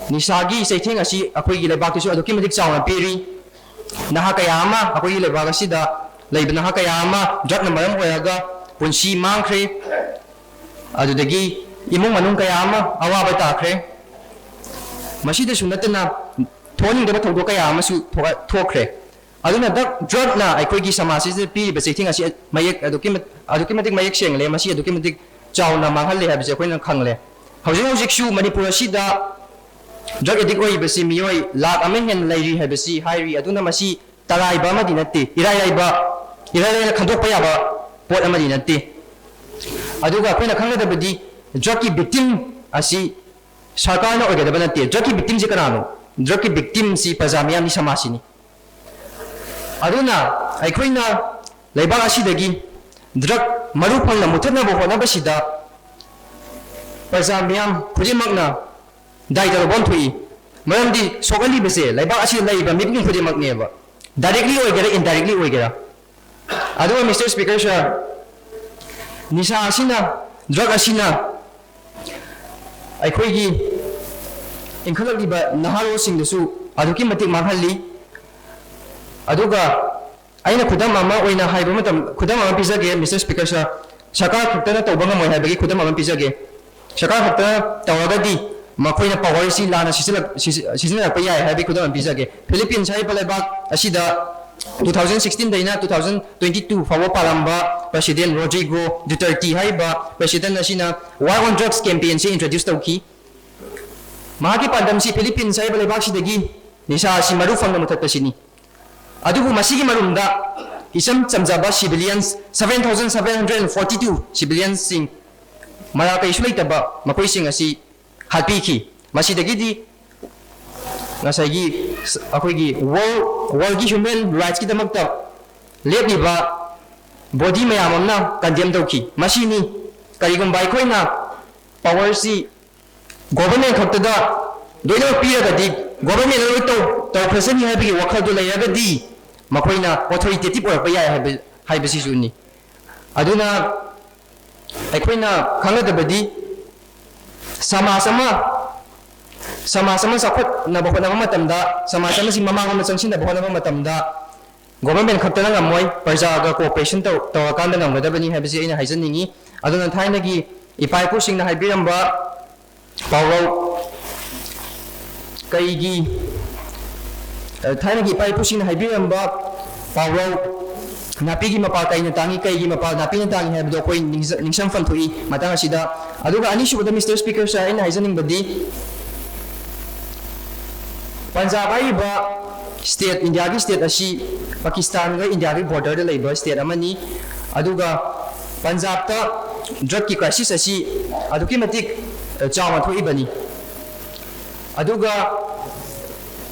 ꯅꯤꯁꯥꯒꯤ ꯆꯩꯊꯦꯡ ꯑꯁꯤ ꯑꯩꯈꯣꯏꯒꯤ ꯂꯩꯕꯥꯛꯇꯁꯨ ꯑꯗꯨꯛꯀꯤ ꯃꯇꯤꯛ ꯆꯥꯎꯅ ꯄꯤꯔꯤ꯫ ꯅꯍꯥ ꯀꯌꯥ ꯑꯃ ꯑꯩꯈꯣꯏꯒꯤ ꯂꯩꯕꯥꯛ ꯑꯁꯤꯗ ꯂꯩꯕ ꯅꯍꯥ ꯀꯌꯥ ꯑꯃ drugꯅ ꯃꯔꯝ ꯑꯣꯏꯔꯒ ꯄꯨꯟꯁꯤ ꯃꯥꯡꯈ꯭ꯔꯦ꯫ ꯑꯗꯨꯗꯒꯤ ꯏꯃꯨꯡ ꯃꯅꯨꯡ ꯀꯌꯥ ꯑꯃ ꯑꯋꯥꯕ ꯇꯥꯈ꯭ꯔꯦ꯫ ꯃꯁꯤꯗꯁꯨ ꯅꯠꯇꯅ ꯊꯣꯛꯍꯟꯅꯤꯡꯗꯕ ꯊꯧꯗꯣꯛ ꯀꯌꯥ ꯑꯃꯁꯨ ꯊꯣꯛ- ꯊꯣꯛꯈ꯭ꯔꯦ꯫ ꯑꯗꯨꯅ ꯗ꯭ꯔꯛ ꯗ꯭ꯔꯛꯅ ꯑꯩꯈꯣꯏꯒꯤ ꯁꯃꯥꯖ ꯑꯁꯤꯗ ꯄꯤꯔꯤꯕ ꯆꯩꯊꯦꯡ ꯑꯁꯤ ꯃꯌꯦꯛ ꯑꯗꯨꯛꯀꯤ ꯃꯠ- ꯑꯗꯨꯛꯀꯤ ꯃꯇꯤꯛ ꯃꯌꯦꯛ ꯁꯦꯡꯂꯦ꯫ ꯃꯁꯤ ꯑꯗꯨꯛꯀꯤ ꯃꯇꯤꯛ ꯆꯥꯎꯅ ꯃꯥꯡꯍꯜꯂꯦ ꯍꯥꯏꯕꯁꯤ ꯑꯩꯈꯣꯏꯅ ꯈꯪꯂꯦ꯫ ꯍꯧꯖꯤꯛ ꯍꯧꯖꯤꯛꯁꯨ ꯃꯅꯤꯄꯨꯔ ꯑꯁꯤꯗ ꯗ꯭ꯔꯛ ꯑꯦꯗꯤꯛ ꯑꯣꯏꯔꯤꯕꯁꯤ ꯃꯤꯑꯣꯏ ꯂꯥꯈ ꯑꯃ ꯍꯦꯟꯅ ꯂꯩꯔꯤ ꯍꯥꯏꯕꯁꯤ ꯍꯥꯏꯔꯤ꯫ ꯑꯗꯨꯅ ꯃꯁꯤ ꯇꯔꯥꯏꯕ ꯑꯃꯗꯤ ꯅꯠꯇꯦ, ꯏꯔꯥꯏ ꯂꯥꯏꯕ, ꯏꯔꯥꯏ ꯂꯥꯏꯅ ꯈꯟꯗꯣꯛꯄ ꯌꯥꯕ ꯄꯣꯠ ꯑꯃꯗꯤ ꯅꯠꯇꯦ꯫ ꯑꯗꯨꯒ ꯑꯩꯈꯣꯏꯅ ꯈꯪꯒꯗꯕꯗꯤ ꯗ꯭ꯔꯛꯀꯤ ꯚꯤꯛꯇꯤꯝ ꯑꯁꯤ ꯁꯔꯀꯥꯔꯅ ꯑꯣꯏꯒꯗꯕ ꯅꯠꯇꯦ꯫ ꯗ꯭ꯔꯛꯀꯤ ꯚꯤꯛꯇꯤꯝꯁꯤ ꯀꯅꯥꯅꯣ? ꯗ꯭ꯔꯛꯀꯤ ꯚꯤꯛꯇꯤꯝꯁꯤ ꯄ꯭ꯔꯖꯥ ꯃꯤꯌꯥꯝꯅꯤ, ꯁꯃꯥꯖꯁꯤꯅꯤ꯫ ꯑꯗꯨꯅ ꯑꯩꯈꯣꯏꯅ ꯂꯩꯕꯥꯛ ꯑꯁꯤꯗꯒꯤ ꯗ꯭ꯔꯛ ꯃꯔꯨ ꯐꯪꯅ ꯃꯨꯊꯠꯅꯕ ꯍꯣꯠꯅꯕꯁꯤꯗ ꯄ꯭ꯔꯖꯥ ꯃꯤꯌꯥꯝ ꯈꯨꯗꯤꯡꯃꯛꯅ ꯗꯥꯏꯇ ꯂꯧꯐꯝ ꯊꯣꯛꯏ꯫ ꯃꯔꯝꯗꯤ ꯁꯣꯛꯍꯜꯂꯤꯕꯁꯦ ꯂꯩꯕꯥꯛ ꯑꯁꯤꯗ ꯂꯩꯔꯤꯕ ꯃꯤꯄꯨꯝ ꯈꯨꯗꯤꯡꯃꯛꯅꯦꯕ, ꯗꯥꯏꯔꯦꯛꯂꯤ ꯑꯣꯏꯒꯦꯔꯥ ꯏꯟꯗꯥꯏꯔꯦꯛꯂꯤ ꯑꯣꯏꯒꯦꯔꯥ꯫ ꯑꯗꯨꯒ Mister Speaker Sir, ꯅꯤꯁꯥ ꯑꯁꯤꯅ, ꯗ꯭ꯔꯛ ꯑꯁꯤꯅ ꯑꯩꯈꯣꯏꯒꯤ ꯏꯟꯈꯠꯂꯛꯂꯤꯕ ꯅꯍꯥꯔꯣꯜꯁꯤꯡꯗꯁꯨ ꯑꯗꯨꯛꯀꯤ ꯃꯇꯤꯛ ꯃꯥꯡꯍꯜꯂꯤ꯫ ꯑꯗꯨꯒ ꯑꯩꯅ ꯈꯨꯗꯝ ꯑꯃ ꯑꯣꯏꯅ ꯍꯥꯏꯕ ꯃꯇꯝ, ꯈꯨꯗꯝ ꯑꯃ ꯄꯤꯖꯒꯦ Mister Speaker Sir, ꯁꯔꯀꯥꯔ ꯈꯛꯇꯅ ꯇꯧꯕ ꯉꯝꯃꯣꯏ ꯍꯥꯏꯕꯒꯤ ꯈꯨꯗꯝ ꯑꯃ ꯄꯤꯖꯒꯦ꯫ ꯁꯔꯀꯥꯔ ꯈꯛꯇꯅ ꯇꯧꯔꯒꯗꯤ ꯃꯈꯣꯏꯅ ꯄꯋꯥꯔꯁꯤ ꯂꯥꯟꯅ ꯁꯤꯖꯤꯟꯅ- ꯁꯤꯖꯤ- ꯁꯤꯖꯤꯟꯅꯔꯛꯄ ꯌꯥꯏ ꯍꯥꯏꯕꯒꯤ ꯈꯨꯗꯝ ꯑꯃ ꯄꯤꯖꯒꯦ꯫ ꯐꯤꯂꯤꯄꯤꯟꯁ ꯍꯥꯏꯔꯤꯕ ꯂꯩꯕꯥꯛ ꯑꯁꯤꯗ two thousand sixteen ꯗꯩꯅ two thousand twenty two ꯐꯥꯎꯕ ꯄꯥꯜꯂꯝꯕ President Rodrigo Duterte ꯍꯥꯏꯔꯤꯕ President ꯑꯁꯤꯅ War on Drugs campaign ꯁꯤ introduce ꯇꯧꯈꯤ꯫ ꯃꯍꯥꯛꯀꯤ ꯄꯥꯟꯗꯝꯁꯤ ꯐꯤꯂꯤꯄꯤꯟꯁ ꯍꯥꯏꯔꯤꯕ ꯂꯩꯕꯥꯛꯁꯤꯗꯒꯤ ꯅꯤꯁꯥ ꯑꯁꯤ ꯃꯔꯨ ꯐꯪꯅ ꯃꯨꯊꯠꯄꯁꯤꯅꯤ꯫ ꯑꯗꯨꯕꯨ ꯃꯁꯤꯒꯤ ꯃꯔꯨꯝꯗ ꯏꯆꯝ ꯆꯝꯖꯕ civilians seven thousand seven hundred forty two civilians ꯁꯤꯡ, ꯃꯔꯥ ꯀꯔꯤꯁꯨ ꯂꯩꯇꯕ ꯃꯈꯣꯏꯁꯤꯡ ꯑꯁꯤ ꯍꯥꯠꯄꯤꯈꯤ꯫ ꯃꯁꯤꯗꯒꯤꯗꯤ ꯉꯁꯥꯏꯒꯤ ꯑꯩꯈꯣꯏꯒꯤ world, world ꯒꯤ human rights ꯀꯤꯗꯃꯛꯇ ꯂꯦꯞꯂꯤꯕ body ꯃꯌꯥꯝ ꯑꯃꯅ condemn ꯇꯧꯈꯤ꯫ ꯃꯁꯤꯅꯤ, ꯀꯔꯤꯒꯨꯝꯕ ꯑꯩꯈꯣꯏꯅ power ꯁꯤ government ꯈꯛꯇꯗ ꯂꯣꯏꯅꯃꯛ ꯄꯤꯔꯒꯗꯤ, government ꯅ ꯂꯣꯏ ꯇꯧ- ꯇꯧꯈ꯭ꯔꯁꯅꯤ ꯍꯥꯏꯕꯒꯤ ꯋꯥꯈꯜꯗꯨ ꯂꯩꯔꯒꯗꯤ ꯃꯈꯣꯏꯅ authoritative ꯑꯣꯏꯔꯛꯄ ꯌꯥꯏ ꯍꯥꯏꯕ- ꯍꯥꯏꯕꯁꯤꯁꯨꯅꯤ꯫ ꯑꯗꯨꯅ ꯑꯩꯈꯣꯏꯅ ꯈꯪꯒꯗꯕꯗꯤ, ꯁꯃꯥꯖ ꯑꯃ, ꯁꯃꯥꯖ ꯑꯃ ꯆꯥꯎꯈꯠꯅꯕ ꯍꯣꯠꯅꯕ ꯃꯇꯝꯗ, ꯁꯃꯥꯖ ꯑꯃꯁꯤ ꯃꯃꯥꯡꯂꯣꯝꯗ ꯆꯪꯁꯤꯟꯅꯕ ꯍꯣꯠꯅꯕ ꯃꯇꯝꯗ, government ꯈꯛꯇꯅ ꯉꯝꯃꯣꯏ, ꯄ꯭ꯔꯖꯥꯒ cooperation ꯇꯧ- ꯇꯧꯔꯀꯥꯟꯗ ꯉꯝꯒꯗꯕꯅꯤ ꯍꯥꯏꯕꯁꯤ ꯑꯩꯅ ꯍꯥꯏꯖꯅꯤꯡꯉꯤ꯫ ꯑꯗꯨꯅ ꯊꯥꯏꯅꯒꯤ ꯏꯄꯥ ꯏꯄꯨꯁꯤꯡꯅ ꯍꯥꯏꯕꯤꯔꯝꯕ ꯄꯥꯎꯔꯧ, ꯀꯩꯒꯤ, ꯑ, ꯊꯥꯏꯅꯒꯤ ꯏꯄꯥ ꯏꯄꯨꯁꯤꯡꯅ ꯍꯥꯏꯕꯤꯔꯝꯕ ꯄꯥꯎꯔꯧ, "ꯅꯥꯄꯤꯒꯤ ꯃꯄꯥꯜ ꯀꯩꯅ ꯇꯥꯡꯏ, ꯀꯩꯒꯤ ꯃꯄꯥꯜ ꯅꯥꯄꯤꯅ ꯇꯥꯡꯏ" ꯍꯥꯏꯕꯗꯣ ꯑꯩꯈꯣꯏ ꯅꯤꯡꯁ-, ꯅꯤꯡꯁꯤꯡꯐꯝ ꯊꯣꯛꯏ ꯃꯇꯥꯡ ꯑꯁꯤꯗ꯫ ꯑꯗꯨꯒ ꯑꯅꯤꯁꯨꯕꯗ, Mister Speaker Sir, ꯑꯩꯅ ꯍꯥꯏꯖꯅꯤꯡꯕꯗꯤ, ꯄꯟꯖꯥꯕ ꯍꯥꯏꯔꯤꯕ state, ꯏꯟꯗꯤꯌꯥꯒꯤ state ꯑꯁꯤ ꯄꯥꯀꯤꯁꯇꯥꯟꯒ ꯏꯟꯗꯤꯌꯥꯒꯤ borderꯗ ꯂꯩꯕ state ꯑꯃꯅꯤ꯫ ꯑꯗꯨꯒ ꯄꯟꯖꯥꯕꯇ drugꯀꯤ crisis ꯑꯁꯤ ꯑꯗꯨꯛꯀꯤ ꯃꯇꯤꯛ, ꯑ, ꯆꯥꯎꯅ ꯊꯣꯛꯏꯕꯅꯤ꯫ ꯑꯗꯨꯒ,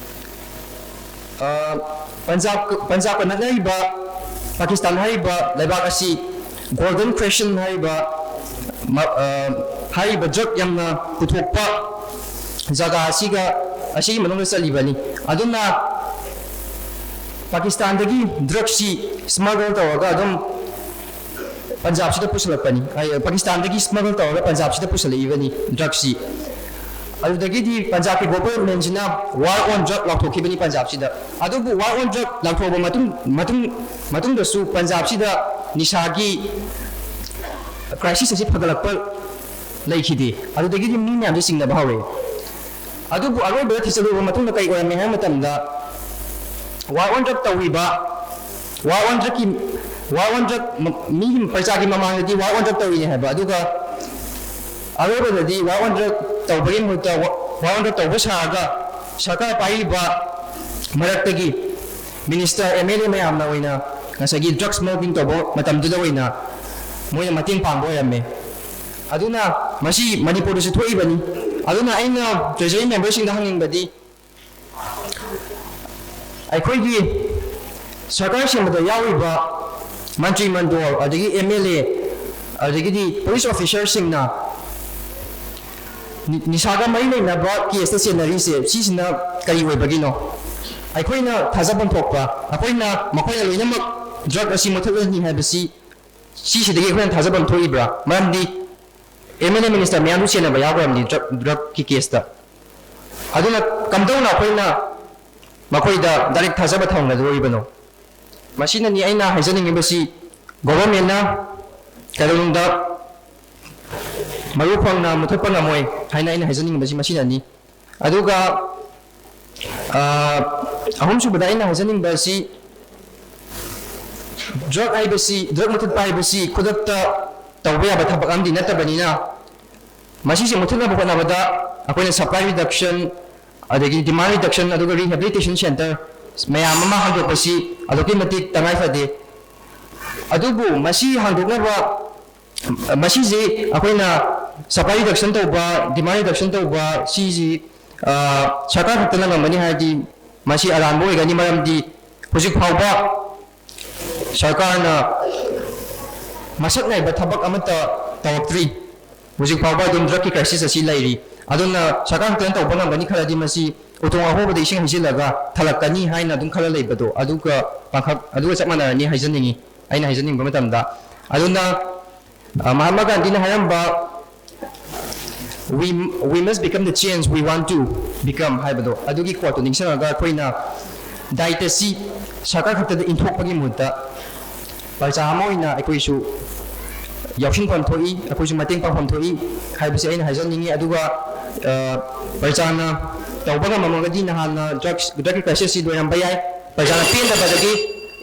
ꯑ, ꯄꯟꯖꯥꯕ, ꯄꯟꯖꯥꯕꯀ ꯅꯛꯅꯔꯤꯕ ꯄꯥꯀꯤꯁꯇꯥꯟ ꯍꯥꯏꯔꯤꯕ ꯂꯩꯕꯥꯛ ꯑꯁꯤ Golden Crescent ꯍꯥꯏꯔꯤꯕ ꯃ-, ꯑ, ꯍꯥꯏꯔꯤꯕ drug ꯌꯥꯝꯅ ꯄꯨꯊꯣꯛꯄ ꯖꯒꯥ ꯑꯁꯤꯒ, ꯑꯁꯤꯒꯤ ꯃꯅꯨꯡꯗ ꯆꯜꯂꯤꯕꯅꯤ꯫ ꯑꯗꯨꯅ ꯄꯥꯀꯤꯁꯇꯥꯟꯗꯒꯤ drugꯁꯤ smuggle ꯇꯧꯔꯒ ꯑꯗꯨꯝ ꯄꯟꯖꯥꯕꯁꯤꯗ ꯄꯨꯁꯤꯜꯂꯛꯄꯅꯤ꯫ ꯑꯩ, ꯄꯥꯀꯤꯁꯇꯥꯟꯗꯒꯤ smuggle ꯇꯧꯔꯒ ꯄꯟꯖꯥꯕꯁꯤꯗ ꯄꯨꯁꯤꯜꯂꯛꯏꯕꯅꯤ drugꯁꯤ꯫ ꯑꯗꯨꯗꯒꯤꯗꯤ ꯄꯟꯖꯥꯕꯀꯤ governmentꯁꯤꯅ war on drug ꯂꯥꯎꯊꯣꯛꯈꯤꯕꯅꯤ ꯄꯟꯖꯥꯕꯁꯤꯗ꯫ ꯑꯗꯨꯕꯨ war on drug ꯂꯥꯎꯊꯣꯛꯑꯕ ꯃꯇꯨꯡ, ꯃꯇꯨꯡ, ꯃꯇꯨꯡꯗꯁꯨ ꯄꯟꯖꯥꯕꯁꯤꯗ ꯅꯤꯁꯥꯒꯤ crisis ꯑꯁꯤ ꯐꯒꯠꯂꯛꯄ ꯂꯩꯈꯤꯗꯦ꯫ ꯑꯗꯨꯗꯒꯤꯗꯤ ꯃꯤ ꯃꯌꯥꯝꯁꯦ ꯆꯤꯡꯅꯕ ꯍꯧꯔꯛꯑꯦ꯫ ꯑꯗꯨꯕꯨ ꯑꯔꯣꯏꯕꯗ ꯊꯤꯖꯤꯜꯂꯨꯕ ꯃꯇꯨꯡꯗ ꯀꯩ ꯑꯣꯏꯔꯝꯃꯦ ꯍꯥꯏꯕ ꯃꯇꯝꯗ, war on drug ꯇꯧꯔꯤꯕ, war on drugꯀꯤ, war on drug ꯃ-, ꯃꯤꯒꯤ ꯄ꯭ꯔꯖꯥꯒꯤ ꯃꯃꯥꯡꯗꯗꯤ war on drug ꯇꯧꯔꯤꯅꯦ ꯍꯥꯏꯕ, ꯑꯗꯨꯒ ꯑꯔꯣꯏꯕꯗꯗꯤ war on drug ꯇꯧꯕꯒꯤ ꯃꯍꯨꯠꯇ ꯋꯥ-, war on drug ꯇꯧꯕ ꯁꯥꯔꯒ ꯁꯔꯀꯥꯔ ꯄꯥꯏꯔꯤꯕ ꯃꯔꯛꯇꯒꯤ minister, MLA ꯃꯌꯥꯝꯅ ꯑꯣꯏꯅ ꯉꯁꯥꯏꯒꯤ drug smuggling ꯇꯧꯕ ꯃꯇꯝꯗꯨꯗ ꯑꯣꯏꯅ ꯃꯣꯏꯅ ꯃꯇꯦꯡ ꯄꯥꯡꯕ ꯑꯣꯏꯔꯝꯃꯦ꯫ ꯑꯗꯨꯅ ꯃꯁꯤ ꯃꯅꯤꯄꯨꯔꯗꯁꯨ ꯊꯣꯛꯏꯕꯅꯤ꯫ ꯑꯗꯨꯅ ꯑꯩꯅ treasury memberꯁꯤꯡꯗ ꯍꯪꯅꯤꯡꯕꯗꯤ, ꯑꯩꯈꯣꯏꯒꯤ ꯁꯔꯀꯥꯔ ꯁꯦꯝꯕꯗ ꯌꯥꯎꯔꯤꯕ ꯃꯟꯇ꯭ꯔꯤ ꯃꯟꯗꯣꯜ, ꯑꯗꯒꯤ MLA, ꯑꯗꯒꯤꯗꯤ police officerꯁꯤꯡꯅ ꯅꯤ-, ꯅꯤꯁꯥꯒ ꯃꯔꯤ ꯂꯩꯅꯕ caseꯇ ꯆꯦꯟꯅꯔꯤꯁꯦ, ꯁꯤꯁꯤꯅ ꯀꯔꯤ ꯑꯣꯏꯕꯒꯤꯅꯣ? ꯑꯩꯈꯣꯏꯅ ꯊꯥꯖꯐꯝ ꯊꯣꯛꯄ, ꯑꯩꯈꯣꯏꯅ ꯃꯈꯣꯏꯅ ꯂꯣꯏꯅꯃꯛ drug ꯑꯁꯤ ꯃꯨꯊꯠꯂꯅꯤ ꯍꯥꯏꯕꯁꯤ, ꯁꯤꯁꯤꯗꯒꯤ ꯑꯩꯈꯣꯏꯅ ꯊꯥꯖꯐꯝ ꯊꯣꯛꯏꯕ꯭ꯔꯥ? ꯃꯔꯝꯗꯤ MLA minister ꯃꯌꯥꯝꯁꯨ ꯆꯦꯟꯅꯕ ꯌꯥꯎꯈ꯭ꯔꯕꯅꯤ drug, drugꯀꯤ caseꯇ꯫ ꯑꯗꯨꯅ ꯀꯝꯗꯧꯅ ꯑꯩꯈꯣꯏꯅ ꯃꯈꯣꯏꯗ direct ꯊꯥꯖꯕ ꯊꯝꯒꯗꯧꯔꯤꯕꯅꯣ? ꯃꯁꯤꯅꯅꯤ ꯑꯩꯅ ꯍꯥꯏꯖꯅꯤꯡꯉꯤꯕꯁꯤ, governmentꯅ ꯀꯩꯗꯧꯅꯨꯡꯗ ꯃꯔꯨ ꯐꯪꯅ ꯃꯨꯊꯠꯄ ꯉꯝꯃꯣꯏ ꯍꯥꯏꯅ ꯑꯩꯅ ꯍꯥꯏꯖꯅꯤꯡꯉꯤꯕꯁꯤ ꯃꯁꯤꯅꯅꯤ꯫ ꯑꯗꯨꯒ ꯑ, ꯑꯍꯨꯝꯁꯨꯕꯗ ꯑꯩꯅ ꯍꯥꯏꯖꯅꯤꯡꯕ ꯑꯁꯤ, ꯗ꯭ꯔꯒ ꯍꯥꯏꯕꯁꯤ, ꯗ꯭ꯔꯒ ꯃꯨꯊꯠꯄ ꯍꯥꯏꯕꯁꯤ ꯈꯨꯗꯛꯇ ꯇꯧꯕ ꯌꯥꯕ ꯊꯕꯛ ꯑꯃꯗꯤ ꯅꯠꯇꯕꯅꯤꯅ, ꯃꯁꯤꯁꯦ ꯃꯨꯊꯠꯅꯕ ꯍꯣꯠꯅꯕꯗ ꯑꯩꯈꯣꯏꯅ supply reduction, ꯑꯗꯒꯤ demand reduction, ꯑꯗꯨꯒ rehabilitation center ꯃꯌꯥꯝ ꯑꯃ ꯍꯥꯡꯗꯣꯛꯄꯁꯤ ꯑꯗꯨꯛꯀꯤ ꯃꯇꯤꯛ ꯇꯉꯥꯏ ꯐꯗꯦ꯫ ꯑꯗꯨꯕꯨ ꯃꯁꯤ ꯍꯥꯡꯗꯣꯛꯅꯕ, ꯃꯁꯤꯁꯤ ꯑꯩꯈꯣꯏꯅ supply reduction ꯇꯧꯕ, demand reduction ꯇꯧꯕ, ꯁꯤꯁꯤ, ꯑ, ꯁꯔꯀꯥꯔ ꯈꯛꯇꯅ ꯉꯝꯒꯅꯤ ꯍꯥꯏꯔꯗꯤ ꯃꯁꯤ ꯑꯔꯥꯟꯕ ꯑꯣꯏꯒꯅꯤ꯫ ꯃꯔꯝꯗꯤ ꯍꯧꯖꯤꯛ ꯐꯥꯎꯕ ꯁꯔꯀꯥꯔꯅ ꯃꯁꯛ ꯅꯥꯏꯕ ꯊꯕꯛ ꯑꯃꯠꯇ ꯇꯧꯔꯛꯇ꯭ꯔꯤ꯫ ꯍꯧꯖꯤꯛ ꯐꯥꯎꯕ ꯑꯗꯨꯝ ꯗ꯭ꯔꯒꯀꯤ crisis ꯑꯁꯤ ꯂꯩꯔꯤ꯫ ꯑꯗꯨꯅ ꯁꯔꯀꯥꯔ ꯈꯛꯇꯅ ꯇꯧꯕ ꯉꯝꯒꯅꯤ ꯈꯜꯂꯗꯤ ꯃꯁꯤ ꯎꯇꯣꯡ ꯑꯍꯣꯕꯗ ꯏꯁꯤꯡ ꯍꯩꯖꯤꯜꯂꯒ ꯊꯜꯂꯛꯀꯅꯤ ꯍꯥꯏꯅ ꯑꯗꯨꯝ ꯈꯜꯂ ꯂꯩꯕꯗꯣ, ꯑꯗꯨꯒ ꯄꯥꯡꯈꯛ-, ꯑꯗꯨꯒ ꯆꯞ ꯃꯥꯟꯅꯔꯅꯤ ꯍꯥꯏꯖꯅꯤꯡꯉꯤ, ꯑꯩꯅ ꯍꯥꯏꯖꯅꯤꯡꯕ ꯃꯇꯝꯗ꯫ ꯑꯗꯨꯅ, ꯑ, ꯃꯍꯥꯠꯃꯥ ꯒꯥꯟꯙꯤꯅ ꯍꯥꯏꯔꯝꯕ, "We, we must become the change we want to become" ꯍꯥꯏꯕꯗꯣ, ꯑꯗꯨꯒꯤ quote ꯇꯨ ꯅꯤꯡꯁꯤꯡꯉꯒ ꯑꯩꯈꯣꯏꯅ ꯗꯥꯏꯇ ꯑꯁꯤ ꯁꯔꯀꯥꯔ ꯈꯛꯇꯗ ꯏꯟꯊꯣꯛꯄꯒꯤ ꯃꯍꯨꯠꯇ ꯄ꯭ꯔꯖꯥ ꯑꯃ ꯑꯣꯏꯅ ꯑꯩꯈꯣꯏꯁꯨ ꯌꯥꯎꯁꯤꯟꯐꯝ ꯊꯣꯛꯏ, ꯑꯩꯈꯣꯏꯁꯨ ꯃꯇꯦꯡ ꯄꯥꯡꯐꯝ ꯊꯣꯛꯏ ꯍꯥꯏꯕꯁꯤ ꯑꯩꯅ ꯍꯥꯏꯖꯅꯤꯡꯉꯤ꯫ ꯑꯗꯨꯒ, ꯑ, ꯄ꯭ꯔꯖꯥꯅ ꯇꯧꯕ ꯉꯝꯃꯝꯃꯒꯗꯤ ꯅꯍꯥꯟꯅ ꯗ꯭ꯔꯒꯁ, ꯗ꯭ꯔꯒꯀꯤ crisis ꯁꯤ ꯂꯣꯏꯔꯝꯕ ꯌꯥꯏ꯫ ꯄ꯭ꯔꯖꯥꯅ ꯄꯦꯟꯗꯕꯗꯒꯤ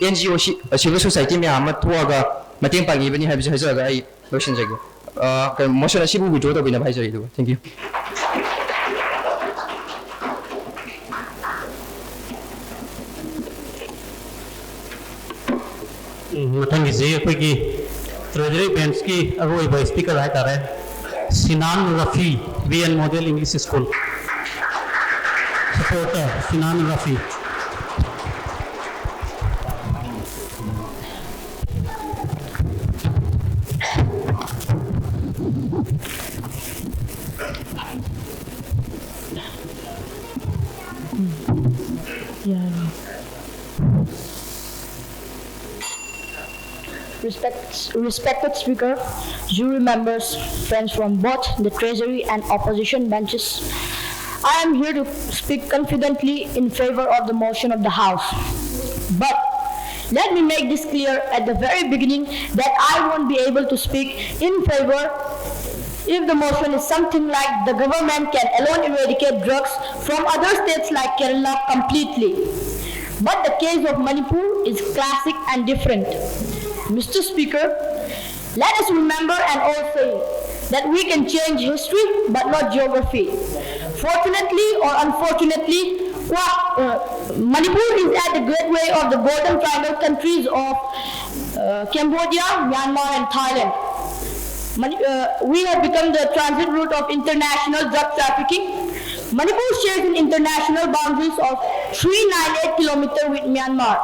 N G O ꯁꯤ, civil society ꯃꯌꯥꯝ ꯑꯃ ꯊꯣꯛꯑꯒ ꯃꯇꯦꯡ ꯄꯥꯡꯉꯤꯕꯅꯤ ꯍꯥꯏꯕꯁꯤ ꯍꯥꯏꯖꯔꯒ ꯑꯩ ꯂꯣꯏꯁꯤꯟꯖꯒꯦ꯫ ꯑ, ꯀꯩꯅꯣ, motion ꯑꯁꯤꯕꯨ withdraw ꯇꯧꯕꯤꯅꯕ ꯍꯥꯏꯖꯔꯤ꯫ ꯑꯗꯨꯒ, thank you꯫ ꯎꯝ, ꯃꯊꯪꯒꯤꯁꯤ ꯑꯩꯈꯣꯏꯒꯤ treasury bench ꯀꯤ ꯑꯔꯣꯏꯕ speaker ꯍꯥꯏꯇꯥꯔꯦ, ꯁꯤꯅꯥꯟ ꯔꯐꯤ, V N Model English School꯫ Supporter, ꯁꯤꯅꯥꯟ Rafi. Respect, respected speaker, jury members, friends from both the treasury and opposition benches, I am here to speak confidently in favor of the motion of the House. But let me make this clear at the very beginning that I won't be able to speak in favor If the motion is something like the government can alone eradicate drugs from other states like Kerala completely. But the case of Manipur is classic and different. Mister Speaker, let us remember and all say that we can change history but not geography. Fortunately or unfortunately, Manipur is at the gateway of the Golden Triangle countries of uh, Cambodia, Myanmar, and Thailand. Mani- uh, we have become the transit route of international drug trafficking. Manipur shares an international boundaries of three nine eight kilometer with Myanmar.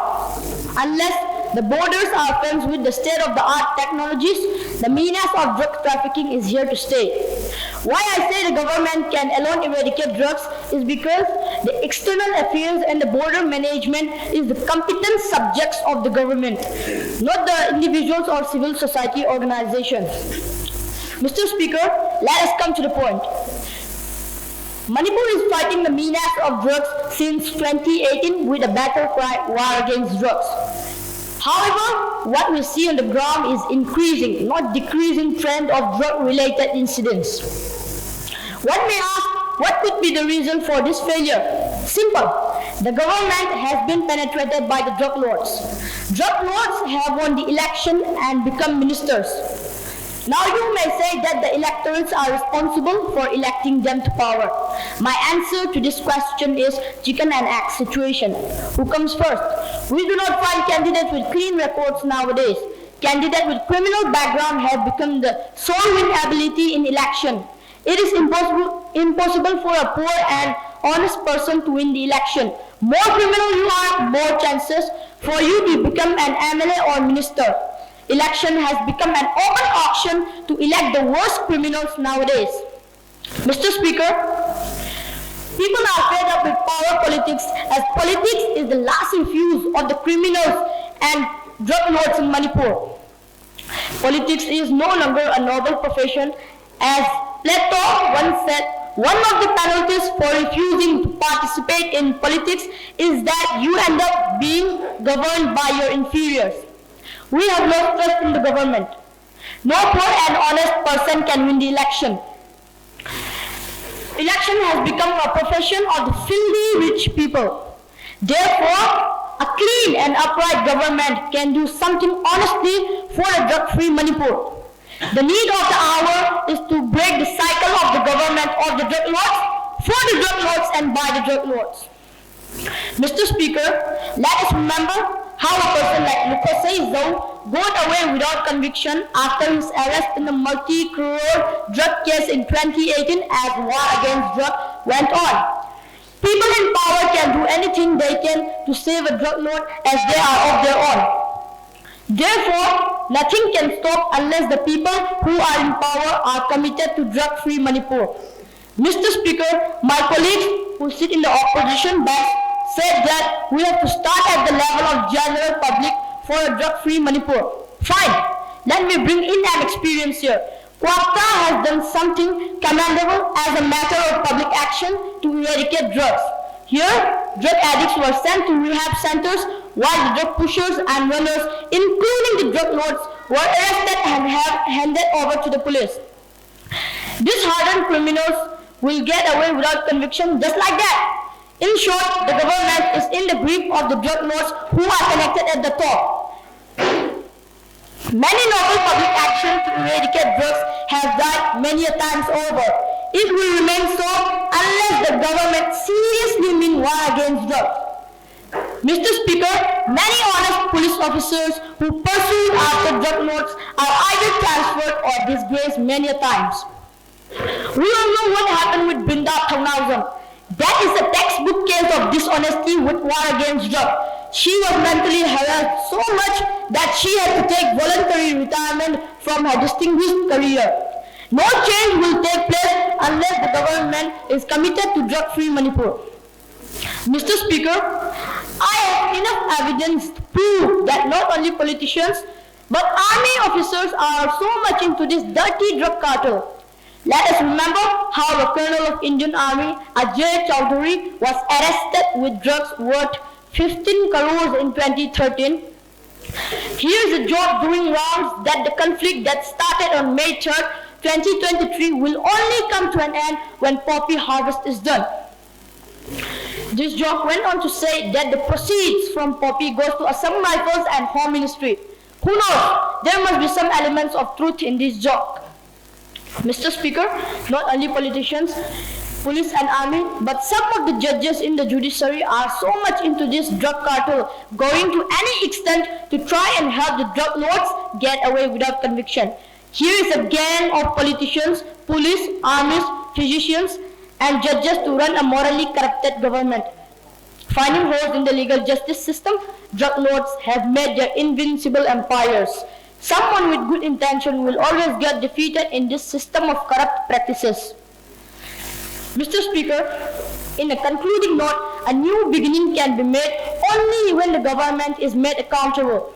Unless the borders are fenced with the state-of-the-art technologies, the menace of drug trafficking is here to stay. Why I say the government can alone eradicate drugs is because the external affairs and the border management is the competent subjects of the government, not the individuals or civil society organizations. Mister Speaker, let us come to the point. Manipur is fighting the menace of drugs since twenty eighteen with a battle cry war against drugs. However, what we see on the ground is increasing, not decreasing trend of drug-related incidents. One may ask, what could be the reason for this failure? Simple. The government has been penetrated by the drug lords. Drug lords have won the election and become ministers. Now you may say that the electorates are responsible for electing them to power. My answer to this question is chicken and egg situation. Who comes first? We do not find candidates with clean records nowadays. Candidates with criminal background have become the sole win ability in election. It is impossible, impossible for a poor and honest person to win the election. More criminal you are, more chances for you to become an M L A or minister. Election has become an open auction to elect the worst criminals nowadays. Mister Speaker, people are fed up with power politics as politics is the last refuge of the criminals and drug lords in Manipur. Politics is no longer a noble profession. As Plato once said, one of the penalties for refusing to participate in politics is that you end up being governed by your inferiors. We have lost trust in the government. No poor and honest person can win the election. Election has become a profession of the filthy rich people. Therefore, a clean and upright government can do something honestly for a drug-free Manipur. The need of the hour is to break the cycle of the government of the drug lords, for the drug lords and by the drug lords. Mister Speaker, let us remember how a person like Lukhosei Zhou got away without conviction after his arrest in the multi-crore drug case in twenty eighteen as war against drug went on. People in power can do anything they can to save a drug lord as they are of their own. Therefore, nothing can stop unless the people who are in power are committed to drug-free Manipur. Mister Speaker, my colleagues who sit in the opposition bench said that we have to start at the level of general public for a drug-free Manipur. Fine, let me bring in an experience here. Kwakta has done something commendable as a matter of public action to eradicate drugs. Here, drug addicts were sent to rehab centers while the drug pushers and runners, including the drug lords, were arrested and have handed over to the police. These hardened criminals will get away without conviction just like that. In short, the government is in the grip of the drug lords who are connected at the top. Many noble public action to eradicate drugs have died many a times over. It will remain so unless the government seriously mean war against drugs. Mister Speaker, many honest police officers who pursued after drug lords are either transferred or disgraced many a times. We all know what happened with Brinda Thounaojam. That is a textbook case of dishonesty with war against drug. She was mentally harassed so much that she had to take voluntary retirement from her distinguished career. No change will take place unless the government is committed to drug-free Manipur. Mister Speaker, I have enough evidence to prove that not only politicians but army officers are so much into this dirty drug cartel. Let us remember how a colonel of Indian Army, Ajay Chowdhury, was arrested with drugs worth fifteen crores in twenty thirteen. Here's a joke doing rounds that the conflict that started on May third, twenty twenty-three will only come to an end when poppy harvest is done. This joke went on to say that the proceeds from poppy goes to Assam Rifles and Home Ministry. Who knows? There must be some elements of truth in this joke. Mister Speaker, not only politicians, police and army, but some of the judges in the judiciary are so much into this drug cartel, going to any extent to try and help the drug lords get away without conviction. Here is a gang of politicians, police, armies, physicians, and judges to run a morally corrupted government. Finding holes in the legal justice system, drug lords have made their invincible empires. Someone with good intention will always get defeated in this system of corrupt practices. Mister Speaker, in a concluding note, a new beginning can be made only when the government is made accountable.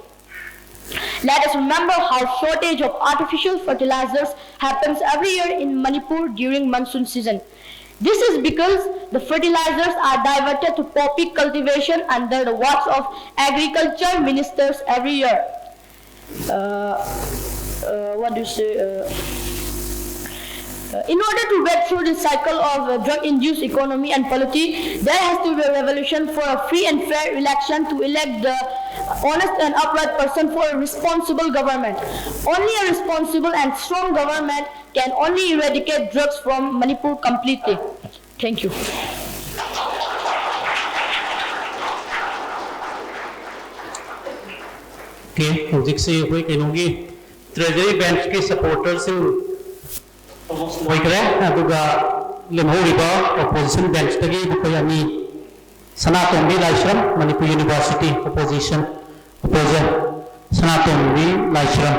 Let us remember how shortage of artificial fertilizers happens every year in Manipur during monsoon season. This is because the fertilizers are diverted to poppy cultivation under the watch of agriculture ministers every year. Uh, uh, what do you say? Uh, uh, in order to break through the cycle of uh, drug-induced economy and polity, there has to be a revolution for a free and fair election to elect the honest and upright person for a responsible government. Only a responsible and strong government can only eradicate drugs from Manipur completely. Thank you. Okay, ꯍꯧꯖꯤꯛꯁꯤ ꯑꯩꯈꯣꯏ ꯀꯩꯅꯣꯒꯤ treasury ꯕꯦꯟꯁꯀꯤ ꯁꯄꯣꯔꯇꯔꯁꯤꯡ ꯑꯣꯏꯈ꯭ꯔꯦ, ꯑꯗꯨꯒ ꯂꯦꯝꯍꯧꯔꯤꯕ opposition ꯕꯦꯟꯁꯇꯒꯤ ꯃꯈꯣꯏ ꯑꯅꯤ, ꯁꯅꯥꯇꯣꯝꯕꯤ ꯂꯥꯏꯁ꯭ꯔꯝ, Manipur university opposition ꯑꯣꯄꯣꯖꯔ, ꯁꯅꯥꯇꯣꯝꯕꯤ ꯂꯥꯏꯁ꯭ꯔꯝ꯫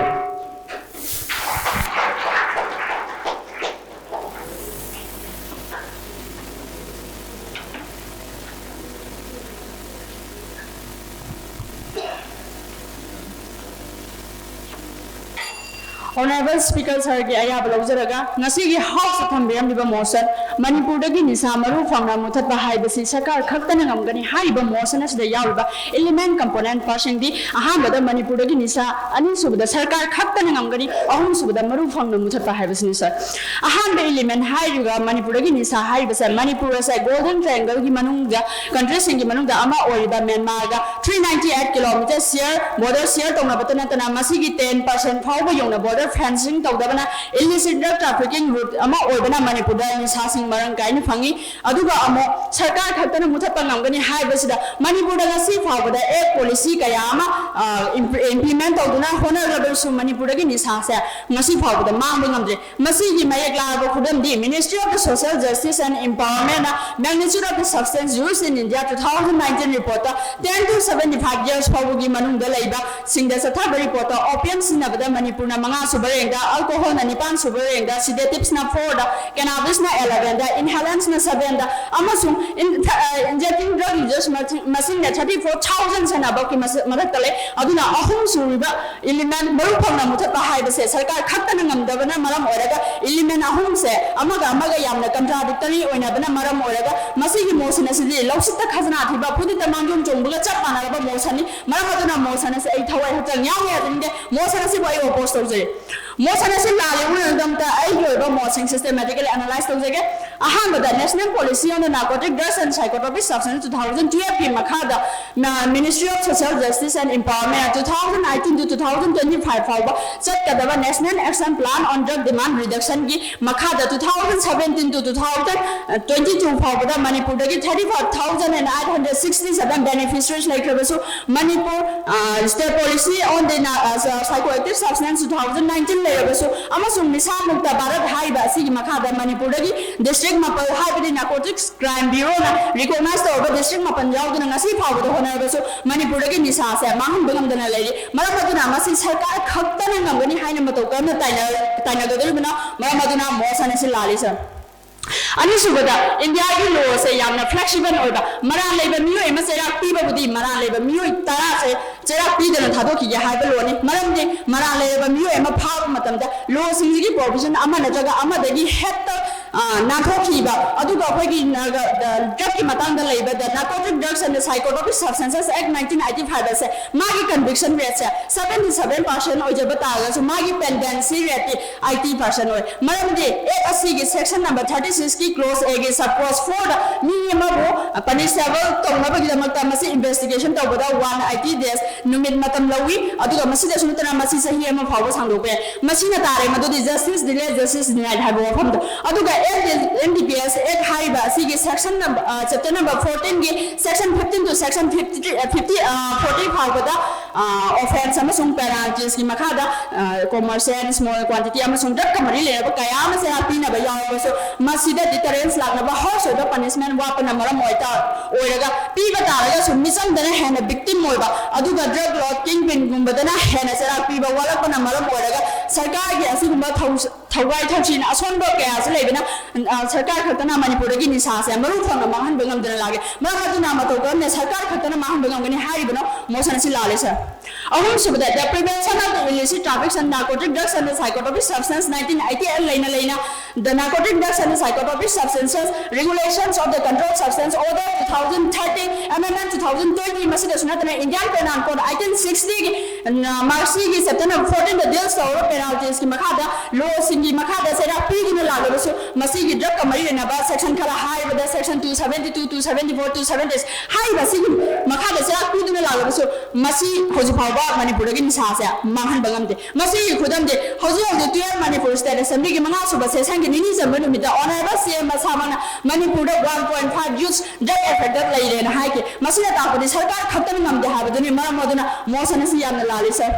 Honorable Speaker sirꯒꯤ ꯑꯌꯥꯕ ꯂꯧꯖꯔꯒ ꯉꯁꯤꯒꯤ House ꯇ ꯊꯝꯕꯤꯔꯝꯂꯤꯕ motion, ꯃꯅꯤꯄꯨꯔꯗꯒꯤ ꯅꯤꯁꯥ ꯃꯔꯨ ꯐꯪꯅ ꯃꯨꯊꯠꯄ ꯍꯥꯏꯕꯁꯤ ꯁꯔꯀꯥꯔ ꯈꯛꯇꯅ ꯉꯝꯒꯅꯤ ꯍꯥꯏꯔꯤꯕ motion ꯑꯁꯤꯗ ꯌꯥꯎꯔꯤꯕ element component ꯁꯤꯡꯗꯤ, ꯑꯍꯥꯟꯕꯗ ꯃꯅꯤꯄꯨꯔꯗꯒꯤ ꯅꯤꯁꯥ, ꯑꯅꯤꯁꯨꯕꯗ ꯁꯔꯀꯥꯔ ꯈꯛꯇꯅ ꯉꯝꯒꯅꯤ, ꯑꯍꯨꯝꯁꯨꯕꯗ ꯃꯔꯨ ꯐꯪꯅ ꯃꯨꯊꯠꯄ ꯍꯥꯏꯕꯁꯤꯅꯤ sir꯫ ꯑꯍꯥꯟꯕ element ꯍꯥꯏꯔꯤꯕ ꯃꯅꯤꯄꯨꯔꯗꯒꯤ ꯅꯤꯁꯥ ꯍꯥꯏꯔꯤꯕꯁꯦ, ꯃꯅꯤꯄꯨꯔ ꯑꯁꯦ Golden Triangle ꯒꯤ ꯃꯅꯨꯡꯗ, country ꯁꯤꯡꯒꯤ ꯃꯅꯨꯡꯗ ꯑꯃ ꯑꯣꯏꯔꯤꯕ ꯃ꯭ꯌꯥꯟꯃꯥꯔꯒ three ninety eight kilometer share border share ꯇꯧꯅꯕꯇ ꯅꯠꯇꯅ ꯃꯁꯤꯒꯤ ten percent ꯐꯥꯎꯕ ꯌꯧꯅ border fencing ꯇꯧꯗꯕꯅ illicit drug trafficking route ꯑꯃ ꯑꯣꯏꯕꯅ ꯃꯅꯤꯄꯨꯔꯗ ꯅꯤꯁꯥꯁꯤꯡ ꯃꯔꯥꯡ ꯀꯥꯏꯅ ꯐꯪꯉꯤ꯫ ꯑꯗꯨꯒ ꯑꯃꯨꯛ ꯁꯔꯀꯥꯔ ꯈꯛꯇꯅ ꯃꯨꯊꯠꯄ ꯉꯝꯒꯅꯤ ꯍꯥꯏꯕꯁꯤꯗ ꯃꯅꯤꯄꯨꯔꯗ ꯉꯁꯤ ꯐꯥꯎꯕꯗ act policy ꯀꯌꯥ ꯑꯃ, ꯑ, imp-, implement ꯇꯧꯗꯨꯅ ꯍꯣꯠꯅꯔꯕꯁꯨ ꯃꯅꯤꯄꯨꯔꯗꯒꯤ ꯅꯤꯁꯥꯁꯦ ꯉꯁꯤ ꯐꯥꯎꯕꯗ ꯃꯥꯡꯕ ꯉꯝꯗ꯭ꯔꯤ꯫ ꯃꯁꯤꯒꯤ ꯃꯌꯦꯛ ꯂꯥꯔꯕ ꯈꯨꯗꯝꯗꯤ Ministry of the Social Justice and Empowerment ꯅ Magnitude of the Substance Used in India two thousand nineteen report ꯇ ten to seventy five years ꯐꯥꯎꯕꯒꯤ ꯃꯅꯨꯡꯗ ꯂꯩꯕ ꯁꯤꯡꯗ ꯆꯠꯊꯕ report ꯇ opium ꯁꯤꯖꯤꯟꯅꯕꯗ ꯃꯅꯤꯄꯨꯔꯅ ꯃꯉꯥ ꯁꯨꯕ rank ꯗ, alcohol ꯅ ꯅꯤꯄꯥꯟ ꯁꯨꯕ rank ꯗ, sedatives ꯅ four ꯗ, cannabis ꯅ eleven ꯗ, inhalants ꯅ seven ꯗ, ꯑꯃꯁꯨꯡ in-, th-, uh, injecting drug users ꯃꯁꯤꯡ-, ꯃꯁꯤꯡꯅ thirty four thousand ꯁꯥꯟꯅꯕꯒꯤ ꯃꯁ-, ꯃꯊꯛꯇ ꯂꯩ꯫ ꯑꯗꯨꯅ ꯑꯍꯨꯝ ꯁꯨꯔꯤꯕ element ꯃꯔꯨ ꯐꯪꯅ ꯃꯨꯊꯠꯄ ꯍꯥꯏꯕꯁꯦ ꯁꯔꯀꯥꯔ ꯈꯛꯇꯅ ꯉꯝꯗꯕꯅ ꯃꯔꯝ ꯑꯣꯏꯔꯒ element ꯑꯍꯨꯝꯁꯦ ꯑꯃꯒ ꯑꯃꯒ ꯌꯥꯝꯅ contradictory ꯑꯣꯏꯅꯕꯅ ꯃꯔꯝ ꯑꯣꯏꯔꯒ ꯃꯁꯤꯒꯤ motion ꯑꯁꯤꯗꯤ ꯂꯧꯁꯤꯠꯇ ꯈꯖꯅꯥ ꯊꯤꯕ, ꯐꯨꯗꯤꯠꯇ ꯃꯥꯡꯖꯧ ꯆꯣꯡꯕꯒ ꯆꯞ ꯃꯥꯟꯅꯔꯕ motion ꯅꯤ꯫ ꯃꯔꯝ ꯑꯗꯨꯅ motion ꯑꯁꯤ ꯑꯩ ꯊꯋꯥꯏ ꯍꯛꯆꯥꯡ ꯌꯥꯎꯅ ꯌꯥꯖꯅꯤꯡꯗꯦ꯫ Motion ꯑꯁꯤꯕꯨ ꯑꯩ oppose ꯇꯧꯖꯔꯤ꯫ Motion ꯑꯁꯤ ꯂꯥꯜꯂꯤ ꯍꯥꯏꯅꯕꯒꯤꯗꯃꯛꯇ ꯑꯩꯒꯤ ꯑꯣꯏꯕ ꯃꯣꯠꯁꯤꯡ systematically analyze ꯇꯧꯖꯒꯦ꯫ ꯑꯍꯥꯟꯕꯗ, National Policy on the Narcotic Drugs and Psychotropic Substance two thousand twelve ꯀꯤ ꯃꯈꯥꯗ, ꯃ-, Ministry of Social Justice and Empowerment two thousand eighteen to two thousand twenty five ꯐꯥꯎꯕ ꯆꯠꯀꯗꯕ National Action Plan on Drug Demand Reduction ꯒꯤ ꯃꯈꯥꯗ two thousand seventeen to two thousand twenty two ꯐꯥꯎꯕꯗ ꯃꯅꯤꯄꯨꯔꯗꯒꯤ thirty five thousand and eight hundred sixty seven beneficiaries ꯂꯩꯈ꯭ꯔꯕꯁꯨ, Manipur, ꯑ, State Policy on the, ꯑ, Psychoactive Substance two thousand nineteen ꯂꯩꯔꯕꯁꯨ ꯑꯃꯁꯨꯡ ꯅꯤꯁꯥ ꯃꯨꯛꯇ ꯚꯥꯔꯠ ꯍꯥꯏꯔꯤꯕ ꯑꯁꯤꯒꯤ ꯃꯈꯥꯗ ꯃꯅꯤꯄꯨꯔꯗꯒꯤ district ꯃꯥꯄꯜ, ꯍꯥꯏꯕꯗꯤ Narcotics Crime Bureau ꯅ recognize ꯇꯧꯔꯕ district ꯃꯥꯄꯜ ꯌꯥꯎꯗꯨꯅ ꯉꯁꯤ ꯐꯥꯎꯕꯗ ꯍꯣꯠꯅꯔꯕꯁꯨ ꯃꯅꯤꯄꯨꯔꯗꯒꯤ ꯅꯤꯁꯥꯁꯦ ꯃꯥꯡꯍꯟꯕ ꯉꯝꯗꯅ ꯂꯩꯔꯤ꯫ ꯃꯔꯝ ꯑꯗꯨꯅ ꯃꯁꯤ ꯁꯔꯀꯥꯔ ꯈꯛꯇꯅ ꯉꯝꯒꯅꯤ ꯍꯥꯏꯅ ꯃꯇꯧ ꯀꯔꯝꯅ ꯇꯥꯏꯅ-, ꯇꯥꯏꯅꯒꯗꯧꯔꯤꯕꯅꯣ? ꯃꯔꯝ ꯑꯗꯨꯅ motion ꯑꯁꯤ ꯂꯥꯜꯂꯤ, sir꯫ ꯑꯅꯤꯁꯨꯕꯗ, ꯏꯟꯗꯤꯌꯥꯒꯤ ꯂꯣꯁꯦ ꯌꯥꯝꯅ ꯐ꯭ꯂꯦꯛꯁꯤꯕꯜ ꯑꯣꯏꯕ, ꯃꯔꯥꯜ ꯂꯩꯕ ꯃꯤꯑꯣꯏ ꯑꯃ ꯆꯩꯔꯥꯛ ꯄꯤꯕꯕꯨꯗꯤ ꯃꯔꯥꯜ ꯂꯩꯕ ꯃꯤꯑꯣꯏ ꯇꯔꯥꯁꯦ ꯆꯩꯔꯥꯛ ꯄꯤꯗꯅ ꯊꯥꯗꯣꯛꯈꯤꯒꯦ ꯍꯥꯏꯕ ꯂꯣꯅꯤ꯫ ꯃꯔꯝꯗꯤ ꯃꯔꯥꯜ ꯂꯩꯔꯕ ꯃꯤꯑꯣꯏ ꯑꯃ ꯐꯥꯕ ꯃꯇꯝꯗ ꯂꯣꯁꯤꯡꯁꯤꯒꯤ ꯄ꯭ꯔꯣꯚꯤꯖꯟ ꯑꯃ ꯅꯠꯇ꯭ꯔꯒ ꯑꯃꯗꯒꯤ ꯍꯦꯛꯇ ꯅꯥꯟꯊꯣꯛꯈꯤꯕ, ꯑꯗꯨꯒ ꯑꯩꯈꯣꯏꯒꯤ ꯗ꯭ꯔꯒꯀꯤ ꯃꯇꯥꯡꯗ ꯂꯩꯕ The Narcotic Drugs and the Psychotropic Substances Act nineteen eighty five ꯑꯁꯦ, ꯃꯥꯒꯤ ꯀꯟꯚꯤꯛꯁꯟ ꯔꯦꯠꯁꯦ seventy seven percent ꯑꯣꯏꯖꯕ ꯇꯥꯔꯒꯁꯨ ꯃꯥꯒꯤ ꯄꯦꯟꯗꯦꯟꯁꯤ ꯔꯦꯠꯇꯤ eighty percent ꯑꯣꯏ꯫ ꯃꯔꯝꯗꯤ ꯑꯦꯛ ꯑꯁꯤꯒꯤ section number thirty six ꯀꯤ clause A ꯒꯤ sub clause four ꯗ ꯃꯤ ꯑꯃꯕꯨ ꯄꯅꯤꯁꯦꯕꯜ ꯇꯧꯅꯕꯒꯤꯗꯃꯛꯇ ꯃꯁꯤ ꯏꯟꯚꯦꯁꯇꯤꯒꯦꯁꯟ ꯇꯧꯕꯗ one eighty days ꯅꯨꯃꯤꯠ ꯃꯇꯝ ꯂꯧꯏ꯫ ꯑꯗꯨꯒ ꯃꯁꯤꯗꯁꯨ ꯅꯠꯇꯅ ꯃꯁꯤ ꯆꯍꯤ ꯑꯃ ꯐꯥꯎꯕ ꯁꯥꯡꯗꯣꯛꯄ ꯌꯥꯏ꯫ ꯃꯁꯤꯅ ꯇꯥꯔꯦ ꯃꯗꯨꯗꯤ justice delayed, justice denied ꯍꯥꯏꯕ ꯋꯥꯐꯝꯗꯣ꯫ ꯑꯗꯨꯒ N D P S Act ꯍꯥꯏꯔꯤꯕ ꯑꯁꯤꯒꯤ section number, chapter number fourteen ꯒꯤ section fifteen to section fifty, fifty, forty ꯐꯥꯎꯕꯗ ꯑꯣꯐꯦꯟꯁ ꯑꯃꯁꯨꯡ ꯄꯦꯅꯥꯜꯇꯤꯁꯀꯤ ꯃꯈꯥꯗ ꯀꯣꯃꯔꯁꯤꯌꯦꯜ, ꯁ꯭ꯃꯣꯜ ꯀ꯭ꯋꯥꯟꯇꯤꯇꯤ ꯑꯃꯁꯨꯡ ꯗ꯭ꯔꯒꯀ ꯃꯔꯤ ꯂꯩꯅꯕ ꯀꯌꯥ ꯑꯃ ꯆꯩꯔꯥꯛ ꯄꯤꯅꯕ ꯌꯥꯎꯔꯕꯁꯨ, ꯃꯁꯤꯗ ꯗꯤꯇꯔꯦꯟꯁ ꯂꯥꯛꯅꯕ ꯍꯥꯔꯁ ꯑꯣꯏꯕ ꯄꯅꯤꯁꯃꯦꯟ ꯋꯥꯠꯄꯅ ꯃꯔꯝ ꯑꯣꯏꯇꯥ-, ꯑꯣꯏꯔꯒ ꯄꯤꯕ ꯇꯥꯔꯒꯁꯨ, ꯃꯤꯆꯪꯗꯅ ꯍꯦꯟꯅ ꯚꯤꯛꯇꯤꯝ ꯑꯣꯏꯕ, ꯑꯗꯨꯒ ꯗ꯭ꯔꯒ ꯂꯣꯔꯗ ꯀꯤꯡ ꯄꯤꯟꯒꯨꯝꯕꯗꯅ ꯍꯦꯟꯅ ꯆꯩꯔꯥꯛ ꯄꯤꯕ ꯋꯥꯠꯂꯛꯄꯅ ꯃꯔꯝ ꯑꯣꯏꯔꯒ ꯁꯔꯀꯥꯔꯒꯤ ꯑꯁꯤꯒꯨꯝꯕ ꯊꯧ-, ꯊꯧꯒꯥꯏ ꯊꯧꯁꯤꯟ ꯑꯁꯣꯟꯕ ꯀꯌꯥꯁꯨ ꯂꯩꯕꯅ, ꯑ, ꯁꯔꯀꯥꯔ ꯈꯛꯇꯅ ꯃꯅꯤꯄꯨꯔꯗꯒꯤ ꯅꯤꯁꯥꯁꯦ ꯃꯔꯨ ꯐꯪꯅ ꯃꯥꯡꯍꯟꯕ ꯉꯝꯗꯅ ꯂꯥꯛꯂꯦ꯫ ꯃꯔꯝ ꯑꯗꯨꯅ ꯃꯇꯧ ꯀꯔꯝꯅ ꯁꯔꯀꯥꯔ ꯈꯛꯇꯅ ꯃꯥꯡꯍꯟꯕ ꯉꯝꯒꯅꯤ ꯍꯥꯏꯔꯤꯕꯅꯣ? ꯃꯣꯁꯟ ꯑꯁꯤ ꯂꯥꯜꯂꯦ, ꯁꯥꯔ꯫ ꯑꯍꯨꯝꯁꯨꯕꯗ, The Prevention of the Illicit Traffics and Narcotic Drugs and the Psychotropic Substance nineteen eighty eight ꯂꯩꯅ ꯂꯩꯅ, The Narcotic Drugs and the Psychotropic Substances Regulations of the Controlled Substance Order two thousand thirteen, Amendment two thousand twenty, ꯃꯁꯤꯗꯁꯨ ꯅꯠꯇꯅ Indian Penal Code eighteen sixty ꯒꯤ, ꯅ, ꯃꯥꯔꯁꯤꯒꯤ chapter number fourteen ꯗ ꯗꯤꯜꯁ ꯇꯧꯔꯕ ꯄꯦꯅꯥꯜꯇꯤꯁꯀꯤ ꯃꯈꯥꯗ, ꯂꯣꯁꯤꯡꯒꯤ ꯃꯈꯥꯗ ꯆꯩꯔꯥꯛ ꯄꯤꯗꯨꯅ ꯂꯥꯛꯂꯕꯁꯨ, ꯃꯁꯤꯒꯤ ꯗ꯭ꯔꯒꯀ ꯃꯔꯤ ꯂꯩꯅꯕ ꯁꯦꯛꯁꯟ ꯈꯔ ꯍꯥꯏꯔꯕꯗ, section two seventy two, two seventy four, two seventy six ꯍꯥꯏꯔꯤꯕ ꯑꯁꯤꯒꯤ ꯃꯈꯥꯗ ꯆꯩꯔꯥꯛ ꯄꯤꯗꯨꯅ ꯂꯥꯛꯂꯕꯁꯨ, ꯃꯁꯤ ꯍꯧꯖꯤꯛ ꯐꯥꯎꯕ ꯃꯅꯤꯄꯨꯔꯗꯒꯤ ꯅꯤꯁꯥꯁꯦ ꯃꯥꯡꯍꯟꯕ ꯉꯝꯗꯦ꯫ ꯃꯁꯤꯒꯤ ꯈꯨꯗꯝꯗꯤ, ꯍꯧꯖꯤꯛ ꯍꯧꯖꯤꯛ twelve ꯃꯅꯤꯄꯨꯔ ꯁ꯭ꯇꯦꯠ ꯑꯦꯁꯦꯝꯕ꯭ꯂꯤꯒꯤ ꯃꯉꯥꯁꯨꯕ ꯁꯦꯁꯟꯒꯤ ꯅꯤꯅꯤ ꯆꯟꯕ ꯅꯨꯃꯤꯠꯇ Honourable C M ꯃꯁꯥꯃꯛꯅ ꯃꯅꯤꯄꯨꯔꯗ one point five youths drug affected ꯂꯩꯔꯦꯅ ꯍꯥꯏꯈꯤ꯫ ꯃꯁꯤꯅ ꯇꯥꯛꯄꯗꯤ ꯁꯔꯀꯥꯔ ꯈꯛꯇꯅ ꯉꯝꯗꯦ ꯍꯥꯏꯕꯗꯨꯅꯤ꯫ ꯃꯔꯝ ꯑꯗꯨꯅ ꯃꯣꯁꯟ ꯑꯁꯤ ꯌꯥꯝꯅ ꯂꯥꯜꯂꯤ, ꯁꯥꯔ꯫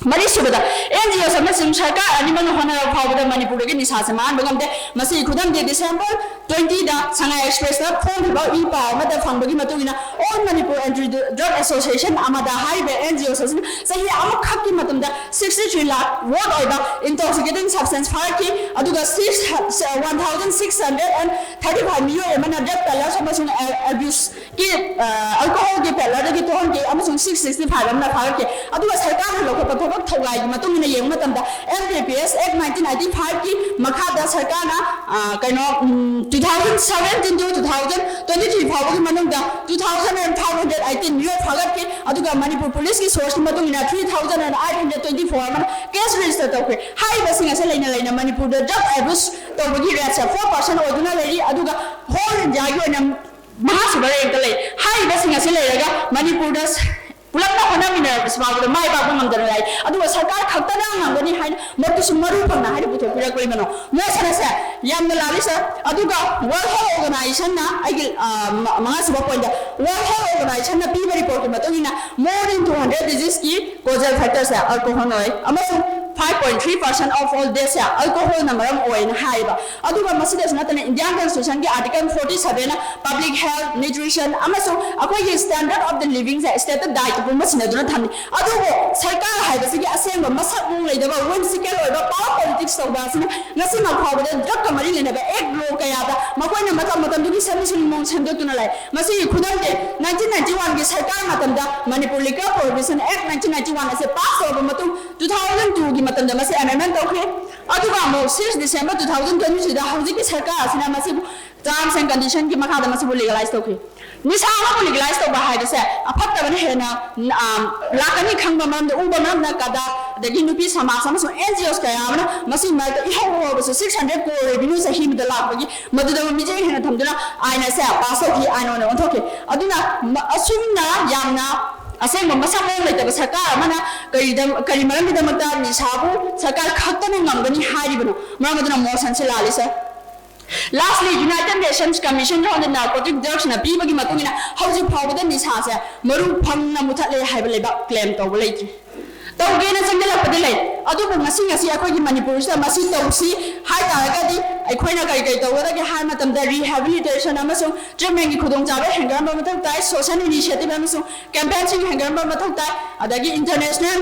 ꯃꯔꯤꯁꯨꯕꯗ, ꯑꯦꯟ ꯖꯤ ꯑꯣ ꯑꯃꯁꯨꯡ ꯁꯔꯀꯥꯔ ꯑꯅꯤꯃꯛꯅ ꯍꯣꯠꯅꯔꯕ ꯐꯥꯎꯕꯗ ꯃꯅꯤꯄꯨꯔꯗꯒꯤ ꯅꯤꯁꯥꯁꯦ ꯃꯥꯡꯍꯟꯕ ꯉꯝꯗꯦ꯫ ꯃꯁꯤꯒꯤ ꯈꯨꯗꯝꯗꯤ ꯗꯤꯁꯦꯝꯕꯔ ꯇ꯭ꯋꯦꯟꯇꯤꯗ ꯁꯉꯥꯏ ꯑꯦꯛꯁꯄ꯭ꯔꯦꯁꯇ ꯐꯣꯡꯈꯤꯕ ꯏ ꯄꯥꯎ ꯑꯃꯗ ꯐꯪꯕꯒꯤ ꯃꯇꯨꯡ ꯏꯟꯅ, All Manipur Anti Drug Association, ꯑꯃꯗ ꯍꯥꯏꯔꯤꯕ ꯑꯦꯟ ꯖꯤ ꯑꯣ ꯑꯁꯤꯅ ꯆꯍꯤ ꯑꯃꯈꯛꯀꯤ ꯃꯇꯝꯗ sixty three lakh worth ꯑꯣꯏꯕ intoxicating substance ꯐꯥꯔꯛꯈꯤ꯫ ꯑꯗꯨꯒ six, one thousand six hundred and thirty five ꯃꯤꯑꯣꯏ ꯑꯃꯅ drug peddlers ꯑꯃꯁꯨꯡ abuse ꯀꯤ, ꯑ, alcohol ꯒꯤ peddler ꯗꯒꯤ ꯇꯣꯛꯍꯟꯈꯤ ꯑꯃꯁꯨꯡ six sixty five ꯑꯃꯅ ꯐꯥꯒꯠꯈꯤ꯫ ꯑꯗꯨꯒ ꯁꯔꯀꯥꯔꯅ ꯂꯧꯈꯠꯄ ꯊꯕꯛ ꯊꯧꯔꯥꯏꯒꯤ ꯃꯇꯨꯡ ꯏꯟꯅ ꯌꯦꯡꯕ ꯃꯇꯝꯗ, ꯑꯦꯟ ꯗꯤ ꯄꯤ ꯑꯦꯁ ꯑꯦꯛ ꯅꯥꯏꯟꯇꯤꯟ ꯑꯩꯠꯇꯤ ꯐꯥꯏꯚ ꯀꯤ ꯃꯈꯥꯗ ꯁꯔꯀꯥꯔꯅ, ꯑ, ꯀꯩꯅꯣ, ꯎꯝ, two thousand seventeen to two thousand twenty three ꯐꯥꯎꯕꯒꯤ ꯃꯅꯨꯡꯗ two thousand and five hundred eighteen ꯃꯤꯑꯣꯏ ꯐꯥꯒꯠꯈꯤ꯫ ꯑꯗꯨꯒ ꯃꯅꯤꯄꯨꯔ ꯄꯨꯂꯤꯁꯀꯤ source ꯀꯤ ꯃꯇꯨꯡ ꯏꯟꯅ three thousand and eight hundred twenty four ꯑꯃꯅ case register ꯇꯧꯈ꯭ꯔꯦ꯫ ꯍꯥꯏꯔꯤꯕꯁꯤꯡ ꯑꯁꯤ ꯂꯩꯅ ꯂꯩꯅ ꯃꯅꯤꯄꯨꯔꯗ drug abuse ꯇꯧꯕꯒꯤ rate ꯁꯦ four percent ꯑꯣꯏꯗꯨꯅ ꯂꯩꯔꯤ꯫ ꯑꯗꯨꯒ whole India ꯒꯤ ꯑꯣꯏꯅ ꯃꯉꯥꯁꯨꯕ rank ꯇ ꯂꯩ꯫ ꯍꯥꯏꯔꯤꯕꯁꯤꯡ ꯑꯁꯤ ꯂꯩꯔꯒ ꯃꯅꯤꯄꯨꯔꯗ ꯄꯨꯂꯞꯅ ꯍꯣꯠꯅꯃꯤꯟꯅꯔꯕꯁꯨ ꯐꯥꯎꯕꯗ ꯃꯥꯏ ꯄꯥꯛꯄ ꯉꯝꯗꯅ ꯂꯩ꯫ ꯑꯗꯨꯒ ꯁꯔꯀꯥꯔ ꯈꯛꯇꯅ ꯉꯝꯒꯅꯤ ꯍꯥꯏꯅ ꯃꯗꯨꯁꯨ ꯃꯔꯨ ꯐꯪꯅ ꯍꯥꯏꯅ ꯄꯨꯊꯣꯛꯄꯤꯔꯛꯂꯤꯕꯅꯣ? ꯃꯣꯏ ꯁꯥꯟꯅꯁꯦ ꯌꯥꯝꯅ ꯂꯥꯜꯂꯤ, sir꯫ ꯑꯗꯨꯒ World Health Organization ꯅ, ꯑꯩꯒꯤ, ꯑ, ꯃ-, ꯃꯉꯥꯁꯨꯕ point ꯇ, World Health Organization ꯅ ꯄꯤꯕ report ꯀꯤ ꯃꯇꯨꯡ ꯏꯟꯅ, more than two hundred disease ꯀꯤ causal factor ꯁꯦ alcohol ꯑꯣꯏ, ꯑꯃꯁꯨꯡ five point three percent of all death say alcohol ꯅ ꯃꯔꯝ ꯑꯣꯏꯅ ꯍꯥꯏꯌꯦꯕ꯫ ꯑꯗꯨꯒ ꯃꯁꯤꯗꯁꯨ ꯅꯠꯇꯅ Indian Constitution ꯒꯤ Article forty seven ꯅ public health, nutrition ꯑꯃꯁꯨꯡ ꯑꯩꯈꯣꯏꯒꯤ standard of the living say state ꯇ ꯗꯥꯏꯇ ꯄꯨꯝꯕ ꯁꯤꯟꯅꯗꯨꯅ ꯊꯝꯃꯤ꯫ ꯑꯗꯨꯕꯨ ꯁꯔꯀꯥꯔ ꯍꯥꯏꯕꯁꯤꯒꯤ ꯑꯁꯦꯡꯕ ꯃꯁꯛ ꯃꯑꯣꯡ ꯂꯩꯇꯕ whimsical ꯑꯣꯏꯕ power politics ꯇꯧꯕ ꯑꯁꯤꯅ ꯉꯁꯤꯃꯛ ꯐꯥꯎꯕꯗ drug ꯀ ꯃꯔꯤ ꯂꯩꯅꯕ act law ꯀꯌꯥꯗ ꯃꯈꯣꯏꯅ ꯃꯇꯝ ꯃꯇꯝꯗꯨꯒꯤ ꯁꯦꯝꯃꯤ ꯁꯦꯝꯃꯤ ꯃꯑꯣꯡ ꯁꯦꯝꯗꯣꯛꯇꯨꯅ ꯂꯩ꯫ ꯃꯁꯤꯒꯤ ꯈꯨꯗꯝꯗꯤ nineteen ninety one ꯒꯤ ꯁꯔꯀꯥꯔ ꯃꯇꯝꯗ Manipur Liquor Prohibition Act nineteen ninety one ꯑꯁꯤ pass ꯇꯧꯔꯕ ꯃꯇꯨꯡ two thousand two ꯒꯤ ꯃꯇꯝꯗ ꯃꯁꯤ amendment ꯇꯧꯈꯤ꯫ ꯑꯗꯨꯒ ꯑꯃꯨꯛ six December two thousand twenty three ꯗ ꯍꯧꯖꯤꯛꯀꯤ ꯁꯔꯀꯥꯔ ꯑꯁꯤꯅ ꯃꯁꯤꯕꯨ terms and condition ꯒꯤ ꯃꯈꯥꯗ ꯃꯁꯤꯕꯨ legalize ꯇꯧꯈꯤ꯫ ꯅꯤꯁꯥ ꯑꯃꯕꯨ legalize ꯇꯧꯕ ꯍꯥꯏꯕꯁꯦ ꯑꯐꯠꯇꯕꯅ ꯍꯦꯟꯅ, ꯑꯝ, ꯂꯥꯛꯀꯅꯤ ꯈꯪꯕ ꯃꯔꯝꯗ, ꯎꯕ ꯃꯔꯝꯅ ꯀꯗꯥ, ꯑꯗꯒꯤ ꯅꯨꯄꯤ ꯁꯃꯥꯖ ꯑꯃꯁꯨꯡ N G Os ꯀꯌꯥ ꯑꯃꯅ ꯃꯁꯤꯒꯤ ꯃꯔꯛꯇ ꯏꯍꯧ ꯍꯧꯔꯕꯁꯨ six hundred crore revenue ꯆꯍꯤ ꯑꯃꯗ ꯂꯥꯛꯄꯒꯤ ꯃꯗꯨꯗ ꯃꯤꯠꯌꯦꯡ ꯍꯦꯟꯅ ꯊꯝꯗꯨꯅ ꯑꯥꯏꯟ ꯑꯁꯦ pass ꯇꯧꯈꯤ, ꯑꯥꯏꯟ ꯑꯣꯏꯅ ꯑꯣꯟꯊꯣꯛꯈꯤ꯫ ꯑꯗꯨꯅ ꯃ-, ꯑꯁꯨꯝꯅ ꯌꯥꯝꯅ ꯑꯁꯦꯡꯕ ꯃꯁꯛ ꯃꯑꯣꯡ ꯂꯩꯇꯕ ꯁꯔꯀꯥꯔ ꯑꯃꯅ ꯀꯔꯤꯗ-, ꯀꯔꯤ ꯃꯔꯝꯒꯤꯗꯃꯛꯇ ꯅꯤꯁꯥꯕꯨ ꯁꯔꯀꯥꯔ ꯈꯛꯇꯅ ꯉꯝꯒꯅꯤ ꯍꯥꯏꯔꯤꯕꯅꯣ? ꯃꯔꯝ ꯑꯗꯨꯅ motion ꯁꯤ ꯂꯥꯜꯂꯤ, sir꯫ Lastly, United Nations Commission on the Narcotic Drugs ꯅ ꯄꯤꯕꯒꯤ ꯃꯇꯨꯡ ꯏꯟꯅ ꯍꯧꯖꯤꯛ ꯐꯥꯎꯕꯗ ꯅꯤꯁꯥꯁꯦ ꯃꯔꯨ ꯐꯪꯅ ꯃꯨꯊꯠꯂꯦ ꯍꯥꯏꯕ ꯂꯩꯕꯥꯛ claim ꯇꯧꯕ ꯂꯩꯇ꯭ꯔꯤ꯫ ꯇꯧꯒꯦꯅ ꯆꯪꯁꯤꯜꯂꯛꯄꯗꯤ ꯂꯩ꯫ ꯑꯗꯨꯕꯨ ꯉꯁꯤ ꯉꯁꯤ ꯑꯩꯈꯣꯏꯒꯤ ꯃꯅꯤꯄꯨꯔꯁꯤꯗ ꯃꯁꯤ ꯇꯧꯁꯤ ꯍꯥꯏ ꯇꯥꯔꯒꯗꯤ ꯑꯩꯈꯣꯏꯅ ꯀꯔꯤ ꯀꯔꯤ ꯇꯧꯒꯗꯒꯦ ꯍꯥꯏꯕ ꯃꯇꯝꯗ rehabilitation ꯑꯃꯁꯨꯡ treatmentꯀꯤ ꯈꯨꯗꯣꯡꯆꯥꯕ ꯍꯦꯟꯒꯠꯍꯟꯕ ꯃꯊꯧ ꯇꯥꯏ, social initiative ꯑꯃꯁꯨꯡ campaignꯁꯤꯡ ꯍꯦꯟꯒꯠꯍꯟꯕ ꯃꯊꯧ ꯇꯥꯏ꯫ ꯑꯗꯒꯤ international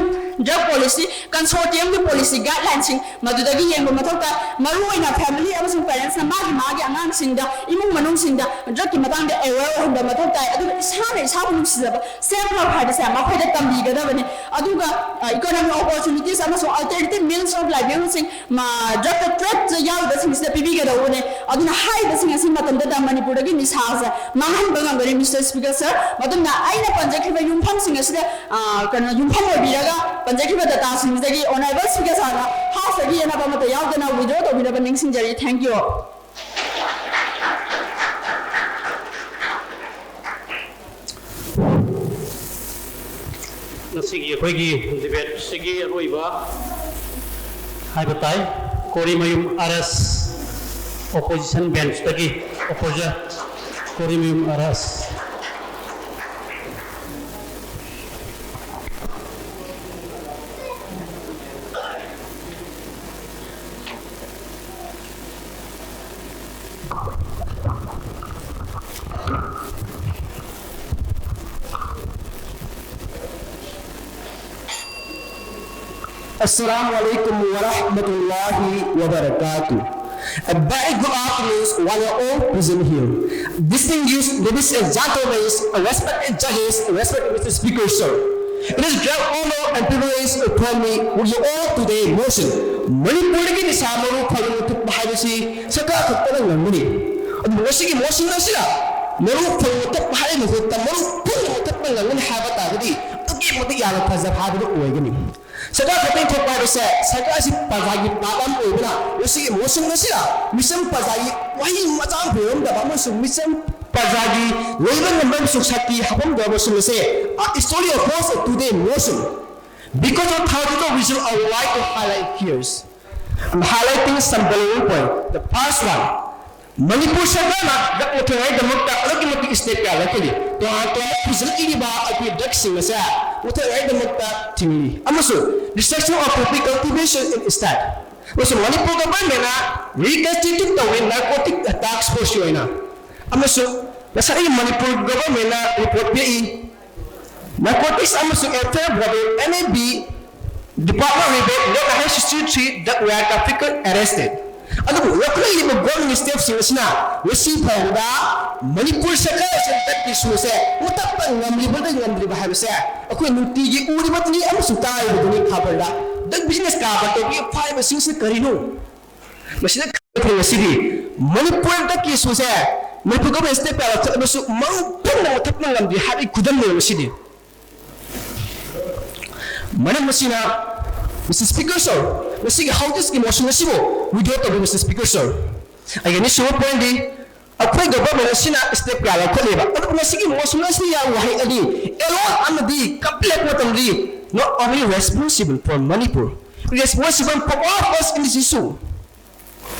drug policy consortiumꯒꯤ policy guidelineꯁꯤꯡ ꯃꯗꯨꯗꯒꯤ ꯌꯦꯡꯕ ꯃꯊꯧ ꯇꯥꯏ꯫ ꯃꯔꯨꯑꯣꯏꯅ family ꯑꯃꯁꯨꯡ parentsꯅ ꯃꯥꯒꯤ ꯃꯥꯒꯤ ꯑꯉꯥꯡꯁꯤꯡꯗ, ꯏꯃꯨꯡ ꯃꯅꯨꯡꯁꯤꯡꯗ drugꯀꯤ ꯃꯇꯥꯡꯗ aware ꯑꯣꯏꯍꯟꯕ ꯃꯊꯧ ꯇꯥꯏ꯫ ꯑꯗꯨꯒ ꯏꯁꯥꯅ ꯏꯁꯥꯕꯨ ꯅꯨꯡꯁꯤꯖꯕ self love ꯍꯥꯏꯕꯁꯦ ꯃꯈꯣꯏꯗ ꯇꯝꯕꯤꯒꯗꯕꯅꯤ꯫ ꯑꯗꯨꯒ economic opportunities ꯑꯃꯁꯨꯡ alternative means of livelihoodꯁꯤꯡ drugꯇ trade ꯌꯥꯎꯔꯤꯕꯁꯤꯡꯁꯤꯗ ꯄꯤꯕꯤꯒꯗꯧꯕꯅꯤ꯫ ꯑꯗꯨꯅ ꯍꯥꯏꯔꯤꯕꯁꯤꯡ ꯑꯁꯤ ꯃꯇꯝꯗꯗ ꯃꯅꯤꯄꯨꯔꯗꯒꯤ ꯅꯤꯁꯥꯁꯦ ꯃꯥꯡꯍꯟꯕ ꯉꯝꯒꯅꯤ꯫ Mister Speaker sir, ꯃꯇꯨꯡꯗ ꯑꯩꯅ ꯄꯟꯖꯈ꯭ꯔꯤꯕ ꯌꯨꯝꯐꯝꯁꯤꯡ ꯑꯁꯤꯗ ꯀꯩꯅꯣ ꯌꯨꯝꯐꯝ ꯑꯣꯏꯕꯤꯔꯒ ꯄꯟꯖꯈ꯭ꯔꯤꯕ dataꯁꯤꯡꯁꯤꯗꯒꯤ honourable speaker sirꯅ houseꯇꯒꯤ ꯌꯦꯟꯅꯕ ꯑꯃꯠꯇ ꯌꯥꯎꯗꯅ withdraw ꯇꯧꯕꯤꯅꯕ ꯅꯤꯡꯁꯤꯡꯖꯔꯤ꯫ Thank you. ꯉꯁꯤꯒꯤ ꯑꯩꯈꯣꯏꯒꯤ debateꯁꯤꯒꯤ ꯑꯔꯣꯏꯕ ꯍꯥꯏꯕ ꯇꯥꯏ꯫ ꯀꯣꯔꯤꯃꯌꯨꯝ R S opposition benchꯇꯒꯤ opposition Korimayum R S. Assalamu alaikum wa rahmatullahi wa barakatuh. A very good afternoon to one and all present here. Distinguished ladies and gentlemen, respected judges, respected Mister Speaker, sir. It is great honor and privilege for me with you all today motion. ꯃꯅꯤꯄꯨꯔꯗꯒꯤ ꯅꯤꯁꯥ ꯃꯔꯨ ꯐꯪꯅ ꯊꯨꯞꯄ ꯍꯥꯏꯕꯁꯤ ꯁꯔꯀꯥꯔ ꯈꯛꯇꯅ ꯉꯝꯒꯅꯤ꯫ ꯑꯗꯨꯕꯨ ꯉꯁꯤꯒꯤ motion ꯑꯁꯤꯅ ꯃꯔꯨ ꯐꯪꯅ ꯊꯨꯞꯄ ꯍꯥꯏꯕ ꯃꯍꯨꯠꯇ ꯃꯔꯨ ꯐꯪꯅ ꯊꯨꯞꯄ ꯉꯝꯒꯅꯤ ꯍꯥꯏꯕ ꯇꯥꯔꯒꯗꯤ ꯑꯗꯨꯛꯀꯤ ꯃꯇꯤꯛ ꯌꯥꯝꯅ ꯐꯖꯕ ꯍꯥꯏꯕꯗꯨ ꯑꯣꯏꯒꯅꯤ꯫ ꯁꯔꯀꯥꯔ ꯈꯛꯇꯪ ꯊꯣꯛꯄ ꯍꯥꯏꯕꯁꯦ ꯁꯔꯀꯥꯔ ꯑꯁꯤ ꯄ꯭ꯔꯖꯥꯒꯤ ꯄꯥꯠ ꯑꯃ ꯑꯣꯏꯕꯅ ꯉꯁꯤꯒꯤ motion ꯑꯁꯤꯅ ꯃꯤꯆꯝ ꯄ꯭ꯔꯖꯥꯒꯤ ꯋꯥꯍꯩ ꯃꯆꯥ ꯑꯃ ꯐꯪꯂꯝꯗꯕ ꯑꯃꯁꯨꯡ ꯃꯤꯆꯝ ꯄ꯭ꯔꯖꯥꯒꯤ ꯂꯩꯕ ꯉꯝꯕ ꯑꯃꯁꯨꯡ ꯁꯛꯇꯤ ꯍꯥꯞꯄꯝꯗꯕ motion ꯑꯁꯦ a story of hope today motion. Because of thousands of reasons I would like to highlight here. I'm highlighting some valuable point. The first one, Manipur ꯁꯔꯀꯥꯔꯅ ꯗ꯭ꯔꯒ ꯃꯨꯊꯠꯅꯉꯥꯏꯗꯃꯛꯇ ꯑꯗꯨꯛꯀꯤ ꯃꯇꯤꯛ ꯁ꯭ꯇꯦꯞ ꯀꯌꯥ ꯂꯧꯈꯠꯂꯤ꯫ ꯇꯣꯉꯥꯟ ꯇꯣꯉꯥꯟꯕ ꯄꯨꯁꯤꯜꯂꯛꯂꯤꯕ ꯑꯩꯈꯣꯏ ꯗ꯭ꯔꯒꯁꯤꯡ ꯑꯁꯦ ꯃꯨꯊꯠꯅꯉꯥꯏꯗꯃꯛꯇ ꯊꯤꯡꯂꯤ꯫ ꯑꯃꯁꯨꯡ destruction of public cultivation in state꯫ ꯑꯃꯁꯨꯡ ꯃꯅꯤꯄꯨꯔ ꯒꯚꯔꯟꯃꯦꯟꯅ ꯔꯤꯀꯟꯁꯇꯤꯇ꯭ꯌꯨꯠ ꯇꯧꯔꯤ ꯅꯥꯔꯀꯣꯇꯤꯛ ꯇꯥꯛꯁ ꯐꯣꯔꯁꯀꯤ ꯑꯣꯏꯅ꯫ ꯑꯃꯁꯨꯡ ꯉꯁꯥꯏꯒꯤ ꯃꯅꯤꯄꯨꯔ ꯒꯚꯔꯟꯃꯦꯟꯅ ꯔꯤꯄꯣꯔꯠ ꯄꯤꯔꯛꯏ, ꯅꯥꯔꯀꯣꯇꯤꯛꯁ ꯑꯃꯁꯨꯡ ꯑꯦꯜꯊꯔ ꯕꯣꯔꯗ, NAB department report, not high security drug were trafficked arrested꯫ ꯑꯗꯨꯕꯨ ꯂꯧꯈꯠꯂꯛꯂꯤꯕ ꯒꯣꯜꯒꯤ ꯁ꯭ꯇꯦꯞꯁꯤꯡ ꯑꯁꯤꯅ ꯉꯁꯤ ꯐꯥꯎꯕꯗ ꯃꯅꯤꯄꯨꯔ ꯁꯔꯀꯥꯔ ꯑꯁꯤꯅ ꯗ꯭ꯔꯒꯀꯤ ꯏꯁꯨ ꯑꯁꯦ ꯃꯨꯊꯠꯄ ꯉꯝꯂꯤꯕ꯭ꯔꯥ ꯉꯝꯗ꯭ꯔꯤꯕ ꯍꯥꯏꯕꯁꯦ ꯑꯩꯈꯣꯏ ꯅꯨꯡꯇꯤꯒꯤ ꯎꯔꯤꯕꯗꯨꯅꯤ ꯑꯃꯁꯨꯡ ꯇꯥꯔꯤꯕꯗꯨꯅꯤ꯫ ꯈꯕꯔꯗ ꯗ꯭ꯔꯒ ꯕꯤꯖꯤꯅꯦꯁ ꯀꯔꯕꯥꯔ ꯇꯧꯕꯒꯤ ꯐꯥꯏꯕꯁꯤꯡꯁꯤꯅ ꯀꯔꯤꯅꯣ? ꯃꯁꯤꯗ ꯈꯪꯕ ꯉꯁꯤꯗꯤ ꯃꯅꯤꯄꯨꯔ ꯗ꯭ꯔꯒꯀꯤ ꯏꯁꯨꯁꯦ ꯃꯅꯤꯄꯨꯔ ꯒꯚꯔꯟꯃꯦꯟ ꯁ꯭ꯇꯦꯞ ꯀꯌꯥ ꯂꯧꯈꯠꯂꯕꯁꯨ ꯃꯄꯨꯡ ꯐꯥꯅ ꯃꯨꯊꯠꯄ ꯉꯝꯗ꯭ꯔꯤ ꯍꯥꯏꯕꯒꯤ ꯈꯨꯗꯝꯅꯦꯕ ꯃꯁꯤꯗꯤ꯫ ꯃꯔꯝ ꯑꯁꯤꯅ, Mister Speaker sir, ꯉꯁꯤꯒꯤ ꯍꯥꯎꯁꯀꯤ ꯃꯣꯁꯟ ꯑꯁꯤꯕꯨ ꯋꯤꯗ꯭ꯔꯣ ꯇꯧꯕꯤꯌꯨ, Mister Speaker sir꯫ ꯑꯩꯒꯤ ꯑꯅꯤꯁꯨꯕ ꯄꯣꯏꯟꯗꯤ, ꯑꯩꯈꯣꯏ ꯒꯚꯔꯟꯃꯦꯟ ꯑꯁꯤꯅ ꯁ꯭ꯇꯦꯞ ꯀꯌꯥ ꯂꯧꯈꯠꯂꯦꯕ, ꯑꯗꯨꯕꯨ ꯉꯁꯤꯒꯤ ꯃꯣꯁꯟ ꯑꯁꯤꯗ ꯌꯥꯎꯕ ꯋꯥꯍꯩ ꯑꯅꯤ, ꯑꯦꯂꯣꯟ ꯑꯃꯗꯤ ꯀꯝꯄ꯭ꯂꯦꯟ ꯃꯇꯝꯗꯤ, not only responsible for Manipur, responsible for all of us in this issue꯫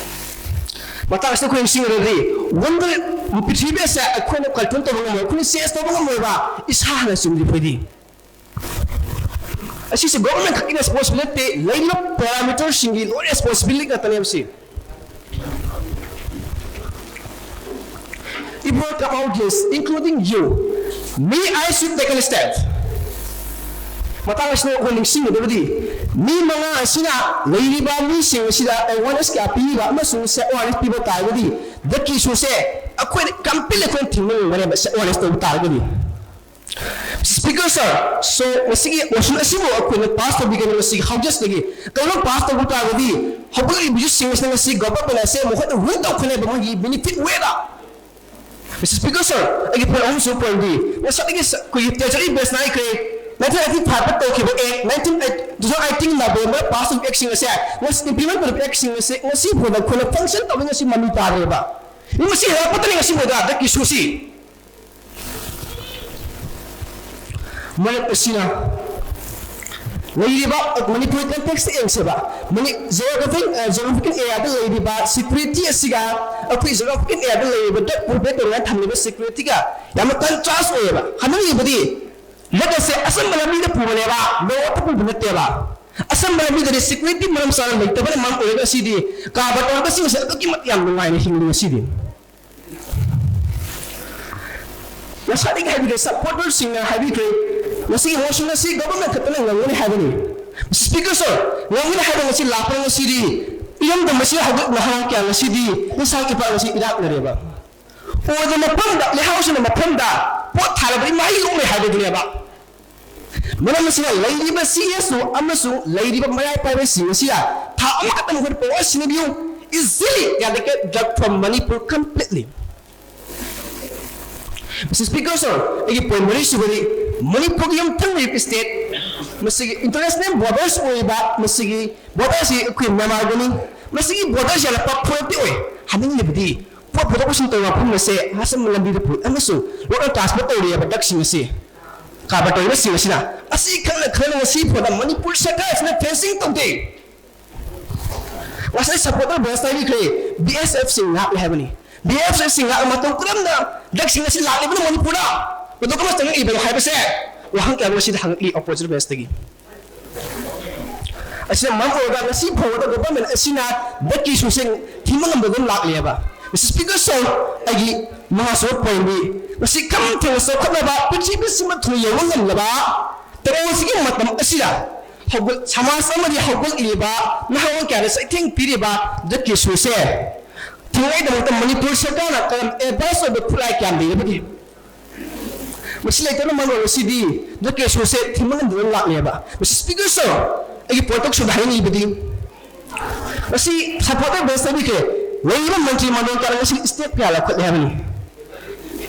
ꯃꯇꯥꯡ ꯑꯁꯤꯗ ꯑꯩꯈꯣꯏ ꯅꯤꯡꯁꯤꯡꯒꯗꯕꯗꯤ, ꯋꯥꯔꯜꯗ ꯄ꯭ꯔꯤꯊꯤꯕꯤ ꯑꯁꯦ ꯑꯩꯈꯣꯏꯅ ꯀꯟꯇ꯭ꯔꯣꯜ ꯇꯧꯕ ꯉꯝꯃꯣꯏ, ꯑꯩꯈꯣꯏꯅ ꯆꯦꯟꯖ ꯇꯧꯕ ꯉꯝꯃꯣꯏꯕ, ꯏꯁꯥꯅ ꯆꯨꯝꯗ꯭ꯔꯤꯕ ꯑꯩꯈꯣꯏꯗꯤ꯫ ꯑꯁꯤꯁꯦ ꯒꯣꯚꯔꯟꯃꯦꯟ ꯈꯛꯀꯤ ꯔꯦꯁꯄꯣꯟꯁꯤꯕꯤꯂꯤꯇꯤ ꯅꯠꯇꯦ, ꯂꯩꯔꯤꯕ ꯄꯦꯔꯥꯃꯤꯇꯔꯁꯤꯡꯒꯤ ꯂꯣꯏ ꯔꯦꯁꯄꯣꯟꯁꯤꯕꯤꯂꯤꯇꯤ ꯉꯥꯛꯇꯅꯦꯕ ꯁꯤ꯫ If you come out, yes, including you, may I should take a step. ꯃꯇꯥꯡ ꯑꯁꯤꯗ ꯑꯩꯈꯣꯏ ꯅꯤꯡꯁꯤꯡꯒꯗꯕꯗꯤ, ꯃꯤ ꯃꯉꯥ ꯑꯁꯤꯅ ꯂꯩꯔꯤꯕ ꯃꯤꯁꯤꯡ ꯑꯁꯤꯗ ꯑꯦꯋꯥꯔꯅꯦꯁ ꯀꯌꯥ ꯄꯤꯕ ꯑꯃꯁꯨꯡ ꯁꯦ ꯑꯦꯋꯥꯔꯅꯦꯁ ꯄꯤꯕ ꯇꯥꯔꯒꯗꯤ, ꯗ꯭ꯔꯒꯀꯤ ꯏꯁꯨꯁꯦ ꯑꯩꯈꯣꯏꯅ ꯀꯝꯄ꯭ꯂꯤꯠ ꯑꯩꯈꯣꯏꯅ ꯊꯤꯡꯕ ꯉꯝꯒꯅꯦꯕ, ꯁꯦ ꯑꯦꯋꯥꯔꯅꯦꯁ ꯇꯧꯕ ꯇꯥꯔꯒꯗꯤ꯫ Speaker sir, so ꯉꯁꯤꯒꯤ ꯃꯣꯁꯟ ꯑꯁꯤꯕꯨ ꯑꯩꯈꯣꯏꯅ ꯄꯥꯁ ꯇꯧꯕꯤꯒꯅꯤ ꯉꯁꯤꯒꯤ ꯍꯥꯎꯁꯇꯒꯤ꯫ ꯀꯩꯅꯣ ꯄꯥꯁ ꯇꯧꯕ ꯇꯥꯔꯒꯗꯤ ꯍꯧꯒꯠꯂꯤꯕ ꯌꯨꯠꯁꯤꯡ ꯑꯁꯤꯅ ꯉꯁꯤ ꯒꯚꯔꯟꯃꯦꯟ ꯑꯁꯦ ꯃꯈꯣꯏꯅ ꯋꯤꯟ ꯇꯧꯈ꯭ꯔꯅꯦꯕ, ꯃꯣꯏꯒꯤ ꯕꯦꯅꯤꯐꯤꯠ ꯋꯦꯗ꯫ Mister Speaker sir, ꯑꯩꯒꯤ ꯄꯣꯏꯟ ꯑꯍꯨꯝꯁꯨꯕ ꯄꯣꯏꯟꯗꯤ ꯉꯁꯥꯏꯒꯤ ꯁ-, ꯑꯩꯈꯣꯏꯒꯤ ꯇꯦꯖꯔꯤ ꯕꯦꯁ ꯅꯥꯏꯈ꯭ꯔꯦ꯫ Nineteen eighty five ꯇꯧꯈꯤꯕ ꯑꯦꯛ, nineteen, two thousand eighteen November pass ꯇꯧꯈꯤꯕ ꯑꯦꯛꯁꯤꯡ ꯑꯁꯦ, ꯉꯁꯤ implement ꯇꯧꯔꯤꯕ ꯑꯦꯛꯁꯤꯡ ꯑꯁꯦ ꯉꯁꯤ ꯐꯥꯎꯕ ꯑꯩꯈꯣꯏꯅ function ꯇꯧꯕ ꯉꯁꯤ ꯃꯃꯤ ꯇꯥꯗ꯭ꯔꯦꯕ꯫ ꯃꯁꯤ ꯍꯦꯜꯂꯛꯄꯗꯅꯤ ꯉꯁꯤ ꯐꯥꯎꯗ ꯍꯟꯗꯛꯀꯤ ꯏꯁꯨꯁꯤ꯫ ꯃꯔꯝ ꯑꯁꯤꯅ ꯂꯩꯔꯤꯕ ꯃꯅꯤꯄꯨꯔ context ꯌꯦꯡꯁꯦꯕ꯫ ꯃꯅꯤ-, geographic, ꯑ, geographical areaꯗ ꯂꯩꯔꯤꯕ security ꯑꯁꯤꯒ ꯑꯩꯈꯣꯏ geographical areaꯗ ꯂꯩꯔꯤꯕ drug private ꯇꯧꯅ ꯊꯝꯂꯤꯕ securityꯒ ꯌꯥꯝꯅ contrast ꯑꯣꯏꯌꯦꯕ꯫ ꯍꯥꯏꯅꯤꯡꯉꯤꯕꯗꯤ, drug ꯑꯁꯦ ꯑꯆꯝꯕ ꯂꯝꯕꯤꯗ ꯄꯨꯕꯅꯦꯕ, ꯂꯣꯠꯇ ꯄꯨꯕ ꯅꯠꯇꯦꯕ꯫ ꯑꯆꯝꯕ ꯂꯝꯕꯤꯗꯗꯤ security ꯃꯔꯝ ꯆꯥꯅ ꯂꯩꯇꯕꯅ ꯃꯔꯝ ꯑꯣꯏꯔꯒ ꯉꯁꯤꯗꯤ ꯀꯥꯔꯕꯥꯔ ꯇꯧꯔꯒ ꯁꯤꯒꯁꯦ ꯑꯗꯨꯛꯀꯤ ꯃꯇꯤꯛ ꯌꯥꯝ ꯅꯨꯡꯉꯥꯏꯅ ꯍꯤꯡꯂꯤ ꯉꯁꯤꯗꯤ꯫ ꯉꯁꯥꯏꯗꯒꯤ ꯍꯥꯏꯕꯤꯈ꯭ꯔꯦ, supporterꯁꯤꯡꯅ ꯍꯥꯏꯕꯤꯈ꯭ꯔꯦ, ꯃꯁꯤꯒꯤ motion ꯑꯁꯤ government ꯈꯛꯇꯅ ꯉꯝꯒꯅꯤ ꯍꯥꯏꯕꯅꯤ꯫ Mister Speaker sir, ꯉꯝꯒꯅꯤ ꯍꯥꯏꯕ ꯉꯁꯤ ꯂꯥꯛꯄ ꯉꯁꯤꯗꯤ ꯏꯔꯝꯗꯝ ꯑꯁꯤꯗ ꯍꯧꯒꯠ ꯅꯍꯥ ꯀꯌꯥ ꯉꯁꯤꯗꯤ ꯅꯤꯁꯥꯒꯤ ꯏꯄꯥꯛ ꯑꯁꯤ ꯏꯔꯥꯛꯅꯔꯦꯕ꯫ ꯑꯣꯏꯕ ꯃꯐꯝꯗ, ꯂꯩꯍꯥꯎꯁꯤꯅ ꯃꯐꯝꯗ ꯄꯣꯠ ꯊꯥꯔꯕꯗꯤ ꯃꯍꯩ ꯂꯣꯛꯂꯣꯏ ꯍꯥꯏꯕꯗꯨꯅꯦꯕ꯫ ꯃꯔꯝ ꯑꯁꯤꯅ ꯂꯩꯔꯤꯕ C S O ꯑꯃꯁꯨꯡ ꯂꯩꯔꯤꯕ ꯃꯔꯥꯏ ꯄꯥꯏꯕꯁꯤꯡ ꯑꯁꯤꯗ ꯊꯥ ꯑꯃꯈꯛꯇ ꯃꯈꯣꯏꯗ power ꯁꯤꯟꯅꯕꯤꯌꯨ꯫ Easily eradicate drug from Manipur completely. Mister Speaker sir, ꯑꯩꯒꯤ point ꯃꯔꯤꯁꯨꯕꯗꯤ ꯃꯅꯤꯄꯨꯔꯒꯤ ꯌꯨꯝꯊꯪꯅꯔꯤꯕ state, ꯃꯁꯤꯒꯤ international borders ꯑꯣꯏꯔꯤꯕ ꯃꯁꯤꯒꯤ border ꯑꯁꯤ ꯑꯩꯈꯣꯏ ꯃ꯭ꯌꯥꯟꯃꯥꯔꯒꯅꯤ꯫ ꯃꯁꯤꯒꯤ border ꯑꯁꯤ ꯌꯥꯝꯅ ꯄꯥꯛꯊꯣꯔꯛꯇꯤ ꯑꯣꯏ꯫ ꯍꯥꯏꯅꯤꯡꯂꯤꯕꯗꯤ ꯄꯣꯠ ꯄꯨꯊꯣꯛ ꯄꯨꯁꯤꯟ ꯇꯧꯕ ꯃꯐꯝ ꯑꯁꯦ ꯑꯆꯝꯕ ꯂꯝꯕꯤꯗ ꯄꯨ-, ꯑꯃꯁꯨꯡ local transport ꯇꯧꯔꯤꯕ drugꯁꯤꯡ ꯑꯁꯤ ꯀꯥꯔꯕꯥꯔ ꯇꯧꯔꯤꯕꯁꯤꯡ ꯑꯁꯤꯅ ꯑꯁꯤ ꯈꯪꯅ ꯈꯪꯅ ꯉꯁꯤ ꯐꯥꯎꯗ ꯃꯅꯤꯄꯨꯔ ꯁꯔꯀꯥꯔ ꯑꯁꯤꯅ fencing ꯇꯧꯗꯦ꯫ ꯉꯁꯥꯏ supporter voice ꯍꯥꯏꯕꯤꯈ꯭ꯔꯦ, B S F ꯁꯤꯡ ꯉꯥꯛꯂꯦ ꯍꯥꯏꯕꯅꯤ꯫ B S F ꯁꯤꯡ ꯉꯥꯛ ꯃꯇꯧ ꯀꯔꯝꯅ drugꯁꯤꯡ ꯑꯁꯤ ꯂꯥꯛꯂꯤꯕꯅꯣ ꯃꯅꯤꯄꯨꯔꯗ? ꯃꯗꯨ ꯀꯔꯝꯅ ꯆꯪꯉꯛꯏꯕꯅꯣ ꯍꯥꯏꯕꯁꯦ ꯋꯥꯍꯪ ꯀꯌꯥ ꯑꯃ ꯁꯤꯗ ꯍꯪꯉꯛꯂꯤ opposition voiceꯇꯒꯤ꯫ ꯑꯁꯤꯅ ꯃꯔꯝ ꯑꯣꯏꯔꯒ ꯉꯁꯤ ꯐꯥꯎꯕꯗ government ꯑꯁꯤꯅ drugꯀꯤ issue ꯁꯦ ꯊꯤꯡꯕ ꯉꯝꯗꯗꯨꯅ ꯂꯥꯛꯂꯤꯑꯕ꯫ Mister Speaker sir, ꯑꯩꯒꯤ ꯃꯉꯥꯁꯨꯕ pointꯗꯤ ꯉꯁꯤ ꯈꯝ ꯊꯦꯡꯅ ꯆꯥꯎꯈꯠꯂꯕ ꯄ꯭ꯔꯤꯊꯤꯕꯤ ꯁꯤꯟꯕ ꯊꯨꯡꯅ ꯌꯧꯕ ꯉꯝꯂꯕ ꯇꯦꯛꯅꯣꯂꯣꯖꯤꯒꯤ ꯃꯇꯝ ꯑꯁꯤꯗ ꯍꯧꯒꯠ-, ꯁꯃꯥꯖ ꯑꯃꯗꯤ ꯍꯧꯒꯠꯂꯤꯕ ꯅꯍꯥꯔꯣꯜ ꯀꯌꯥꯗ ꯆꯩꯊꯦꯡ ꯄꯤꯔꯤꯕ drugꯀꯤ issue ꯁꯦ ꯊꯤꯡꯉꯥꯏꯗꯃꯛꯇ ꯃꯅꯤꯄꯨꯔ ꯁꯔꯀꯥꯔꯅ ꯀꯔꯝ advance ꯑꯣꯏꯕ ꯈꯨꯠꯂꯥꯏ ꯀꯌꯥꯝ ꯂꯩꯔꯕꯒꯦ? ꯃꯁꯤ ꯂꯩꯇꯕꯅ ꯃꯔꯝ ꯑꯣꯏꯔꯒ ꯁꯤꯗꯤ drugꯀꯤ issue ꯁꯦ ꯊꯤꯡꯕ ꯉꯝꯗꯅ ꯂꯥꯛꯂꯦꯕ꯫ Mister Speaker sir, ꯑꯩꯒꯤ point ꯇꯣꯛꯁꯨꯗ ꯍꯥꯏꯅꯤꯡꯉꯤꯕꯗꯤ ꯉꯁꯤ supporter voice ꯍꯥꯏꯕꯤꯈ꯭ꯔꯦ, ꯂꯩꯔꯤꯕ ꯃꯟꯇ꯭ꯔꯤ ꯃꯟꯗꯣꯜ ꯀꯌꯥꯅ ꯉꯁꯤ step ꯀꯌꯥ ꯂꯧꯈꯠꯂꯦ ꯍꯥꯏꯕꯅꯤ꯫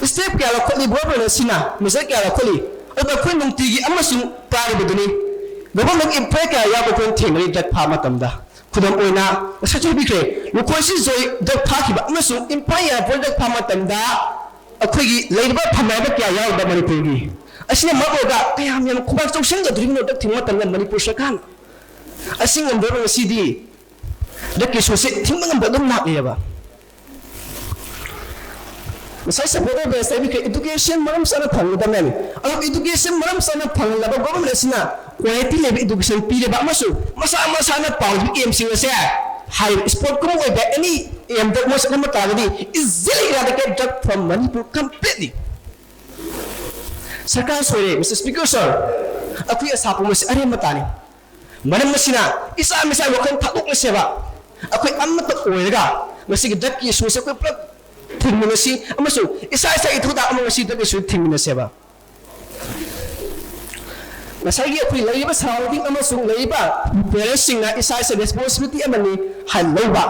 Step ꯀꯌꯥ ꯂꯧꯈꯠꯂꯤ government ꯑꯁꯤꯅ, measure ꯀꯌꯥ ꯂꯧꯈꯠꯂꯤ, ꯑꯗꯨꯒ ꯑꯩꯈꯣꯏ ꯅꯨꯡꯇꯤꯒꯤ ꯑꯃꯁꯨꯡ ꯇꯥꯔꯤꯕꯗꯨꯅꯤ꯫ Government employee ꯀꯌꯥ ꯌꯥꯎꯕ ꯑꯩꯈꯣꯏꯅ ꯊꯦꯡꯅꯔꯤ drug ꯐꯥꯕ ꯃꯇꯝꯗ꯫ ꯈꯨꯗꯝ ꯑꯣꯏꯅ ꯉꯁꯥꯏꯁꯨ ꯍꯥꯏꯕꯤꯈ꯭ꯔꯦ, ꯂꯨꯈꯣꯏꯁꯤ ꯖꯣꯏ drug ꯐꯥꯈꯤꯕ ꯑꯃꯁꯨꯡ ꯏꯝꯐꯥꯜ airport drug ꯐꯥꯕ ꯃꯇꯝꯗ ꯑꯩꯈꯣꯏꯒꯤ ꯂꯩꯔꯤꯕ ꯐꯝꯅꯥꯏꯕ ꯀꯌꯥ ꯌꯥꯎꯔꯤꯕ ꯃꯅꯤꯄꯨꯔꯒꯤ ꯑꯁꯤꯅ ꯃꯔꯝ ꯑꯣꯏꯔꯒ ꯀꯌꯥꯝ ꯌꯥꯝꯅ ꯈꯨꯕꯥꯛ ꯆꯧꯁꯤꯟꯒꯗꯣꯔꯤꯕꯅꯣ ꯍꯟꯗꯛ ꯊꯤꯡꯕ ꯃꯇꯝꯗ ꯃꯅꯤꯄꯨꯔ ꯁꯔꯀꯥꯔꯅ꯫ ꯑꯁꯤ ꯉꯝꯗ꯭ꯔꯕ ꯉꯁꯤꯗꯤ ꯍꯟꯗꯛꯀꯤ ꯏꯁꯨꯁꯤ ꯊꯤꯡꯕ ꯉꯝꯕ ꯑꯗꯨꯝ ꯂꯥꯛꯂꯤꯑꯕ꯫ ꯉꯁꯥꯏ ꯁꯄꯣꯔꯇꯔ ꯕꯦꯁ ꯍꯥꯏꯕꯤꯈ꯭ꯔꯦ, ꯏꯗꯨꯀꯦꯁꯟ ꯃꯔꯝ ꯆꯥꯅ ꯐꯪꯒꯗꯕꯅꯤ꯫ ꯑꯗꯨ ꯏꯗꯨꯀꯦꯁꯟ ꯃꯔꯝ ꯆꯥꯅ ꯐꯪꯂꯕ ꯒꯣꯔꯃꯦꯟ ꯑꯁꯤꯅ ꯀ꯭ꯋꯥꯂꯤꯇꯤ ꯂꯩꯕ ꯏꯗꯨꯀꯦꯁꯟ ꯄꯤꯔꯕ ꯑꯃꯁꯨꯡ ꯃꯁꯥ ꯃꯁꯥꯅ ꯄꯥꯝꯂꯤꯕ ꯑꯦꯝꯁꯤꯡ ꯑꯁꯦ ꯍꯥꯏꯔꯤꯕ ꯏꯁꯄꯣꯔꯠꯀꯨꯝꯕ ꯑꯣꯏꯕ ꯑꯦꯅꯤ ꯑꯦꯝꯗ ꯃꯣꯏ ꯆꯠꯍꯟꯕ ꯇꯥꯔꯒꯗꯤ easily eradicate drug from Manipur completely꯫ ꯁꯔꯀꯥꯔ ꯁꯣꯏꯔꯦ, ꯃꯤꯁꯇꯔ ꯁ꯭ꯄꯤꯀꯔ ꯁꯔ꯫ ꯑꯩꯈꯣꯏ ꯑꯁꯥ ꯄꯨꯝꯕꯁꯤ ꯑꯔꯦꯝꯕ ꯇꯥꯅꯤ꯫ ꯃꯔꯝ ꯑꯁꯤꯅ ꯏꯆꯥ ꯃꯤꯆꯥꯒꯤ ꯋꯥꯈꯜ ꯊꯥꯗꯣꯛꯅꯁꯦꯕ꯫ ꯑꯩꯈꯣꯏ ꯑꯃꯠꯇ ꯑꯣꯏꯔꯒ ꯉꯁꯤꯒꯤ ꯗ꯭ꯔꯒꯀꯤ ꯏꯁꯨꯁꯦ ꯑꯩꯈꯣꯏ ꯄꯨꯂꯞ ꯊꯤꯡꯃꯤꯟꯅꯁꯤ ꯑꯃꯁꯨꯡ ꯏꯁꯥ ꯏꯁꯥꯒꯤ ꯊꯧꯗꯥꯡ ꯑꯃ ꯉꯁꯤ ꯗ꯭ꯔꯒꯀꯤ ꯏꯁꯨ ꯊꯤꯡꯃꯤꯟꯅꯁꯦꯕ꯫ ꯉꯁꯥꯏꯒꯤ ꯑꯩꯈꯣꯏ ꯂꯩꯔꯤꯕ ꯁꯔꯥꯎꯟꯗꯤꯡ ꯑꯃꯁꯨꯡ ꯂꯩꯔꯤꯕ ꯄꯦꯔꯦꯟꯁꯁꯤꯡꯅ ꯏꯁꯥ ꯏꯁꯥ ꯔꯦꯁꯄꯣꯟꯁꯤꯕꯤꯂꯤꯇꯤ ꯑꯃꯅꯤ ꯍꯥꯏꯅ ꯂꯧꯕ꯫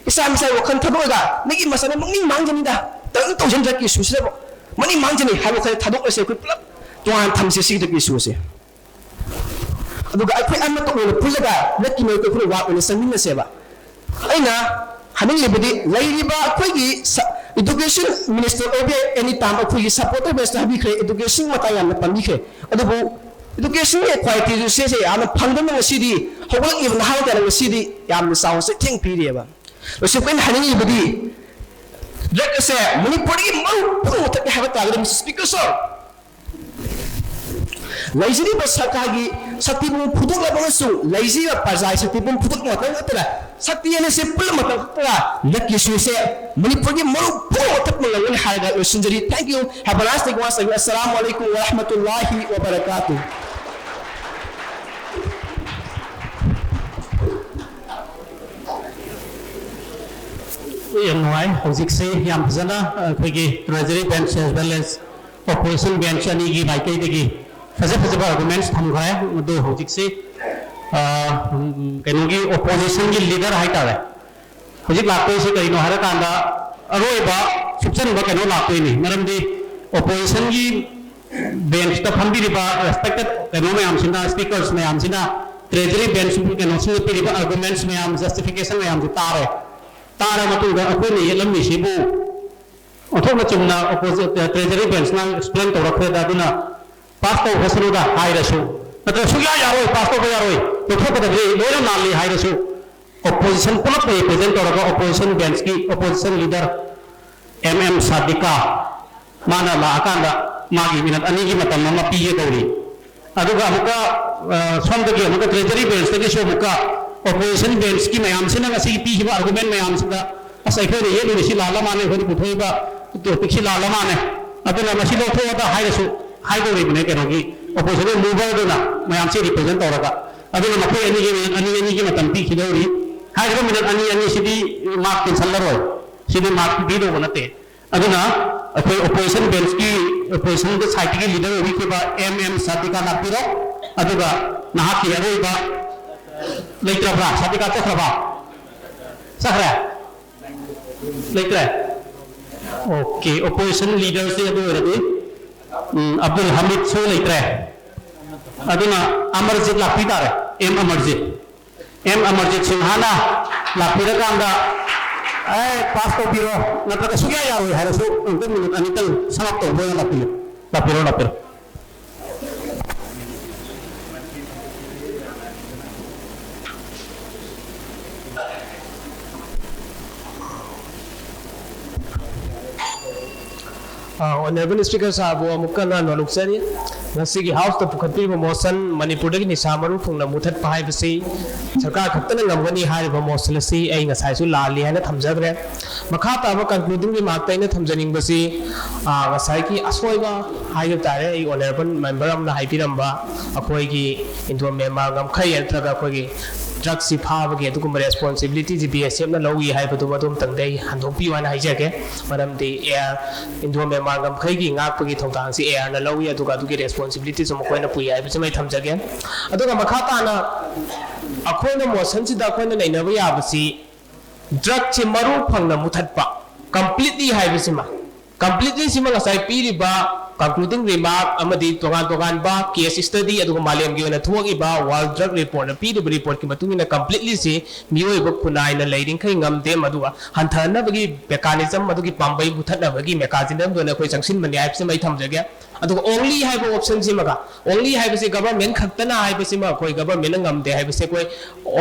ꯏꯁꯥ ꯃꯁꯥꯒꯤ ꯋꯥꯈꯜ ꯊꯥꯗꯣꯛꯑꯒ ꯃꯤꯒꯤ ꯃꯆꯥꯅ ꯃꯛꯅꯤꯡ ꯃꯥꯡꯖꯅꯤꯗ, ꯇꯧꯅꯤꯡ ꯇꯧꯖꯅꯤ ꯗ꯭ꯔꯒꯀꯤ ꯏꯁꯨꯁꯤꯗꯕꯨ ꯃꯅꯤꯡ ꯃꯥꯡꯖꯅꯤ ꯍꯥꯏꯕ ꯋꯥꯈꯜ ꯊꯥꯗꯣꯛꯂꯁꯦ ꯑꯩꯈꯣꯏ ꯄꯨꯂꯞ꯫ ꯇꯣꯉꯥꯟ ꯊꯝꯁꯦ ꯁꯤꯒꯤ ꯗ꯭ꯔꯒꯀꯤ ꯏꯁꯨꯁꯦ꯫ ꯑꯗꯨꯒ ꯑꯩꯈꯣꯏ ꯑꯃꯠꯇ ꯑꯣꯏꯅ ꯄꯨꯜꯂꯒ ꯗ꯭ꯔꯒꯀꯤ ꯃꯥꯌꯣꯛꯇ ꯑꯩꯈꯣꯏꯅ ꯋꯥ ꯑꯣꯏꯅ ꯆꯪꯃꯤꯟꯅꯁꯦꯕ꯫ ꯑꯩꯅ ꯍꯥꯏꯅꯤꯡꯂꯤꯕꯗꯤ ꯂꯩꯔꯤꯕ ꯑꯩꯈꯣꯏꯒꯤ ꯁ-, ꯏꯗꯨꯀꯦꯁꯟ ꯃꯤꯅꯤꯁꯇꯔ ꯑꯣꯏꯕ ꯑꯦꯅꯤ ꯇꯥꯝ ꯑꯩꯈꯣꯏꯒꯤ ꯁꯄꯣꯔꯇꯔ ꯕꯦꯁꯇ ꯍꯥꯏꯕꯤꯈ꯭ꯔꯦ, ꯏꯗꯨꯀꯦꯁꯟ ꯃꯇꯥꯡ ꯌꯥꯝꯅ ꯄꯟꯕꯤꯈ꯭ꯔꯦ꯫ ꯑꯗꯨꯕꯨ ꯏꯗꯨꯀꯦꯁꯟꯒꯤ ꯀ꯭ꯋꯥꯂꯤꯇꯤꯁꯦ ꯌꯥꯝꯅ ꯐꯪꯗꯅ ꯉꯁꯤꯗꯤ ꯍꯧꯒꯠꯂꯛꯂꯤꯕ ꯅꯍꯥ ꯀꯌꯥꯅ ꯉꯁꯤꯗꯤ ꯌꯥꯝꯅ ꯆꯥꯎꯅ ꯆꯩꯊꯦꯡ ꯄꯤꯔꯤꯑꯕ꯫ ꯂꯣꯏꯁꯤꯜꯂꯛꯄ ꯑꯩꯅ ꯍꯥꯏꯅꯤꯡꯂꯤꯕꯗꯤ ꯗ꯭ꯔꯒ ꯑꯁꯦ ꯃꯅꯤꯄꯨꯔꯗꯒꯤ ꯃꯔꯨ ꯄꯨꯝꯅꯃꯛ ꯃꯨꯊꯠꯀꯦ ꯍꯥꯏꯕ ꯇꯥꯔꯒꯗꯤ, ꯃꯤꯁꯇꯔ ꯁ꯭ꯄꯤꯀꯔ ꯁꯔ, ꯂꯩꯖꯔꯤꯕ ꯁꯔꯀꯥꯔꯒꯤ ꯁꯛꯇꯤ ꯄꯨꯝꯕ ꯐꯨꯗꯣꯛꯂꯕ ꯑꯃꯁꯨꯡ ꯂꯩꯖꯔꯤꯕ ꯄ꯭ꯔꯖꯥꯒꯤ ꯁꯛꯇꯤ ꯄꯨꯝꯕ ꯐꯨꯗꯣꯛꯄ ꯃꯇꯝ ꯅꯠꯇꯅ ꯁꯛꯇꯤ ꯑꯅꯤꯁꯤ ꯄꯨꯜꯂ ꯃꯇꯝ ꯈꯛꯇꯗ ꯗ꯭ꯔꯒꯀꯤ ꯏꯁꯨꯁꯦ ꯃꯅꯤꯄꯨꯔꯒꯤ ꯃꯔꯨ ꯄꯨꯝꯅꯃꯛ ꯃꯨꯊꯠꯄ ꯉꯝꯒꯅꯤ ꯍꯥꯏꯔꯒ ꯂꯣꯏꯁꯤꯟꯖꯔꯤ꯫ Thank you. Have a nice day. Once again, Assalamu alaikum wa rahmatullahi wa barakatuh. ꯌꯥꯝ ꯅꯨꯡꯉꯥꯏ꯫ ꯍꯧꯖꯤꯛꯁꯦ ꯌꯥꯝ ꯐꯖꯅ ꯑꯩꯈꯣꯏꯒꯤ treasury bench as well as opposition bench ꯑꯅꯤꯒꯤ ꯃꯥꯏꯀꯩꯗꯒꯤ ꯐꯖ ꯐꯖꯕ arguments ꯊꯝꯈ꯭ꯔꯦ꯫ ꯑꯗꯨ ꯍꯧꯖꯤꯛꯁꯤ, ꯑ, ꯎꯝ, ꯀꯩꯅꯣꯒꯤ oppositionꯒꯤ leader ꯍꯥꯏꯇꯥꯔꯦ, ꯍꯧꯖꯤꯛ ꯂꯥꯛꯇꯣꯏꯁꯤ ꯀꯔꯤꯅꯣ ꯍꯥꯏꯔꯀꯥꯟꯗ, ꯑꯔꯣꯏꯕ ꯁꯨꯞꯆꯟꯕ ꯀꯩꯅꯣ ꯂꯥꯛꯇꯣꯏꯅꯤ꯫ ꯃꯔꯝꯗꯤ oppositionꯒꯤ benchꯇ ꯐꯝꯕꯤꯔꯤꯕ respected ꯀꯩꯅꯣ ꯃꯌꯥꯝꯁꯤꯅ, speakers ꯃꯌꯥꯝꯁꯤꯅ treasury bench ꯀꯩꯅꯣꯁꯤꯡꯅ ꯄꯤꯔꯤꯕ arguments ꯃꯌꯥꯝ, justification ꯃꯌꯥꯝꯁꯤ ꯇꯥꯔꯦ꯫ ꯇꯥꯔ ꯃꯇꯨꯡꯗ ꯑꯩꯈꯣꯏꯅ ꯌꯦꯠꯂꯝꯃꯤꯁꯤꯕꯨ ꯑꯣꯟꯊꯣꯛꯅ ꯆꯨꯝꯅ opposite, treasury benchꯅ explain ꯇꯧꯔꯛꯈ꯭ꯔꯦꯗ꯫ ꯑꯗꯨꯅ ꯄꯥꯁ ꯇꯧꯈ꯭ꯔꯁꯅꯨꯗ ꯍꯥꯏꯔꯁꯨ, ꯅꯠꯇ꯭ꯔꯒ ꯁꯨꯛꯌꯥ ꯌꯥꯔꯣꯏ, ꯄꯥꯁ ꯇꯧꯕ ꯌꯥꯔꯣꯏ, ꯂꯧꯊꯣꯛꯀꯗꯕꯅꯤ, ꯂꯣꯏꯅ ꯂꯥꯜꯂꯤ ꯍꯥꯏꯔꯁꯨ, ꯑꯣꯄꯣꯖꯤꯁꯟ ꯄꯨꯂꯞ ꯔꯤꯄ꯭ꯔꯖꯦꯟ ꯇꯧꯔꯒ ꯑꯣꯄꯣꯖꯤꯁꯟ ꯕꯦꯟꯁꯀꯤ opposition leader M M Sadika, ꯃꯥꯅ ꯂꯥꯛꯑꯀꯥꯟꯗ ꯃꯥꯒꯤ ꯃꯤꯅꯠ ꯑꯅꯤꯒꯤ ꯃꯇꯝ ꯑꯃ ꯄꯤꯒꯦ ꯇꯧꯔꯤ꯫ ꯑꯗꯨꯒ ꯑꯃꯨꯛꯀ, ꯑ, ꯁꯣꯝꯗꯒꯤ ꯑꯃꯨꯛꯀ ꯇ꯭ꯔꯦꯖꯔꯤ ꯕꯦꯟꯁꯇꯒꯤꯁꯨ ꯑꯃꯨꯛꯀ ꯑꯣꯄꯣꯖꯤꯁꯟ ꯕꯦꯟꯁꯀꯤ ꯃꯌꯥꯝꯁꯤꯅ ꯉꯁꯤꯒꯤ ꯄꯤꯈꯤꯕ ꯑꯥꯔꯒꯨꯃꯦꯟ ꯃꯌꯥꯝꯁꯤꯗ, "ꯑꯁ, ꯑꯩꯈꯣꯏꯅ ꯌꯦꯠꯂꯨꯔꯤꯁꯤ ꯂꯥꯜꯂ ꯃꯥꯜꯂꯦ, ꯑꯩꯈꯣꯏꯅ ꯄꯨꯊꯣꯛꯏꯕ ꯇꯣꯄꯤꯛꯁꯤ ꯂꯥꯜꯂ ꯃꯥꯜꯂꯦ, ꯑꯗꯨꯅ ꯃꯁꯤ ꯂꯧꯊꯣꯛꯑꯗ" ꯍꯥꯏꯔꯁꯨ ꯍꯥꯏꯗꯧꯔꯤꯕꯅꯦ ꯀꯩꯅꯣꯒꯤ ꯑꯣꯄꯣꯖꯤꯁꯟ ꯃꯨꯚꯔꯗꯨꯅ ꯃꯌꯥꯝꯁꯤ ꯔꯤꯄ꯭ꯔꯖꯦꯟ ꯇꯧꯔꯒ꯫ ꯑꯗꯨꯅ ꯃꯈꯣꯏ ꯑꯅꯤꯒꯤ ꯃꯤꯅꯠ ꯑꯅꯤ ꯑꯅꯤꯒꯤ ꯃꯇꯝ ꯄꯤꯈꯤꯗꯧꯔꯤ꯫ ꯍꯥꯏꯔꯤꯕ ꯃꯤꯅꯠ ꯑꯅꯤ ꯑꯅꯤꯁꯤꯗꯤ ꯃꯥꯔꯛ ꯇꯦꯟꯁꯜꯂꯔꯣꯏ, ꯁꯤꯗꯤ ꯃꯥꯔꯛ ꯄꯤꯗꯧꯕ ꯅꯠꯇꯦ꯫ ꯑꯗꯨꯅ ꯑꯩꯈꯣꯏ ꯑꯣꯄꯣꯖꯤꯁꯟ ꯕꯦꯟꯁꯀꯤ, ꯑꯣꯄꯣꯖꯤꯁꯟꯒꯤ ꯁꯥꯏꯠꯇꯒꯤ ꯂꯤꯗꯔ ꯑꯣꯏꯕꯤꯈꯤꯕ ꯑꯦꯝ ꯑꯦꯝ ꯁꯥꯗꯤꯀꯥ ꯂꯥꯛꯄꯤꯔꯣ, ꯑꯗꯨꯒ ꯅꯍꯥꯛꯀꯤ ꯑꯔꯣꯏꯕ ꯂꯩꯇ꯭ꯔꯕ꯭ꯔꯥ? ꯁꯥꯗꯤꯀꯥ ꯆꯠꯈ꯭ꯔꯕ? ꯆꯠꯈ꯭ꯔꯦ? ꯂꯩꯇ꯭ꯔꯦ? ꯑꯣꯀꯦ, ꯑꯣꯄꯣꯖꯤꯁꯟ ꯂꯤꯗꯔꯁꯦ ꯑꯗꯨ ꯑꯣꯏꯔꯗꯤ, ꯎꯝ, ꯑꯕꯗꯨꯜ ꯍꯃꯤꯗꯁꯨ ꯂꯩꯇ꯭ꯔꯦ꯫ ꯑꯗꯨꯅ ꯑꯃꯔꯖꯤꯠ ꯂꯥꯛꯄꯤ ꯇꯥꯔꯦ, ꯑꯦꯝ ꯑꯃꯔꯖꯤꯠ꯫ ꯑꯦꯝ ꯑꯃꯔꯖꯤꯠ ꯁꯤꯡꯍꯅ ꯂꯥꯛꯄꯤꯔꯀꯥꯟꯗ, "ꯑꯦ, ꯄꯥꯁ ꯇꯧꯕꯤꯔꯣ, ꯅꯠꯇ꯭ꯔꯒ ꯁꯨꯛꯌꯥ ꯌꯥꯔꯣꯏ" ꯍꯥꯏꯔꯁꯨ ꯑꯃꯨꯛꯇꯪ ꯃꯤꯅꯤꯠ ꯑꯅꯤꯇꯪ ꯁꯝ ꯑꯞ ꯇꯧꯕ ꯑꯣꯏꯅ ꯂꯥꯛꯄꯤꯌꯨ꯫ ꯂꯥꯛꯄꯤꯔꯣ, ꯂꯥꯛꯄꯤꯔꯣ꯫ ꯑ, ꯑꯣꯅꯔꯦꯕꯜ ꯁ꯭ꯄꯤꯀꯔ ꯁꯥꯍꯕꯕꯨ ꯑꯃꯨꯛꯀ ꯍꯟꯅ ꯅꯣꯂꯨꯛꯆꯔꯤ꯫ ꯉꯁꯤꯒꯤ ꯍꯥꯎꯁꯇ ꯄꯨꯈꯠꯄꯤꯔꯤꯕ ꯃꯣꯁꯟ, ꯃꯅꯤꯄꯨꯔꯗꯒꯤ ꯅꯤꯁꯥ ꯃꯔꯨ ꯐꯪꯅ ꯃꯨꯊꯠꯄ ꯍꯥꯏꯕꯁꯤ ꯁꯔꯀꯥꯔ ꯈꯛꯇꯅ ꯉꯝꯒꯅꯤ ꯍꯥꯏꯔꯤꯕ ꯃꯣꯁꯟ ꯑꯁꯤ ꯑꯩ ꯉꯁꯥꯏꯁꯨ ꯂꯥꯜꯂꯤ ꯍꯥꯏꯅ ꯊꯝꯖꯈ꯭ꯔꯦ꯫ ꯃꯈꯥ ꯇꯥꯕ ꯀꯟꯀ꯭ꯂꯨꯗꯤꯡ ꯔꯤꯃꯥꯔꯛꯇ ꯑꯩꯅ ꯊꯝꯖꯅꯤꯡꯕꯁꯤ, ꯑ, ꯉꯁꯥꯏꯒꯤ ꯑꯁꯣꯏꯕ ꯍꯥꯏꯕ ꯇꯥꯔꯦ, ꯑꯩ ꯑꯣꯅꯔꯦꯕꯜ ꯃꯦꯝꯕꯔ ꯑꯃꯅ ꯍꯥꯏꯕꯤꯔꯝꯕ, ꯑꯩꯈꯣꯏꯒꯤ ꯏꯟꯗꯣ ꯃ꯭ꯌꯥꯟꯃꯥꯔ ꯉꯝꯈꯩ ꯅꯠꯇ꯭ꯔꯒ ꯑꯩꯈꯣꯏꯒꯤ ꯗ꯭ꯔꯒꯁꯤ ꯐꯥꯕꯒꯤ ꯑꯗꯨꯒꯨꯝꯕ ꯔꯦꯁꯄꯣꯟꯁꯤꯕꯤꯂꯤꯇꯤꯁꯤ ꯕꯤ ꯑꯦꯁ ꯑꯦꯐꯅ ꯂꯧꯏ ꯍꯥꯏꯕꯗꯨ ꯃꯗꯨ ꯑꯃꯇꯪꯗꯤ ꯑꯩ ꯍꯟꯗꯣꯛꯄꯤꯌꯨ ꯍꯥꯏꯅ ꯍꯥꯏꯖꯒꯦ꯫ ꯃꯔꯝꯗꯤ ꯑꯦ ꯑꯥꯔ, ꯏꯟꯗꯣ ꯃ꯭ꯌꯥꯟꯃꯥꯔ ꯉꯝꯈꯩꯒꯤ ꯉꯥꯛꯄꯒꯤ ꯊꯧꯗꯥꯡꯁꯤ ꯑꯦ ꯑꯥꯔꯅ ꯂꯧꯏ, ꯑꯗꯨꯒ ꯑꯗꯨꯒꯤ ꯔꯦꯁꯄꯣꯟꯁꯤꯕꯤꯂꯤꯇꯤꯁꯨ ꯃꯈꯣꯏꯅ ꯄꯨꯏ ꯍꯥꯏꯕꯁꯤꯃ ꯑꯩ ꯊꯝꯖꯒꯦ꯫ ꯑꯗꯨꯒ ꯃꯈꯥ ꯇꯥꯅ ꯑꯩꯈꯣꯏꯅ ꯃꯣꯁꯟꯁꯤꯗ ꯑꯩꯈꯣꯏꯅ ꯅꯩꯅꯕ ꯌꯥꯕꯁꯤ ꯗ꯭ꯔꯒꯁꯤ ꯃꯔꯨ ꯐꯪꯅ ꯃꯨꯊꯠꯄ, ꯀꯝꯄ꯭ꯂꯤꯠꯂꯤ ꯍꯥꯏꯕꯁꯤꯃ, ꯀꯝꯄ꯭ꯂꯤꯠꯂꯤꯁꯤꯃ ꯉꯁꯥꯏ ꯄꯤꯔꯤꯕ Concluding remark ꯑꯃꯗꯤ ꯇꯣꯉꯥꯟ ꯇꯣꯉꯥꯟꯕ case study ꯑꯗꯨꯒ ꯃꯥꯂꯦꯝꯒꯤ ꯑꯣꯏꯅ ꯊꯣꯛꯏꯕ World Drug Reportꯅ ꯄꯤꯔꯤꯕ reportꯀꯤ ꯃꯇꯨꯡ ꯏꯟꯅ completelyꯁꯤ ꯃꯤꯑꯣꯏꯕ ꯈꯨꯟꯅꯥꯏꯅ ꯂꯩꯔꯤꯈꯩ ꯉꯝꯗꯦ꯫ ꯑꯗꯨꯒ ꯍꯟꯊꯍꯟꯅꯕꯒꯤ mechanism, ꯑꯗꯨꯒꯤ ꯄꯥꯝꯕꯩ ꯃꯨꯊꯠꯅꯕꯒꯤ mechanismꯗ ꯑꯣꯏꯅ ꯑꯩꯈꯣꯏ ꯆꯪꯁꯤꯟꯕꯅꯤ ꯍꯥꯏꯕꯁꯤꯃ ꯑꯩ ꯊꯝꯖꯒꯦ꯫ ꯑꯗꯨꯒ only ꯍꯥꯏꯕ optionꯁꯤꯃꯒ, only ꯍꯥꯏꯕꯁꯤ government ꯈꯛꯇꯅ ꯍꯥꯏꯕꯁꯤꯃ ꯑꯩꯈꯣꯏ governmentꯅ ꯉꯝꯗꯦ ꯍꯥꯏꯕꯁꯦ ꯑꯩꯈꯣꯏ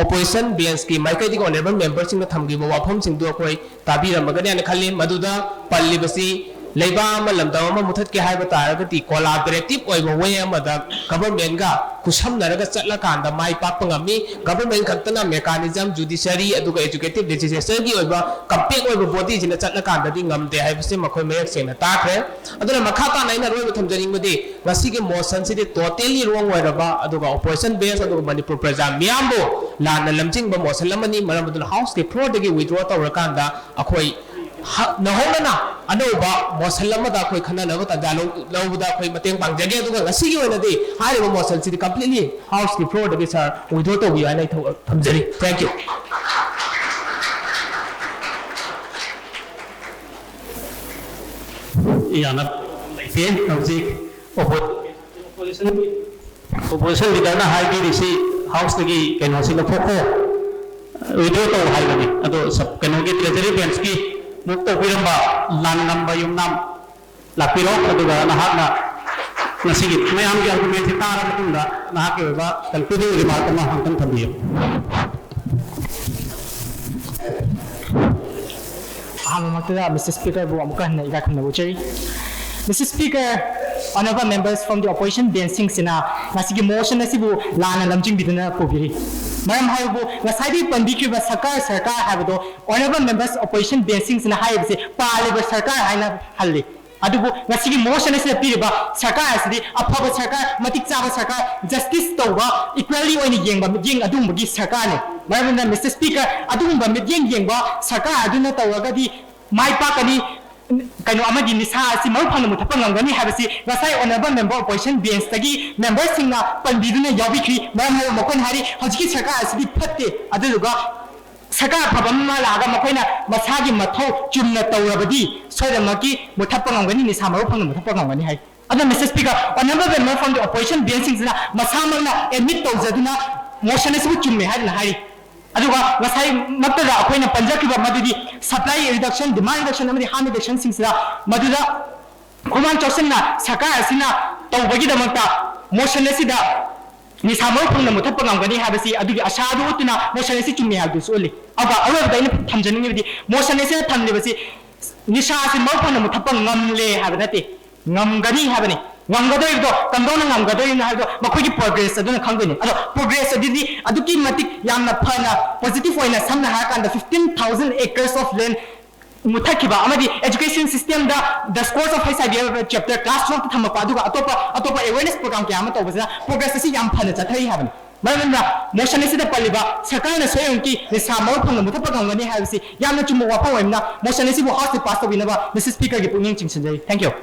opposition benchꯀꯤ ꯃꯥꯏꯀꯩꯗꯒꯤ honourable memberꯁꯤꯡꯅ ꯊꯝꯈꯤꯕ ꯋꯥꯐꯝꯁꯤꯡꯗꯨ ꯑꯩꯈꯣꯏ ꯇꯥꯕꯤꯔꯝꯃꯒꯅꯤ ꯍꯥꯏꯅ ꯈꯜꯂꯤ꯫ ꯃꯗꯨꯗ ꯄꯜꯂꯤꯕꯁꯤ ꯂꯩꯕꯥꯛ ꯑꯃ, ꯂꯝꯗꯝ ꯑꯃ ꯃꯨꯊꯠꯀꯦ ꯍꯥꯏꯕ ꯇꯥꯔꯒꯗꯤ collaborative ꯑꯣꯏꯕ way ꯑꯃꯗ governmentꯒ ꯈꯨꯠꯁꯝꯅꯔꯒ ꯆꯠꯂꯀꯥꯟꯗ ꯃꯥꯏ ꯄꯥꯛꯄ ꯉꯝꯃꯤ꯫ Government ꯈꯛꯇꯅ mechanism, judiciary ꯑꯗꯨꯒ executive legislatureꯒꯤ ꯑꯣꯏꯕ compact ꯑꯣꯏꯕ bodyꯁꯤꯅ ꯆꯠꯂꯀꯥꯟꯗꯗꯤ ꯉꯝꯗꯦ ꯍꯥꯏꯕꯁꯤ ꯃꯈꯣꯏ ꯃꯌꯦꯛ ꯁꯦꯡꯅ ꯇꯥꯈ꯭ꯔꯦ꯫ ꯑꯗꯨꯅ ꯃꯈꯥ ꯇꯥꯅ ꯑꯩꯅ ꯑꯔꯣꯏꯕ ꯊꯝꯖꯅꯤꯡꯕꯗꯤ ꯃꯁꯤꯒꯤ motionꯁꯤꯗꯤ totally wrong ꯑꯣꯏꯔꯕ, ꯑꯗꯨꯒ opposition bench ꯑꯗꯨꯒ ꯃꯅꯤꯄꯨꯔ ꯄ꯭ꯔꯖꯥ ꯃꯤꯌꯥꯝꯕꯨ ꯂꯥꯟꯅ ꯂꯝꯖꯤꯡꯕ motion ꯑꯃꯅꯤ꯫ ꯃꯔꯝ ꯑꯗꯨꯅ Houseꯀꯤ floorꯗꯒꯤ withdraw ꯇꯧꯔꯀꯥꯟꯗ ꯑꯩꯈꯣꯏ ꯍ-, ꯅꯧꯍꯧꯅꯅ ꯑꯅꯧꯕ motion ꯑꯃꯗ ꯑꯩꯈꯣꯏ ꯈꯟꯅꯅꯕ ꯇꯥꯟꯖꯥ ꯂꯧ-, ꯂꯧꯕꯗ ꯑꯩꯈꯣꯏ ꯃꯇꯦꯡ ꯄꯥꯡꯖꯒꯦ꯫ ꯑꯗꯨꯒ ꯉꯁꯤꯒꯤ ꯑꯣꯏꯅꯗꯤ ꯍꯥꯏꯔꯤꯕ motionꯁꯤꯗꯤ completely Houseꯀꯤ floorꯗꯒꯤ sir withdraw ꯇꯧꯕꯤꯌꯨ ꯍꯥꯏꯅ ꯑꯩ ꯊꯧ-, ꯊꯝꯖꯔꯤ꯫ Thank you꯫ ꯌꯥꯅ ꯂꯩꯇꯦ꯫ ꯍꯧꯖꯤꯛ oppo-, opposition, opposition leaderꯅ ꯍꯥꯏꯕꯤꯔꯤꯁꯤ Houseꯇꯒꯤ ꯀꯩꯅꯣꯁꯤ ꯂꯧꯊꯣꯛꯈꯣ, withdraw ꯇꯧ ꯍꯥꯏꯕꯅꯤ꯫ ꯑꯗꯣ sub-, ꯀꯩꯅꯣꯒꯤ Treasury Benchꯀꯤ move ꯇꯧꯕꯤꯔꯝꯕ ꯂꯥꯟꯉꯝꯕ ꯌꯨꯝꯅꯥꯝ ꯂꯥꯛꯄꯤꯔꯣ, ꯑꯗꯨꯒ ꯅꯍꯥꯛꯅ ꯉꯁꯤꯒꯤ ꯃꯌꯥꯝꯒꯤ argumentꯁꯤ ꯇꯥꯔꯕ ꯃꯇꯨꯡꯗ ꯅꯍꯥꯛꯀꯤ ꯑꯣꯏꯕ concluding remark ꯑꯃ ꯑꯃꯨꯛꯇꯪ ꯊꯝꯕꯤꯌꯨ꯫ ꯑꯍꯥꯟꯕꯃꯛꯇꯗ Mister Speakerꯕꯨ ꯑꯃꯨꯛꯀ ꯍꯟꯅ ꯏꯀꯥꯏ ꯈꯨꯝꯅꯕ ꯎꯠꯆꯔꯤ꯫ Mister Speaker, honourable members from the opposition benchꯁꯤꯡꯁꯤꯅ ꯉꯁꯤꯒꯤ motion ꯑꯁꯤꯕꯨ ꯂꯥꯟꯅ ꯂꯝꯖꯤꯡꯕꯤꯗꯨꯅ ꯄꯨꯕꯤꯔꯤ꯫ ꯃꯔꯝ ꯍꯥꯏꯕꯕꯨ ꯉꯁꯥꯏꯗꯒꯤ ꯄꯟꯕꯤꯈ꯭ꯔꯤꯕ ꯁꯔꯀꯥꯔ, ꯁꯔꯀꯥꯔ ꯍꯥꯏꯕꯗꯣ honourable members opposition benchꯁꯤꯡꯁꯤꯅ ꯍꯥꯏꯔꯤꯕꯁꯦ ꯄꯥꯜꯂꯤꯕ ꯁꯔꯀꯥꯔ ꯍꯥꯏꯅ ꯍꯜꯂꯤ꯫ ꯑꯗꯨꯕꯨ ꯉꯁꯤꯒꯤ motion ꯑꯁꯤꯗ ꯄꯤꯔꯤꯕ ꯁꯔꯀꯥꯔ ꯑꯁꯤꯗꯤ ꯑꯐꯕ ꯁꯔꯀꯥꯔ, ꯃꯇꯤꯛ ꯆꯥꯕ ꯁꯔꯀꯥꯔ, justice ꯇꯧꯕ, equally ꯑꯣꯏꯅ ꯌꯦꯡꯕ ꯃꯤꯠꯌꯦꯡ ꯑꯗꯨꯒꯨꯝꯕꯒꯤ ꯁꯔꯀꯥꯔꯅꯤ꯫ ꯃꯔꯝ ꯑꯗꯨꯅ Mister Speaker, ꯑꯗꯨꯒꯨꯝꯕ ꯃꯤꯠꯌꯦꯡ ꯌꯦꯡꯕ ꯁꯔꯀꯥꯔ ꯑꯗꯨꯅ ꯇꯧꯔꯒꯗꯤ ꯃꯥꯏ ꯄꯥꯛꯀꯅꯤ, ꯀꯩꯅꯣ ꯑꯃꯒꯤ ꯅꯤꯁꯥ ꯑꯁꯤ ꯃꯔꯨ ꯐꯪꯅ ꯃꯨꯊꯠꯄ ꯉꯝꯒꯅꯤ ꯍꯥꯏꯕꯁꯤ ꯉꯁꯥꯏ honourable member opposition benchꯇꯒꯤ memberꯁꯤꯡꯅ ꯄꯟꯕꯤꯗꯨꯅ ꯌꯥꯎꯕꯤꯈ꯭ꯔꯤ꯫ ꯃꯔꯝ ꯑꯗꯨꯅ ꯃꯈꯣꯏꯅ ꯍꯥꯏꯔꯤ ꯍꯧꯖꯤꯛꯀꯤ ꯁꯔꯀꯥꯔ ꯑꯁꯤꯗꯤ ꯐꯠꯇꯦ꯫ ꯑꯗꯨꯗꯨꯒ ꯁꯔꯀꯥꯔ ꯑꯐꯕ ꯑꯃ ꯂꯥꯛꯑꯒ ꯃꯈꯣꯏꯅ ꯃꯁꯥꯒꯤ ꯃꯊꯧ ꯆꯨꯝꯅ ꯇꯧꯔꯕꯗꯤ ꯁꯣꯏꯗꯅꯃꯛꯀꯤ ꯃꯨꯊꯠꯄ ꯉꯝꯒꯅꯤ, ꯅꯤꯁꯥ ꯃꯔꯨ ꯐꯪꯅ ꯃꯨꯊꯠꯄ ꯉꯝꯒꯅꯤ ꯍꯥꯏ꯫ ꯑꯗꯨꯅ Mister Speaker, honourable member from the opposition bench ꯁꯤꯡꯁꯤꯅ ꯃꯁꯥꯃꯛꯅ admit ꯇꯧꯖꯗꯨꯅ motion ꯑꯁꯤꯕꯨ ꯆꯨꯝꯃꯦ ꯍꯥꯏꯗꯨꯅ ꯍꯥꯏꯔꯤ꯫ ꯑꯗꯨꯒ ꯉꯁꯥꯏꯃꯛꯇꯗ ꯑꯩꯈꯣꯏꯅ ꯄꯟꯖꯈꯤꯕ ꯃꯗꯨꯗꯤ supply reduction, demand reduction ꯑꯃꯗꯤ harm reduction ꯁꯤꯡꯁꯤꯗ ꯃꯗꯨꯗ ꯈꯨꯃꯥꯡ ꯆꯥꯎꯁꯤꯟꯅ ꯁꯔꯀꯥꯔ ꯑꯁꯤꯅ ꯇꯧꯕꯒꯤꯗꯃꯛꯇ motion ꯑꯁꯤꯗ ꯅꯤꯁꯥ ꯃꯔꯨ ꯐꯪꯅ ꯃꯨꯊꯠꯄ ꯉꯝꯒꯅꯤ ꯍꯥꯏꯕꯁꯤ ꯑꯗꯨꯒꯤ ꯑꯁꯥ ꯑꯗꯨ ꯎꯠꯇꯨꯅ motion ꯑꯁꯤ ꯆꯨꯝꯃꯤ ꯍꯥꯏꯕꯗꯨꯁꯨ ꯎꯠꯂꯤ꯫ ꯑꯗꯨꯒ ꯑꯔꯣꯏꯕꯗ ꯑꯩꯅ ꯊꯝꯖꯅꯤꯡꯉꯤꯕꯗꯤ motion ꯑꯁꯤꯅ ꯊꯝꯂꯤꯕꯁꯤ ꯅꯤꯁꯥ ꯑꯁꯤ ꯃꯔꯨ ꯐꯪꯅ ꯃꯨꯊꯠꯄ ꯉꯝꯂꯦ ꯍꯥꯏꯕ ꯅꯠꯇꯦ, ꯉꯝꯒꯅꯤ ꯍꯥꯏꯕꯅꯤ꯫ ꯉꯝꯒꯗꯧꯔꯤꯕꯗꯣ ꯀꯝꯗꯧꯅ ꯉꯝꯒꯗꯧꯔꯤꯕꯅꯣ ꯍꯥꯏꯕꯗꯣ ꯃꯈꯣꯏꯒꯤ progress ꯑꯗꯨꯅ ꯈꯪꯗꯣꯏꯅꯤ꯫ ꯑꯗꯣ progress ꯑꯗꯨꯗꯤ ꯑꯗꯨꯛꯀꯤ ꯃꯇꯤꯛ ꯌꯥꯝꯅ ꯐꯅ positive ꯑꯣꯏꯅ, ꯁꯝꯅ ꯍꯥꯏꯔꯀꯥꯟꯗ fifteen thousand acres of land ꯃꯨꯊꯠꯈꯤꯕ ꯑꯃꯗꯤ education system the The Scourge of HIV ꯍꯥꯏꯕ chapter class twelve ꯇ ꯊꯝꯃꯛꯄ, ꯑꯗꯨꯒ ꯑꯇꯣꯞꯄ ꯑꯇꯣꯞꯄ awareness program ꯀꯌꯥ ꯑꯃ ꯇꯧꯕꯁꯤꯅ progress ꯑꯁꯤ ꯌꯥꯝ ꯐꯅ ꯆꯠꯊꯔꯤ ꯍꯥꯏꯕꯅꯤ꯫ ꯃꯔꯝ ꯑꯗꯨꯅ motion ꯑꯁꯤꯗ ꯄꯜꯂꯤꯕ ꯁꯔꯀꯥꯔꯅ ꯁꯣꯏꯗꯅꯃꯛꯀꯤ ꯅꯤꯁꯥ ꯃꯔꯨ ꯐꯪꯅ ꯃꯨꯊꯠꯄ ꯉꯝꯒꯅꯤ ꯍꯥꯏꯕꯁꯤ ꯌꯥꯝꯅ ꯆꯨꯝꯕ ꯋꯥꯐꯝ ꯑꯣꯏꯕꯅ motion ꯑꯁꯤꯕꯨ House ꯇ pass ꯇꯧꯕꯤꯅꯕ Mister Speaker ꯒꯤ ꯄꯨꯛꯅꯤꯡ ꯆꯤꯡꯁꯤꯟꯖꯔꯤ꯫ Thank you.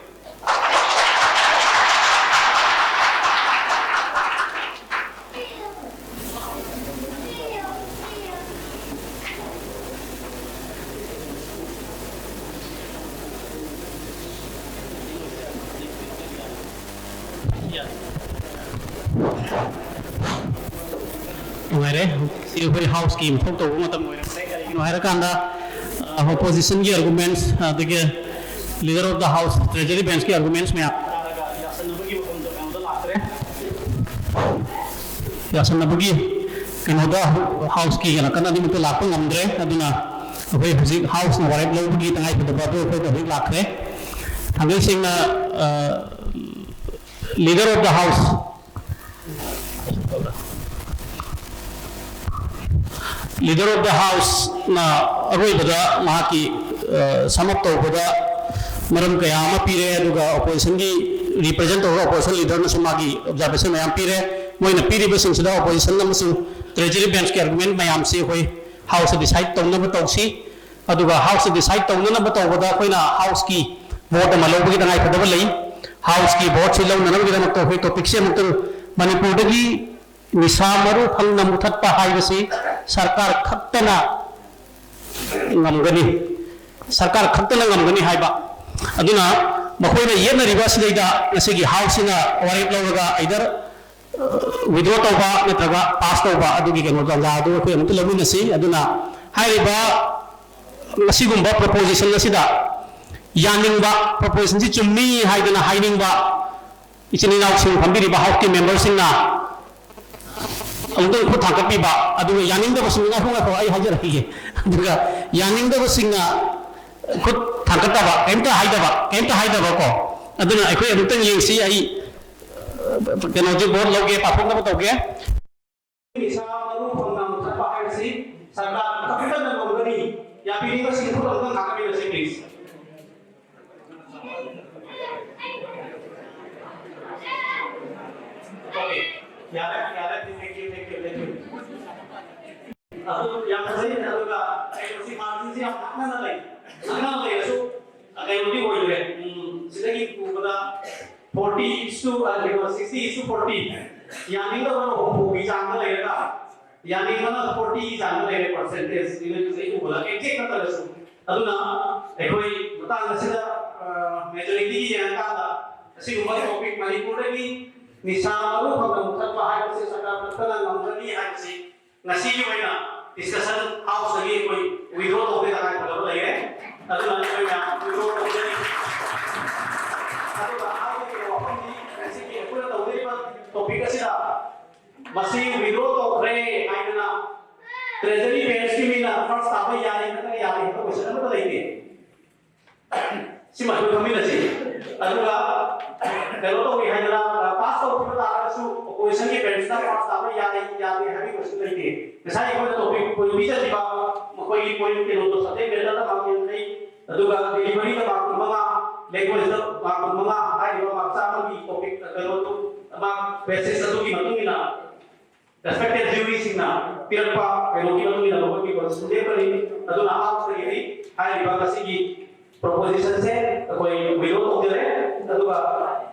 ꯅꯨꯡꯉꯥꯏꯔꯦ꯫ ꯁꯤ ꯑꯩꯈꯣꯏ House ꯀꯤ ꯃꯊꯧ ꯇꯧꯕ ꯃꯇꯝ ꯑꯣꯏꯔꯝꯂꯦ꯫ ꯀꯔꯤꯒꯤꯅꯣ ꯍꯥꯏꯔꯀꯥꯟꯗ, ꯑ, opposition ꯒꯤ arguments, ꯑꯗꯒꯤ Leader of the House, Treasury Bench ꯀꯤ arguments ꯃꯌꯥꯝ ꯌꯥꯁꯟꯅꯕꯒꯤ ꯃꯐꯝꯗ ꯀꯩꯅꯣꯗ ꯂꯥꯛꯇ꯭ꯔꯦ꯫ ꯌꯥꯁꯟꯅꯕꯒꯤ ꯀꯩꯅꯣꯗ House ꯀꯤ ꯀꯩꯅꯣ ꯀꯟꯅ ꯑꯅꯤꯃꯛꯇ ꯂꯥꯛꯄ ꯉꯝꯗ꯭ꯔꯦ꯫ ꯑꯗꯨꯅ ꯑꯩꯈꯣꯏ ꯍꯧꯖꯤꯛ House ꯅ ꯋꯥꯔꯦꯞ ꯂꯧꯕꯒꯤ ꯇꯉꯥꯏꯐꯗꯕ ꯑꯗꯨ ꯑꯩꯈꯣꯏꯗ ꯍꯧꯖꯤꯛ ꯂꯥꯛꯈ꯭ꯔꯦ꯫ ꯊꯥꯡꯒꯩ ꯁꯦꯡꯅ, ꯑ, Leader of the House, Leader of the House ꯅ ꯑꯔꯣꯏꯕꯗ ꯃꯍꯥꯛꯀꯤ, ꯑ, sum up ꯇꯧꯕꯗ ꯃꯔꯝ ꯀꯌꯥ ꯑꯃ ꯄꯤꯔꯦ, ꯑꯗꯨꯒ opposition ꯒꯤ represent ꯇꯧꯔꯒ opposition leader ꯅꯁꯨ ꯃꯥꯒꯤ observation ꯃꯌꯥꯝ ꯄꯤꯔꯦ꯫ ꯃꯣꯏꯅ ꯄꯤꯔꯤꯕꯁꯤꯡꯁꯤꯗ opposition ꯑꯃꯁꯨꯡ Treasury Bench ꯀꯤ argument ꯃꯌꯥꯝꯁꯤ ꯑꯩꯈꯣꯏ House ꯇ decide ꯇꯧꯅꯕ ꯇꯧꯁꯤ꯫ ꯑꯗꯨꯒ House ꯇ decide ꯇꯧꯅꯅꯕ ꯇꯧꯕꯗ ꯑꯩꯈꯣꯏꯅ House ꯀꯤ vote ꯑꯃ ꯂꯧꯕꯒꯤ ꯇꯉꯥꯏꯐꯗꯕ ꯂꯩ꯫ House ꯀꯤ vote ꯁꯤ ꯂꯧꯅꯅꯕꯒꯤꯗꯃꯛꯇ ꯑꯩꯈꯣꯏ topic ꯁꯤ ꯑꯃꯨꯛꯇꯪ, ꯃꯅꯤꯄꯨꯔꯗꯒꯤ ꯅꯤꯁꯥ ꯃꯔꯨ ꯐꯪꯅ ꯃꯨꯊꯠꯄ ꯍꯥꯏꯕꯁꯤ ꯁꯔꯀꯥꯔ ꯈꯛꯇꯅ ꯉꯝꯒꯅꯤ, ꯁꯔꯀꯥꯔ ꯈꯛꯇꯅ ꯉꯝꯒꯅꯤ ꯍꯥꯏꯕ꯫ ꯑꯗꯨꯅ ꯃꯈꯣꯏꯅ ꯌꯦꯠꯅꯔꯤꯕ ꯑꯁꯤꯗꯩꯗ ꯉꯁꯤꯒꯤ ꯍꯥꯎꯁꯁꯤꯅ ꯋꯥꯔꯦꯞ ꯂꯧꯔꯒ either ꯋꯤꯗ꯭ꯔꯣ ꯇꯧꯕ ꯅꯠꯇ꯭ꯔꯒ ꯄꯥꯁ ꯇꯧꯕ, ꯑꯗꯨꯒꯤ ꯀꯩꯅꯣ ꯇꯥꯟꯖꯥ ꯑꯗꯨ ꯑꯩꯈꯣꯏ ꯑꯃꯨꯛꯇ ꯂꯧꯃꯤꯟꯅꯁꯤ꯫ ꯑꯗꯨꯅ ꯍꯥꯏꯔꯤꯕ ꯑꯁꯤꯒꯨꯝꯕ ꯄ꯭ꯔꯣꯄꯣꯖꯤꯁꯟ ꯑꯁꯤꯗ ꯌꯥꯅꯤꯡꯕ, ꯄ꯭ꯔꯣꯄꯣꯖꯤꯁꯟꯁꯤ ꯆꯨꯝꯃꯤ ꯍꯥꯏꯗꯅ ꯍꯥꯏꯅꯤꯡꯕ ꯏꯆꯤꯟ ꯏꯅꯥꯎꯁꯤꯡ, ꯐꯝꯕꯤꯔꯤꯕ ꯍꯥꯎꯁꯀꯤ ꯃꯦꯝꯕꯔꯁꯤꯡꯅ ꯑꯃꯨꯛꯇꯪ ꯈꯨꯠ ꯊꯥꯡꯒꯠꯄꯤꯕ, ꯑꯗꯨꯒ ꯌꯥꯅꯤꯡꯗꯕꯁꯤꯡ, ꯉꯥꯏꯈꯣ, ꯉꯥꯏꯈꯣ, ꯑꯩ ꯍꯥꯏꯖꯔꯛꯈꯤꯒꯦ, ꯑꯗꯨꯒ ꯌꯥꯅꯤꯡꯗꯕꯁꯤꯡꯅ ꯈꯨꯠ ꯊꯥꯡꯒꯠꯇꯕ, ꯀꯩꯝꯇ ꯍꯥꯏꯗꯕ, ꯀꯩꯝꯇ ꯍꯥꯏꯗꯕ ꯀꯣ꯫ ꯑꯗꯨꯅ ꯑꯩꯈꯣꯏ ꯑꯃꯨꯛꯇꯪ ꯌꯦꯡꯁꯤ꯫ ꯑꯩ ꯀꯩꯅꯣꯁꯦ ꯚꯣꯠ ꯂꯧꯒꯦ, ꯄꯥꯊꯣꯛꯅꯕ ꯇꯧꯒꯦ꯫ ꯅꯤꯁꯥ ꯃꯔꯨ ꯐꯪꯅ ꯃꯨꯊꯠꯄ ꯍꯥꯏꯕꯁꯤ ꯁꯔꯀꯥꯔ ꯈꯛꯇꯅ ꯉꯝꯒꯅꯤ꯫ ꯌꯥꯕꯤꯅꯤꯡꯕꯁꯤꯡ ꯈꯨꯠ ꯑꯃꯨꯛꯇꯪ ꯊꯥꯡꯒꯠꯄꯤꯔꯁꯤ, please꯫ Okay. ꯌꯥꯔꯦ, ꯌꯥꯔꯦ꯫ Thank you, thank you, thank you. ꯑꯗꯨ ꯌꯥꯝ ꯐꯖꯩ꯫ ꯑꯗꯨꯒ ꯀꯩꯅꯣꯁꯤ, ꯃꯥꯔꯖꯤꯟꯁꯤ ꯌꯥꯝ ꯅꯛꯅꯅ ꯂꯩ꯫ ꯅꯛꯅꯅ ꯂꯩꯔꯁꯨ ꯀꯩꯅꯣꯗꯤ ꯑꯣꯏꯗ꯭ꯔꯦ꯫ ꯎꯝ, ꯁꯤꯗꯒꯤ ꯎꯕꯗ forty is to, ꯑ, ꯀꯩꯅꯣ, sixty is to forty꯫ ꯌꯥꯅꯤꯡꯗꯕꯅ ꯍꯨꯝꯐꯨꯒꯤ ꯆꯥꯡꯗ ꯂꯩꯔꯒ, ꯌꯥꯅꯤꯡꯕꯅ forty ꯒꯤ ꯆꯥꯡꯗ ꯂꯩꯔꯦ, percentage ꯁꯤꯗ ꯑꯩ ꯎꯕꯗ, exact ꯅꯠꯇ꯭ꯔꯒꯁꯨ꯫ ꯑꯗꯨꯅ ꯑꯩꯈꯣꯏ ꯃꯇꯥꯡ ꯑꯁꯤꯗ, ꯑ, majority ꯒꯤ ꯌꯦꯡꯉꯀꯥꯟꯗ ꯑꯁꯤꯒꯨꯝꯕ topic ꯃꯅꯤꯄꯨꯔꯗꯒꯤ ꯅꯤꯁꯥ ꯃꯔꯨ ꯐꯪꯅ ꯃꯨꯊꯠꯄ ꯍꯥꯏꯕꯁꯤ ꯁꯔꯀꯥꯔ ꯈꯛꯇꯅ ꯉꯝꯒꯅꯤ ꯍꯥꯏꯕꯁꯤ ꯉꯁꯤꯒꯤ ꯑꯣꯏꯅ discussion house ꯇꯒꯤ ꯑꯩꯈꯣꯏ withdraw ꯇꯧꯕꯒꯤ ꯇꯉꯥꯏ ꯐꯗꯕ ꯂꯩꯔꯦ꯫ ꯑꯗꯨꯅ ꯑꯩꯈꯣꯏ ꯃꯌꯥꯝ withdraw ꯇꯧꯖꯔꯤ꯫ ꯑꯗꯨꯒ ꯍꯥꯏꯖꯔꯤꯕ ꯋꯥꯐꯝꯗꯤ ꯉꯁꯤꯒꯤ ꯑꯩꯈꯣꯏꯅ ꯇꯧꯖꯔꯤꯕ topic ꯑꯁꯤꯗ ꯃꯁꯤ withdraw ꯇꯧꯈ꯭ꯔꯦ ꯍꯥꯏꯗꯅ treasury bench ꯀꯤ ꯃꯤꯅ first ꯇꯥꯕ ꯌꯥꯏ ꯅꯠꯇ꯭ꯔꯒ ꯌꯥꯗꯦ ꯍꯥꯏꯕ question ꯑꯃꯠꯇ ꯂꯩꯇꯦ꯫ ꯁꯤꯃ ꯑꯩꯈꯣꯏ ꯈꯪꯃꯤꯟꯅꯁꯤ꯫ ꯑꯗꯨꯒ ꯀꯩꯅꯣ ꯇꯧꯏ ꯍꯥꯏꯗꯅ, pass ꯇꯧꯈꯤꯕ ꯇꯥꯔꯒꯁꯨ opposition ꯒꯤ bench ꯇ pass ꯇꯥꯕ ꯌꯥꯏ ꯌꯥꯗꯦ ꯍꯥꯏꯕꯒꯤ question ꯂꯩꯇꯦ꯫ ꯉꯁꯥꯏ ꯑꯩꯈꯣꯏꯅ topic point ꯄꯤꯖꯈꯤꯕ ꯃꯈꯣꯏꯒꯤ point ꯀꯩꯅꯣꯗꯣ, subject matter ꯗ mark ꯌꯥꯡꯈꯩ, ꯑꯗꯨꯒ delivery ꯗ mark ꯀꯨꯟꯃꯉꯥ, language ꯗ mark ꯀꯨꯟꯃꯉꯥ ꯍꯥꯏꯔꯤꯕ mark ꯆꯥꯝꯃꯒꯤ topic ꯀꯩꯅꯣꯗꯨ mark basis ꯑꯗꯨꯒꯤ ꯃꯇꯨꯡ ꯏꯟꯅ respected jury ꯁꯤꯡꯅ ꯄꯤꯔꯛꯄ ꯀꯩꯅꯣꯒꯤ ꯃꯇꯨꯡ ꯏꯟꯅ ꯃꯈꯣꯏꯒꯤ position ꯂꯦꯞꯀꯅꯤ꯫ ꯑꯗꯨꯅ house ꯇꯒꯤꯗꯤ ꯍꯥꯏꯔꯤꯕ ꯉꯁꯤꯒꯤ proposition ꯁꯦ ꯑꯩꯈꯣꯏ withdraw ꯇꯧꯖꯔꯦ꯫ ꯑꯗꯨꯒ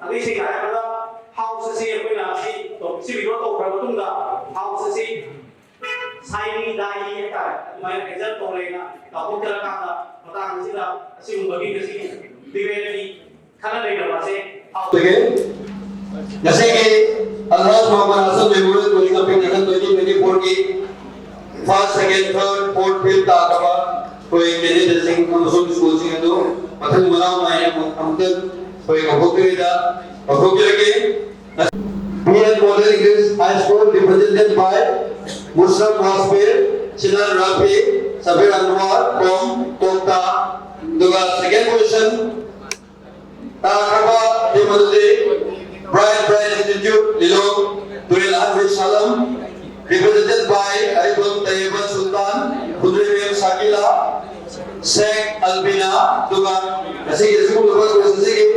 ꯑꯇꯩꯁꯤꯡ ꯍꯥꯏꯔꯕꯗ house ꯑꯁꯤ ꯑꯩꯈꯣꯏꯅ ꯁꯤ topic ꯁꯤ withdraw ꯇꯧꯈ꯭ꯔ ꯃꯇꯨꯡꯗ house ꯑꯁꯤ ꯁꯥꯏꯔꯤ ꯗꯥꯏꯔꯤ ꯍꯥꯏꯇꯥꯔꯦ, ꯑꯗꯨꯃꯥꯏꯅ ꯑꯦꯛꯖꯥꯝ ꯇꯧꯔꯦꯅ ꯂꯥꯎꯊꯣꯛꯆꯔꯀꯥꯟꯗ, ꯃꯇꯥꯡ ꯑꯁꯤꯗ ꯑꯁꯤꯒꯨꯝꯕꯒꯤ ꯉꯁꯤꯒꯤ ꯗꯤꯕꯦꯠꯀꯤ ꯈꯟꯅ ꯅꯩꯅꯕ ꯑꯁꯦ ꯍꯧꯖꯒꯦ꯫ ꯉꯁꯤꯒꯤ Alhaj Muhammad Hasan memorial coaching application twenty twenty-four ꯒꯤ first, second, third, fourth, fifth ꯇꯥꯈ꯭ꯔꯕ ꯑꯩꯈꯣꯏ ꯀꯦꯟꯗꯤꯗꯦꯠꯁꯤꯡ ꯑꯃꯁꯨꯡ ꯁ꯭ꯀꯨꯜꯁꯤꯡ ꯑꯗꯨ ꯃꯊꯪ ꯃꯅꯥꯎ ꯅꯥꯏꯅ ꯑꯃꯨꯛ-, ꯑꯃꯨꯛꯇꯪ ꯑꯩꯈꯣꯏ ꯀꯧꯊꯣꯛꯄꯤꯔꯤꯗ ꯀꯧꯊꯣꯛꯆꯔꯒꯦ꯫ P N Model English High School, represented by Mushraf Wasfir, Sinan Rafi, Sabir Anwar from Kokta, ꯑꯗꯨꯒ second position ꯇꯥꯈ꯭ꯔꯕ team ꯑꯗꯨꯗꯤ Bright Bright Institute, Lilong, Tuel Ahmed Salam, represented by Aribon Tayyiba Sultan, Khudri Mem Sakila, Sheikh Albina, ꯑꯗꯨꯒ ꯉꯁꯤꯒꯤ ꯑꯁꯤꯒꯨꯝꯂꯕ course ꯑꯁꯤꯒꯤ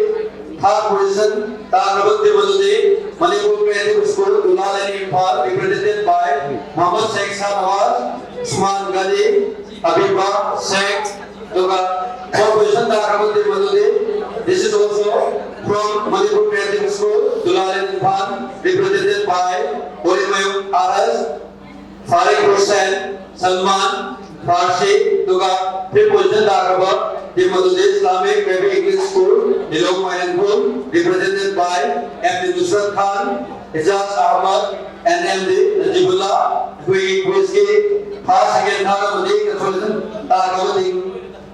third position ꯇꯥꯈ꯭ꯔꯕ team ꯑꯗꯨꯗꯤ Manipur Creative School, Dulaleni, Imphal, represented by Muhammad Sheikh Shahnawaz, Usman Ghani, Habiba Sheikh, ꯑꯗꯨꯒ fourth position ꯇꯥꯈ꯭ꯔꯕ team ꯑꯗꯨꯗꯤ, this is also from Manipur Creative School, Dulaleni, Imphal, represented by Orimayum Aras, Farid Hussain, Salman Farsi, ꯑꯗꯨꯒ fifth position ꯇꯥꯈ꯭ꯔꯕ team ꯑꯗꯨꯗꯤ Islamic Baby English School, Lilong Mairangkhul, represented by M D Nusrat Khan, Ijaz Ahmad, and M D Najibullah꯫ ꯑꯩꯈꯣꯏꯒꯤ quiz ꯀꯤ first, second, third ꯑꯃꯗꯤ consolation ꯇꯥꯈ꯭ꯔꯕ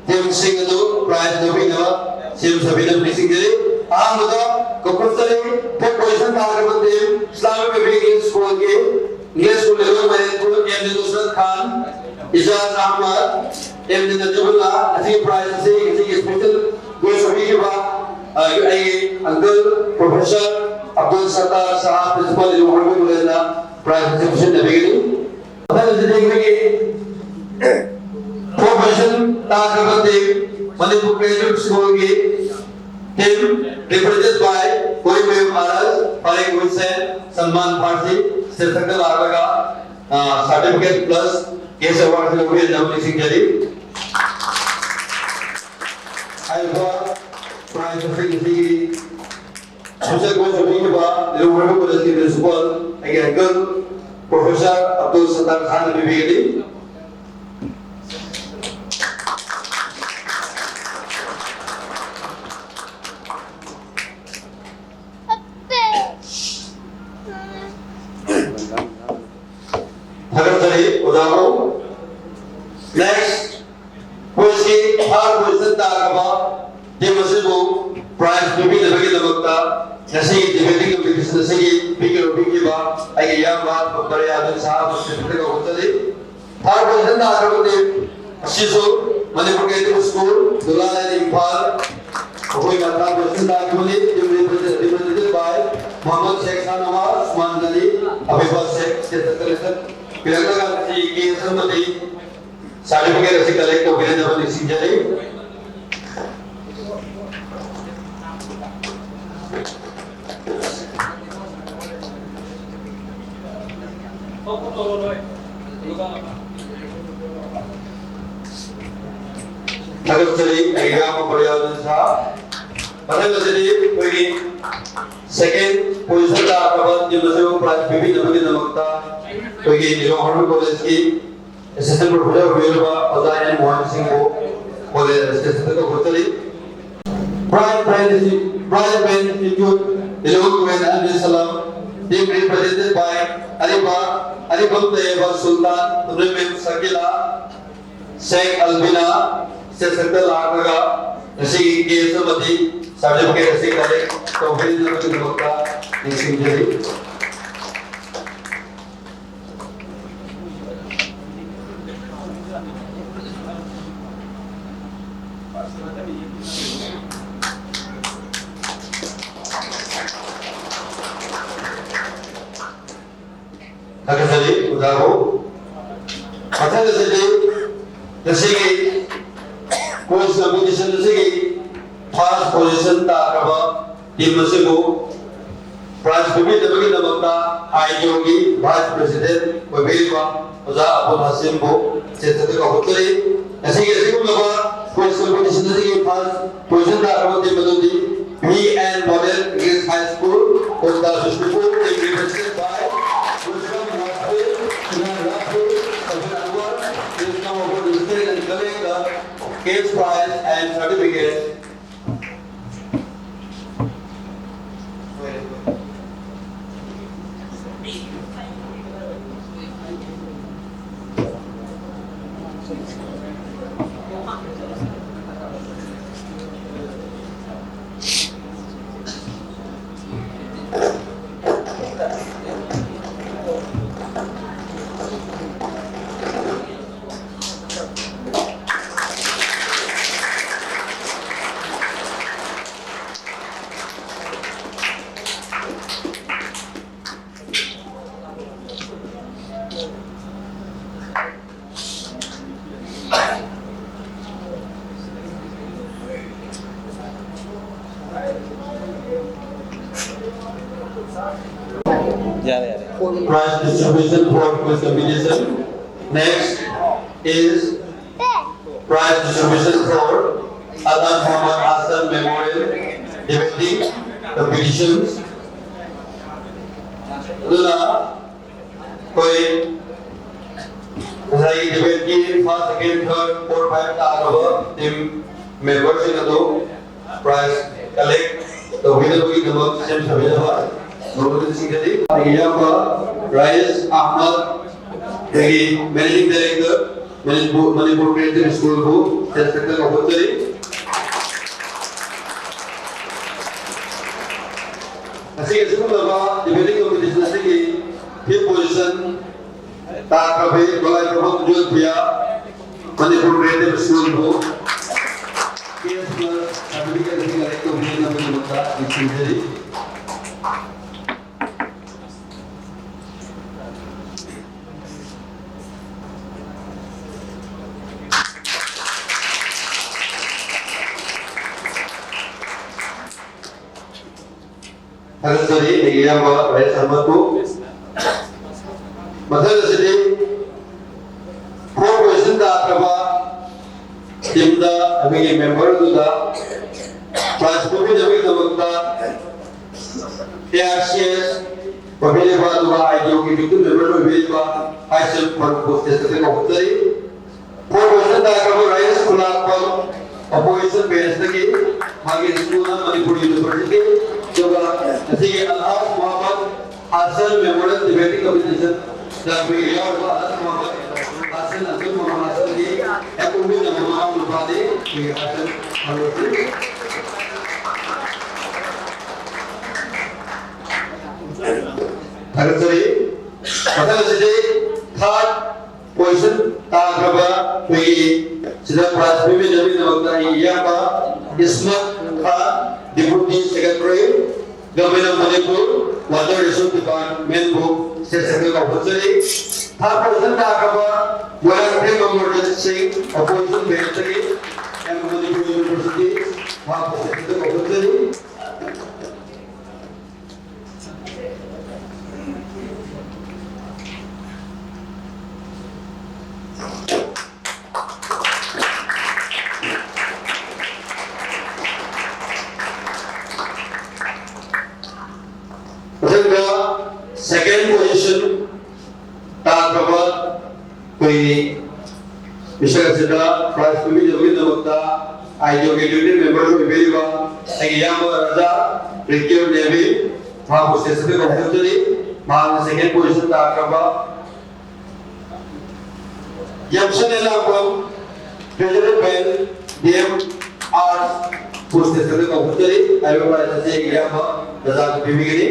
team ꯁꯤꯡ ꯑꯗꯨ prize ꯂꯧꯕꯤꯅꯕ ꯁꯦꯝ ꯁꯥꯕꯤꯅꯕ ꯅꯤꯡꯁꯤꯡꯖꯔꯤ꯫ ꯑꯍꯥꯟꯕꯗ ꯀꯣꯀꯨꯁꯇꯔꯤ fifth position ꯇꯥꯈ꯭ꯔꯕ team Islamic Baby English School ꯒꯤ English School Lilong Mairangkhul, M D Nusrat Khan, Ijaz Ahmad, M D Najibullah꯫ ꯉꯁꯤꯒꯤ prize ꯑꯁꯤ ꯉꯁꯤꯒꯤ special guest ꯑꯣꯏꯕꯤꯈꯤꯕ, ꯑ, ꯑꯩꯒꯤ uncle Professor Abdul Sattar Shah, Principal, Lilong Honorable College ꯅ prize ꯑꯁꯤ ꯈꯨꯠꯁꯤꯟꯅꯕꯤꯒꯅꯤ꯫ ꯃꯊꯪ ꯑꯁꯤꯗ ꯑꯩꯈꯣꯏꯒꯤ fourth position ꯇꯥꯈ꯭ꯔꯕ team Manipur Creative School ꯒꯤ team, represented by Koimem Aras, Farid Hussain, Salman Farsi, ꯁ꯭ꯇꯦꯖꯇ ꯂꯥꯛꯂꯒ, ꯑ, certificate plus cash award ꯂꯧꯕꯤꯅꯕ ꯅꯤꯡꯁꯤꯡꯖꯔꯤ꯫ ꯍꯥꯏꯔꯤꯕ prize ꯑꯁꯤ ꯉꯁꯤꯒꯤ special guest ꯑꯣꯏꯕꯤꯈꯤꯕ Lilong Honorable College ꯀꯤ Principal ꯑꯩꯒꯤ uncle Professor Abdul Sattar Khan ꯅ ꯄꯤꯕꯤꯒꯅꯤ꯫ ꯊꯥꯒꯠꯆꯔꯤ ꯑꯣꯖꯥꯕꯨ꯫ Next, quiz ꯀꯤ third position ꯇꯥꯈ꯭ꯔꯕ team ꯑꯁꯤꯕꯨ prize ꯄꯤꯕꯤꯅꯕꯒꯤꯗꯃꯛꯇ ꯉꯁꯤꯒꯤ debating competition ꯑꯁꯤꯒꯤ speaker ꯑꯣꯏꯕꯤꯈꯤꯕ ꯑꯩꯒꯤ ꯏꯌꯥꯝꯕ ꯗꯣꯛꯇꯔ ꯌꯥꯗꯨꯟ ꯁꯍꯥꯕ ꯁꯤꯗ ꯀꯧꯒꯗꯧꯔꯤ꯫ Third position ꯇꯥꯈ꯭ꯔꯕ team ꯑꯁꯤꯁꯨ ꯃꯅꯤꯄꯨꯔ creative school, ꯗꯨꯂꯥꯂꯦꯟ, ꯏꯝꯐꯥꯜ꯫ ꯃꯈꯣꯏꯅ third position ꯇꯥꯈꯤꯕꯅꯤ꯫ Team represented by Mohammad ꯁꯦꯈ ꯁꯥꯍꯅꯋꯥꯖ, ꯎꯁꯃꯥꯟ ꯒꯅꯤ, ꯑꯕꯤꯕ ꯁꯦꯈ꯫ Stage ꯗ ꯀꯂꯦꯛꯁꯟ ꯄꯤꯔꯛꯂꯒ ꯁꯤ ꯀꯦꯁ ꯑꯃꯗꯤ certificate ꯑꯁꯤ collect ꯇꯧꯕꯤꯅꯅꯕ ꯅꯤꯡꯁꯤꯡꯖꯔꯤ꯫ ꯊꯥꯒꯠꯆꯔꯤ ꯑꯩꯒꯤ ꯏꯌꯥꯝꯕ ꯄ꯭ꯔꯤꯌꯥꯅꯟꯗ ꯁꯍꯥ꯫ ꯃꯊꯪ ꯑꯁꯤꯗꯤ ꯑꯩꯈꯣꯏꯒꯤ second position ꯇꯥꯈ꯭ꯔꯕ team ꯑꯁꯤꯕꯨ prize ꯄꯤꯕꯤꯅꯕꯒꯤꯗꯃꯛꯇ ꯑꯩꯈꯣꯏꯒꯤ ꯂꯤꯂꯣꯡ ꯍꯔꯕꯔ ꯀꯣꯂꯦꯖꯀꯤ assistant professor ꯑꯣꯏꯕꯤꯔꯤꯕ ꯑꯣꯖꯥ ꯑꯦꯟ ꯃꯣꯍꯟ ꯁꯤꯡꯕꯨ ꯀꯣꯂꯦꯖ stage ꯇ ꯀꯧꯈꯠꯆꯔꯤ꯫ Bright Brain Insti-, Bright Brain Institute, ꯂꯤꯂꯣꯡ ꯇꯨꯔꯦꯜ ꯑꯜ ꯁꯂꯥꯝ, team represented by ꯑꯔꯤꯕ, ꯑꯔꯤꯕꯝ ꯇꯌꯦꯕ ꯁꯨꯜꯇꯥꯟ, ꯍꯣꯅꯔꯦꯕꯜ ꯁꯀꯤꯂꯥ ꯁꯦꯈ ꯑꯜꯕꯤꯅꯥ, stage ꯇ ꯂꯥꯛꯂꯒ ꯉꯁꯤꯒꯤ case ꯑꯃꯗꯤ certificate ꯑꯁꯤ collect ꯇꯧꯕꯤꯅꯕꯒꯤꯗꯃꯛꯇ ꯅꯤꯡꯁꯤꯡꯖꯔꯤ꯫ ꯊꯥꯒꯠꯆꯔꯤ ꯑꯣꯖꯥꯕꯨ꯫ ꯃꯊꯪ ꯑꯁꯤꯗꯤ ꯉꯁꯤꯒꯤ quiz competition ꯑꯁꯤꯒꯤ first position ꯇꯥꯈ꯭ꯔꯕ team ꯑꯁꯤꯕꯨ prize ꯄꯤꯕꯤꯅꯕꯒꯤꯗꯃꯛꯇ ꯑꯥꯏ ꯇꯤ ꯑꯣ ꯒꯤ vice president ꯑꯣꯏꯕꯤꯔꯤꯕ ꯑꯣꯖꯥ ꯑꯕꯨꯜ ꯍꯥꯁꯤꯝꯕꯨ stage ꯇ ꯀꯧꯈꯠꯆꯔꯤ꯫ ꯉꯁꯤꯒꯤ ꯑꯁꯤꯒꯨꯝꯂꯕ quiz competition ꯑꯁꯤꯒꯤ first position ꯇꯥꯈ꯭ꯔꯕ team ꯑꯗꯨꯗꯤ V N Model English High School, ꯀꯣꯛꯇꯥ Bishnupur, team represented by Wilson Mohan. Cash prize and certificate. ꯌꯥꯔꯦ, ꯌꯥꯔꯦ꯫ Prize distribution for quiz competition. Next is prize distribution for Adnan Muhammad Hassan Memorial Debating Competitions. ꯑꯗꯨꯅ ꯑꯩꯈꯣꯏ ꯉꯁꯥꯏꯒꯤ debate ꯀꯤ first, second, third, four, five ꯇꯥꯈ꯭ꯔꯕ team member ꯁꯤꯡ ꯑꯗꯨ prize collect ꯇꯧꯕꯤꯅꯕꯒꯤꯗꯃꯛ ꯁꯦꯝ ꯁꯥꯕꯤꯅꯕ ꯃꯔꯨꯞꯁꯤꯡꯗꯗꯤ ꯑꯩꯒꯤ ꯏꯌꯥꯝꯕ ꯔꯥꯏꯁ ꯑꯍꯃꯗ, ꯑꯩꯈꯣꯏꯒꯤ managing director, Manipur, Manipur Creative School ꯕꯨ ꯁꯦꯜ ꯀꯧꯈꯠꯆꯔꯤ꯫ ꯉꯁꯤꯒꯤ ꯑꯁꯤꯒꯨꯝꯂꯕ debating competition ꯑꯁꯤꯒꯤ fifth position ꯇꯥꯈ꯭ꯔꯕꯤ ꯒꯣꯂꯥꯏ ꯄ꯭ꯔꯃꯣꯗ ꯖꯣꯏꯄ꯭ꯔꯤꯌꯥ, Manipur Creative School ꯕꯨ cash plus certificate ꯑꯁꯤ collect ꯇꯧꯕꯤꯅꯕꯒꯤꯗꯃꯛꯇ ꯅꯤꯡꯁꯤꯡꯖꯔꯤ꯫ ꯊꯥꯒꯠꯆꯔꯤ ꯑꯩꯒꯤ ꯏꯌꯥꯝꯕ ꯔꯥꯖꯦꯁ ꯑꯍꯃꯗꯄꯨ꯫ ꯃꯊꯪ ꯑꯁꯤꯗꯤ fourth position ꯇꯥꯈ꯭ꯔꯕ team ꯗ ꯑꯩꯈꯣꯏꯒꯤ member ꯑꯗꯨꯗ prize ꯄꯤꯕꯤꯅꯕꯒꯤꯗꯃꯛꯇ A R C S ꯄꯥꯏꯕꯤꯔꯤꯕ ꯑꯗꯨꯒ I D O ꯒꯤ victim member ꯑꯣꯏꯕꯤꯔꯤꯕ ꯍꯥꯏꯁꯦ ꯃꯔꯨꯞꯄꯨ stage ꯑꯁꯤꯗ ꯀꯧꯈꯠꯆꯔꯤ꯫ Fourth position ꯇꯥꯈ꯭ꯔꯕ ꯔꯥꯖꯦꯁ ꯂꯥꯛꯄ opposition bench ꯇꯒꯤ ꯃꯥꯒꯤ school ꯅ ꯃꯅꯤꯄꯨꯔ University, ꯑꯗꯨꯒ ꯉꯁꯤꯒꯤ ꯑꯜꯍꯥꯖ Mohammad Hasan Memorial Debating Competition ꯗ ꯑꯩꯈꯣꯏꯒꯤ ꯌꯥꯎꯔꯤꯕ ꯑꯜꯍꯥꯖ ꯃꯣꯍꯝꯃꯗ ꯍꯥꯁꯟ, ꯑꯕꯗꯨꯜ ꯃꯣꯍꯝꯃꯗ ꯍꯥꯁꯟꯒꯤ ꯍꯦꯛ ꯄꯣꯛꯃꯤꯟꯅꯕ ꯃꯅꯥꯎ ꯅꯨꯄꯥꯅꯤ ꯑꯩꯈꯣꯏꯒꯤ ꯍꯥꯁꯟ ꯐꯥꯔꯨꯛꯁꯤ꯫ ꯊꯥꯒꯠꯆꯔꯤ꯫ ꯃꯊꯪ ꯑꯁꯤꯗꯤ third position ꯇꯥꯈ꯭ꯔꯕ ꯑꯩꯈꯣꯏꯒꯤ ꯁꯤꯗ prize ꯄꯤꯕꯤꯅꯕꯒꯤꯗꯃꯛꯇ ꯑꯩꯒꯤ ꯏꯌꯥꯝꯕ ꯏꯁꯃꯠ ꯈꯥꯟ, Deputy Secretary, Government of Manipur, Water Resource Department ꯕꯨ stage ꯑꯁꯤꯗ ꯀꯧꯈꯠꯆꯔꯤ꯫ Third position ꯇꯥꯈ꯭ꯔꯕ ꯃꯣꯏꯔꯥꯡꯊꯦꯝ ꯑꯃꯔꯖꯤꯠ ꯁꯤꯡ, opposition bench ꯇꯒꯤ, ꯏꯌꯥꯝꯕ Manipur University, ꯃꯍꯥꯛꯄꯨ stage ꯑꯁꯤꯗ ꯀꯧꯈꯠꯆꯔꯤ꯫ ꯃꯊꯪꯗ second position ꯇꯥꯈ꯭ꯔꯕ ꯑꯩꯈꯣꯏꯒꯤ ꯃꯤꯁꯛ ꯑꯁꯤꯗ prize ꯄꯤꯕꯤꯅꯕꯒꯤꯗꯃꯛꯇ ꯑꯥꯏ ꯗꯤ ꯑꯣ ꯒꯤ duty member ꯑꯣꯏꯕꯤꯔꯤꯕ ꯑꯩꯒꯤ ꯏꯌꯥꯝꯕ ꯔꯥꯖꯥ, Retired Navy, ꯃꯍꯥꯛꯄꯨ stage ꯑꯁꯤꯗ ꯀꯧꯈꯠꯆꯔꯤ꯫ ꯃꯍꯥꯛꯅ second position ꯇꯥꯈ꯭ꯔꯕ ꯌꯥꯝꯁꯟ ꯑꯦꯂꯥꯡꯕꯝ, Treasury Bell, D M R, ꯕꯨ stage ꯑꯁꯤꯗ ꯀꯧꯈꯠꯆꯔꯤ꯫ ꯍꯥꯏꯔꯤꯕ prize ꯑꯁꯤ ꯑꯩꯒꯤ ꯏꯌꯥꯝꯕ ꯔꯥꯖꯥꯅ ꯄꯤꯕꯤꯒꯅꯤ꯫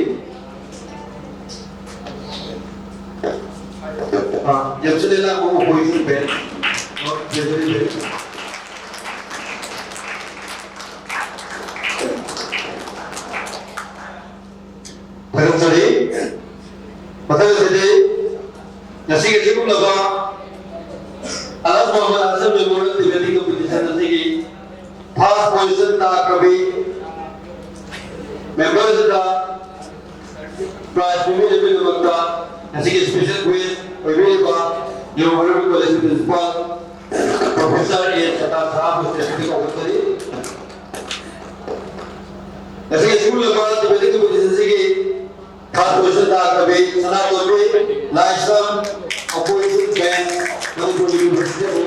ꯑꯥ, ꯌꯥꯝꯁꯟ ꯑꯦꯂꯥꯡꯕꯝ, opposition bench, Treasury Bell꯫ ꯊꯥꯒꯠꯆꯔꯤ꯫ ꯃꯊꯪ ꯑꯁꯤꯗꯤ ꯉꯁꯤꯒꯤ ꯑꯁꯤꯒꯨꯝꯂꯕ ꯑꯜꯍꯥꯖ Mohammad Hasan Memorial Debating Competition ꯑꯁꯤꯒꯤ first position ꯇꯥꯈ꯭ꯔꯕꯤ member ꯑꯁꯤꯗ prize ꯄꯤꯕꯤꯅꯕꯒꯤꯗꯃꯛꯇ ꯉꯁꯤꯒꯤ special guest ꯑꯣꯏꯕꯤꯔꯤꯕ New Honorable College Principal Professor A Sattar sahab ꯁ꯭ꯇꯦꯖꯇ ꯀꯧꯔꯛꯆꯔꯤ꯫ ꯉꯁꯤꯒꯤ ꯑꯁꯤꯒꯨꯝꯂꯕ debating competition ꯑꯁꯤꯒꯤ third position ꯇꯥꯈ꯭ꯔꯕꯤ ꯁꯅꯥꯇꯣꯝꯕꯤ ꯂꯥꯏꯁ꯭ꯔꯝ, opposition bench, ꯃꯅꯤꯄꯨꯔ University꯫